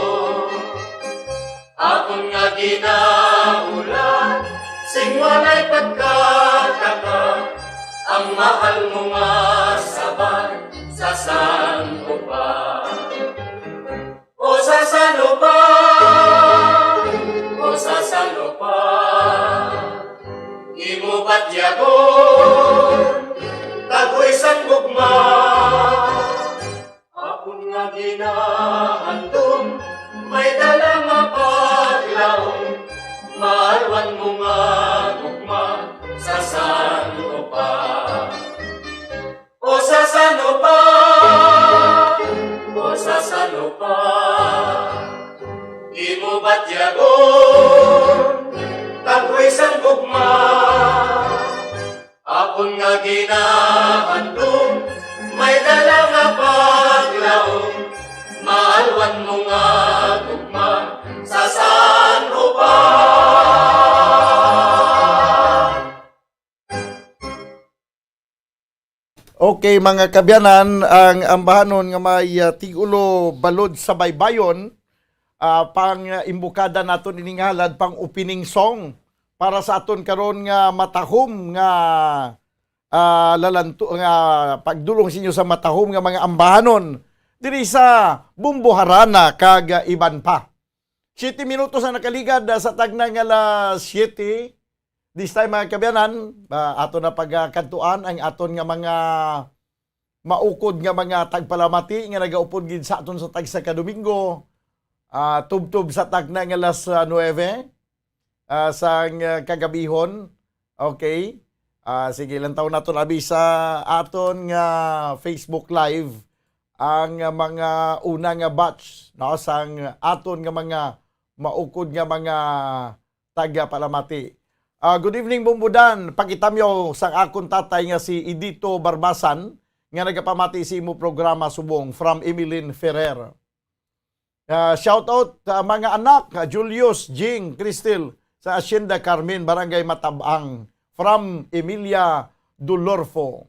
Akon nga ginaulan, sing walay pagkataka, ang mahal mo nga sabay sa san-o pa. O sa san-o pa, o sa san-o pa, imo batyagon, tagoy sang gugma. Akon nga ginahandom, may dala nga paglaom, maalwan mo nga gugma sa san-o pa. O sa san-o pa, o sa san-o pa, imo batyagon, tagoy sang gugma. Akon nga ginahandom, may dala nga paglaom, maalwan mo nga gugma sa san-o pa. Okay, mga kaabyanan, ang ambahanon nga may, ah, tigulo balod sa baybayon, ah, pang, ah, imbukada naton ining halad, pang opening song para sa aton karon nga matahom nga, ah, lalanto-, nga pagdulong sa inyo sa matahom nga mga ambahanon diri sa Bombo Harana kag, ah, iban pa. Siyete minutos ang nakaligad, ah, sa tagna nga alas siyete. This time, mga kaabyanan, ah, ato na pagkadtuan ang aton nga mga maukod nga mga tagpalamati nga nagaupod gid sa aton sa tagsa ka Domingo, ah, tubtob sa tagna nga alas, ah, nuebe, ah, sang, ah, kagabihon. Okay. Ah, sige, lantaw naton abi sa aton nga Facebook Live ang, ah, mga una nga batch, no, sang aton nga mga maukod nga mga tagapalamati. Ah, good evening, Bombo Dan. Pakitamyaw sang akon tatay nga si Edito Barbasan, nga nagapamati sa imo programa subong, from Emeline Ferrer. Ah, shout out sa mga anak, ah, Julius, Jing, Cristel, sa Hacienda Carmen, Barangay Matabang, from Emilia Dolorfo.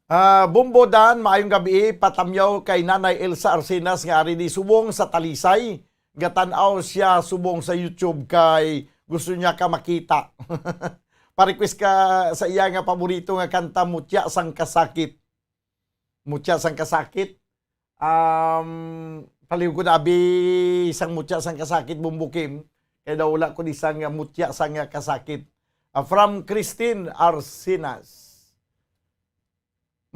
Ah, Bombo Dan, maayong gabi. Patamyaw kay Nanay Elsa Arcenas nga ari di subong sa Talisay. Gatan-aw siya subong sa YouTube kay gusto niya ka makita. Pa-request ka sa iya nga paborito nga kanta, Mutya sang Kasakit. Mutya sang Kasakit. Um, palihog ko na abi sang Mutya sang Kasakit, Bombo Kim. Kay daw wala ko di sang Mutya sang Kasakit. Ah, from Christine Arcenas.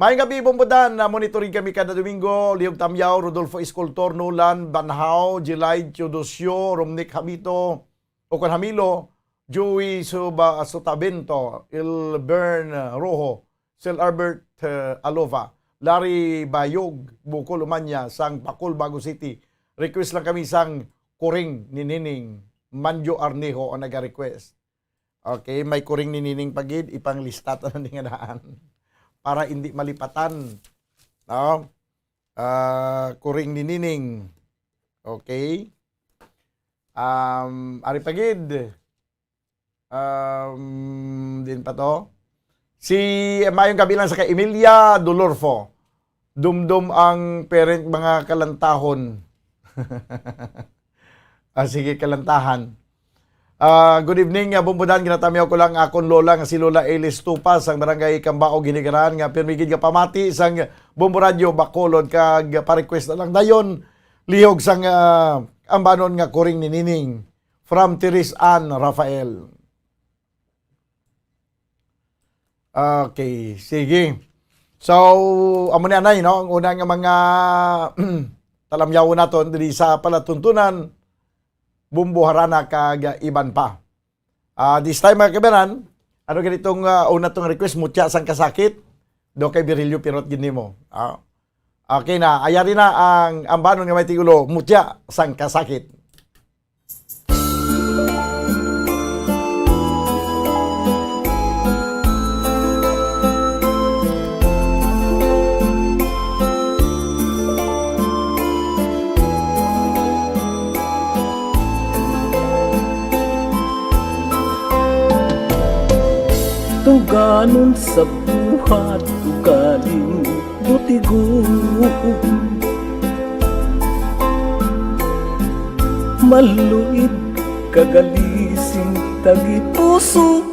Maayong gabi, Bombo Dan. Na monitoring kami kada Domingo. Lihog Tamyaw, Rodolfo Escultor, Nolan Banhao, Jelaid Teodosio, Romnick Habito, Okon Hamilo, Joey Suba-, Sotavento, Ilbern Rojo, Sir Albert, eh, Alova, Larry Bayog, Bukol Umanya, sang Pacol, Bago City. Request lang kami sang Kuring ni Nining. Manjo Arnejo ang naga-request. Okay, may Kuring ni Nining pa gid, ipanglista ta na ni nga daan. Para hindi malipatan. No? Ah, Kuring ni Nining. Okay. Um, ari pa gid. Um, din pa to. Si, eh, maayong gabi lang sa kay Emilia Dolorfo. Dumdum ang parent mga kalantahon. Ah, sige, kalantahan. Ah, good evening, ah, Bumbudan. Ginatamyaw ko lang akon lola nga si Lola Elis Tupa sang Barangay Kambaog, Hinigaran, nga pirmi gid nga pamati sang Bumbo Radio Bacolod, kag pa-request na lang dayon lihog sang, ah, ambanon nga Kuring ni Nining from Teres Ann Rafael. Okay, sige. So, amo ni anay, no? Ang una nga mga talamyawon naton diri sa palatuntunan, Bumbo, Harana, kag iban pa. Ah, this time, mga kabanan, ano ganitong, ah, una tong request, Mutya sang Kasakit, do kay Virilio Pirot gid nimo. Ah, okay na, ayari na ang ambanon nga may tigulo, Mutya sang Kasakit. Tungganon sa buhat, ugaling butigon. Maluid kag alising, tagipusoon.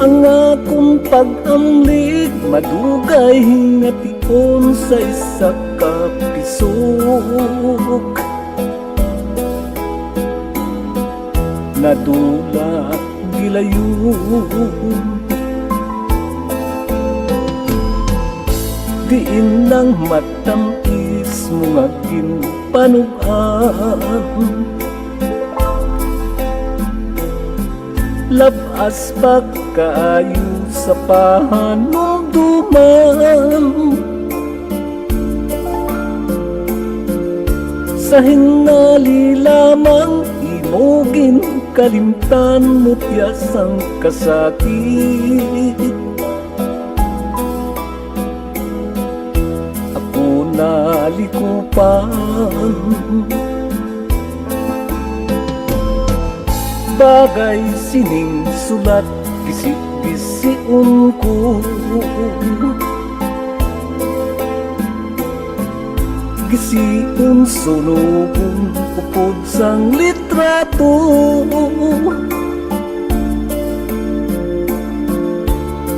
Ang akon pag-amlig, madugay nga tion sa isa ka pisok. Nadula gilayon. Diin lang matam-is mo nga ginpanug-an. Lab-as pa kaayo sa pahanumduman. Sa hinali lamang imo ginkalimtan, Mutya sang Kasakit. Ako nalikupan. Bagay sining sulat, gisi-gision ko. Gision sunugon upod sang litrato.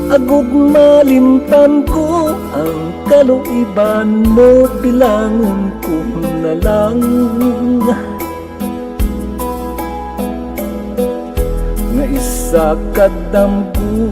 Agod malimtan ko ang kaluiban mo, bilangon ko na lang nga isa ka damgo.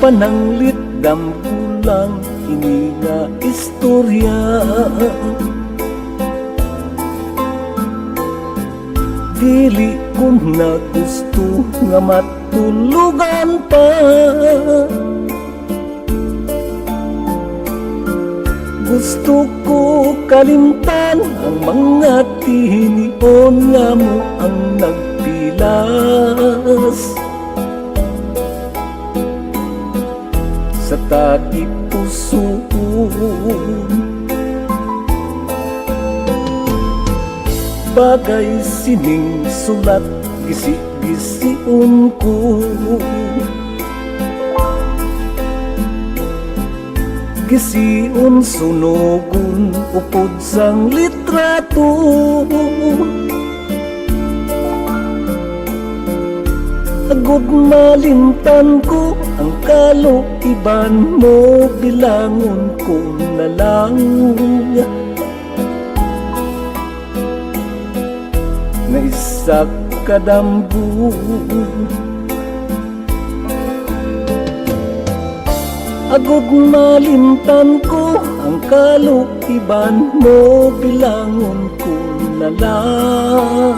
Pananglit, damgo lang ini nga istorya. Dili ko na gusto nga matulugan pa. Gusto ko kalimtan ang mga tinion nga mo ang nagpilas sa tagipusoon. Bagay sining sulat, gisi-gision ko. Gision sunugon upod sang litrato. Agod malimtan ko ang kaluiban mo, bilangon ko na lang nga isa ka damgo. Agod malimtan ko ang kaluiban mo, bilangon ko na lang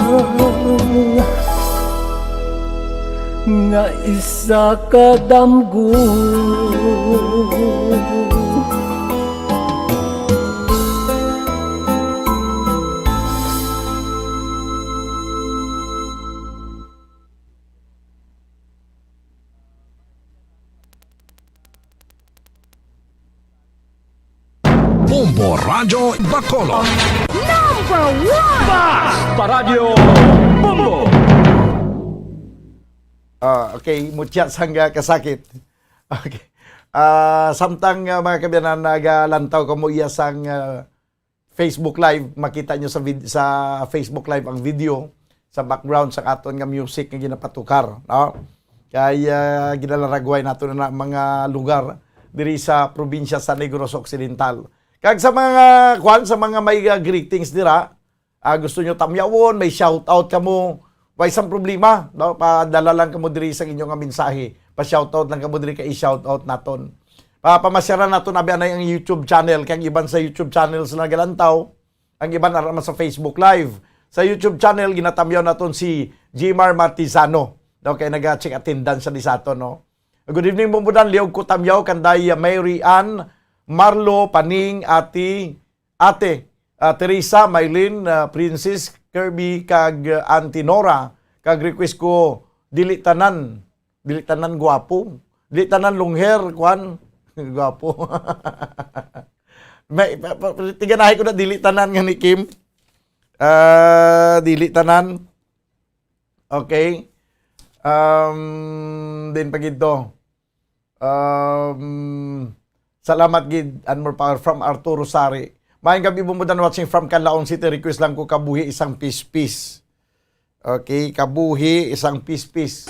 nga isa ka damgo. Bombo Radyo Bacolod. Number one! Bas Paradyo Bombo! Ah, okay, mutya sang, ah, kasakit. Okay. Ah, samtang, ah, mga kaabyanan, nagalantaw kamo iya sang, ah, Facebook Live, makita nyo sa vid-, sa Facebook Live ang video sa background sa aton nga music nga ginapatukar, no? Kay, ah, ginalaragway nato na ang mga lugar diri sa probinsya sa Negros Occidental. Kag sa mga, kwan, sa mga may, ah, greetings dira, ah, gusto nyo tamyawon, may shout out kamo, way sang problema, no? Padala lang kamo diri sa inyo nga mensahe. Pa-shout out lang kamo diri kay i-shout out naton. Pa pamasyaran naton abi anay ang YouTube channel, kay ang iban sa YouTube channel sila nagalantaw, ang iban ara man sa Facebook Live. Sa YouTube channel, ginatamyaw naton si Jimar Martizano, no? Kay naga-check attendance siya di sa aton, no? Good evening, Bombo Dan. Liog ko tamyaw kanday Mary Ann, Marlo, Paning, Ate, Ate, ah, Teresa, Mylene, ah, Princess, Kirby, kag, ah, Auntie Nora, kag request ko, dili tanan, dili tanan gwapo, dili tanan long hair, kwan, gwapo. May, pa, pa, tiganahi ko na, dili tanan nga ni Kim. Ah, dili tanan. Okay. Um, din pa gid to. Um, salamat gid, and more power from Arturo Sari. Maayong gabi, Bombo Dan, watching from Canlaon City. Request lang ko, Kabuhi Isang Pispis. Okay, Kabuhi Isang Pispis.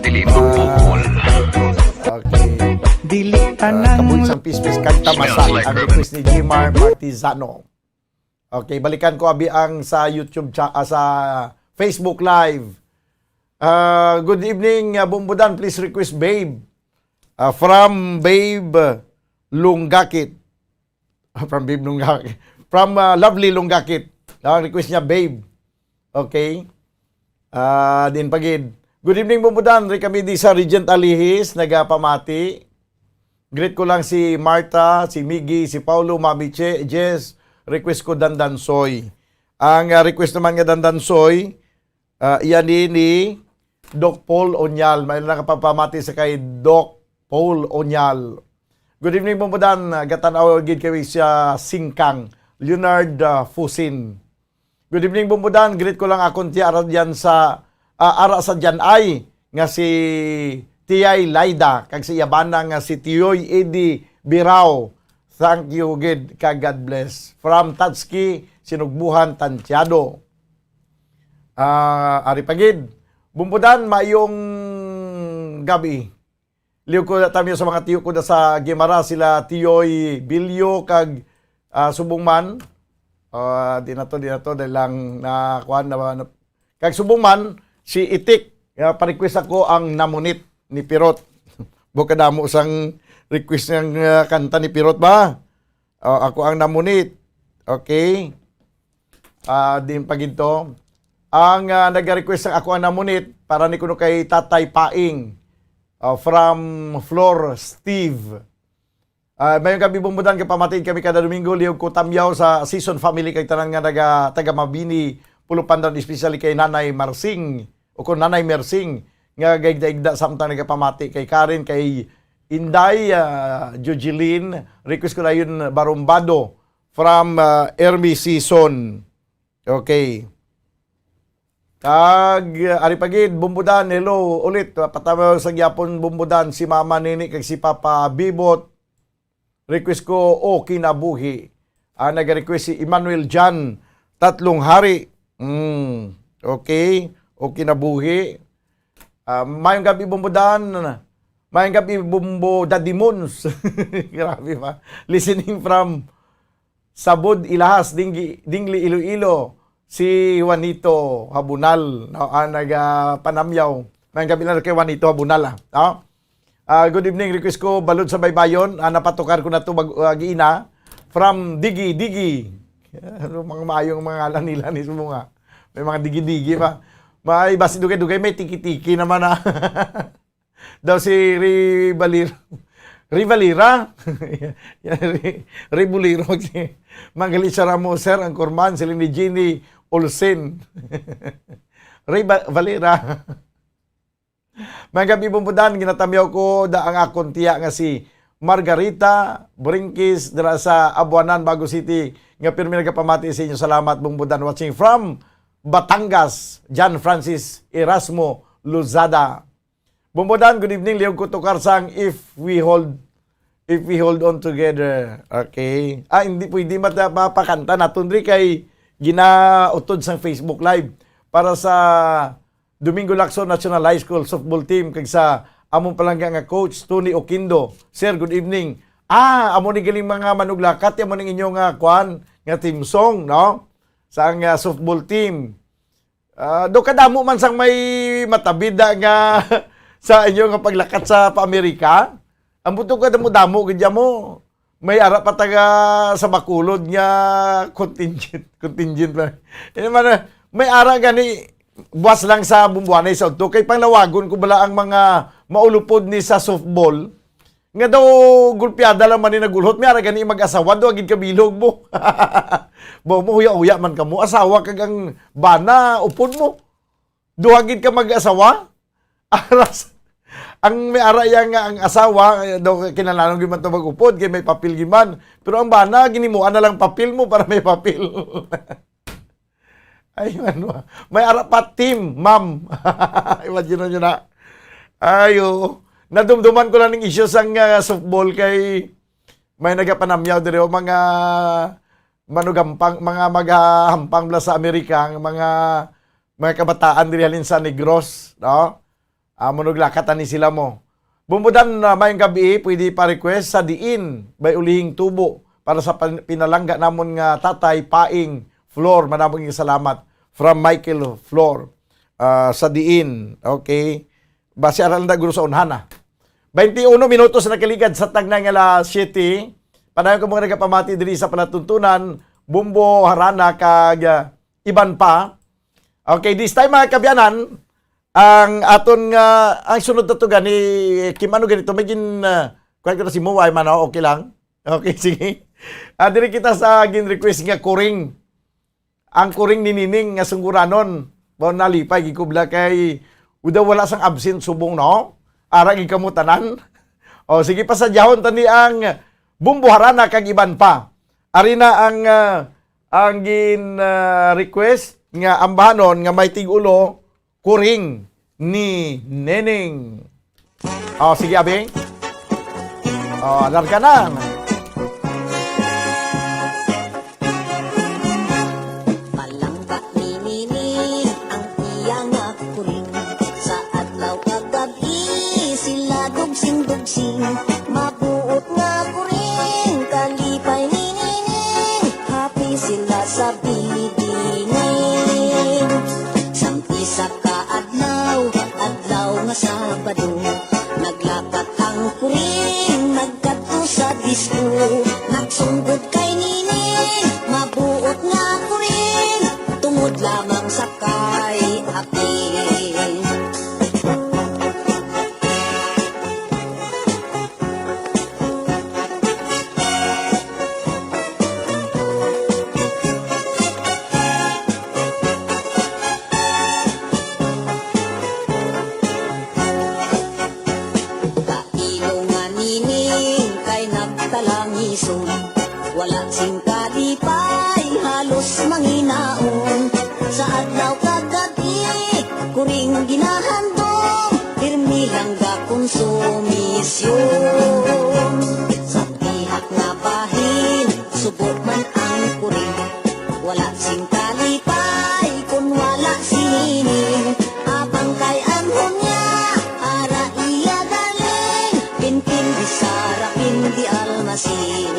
Dili mo bukol. Okay. Dili Ah, tanan Kabuhi Isang Pispis, kag Tamasa, ang request ni Jimar Martizano. Okay, balikan ko abi ang sa YouTube cha-, ah, sa Facebook Live. Ah, good evening, ah, Bombo Dan. Please request Babe. Ah, from Babe Lunggakit. From Babe Lunggakit. From, ah, Lovely Lunggakit. Ang request niya, Babe. Okay. Ah, din pagid. Good evening, Bombo Dan. Ri kami di sa Regent Alihis, nagapamati. Greet ko lang si Martha, si Miggy, si Paulo, Mami Che, Jess. Request ko Dandansoy. Ang, ah, request naman nga Dandansoy, ah, iya ni, ni Doc Paul Onyal. May nakapagpamati sa kay Doc Paul Onyal. Good evening, Bombo Dan. Gatan-aw gid kay siya singkang. Leonard, ah, Fusin. Good evening, Bombo Dan. Greet ko lang akon tiya ara dyan sa, ah, ara sa dyan ay nga si Tiyay Laida kag sa iya bana nga si Tiyoy Eddie Birao. Thank you gid kag God bless. From Tatski, Sinugbuhan, Tantiado. Ah, ari pa gid. Bombo Dan, maayong gabi. Liog ko na tamyo sa mga tiyo ko na sa Guimara, sila Tiyoy Bilyo kag, ah, subong man. Ah, di na to, di na to, dahil lang na, kuwan na, na, kag subong man, si Itik, ah, pa-request ako ang Namunit ni Pirot. Bukadamo sang request ng, ah, kanta ni Pirot ba? Ah, ako ang Namunit. Okay. Ah, din pa gid to. Ang, ah, nag-request sa ako ang Namunit para ni kuno kay Tatay Paing, ah, from Flor Steve. Ah, mayong gabi, Bombo Dan, kay pamatiid kami kada Domingo, liog ko tamyaw sa Season family kay tanan nga naga, taga Mabini, Pulupandan, especially kay Nanay Marsing, o kung Nanay Mersing, nga gaigda-igda samtang nagapamati kay Karen, kay Inday, ah, Jujeline, request ko na yun, Barumbado, from, ah, Ermi Season. Okay. Kag, ah, ari pa gid, Bombo Dan, hello ulit. Patama sa gyapon, Bombo Dan, si Mama Nini kag si Papa Bibot. Request ko, O Kinabuhi. Ah, nag-request si Emmanuel John, Tatlong Hari. Mm, okay. O Kinabuhi. Ah, mayong gabi, Bombo Dan. Mayong gabi, Bombo Daddy Mons. Grabe ba? Listening from Sabod, Ilahas, Dinggi-, Dingli, Iloilo, si Juanito Habunal, no, ang nagapanamyaw. Mayong gabi na kay Juanito Habunal, ah. No? Ah, good evening, request ko, Balod sa Baybayon. Ah, napatukar ko na to bag-, ah, giina. From Digi, Digi. Ano, mga maayong mga ngalan nila ni Sumunga. May mga Digi-Digi pa. May basi dugay-dugay, may Tiki-Tiki naman, ah. Daw si Ray Valera. Ray Valera? Yan, Ray, Ray Bolero. Si Mangalisha Ramos, Sir, ang kurman, sila ni Jeannie Olsen. Ray Ba-, Valera. Mga gabi, Bombo Dan, ginatamyaw ko da ang akon tiya nga si Margarita Brinquis dira sa Abuanan, Bago City, nga pirmi nagapamati sa inyo. Salamat, Bumbudan, watching from Batangas, John Francis Erasmo Lozada. Bumbudan, good evening. Liog ko to, Karsang, if we hold, if we hold on together. Okay. Ah, hindi pwede mata-, mapakanta naton diri kay ginautod sang Facebook Live para sa Domingo Lacson National High School softball team kag sa among palangga nga coach, Tony Oquindo. Sir, good evening. Ah, amo ni galing mga manuglakat, amo ning inyo nga kwan, nga team song, no? Sa ang, ah, softball team. Ah, do kadamo man sang may matabida nga sa inyo nga paglakat sa pa-Amerika. Ang buto ka damo-damo gid mo. May ara pa taga sa Bacolod nga contingent, contingent ba? Ini man, ah, may ara gani buwas lang sa Bumbuanay sa udto kay panglawagon ko bala ang mga maulupod ni sa softball. Nga daw gulpiada lang man ni nagulhot, may ara gani mag-asawa, duha gid ka bilog mo. Bo mo, huya-huya man ka mo, asawa kag ang bana, upod mo. Duha gid ka mag-asawa? Aras, ang may ara iya nga ang asawa, eh, daw kinahanglan gid man to mag-upod, kay may papel gid man. Pero ang bana, ginimuan na lang papel mo para may papel. Ay, ano, may ara pa team, ma'am. Imagine nyo na. Ay, oo. Nadumduman ko lang ning issue sang, ah, softball kay may nagapanamyaw diri, o mga manugampang, mga magahampang bala sa Amerika, ang mga, mga kabataan diri halin sa Negros, no? Ah, manuglakat ani sila mo. Bumbudan, ah, mayong gabi, pwede pa request sa diin, may ulihing tubo para sa pan-, pinalangga namon nga tatay, Paing Flor, manamong salamat. From Michael Flor, ah, sa diin. Okay. Basi aral na guro sa unhana. Twenty-uno minutos na kaligad sa tagnay nga alas siyete. Padayon ko mga nagapamati diri sa palatuntunan, Bumbo, Harana, kag, ah, iban pa. Okay, this time, mga kabyanan, ang aton nga, ang sunod na to gani, Kim, ano ganito, may gin, ah, kuwan ko na si Muway man, oh, okay lang? Okay, sige. Ah, diri kita sa gin-request nga kuring. Ang kuring ni Nining nga sungguranon, mao nalipay gid ko bala kay, uda wala sang absent subong, no? Ara gid kamo tanan. O, sige, pasadyahon tani ang Bumbo, Harana kag iban pa. Ari na ang, ah, ang gin, ah, request nga ambahanon nga may tig-ulo, Kuring ni Neneng. O, sige, abi. O, larga na. Malangga ni Nini ang iya nga kuring. Sa adlaw kag gab-i sila dugsing-dugsing. Mabuot nga kuring, kalipay ni Nining. Happy sila sa bidingin. Sang isa ka adlaw, adlaw nga Sabado, naglakat ang kuring, nagkadto sa disko. Nagsunggod kay Nining, mabuot nga kuring, tungod lamang sa kay apil. Kailo nga Nining kay nagtalangison, wala sing kalipay, halos manginaon. Sa adlaw kag gab-i, kuring ginahandom, pirmi lang gakonsumisyon. Sa pihak nga bahin, subo man ang kuring. Wala sing kalipay kun wala si Nining. Apang kay anghon niya, ara iya galing, pinpin di Sara, pin di Almasin.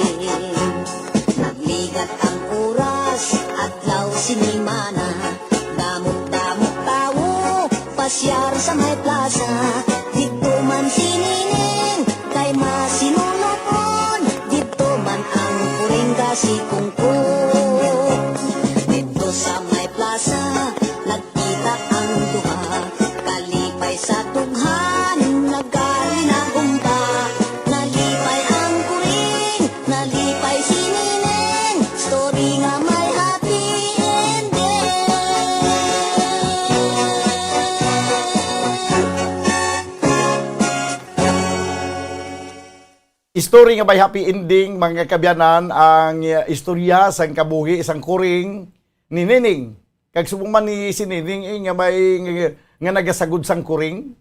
Nagligad ang oras, adlaw, sinimana, damo-damo tawo, pasyar sa may plaza. Didto man si Nining, kay masinulupon, didto man ang kuring kasikungkot. Didto sa may plaza, nagkita ang duha, kalipay sa dughan, nagkalinagumba. Nalipay ang kuring, nalipay si Nining, story nga may happy ending. Story nga may happy ending, mga kaabyanan, ang, uh, istorya sang kabuhi sang kuring ni Nining. Kag subong man ni si Nining, eh, nga may, nga, nga nagasagod sang kuring.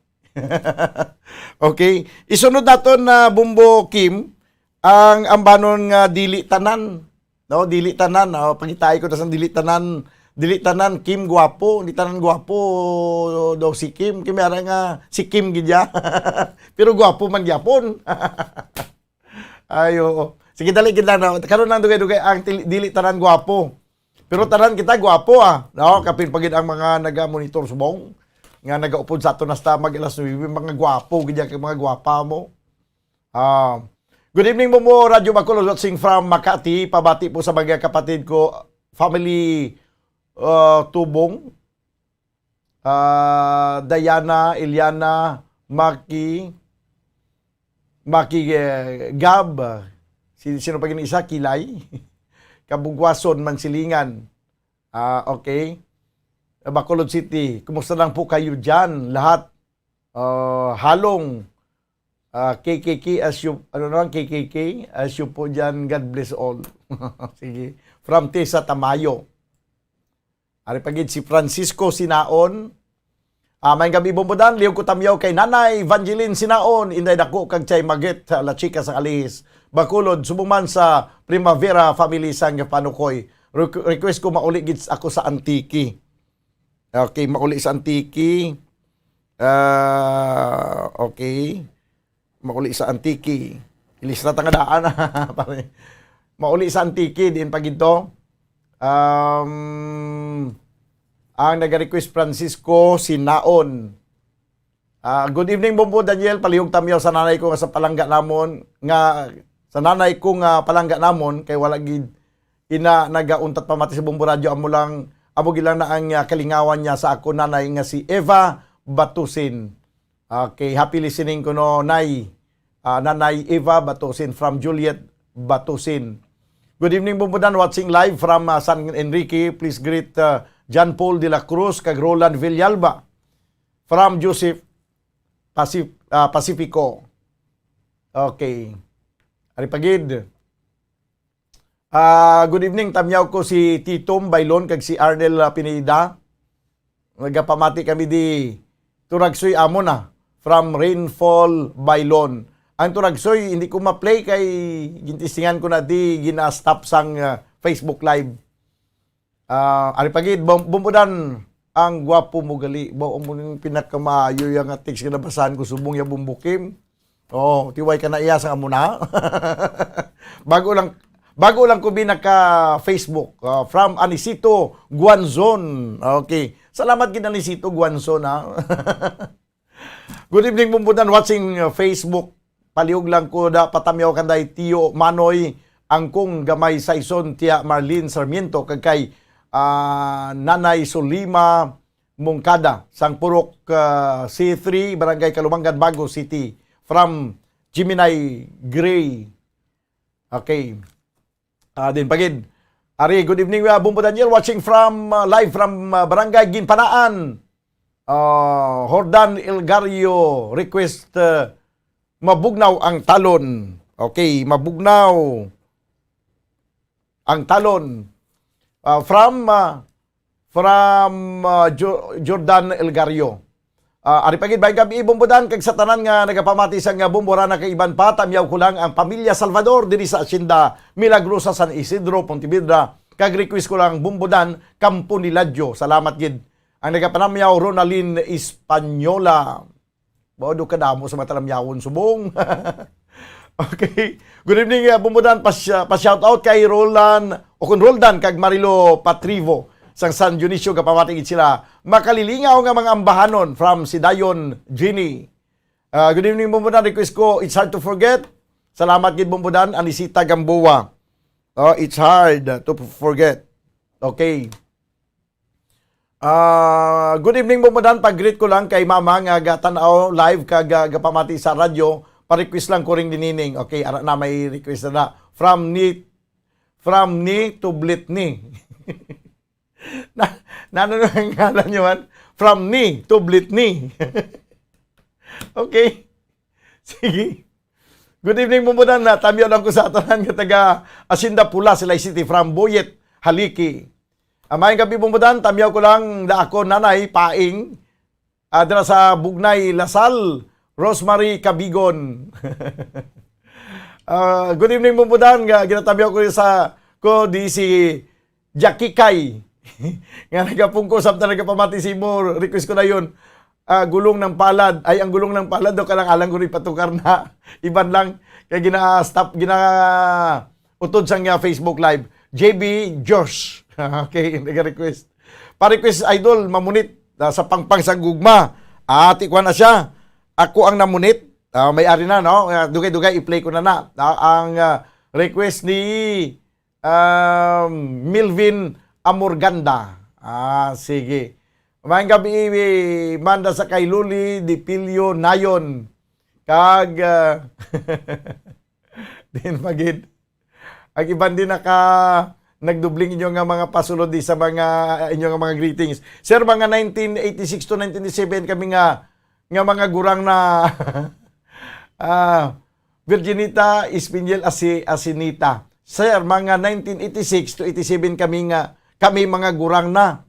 Okay. Isunod naton na, Bumbo Kim, ang ambanon nga dili tanan. No, dili tanan. Oh, pangitaay ko na sang dili tanan. Dili tanan Kim gwapo, dili tanan gwapo daw si Kim. Kay may ara nga si Kim gid ya. Pero gwapo man gyapon. Ay, oo. Sige, dali gid lang, no? Karon lang dugay-dugay ang til-, dili tanan gwapo. Pero tanan kita gwapo, ah. No, kapin pa gid ang mga naga-monitor subong nga nagaupod sa aton hasta mag alas nuebe, mga gwapo gid yan, mga gwapa mo. Ah, good evening, Bumbo Radyo Bacolod, watching from Makati. Pabati po sa mga kapatid ko, family, uh, Tubong, uh, Diana, Eliana, Maki, Maki, eh, Gab, si, sino pa gini isa? Kilay, Kabugwason, Mansilingan. Ah, okay. Bacolod City, kumusta lang po kayo dyan? Lahat, uh, halong, uh, K K K as you, ano naman, K K K as you po dyan, God bless all. Sige. From Tessa Tamayo. Ari pa gid si Francisco Sinaon. Ah, may gabi, Bumbudan, liog ko tamyaw kay Nanay Evangeline Sinaon, Inday Dako kag Chay Magit, ah, La Chica sa Alihis, Bacolod, subong man sa Primavera family sang Panukoy. Requ-, request ko mauli gid ako sa Antique. Okay, mauli sa Antique. Ah, okay. Mauli sa Antique. Ilista ta nga daan, pare. Mauli sa Antique, diin pa gid to? Um, ang nag-request, Francisco Sinaon. Ah, good evening, Bumbo Daniel. Palihog tamyaw sa nanay ko nga sa palangga namon, nga sa nanay ko nga palangga namon, kay wala gid ina nagauntat pamati sa Bumbo Radyo. Amo lang, amo gid lang na ang, ah, kalingawan niya sa ako nanay nga si Eva Batusin. Okay, happy listening kuno, Nay. Ah, Nanay Eva Batusin from Juliet Batusin. Good evening, Bumbudan. Watching live from, ah, San Enrique. Please greet, ah, John Paul de la Cruz kag Roland Villalba from Joseph Pacif-, ah, Pacifico. Okay. Ari pa gid. Ah, good evening. Tamyaw ko si Titom Bailon kag si Arnel, ah, Pineda. Nagapamati kami di Turagsoy amo na from Rainfall Bailon. Ang Turagsoy hindi ko ma-play kay gintistingan ko na di gina-stop sang, ah, Facebook Live. Ah, ari pa gid, Bum-, Bumbudan, ang gwapo mo gali. Ba, amo ning pinakamaayo ya nga text nga nabasahan ko subong ya, Bumbukim. Oh, tiway ka na iya sa amo na. Bago lang, bago lang ko binaka Facebook, ah, from Anisito Guanzon. Okay. Salamat gid, Anisito Guanzon, ha. Good evening, Bumbudan, watching, uh, Facebook. Palihog lang ko da patamyaw kanday Tiyo Manoy, Angkong Gamay Saison, Tia Marlene Sarmiento, kag kay, ah, Nanay Solima Mungkada, sang Purok, ah, C three, Barangay Kalumangan, Bago City, from Gemini Gray. Okay. Ah, din pagid. Ari, good evening, uh, Bumbo Daniel, watching from, uh, live from, uh, Barangay Ginpanaan. Uh, Jordan Elgario request, uh, mabugnaw ang talon. Okay, mabugnaw ang talon. Uh, from, uh, from, uh, Jo-, Jordan Elgario. Ah, ari pa gid, maayong gab-i, Bumbudan, kag sa tanan nga nagapamati sang, ah, Bumburana kag iban pa, tamyaw ko lang ang pamilya Salvador diri sa Hacienda Milagrosa, San Isidro, Pontevedra, kag request ko lang Bumbudan, Kampo ni Ladyo. Salamat gid. Ang nagapanamyaw, Ronalyn Española. Ba, do kadamo sa mga talamyawon subong. Okay. Good evening, uh, Bumbudan. Pas-, uh, pa-shout out kay Roland, o kung Roldan, kag Marilo Patrivo, sang San Dionisio, gapamati gid sila. Makalilingaw nga mga ambahanon from Sidayon, Jenny. Uh, good evening, Bumbudan. Request ko, It's Hard to Forget. Salamat gid, Bumbudan. Anisita Gamboa. Oh, It's Hard to Forget. Okay. Ah, good evening, Bumbudan. Pag-greet ko lang kay Mama nga gatan-aw live kag, ah, gapamati sa radyo. Pa-request lang ko ring dinining. Okay, ara na, may request na na. From ni, from ni to Blit ni. Na, nano na ang ngalan niyo, man? From ni to Blit ni. Okay. Sige. Good evening, Bumbudan. Na, tamyaw lang ko sa tanan nga taga Hacienda Pula, Silay City, from Boyet, Haliki. Ah, maayong gabi, Bumbudan. Tamyaw ko lang na ako, Nanay Paing, ah, dira sa Bugnay, Lasal, Rosemary Cabigon. Ah, good evening, Bumbudan. Nga, ginatamyaw ko sa, ko di si Jackie Kai. Nga nagapungko, samtang nagapamati si mo, request ko na yun. Ah, gulong ng palad. Ay, ang gulong ng palad daw, kalang-alang ko rin patukar na. Iban lang, kaya gina-stop, gina-, utod sang, ah, Facebook Live. J B Josh. Okay, nag-request. Pa-request, idol, mamunit, ah, sa pangpang sa gugma. Ah, ti kuwan na siya. Ako ang namunit. Ah, may ari na, no? Ah, dugay-dugay, i-play ko na na. Ah, ang, ah, request ni, um, Milvin Amorganda. Ah, sige. Maayong gabi, Manda, sa kay Luli Dipilio Nayon. Kag, ah, din magid. Ang iban din naka, nagdubling inyo nga mga pasulod di sa mga, inyo nga mga greetings. Sir, mga nineteen eighty-six to nineteen eighty-seven kami nga, nga mga gurang na, ah, Virginita Espinel Asi-, Asinita. Sir, mga nineteen eighty-six to eighty-seven kami nga, kami mga gurang na.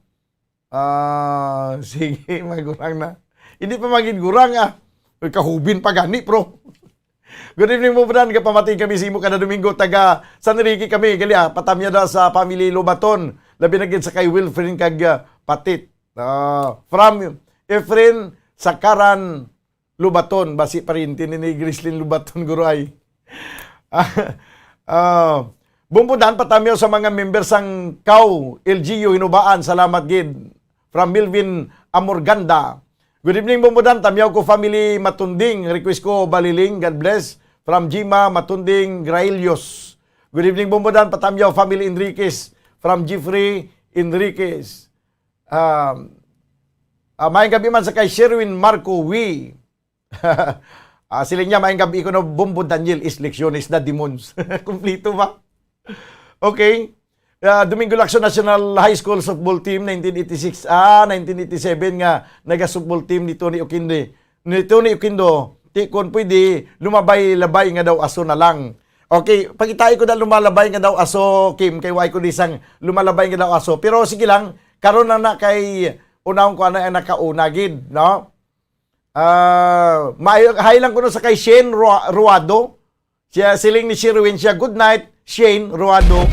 Ah, sige, mga gurang na. Hindi pa magin gurang, ah. Uy, kahubin pa gani, bro. Good evening, Bumbudan. Kapamati kami sa imo kada Domingo. Taga San Enrique kami. Gali, ah, patamya da sa family Lobaton. Labi na gid sa kay Wilfrin kag, ah, Patit. Ah, from Efren Sakaran Lobaton. Basi pariente ni, ni Grislin Lobaton, guro ay. Ah, ah, Bumbudan, patamyaw sa mga member sang kaw, L G U Hinubaan. Salamat gid. From Milvin Amorganda. Good evening, Bumbudan. Tamyaw ko family Matunding. Request ko Baliling. God bless. From Jima Matunding Grailios. Good evening, Bumbudan. Patamyaw family Enriquez. From Jeffrey Enriquez. Um, ah, maayong gabi man sa kay Sherwin Marco Wee. Ah, siling niya, "Maayong gabi ko no, Bumbo Daniel is Lecciones na Demons." Kumplito ba? Okay. Ah, Domingo Lacson National High School softball team, nineteen eighty-six, ah, nineteen eighty-seven nga naga-softball team ni Tony Oquinde. Ni Tony Oquindo, ti kon pwede, lumalabay-labay nga daw aso na lang. Okay, pakitai ko na lumalabay nga daw aso, Kim, kay why ko di sang lumalabay nga daw aso. Pero sige lang, karon na na kay unahon ko ana ang nakauna gid, no? Ah, maayo, hi lang kuno sa kay Shane Rua-, Ruado. Siya, siling ni Sherwin siya, "Good night, Shane Ruado."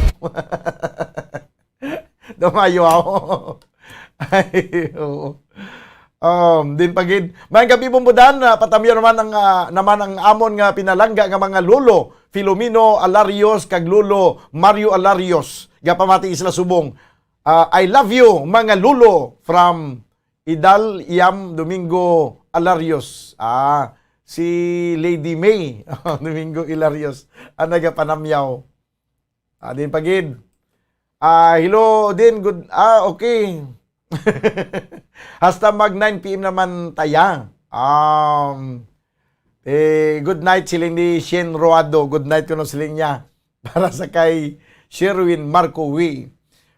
Dumayo ako. Ay, oo. Um, din pagid. Maayong gabi, Bumbudan. Ah, patamyo naman ang, ah, naman ang amon nga pinalangga nga mga lolo, Filomeno Alarios kag lolo Mario Alarios. Gapamati sila subong. Ah, "I love you, mga lolo," from Idal Yam Domingo Alarios. Ah, si Lady May Domingo Ilarios ang nagapanamyaw. Ah, din pagid. Ah, hello din, good, ah, okay. Hasta mag nine P M naman taya. Um, eh, good night, siling ni Shane Roado. Good night kuno siling niya. Para sa kay Sherwin Marco Wee.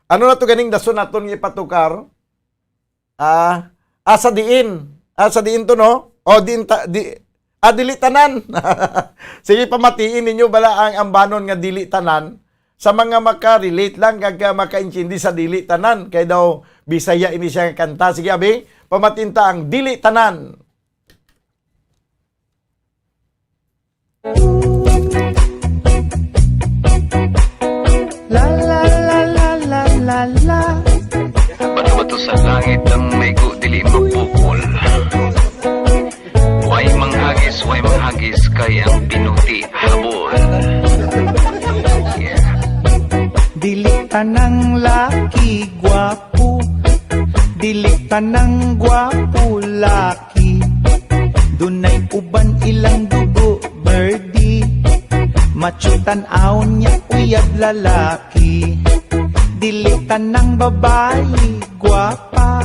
Ano na to ganing dason naton nga ipatukar? Ah, asa diin? Asa diin to, no? O, diin ta-, di, ah, dili tanan. Sige, pamatiin ninyo bala ang ambanon nga dili tanan. Sa mga maka-relate lang, kag, ah, makaintindi sa dili tanan. Kay daw, Bisaya ini siya nga kanta. Sige, abi, pamatinta ang dili tanan. La, la, la, la, la, la, la. Bato-bato sa langit ang maigo, dili mapukol. Way manghagis, way manghagis, kay ang binuti habol. Yeah. Dili tanang laki gwapo, dili tanang gwapo laki. Dunay uban ilang dugo berdi. Macho tan-aw niya uyab lalaki. Dili tanang babayi gwapa.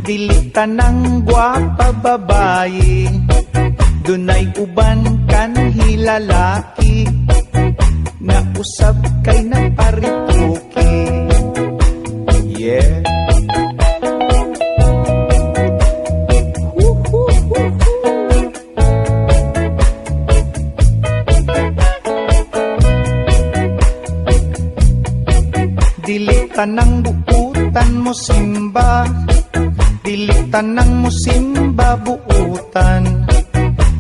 Dili tanang gwapa babayi. Dunay uban kanhi lalaki. Nausab kay nagparituki. Yeah. Tanang buutan mo simba, dili tanang mo simba buutan.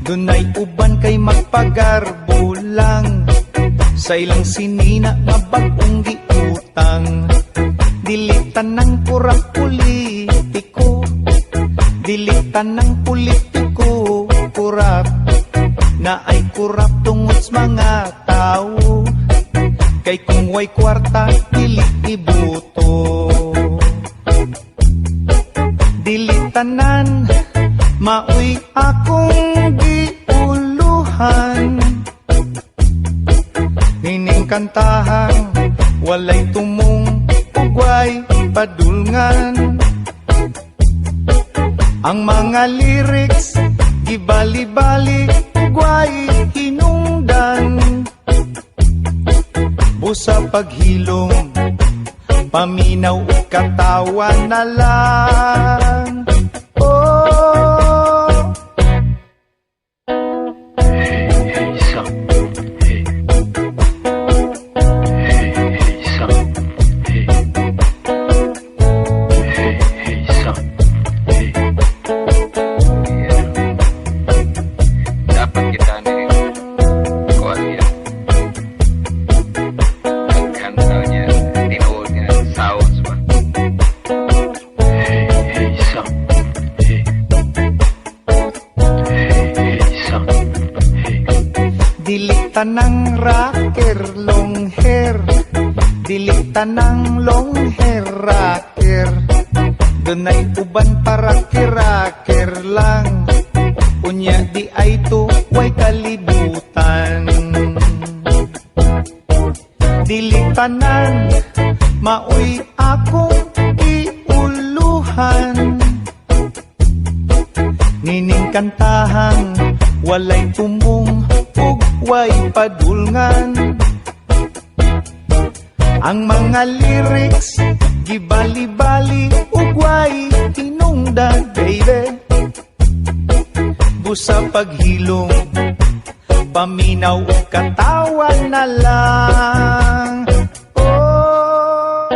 Dunay uban kay magpagarbo lang sa ilang sinina nga bag-ong giutang. Dili tanang kurap politiko, dili tanang politiko kurap. Naay kurap tungod sa mga tawo, kay kung way kwarta, dili iboto. Dili tanan maoy akong giuluhan. Nining kantahang walay tumong ug way padulngan. Ang mga lyrics gibali-bali ug way hinungdan. Busa paghilom, paminaw ug katawa na lang. Oh. Hey, hey, sa. Hey. Hey, hey, sa. Hey. Hey, hey, sa. Hey. Dapat kita ni kuan niya. Pagkanta niya, tinuod nga sounds ba? Hey, hey, sa. Hey. Hey, hey, sa. Hey. Dili tanang rocker long hair. Dili tanang long hair rocker. Dunay uban pa rocker-rocker lang. Unya di ay to way kalibutan. Dili tanan maoy akong giuluhan. Nining kantahang walay tumong ug way padulngan. Ang mga lyrics gibali-bali ug way hinungdan, baby. Busa paghilom, paminaw ug katawa na lang. Oh.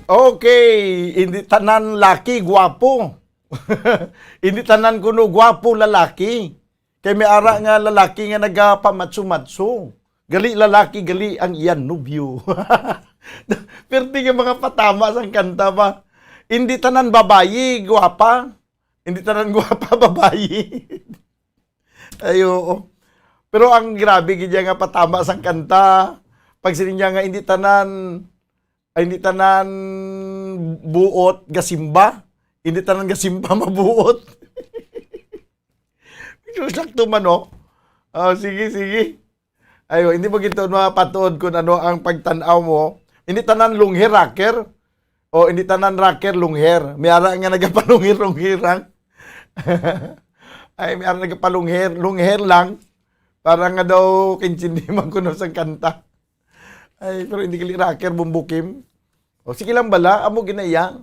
Okay, hindi tanan laki gwapo. Hindi tanan kuno gwapo lalaki. Kay may ara nga lalaki nga nagapamatso-matso. Gali lalaki, gali ang iya nobyo. Perti nga mga patama sang kanta ba. Hindi tanan babayi gwapa. Hindi tanan gwapa babayi. Ay, oo. Pero ang grabe gid niya nga patama sang kanta. Pag siling niya nga hindi tanan, ay, hindi tanan buot gasimba. Hindi tanan gasimba mabuot. Medyo sakto man, no? Ah, sige, sige. Ayo, hindi mo gid to mapatuod kung ano ang pagtan-aw mo. Hindi tanan long hair rocker. O hindi tanan rocker long hair. May ara nga nagapalong hair, long hair lang. Ay, may ara nagapalong hair, long hair lang. Para nga daw kaintindi man kuno sang kanta. Ay, pero hindi gali rocker, Bumbo Kim. O, sige lang bala, amo gina iya.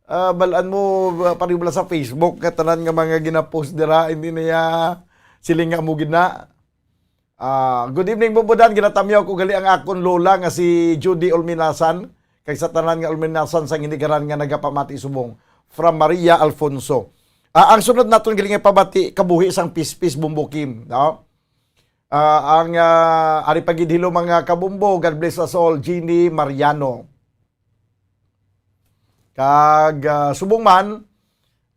Ah, balaan mo, ah, pareho bala sa Facebook nga tanan nga mga gina-post dira, hindi na iya siling nga amo gina. Ah, good evening, Bumbo Dan. Ginatamyaw ko gali ang akon lola nga si Judy Olminasan, kag sa tanan nga Olminasan sa Ginikanan nga nagapamati subong. From Maria Alfonso. Ah, ang sunod naton gali nga pabati, kabuhi sang Pispis, Bumbo Kim, no? Ah, ang, ah, ari pa gid, hello, mga kabumbo. God bless us all. Jeannie Mariano. Kag, ah, subong man,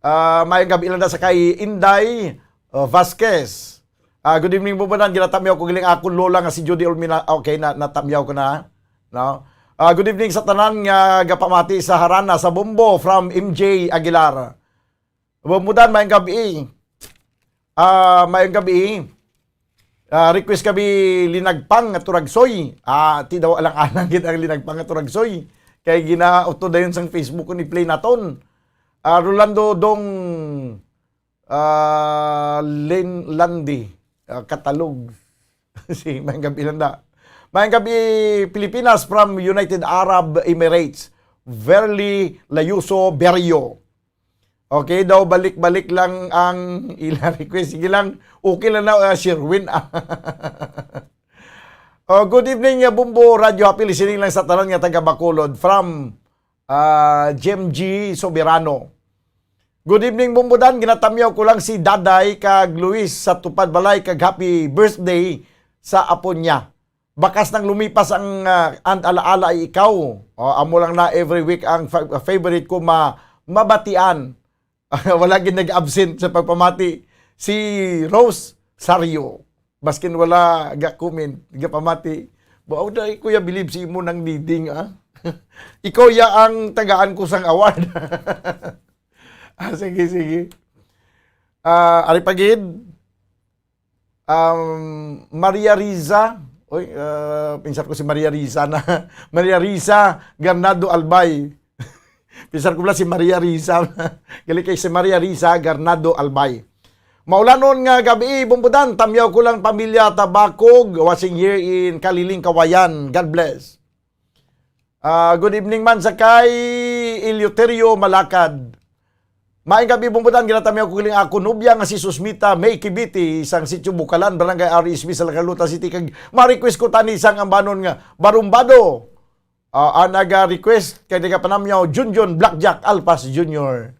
ah, maayong gabi lang na sa kay Inday, ah, Vasquez. Ah, good evening, Bumbo Dan. Ginatamyaw ko gali ang akon lola nga si Judy Olmina. Okay, na, natamyaw ko na. No? Ah, good evening sa tanan nga gapamati sa harana sa Bumbo from M J Aguilar. Bumbo Dan, maayong gabi. Ah, maayong gabi. Ah, request kami linagpang nga turagsoy. Ah, ti daw alang-alang gid ang linagpang nga turagsoy. Kay ginautod dayon sang Facebook ko ni play naton. Ah, Rolando Dong, ah, Len-, Landi, ah, Catalog. Si, maayong gabi lang da. Maayong gabi, Pilipinas from United Arab Emirates. Verly Layuso Berio. Okay daw, balik-balik lang ang ila request. Sige lang, okay lang na, uh, Sherwin. Ah. Oh, good evening, uh, Bumbo Radio. Happy listening lang sa tanan nga taga Bacolod. From, ah, Jem G Soberano. Good evening, Bumbo Dan. Ginatamyaw ko lang si Daday kag Luis sa Tupad Balay kag happy birthday sa apo niya. Bakas nang lumipas ang, ah, and alaala ay ikaw. Oh, amo lang na every week ang fa-, favorite ko ma-, mabatian. Wala gid nag-absent sa pagpamati si Rose Sario. Baskin wala ga-comment, gapamati. Ba, oh, dai ko ya bilib si imo nang leading, ah. Ikaw ya ang tagaan ko sang award. Ah, sige, sige. Ah, ari pa gid. Um, Maria Riza. Oy, ah, pinsar ko si Maria Riza na. Maria Riza Garnado Albay. Pinsar ko pala si Maria Riza. Gali kay si Maria Riza Garnado Albay. Maulanon nga gabi, Bumbudan. Tamyaw ko lang pamilya Tabacog, watching here in Kaliling, Kawayan. God bless. Ah, good evening man sa kay Eleuterio Malakad. Maayong gabi, Bumbudan. Ginatamyaw ko kining ako nobya nga si Susmita May Kibiti, isang sitio Bukalan, Barangay R S B sa La Carlota City. Kag ma-request ko tani sang ambanon nga Barumbado. Ah, ang naga-request kay nagapanamyaw, Junjun Blackjack Alpas Junior.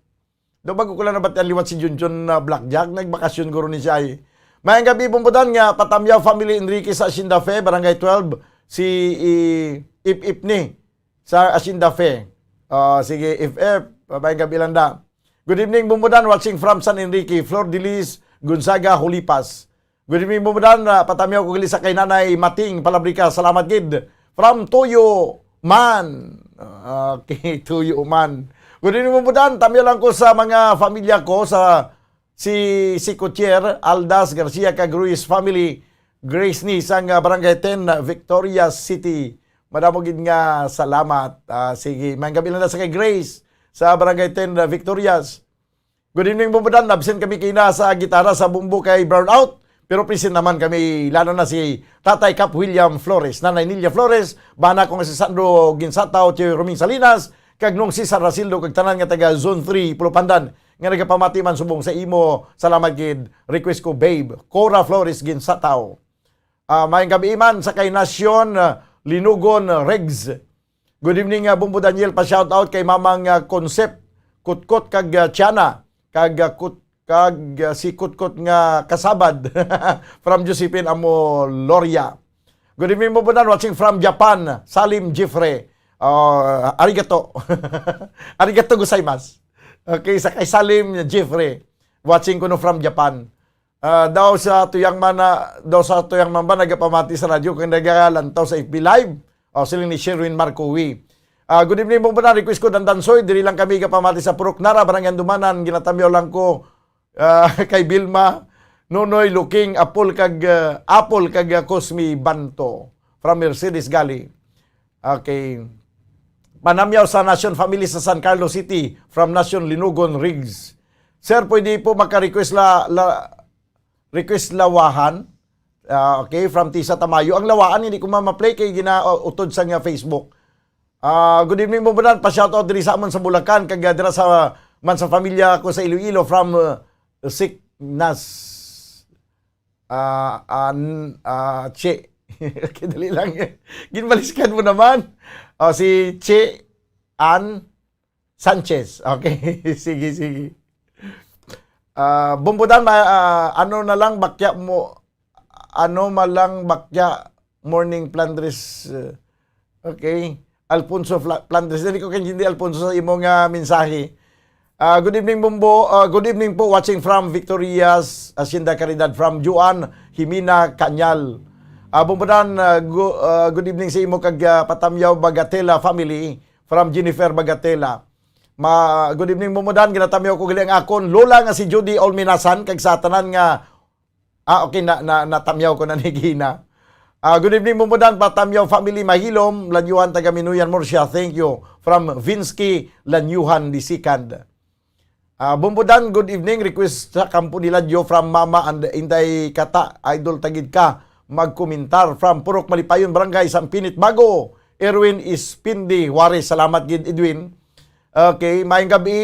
Do bago ko lang nabatian liwat si Junjun na Blackjack, nagbakasyon guro ni siya, eh. Maayong gabi, Bumbudan, nga patamyaw family Enriquez sa Hacienda Fe, Barangay twelve, si, i-, Ip-Ip ni sa Hacienda Fe. Ah, sige, Ip-Ip, maayong gabi lang da. Good evening, Bumbudan, watching from San Enrique, Flor de Lis, Gonzaga, Julipas. Good evening, Bumbudan. Ah, patamyaw ko gali sa kay Nanay Mating Palabrika. Salamat gid. From Tuyo Man. Okay, Tuyo Man. Good evening, Bumbudan. Tamyaw lang ko sa mga familya ko, sa si, si Coutier, Aldas, Garcia, kag Ruiz family. Grace ni sang, ah, Barangay ten, ah, Victorias City. Madamo gid nga salamat. Ah, sige, maayong gabi lang na sa kay Grace sa Barangay ten, ah, Victorias. Good evening, Bumbudan. Absent kami kina sa gitara sa bumbo kay brownout. Pero present naman kami, lalo na si Tatay Cap William Flores, Nanay Nilia Flores, bana ko nga si Sandro Ginsataw, Tio Roming Salinas, kag Nong Cesar Rasildo, kag tanan nga taga Zone three, Pulupandan, nga nagapamati man subong sa imo. Salamat gid. Request ko, babe. Cora Flores Ginsataw. Ah, maayong gabi man sa kay Nasyon, ah, Linugon, ah, Regs. Good evening, ah, Bumbo Daniel. Pa-shoutout kay Mamang, ah, Concept, Kutkot kag, ah, Tiana, kag, ah, Kut-, kag, ah, si Kutkot nga kasabad from Josephine Amoloria. Good evening, Bumbo Dan. Watching from Japan, Salim Jeffrey. Ah, arigato. Arigato gozaimasu. Okay, sa kay Salim Jeffrey. Watching kuno from Japan. Ah, daw sa tuyang man na, daw sa tuyang man ba nagapamati sa radyo kag nagalantaw sa F B Live? O, siling ni Sherwin Marcowi. Ah, good evening, Bumbo Dan. Request ko, Dandansoy. Diri lang kami gapamati sa Purok Nara, Barangay Andumanan. Ginatamyaw lang ko, ah, kay Vilma, Nonoy, Luking, Apol kag, ah, Apol kag, ah, Cosme Banto. From Mercedes gali. Okay. Panamyaw sa Nation Family sa San Carlos City, from Nation Linugon Riggs. Sir, pwede po maka-request la, la, request lawahan. Ah, okay, from Tisa Tamayo. Ang lawaan, hindi ko ma-, ma-play kay gina-, uh, utod sa nga Facebook. Ah, good evening, Bumbo Dan. Pa-shoutout diri sa amon sa Bulacan, kag, ah, dira sa, man sa familya ko sa Iloilo, from, uh, Siknas. Ah, an-, ah, Che. Okay, dali lang. Ginbaliskan mo naman. Oh, si Che Ann Sanchez. Okay, sige, sige. Ah, Bumbo Dan, ma-, ah, ano na lang, bakya mo, ano ma lang, bakya, morning, Flandres, eh, okay. Alfonso Fla-, Flandres. Dili ko kaintindi, Alfonso, sa imo nga mensahe. Ah, good evening, Bumbo. Ah, good evening po, watching from Victorias, Hacienda Caridad, from Juan Jimena Cañal. Ah, Bumbo Dan, ah, gu-, ah, good evening sa imo kag, ah, Patamyaw Bagatela family, from Jennifer Bagatela. Ma-, good evening, Bumbo Dan. Ginatamyaw ko gali ang akon lola nga si Judy Olminasan, kag sa tanan nga Ah, okay, na, na, natamyaw ko na ni Gina. Ah, good evening, Bumbudan, Patamyaw family, Mahilom, Lanyuhan, taga Minuyan, Murcia. Thank you. From Vinsky Lanyuhan the second. Ah, Bumbudan, good evening. Request sa kampo ni Ladyo from Mama and Inday Kata. Idol tagid ka. Magkomentar from Purok Malipayon, Barangay Sampinit Bago. Erwin Ispindi Juarez. Salamat gid, Edwin. Okay, maayong gabi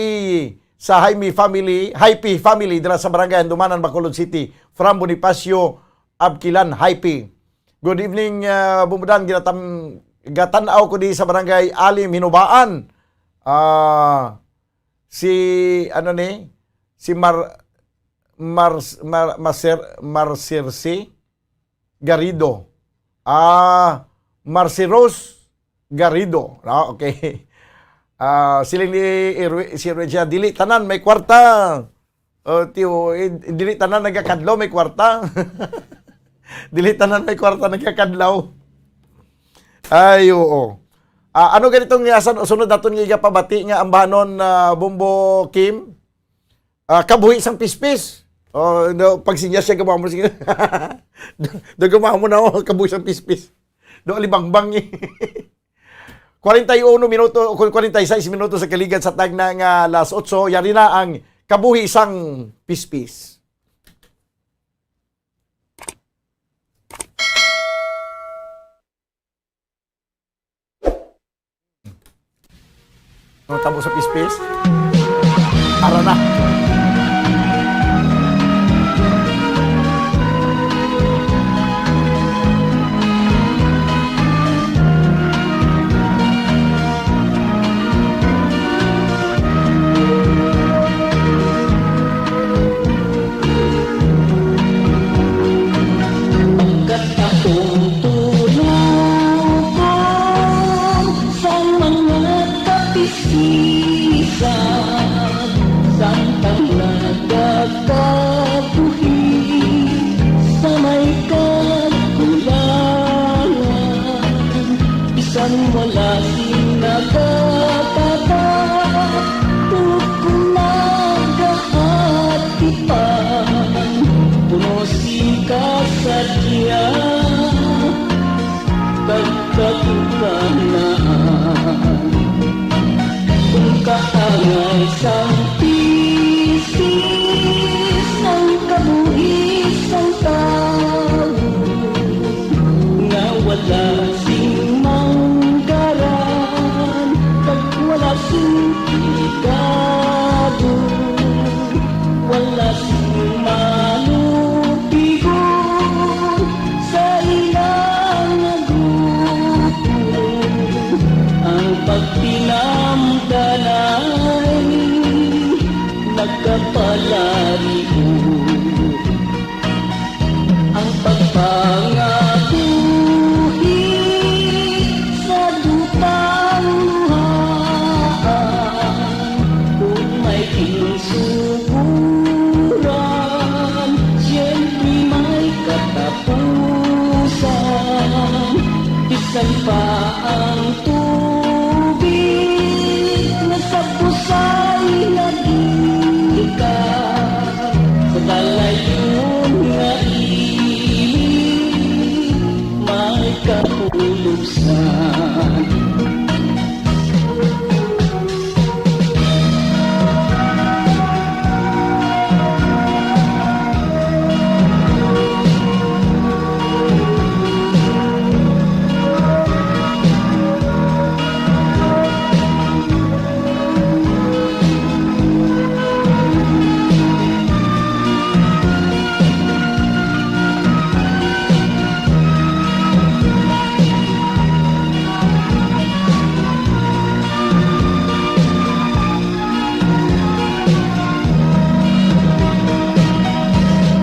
sa Jaime family, Hype family dira sa Barangay Handumanan, Bacolod City, from Bonifacio Abquilan, Hype. Good evening, uh, Bumudan. Ginatam-, gatan-aw ko di sa Barangay Alim, Hinubaan. Ah, si, ano ni? Si Mar-, Mar-, Mar-, Maser-, Marcirce Garrido. Ah, Marciros Garrido. Ah, okay. Ah, siling ni Erwi-, si Erwin siya, "Dili tanan may kwarta." Oh, tiyo, eh, dili tanan nagakadlaw may kwarta. Dili tanan may kwarta nagakadlaw. Ay, oo. Ah, ano ganitong nga san-, sunod naton nga igapabati nga ambanon na Bombo Kim? Ah, kabuhi sang pispis. Oh, no, pag sinya siya gumamo, sige. Do, do gumamo na, oh, kabuhi sang pispis. Do alibangbang, eh. Kwarenta y uno minuto, o kwarenta y seis minuto sa kaligad sa tagna nga alas otso, yari na ang kabuhi sang pispis. Ang tabo sa pispis. Ara na. Pagkat akong tulog sa mga kapisngisan, samtang nagakabuhi sa may kakulangan, bisan wala sing nakakaba, tug ko nagaatipan, puno sing kasadya kag katukanan. Kung kaangay sang pispis ang kabuhi sang tawo, nga wala sing manggaran, kag wala sing pigado, wala sing malupigon sa ila nga grupo. Ang pagtinamdanay nagkapalayo. Ang pagpangabuhi sa dupang luhaan, kung may ginsuguran, siyempre may katapusan. Bisan pa ang tubig nga sa busay nagikan, sa dalayun nga ilim may kapulubsan.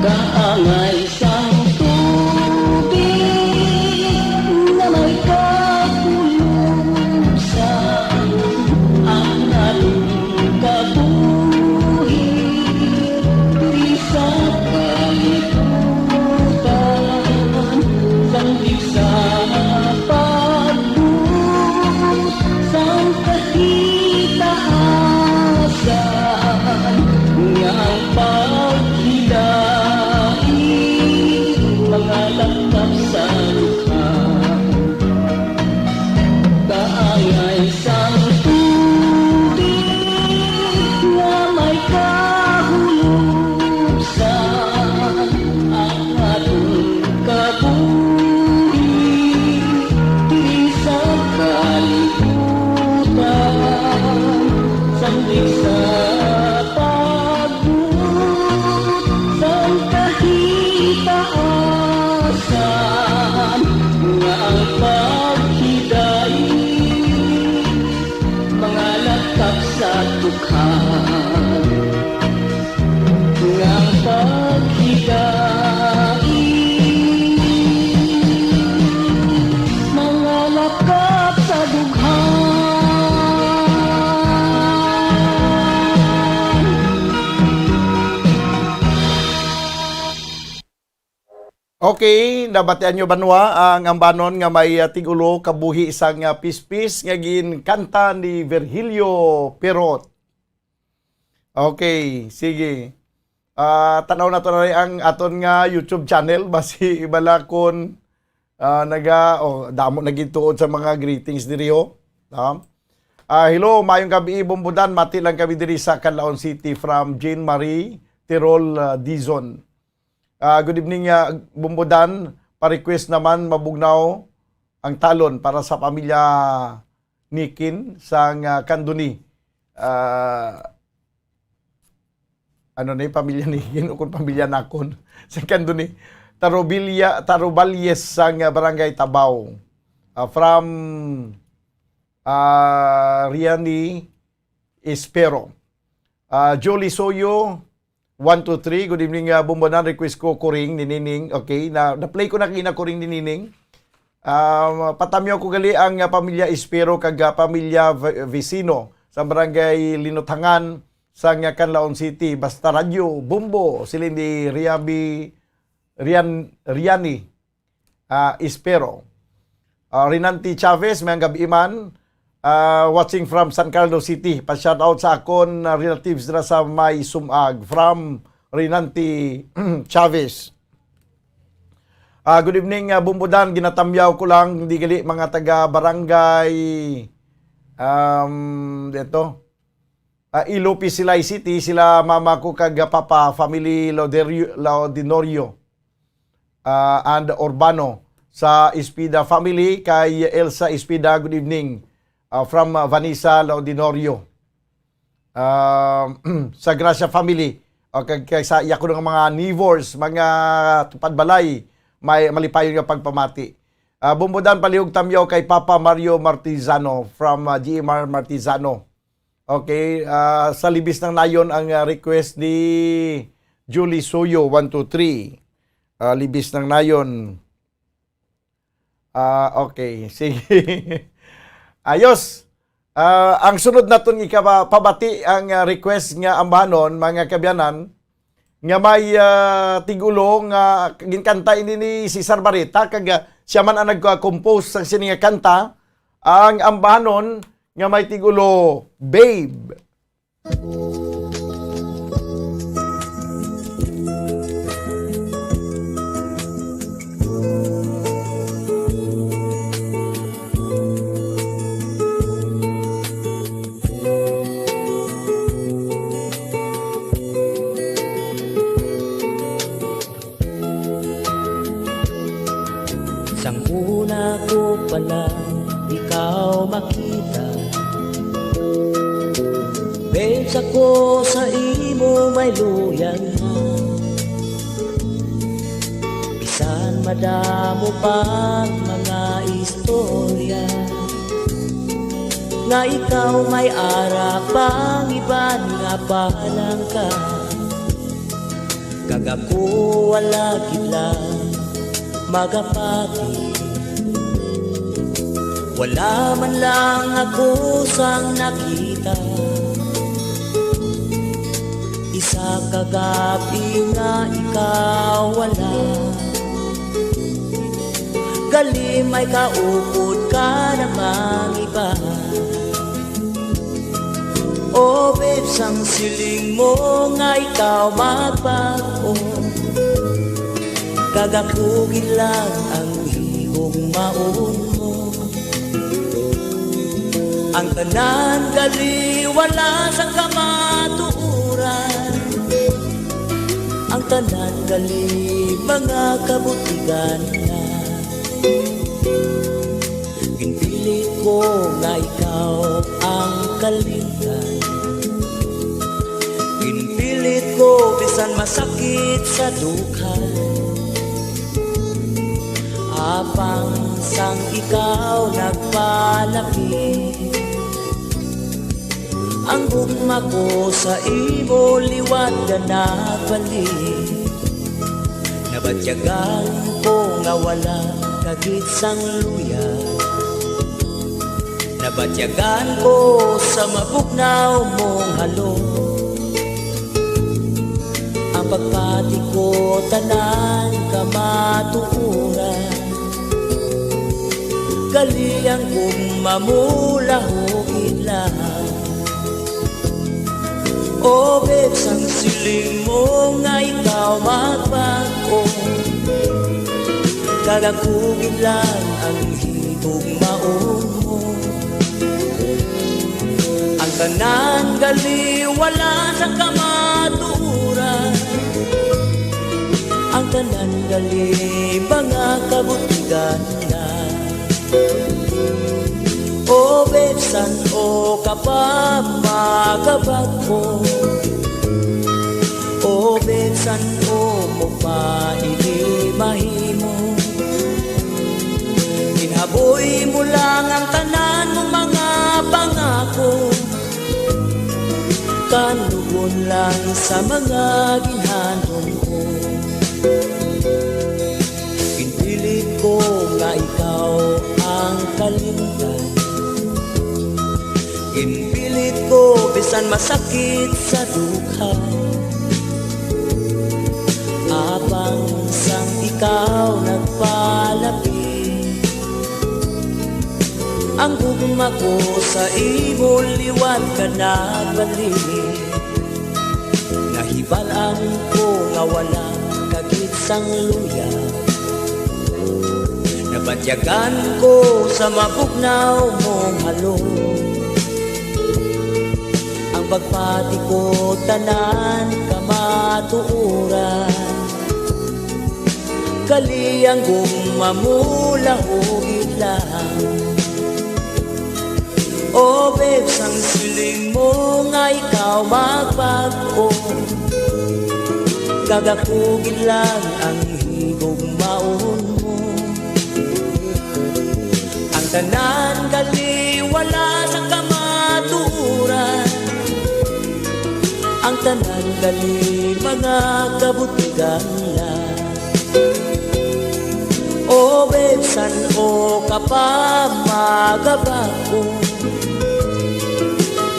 Kaangay sang tubig nga may kapulubsan, ang aton kabuhi diri sa kalibutan, sang sa pagbuot sang katitaasan, nga ang paghidait Okay, nabatian nyo, banwa, ang ambanon nga may, ah, tigulo kabuhi sang, ah, pispis nga ginkanta ni Virgilio Pirot. Okay, sige. Ah, tanaw na to na rin ang aton nga YouTube channel. Basi ibala kon, ah, naga, oh, damo na gituod sa mga greetings diri, oh. No? Ah, hello, mayong gabi, Bombodan. Mati lang kami diri sa Canlaon City from Jean Marie Tirol, ah, Dizon. Ah, good evening, ah, Bombodan. Pa-request naman, Mabugnaw ang Talon para sa pamilya Nikin sang, ah, Candoni. Ah, ano ni pamilya Nikin o kung pamilya Nakon? Sa Candoni. Tarubilya, Taruballes sang, ah, Barangay Tabaw. Ah, from, ah, Riani Espero. Ah, Julie Soyo, one two three, good evening, ah, Bombonan. Request ko Kuring ni Nining. Okay, na, na-play ko na kina Kuring ni Nining. Ah, patamyaw ko gali ang, ah, pamilya Espero kag, ah, pamilya Ve-, Vecino sa barangay Linuthangan sa nga Canlaon City. Basta radyo, Bombo, sila ni Riabi, Rian, Riani, ah, Espero. Ah, Rinanti Chavez, may gabi man. Ah, watching from San Carlos City. Pa-shoutout sa akon, ah, relatives na sa may Sumag. From Rinanti Chavez. Ah, good evening, ah, Bombodan. Ginatamyaw ko lang, di gali mga taga barangay, um, dito. Ah, Ilopi, Silay City, sila mama ko kag papa, family Lauderio-, Laudinorio, ah, and Urbano sa Espida family. Kay Elsa Espida, good evening, ah, from, ah, Vanessa Laudinorio. Ah, sa Gracia family, o kag kay sa iya ko nga mga neighbors, mga tupad balay, may malipayon nga pagpamati. Ah, Bombodan, palihog tamyaw kay Papa Mario Martizano from, ah, G M R Martizano. Okay, ah, sa Libis ng Nayon ang, ah, request ni Julie Soyo, one two three. Ah, Libis ng Nayon. Ah, okay, sige. Ayos. Ah, ang sunod naton ikapabati ang, ah, request nga ambanon, mga kabyanan, nga may, ah, tigulo nga ginkanta ini ni Cesar Barreta, kag, ah, siya man ang nagka-compose sang sini nga kanta, ang ambanon nga may tigulo, Babe. Sang una ko pa lang ikaw makita, babes, ako sa imo may luya na. Bisan madamo pa ang mga istorya nga ikaw may ara pang iban nga palangka. Kag ako wala gid lang magapati. Wala man lang ako sang nakita. Isa ka gab-i nga ikaw wala. Gali may kaupod ka namang iba. Oh, babes, ang siling mo nga ikaw magbag-o, kag ako gid lang ang higugmaon mo. Ang tanan gali wala sang kamatuoran, ang tanan gali mga kabutigan na. Ginpilit ko nga ikaw ang kalimtan. Ginpilit ko bisan masakit sa dughan. Apang sang ikaw nagpalapit, ang gugma ko sa imo liwat na nagbalik. Nabatyagan ko nga wala ka gid sang luya. Nabatyagan ko sa mabugnaw mong halong. Pagpati ko tanan kamatuoran, gali ang gugma mo lahugid lang. O Bebs, ang siling mo nga ikaw magbag-o, kag ako gid lang ang higugmaon mo. Ang tanan gali wala sa kamatuoran, ang tanan gali mga kabutigan na. O Bebs, san-o ka pa magabag-o? O Bebs, san-o mo pa ini mahimo? Ginhaboy mo lang ang tanan mong mga pangako, kanugon lang sa mga ginhandom ko. Ginpilit ko nga ikaw ang kalimtan, ginpilit ko bisan masakit sa dughan. Apang sang ikaw nagpalapit, ang gugma ko sa imo liwat ka nagbalik. Nahibal-an ko nga wala ka gid sang luya. Nabatyagan ko sa mabugnaw mong halong. Ang pagpati ko tanan kamatuoran, gali ang gugma mo lahugid lang. O Bebs, ang siling mo nga ikaw magbag-o, kag ako gid lang ang higugmaon mo. Ang tanan gali wala sa kamatuoran, ang tanan gali mga kabutigan lang. O Bebs, san-o ka pa magabag-o?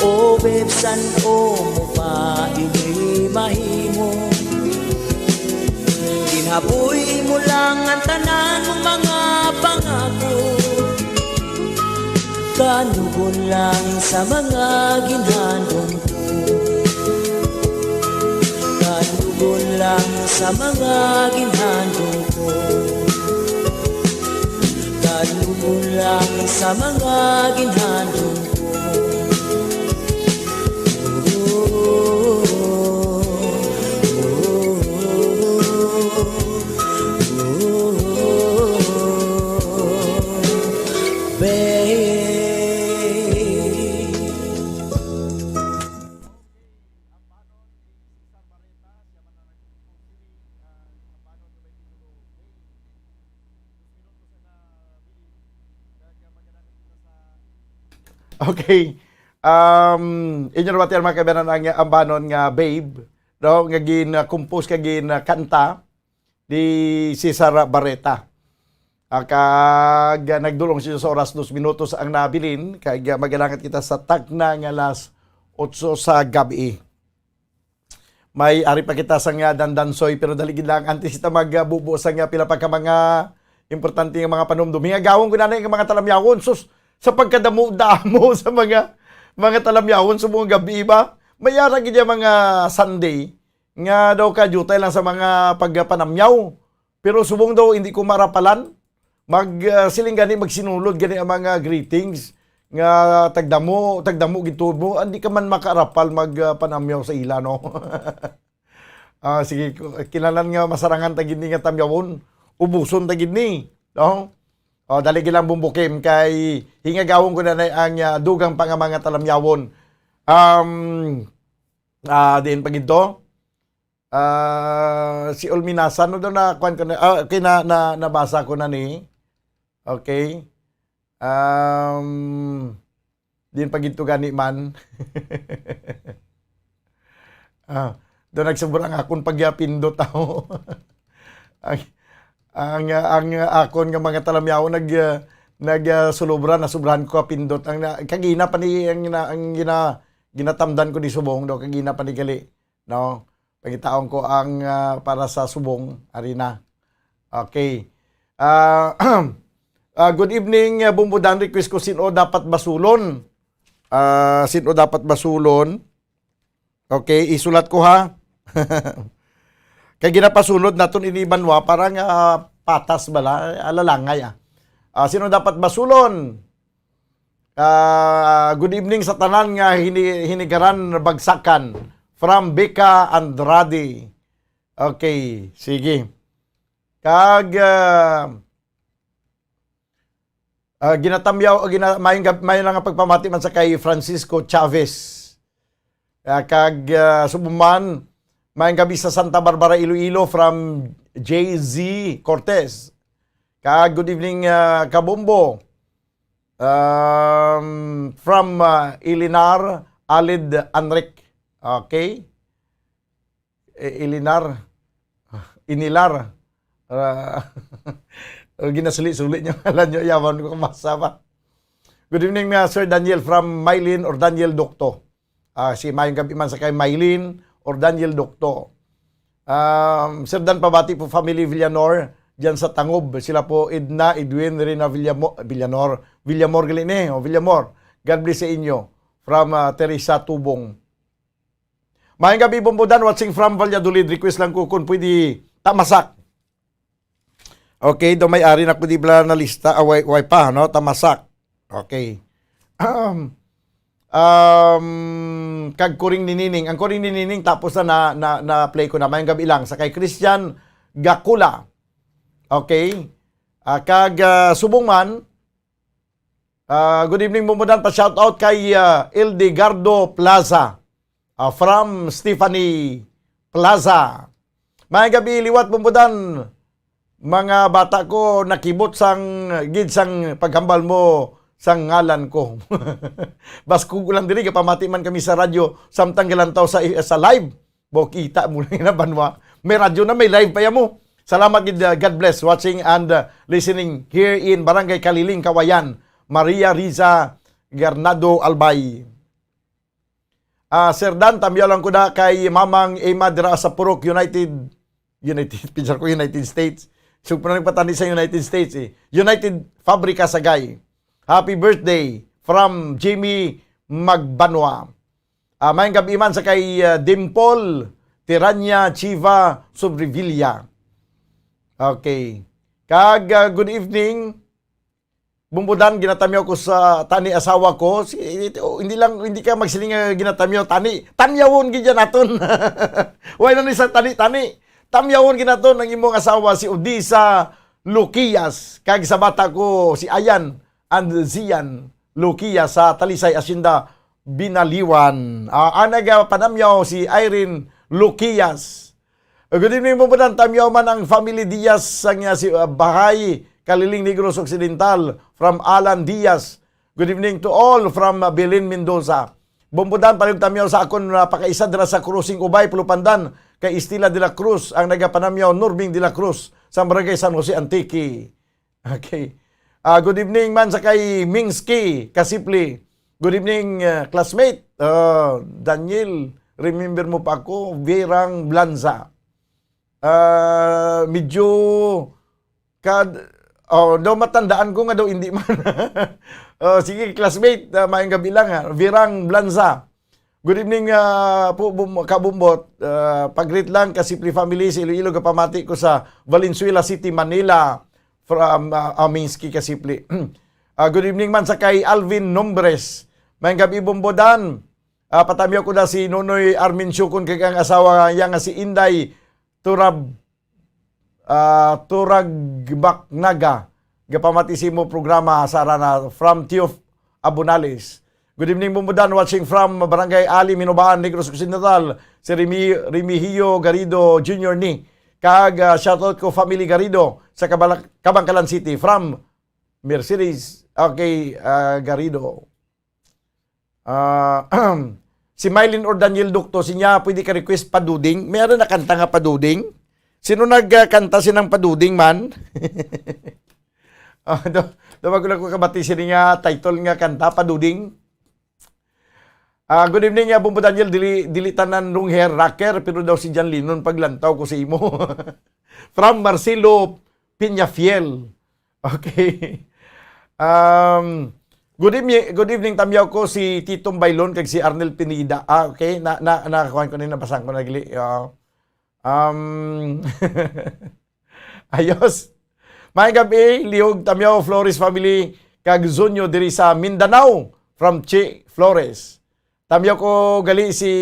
O Bebs, san-o mo pa ini mahimo? Ginhaboy mo lang ang tanan mong mga pangako, kanugon lang sa mga ginhandom ko. Kanugon lang sa mga ginhandom ko. Kanugon lang sa mga ginhandom ko. Babe. Okay. Um, inyo na ba, mga kaibanan, ang ambanon nga Babe, no? Nga gin-compose kag gin-kanta ni Cesar Barreta. Ah, kag, ah, nagdulong siya sa oras, dos minutos ang nabilin, kag, ah, magalangat kita sa tagna nga alas otso sa gabi. May ari pa kita sa nga dandansoy, pero dali gid lang, antes kita magbubo sa nga pila pa ka mga importante nga mga panumdum. Hingagawon ko na nga mga talamyawon, sus, sa pagkadamo-damo sa mga, mga talamyawon sa mga gabi ba? May ara gid yung mga Sunday, nga daw ka jutay lang sa mga pagpanamyaw. Pero subong daw hindi ko marapalan, mag, ah, siling gani, magsinulod gani ang mga greetings nga tagdamo, tagdamo gid tuod mo, hindi ka man makaarapal mag, ah, panamyaw sa ila, no? Ah, sige, ku-, kinalan nga masarangan ta gid ni nga tamyawon, ubuson ta gid ni, no? Oh, dali gid lang, Bumbukim, kay hingagawon ko na na ang, ah, dugang pa nga mga talamyawon. Um, ah, diin pa gid to? Ah, si Olminasan, no, daw na, kuwan ko na, ah, okay, na, na, nabasa ko na ni. Okay. Um, din pa gid to gani man. Ah, daw nagsubra ang akon pagyapindot ako. Ang, ang, ang akon nga mga talamyaw nag, ah, nag, ah, sulubra, nasubrahan ko kapindot. Ang na-, kagina pa ni, ang na-, ang gina-, ginatamdan ko ni subong daw, kagina pa ni gali, no? Pangitaon ko ang, ah, para sa subong, ari na. Okay. Ah, ah, good evening, ah, Bumbudan. Request ko, sino dapat basulon? Ah, sino dapat basulon? Okay, isulat ko, ha. Kay ginapasulod naton ini banwa para nga patas bala, alalangay, ah. Ah, sino dapat basulon? Ah, good evening sa tanan nga hini-, hinigaran bagsakan. From Becca Andrade. Okay, sige. Kag, ah, ah, ginatamyaw, gina-, mayong gab-, mayo lang nga pagpamati man sa kay Francisco Chavez. Ah, kag, ah, subong man, mayong gabi sa Santa Barbara, Iloilo, from J Z Cortez. Kag good evening, ah, Kabombo. Um, from, ah, Ilinar, Alid Anric. Okay? Eh, Ilinar. Ah, Inilar. Ah, ginasuli-suli niyo ngalan niyo, yawan ko masa ba. Good evening, uh, Sir Daniel from Mylene or Daniel Docto. Ah, si mayong gabi man sa kay Mylene or Daniel Docto. Um, Sir Dan, pabati po family Villanor diyan sa Tangob. Sila po Edna, Edwin, Rina Villamo-, Villanor, Villamor gali ni, o Villamor. God bless sa inyo. From, ah, Teresa Tubong. Mayong gabi, Bumbudan, watching from Valladolid. Request lang ko kung pwede tamasak. Okay, daw may ari na ko di bala na lista. Ah, way, way pa, no? Tamasak. Okay. Um, um, kag Kuring ni Nining. Ang Kuring ni Nining, tapos na, na, na, na-play ko na. Mayong gabi lang. Sa kay Christian Gakula. Okay. Ah, kag, ah, subong man, ah, good evening, Bumbudan. Pa-shoutout kay, ah, Ildegardo Plaza. Ah, from Stephanie Plaza. Mayong gabi, liwat, Bumbudan. Mga bata ko, nakibot sang, gid sang paghambal mo sang ngalan ko. Baskog ko lang diri, gapamati man kami sa radyo, samtang galantaw sa, sa live. Bo, kita mo lang na banwa. May radyo na, may live pa ya mo. Salamat gid, uh, God bless watching and, uh, listening here in Barangay Kaliling, Kawayan. Maria Riza Garnado Albay. Ah, Sir Dan, tamyaw lang ko na kay Mamang Emma dira sa Purok, United, United, pinsan ko, United States. So, pa nagpatani sa United States, eh. United Fabrica Sagay. Happy birthday from Jimmy Magbanwa. Ah, mayong gabi man sa kay, ah, Dimple Tiranya Chiva Sobrevilla. Okay. Kag, ah, good evening. Bumbudan, ginatamyaw ko sa tani asawa ko. Si, ito, hindi lang, hindi ka magsiling nga ginatamyaw, tani. Tamyawon gid yan naton. Wala na ni sa tani-tani. Tamyawon gid naton ang imong asawa, si Odisa Luquias, kag sa bata ko, si Ayan and Zian Luquias sa Talisay Asyenda, Binaliwan. Ah, ang nagapanamyaw, si Irene Luquias. Good evening, Bumbudan. Tamyaw man ang family Diaz, sang, ah, si, ah, Bahay, Kaliling, Negros Occidental, from Alan Diaz. Good evening to all from, ah, Belen, Mendoza. Bumbudan, palihog tamyaw sa akon, ah, pakaisa dira sa Crossing Ubay, Pulupandan, kay Estela de la Cruz, ang nagapanamyaw, Nurbing de la Cruz, sa Barangay San Jose, Antique. Okay. Ah, good evening man sa kay Mingsky Kasipli. Good evening, ah, classmate. Ah, Daniel, remember mo pa ako? Verang Blanza. Ah, medyo kad-, oh, daw matandaan ko nga daw hindi man. Oh, sige, classmate, ah, mayong gabi lang, ha. Verang Blanza. Good evening, ah, po, Bum-, Kabumbot. Ah, pag-greet lang, Kasipli family, sa Iloilo, gapamati ko sa Valenzuela City, Manila, from, ah, Aminsky Kasipli. Ah, good evening man sa kay Alvin Nombres. Mayong gabi, Bumbodan. Ah, patamyaw ko na si Nonoy Armin Siukon kag ang asawa niya nga si Inday Turab-, ah, Turagbaknaga. Gapamati sa imo programa sa Arana from Tiof Abunales. Good evening, Bumbudan, watching from Barangay Ali, Minobaan, Negros Occidental, si Remi-, Remigio Garrido Junior ni. Kag, ah, shoutout ko family Garrido sa Kabala-, Kabankalan City from Mercedes. Okay, ah, Garrido. Ah, si Mylene or Daniel Docto, sinya, pwede ka request Paduding? May ara na kanta nga Paduding? Sino nagkanta sinang Paduding man? Ah, do, do, bago lang ko kabati sini nga title nga kanta, Paduding. Ah, good evening, ah, Bombo Daniel. Dili, dili tanan long hair raker, pero daw si John Lennon paglantaw ko sa imo. From Marcelo Peñafiel. Okay. Um, good evening, good evening, tamyaw ko si Titong Baylon kag si Arnel Pineda. Ah, okay. Na, na, nakuhaan ko na, nabasaan ko na gali. Ah, um, ayos. May gabi, Liog, tamyaw, Flores family, kag Zunyo diri sa Mindanao, from Chi Flores. Tamyaw ko gali si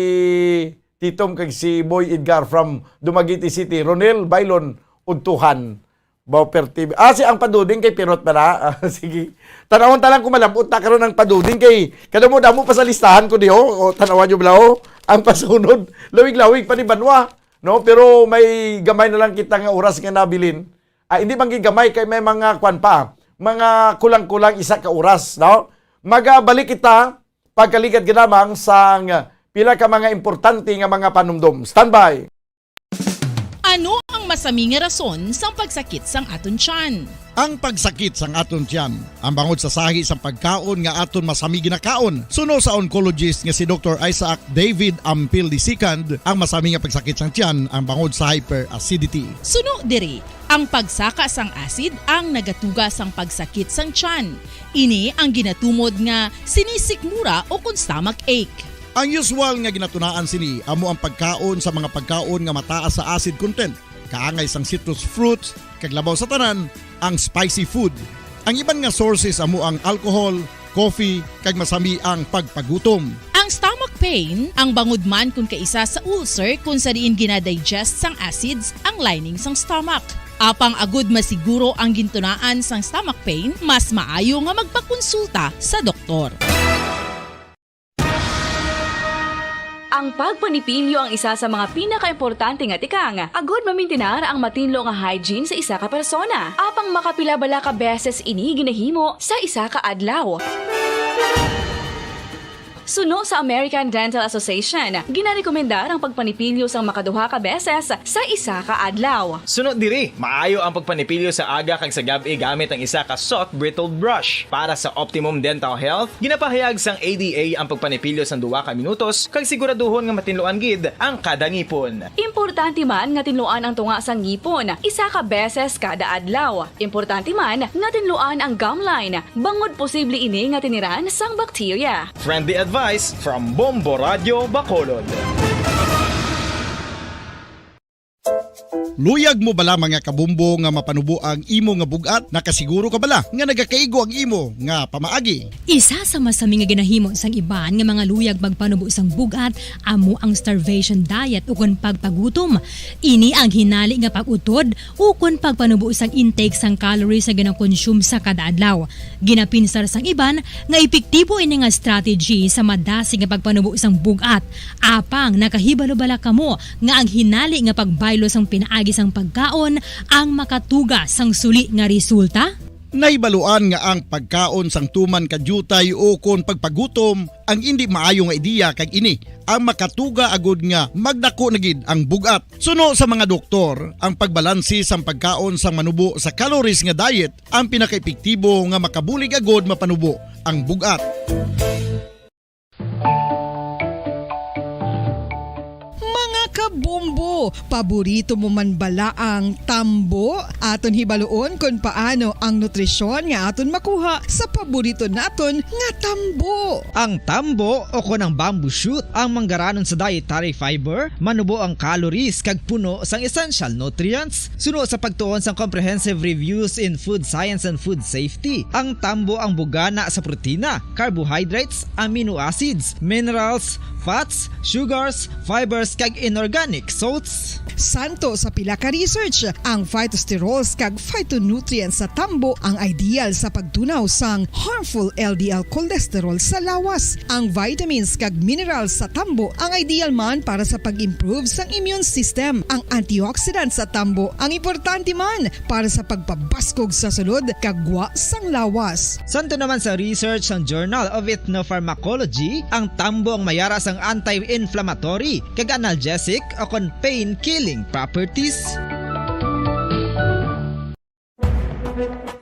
Titom kag si Boy Edgar from Dumaguete City. Ronel Baylon Udtuhan. Bauper T V. Ah, si ang Paduding kay pirot pa na. Ah, sige. Tanawon ta lang kung malabot na karon ang Paduding kay kada mo damo pa sa listahan ko diho. O, tanawan nyo bala, oh. Ang pasunod, lawig-lawig pa ni Banwa. No? Pero may gamay na lang kita nga oras nga nabilin. Ah, hindi man gid gamay kay may mga kwan pa. Mga kulang-kulang isa ka oras, no? Magabalik kita pagkaligad ginamang sang pila ka mga importante nga mga panumdom. Standby! Ano ang masami nga rason sang pagsakit sang aton tiyan? Ang pagsakit sang aton tiyan, ang bangod sa sahi sang pagkaon nga aton masami ginakaon. Suno sa oncologist nga si Doktor Isaac David Ampil the second, ang masami nga pagsakit sang tiyan ang bangod sa hyperacidity. Suno diri, ang pagsaka sang acid ang nagatuga sang pagsakit sang tiyan. Ini ang ginatumod nga sinisikmura o kon stomach ache. Ang usual nga ginatunaan sini amo ang pagkaon sa mga pagkaon nga mataas sa acid content, kaangay sang citrus fruits, kag labaw sa tanan, ang spicy food. Ang iban nga sources amo ang alcohol, coffee, kag masami ang pagpagutom. Ang stomach pain, ang bangod man kon kaisa sa ulcer kon sa diin ginadigest sang acids ang lining sang stomach. Apang agud masiguro ang gintunaan sang stomach pain, mas maayo nga magpakonsulta sa doktor. Ang pagpanipilyo ang isa sa mga pinakaimportante nga tikang agud mamintinar ang matinlo nga hygiene sa isa ka persona. Apang makapila bala ka beses ini ginahimo sa isa ka adlaw? Suno sa American Dental Association, ginarekomendar ang pagpanipilyo sang makaduha ka beses sa isa ka adlaw. Suno diri, maayo ang pagpanipilyo sa aga kag sa gab-i gamit ang isa ka soft bristle brush. Para sa optimum dental health, ginapahayag sang A D A ang pagpanipilyo sang duha ka minutos kag siguraduhon nga matinluan gid ang kada ngipon. Importante man nga tinluan ang tunga sang ngipon isa ka beses kada adlaw. Importante man nga tinluan ang gum line, bangod posible ini nga tiniran sang bakterya. Friendly advice from Bombo Radio Bacolod. Luyag mo bala, mga kabombo, nga mapanubo ang imo nga bug-at? Nakasiguro ka bala nga nagakaigo ang imo nga pamaagi? Isa sa masami nga ginahimo sang iban nga mga luyag magpanubo sang bug-at amo ang starvation diet ukon pagpagutom. Ini ang hinali nga pag-utod ukon pagpanubo sang intake sang calories nga ginakonsume sa kada adlaw. Ginapinsar sang iban nga epektibo ini nga strategy sa madasig nga pagpanubo sang bug-at. Apang nakahibalo bala kamo nga ang hinali nga pagbaylo sang pinaagi sang pagkaon ang makatuga sang suli nga resulta? Nahibaluan nga ang pagkaon sang tuman ka diutay ukon pagpagutom ang indi maayo nga ideya, kag ini ang makatuga agud nga magdako na gid ang bug-at. Suno sa mga doktor, ang pagbalanse sang pagkaon sang manubo sa calories nga diet ang pinakaepektibo nga makabulig agud mapanubo ang bug-at. Mga kabombo, paborito mo man bala ang tambo? Aton hibaluon kon paano ang nutrisyon nga aton makuha sa paborito naton nga tambo. Ang tambo o kon ang bamboo shoot ang manggaranon sa dietary fiber, manubo ang calories kag puno sang essential nutrients. Suno sa pagtuon sang Comprehensive Reviews in Food Science and Food Safety, ang tambo ang bugana sa protina, carbohydrates, amino acids, minerals, fats, sugars, fibers, kag inorganic salts. Santo sa pila ka research, ang phytosterols kag phytonutrients sa tambo ang ideal sa pagtunaw sang harmful L D L cholesterol sa lawas. Ang vitamins kag minerals sa tambo ang ideal man para sa pag-improve sang immune system. Ang antioxidants sa tambo ang importante man para sa pagpabaskog sa sulod kag gwa sang lawas. Santo naman sa research sang Journal of Ethnopharmacology, ang tambo ang mayara sang anti-inflammatory kag analgesic o kon pain-killing properties.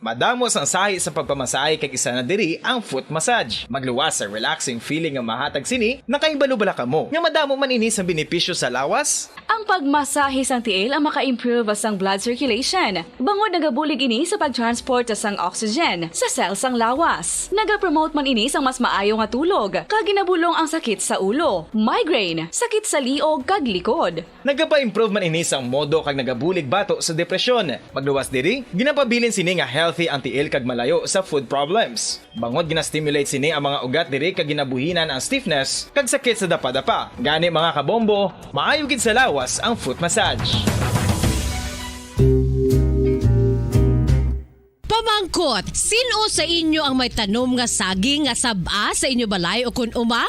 Madamo sang sahi sa pagpamasahe kag isa na diri ang foot massage. Magluwas sa relaxing feeling nga mahatag sini, nakahibalo bala kamo nga madamo man ini sang benepisyo sa lawas? Ang pagmasahe sang tiil ang maka-improve sang blood circulation, bangod nagabulig ini sa pag-transport sang oxygen sa cell sang lawas. Nagapromote man ini sang mas maayo nga tulog, kag ginabulong ang sakit sa ulo, migraine, sakit sa liog kag likod. Nagapa-improve man ini sang modo kag nagabulig bato sa depresyon. Magluwas diri, ginapabilin sini nga healthy ang tiil kag malayo sa foot problems. Bangod gina-stimulate sini ang mga ugat diri kag ginabuhinan ang stiffness kag sakit sa dapadapa. Gani, mga kabombo, maayo gid sa lawas ang foot massage. Pamangkot, sin-o sa inyo ang may tanom nga saging nga sab-a sa inyo balay o kon uma?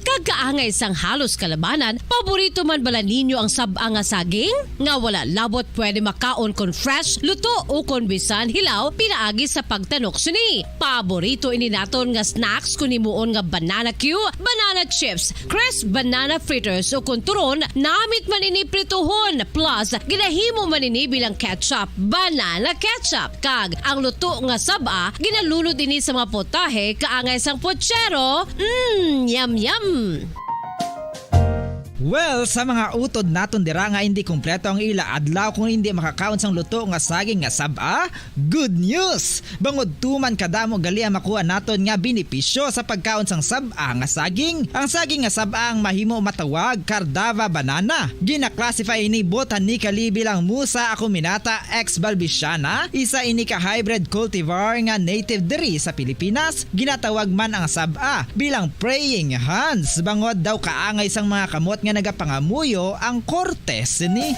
Kag kaangay sang halos kalabanan, paborito man bala ninyo ang sab-a nga saging? Nga wala labot pwede makaon kon fresh, luto, o kon bisan hilaw pinaagi sa pagtanok sini. Paborito ini naton nga snacks kon himuon nga banana cue, banana chips, crisp banana fritters, o kon turon, namit man ini prituhon, plus ginahimo man ini bilang ketchup, banana ketchup. Kag ang luto nga sab-a, ginalunod ini sa mga putahe kaangay sang putsero. Mm, yum, yum! Well, sa mga utod naton dira nga hindi kompleto ang ila adlaw kung hindi makakaon sang luto nga saging nga sab-a, good news! Bangod tuman kadamo gali ang makuha naton nga benepisyo sa pagkaon sang sab-a nga saging. Ang saging nga sab-a ang mahimo matawag Cardava banana. Gina-classify ini botanically bilang Musa acuminata ex balbisiana, isa ini ka hybrid cultivar nga native diri sa Pilipinas. Ginatawag man ang sab-a bilang praying hands, bangod daw kaangay sang mga kamot nga nagapangamuyo ang korte sini.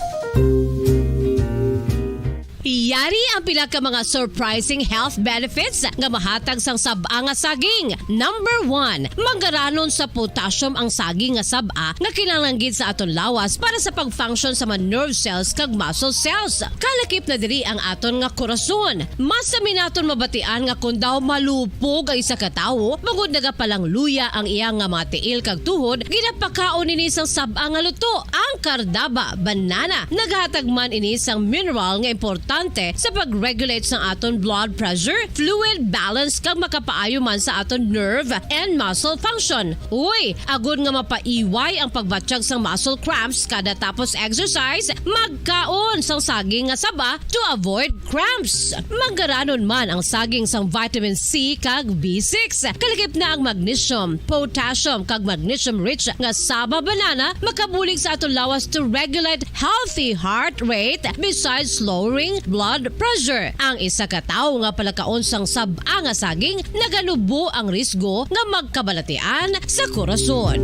Yari ang pila ka mga surprising health benefits nga mahatag sang sab-a nga saging. Number one, manggaranon sa potassium ang saging nga sab-a nga kinahanglan gid sa aton lawas para sa pag-function sa mga nerve cells kag muscle cells. Kalakip na diri ang aton nga korason. Mas sami naton mabatian nga kon daw malupog ang isa ka tawo, bangod nagapalangluya ang iya nga mga tiil kag tuhod, ginapakaon ini sang sab-a nga luto, ang Cardava banana. Naghatag man ini sang mineral nga importante sa pag-regulate sang aton blood pressure, fluid balance, kag makapaayo man sa aton nerve and muscle function. Uy, agod nga mapaiway ang pagbatyag sang muscle cramps kada tapos exercise, magkaon sang saging nga saba to avoid cramps. Manggaranon man ang saging sang vitamin C kag B six. Kalakip na ang magnesium, potassium, kag magnesium-rich nga saba banana makabulig sa aton lawas to regulate healthy heart rate besides lowering blood pressure. Ang isa ka tawo nga palakaon sang sab-a nga saging naganubo ang risgo nga magkabalatian sa korason.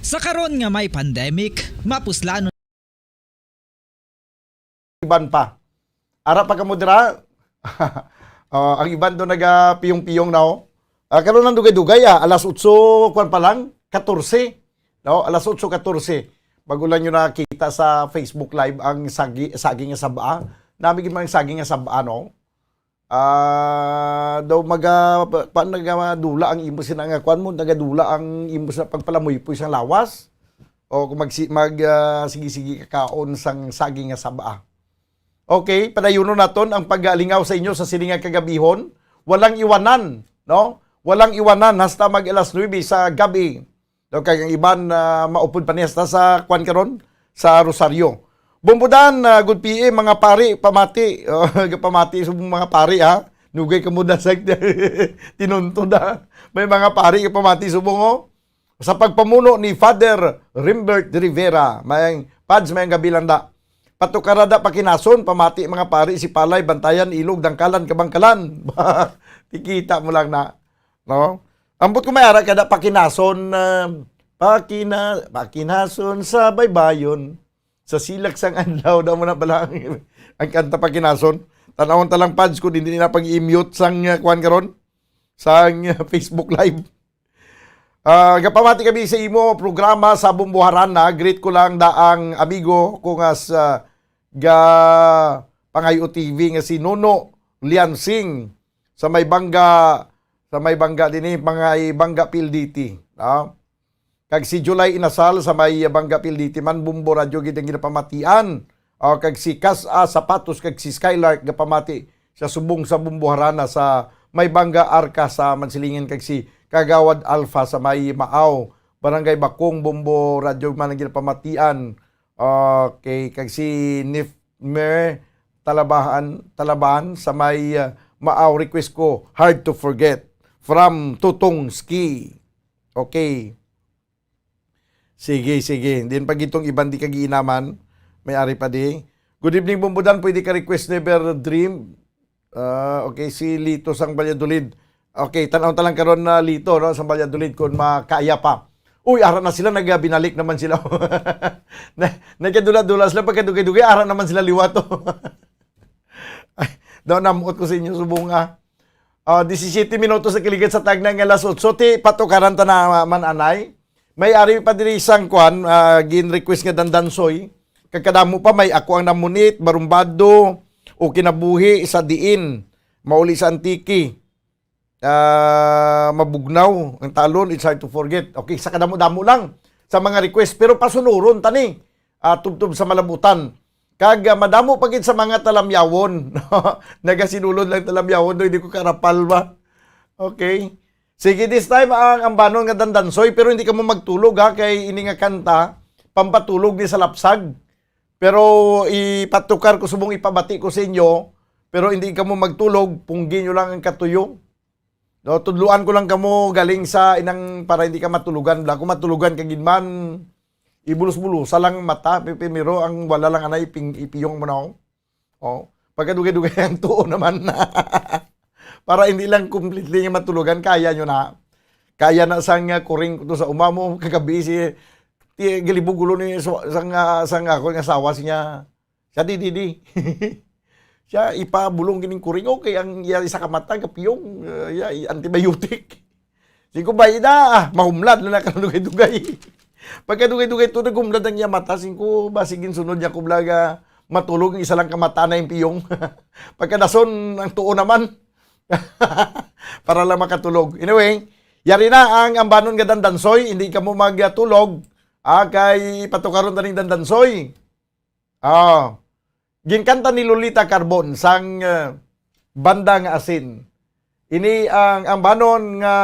Sa karon nga may pandemic, mapuslanon iban pa. Ara pa kamo dira? Oh, ang iban do nagapiyong-piyong na, oh. Ah, karon lang dugay-dugay, ah, alas otso, kwan pa lang, katorse. No? Alas otso katorse. Bago lang nyo nakita sa Facebook Live ang sagi, saging nga saba. Nami gid man ang saging nga saba, no? Ah, daw maga, pa, pa, nagadula ang imo sina nga kwan mo, nagadula ang imo sa pagpalamuypoy sang lawas. O kung magsi-, mag, ah, sige-sige kakaon sang saging nga saba. Okay, padayunon naton ang pagalingaw sa inyo sa sini nga kagabihon. Walang iwanan, no? Walang iwanan hasta mag alas nuebe sa gabi. No, kag ang iban, ah, maupod pa ni hasta sa kwan karon, sa Rosario. Bombodan, ah, good P M, mga pari, pamati. Oh, pamati sa mga pari, ha? Nugay ka mo na sa tinuntod, ha? May mga pari, pamati subong, oh. Sa pagpamuno ni Father Rimbert Rivera, may pads, may gabi lang da. Patukara da pakinason, pamati mga pari, si Palay, Bantayan, Ilog, Dangkalan, Kabangkalan. Tikita mo lang na, no? Ambot ko may ara kada pakinason, ah, pakina-, pakinason sa baybayon, sa silak sang adlaw, daw mo na pala ang, ang kanta pakinason. Tanawon ta lang, pads, kung hindi na pag-i-mute sang, ah, kwan karon, sang, ah, Facebook Live. Ah, gapamati kami sa imo programa sa Bumbuharan na. Greet ko lang da ang amigo ko nga sa ga Pangayo T V nga si Nono Liansing sa may bangga, sa may bangga din eh, mga bangga P L D T, no? Kag si July Inasal sa may bangga P L D T man, Bumbo Radyo gid ang ginapamatian. O, kag si Kas-a Sapatos kag si Skylark gapamati sa subong sa Bumbuharana sa may Bangga Arca sa Mansilingan, kag si Kagawad Alpha sa may Maaw, Barangay Bakong, Bombo Radyo man ang ginapamatian. Okay, kag si Nifmer Talabahan, Talabahan sa may, ah, Maaw, request ko, Hard to Forget from Tutong Ski. Okay. Sige, sige. Din pa gitong iban di kagiinaman, may ari pa di. Good evening, Bumbudan. Pwede ka request Never Dream? Ah, okay, si Lito sang Valladolid. Okay, tan-aw ta lang karon na Lito, no, sang Valladolid, kung makaya pa. Uy, ara na sila, nagabinalik naman sila. Na, nagkadula-dula sila, pagkadugay-dugay, ara naman sila liwat, oh. Ay, daw namuot ko sa inyo, subong, ah. Ah, disisiyete minutos na kaligid sa tagna nga alas otso. Ti patukaran ta na man, anay. May ari pa diri sang kwan, ah, gin-request nga dandansoy. Kag kadamo pa, may Ako ang Namunit, Barumbado, O Kinabuhi sa Diin, Mauli sa Antique, ah, Mabugnaw ang Talon, It's Hard to Forget. Okay, sa kadamo-damo lang sa mga request, pero pasunuron ta ni, ah, tubtob sa malabutan. Kag, ah, madamo pa gid sa mga talamyawon. Nagasinulod lang talamyawon, no? Hindi ko karapal ba? Okay. Sige, this time ang ambanon nga dandansoy, pero hindi kamo magtulog, ha, kay ini nga kanta pampatulog ni sa lapsag. Pero ipatukar ko, subong ipabati ko sa inyo, pero hindi kamo magtulog, punggi nyo lang ang katuyo. No, tudluan ko lang kamo galing sa inang para hindi ka matulogan. Bla, kung matulogan ka gid man, ibulos-bulosa lang ang mata, pi-, primero ang wala lang anay iping-, ipiyong mo na, oh. Oh, pagkadugay-dugay ang tuo naman. Para hindi lang completely nga matulogan, kaya nyo na. Kaya na sang, ah, kuring ko to sa uma mo, kagabi si, ti-, galibog ulo ni sa, sang, ah, sang ako nga asawa siya. Siya, di, di, di. Siya, ipabulong kining kuring. Okay, ang iya isa ka mata, gapiyong, uh, iya, i-, antibiotic. Sige ko ba, ida, ah, mahumlad na nakadugay-dugay. Pagkadugay-dugay to, naghumlad ang iya mata. Sige ko ba, sige, sunod niya ko blaga, matulog, ang isa lang ka mata na yung piyong. Pagkadason, ang tuo naman. Para lang makatulog. Anyway, yari na ang ambanon nga dandansoy, hindi ka mo magtulog. Ah, kay patukaron taning dandansoy. Ah, ginkanta ni Lolita Carbon sang, eh, Banda nga Asin. Ini ang, ang banon nga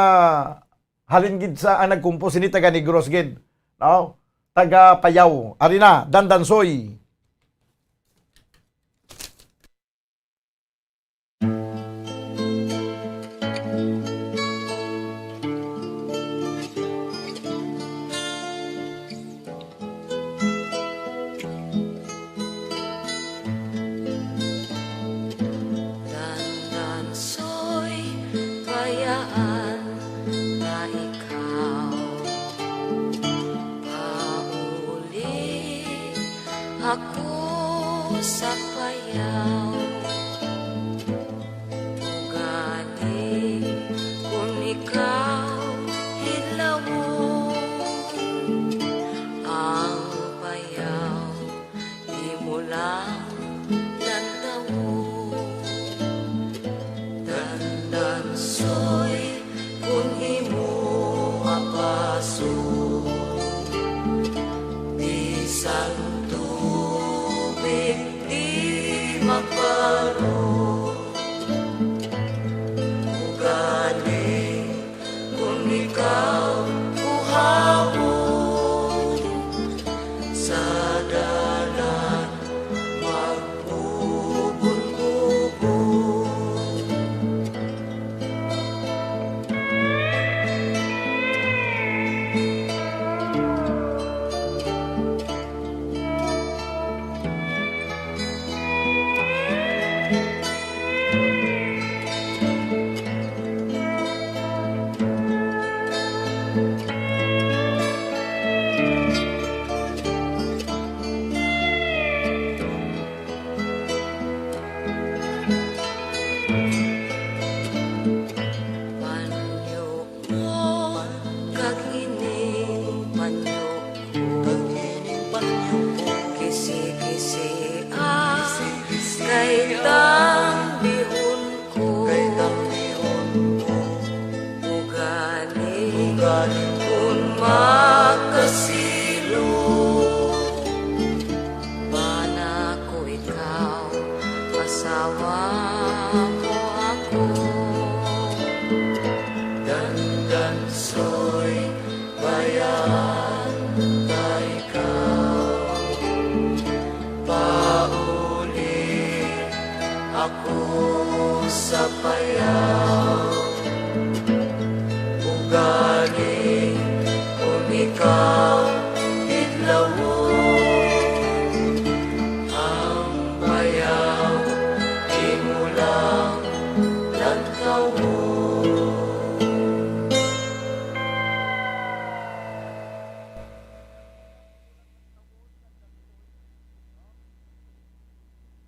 halin gid sa, ang nagkumpos ini taga Negros gid, no? Taga Payao. Ari na, Dandansoy. Dandansoy, bayaan na ikaw. Pauli ako sa Payao. Ugaling kun ikaw hilawon, ang Payao imo lang lantawon. Dandansoy, kun imo apason, bisan tubig di maparo. Ugaling kun ikaw kuhawon sa dalan magkubon-kubon. Awa mo ako, Dandansoy, bayan ta ikaw. Pauli ako sa payaw, ugaling kon ikaw hidlawon. Ang bayaw imo lang lantawon.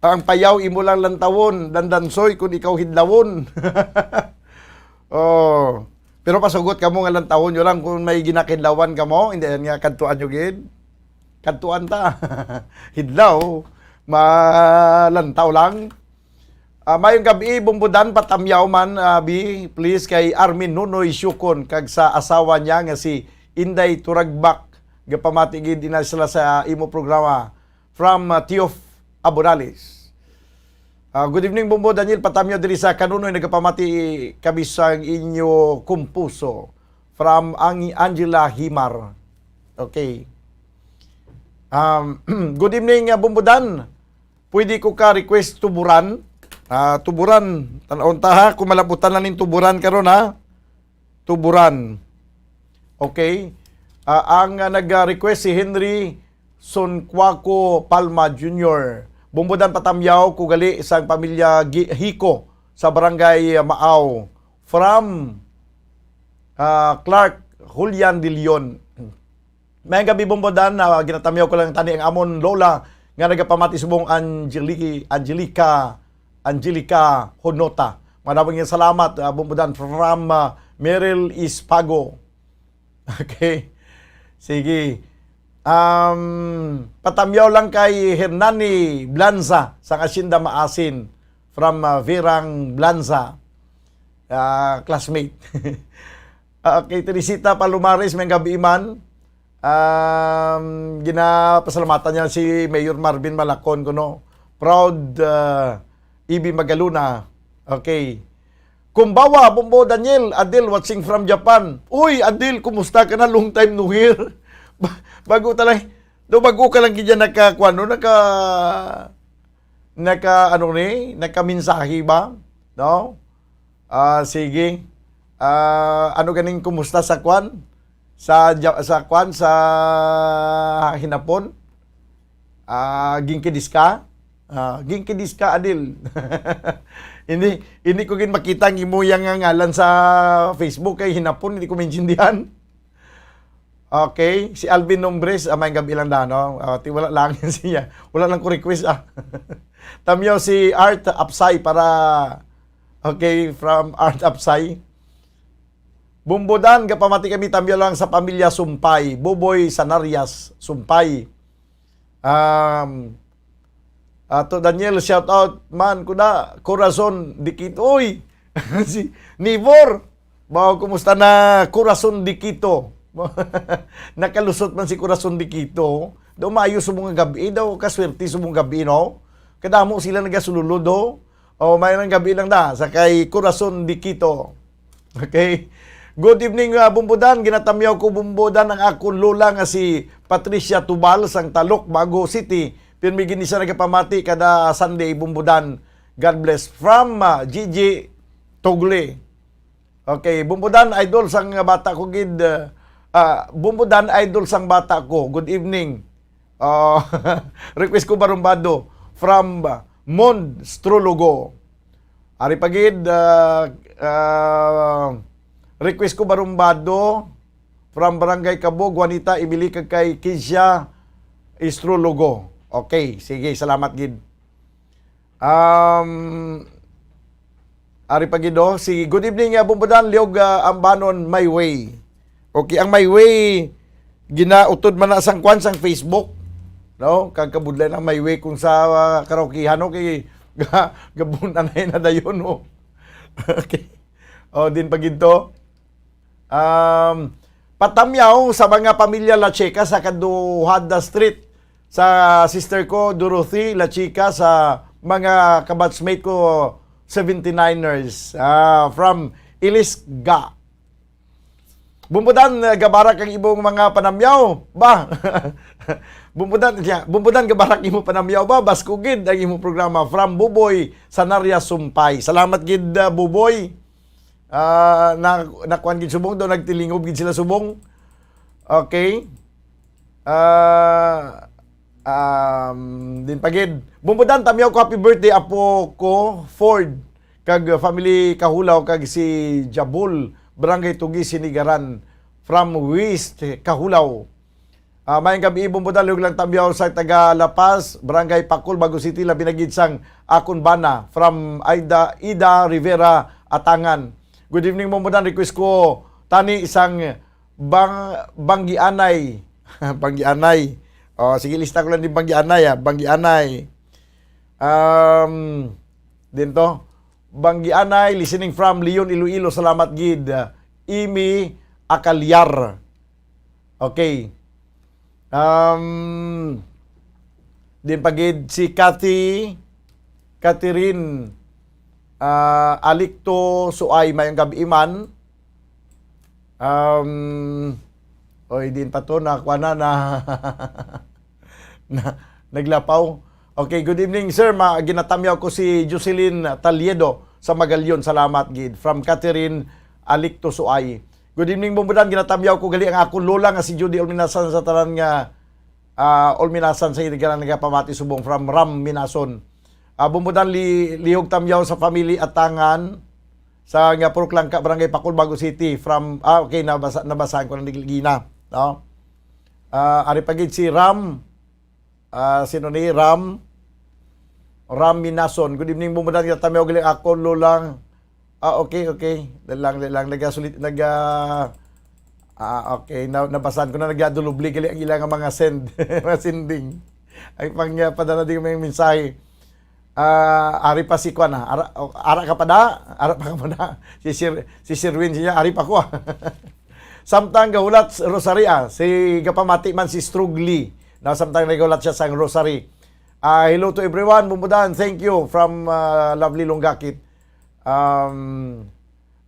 Ang payaw imo lang lantawon, Dandansoy, kun ikaw hidlawon. Oh. Pero pasugot kamo nga lantawon nyo lang kung may ginakidlawan kamo, hindi yan nga kadtuan nyo gid. Kadtuan ta. Hidlaw, malantaw lang. Ah, mayong gabi, Bumbudan, patamyaw man, ah, bi, please, kay Armin Nunoy Syukon, kag sa asawa niya nga si Inday Turagbak, gapamati gid ina sila sa imo programa from, ah, Tiof Aburales. Ah, good evening, Bumbo Daniel, patamyaw diri sa Kanunoy, nagapamati kami sa inyo kumpuso from ang Angela Himar. Okay. Um, good evening, ah, Bumbo Dan. Pwede ko ka request tuburan? Ah, tuburan. Tan-awon ta ha, kung malabutan na ning tuburan karon ha. Tuburan. Okay. Ah, ang, ah, nag-request si Henry Sonquaco Palma Junior. Bumbudan, patamyaw ko gali sang pamilya Gi-, Hico sa barangay, ah, Maaw. From, ah, Clark Julian de Leon. May gabi, Bumbudan, na ginatamyaw ko lang tani ang amon lola nga nagapamati subong Angeli-, Angelica, Angelica Honota. Manawag nga salamat, ah, Bumbudan, from, ah, Meryl Ispago. Okay. Sige. Um, patamyaw lang kay Hernani Blanza sa Hacienda Maasin from, ah, Virang Blanza. Ah, classmate. Ah, kay Teresita Palomares, may gabi man. Um, ginapasalamatan niya si Mayor Marvin Malacon, kuno. Proud, ah, Ibi Magaluna. Okay. Kumbawa, Bumbo Daniel, Adil watching from Japan. Uy, Adil, kumusta ka na? Long time no hear. Ba-, bago talay. Do, bago ka lang gid yan naka, kuwan, no? Naka, naka, ano ni? Naka mensahe ba? No? Ah, sige. Ah, ano ganing kumusta sa kwan? Sa Ja-, sa kwan, sa Hinapon? Ah, Genki desu ka? Ah, Genki desu ka, Adil? Hindi, hindi ko gid makita ang imo yang nga ngalan sa Facebook kay Hinapon, hindi ko maintindihan. Okay, si Alvin Nombres, ah, may gabi lang da, no? Ah, ti-, wala lang siya. Wala lang ko request, ah. Tamyaw si Art Apsay para, okay, from Art Apsay. Bumbudan, gapamati kami, tamyaw lang sa pamilya Sumpay. Buboy Sanarias, Sumpay. Um, Ato Daniel, shout out man, kuda, Corazon Dikito. Uy! Si Nivor, ba, kumusta na Corazon Dikito? Nakalusot man si Corazon Dikito. Daw maayo sa mga gabi, daw kaswerte sa mga gabi, no? Kadamo sila nagasululod, do. O, may nang gabi lang na sa kay Corazon Dikito. Okay? Good evening, uh, Bumbudan. Ginatamyaw ko, Bumbudan, ang akon lola nga si Patricia Tubal sang Talok, Bago City. Pirmi gini siya nagapamati kada Sunday, Bumbudan. God bless. From, uh, Gigi Togle. Okay, Bumbudan, idol sang bata ko gid. Uh, uh, Bumbudan, idol sang bata ko. Good evening. Uh, request ko barumbado from, uh, Monstrologo. Ari pa gid, ah, ah, request ko barumbado from Barangay Cabo, Juanita, Emily, kag kay Kizia Istrologo. Okay, sige, salamat gid. Um, ari pa gid, oh. Sige, good evening, ah, Bumbudan, Liog, ah, Ambanon, My Way. Okay, ang My Way, ginautod man na sang kwan, sang Facebook, no? Kag kabudlay na ang My Way kung sa, ah, karaokehan, no? Kay ga-, gabun-an na yun na dayon, no? Okay. O, din pa gid to. Um, patamyaw sa mga pamilya La Chica sa Kaduhada Street, sa sister ko, Dorothy La Chica, sa mga kabatchmate ko, seventy-niners, ah, from Ilisga. Bumbudan, eh, gabarak ang imong mga panamyaw, ba? Bumbudan, ya, Bumbudan, gabarak imo panamyaw, ba? Baskugid ang imong programa. From Buboy, Sanaria, Sumpay. Salamat gid, ah, Buboy. Ah, na, nakuan gid subong do, nagtilingob gid sila subong. Okay. Ah, um, din pa gid. Bumbudan, tamyaw ko, happy birthday, apo ko, Ford, kag family Kahulaw, kag si Jabul, Barangay Tugi, Sinigaran, from West Kahulaw. Ah, maayong gabi, Bumbudan, lihog lang tamyaw sa taga La Paz, Barangay Pacol, Bago City, labi na gid sang akon bana, from Ida, Ida Rivera, Atangan. Good evening, Bumbudan, request ko tani isang bang-, Banggianay. Banggianay. Oh, sige, lista ko lang ni Banggianay, ah. Banggianay. Um, din to. Banggianay, listening from Leon, Iloilo. Salamat gid. Imi Akalyar. Okay. Um, din pa gid si Cathy, Catherine, ah, Alikto Suay, maayong gabi, man. Um, oy, din pa to, na, kuha na, na, na, naglapaw. Okay, good evening, sir. Ma-, ginatamyaw ko si Jocelyn Taliedo sa Magalion. Salamat gid. From Catherine Alikto Suay. Good evening, Bumbudan. Ginatamyaw ko gali ang akon lola nga si Judy Olminasan sa tanan nga, ah, Olminasan sa ila nga nagapamati subong from Ram Minason. Ah, Bumbudan, li-, lihog tamyaw sa family Atangan sa nga Purok Langka, Barangay Pacol, Bago City. From, ah, okay, nabasa, nabasahan ko na ni Gina, no? Ah, ari pa gid si Ram. Ah, sino ni Ram? Ram Minason. Good evening, Bumbudan. Ginatamyaw gali ako, Lolang. Ah, okay, okay. Dali lang, dali lang. Nagasulit, nag, ah, ah, okay. Na, nabasahan ko na, nagdulubli gali ang ilang mga send, mga sending. Ay, pang, ah, padala din may mensahe. Ah, ari pa si Kwan, ah. Ara, oh, ara ka pa da? Ara pa ka pa da? Si Sir, si Sir Win siya, ari pa ko, ah. Samtang gahulat s-, rosary, ah, si gapamati man si Strugly. Na samtang nagahulat siya sang rosary. Ah, hello to everyone, Bumbudan. Thank you from, ah, lovely Lunggakit. Um,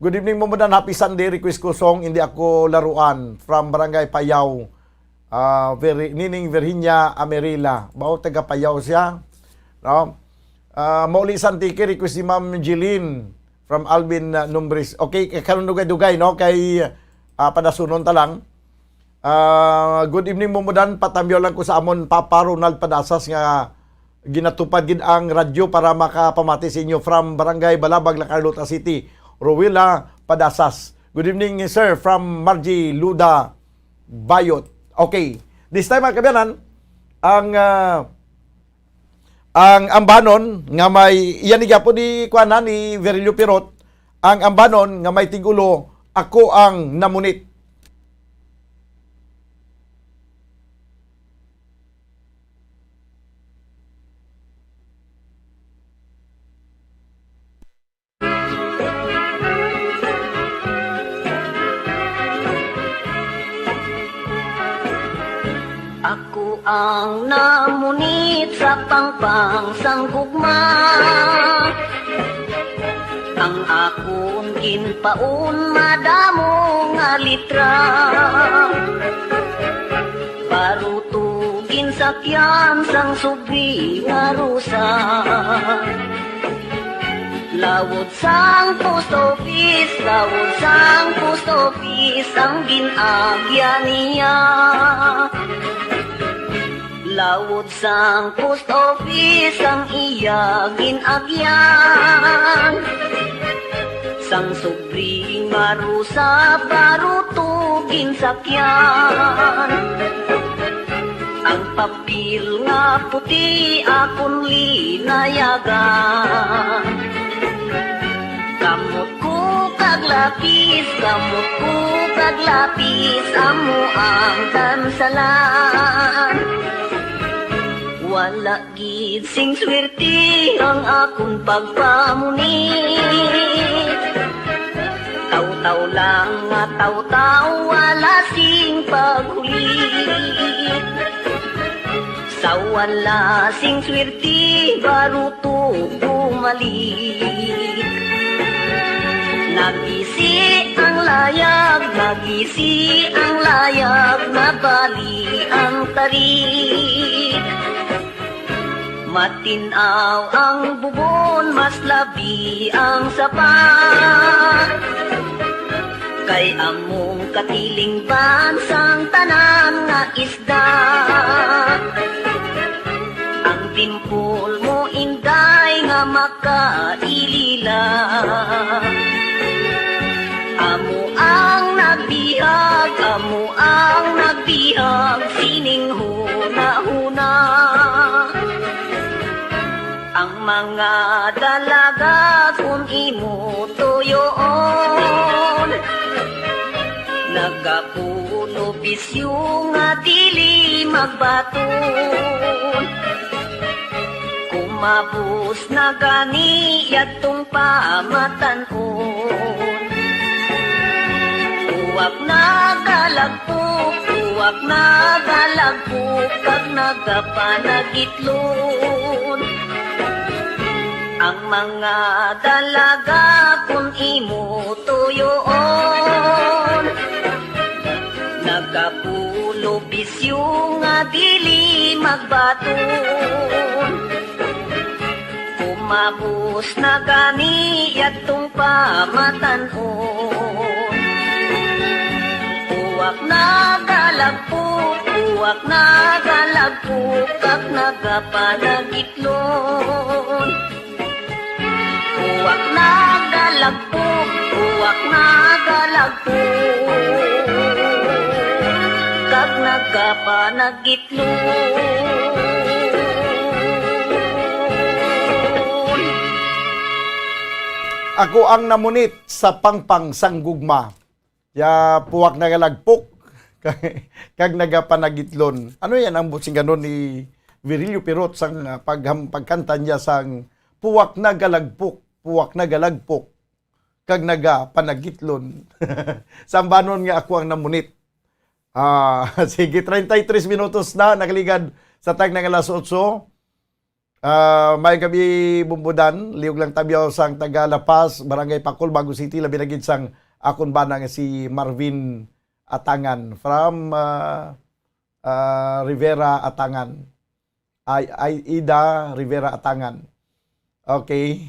good evening, Bumbudan. Happy Sunday. Request ko song, Hindi Ako Laruan, from Barangay Payaw. Ah, Vir-, Nining Virginia Amerila. Bao taga Payaw siya, no? Ah, mauli sa Antique, request ni Ma'am Jeline from Alvin, ah, Numbris. Okay, kay karon dugay-dugay, no? Kay, ah, padasunon ta lang. Ah, good evening, Bumbudan. Patamyaw lang ko sa amon Papa Ronald Padasas nga ginatupad gid ang radyo para makapamati sa inyo from Barangay Balabag, La Carlota City. Rowila Padasas. Good evening, sir, from Margie Luda Bayot. Okay. This time, mga kaabyanan, ang, ah, ang ambanon nga may, iya ni gyapon ni kuanan ni Virilio Pirot, ang ambanon nga may tigulo, Ako ang Namunit. Ako ang namunit sa pangpang sang gugma. Ang akon ginpaon madamo nga litra. Baruto ginsakyan sang subri nga rusa. Lawod sang post office, lawod sang post office ang gin-agya niya. Lawod sang post office ang iya gin-agyan. Sang subri nga rusa, baruto ginsakyan. Ang papel nga puti akon linayagan. Kamot ko kag lapis, kamot ko kag lapis, amo ang kansalan. Wala gid sing swerte ang akon pagpamunit. Taw-taw lang nga taw-taw, wala sing paghulit. Sa wala sing swerte, baruto bumalik. Nagisi ang layag, nagisi ang layag, nabali ang tarik. Matin-aw ang bubon, mas labi ang sapa. Kay among katilingban sang tanan nga isda. Ang timpol mo, Inday, nga makailila. Amo ang nagbihag, amo ang nagbihag sining hunahuna. Ang mga dalaga kun imo tuyoon, nagapuno bisyo nga dili magbaton. Kumabos na gani yadtong pamatan-on. Uwak nagalagpok, uwak nagalagpok, kag nagapanagitlon. Ang mga dalaga kun imo tuyoon, nagapulo bisyo nga dili magbaton. Kumabos na gani yadtong pamatan-on. Uwak nagalagpok, uwak nagalagpok, kag nagapanagitlon. Uwak nagalagpok, uwak nagalagpok, kag nagapanagitlon. Ako ang namunit sa pangpang sang gugma. Ya, puwak nagalagpok kag nagapanagitlon. Ano yan ang buot sing ganon ni Virilio Pirot sang, ah, pagham-, pagkanta niya sang puwak nagalagpok, puwak nagalagpok, kag nagapanagitlon. Sambanon nga ako ang namunit. Ah, sige, treinta y tres minutos na nakaligad sa tag ng alas otso. Ah, may gabi, Bumbudan. Liog lang tamyaw sang taga La Paz, Barangay Pacol, Bago City, labi na gid sang akon bana nga si Marvin Atangan from, ah, ah, Rivera Atangan. Ay, ay, Ida Rivera Atangan. Okay.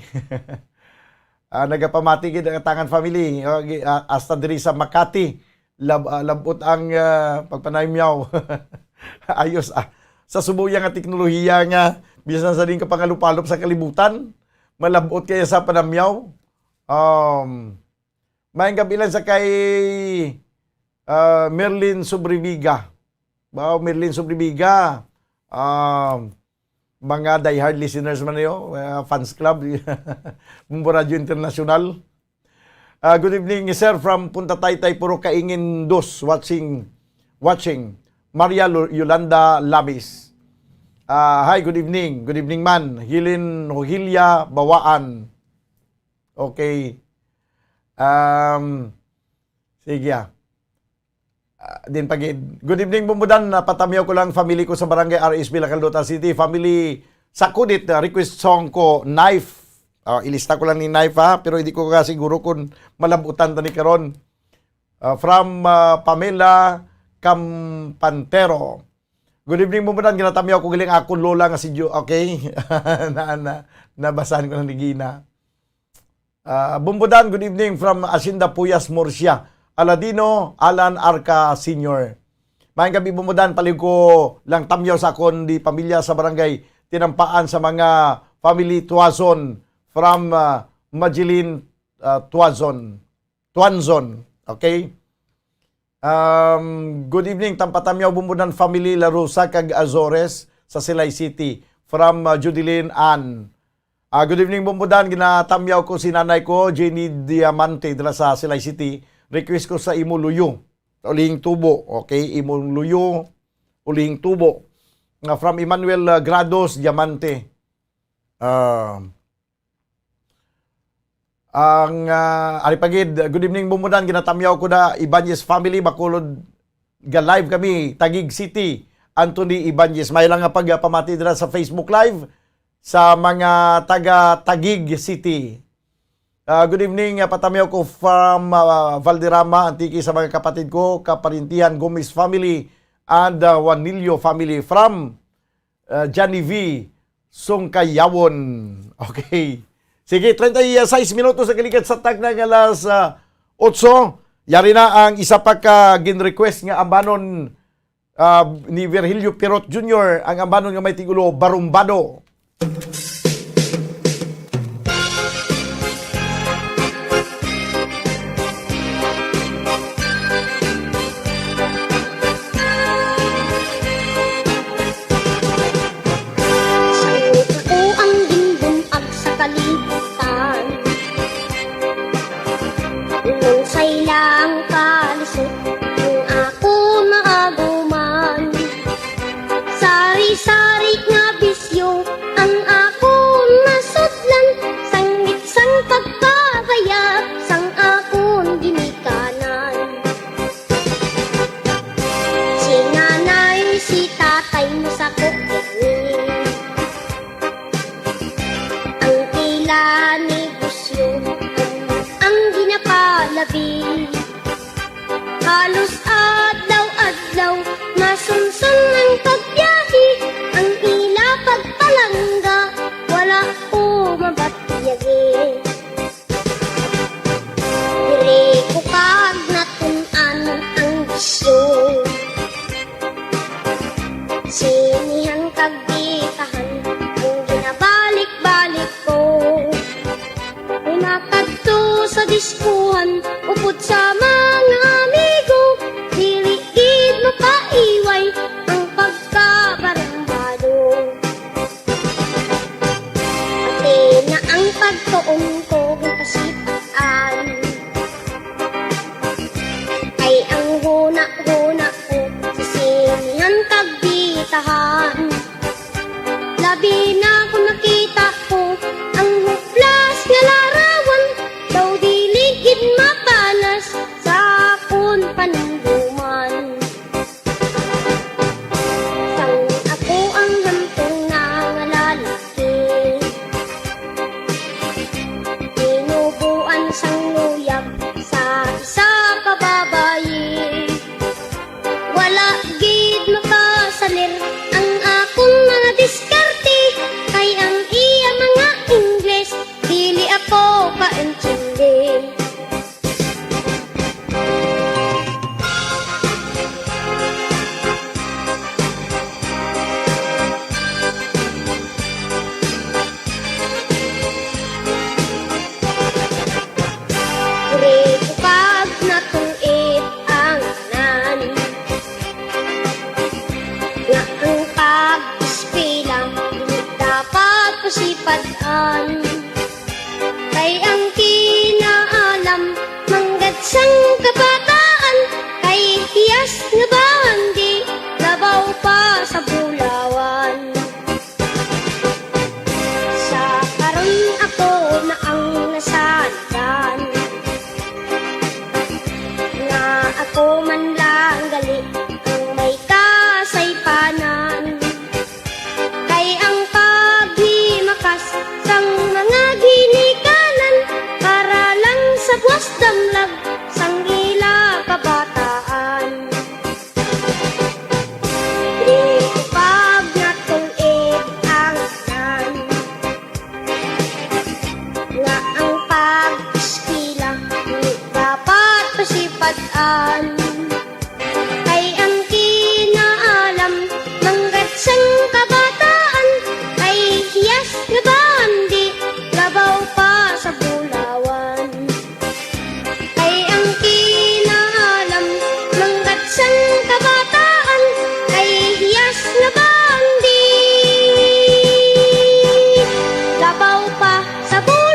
Ah, nagapamati gid ang Atangan family. Okay, ah, hasta diri sa Makati. Lab-, ah, labot ang, ah, pagpanaymaw. Ayos, ah. Sa subo iya nga teknolohiya nga bisan sa din kapangalupalop sa kalibutan, malabot kaya sa panamyaw. Um, maayong gabi lang sa kay, ah, Merlin Sobribiga. Wow, Merlin Sobribiga. Um, mga diehard listeners man niyo, uh, fans club, Bumbo Radio International. Ah, good evening, sir, from Punta Taytay, Purok Kaingin Dos, watching, watching. Maria Lu-, Yolanda Lamis. Ah, hi, good evening. Good evening, man. Hilin Rogelia Bawaan. Okay. Um, sige, ah. Ah, din pagid. Good evening, Bumbudan. Napatamyaw ko lang, family ko sa barangay R S B, Lacalduta City. Family Sakudit, ah, request song ko, Knife. Ah, ilista ko lang ni Knife, ha, pero hindi ko kasiguro kung malabutan ta ni karon. Ah, from, ah, Pamela Campantero. Good evening, Bumbudan. Ginatamyaw ko galing ako, lola nga si Jo-, okay. Na, na, nabasahan ko lang ni Gina. Ah, Bumbudan, good evening from Hacienda Puyas, Murcia. Aladino Alan Arca Senior. Maayong gabi, Bumbudan. Palihog ko lang tamyaw sa akon di pamilya sa barangay Tinampaan sa mga family Tuazon from, ah, Majilin, ah, Tuazon. Tuanzon. Okay? Um, good evening, Tampatamyaw, Bumbudan family, La Rosa kag Azores sa Silay City. From, uh, Judeline Ann. Ah, good evening, Bumbudan. Ginatamyaw ko si nanay ko, Jenny Diamante, dira sa Silay City. Request ko sa Imo Luyo. Ulihing Tubo. Okay, Imo Luyo, Ulihing Tubo. Nga from Emmanuel, uh, Grados Diamante. Ah, Ang, ah, ari pa gid, good evening, Bumbudan. Ginatamyaw ko na Ibanez family, Bacolod, ga live kami, Taguig City. Anthony Ibanez. May lang nga pagpamati dira sa Facebook Live sa mga taga Taguig City. Ah, good evening, ah, patamiaw ko from, ah, Valderrama, Antique, sa mga kapatid ko, kaparintihan, Gomez family, and, ah, Juanillo family from, ah, Johnny V Sungkayawon. Okay. Sige, treinta y seis minutos ang kalikat sa tagna nga alas, ah, otso. Yari na ang isa pa ka gin-request nga ambanon, ah, ni Virgilio Pirot Junior, ang ambanon nga may titulo, Barumbado. Sang ako ang ginbun-ag sa kalibutan, unsay lang kalisod ang ako maaguman. Sari-sari nga bisyo ang akon nasudlan, sangit sang pagpabaya sang akon ginikanan. Si nanay, si tatay mo sa kukyani, ang tila negosyo ang ginapalabi. Halos adlaw-adlaw masunson ang pagbiyahe, ang ila pagpalangga wala ko mabatiyagi. Diri ko kag natun-an ang bisyo. Sinihan kag bitahan ang ginabalik-balik ko. May makadto sa diskuhan, upod sa mga amigo, dili gid mapaiway ang pagkabarumbado. Pati na ang pagtuon ko ginpasitan. Ay ang huna-huna ko sa sinihan kag bitahan. Labi na kung nakita ko ang huplas nga larawan, daw dili gid mapanas sa akon panumduman. Sang ako ang hamtong nga lalaki, tinubuan sang luyag sa isa ka babayi. Wala gid makasalir ang akon mga diskarte, kay ang iya mga Ingles dili ako kaintindi. Diri ko kag natun-id ang tanan, nga ang pag-eskwela dili dapat pasipad-an. Kay ang kinaalam manggad sang kabataan, kay hiyas nga bahandi labaw pa sa bulawan. Sa karon ako na ang nasandan, nga ako man lang gali ang may kasaypanan. Kay ang paghimakas sang mga ginikanan para lang sa buwas damlag sang ila kabataan. Di ko pag natun-id ang tanan, nga ang pag-eskwela di dapat pasipad-an. Kay ang kinaalam manggad sang kabataan, kay hiyas nga bahandi labaw pa sa bulawan. Kay ang kinaalam manggad sang kabataan, kay hiyas nga bahandi labaw pa sa bulawan.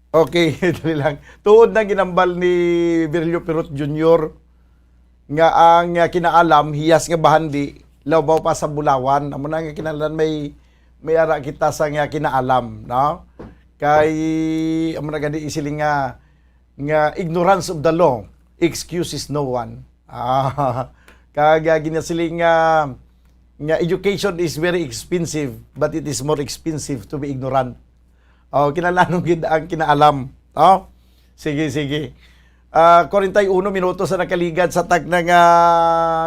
Okay, dali lang. Tuod na ginambal ni Virgilio Pirot Junior nga ang, ah, kinaalam, hiyas nga bahandi, labaw pa sa bulawan. Amo na nga kinahanglan may, may ara kita sa nga kinaalam, no? Kay, amo na gani isiling nga, nga ignorance of the law excuses no one. Ah, kag, ah, ginasiling nga, nga education is very expensive, but it is more expensive to be ignorant. Oh, kinahanglan gid ang kinaalam. Oh, sige, sige. Ah, kwarenta y uno minutos na nakaligad sa tagna nga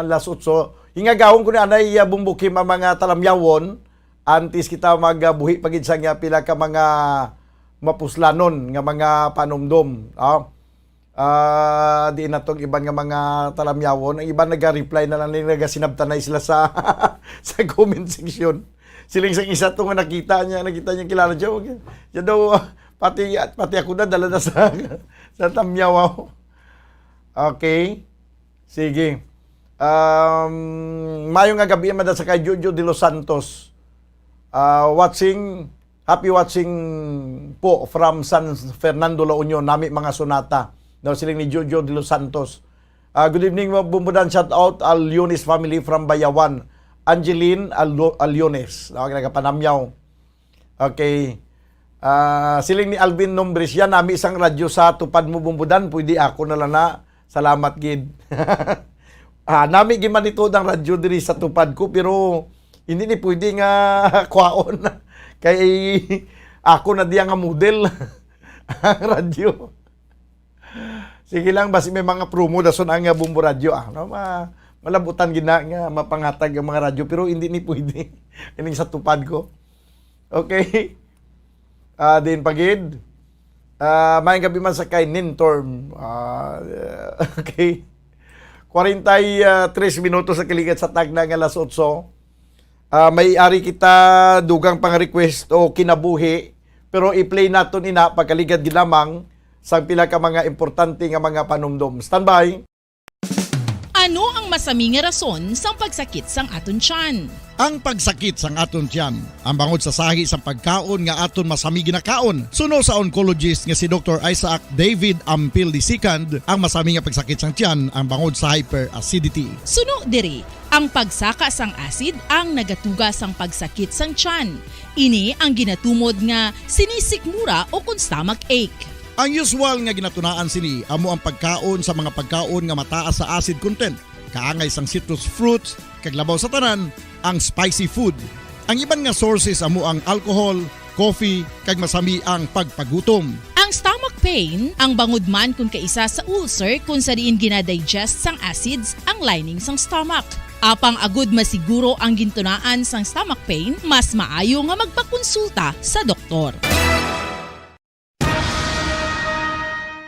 las otso. Hingagawon ko ni anay, ah, bumbukim ang mga talamyawon. Antes kita magbuhi pa gid sa nga pila ka mga mapuslanon nga mga panumdom. Oh. Ah, di na tong iban nga mga talamyawon. Ang iban naga-reply na lang, nagasinabtanay sila sa, sa comment section. Siling sang isa to nga nakita niya, nakita niya, kilala siya. Okay. Siya daw, pati, pati ako na, dala na sa, sa tamyaw ako. Okay. Sige. Um, mayo nga gabi man sa kay Jojo de los Santos. Ah, watching, happy watching po from San Fernando, La Union, nami mga Sonata. Daw siling ni Jojo de los Santos. Ah, good evening, mga Bumbudan. Shout out Aliones family from Bayawan. Angeline Alo-, Aliones. Daw nagapanamyaw. Okay. Ah, siling ni Alvin Nombres, "Yan, nami isang radyo sa tupad mo, Bumbudan. Pwede ako na lang na. Salamat gid." Ah, nami gid man ito ang radyo diri sa tupad ko, pero hindi ni pwede nga kwaon. Kay ako na diya nga model ang radyo. Sige lang, basi may mga promo dason ang, ah, Bombo Radyo, ah, no? Ma-, malabutan gid na nga mapangatag ang mga radyo, pero hindi ni pwede. Ining sa tupad ko. Okay. Ah, din pagid. Ah, maayong gabi man sa kay Nintorm. Ah, okay. Kwarenta y tres minutos sa kaligat sa tagna nga alas otso. Ah, may ari kita dugang pang request o kinabuhi, pero i-play naton ina pagkaligad gid lamang sang pila ka mga importante nga mga panumdom. Standby. Ano ang masami nga rason sang pagsakit sang aton tiyan? Ang pagsakit sang aton tiyan, ang bangod sa sahi sang pagkaon nga aton masami ginakaon. Suno sa oncologist nga si Doktor Isaac David Ampil the second, ang masami nga pagsakit sang tiyan ang bangod sa hyperacidity. Suno diri, ang pagsaka sang acid ang nagatuga sang pagsakit sang tiyan. Ini ang ginatumod nga sinisikmura o kon stomach ache. Ang usual nga ginatunaan sini amo ang pagkaon sa mga pagkaon nga mataas sa acid content, kaangay sang citrus fruits, kag labaw sa tanan, ang spicy food. Ang iban nga sources amo ang alcohol, coffee, kag masami ang pagpagutom. Ang stomach pain, ang bangod man kon kaisa sa ulcer kon sa diin ginadigest sang acids ang lining sang stomach. Apang agud masiguro ang gintunaan sang stomach pain, mas maayo nga magpakonsulta sa doktor.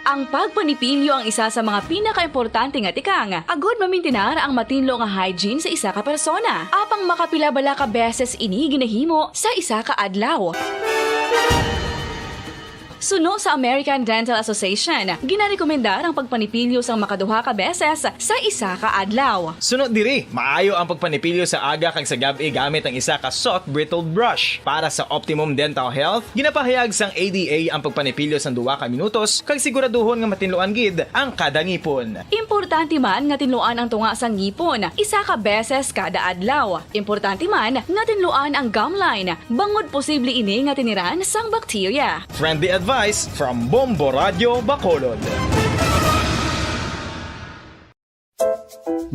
Ang pagpanipilyo ang isa sa mga pinakaimportante nga tikang agud mamintinar ang matinlo nga hygiene sa isa ka persona. Apang makapila bala ka beses ini ginahimo sa isa ka adlaw? Suno sa American Dental Association, ginarekomendar ang pagpanipilyo sang makaduha ka beses sa isa ka adlaw. Suno diri, maayo ang pagpanipilyo sa aga kag sa gab-i gamit ang isa ka soft bristled brush. Para sa optimum dental health, ginapahayag sang A D A ang pagpanipilyo sang duha ka minutos kag siguraduhon nga matinluan gid ang kada ngipon. Importante man nga tinluan ang tunga sang ngipon isa ka beses kada adlaw. Importante man nga tinluan ang gum line, bangod posible ini nga tiniran sang bakterya. Friendly advice from Bombo Radyo Bacolod.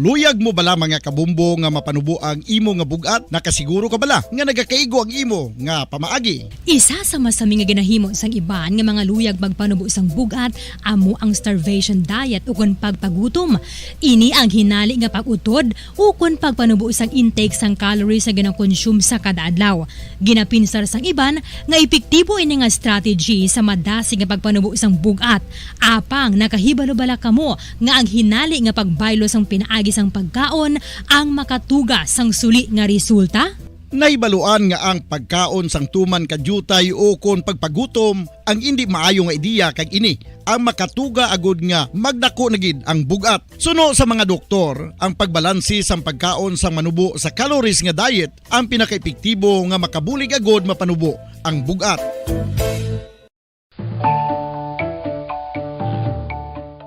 Luyag mo bala, mga kabumbo, nga mapanubo ang imo nga bug-at? Nakasiguro ka bala nga nagakaigo ang imo nga pamaagi? Isa sa masami nga ginahimo sang iban nga mga luyag magpanubo sang bug-at amo ang starvation diet ukon pagpagutom. Ini ang hinali nga pag-utod ukon pagpanubo sang intake sang calories nga ginakonsume sa kada adlaw. Ginapinsar sang iban nga epektibo ini nga strategy sa madasig nga pagpanubo sang bug-at. Apang nakahibalo bala kamo nga ang hinali nga pagbaylo sang pinaagi sang pagkaon ang makatuga sang suli nga resulta? Nahibaluan nga ang pagkaon sang tuman ka diutay o kon pagpagutom ang indi maayo nga ideya, kag ini ang makatuga agud nga magdako na gid ang bug-at. Suno sa mga doktor, ang pagbalanse sang pagkaon sang manubo sa calories nga diet ang pinakaepektibo nga makabulig agud mapanubo ang bug-at.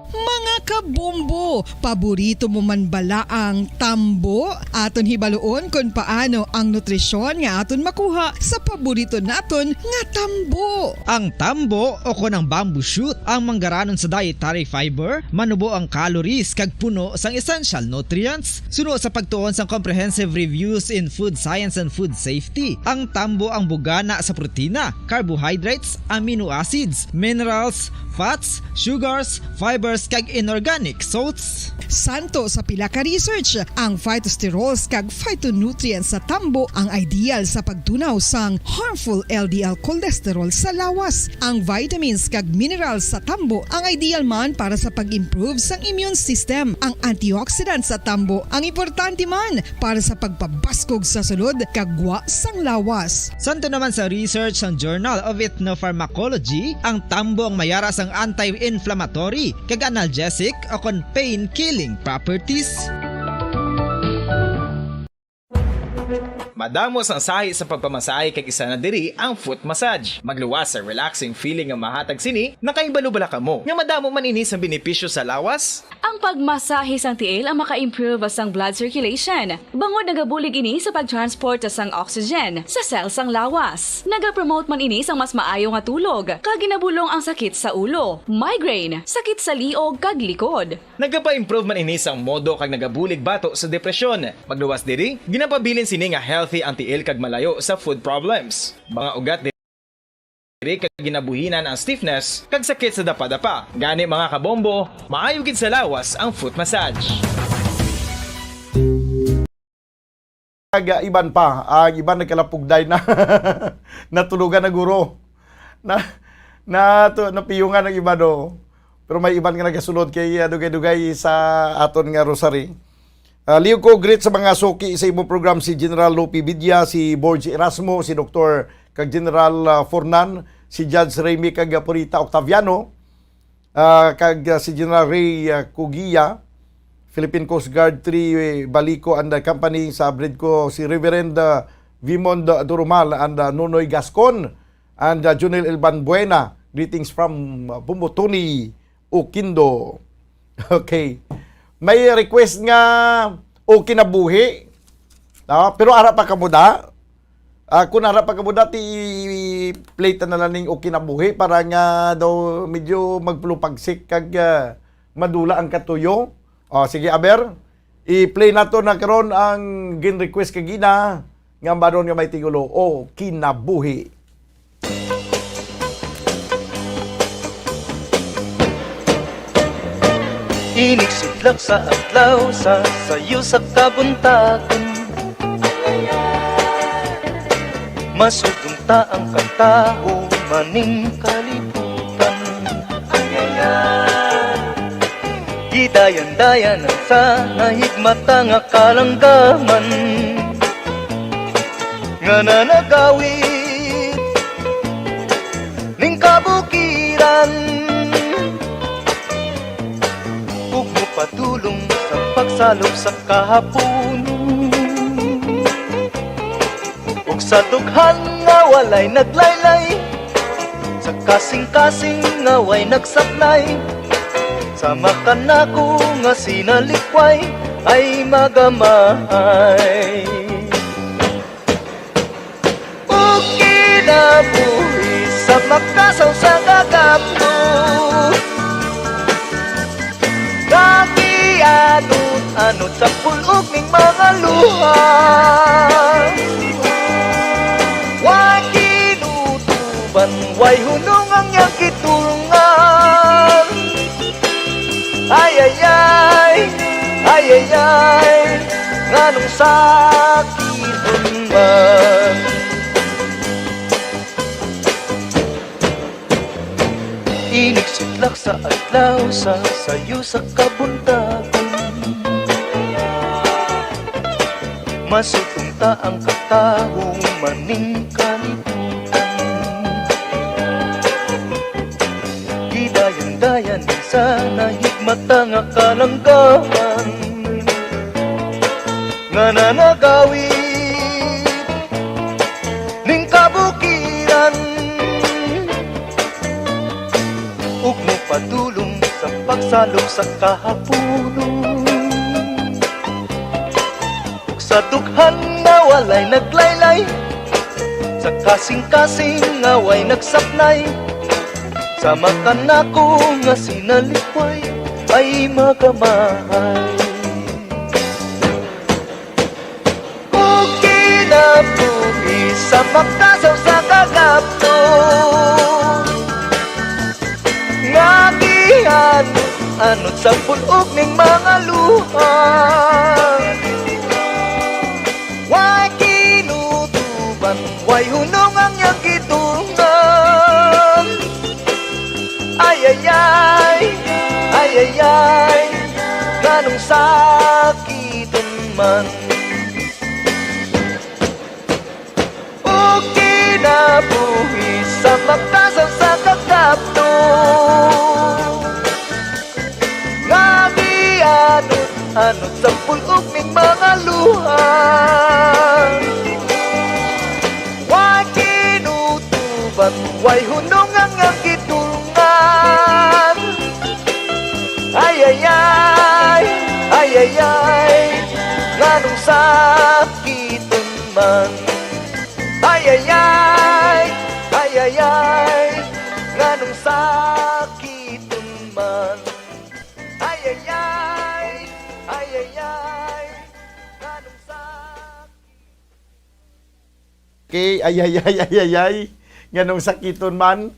Mga kab- Bombo, paborito mo man bala ang tambo? Aton hibaluon kon paano ang nutrisyon nga aton makuha sa paborito naton nga tambo. Ang tambo o kon ang bamboo shoot ang manggaranon sa dietary fiber, manubo ang calories kag puno sang essential nutrients. Suno sa pagtuon sang Comprehensive Reviews in Food Science and Food Safety, ang tambo ang bugana sa protina, carbohydrates, amino acids, minerals, fats, sugars, fibers, kag inorganic salts. Santo sa pila ka research, ang phytosterols kag phytonutrients sa tambo ang ideal sa pagtunaw sang harmful L D L cholesterol sa lawas. Ang vitamins kag minerals sa tambo ang ideal man para sa pag-improve sang immune system. Ang antioxidants sa tambo ang importante man para sa pagpabaskog sa sulod kag gwa sang lawas. Santo naman sa research sang Journal of Ethnopharmacology, ang tambo ang mayara sang anti-inflammatory kag analgesic o kon pain-killing properties. Madamo sang sahi sa pagpamasahe kag isa na diri ang foot massage. Magluwas sa relaxing feeling nga mahatag sini. Nakahibalo bala kamo nga madamo man ini sang benepisyo sa lawas? Ang pagmasahe sang tiil ang maka-improve sang blood circulation, bangod nagabulig ini sa pag-transport sang oxygen sa cell sang lawas. Nagapromote man ini sang mas maayo nga tulog, kag ginabulong ang sakit sa ulo, migraine, sakit sa liog, kag likod. Nagapa-improve man ini sang modo kag nagabulig bato sa depresyon. Magluwas diri, ginapabilin sini nga healthy ang tiil kag malayo sa foot problems. Mga ugat diri kag ginabuhinan ang stiffness kag sakit sa dapadapa. Gani, mga kabombo, maayo gid sa lawas ang foot massage. Kag, ah, iban pa, ang iban nagkalapugday na. Natulogan na guro. Na, na, to, napiyungan ang iban, oh. Pero may iban nga nagasulod kay, ah, dugay-dugay sa aton nga rosary. Ah, liog ko greet sa mga suki sa imong program, si General Lopi Vidya, si Borge Erasmo, si Doktor kag General, ah, Fornan, si Judge Remy kag, ah, Purita Octaviano, ah, kag, ah, si General Ray, ah, Cugia, Philippine Coast Guard three Balico and the Company, sa Abridco, si Reverend, ah, Vimond Durumal and, ah, Nonoy Gascon, and, ah, Junel Elban Buena. Greetings from, ah, Bumutuni, Oquendo. Okay. May request nga, "O Kinabuhi." Ah, pero ara pa kamo da. Ah, kung ara pa kamo da, ti play ta na lang ning "O Kinabuhi" para nga daw medyo magpulupagsik kag, ah, madula ang katuyo. Oh, sige, aber. I-play nato na karon ang gin-request kagina nga banon nga may titulo, "O Kinabuhi." Inig sidlak sa adlaw sa sayo sa kabuntagon, masugong ta ang katahuman ning kalibutan. Gidayan-dayanan sa nahigmata nga kalanggaman nga nanagawid ning kabukiran, ug mopadulong sa pagsalop sa kahapon. Ug sa dughan nga walay naglaylay, sa kasing-kasing nga way nagsablay, sa makanako nga sinalikway ay magamay. Ug kinabuhi sa makasaw sa gagapno, nagianod-anod sa pulog ning mga luha. Way ginutuban, way hunong ang iyang gitulngan. Ay, ay, ay, ay, ay, ay, nganong sakit man? Inig sidlak sa adlaw sa sayo sa kabuntagon, masugong ta ang katahuman ning kalibutan. Gidayan-dayan sa nahigmata nga kalanggaman nga nanagawid ning kabukiran, ug mopadulong sa pagsa- Talom sa kahapunon, ug sa dughan nga walay naglaylay, sa kasing-kasing nga way nagsaknay, sa makanako nga sinalikway ay magamahay. Ug kinabuhi sa makasaw sa kagapto, nga gianod-anod sa pulog ning mga luha. Way kinutuban, way hunong ang iyang gidungan. Ay, ay, ay, ay, ay, ay, nganong sakiton man? O kinabuhi sa makasaw sa kagapto, nga gianod-anod sa pulog ning mga luha. Way kinutuban, way hunong ang iyang gidungan. Ay, ay, ay, ay, ay, ay, nganong sakiton man? Ay, ay, ay, ay, ay, ay, nganong sakiton man? Ay, ay, ay, ay, ay, ay, nganong sakiton? Okay, ay, ay, ay, ay, ay, ay. Nganong sakiton man?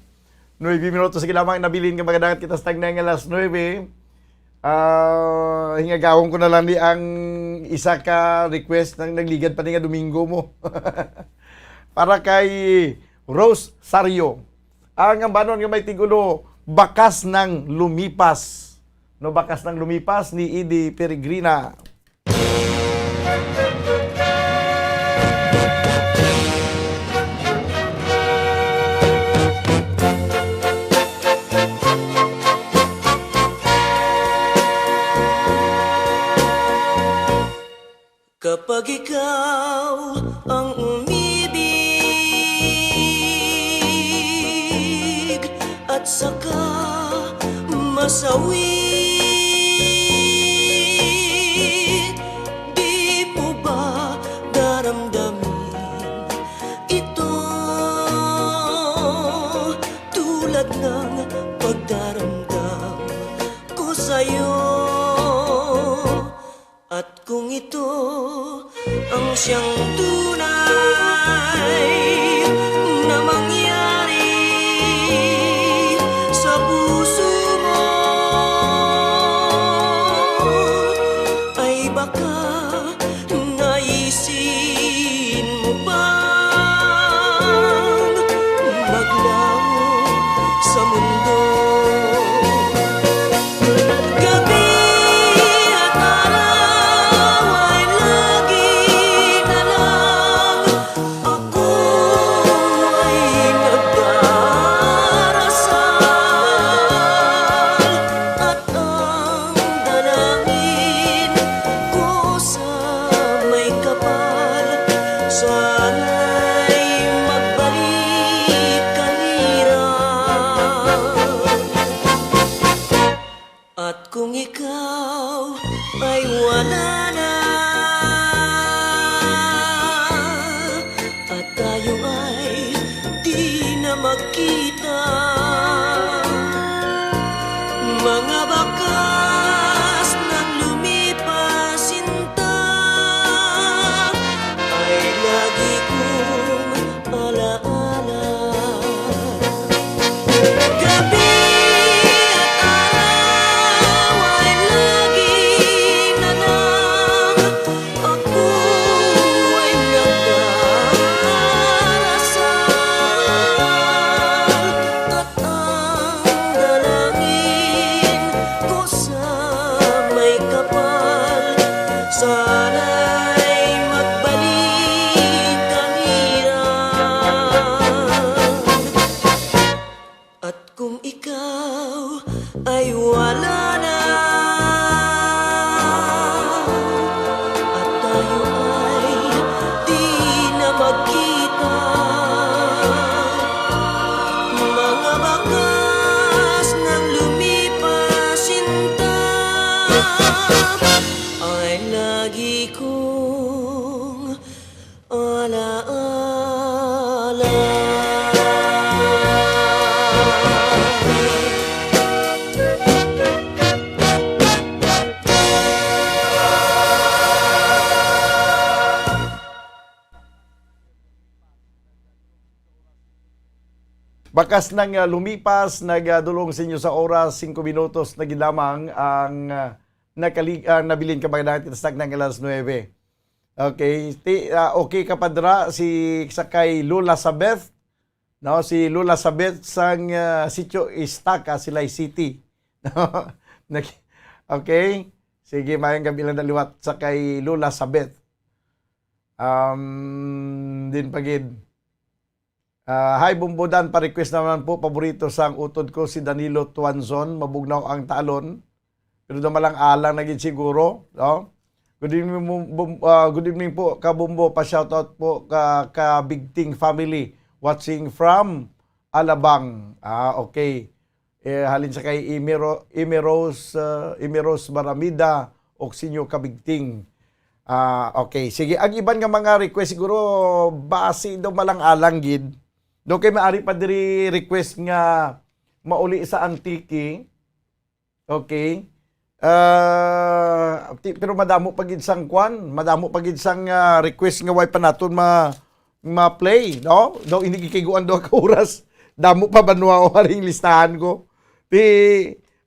Nuebe minutos sa lamang nabilin nga magadangat kita sa tagna nga alas nuebe. Ah, hingagawon ko na lang ni ang isa ka request nang nagligad pa ni nga Domingo mo. Para kay Rose Sario. Ang ambanon nga may tigulo, Bakas nang Lumipas. No, Bakas nang Lumipas ni Eddie Peregrina. Kapag ikaw ang umibig at saka masawi, di mo ba daramdamin ito tulad ng pagdaramdam ko sa'yo? At kung ito ang siyang tunay na mangyari sa puso mo, ay baka naisin mo pang maglaho sa mundo. Gabi at araw ay lagi na lang ako ay nagdarasal, at ang dalangin ko sa may kapal, sana'y magbalik ka nira. At kung ikaw ay wala na, at tayo ay di na magkita, mga bakas nang lumipas, sinta, ay lagi kong alaala. Gabi at araw ay lagi na lang ako ay nagdarasal. Bakas nang, ah, lumipas, nagadulong sa inyo sa oras, singko minutos na gid lamang ang, ah, nakali-, ah, nabilin ka ba na kita sa tagnang alas nuebe. Okay, ti-, ah, okay ka pa dira, si, sa kay Lola Sabeth, no? Si Lola Sabeth sang, ah, Sitio Estaca, Silay City. No? Nag-, okay? Sige, mayang gabi lang na liwat sa kay Lola Sabeth. Um, din pa gid. Ah, hi, Bombo Dan, pa-request naman po, paborito sang utod ko si Danilo Tuanzon, Mabugnaw ang Talon. Pero damalang alang na gid siguro, no? Good evening, Bom-, Bom-, ah, good evening po, ka Bombo, pa-shoutout po ka, ka Bigting family, watching from Alabang. Ah, okay. Eh, halin sa kay Imiro-, Imirose, ah, Imirose Baramida, Oxinio Kabigting. Ah, okay. Sige, ang iban nga mga request siguro basi daw malang-alang gid. Do kay maari pa diri request nga mauli sa Antique. Okay. Ah, ti-, pero madamo pa gid sang kwan, madamo pa gid sang, ah, request nga way pa naton ma-, ma-play, no? Daw ini gikiguan daw ka oras. Damo pa banwa o haring listahan ko. Ti,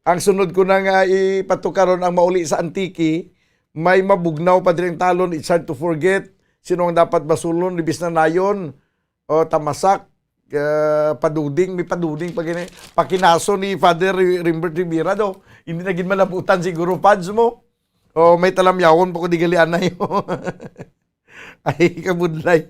ang sunod ko na nga ipatukaron ang mauli sa Antique, may Mabugnaw pa diri ang Talon, It's Hard to Forget, Sino ang Dapat Basulon, Libis na Nayon, o Tamasak, ah, Paduding, may Paduding pa gini. Pakinaso ni Father Ri-, Rimbert Rivera daw. Hindi na gid malabutan siguro, pads mo. O may talamyawon pa ko di gali anay. Ay, kabudlay.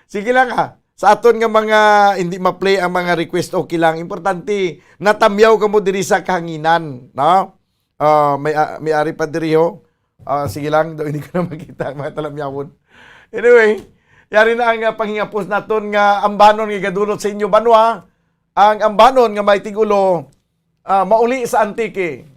Sige lang, ha. Sa aton nga mga hindi ma-play ang mga request, okay lang. Importante, natamyaw ka mo diri sa kahanginan, no? Ah, may, ah, may ari pa diri, ho. Ah, sige lang, daw hindi ko na makita ang mga talamyawon. Anyway, yari na ang, ah, panghingapos naton nga ambanon nga gadulot sa inyo banwa. Ang ambanon nga may tigulo, ah, mauli sa Antique.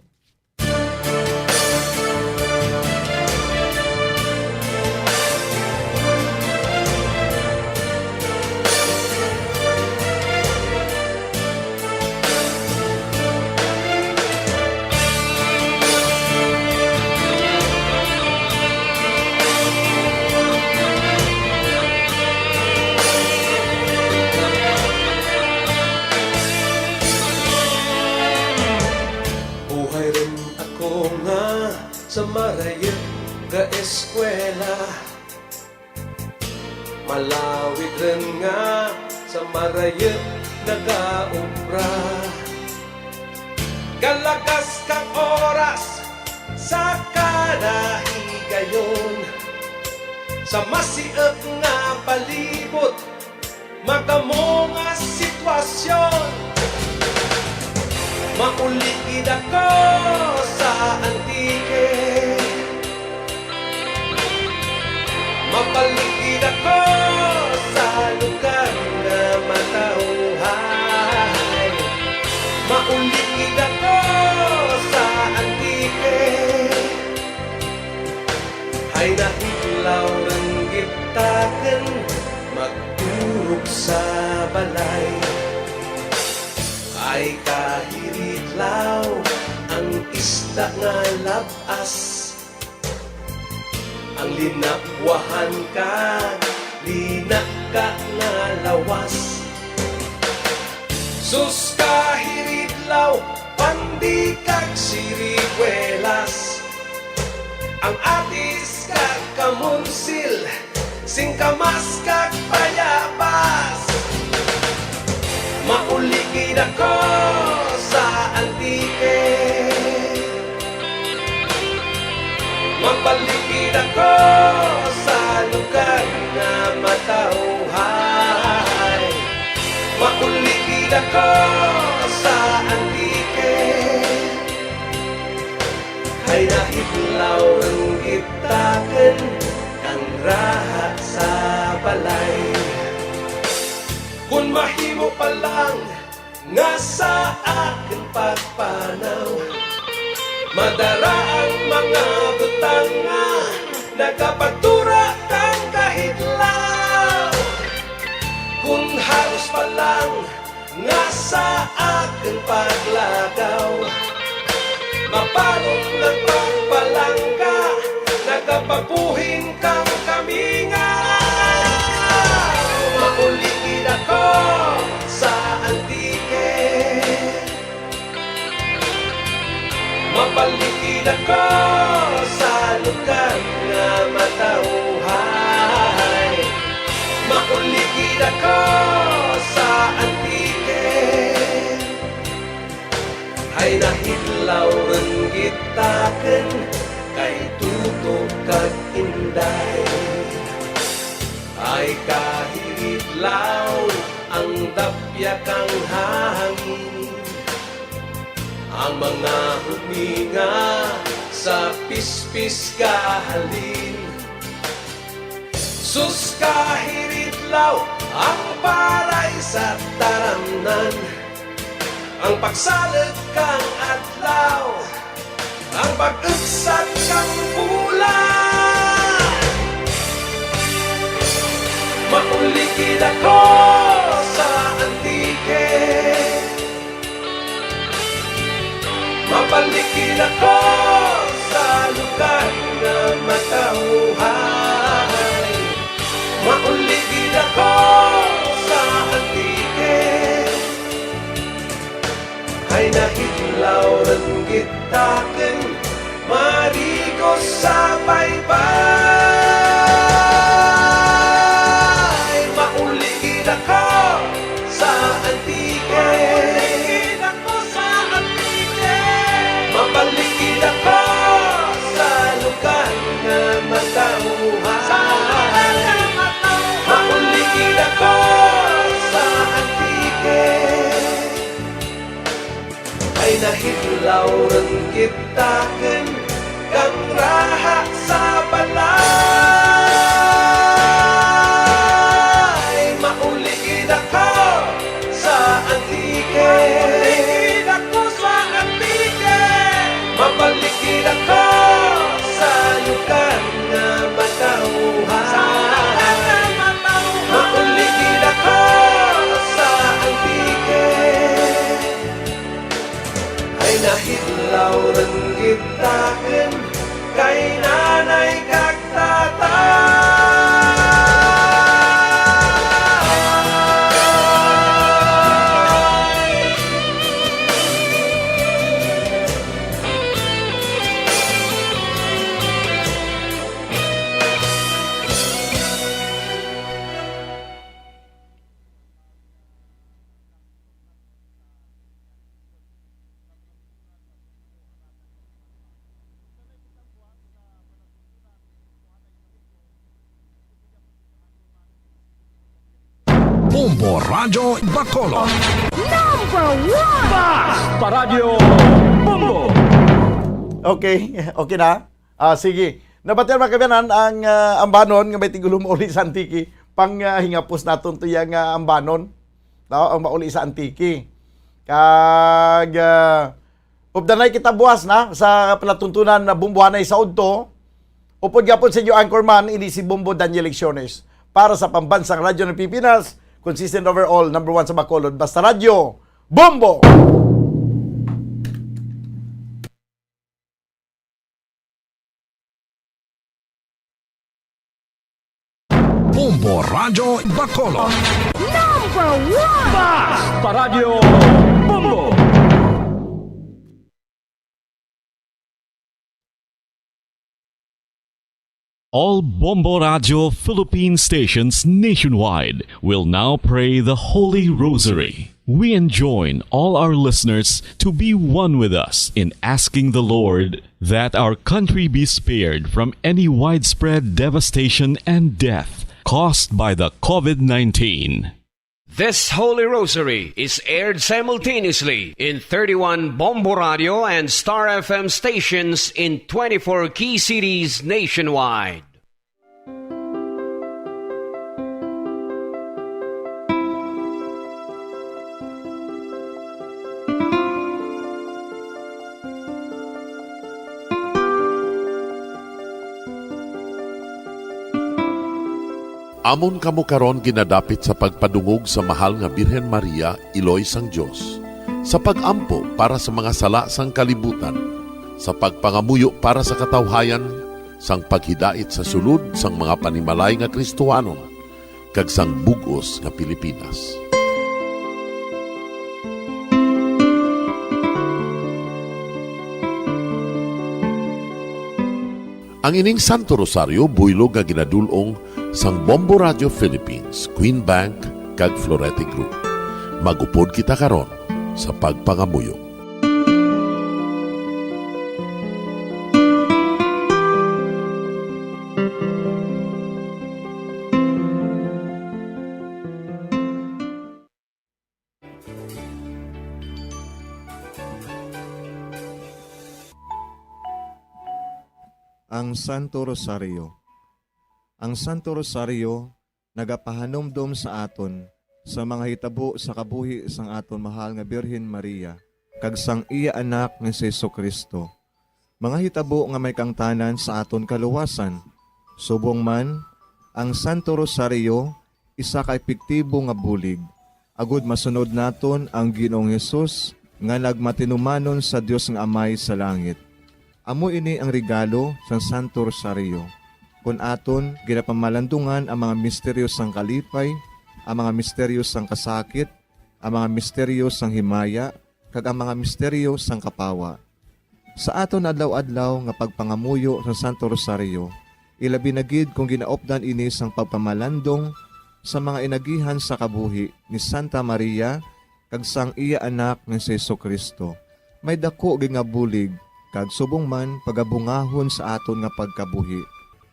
Buhay rin ako nga sa marayot nga eskwela. Malawid rin nga sa marayot nagaobra. Galagas kang oras sa kada higayon, sa masiot nga palibot, madamo nga sitwasyon. Mauli gid ako sa Antique. Mabalik gid ako sa lugar nga matawhay. Mauli gid ako sa Antique. Ay nahidlaw rin gitaken magturog sa balay. Ay kahiridlaw ang isda nga labas. Ang linabwahan kag linaka nga lawas. Sus kahiridlaw, pandi kag siriguelas. Ang atis kag kamonsil, singkamas kag bayabas. Mauli gid ako sa Antique. Mabalik gid ako sa lugar nga matawhay. Mauli gid ako sa Antique. Ay nahidlaw ang gitaken kang raha sa balay. Kun mahimo pa lang nga sa akon pagpanaw, madara ang mga butang nga nagapagtura kang kahidlaw. Kun halos pa lang nga sa akon paglagaw, mapanon nga pagpalangga, nagapagbuhin kang kamingaw. Mauli gid ako sa Antique. Ako sa Antique ay nahidlaw rin gitakon kay tutok kag inday. Ay kahidlaw ang dapya kang hangin. Ang mga huminga sa pispis kahalin. Sus, kahilitlaw ang paray sa taramnan. Ang pagsalog kang adlaw, ang pag-ugsat kang bulan. Mauli gid ako sa Antique. Mabalik gid ako sa lugar nga matawhay. Mauli gid ako sa Antique. Ay nahidlaw rin gitakon, marigos sa baybay. Mauli gid ako sa Antique. Mauli gid ako sa Antique. Mabalik gid ako sa lugar nga matawhan. Sa lugar nga matawhan. Mauli gid ako sa Antique. Ay nahidlaw rin gitakon kang raha sa balay. Mauli gid ako sa Antique. Mauli gid ako sa Antique. Mabalik gid ako sa lugar nga matawhan. Sa lugar nga matawhan. Mauli gid ako sa Antique. Ay nahidlaw rin gitakon kay nanay kag tatay. Bombo Radyo Bacolod. Number one! Paradyo Bombo! Okay, okay na. Ah, sige. Nabatian, mga kaabyanan, ang, ah, ambanon nga may tig-ulo mauli sa Antique. Pang, ah, hingapos naton to yang, ah, ambanon. Tao ang mauli sa Antique. Kag, ah, updanay kita buwas na sa palatuntunan na Bombohanay sa udto. Upod gapon sa inyo anchorman, ini si Bombo Daniel Lecciones. Para sa Pambansang Radyo ng Pilipinas, consistent overall, number one sa Bacolod, Basta Radyo, Bombo! Bombo Radyo Bacolod. Number one! Basta Radyo Bombo! All Bombo Radyo Philippine stations nationwide will now pray the Holy Rosary. We enjoin all our listeners to be one with us in asking the Lord that our country be spared from any widespread devastation and death caused by the COVID nineteen. This Holy Rosary is aired simultaneously in thirty-one Bombo Radio and Star F M stations in twenty-four key cities nationwide. Amon kamo karon ginadapit sa pagpadungog sa Mahal nga Birhen Maria, Iloy sang Dios, sa pag-ampo para sa mga sala sang kalibutan, sa pagpangamuyo para sa katawhayan, sang paghidait sa sulod sang mga panimalay nga Kristohanon, kag sang bug-os nga Pilipinas. Ang ining Santo Rosario buylog nga ginadul-ong sang Bombo Radio Philippines, Queen Bank, kag Florete Group. Mag-upod kita karon sa pagpangamuyo. Ang Santo Rosario. Ang Santo Rosario nagapahanumdom sa aton sa mga hitabo sa kabuhi sang aton mahal nga Birhen Maria kag sang iya Anak nga si Jesu-Cristo, mga hitabo nga may kaangtanan sa aton kaluwasan. Subong man, ang Santo Rosario isa ka epektibo nga bulig agud masunod naton ang Ginoong Hesus nga nagmatinumanon sa Dios nga Amay sa langit. Amo ini ang regalo sang Santo Rosario, kon aton ginapamalandungan ang mga misteryo sang kalipay, ang mga misteryo sang kasakit, ang mga misteryo sang himaya, kag ang mga misteryo sang kapawa. Sa aton adlaw-adlaw nga pagpangamuyo sa Santo Rosario, ilabi na gid kon ginaupdan ini sang pagpamalandong sa mga inagihan sa kabuhi ni Santa Maria kag sang iya Anak nga si Jesu-Cristo, may daku gid nga bulig kag subong man pagabungahon sa aton nga pagkabuhi.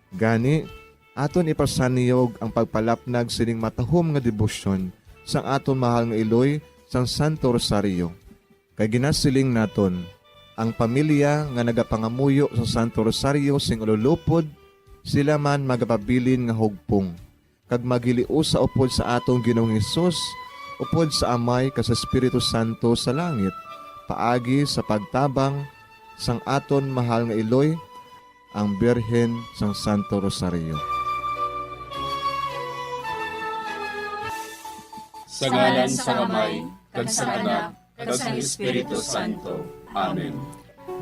Gani, aton ipasanyog ang pagpalapnag sining matahom nga debosyon sang aton mahal nga iloy sang Santo Rosario. Kay ginasiling naton, ang pamilya nga nagapangamuyo sa Santo Rosario sing ululupod, sila man magapabilin nga hugpong, kag maghiliusa upod sa aton Ginoong Hesus, upod sa Amay kag sa Espiritu Santo sa langit, paagi sa pagtabang sang aton mahal nga iloy, ang Birhen sang Santo Rosario. Sa ngalan sang Amay, kag sang Anak, kag sang Espiritu Santo. Amen.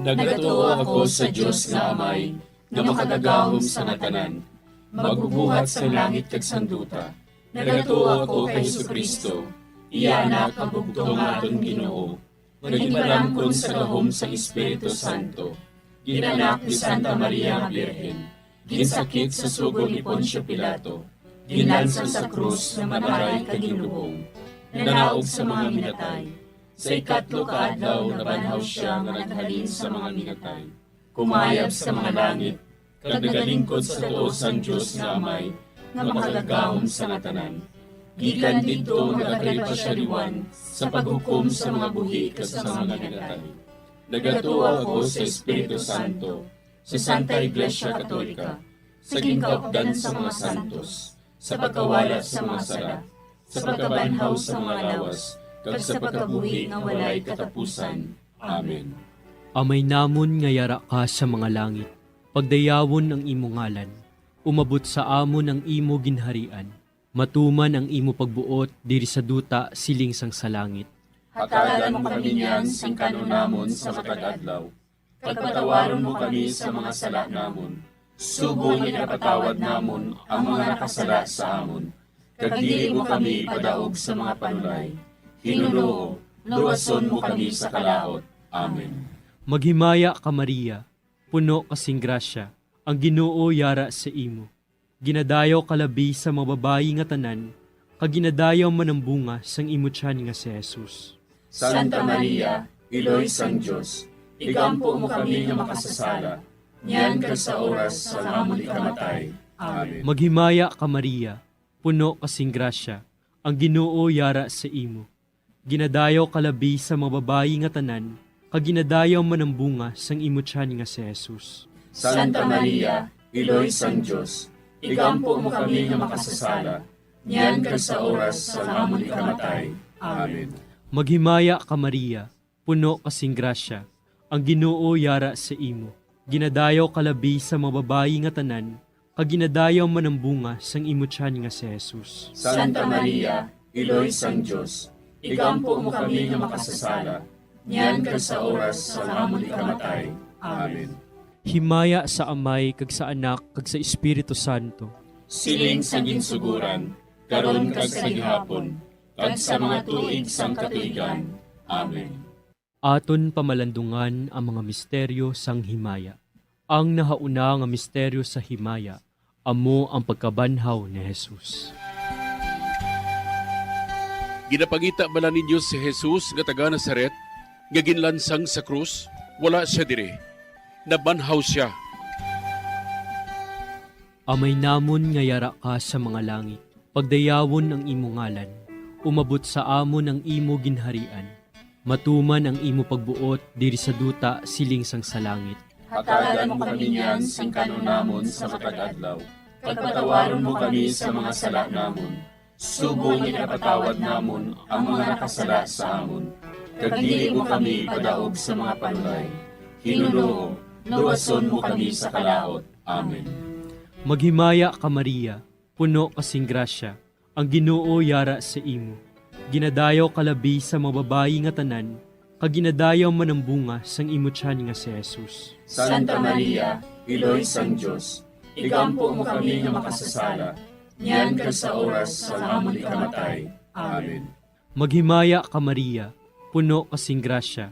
Nagatuo ako sa Dios nga Amay, nga makagagahom sa nga tanan, magbubuhat sang langit kag sang duta. Nagatuo ako kay Jesu-Cristo, iya Anak nga bugtong nga aton Ginoo, nga ginpalamkon sa gahom sang Espiritu Santo, ginanak ni Santa Maria nga Birhen, ginsakit sa sugo ni Poncio Pilato, ginlansang sa krus nga namaray kag ginlubong, nanaog sa mga minatay. Sa ikatlo ka adlaw nabanhaw sia nga naghalin sa mga minatay, kumayab sa mga langit, kag nagalingkod sa tuo sang Dios nga Amay, nga makagagahom sa nga tanan. Gikan didto nagakari pa sia liwan sa paghukom sa mga buhi kag sa mga minatay. Nagatuo ako sa Espiritu Santo, sa Santa Iglesia Katolika, sa ginkaupdan sa mga santos, sa pagkawala sa mga sala, sa pagkabanhaw sa mga lawas, kag sa pagkabuhi nga walay katapusan. Amen. Amay namon nga yara ka sa mga langit, pagdayawon ang imo ngalan. Umabot sa amon ang imo ginharian. Matuman ang imo pagbuot diri sa duta siling sang sa langit. Hatagan mo kami niyan sing kan-on namon sa matag adlaw, kag patawaron mo kami sa mga sala namon, subong nga ginapatawad namon ang mga nakasala sa amon, kag dili mo kami ipadaog sa mga panulay. Hinunoo, luwason mo kami sa kalaut. Amen. Maghimaya ka, Maria, puno ka sing grasya, ang Ginoo yara sa imo. Ginadayaw ka labi sa mga babayi nga tanan, kag ginadayaw man ang bunga sang imo tiyan nga si Jesus. Santa Maria, Iloy sang Dios, igampo mo kami nga makasasala, niyan kag sa oras sang amon ikamatay. Amen. Maghimaya ka, Maria, puno ka sing grasya, ang Ginoo yara sa imo. Ginadayaw ka labi sa mga babayi nga tanan, kag ginadayaw man ang bunga sang imo tiyan nga si Jesus. Santa Maria, Iloy sang Dios, igampo mo kami nga makasasala, niyan kag sa oras sang amon ikamatay. Amen. Maghimaya ka, Maria, puno ka sing grasya, ang Ginoo yara sa imo. Ginadayaw ka labi sa mga babayi nga tanan, kag ginadayaw man ang bunga sang imo tiyan nga si Jesus. Santa Maria, Iloy sang Dios, igampo mo kami nga makasasala, niyan kag sa oras sang amon ikamatay. Amen. Himaya sa Amay, kag sa Anak, kag sa Espiritu Santo. Siling sa ginsugoran, karon kag sa gihapon, kag sa mga tuig sang katuigan. Amen. Aton pamalandungan ang mga misteryo sang himaya. Ang nahauna nga misteryo sa himaya amo ang pagkabanhaw ni Jesus. Ginapangita bala ninyo si Jesus nga taga Nazaret, nga ginlansang sa krus? Wala sia diri. Nabanhaw sia. Amay namon nga yara ka sa mga langit, pagdayawon ang imo ngalan. Umabot sa amon ang imo ginharian. Matuman ang imo pagbuot diri sa duta siling sang sa langit. Hatagan mo kami niyan sing kan-on namon sa matag adlaw, kag patawaron mo kami sa mga sala namon, subong nga ginapatawad namon ang mga nakasala sa amon, kag dili mo kami ipadaog sa mga panulay. Ginoo, luwason mo kami sa kalaut. Amen. Maghimaya ka, Maria, puno ka sing grasya, ang Ginoo yara sa imo. Ginadayaw ka labi sa mga babayi nga tanan, kag ginadayaw man ang bunga sang imo tiyan nga si Jesus. Santa Maria, Iloy sang Dios, igampo mo kami nga makasasala, niyan kag sa oras sang amon ikamatay. Amen. Maghimaya ka, Maria, puno ka sing grasya,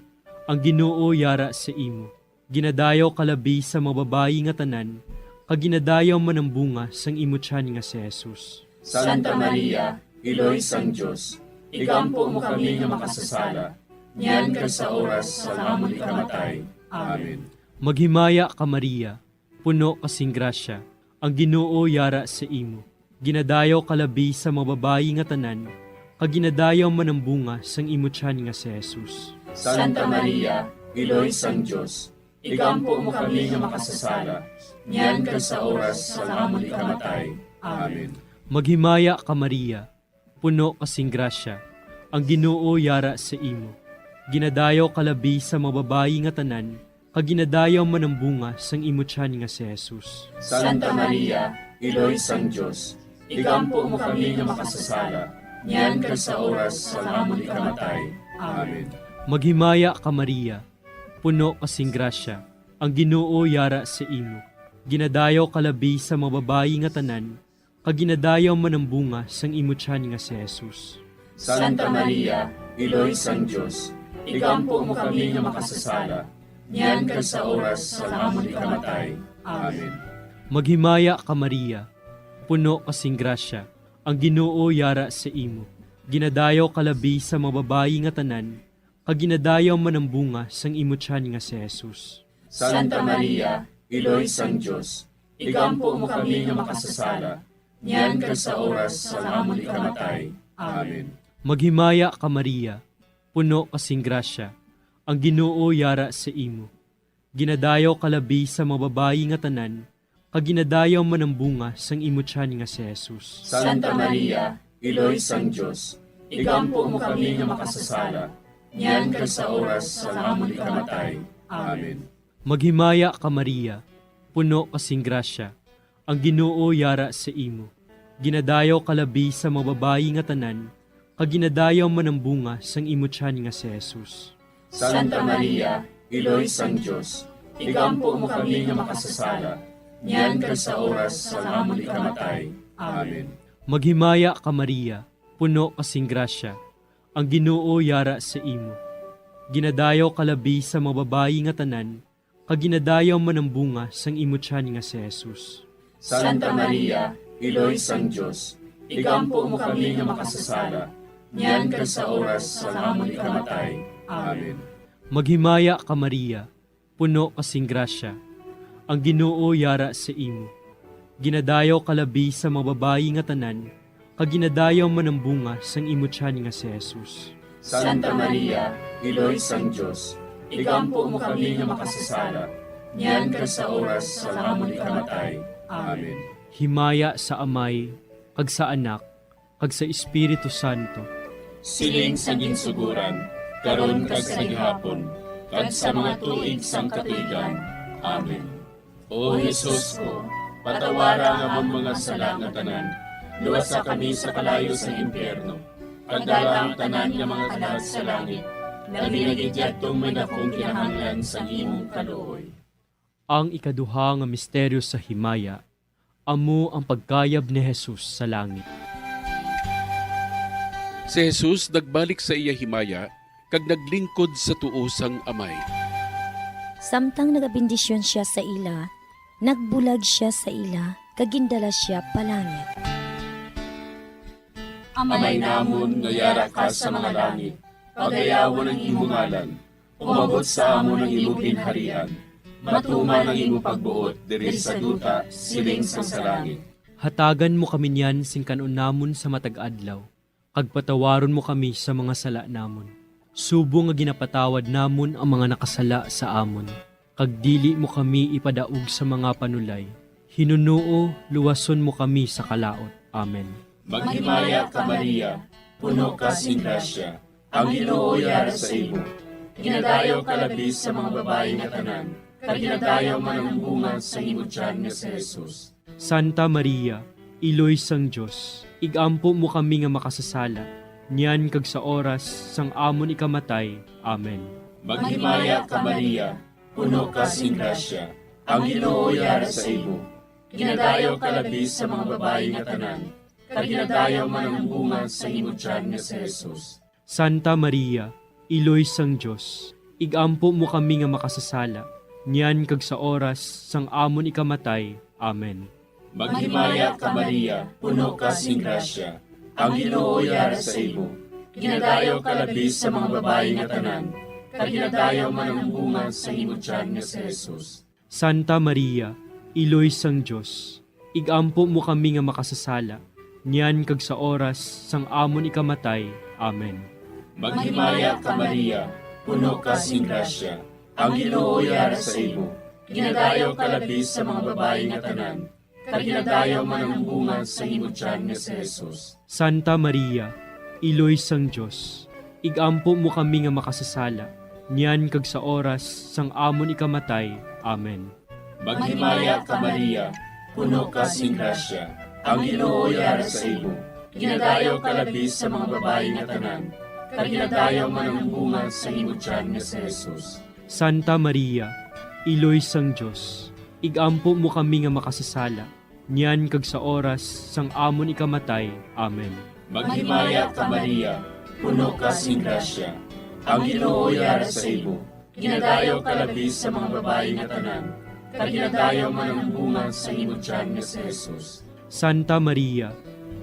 ang Ginoo yara sa imo. Ginadayaw ka labi sa mga babayi nga tanan, kag ginadayaw man ang bunga sang imo tiyan nga si Jesus. Santa Maria, Iloy sang Dios, igampo mo kami nga makasasala, niyan kag sa oras sang amon ikamatay. Amen. Maghimaya ka, Maria, puno ka sing grasya, ang Ginoo yara sa imo. Ginadayaw ka labi sa mga babayi nga tanan, kag ginadayaw man ang bunga sang imo tiyan nga si Jesus. Santa Maria, Iloy sang Dios, igampo mo kami nga makasasala, niyan kag sa oras sang amon ikamatay. Amen. Maghimaya ka, Maria, puno ka sing grasya, ang Ginoo yara sa imo. Ginadayaw ka labi sa mga babayi nga tanan, kag ginadayaw man ang bunga sang imo tiyan nga si Jesus. Santa Maria, Iloy sang Dios, igampo mo kami nga makasasala, niyan kag sa oras sang amon ikamatay. Amen. Maghimaya ka, Maria, puno ka sing grasya, ang Ginoo yara sa imo. Ginadayaw ka labi sa mga babayi nga tanan, kag ginadayaw man ang bunga sang imo tiyan nga si Jesus. Santa Maria, Iloy sang Dios, igampo mo kami nga makasasala, niyan kag sa oras sang amon ikamatay. Amen. Maghimaya ka, Maria, puno ka sing grasya, ang Ginoo yara sa imo. Ginadayaw ka labi sa mga babayi nga tanan, kag ginadayaw man ang bunga sang imo tiyan nga si Jesus. Santa Maria, Iloy sang Dios, igampo mo kami nga makasasala, niyan kag sa oras sang amon ikamatay. Amen. Maghimaya ka, Maria, puno ka sing grasya, ang Ginoo yara sa imo. Ginadayaw ka labi sa mga babayi nga tanan, kag ginadayaw man ang bunga sang imo tiyan nga si Jesus. Santa Maria, Iloy sang Dios, igampo mo kami nga makasasala, niyan kag sa oras sang amon ikamatay. Amen. Maghimaya ka, Maria, puno ka sing grasya, ang Ginoo yara sa imo. Ginadayaw ka labi sa mga babayi nga tanan, kag ginadayaw man ang bunga sang imo tiyan nga si Jesus. Santa Maria, Iloy sang Dios, igampo mo kami nga makasasala, niyan kag sa oras sang amon ikamatay. Amen. Maghimaya ka, Maria, puno ka sing grasya, ang Ginoo yara sa imo. Ginadayaw ka labi sa mga babayi nga tanan, kag ginadayaw man ang bunga sang imo tiyan nga si Jesus. Santa Maria, Iloy sang Dios, igampo mo kami nga makasasala, niyan kag sa oras sang amon ikamatay. Amen. Maghimaya ka, Maria, puno ka sing grasya, ang Ginoo yara sa imo. Ginadayaw ka labi sa mga babayi nga tanan, kag ginadayaw man ang bunga sang imo tiyan nga si Jesus. Santa Maria, Iloy sang Dios, igampo mo kami nga makasasala, niyan kag sa oras sang amon ikamatay. Amen. Himaya sa Amay, kag sa Anak, kag sa Espiritu Santo. Siling sa ginsuguran, karon kag sa gihapon, kag sa mga tuig sang katuigan. Amen. O Jesus ko, patawara ang amon mga sala nga tanan, luwasa kami sa kalayo sa impyerno, pagdala ang tanan nga mga kalag sa langit, labi na gid yadtong may dakong kinahanglan sang imong kaluoy. Ang ikaduha nga misteryo sa himaya, amo ang pagkayab ni Jesus sa langit. Si Jesus nagbalik sa iya himaya kag naglingkod sa tuo sang Amay. Samtang nagabendisyon sia sa ila, nagbulag sia sa ila kag gindala sia palangit. Amay namon nga yara ka sa mga langit, pagdayawon ang imo ngalan. Umabot sa amon ang imo ginharian. Matuman ang imo pagbuot diri sa duta, siling sang sa langit. Hatagan mo kami niyan sing kan-on namon sa matag adlaw, kag patawaron mo kami sa mga sala namon, subong nga ginapatawad namon ang mga nakasala sa amon. Kag dili mo kami ipadaog sa mga panulay. Hinunoo, luwason mo kami sa kalaut. Amen. Maghimaya ka, Maria, puno ka sing grasya, ang Ginoo yara sa imo. Ginadayaw ka labi sa mga babayi nga tanan, kag ginadayaw man ang bunga sa imo tiyan nga si Jesus. Santa Maria, Iloy sang Dios, ig-ampo mo kami nga makasasala, niyan kag sa oras sang amon ikamatay. Amen. Maghimaya ka, Maria, puno ka sing grasya, ang Ginoo yara sa imo. Ginadayaw ka labi sa mga babayi nga tanan, kag ginadayaw man ang bunga sa imo tiyan nga si Jesus. Santa Maria, Iloy sang Dios, ig-ampo mo kami nga makasasala, niyan kag sa oras sang amon ikamatay. Amen. Maghimaya ka, Maria, puno ka sing grasya, ang Ginoo yara sa imo. Ginadayaw ka labi sa mga babayi nga tanan, kag ginadayaw man ang bunga sa imo tiyan nga si Jesus. Santa Maria, Iloy sang Dios, ig-ampo mo kami nga makasasala, niyan kag sa oras sang amon ikamatay. Amen. Maghimaya ka, Maria, puno ka sing grasya, ang Ginoo yara sa imo. Ginadayaw ka labi sa mga babayi nga tanan, kag ginadayaw man ang bunga sa imo tiyan nga si Jesus. Santa Maria, Iloy sang Dios, ig-ampo mo kami nga makasasala, niyan kag sa oras sang amon ikamatay. Amen. Maghimaya ka, Maria, puno ka sing grasya, ang Ginoo yara sa imo. Ginadayaw ka labi sa mga babayi nga tanan, kag ginadayaw man ang bunga sa imo tiyan nga si Jesus. Santa Maria, Iloy sang Dios, ig-ampo mo kami nga makasasala, niyan kag sa oras sang amon ikamatay. Amen. Maghimaya ka, Maria, puno ka sing grasya, ang Ginoo yara sa imo. Ginadayaw ka labi sa mga babayi nga tanan, kag ginadayaw man ang bunga sa imo tiyan nga si Jesus. Santa Maria,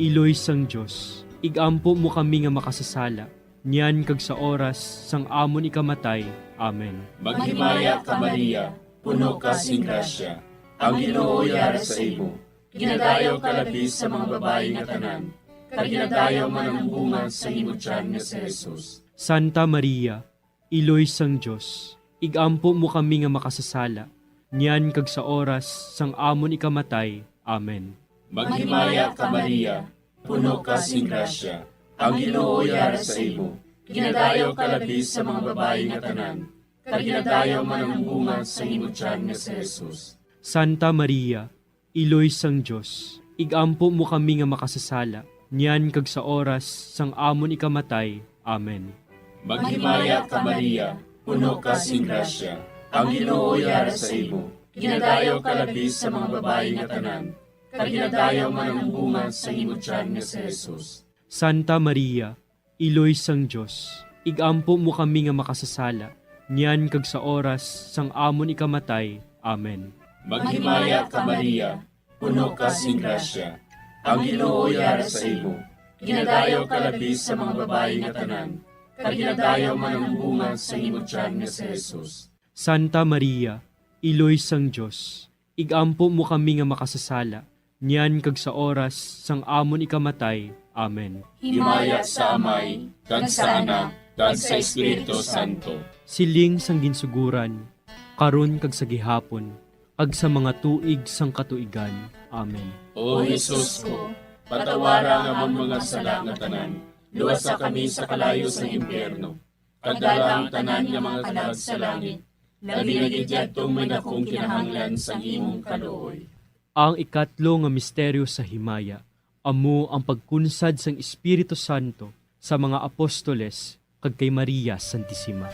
Iloy sang Dios, ig-ampo mo kami nga makasasala, niyan kag sa oras sang amon ikamatay. Amen. Maghimaya ka, Maria, puno ka sing grasya, ang Ginoo yara sa imo. Ginadayaw ka labi sa mga babayi nga tanan, kag ginadayaw man ang bunga sa imo tiyan nga si Jesus. Santa Maria, Iloy sang Dios, ig-ampo mo kami nga makasasala, niyan kag sa oras sang amon ikamatay. Amen. Maghimaya ka, Maria, puno ka sing grasya, ang Ginoo yara sa imo. Ginadayaw ka labi sa mga babayi nga tanan, kag ginadayaw man ang bunga sa imo tiyan nga si Jesus. Santa Maria, Iloy sang Dios, ig-ampo mo kami nga makasasala, niyan kag sa oras sang amon ikamatay. Amen. Maghimaya ka, Maria, puno ka sing grasya, ang Ginoo yara sa imo. Ginadayaw ka labi sa mga babayi nga tanan, kag ginadayaw man ang bunga sa imo tiyan nga si Jesus. Santa Maria, Iloy sang Dios, ig-ampo mo kami nga makasasala, niyan kag sa oras sang amon ikamatay. Amen. Maghimaya ka, Maria, puno ka sing grasya, ang Ginoo yara sa imo. Ginadayaw ka labi sa mga babayi nga tanan, kag ginadayaw man ang bunga sa imo tiyan nga si Jesus. Santa Maria, Iloy sang Dios, ig-ampo mo kami nga makasasala, niyan kag sa oras sang amon ikamatay. Amen. Himaya sa Amay, kag sa Anak, kag sa Espiritu Santo. Siling sang ginsuguran, karon kag sa gihapon, kag sa mga tuig sang katuigan. Amen. O Jesus ko, patawara ang amon mga sala nga tanan, luwasa kami sa kalayo sang impyerno, kag dala ang tanan nga mga kalag sa langit, labi na gid yadtong may dakong kinahanglan sang imong kaluoy. Ang ikatlo nga misteryo sa himaya amo ang pagkunsad sang Espiritu Santo sa mga apostoles kag kay Maria Santisima.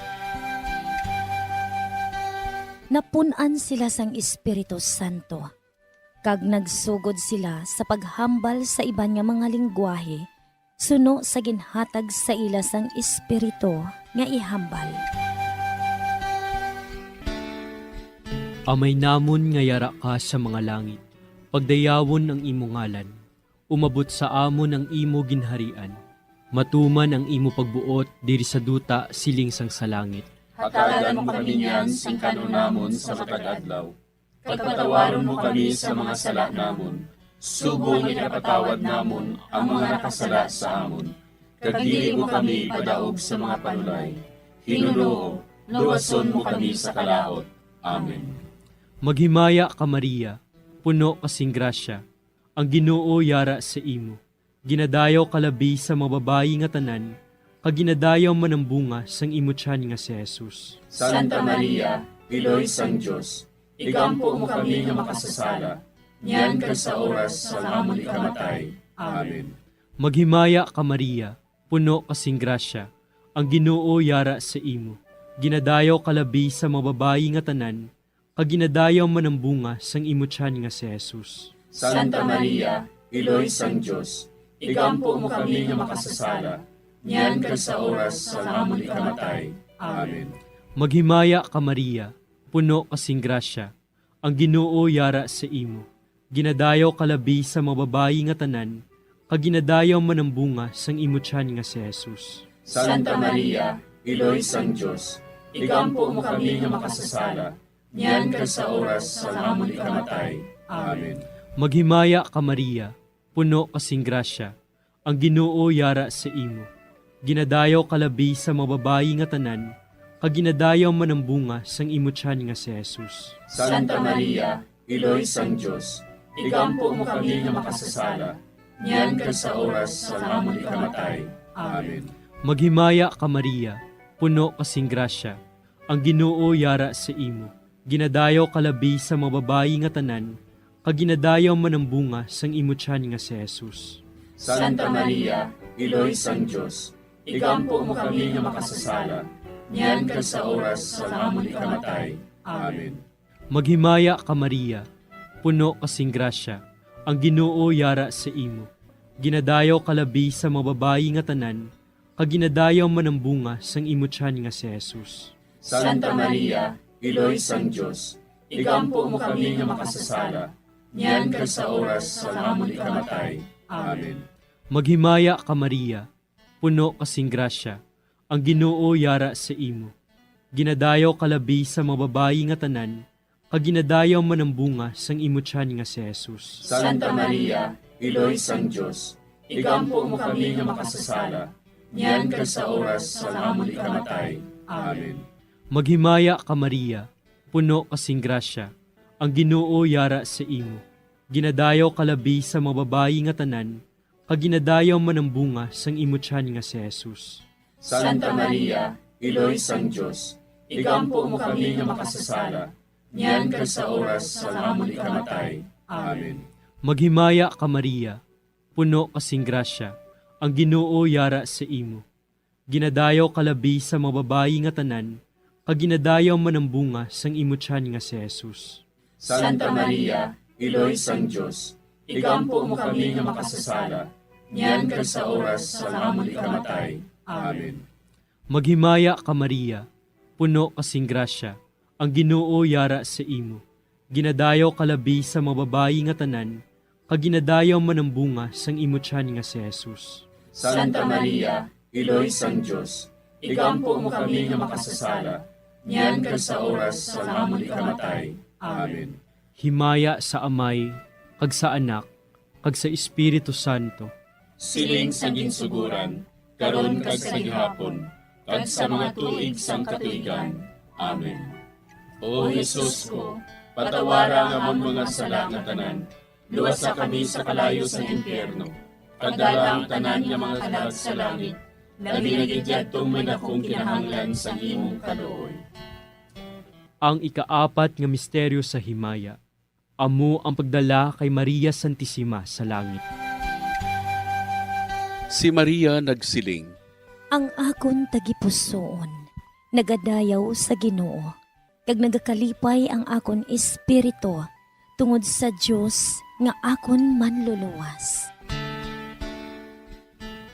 Napun-an sila sang Espiritu Santo, kag nagsugod sila sa paghambal sa iban nga mga linggwahe suno sa ginhatag sa ila sang Espiritu nga ihambal. Amay namon nga yara ka sa mga langit, pagdayawon ang imo ngalan. Umabot sa amon ang imo ginharian. Matuman ang imo pagbuot diri sa duta siling sang sa langit. Hatagan mo kami niyan sing kan-on namon sa matag adlaw. Kag patawaron mo kami sa mga sala namon, subong nga ginapatawad namon ang mga nakasala sa amon. Kag dili mo kami padaog sa mga panulay. Hinunoo, luwason mo kami sa kalaut. Amen. Maghimaya ka, Maria, puno ka sing grasya, ang Ginoo yara sa imo. Ginadayaw ka labi sa mga babayi nga tanan, kag ginadayaw man ang bunga sang imo tiyan nga si Jesus. Santa Maria, Iloy sang Dios, igampo mo kami nga makasasala, niyan kag sa oras sang amon ikamatay. Amen. Maghimaya ka, Maria, puno ka sing grasya, ang Ginoo yara sa imo. Ginadayaw ka labi sa mga babayi nga tanan, kag ginadayaw man ang bunga sang imo tiyan nga si Jesus. Santa Maria, Iloy sang Dios, igampo mo kami nga makasasala, niyan kag sa oras sang amon ikamatay. Amen. Maghimaya ka, Maria, puno ka sing grasya, ang Ginoo yara sa imo. Ginadayaw ka labi sa mga babayi nga tanan, kag ginadayaw man ang bunga sang imo tiyan nga si Jesus. Santa Maria, Iloy sang Dios, igampo mo kami nga makasasala, niyan kag sa oras sang amon ikamatay. Amen. Maghimaya ka, Maria, puno ka sing grasya, ang Ginoo yara sa imo. Ginadayaw ka labi sa mga babayi nga tanan, kag ginadayaw man ang bunga sang imo tiyan nga si Jesus. Santa Maria, Iloy sang Dios, igampo mo kami nga makasasala, niyan kag sa oras sang amon ikamatay. Amen. Maghimaya ka, Maria, puno ka sing grasya, ang Ginoo yara sa imo. Ginadayaw ka labi sa mga babayi nga tanan, kag ginadayaw man ang bunga sang imo tiyan nga si Jesus. Santa Maria, Iloy sang Dios, igampo mo kami nga makasasala, niyan kag sa oras sang amon ikamatay. Amen. Maghimaya ka, Maria, puno ka sing grasya, ang Ginoo yara sa imo. Ginadayaw ka labi sa mga babayi nga tanan, kag ginadayaw man ang bunga sang imo tiyan nga si Jesus. Santa Maria, Iloy sang Dios, igampo mo kami nga makasasala, niyan kag sa oras sang amon ikamatay. Amen. Maghimaya ka, Maria, puno ka sing grasya, ang Ginoo yara sa imo. Ginadayaw ka labi sa mga babayi nga tanan, kag ginadayaw man ang bunga sang imo tiyan nga si Jesus. Santa Maria, Iloy sang Dios, igampo mo kami nga makasasala, niyan kag sa oras sang amon ikamatay. Amen. Maghimaya ka, Maria, puno ka sing grasya, ang Ginoo yara sa imo. Ginadayaw ka labi sa mga babayi nga tanan, kag ginadayaw man ang bunga sang imo tiyan nga si Jesus. Santa Maria, Iloy sang Dios, igampo mo kami nga makasasala, niyan kag sa oras sang amon ikamatay. Amen. Maghimaya ka, Maria, puno ka sing grasya, ang Ginoo yara sa imo. Ginadayaw ka labi sa mga babayi nga tanan, kag ginadayaw man ang bunga sang imo tiyan nga si Jesus. Santa Maria, Iloy sang Dios, igampo mo kami nga makasasala, niyan kag sa oras sang amon ikamatay. Amen. Maghimaya ka, Maria, puno ka sing grasya, ang Ginoo yara sa imo. Ginadayaw ka labi sa mga babayi nga tanan, kag ginadayaw man ang bunga sang imo tiyan nga si Jesus. Santa Maria, Iloy sang Dios, igampo mo kami nga makasasala, niyan kag sa oras sang amon ikamatay. Amen. Himaya sa Amay, kag sa Anak, kag sa Espiritu Santo. Siling sa ginsuguran, karon kag sa gihapon, kag sa mga tuig sang katuigan. Amen. O Jesus ko, patawara ang amon mga sala nga tanan, luwasa kami sa kalayo sang impyerno, kag dala ang tanan nga mga kalag sa langit, labi na gid yadtong may dakong kinahanglan sang imong kaluoy. Ang ikaapat nga misteryo sa himaya, amo ang pagdala kay Maria Santisima sa langit. Si Maria nagsiling, "Ang akon tagipusoon nagadayaw sa Ginoo, kag nagakalipay ang akon espiritu tungod sa Dios nga akon Manluluwas."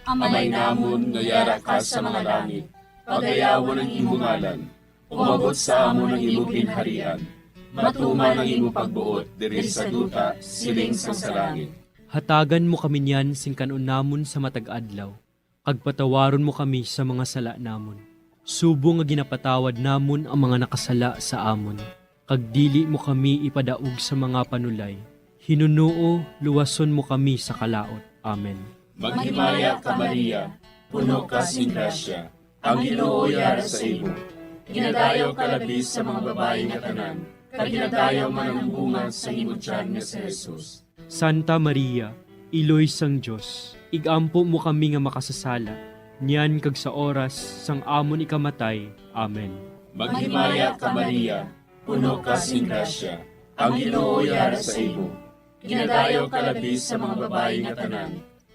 Amay namon nga yara ka sa mga langit, pagayawon ang imo ngalan. Umabot sa amon ang imo ginharian. Matuman ang imo pagbuot diri sa duta, siling sang sa langit. Hatagan mo kami niyan sing kan-on namon sa matag adlaw, kag patawaron mo kami sa mga sala namon, subong nga ginapatawad namon ang mga nakasala sa amon. Kag dili mo kami ipadaog sa mga panulay, hinunoo, luwason mo kami sa kalaut. Amen. Maghimaya ka, Maria, puno ka sing grasya, ang Ginoo yara sa imo. Ginadayaw ka labi sa mga babayi nga tanan, kag ginadayaw man ang bunga sa imo tiyan nga si Jesus. Santa Maria, Iloy sang Dios, ig-ampo mo kami nga makasasala, niyan kag sa oras sang amon ikamatay. Amen. Maghimaya ka, Maria, puno ka sing grasya, ang Ginoo yara sa imo. Ginadayaw ka labi sa mga babayi nga tanan,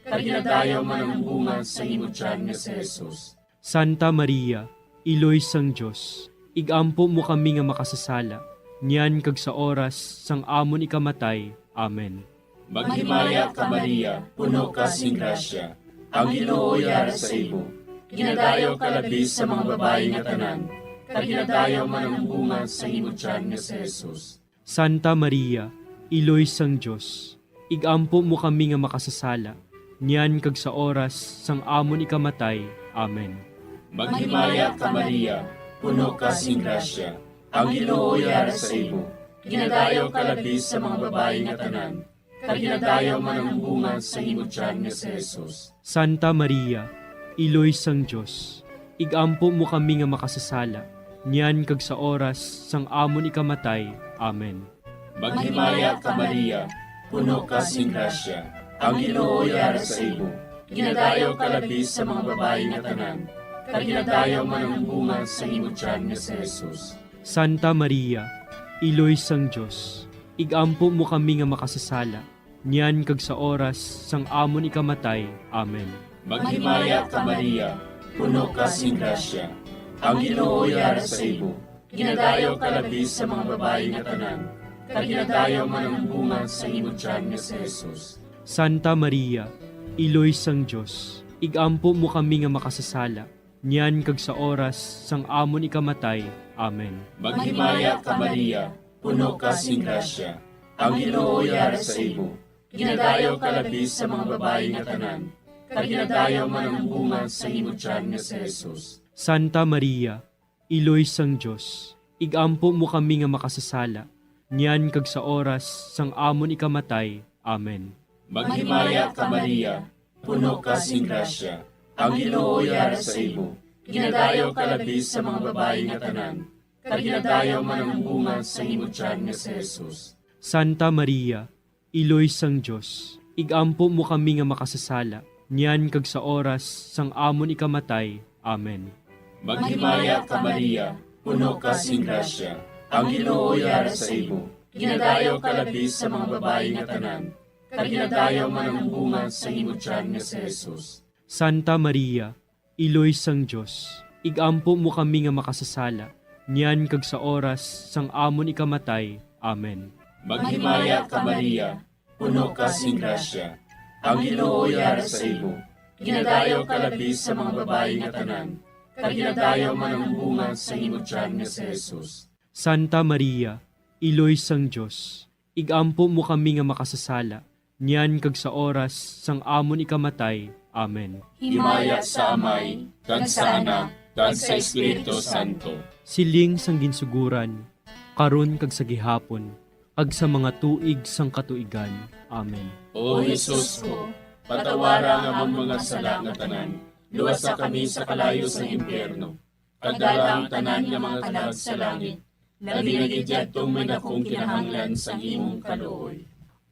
kag ginadayaw man ang bunga sa imo tiyan nga si Jesus. Santa Maria, Iloy sang Dios, ig-ampo mo kami nga makasasala, niyan kag sa oras sang amon ikamatay. Amen. Maghimaya ka, Maria, puno ka sing grasya, ang Ginoo yara sa imo. Ginadayaw ka labi sa mga babayi nga tanan, kag ginadayaw man ang bunga sa imo tiyan nga si Jesus. Santa Maria, Iloy sang Dios, ig-ampo mo kami nga makasasala, niyan kag sa oras sang amon ikamatay. Amen. Maghimaya ka, Maria, puno ka sing grasya, ang Ginoo yara sa imo. Ginadayaw ka labi sa mga babayi nga tanan, kag ginadayaw man ang bunga sa imo tiyan nga si Jesus. Santa Maria, Iloy sang Dios, ig-ampo mo kami nga makasasala, niyan kag sa oras sang amon ikamatay. Amen. Maghimaya ka, Maria, puno ka sing grasya, ang Ginoo yara sa imo. Ginadayaw ka labi sa mga babayi nga tanan, kag ginadayaw man ang bunga sa imo tiyan nga si Jesus. Santa Maria, Iloy sang Dios, ig-ampo mo kami nga makasasala, niyan kag sa oras sang amon ikamatay. Amen. Maghimaya ka, Maria, puno ka sing grasya, ang Ginoo yara sa imo. Ginadayaw ka labi sa mga babayi nga tanan, kag ginadayaw man ang bunga sa imo tiyan nga si Jesus. Santa Maria, Iloy sang Dios, ig-ampo mo kami nga makasasala, niyan kag sa oras sang amon ikamatay. Amen. Maghimaya ka, Maria, puno ka sing grasya, ang Ginoo yara sa imo. Ginadayaw ka labi sa mga babayi nga tanan, kag ginadayaw man ang bunga sa imo tiyan nga si Jesus. Santa Maria, Iloy sang Dios, ig-ampo mo kami nga makasasala, niyan kag sa oras sang amon ikamatay. Amen. Maghimaya ka, Maria, puno ka sing grasya, ang Ginoo yara sa imo. Ginadayaw ka labi sa mga babayi nga tanan, kag ginadayaw man ang bunga sa imo tiyan nga si Jesus. Santa Maria, Iloy sang Dios, ig-ampo mo kami nga makasasala, niyan kag sa oras sang amon ikamatay. Amen. Maghimaya ka, Maria, puno ka sing grasya, ang Ginoo yara sa imo. Ginadayaw ka labi sa mga babayi nga tanan, kag ginadayaw man ang bunga sa imo tiyan nga si Jesus. Santa Maria, Iloy sang Dios, ig-ampo mo kami nga makasasala, niyan kag sa oras sang amon ikamatay. Amen. Maghimaya ka, Maria, puno ka sing grasya, ang Ginoo yara sa imo. Ginadayaw ka labi sa mga babayi nga tanan, kag ginadayaw man ang bunga sa imo tiyan nga si Jesus. Santa Maria, Iloy sang Dios, ig-ampo mo kami nga makasasala, niyan kag sa oras sang amon ikamatay. Amen. Himaya sa Amay, kag sa Anak, kag sa Espiritu Santo. Siling sang ginsuguran, karon kag sa gihapon, kag sa mga tuig sang katuigan. Amen. O Jesus ko, patawara ang amon mga sala nga tanan, luwasa kami sa kalayo sang impyerno, kag dala ang tanan nga mga kalag sa langit, labi na gid yadtong may dakong kinahanglan sang imong kaluoy.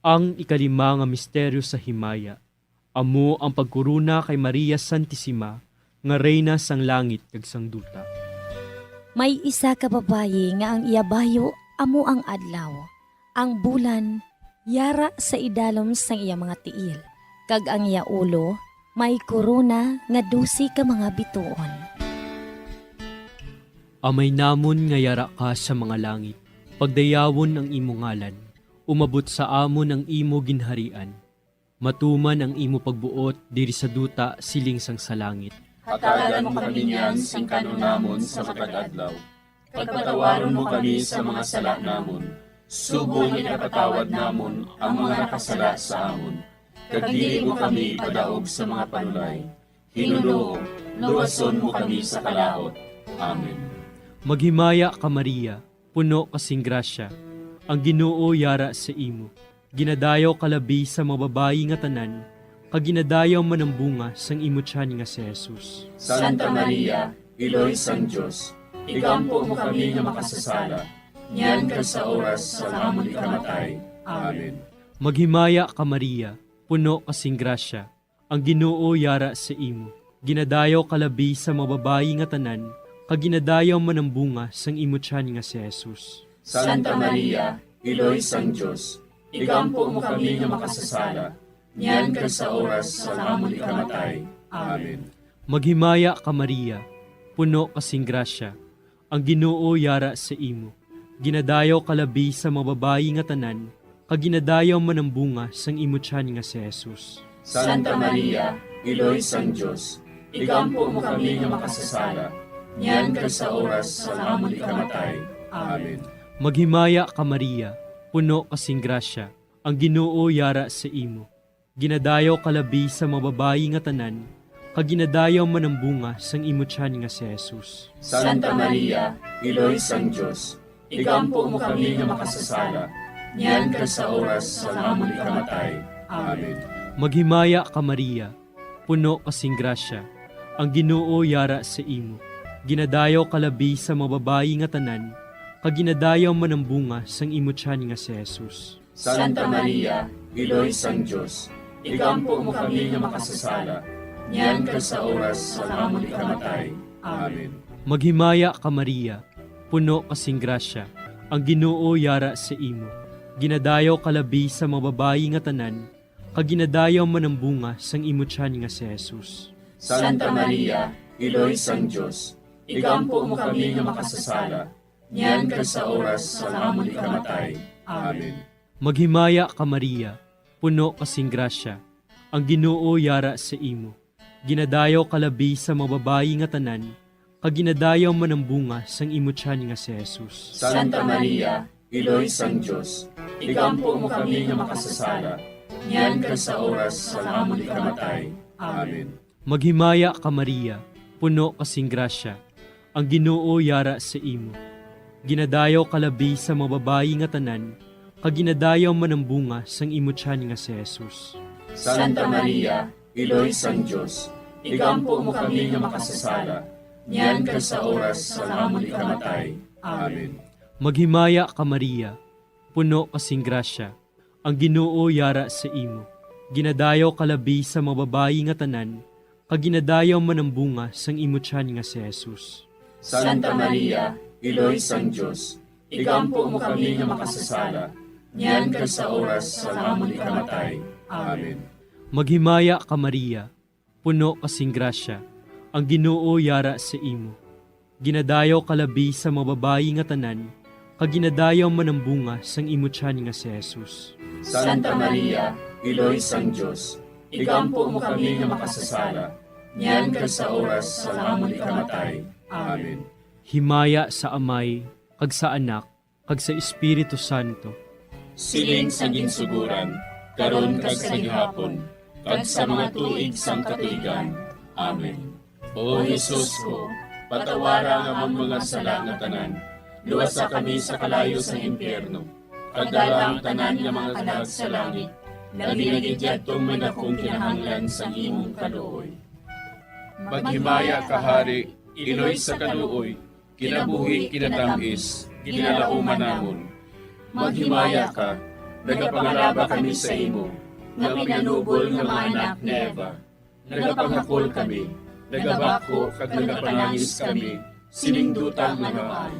Ang ikalima nga misteryo sa himaya, amo ang pagkorona kay Maria Santisima nga Reyna sang langit kag sang duta. May isa ka babayi nga ang iya bayo amo ang adlaw, ang bulan yara sa idalom sang iya mga tiil, kag ang iya ulo may korona nga dose ka mga bituon. Amay namon nga yara ka sa mga langit, pagdayawon ang imo ngalan, umabot sa amon ang imo ginharian, matuman ang imo pagbuot diri sa duta siling sang sa langit. Hatagan mo kami niyan sing kan-on namon sa matag adlaw, kag patawaron mo kami sa mga sala namon, subong nga ginapatawad namon ang mga nakasala sa amon. kag dili mo kami ipadaog sa mga panulay. Ginoo, luwason mo kami sa kalaut. Amen. Maghimaya ka, Maria, puno ka sing grasya, ang Ginoo yara sa imo. Ginadayaw ka labi sa mga babayi nga tanan, kag ginadayaw man ang bunga sang imo tiyan nga si Jesus. Santa Maria, Iloy sang Dios, igampo mo kami nga makasasala, niyan kag sa oras sang amon ikamatay. Amen. Maghimaya ka, Maria, puno ka sing grasya, ang Ginoo yara sa imo. Ginadayaw ka labi sa mga babayi nga tanan, kag ginadayaw man ang bunga sang imo tiyan nga si Jesus. Santa Maria, Iloy sang Dios, igampo mo kami nga makasasala, niyan kag sa oras sang amon ikamatay. Amen. Maghimaya ka, Maria, puno ka sing grasya, ang Ginoo yara sa imo. Ginadayaw ka labi sa mga babayi nga tanan, kag ginadayaw man ang bunga sang imo tiyan nga si Jesus. Santa Maria, Iloy sang Dios, igampo mo kami nga makasasala, niyan kag sa oras sang amon ikamatay. Amen. Maghimaya ka, Maria, puno ka sing grasya, ang Ginoo yara sa imo. Ginadayaw ka labi sa mga babayi nga tanan, kag ginadayaw man ang bunga sang imo tiyan nga si Jesus. Santa Maria, Iloy sang Dios, igampo mo kami nga makasasala, niyan kag sa oras sang amon ikamatay. Amen. Maghimaya ka, Maria, puno ka sing grasya, ang Ginoo yara sa imo. Ginadayaw ka labi sa mga babayi nga tanan, kag ginadayaw man ang bunga sang imo tiyan nga si Jesus. Santa Maria, Iloy sang Dios, igampo mo kami nga makasasala, niyan kag sa oras sang amon ikamatay. Amen. Maghimaya ka, Maria, puno ka sing grasya, ang Ginoo yara sa imo. Ginadayaw ka labi sa mga babayi nga tanan, kag ginadayaw man ang bunga sang imo tiyan nga si Jesus. Santa Maria, Iloy sang Dios, igampo mo kami nga makasasala, niyan kag sa oras sang amon ikamatay. Amen. Maghimaya ka, Maria, puno ka sing grasya, ang Ginoo yara sa imo. Ginadayaw ka labi sa mga babayi nga tanan, kag ginadayaw man ang bunga sang imo tiyan nga si Jesus. Santa Maria, Iloy sang Dios, igampo mo kami nga makasasala, niyan kag sa oras sang amon ikamatay. Amen. Maghimaya ka, Maria, puno ka sing grasya, ang Ginoo yara sa imo. Ginadayaw ka labi sa mga babayi nga tanan, kag ginadayaw man ang bunga sang imo tiyan nga si Jesus. Santa Maria, Iloy sang Dios, igampo mo kami nga makasasala, niyan kag sa oras sang amon ikamatay. Amen. Maghimaya ka, Maria, puno ka sing grasya, ang Ginoo yara sa imo. Ginadayaw ka labi sa mga babayi nga tanan, kag ginadayaw man ang bunga sang imo tiyan nga si Jesus. Santa Maria, Iloy sang Dios, igampo mo kami nga makasasala, niyan kag sa oras sang amon ikamatay. Amen. Maghimaya ka, Maria, puno ka sing grasya, ang Ginoo yara sa imo. Ginadayaw ka labi sa mga babayi nga tanan, kag ginadayaw man ang bunga sang imo tiyan nga si Jesus. Santa Maria, Iloy sang Dios, igampo mo kami nga makasasala, niyan kag sa oras sang amon ikamatay. Amen. Himaya sa Amay, kag sa Anak, kag sa Espiritu Santo. Siling sa ginsuguran, karon kag sa gihapon, kag sa mga tuig sang katuigan. Amen. O Jesus ko, patawara ang amon mga sala nga tanan, luwasa kami sa kalayo sang impyerno, kag dala ang tanan nga mga kalag sa langit, labi na gid yadtong may dakong kinahanglan sang imong kaluoy. Maghimaya ka, Hari, Iloy sa kaluoy, kinabuhi, kinatamis, ginalauman namon. Maghimaya ka, nagapangalaba kami sa imo, nga pinanubol nga mga anak ni Eva. Nagapangakol kami, nagabako kag nagapanangis kami, sining duta nga namaan.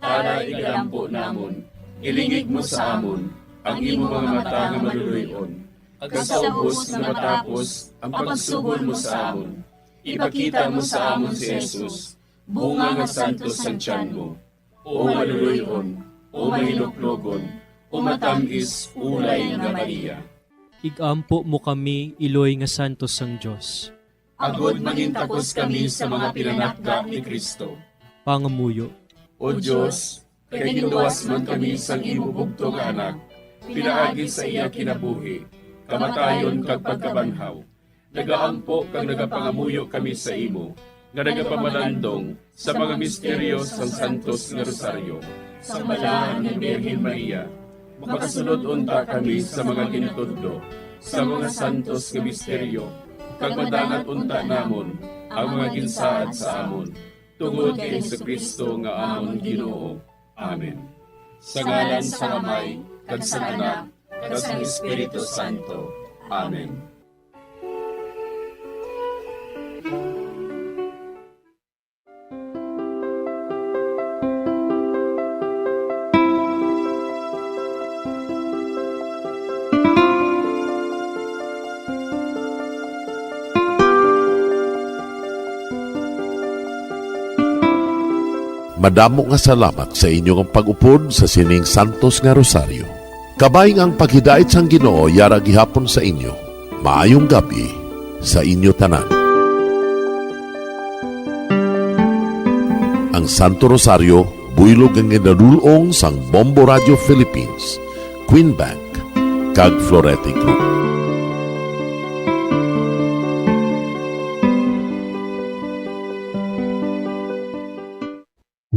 Tara, igalampo namon, ilingig mo sa amon ang imo mga mata nga maluloy-on, kag sa ubos nga matapos ang pagsubol mo sa amon, ipakita mo sa amon si Jesus, bunga nga santos sang tiyan mo. O maluloy-on, o mahinuklogon, o matam-is ulay nga Maria. Igampo mo kami, iloy nga santos sang Dios. Agod mangintakos kami sa mga pinanakda ni Cristo. Pangamuyo. O Dios, kay ginluwas man kami sang imo bugtong nga Anak, pinaagi sa iya kinabuhi, kamatayon kag pagkabanhaw, nagaampo kag nagapangamuyo kami sa imo, nga nagapamalandong sa mga misteryo sang Santos nga Rosaryo, sang Balaan nga Birhen Maria. Makasulod unta kami sa mga ginatudlo sa mga santos nga misteryo, kag madangat unta namon ang mga ginsaad sa amon, tungod kay Jesu-Cristo nga amon Ginoo. Amen. Sa ngalan sang Amay, kag sang Anak, kag sang Espiritu Santo. Amen. Madamo nga salamat sa inyo nga pag-upod sa sining santos nga rosaryo. Kabay nga ang paghidait sang Ginoo yara gihapon sa inyo. Maayong gab-i sa inyo tanan. Ang Santo Rosario, buylog nga ginadul-ong sang Bombo Radio Philippines, Queen Bank, kag Florete Group.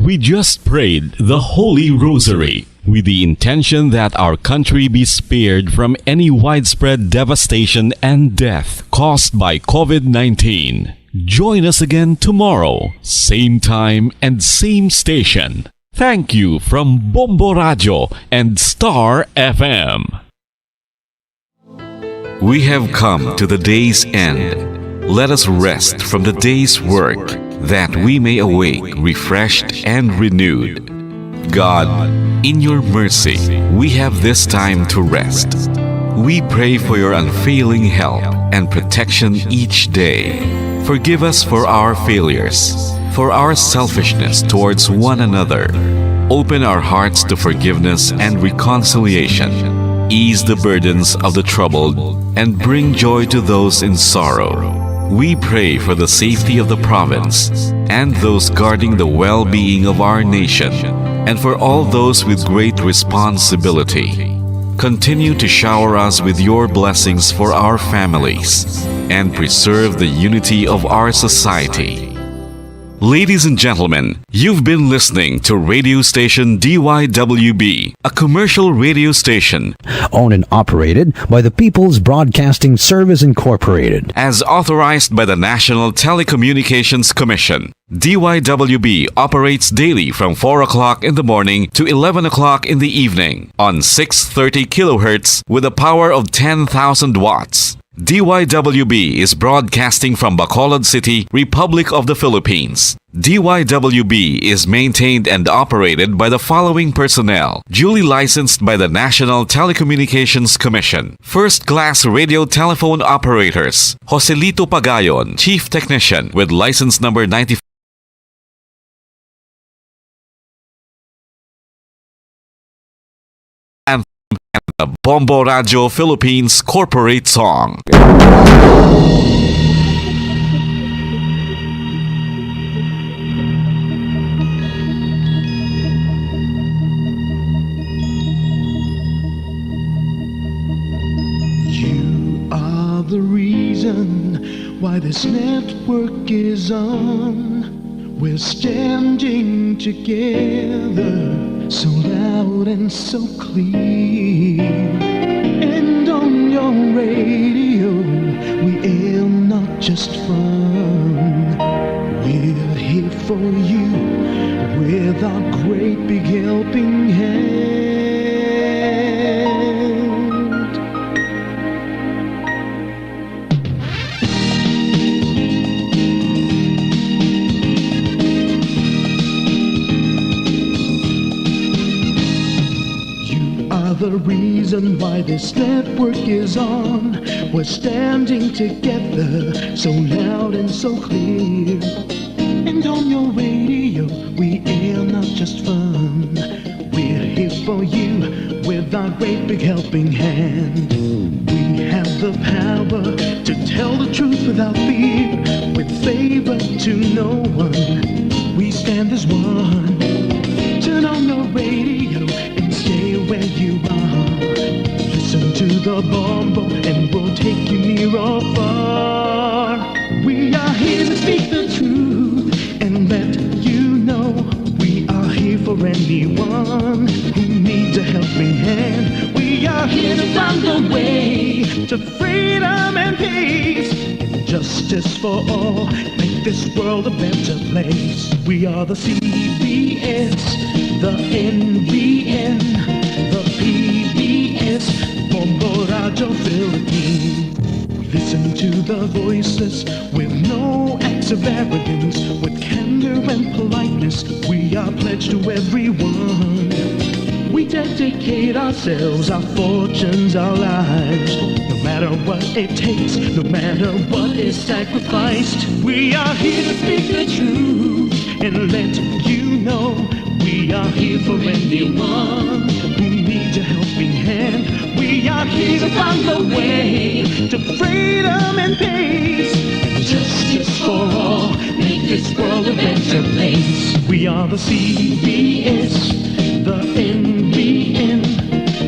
We just prayed the Holy Rosary with the intention that our country be spared from any widespread devastation and death caused by COVID nineteen. Join us again tomorrow, same time and same station. Thank you from Bombo Radio and Star F M. We have come to the day's end. Let us rest from the day's work, that we may awake refreshed and renewed. God, in your mercy, we have this time to rest. We pray for your unfailing help and protection each day. Forgive us for our failures, for our selfishness towards one another. Open our hearts to forgiveness and reconciliation. Ease the burdens of the troubled and bring joy to those in sorrow. We pray for the safety of the province and those guarding the well-being of our nation, and for all those with great responsibility. Continue to shower us with your blessings for our families and preserve the unity of our society. Ladies and gentlemen, you've been listening to radio station D Y W B, a commercial radio station owned and operated by the People's Broadcasting Service Incorporated. As authorized by the National Telecommunications Commission. D Y W B operates daily from four o'clock in the morning to eleven o'clock in the evening on six thirty kilohertz with a power of ten thousand watts. D Y W B is broadcasting from Bacolod City, Republic of the Philippines. D Y W B is maintained and operated by the following personnel, duly licensed by the National Telecommunications Commission. First class radio telephone operators, Joselito Pagayon, Chief Technician with license number ninety-five. And the Bombo Radio Philippines corporate song. You are the reason why this network is on. We're standing together, so loud and so clear. And on your radio, we air not just fun. We're here for you with our great big helping hand. You are the reason why this network is on. We're standing together, so loud and so clear. And on your radio, we air not just fun. We're here for you with our great big helping hand. We have the power to tell the truth without fear, with favor to no one. We stand as one. Turn on your radio and stay where you are. Listen to the Bombo and Anyone who needs a helping hand, we are here to find the way to freedom and peace and justice for all. Make this world a better place. We are the C B S, the N B N, the P B S, Bombo Radyo Philippines. Listen to the voices with no acts of arrogance, with candor and politeness. We are pledged to everyone. We dedicate ourselves, our fortunes, our lives. No matter what it takes, no matter what is sacrificed, we are here to speak the truth and let you know we are here for anyone who needs a helping hand. We are here to find the way to freedom and peace and justice for all. Make this world a better place. We are the C B S, the N B N,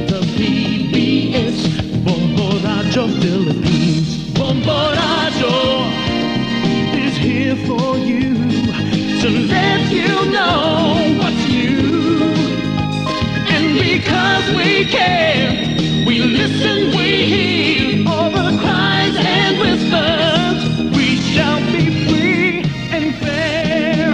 the P B S, Bombo Radyo Philippines. Bombo Radyo is here for you to let you know what's new. And because we care, we listen, we hear all the cries and whispers. We shall be free and fair.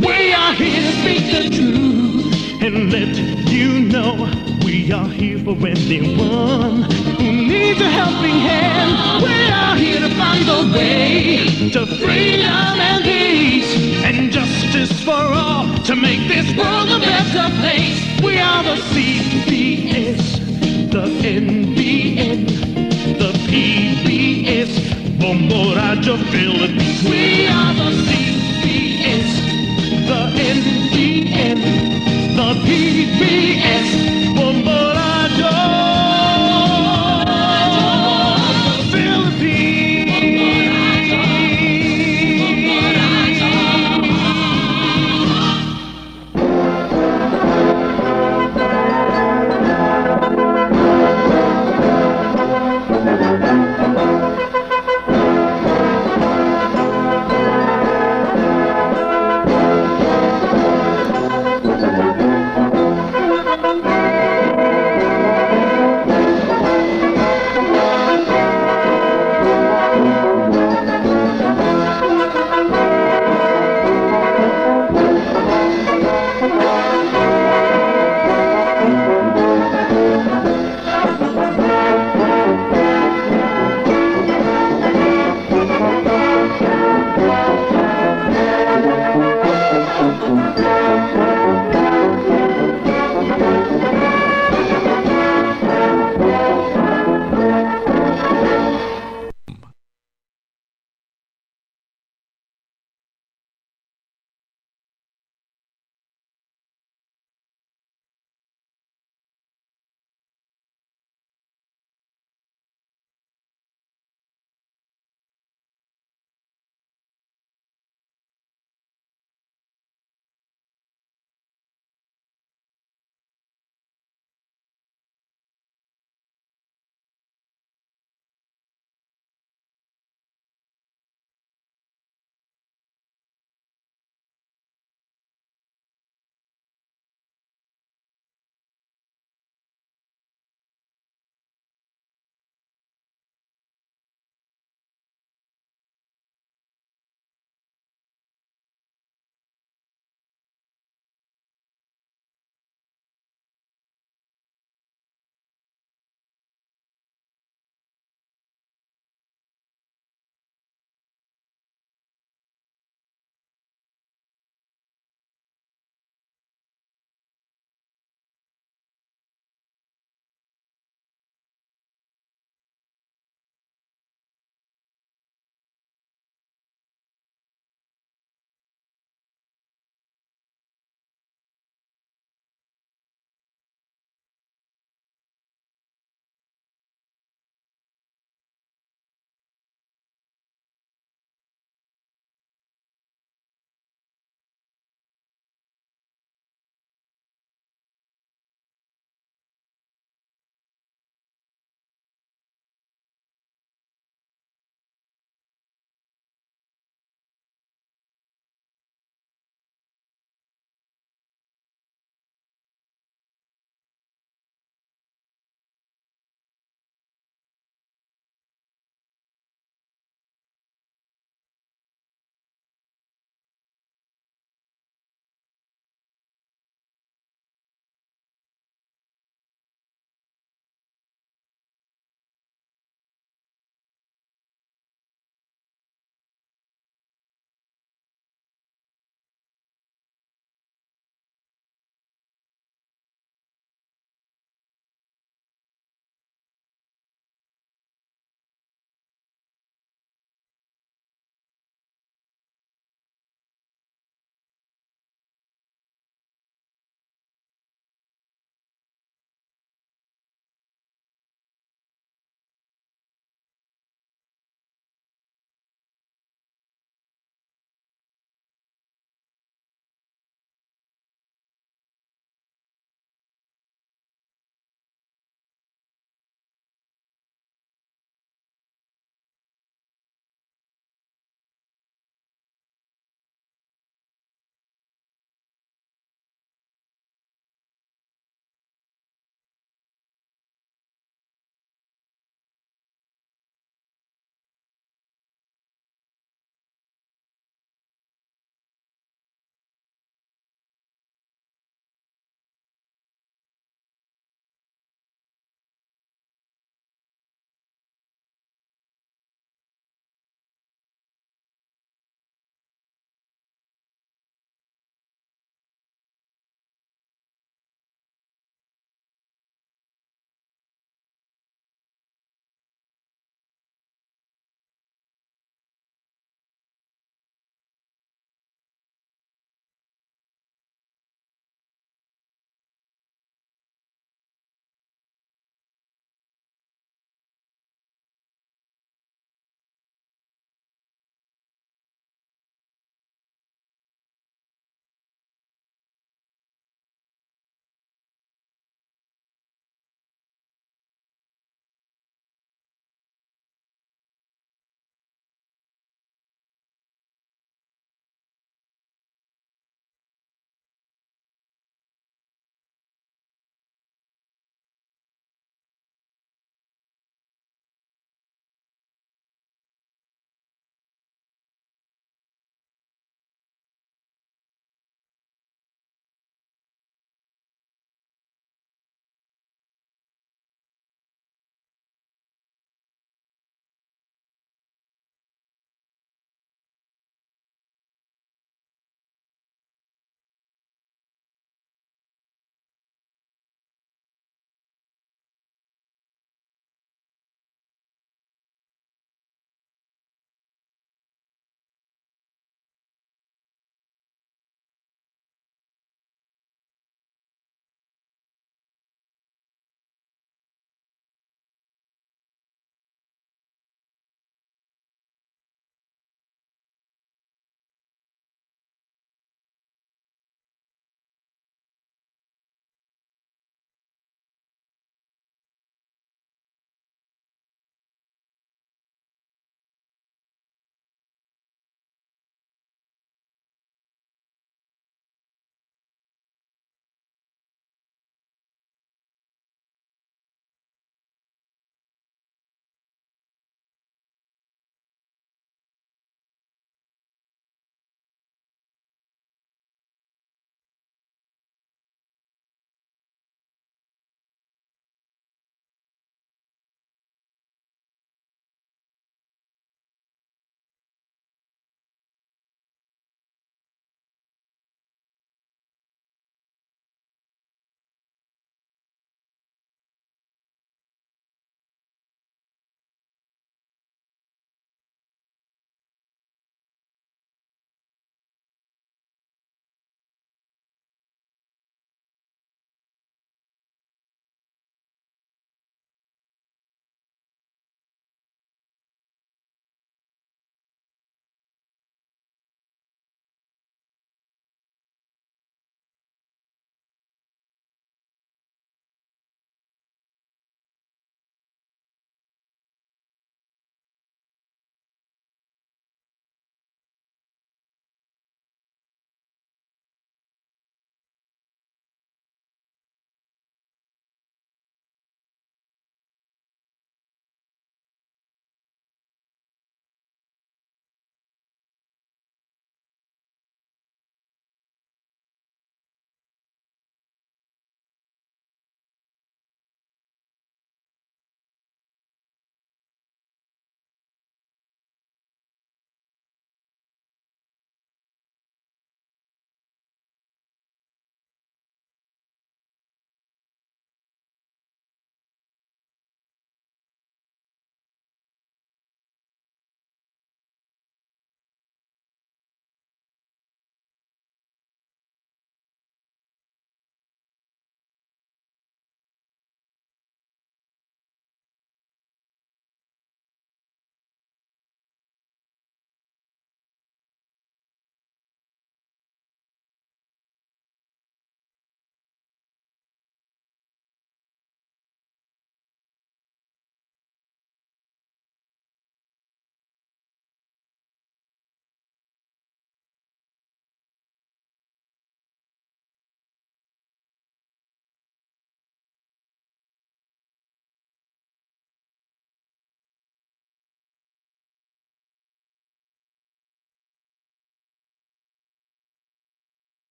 We are here to speak the truth and let you know we are here for anyone who needs a helping hand. We are here to find the way to freedom and peace and justice for all to make this world a better place. We are the C B S, the N B N, the P B S, Bombo Radyo Philippines. We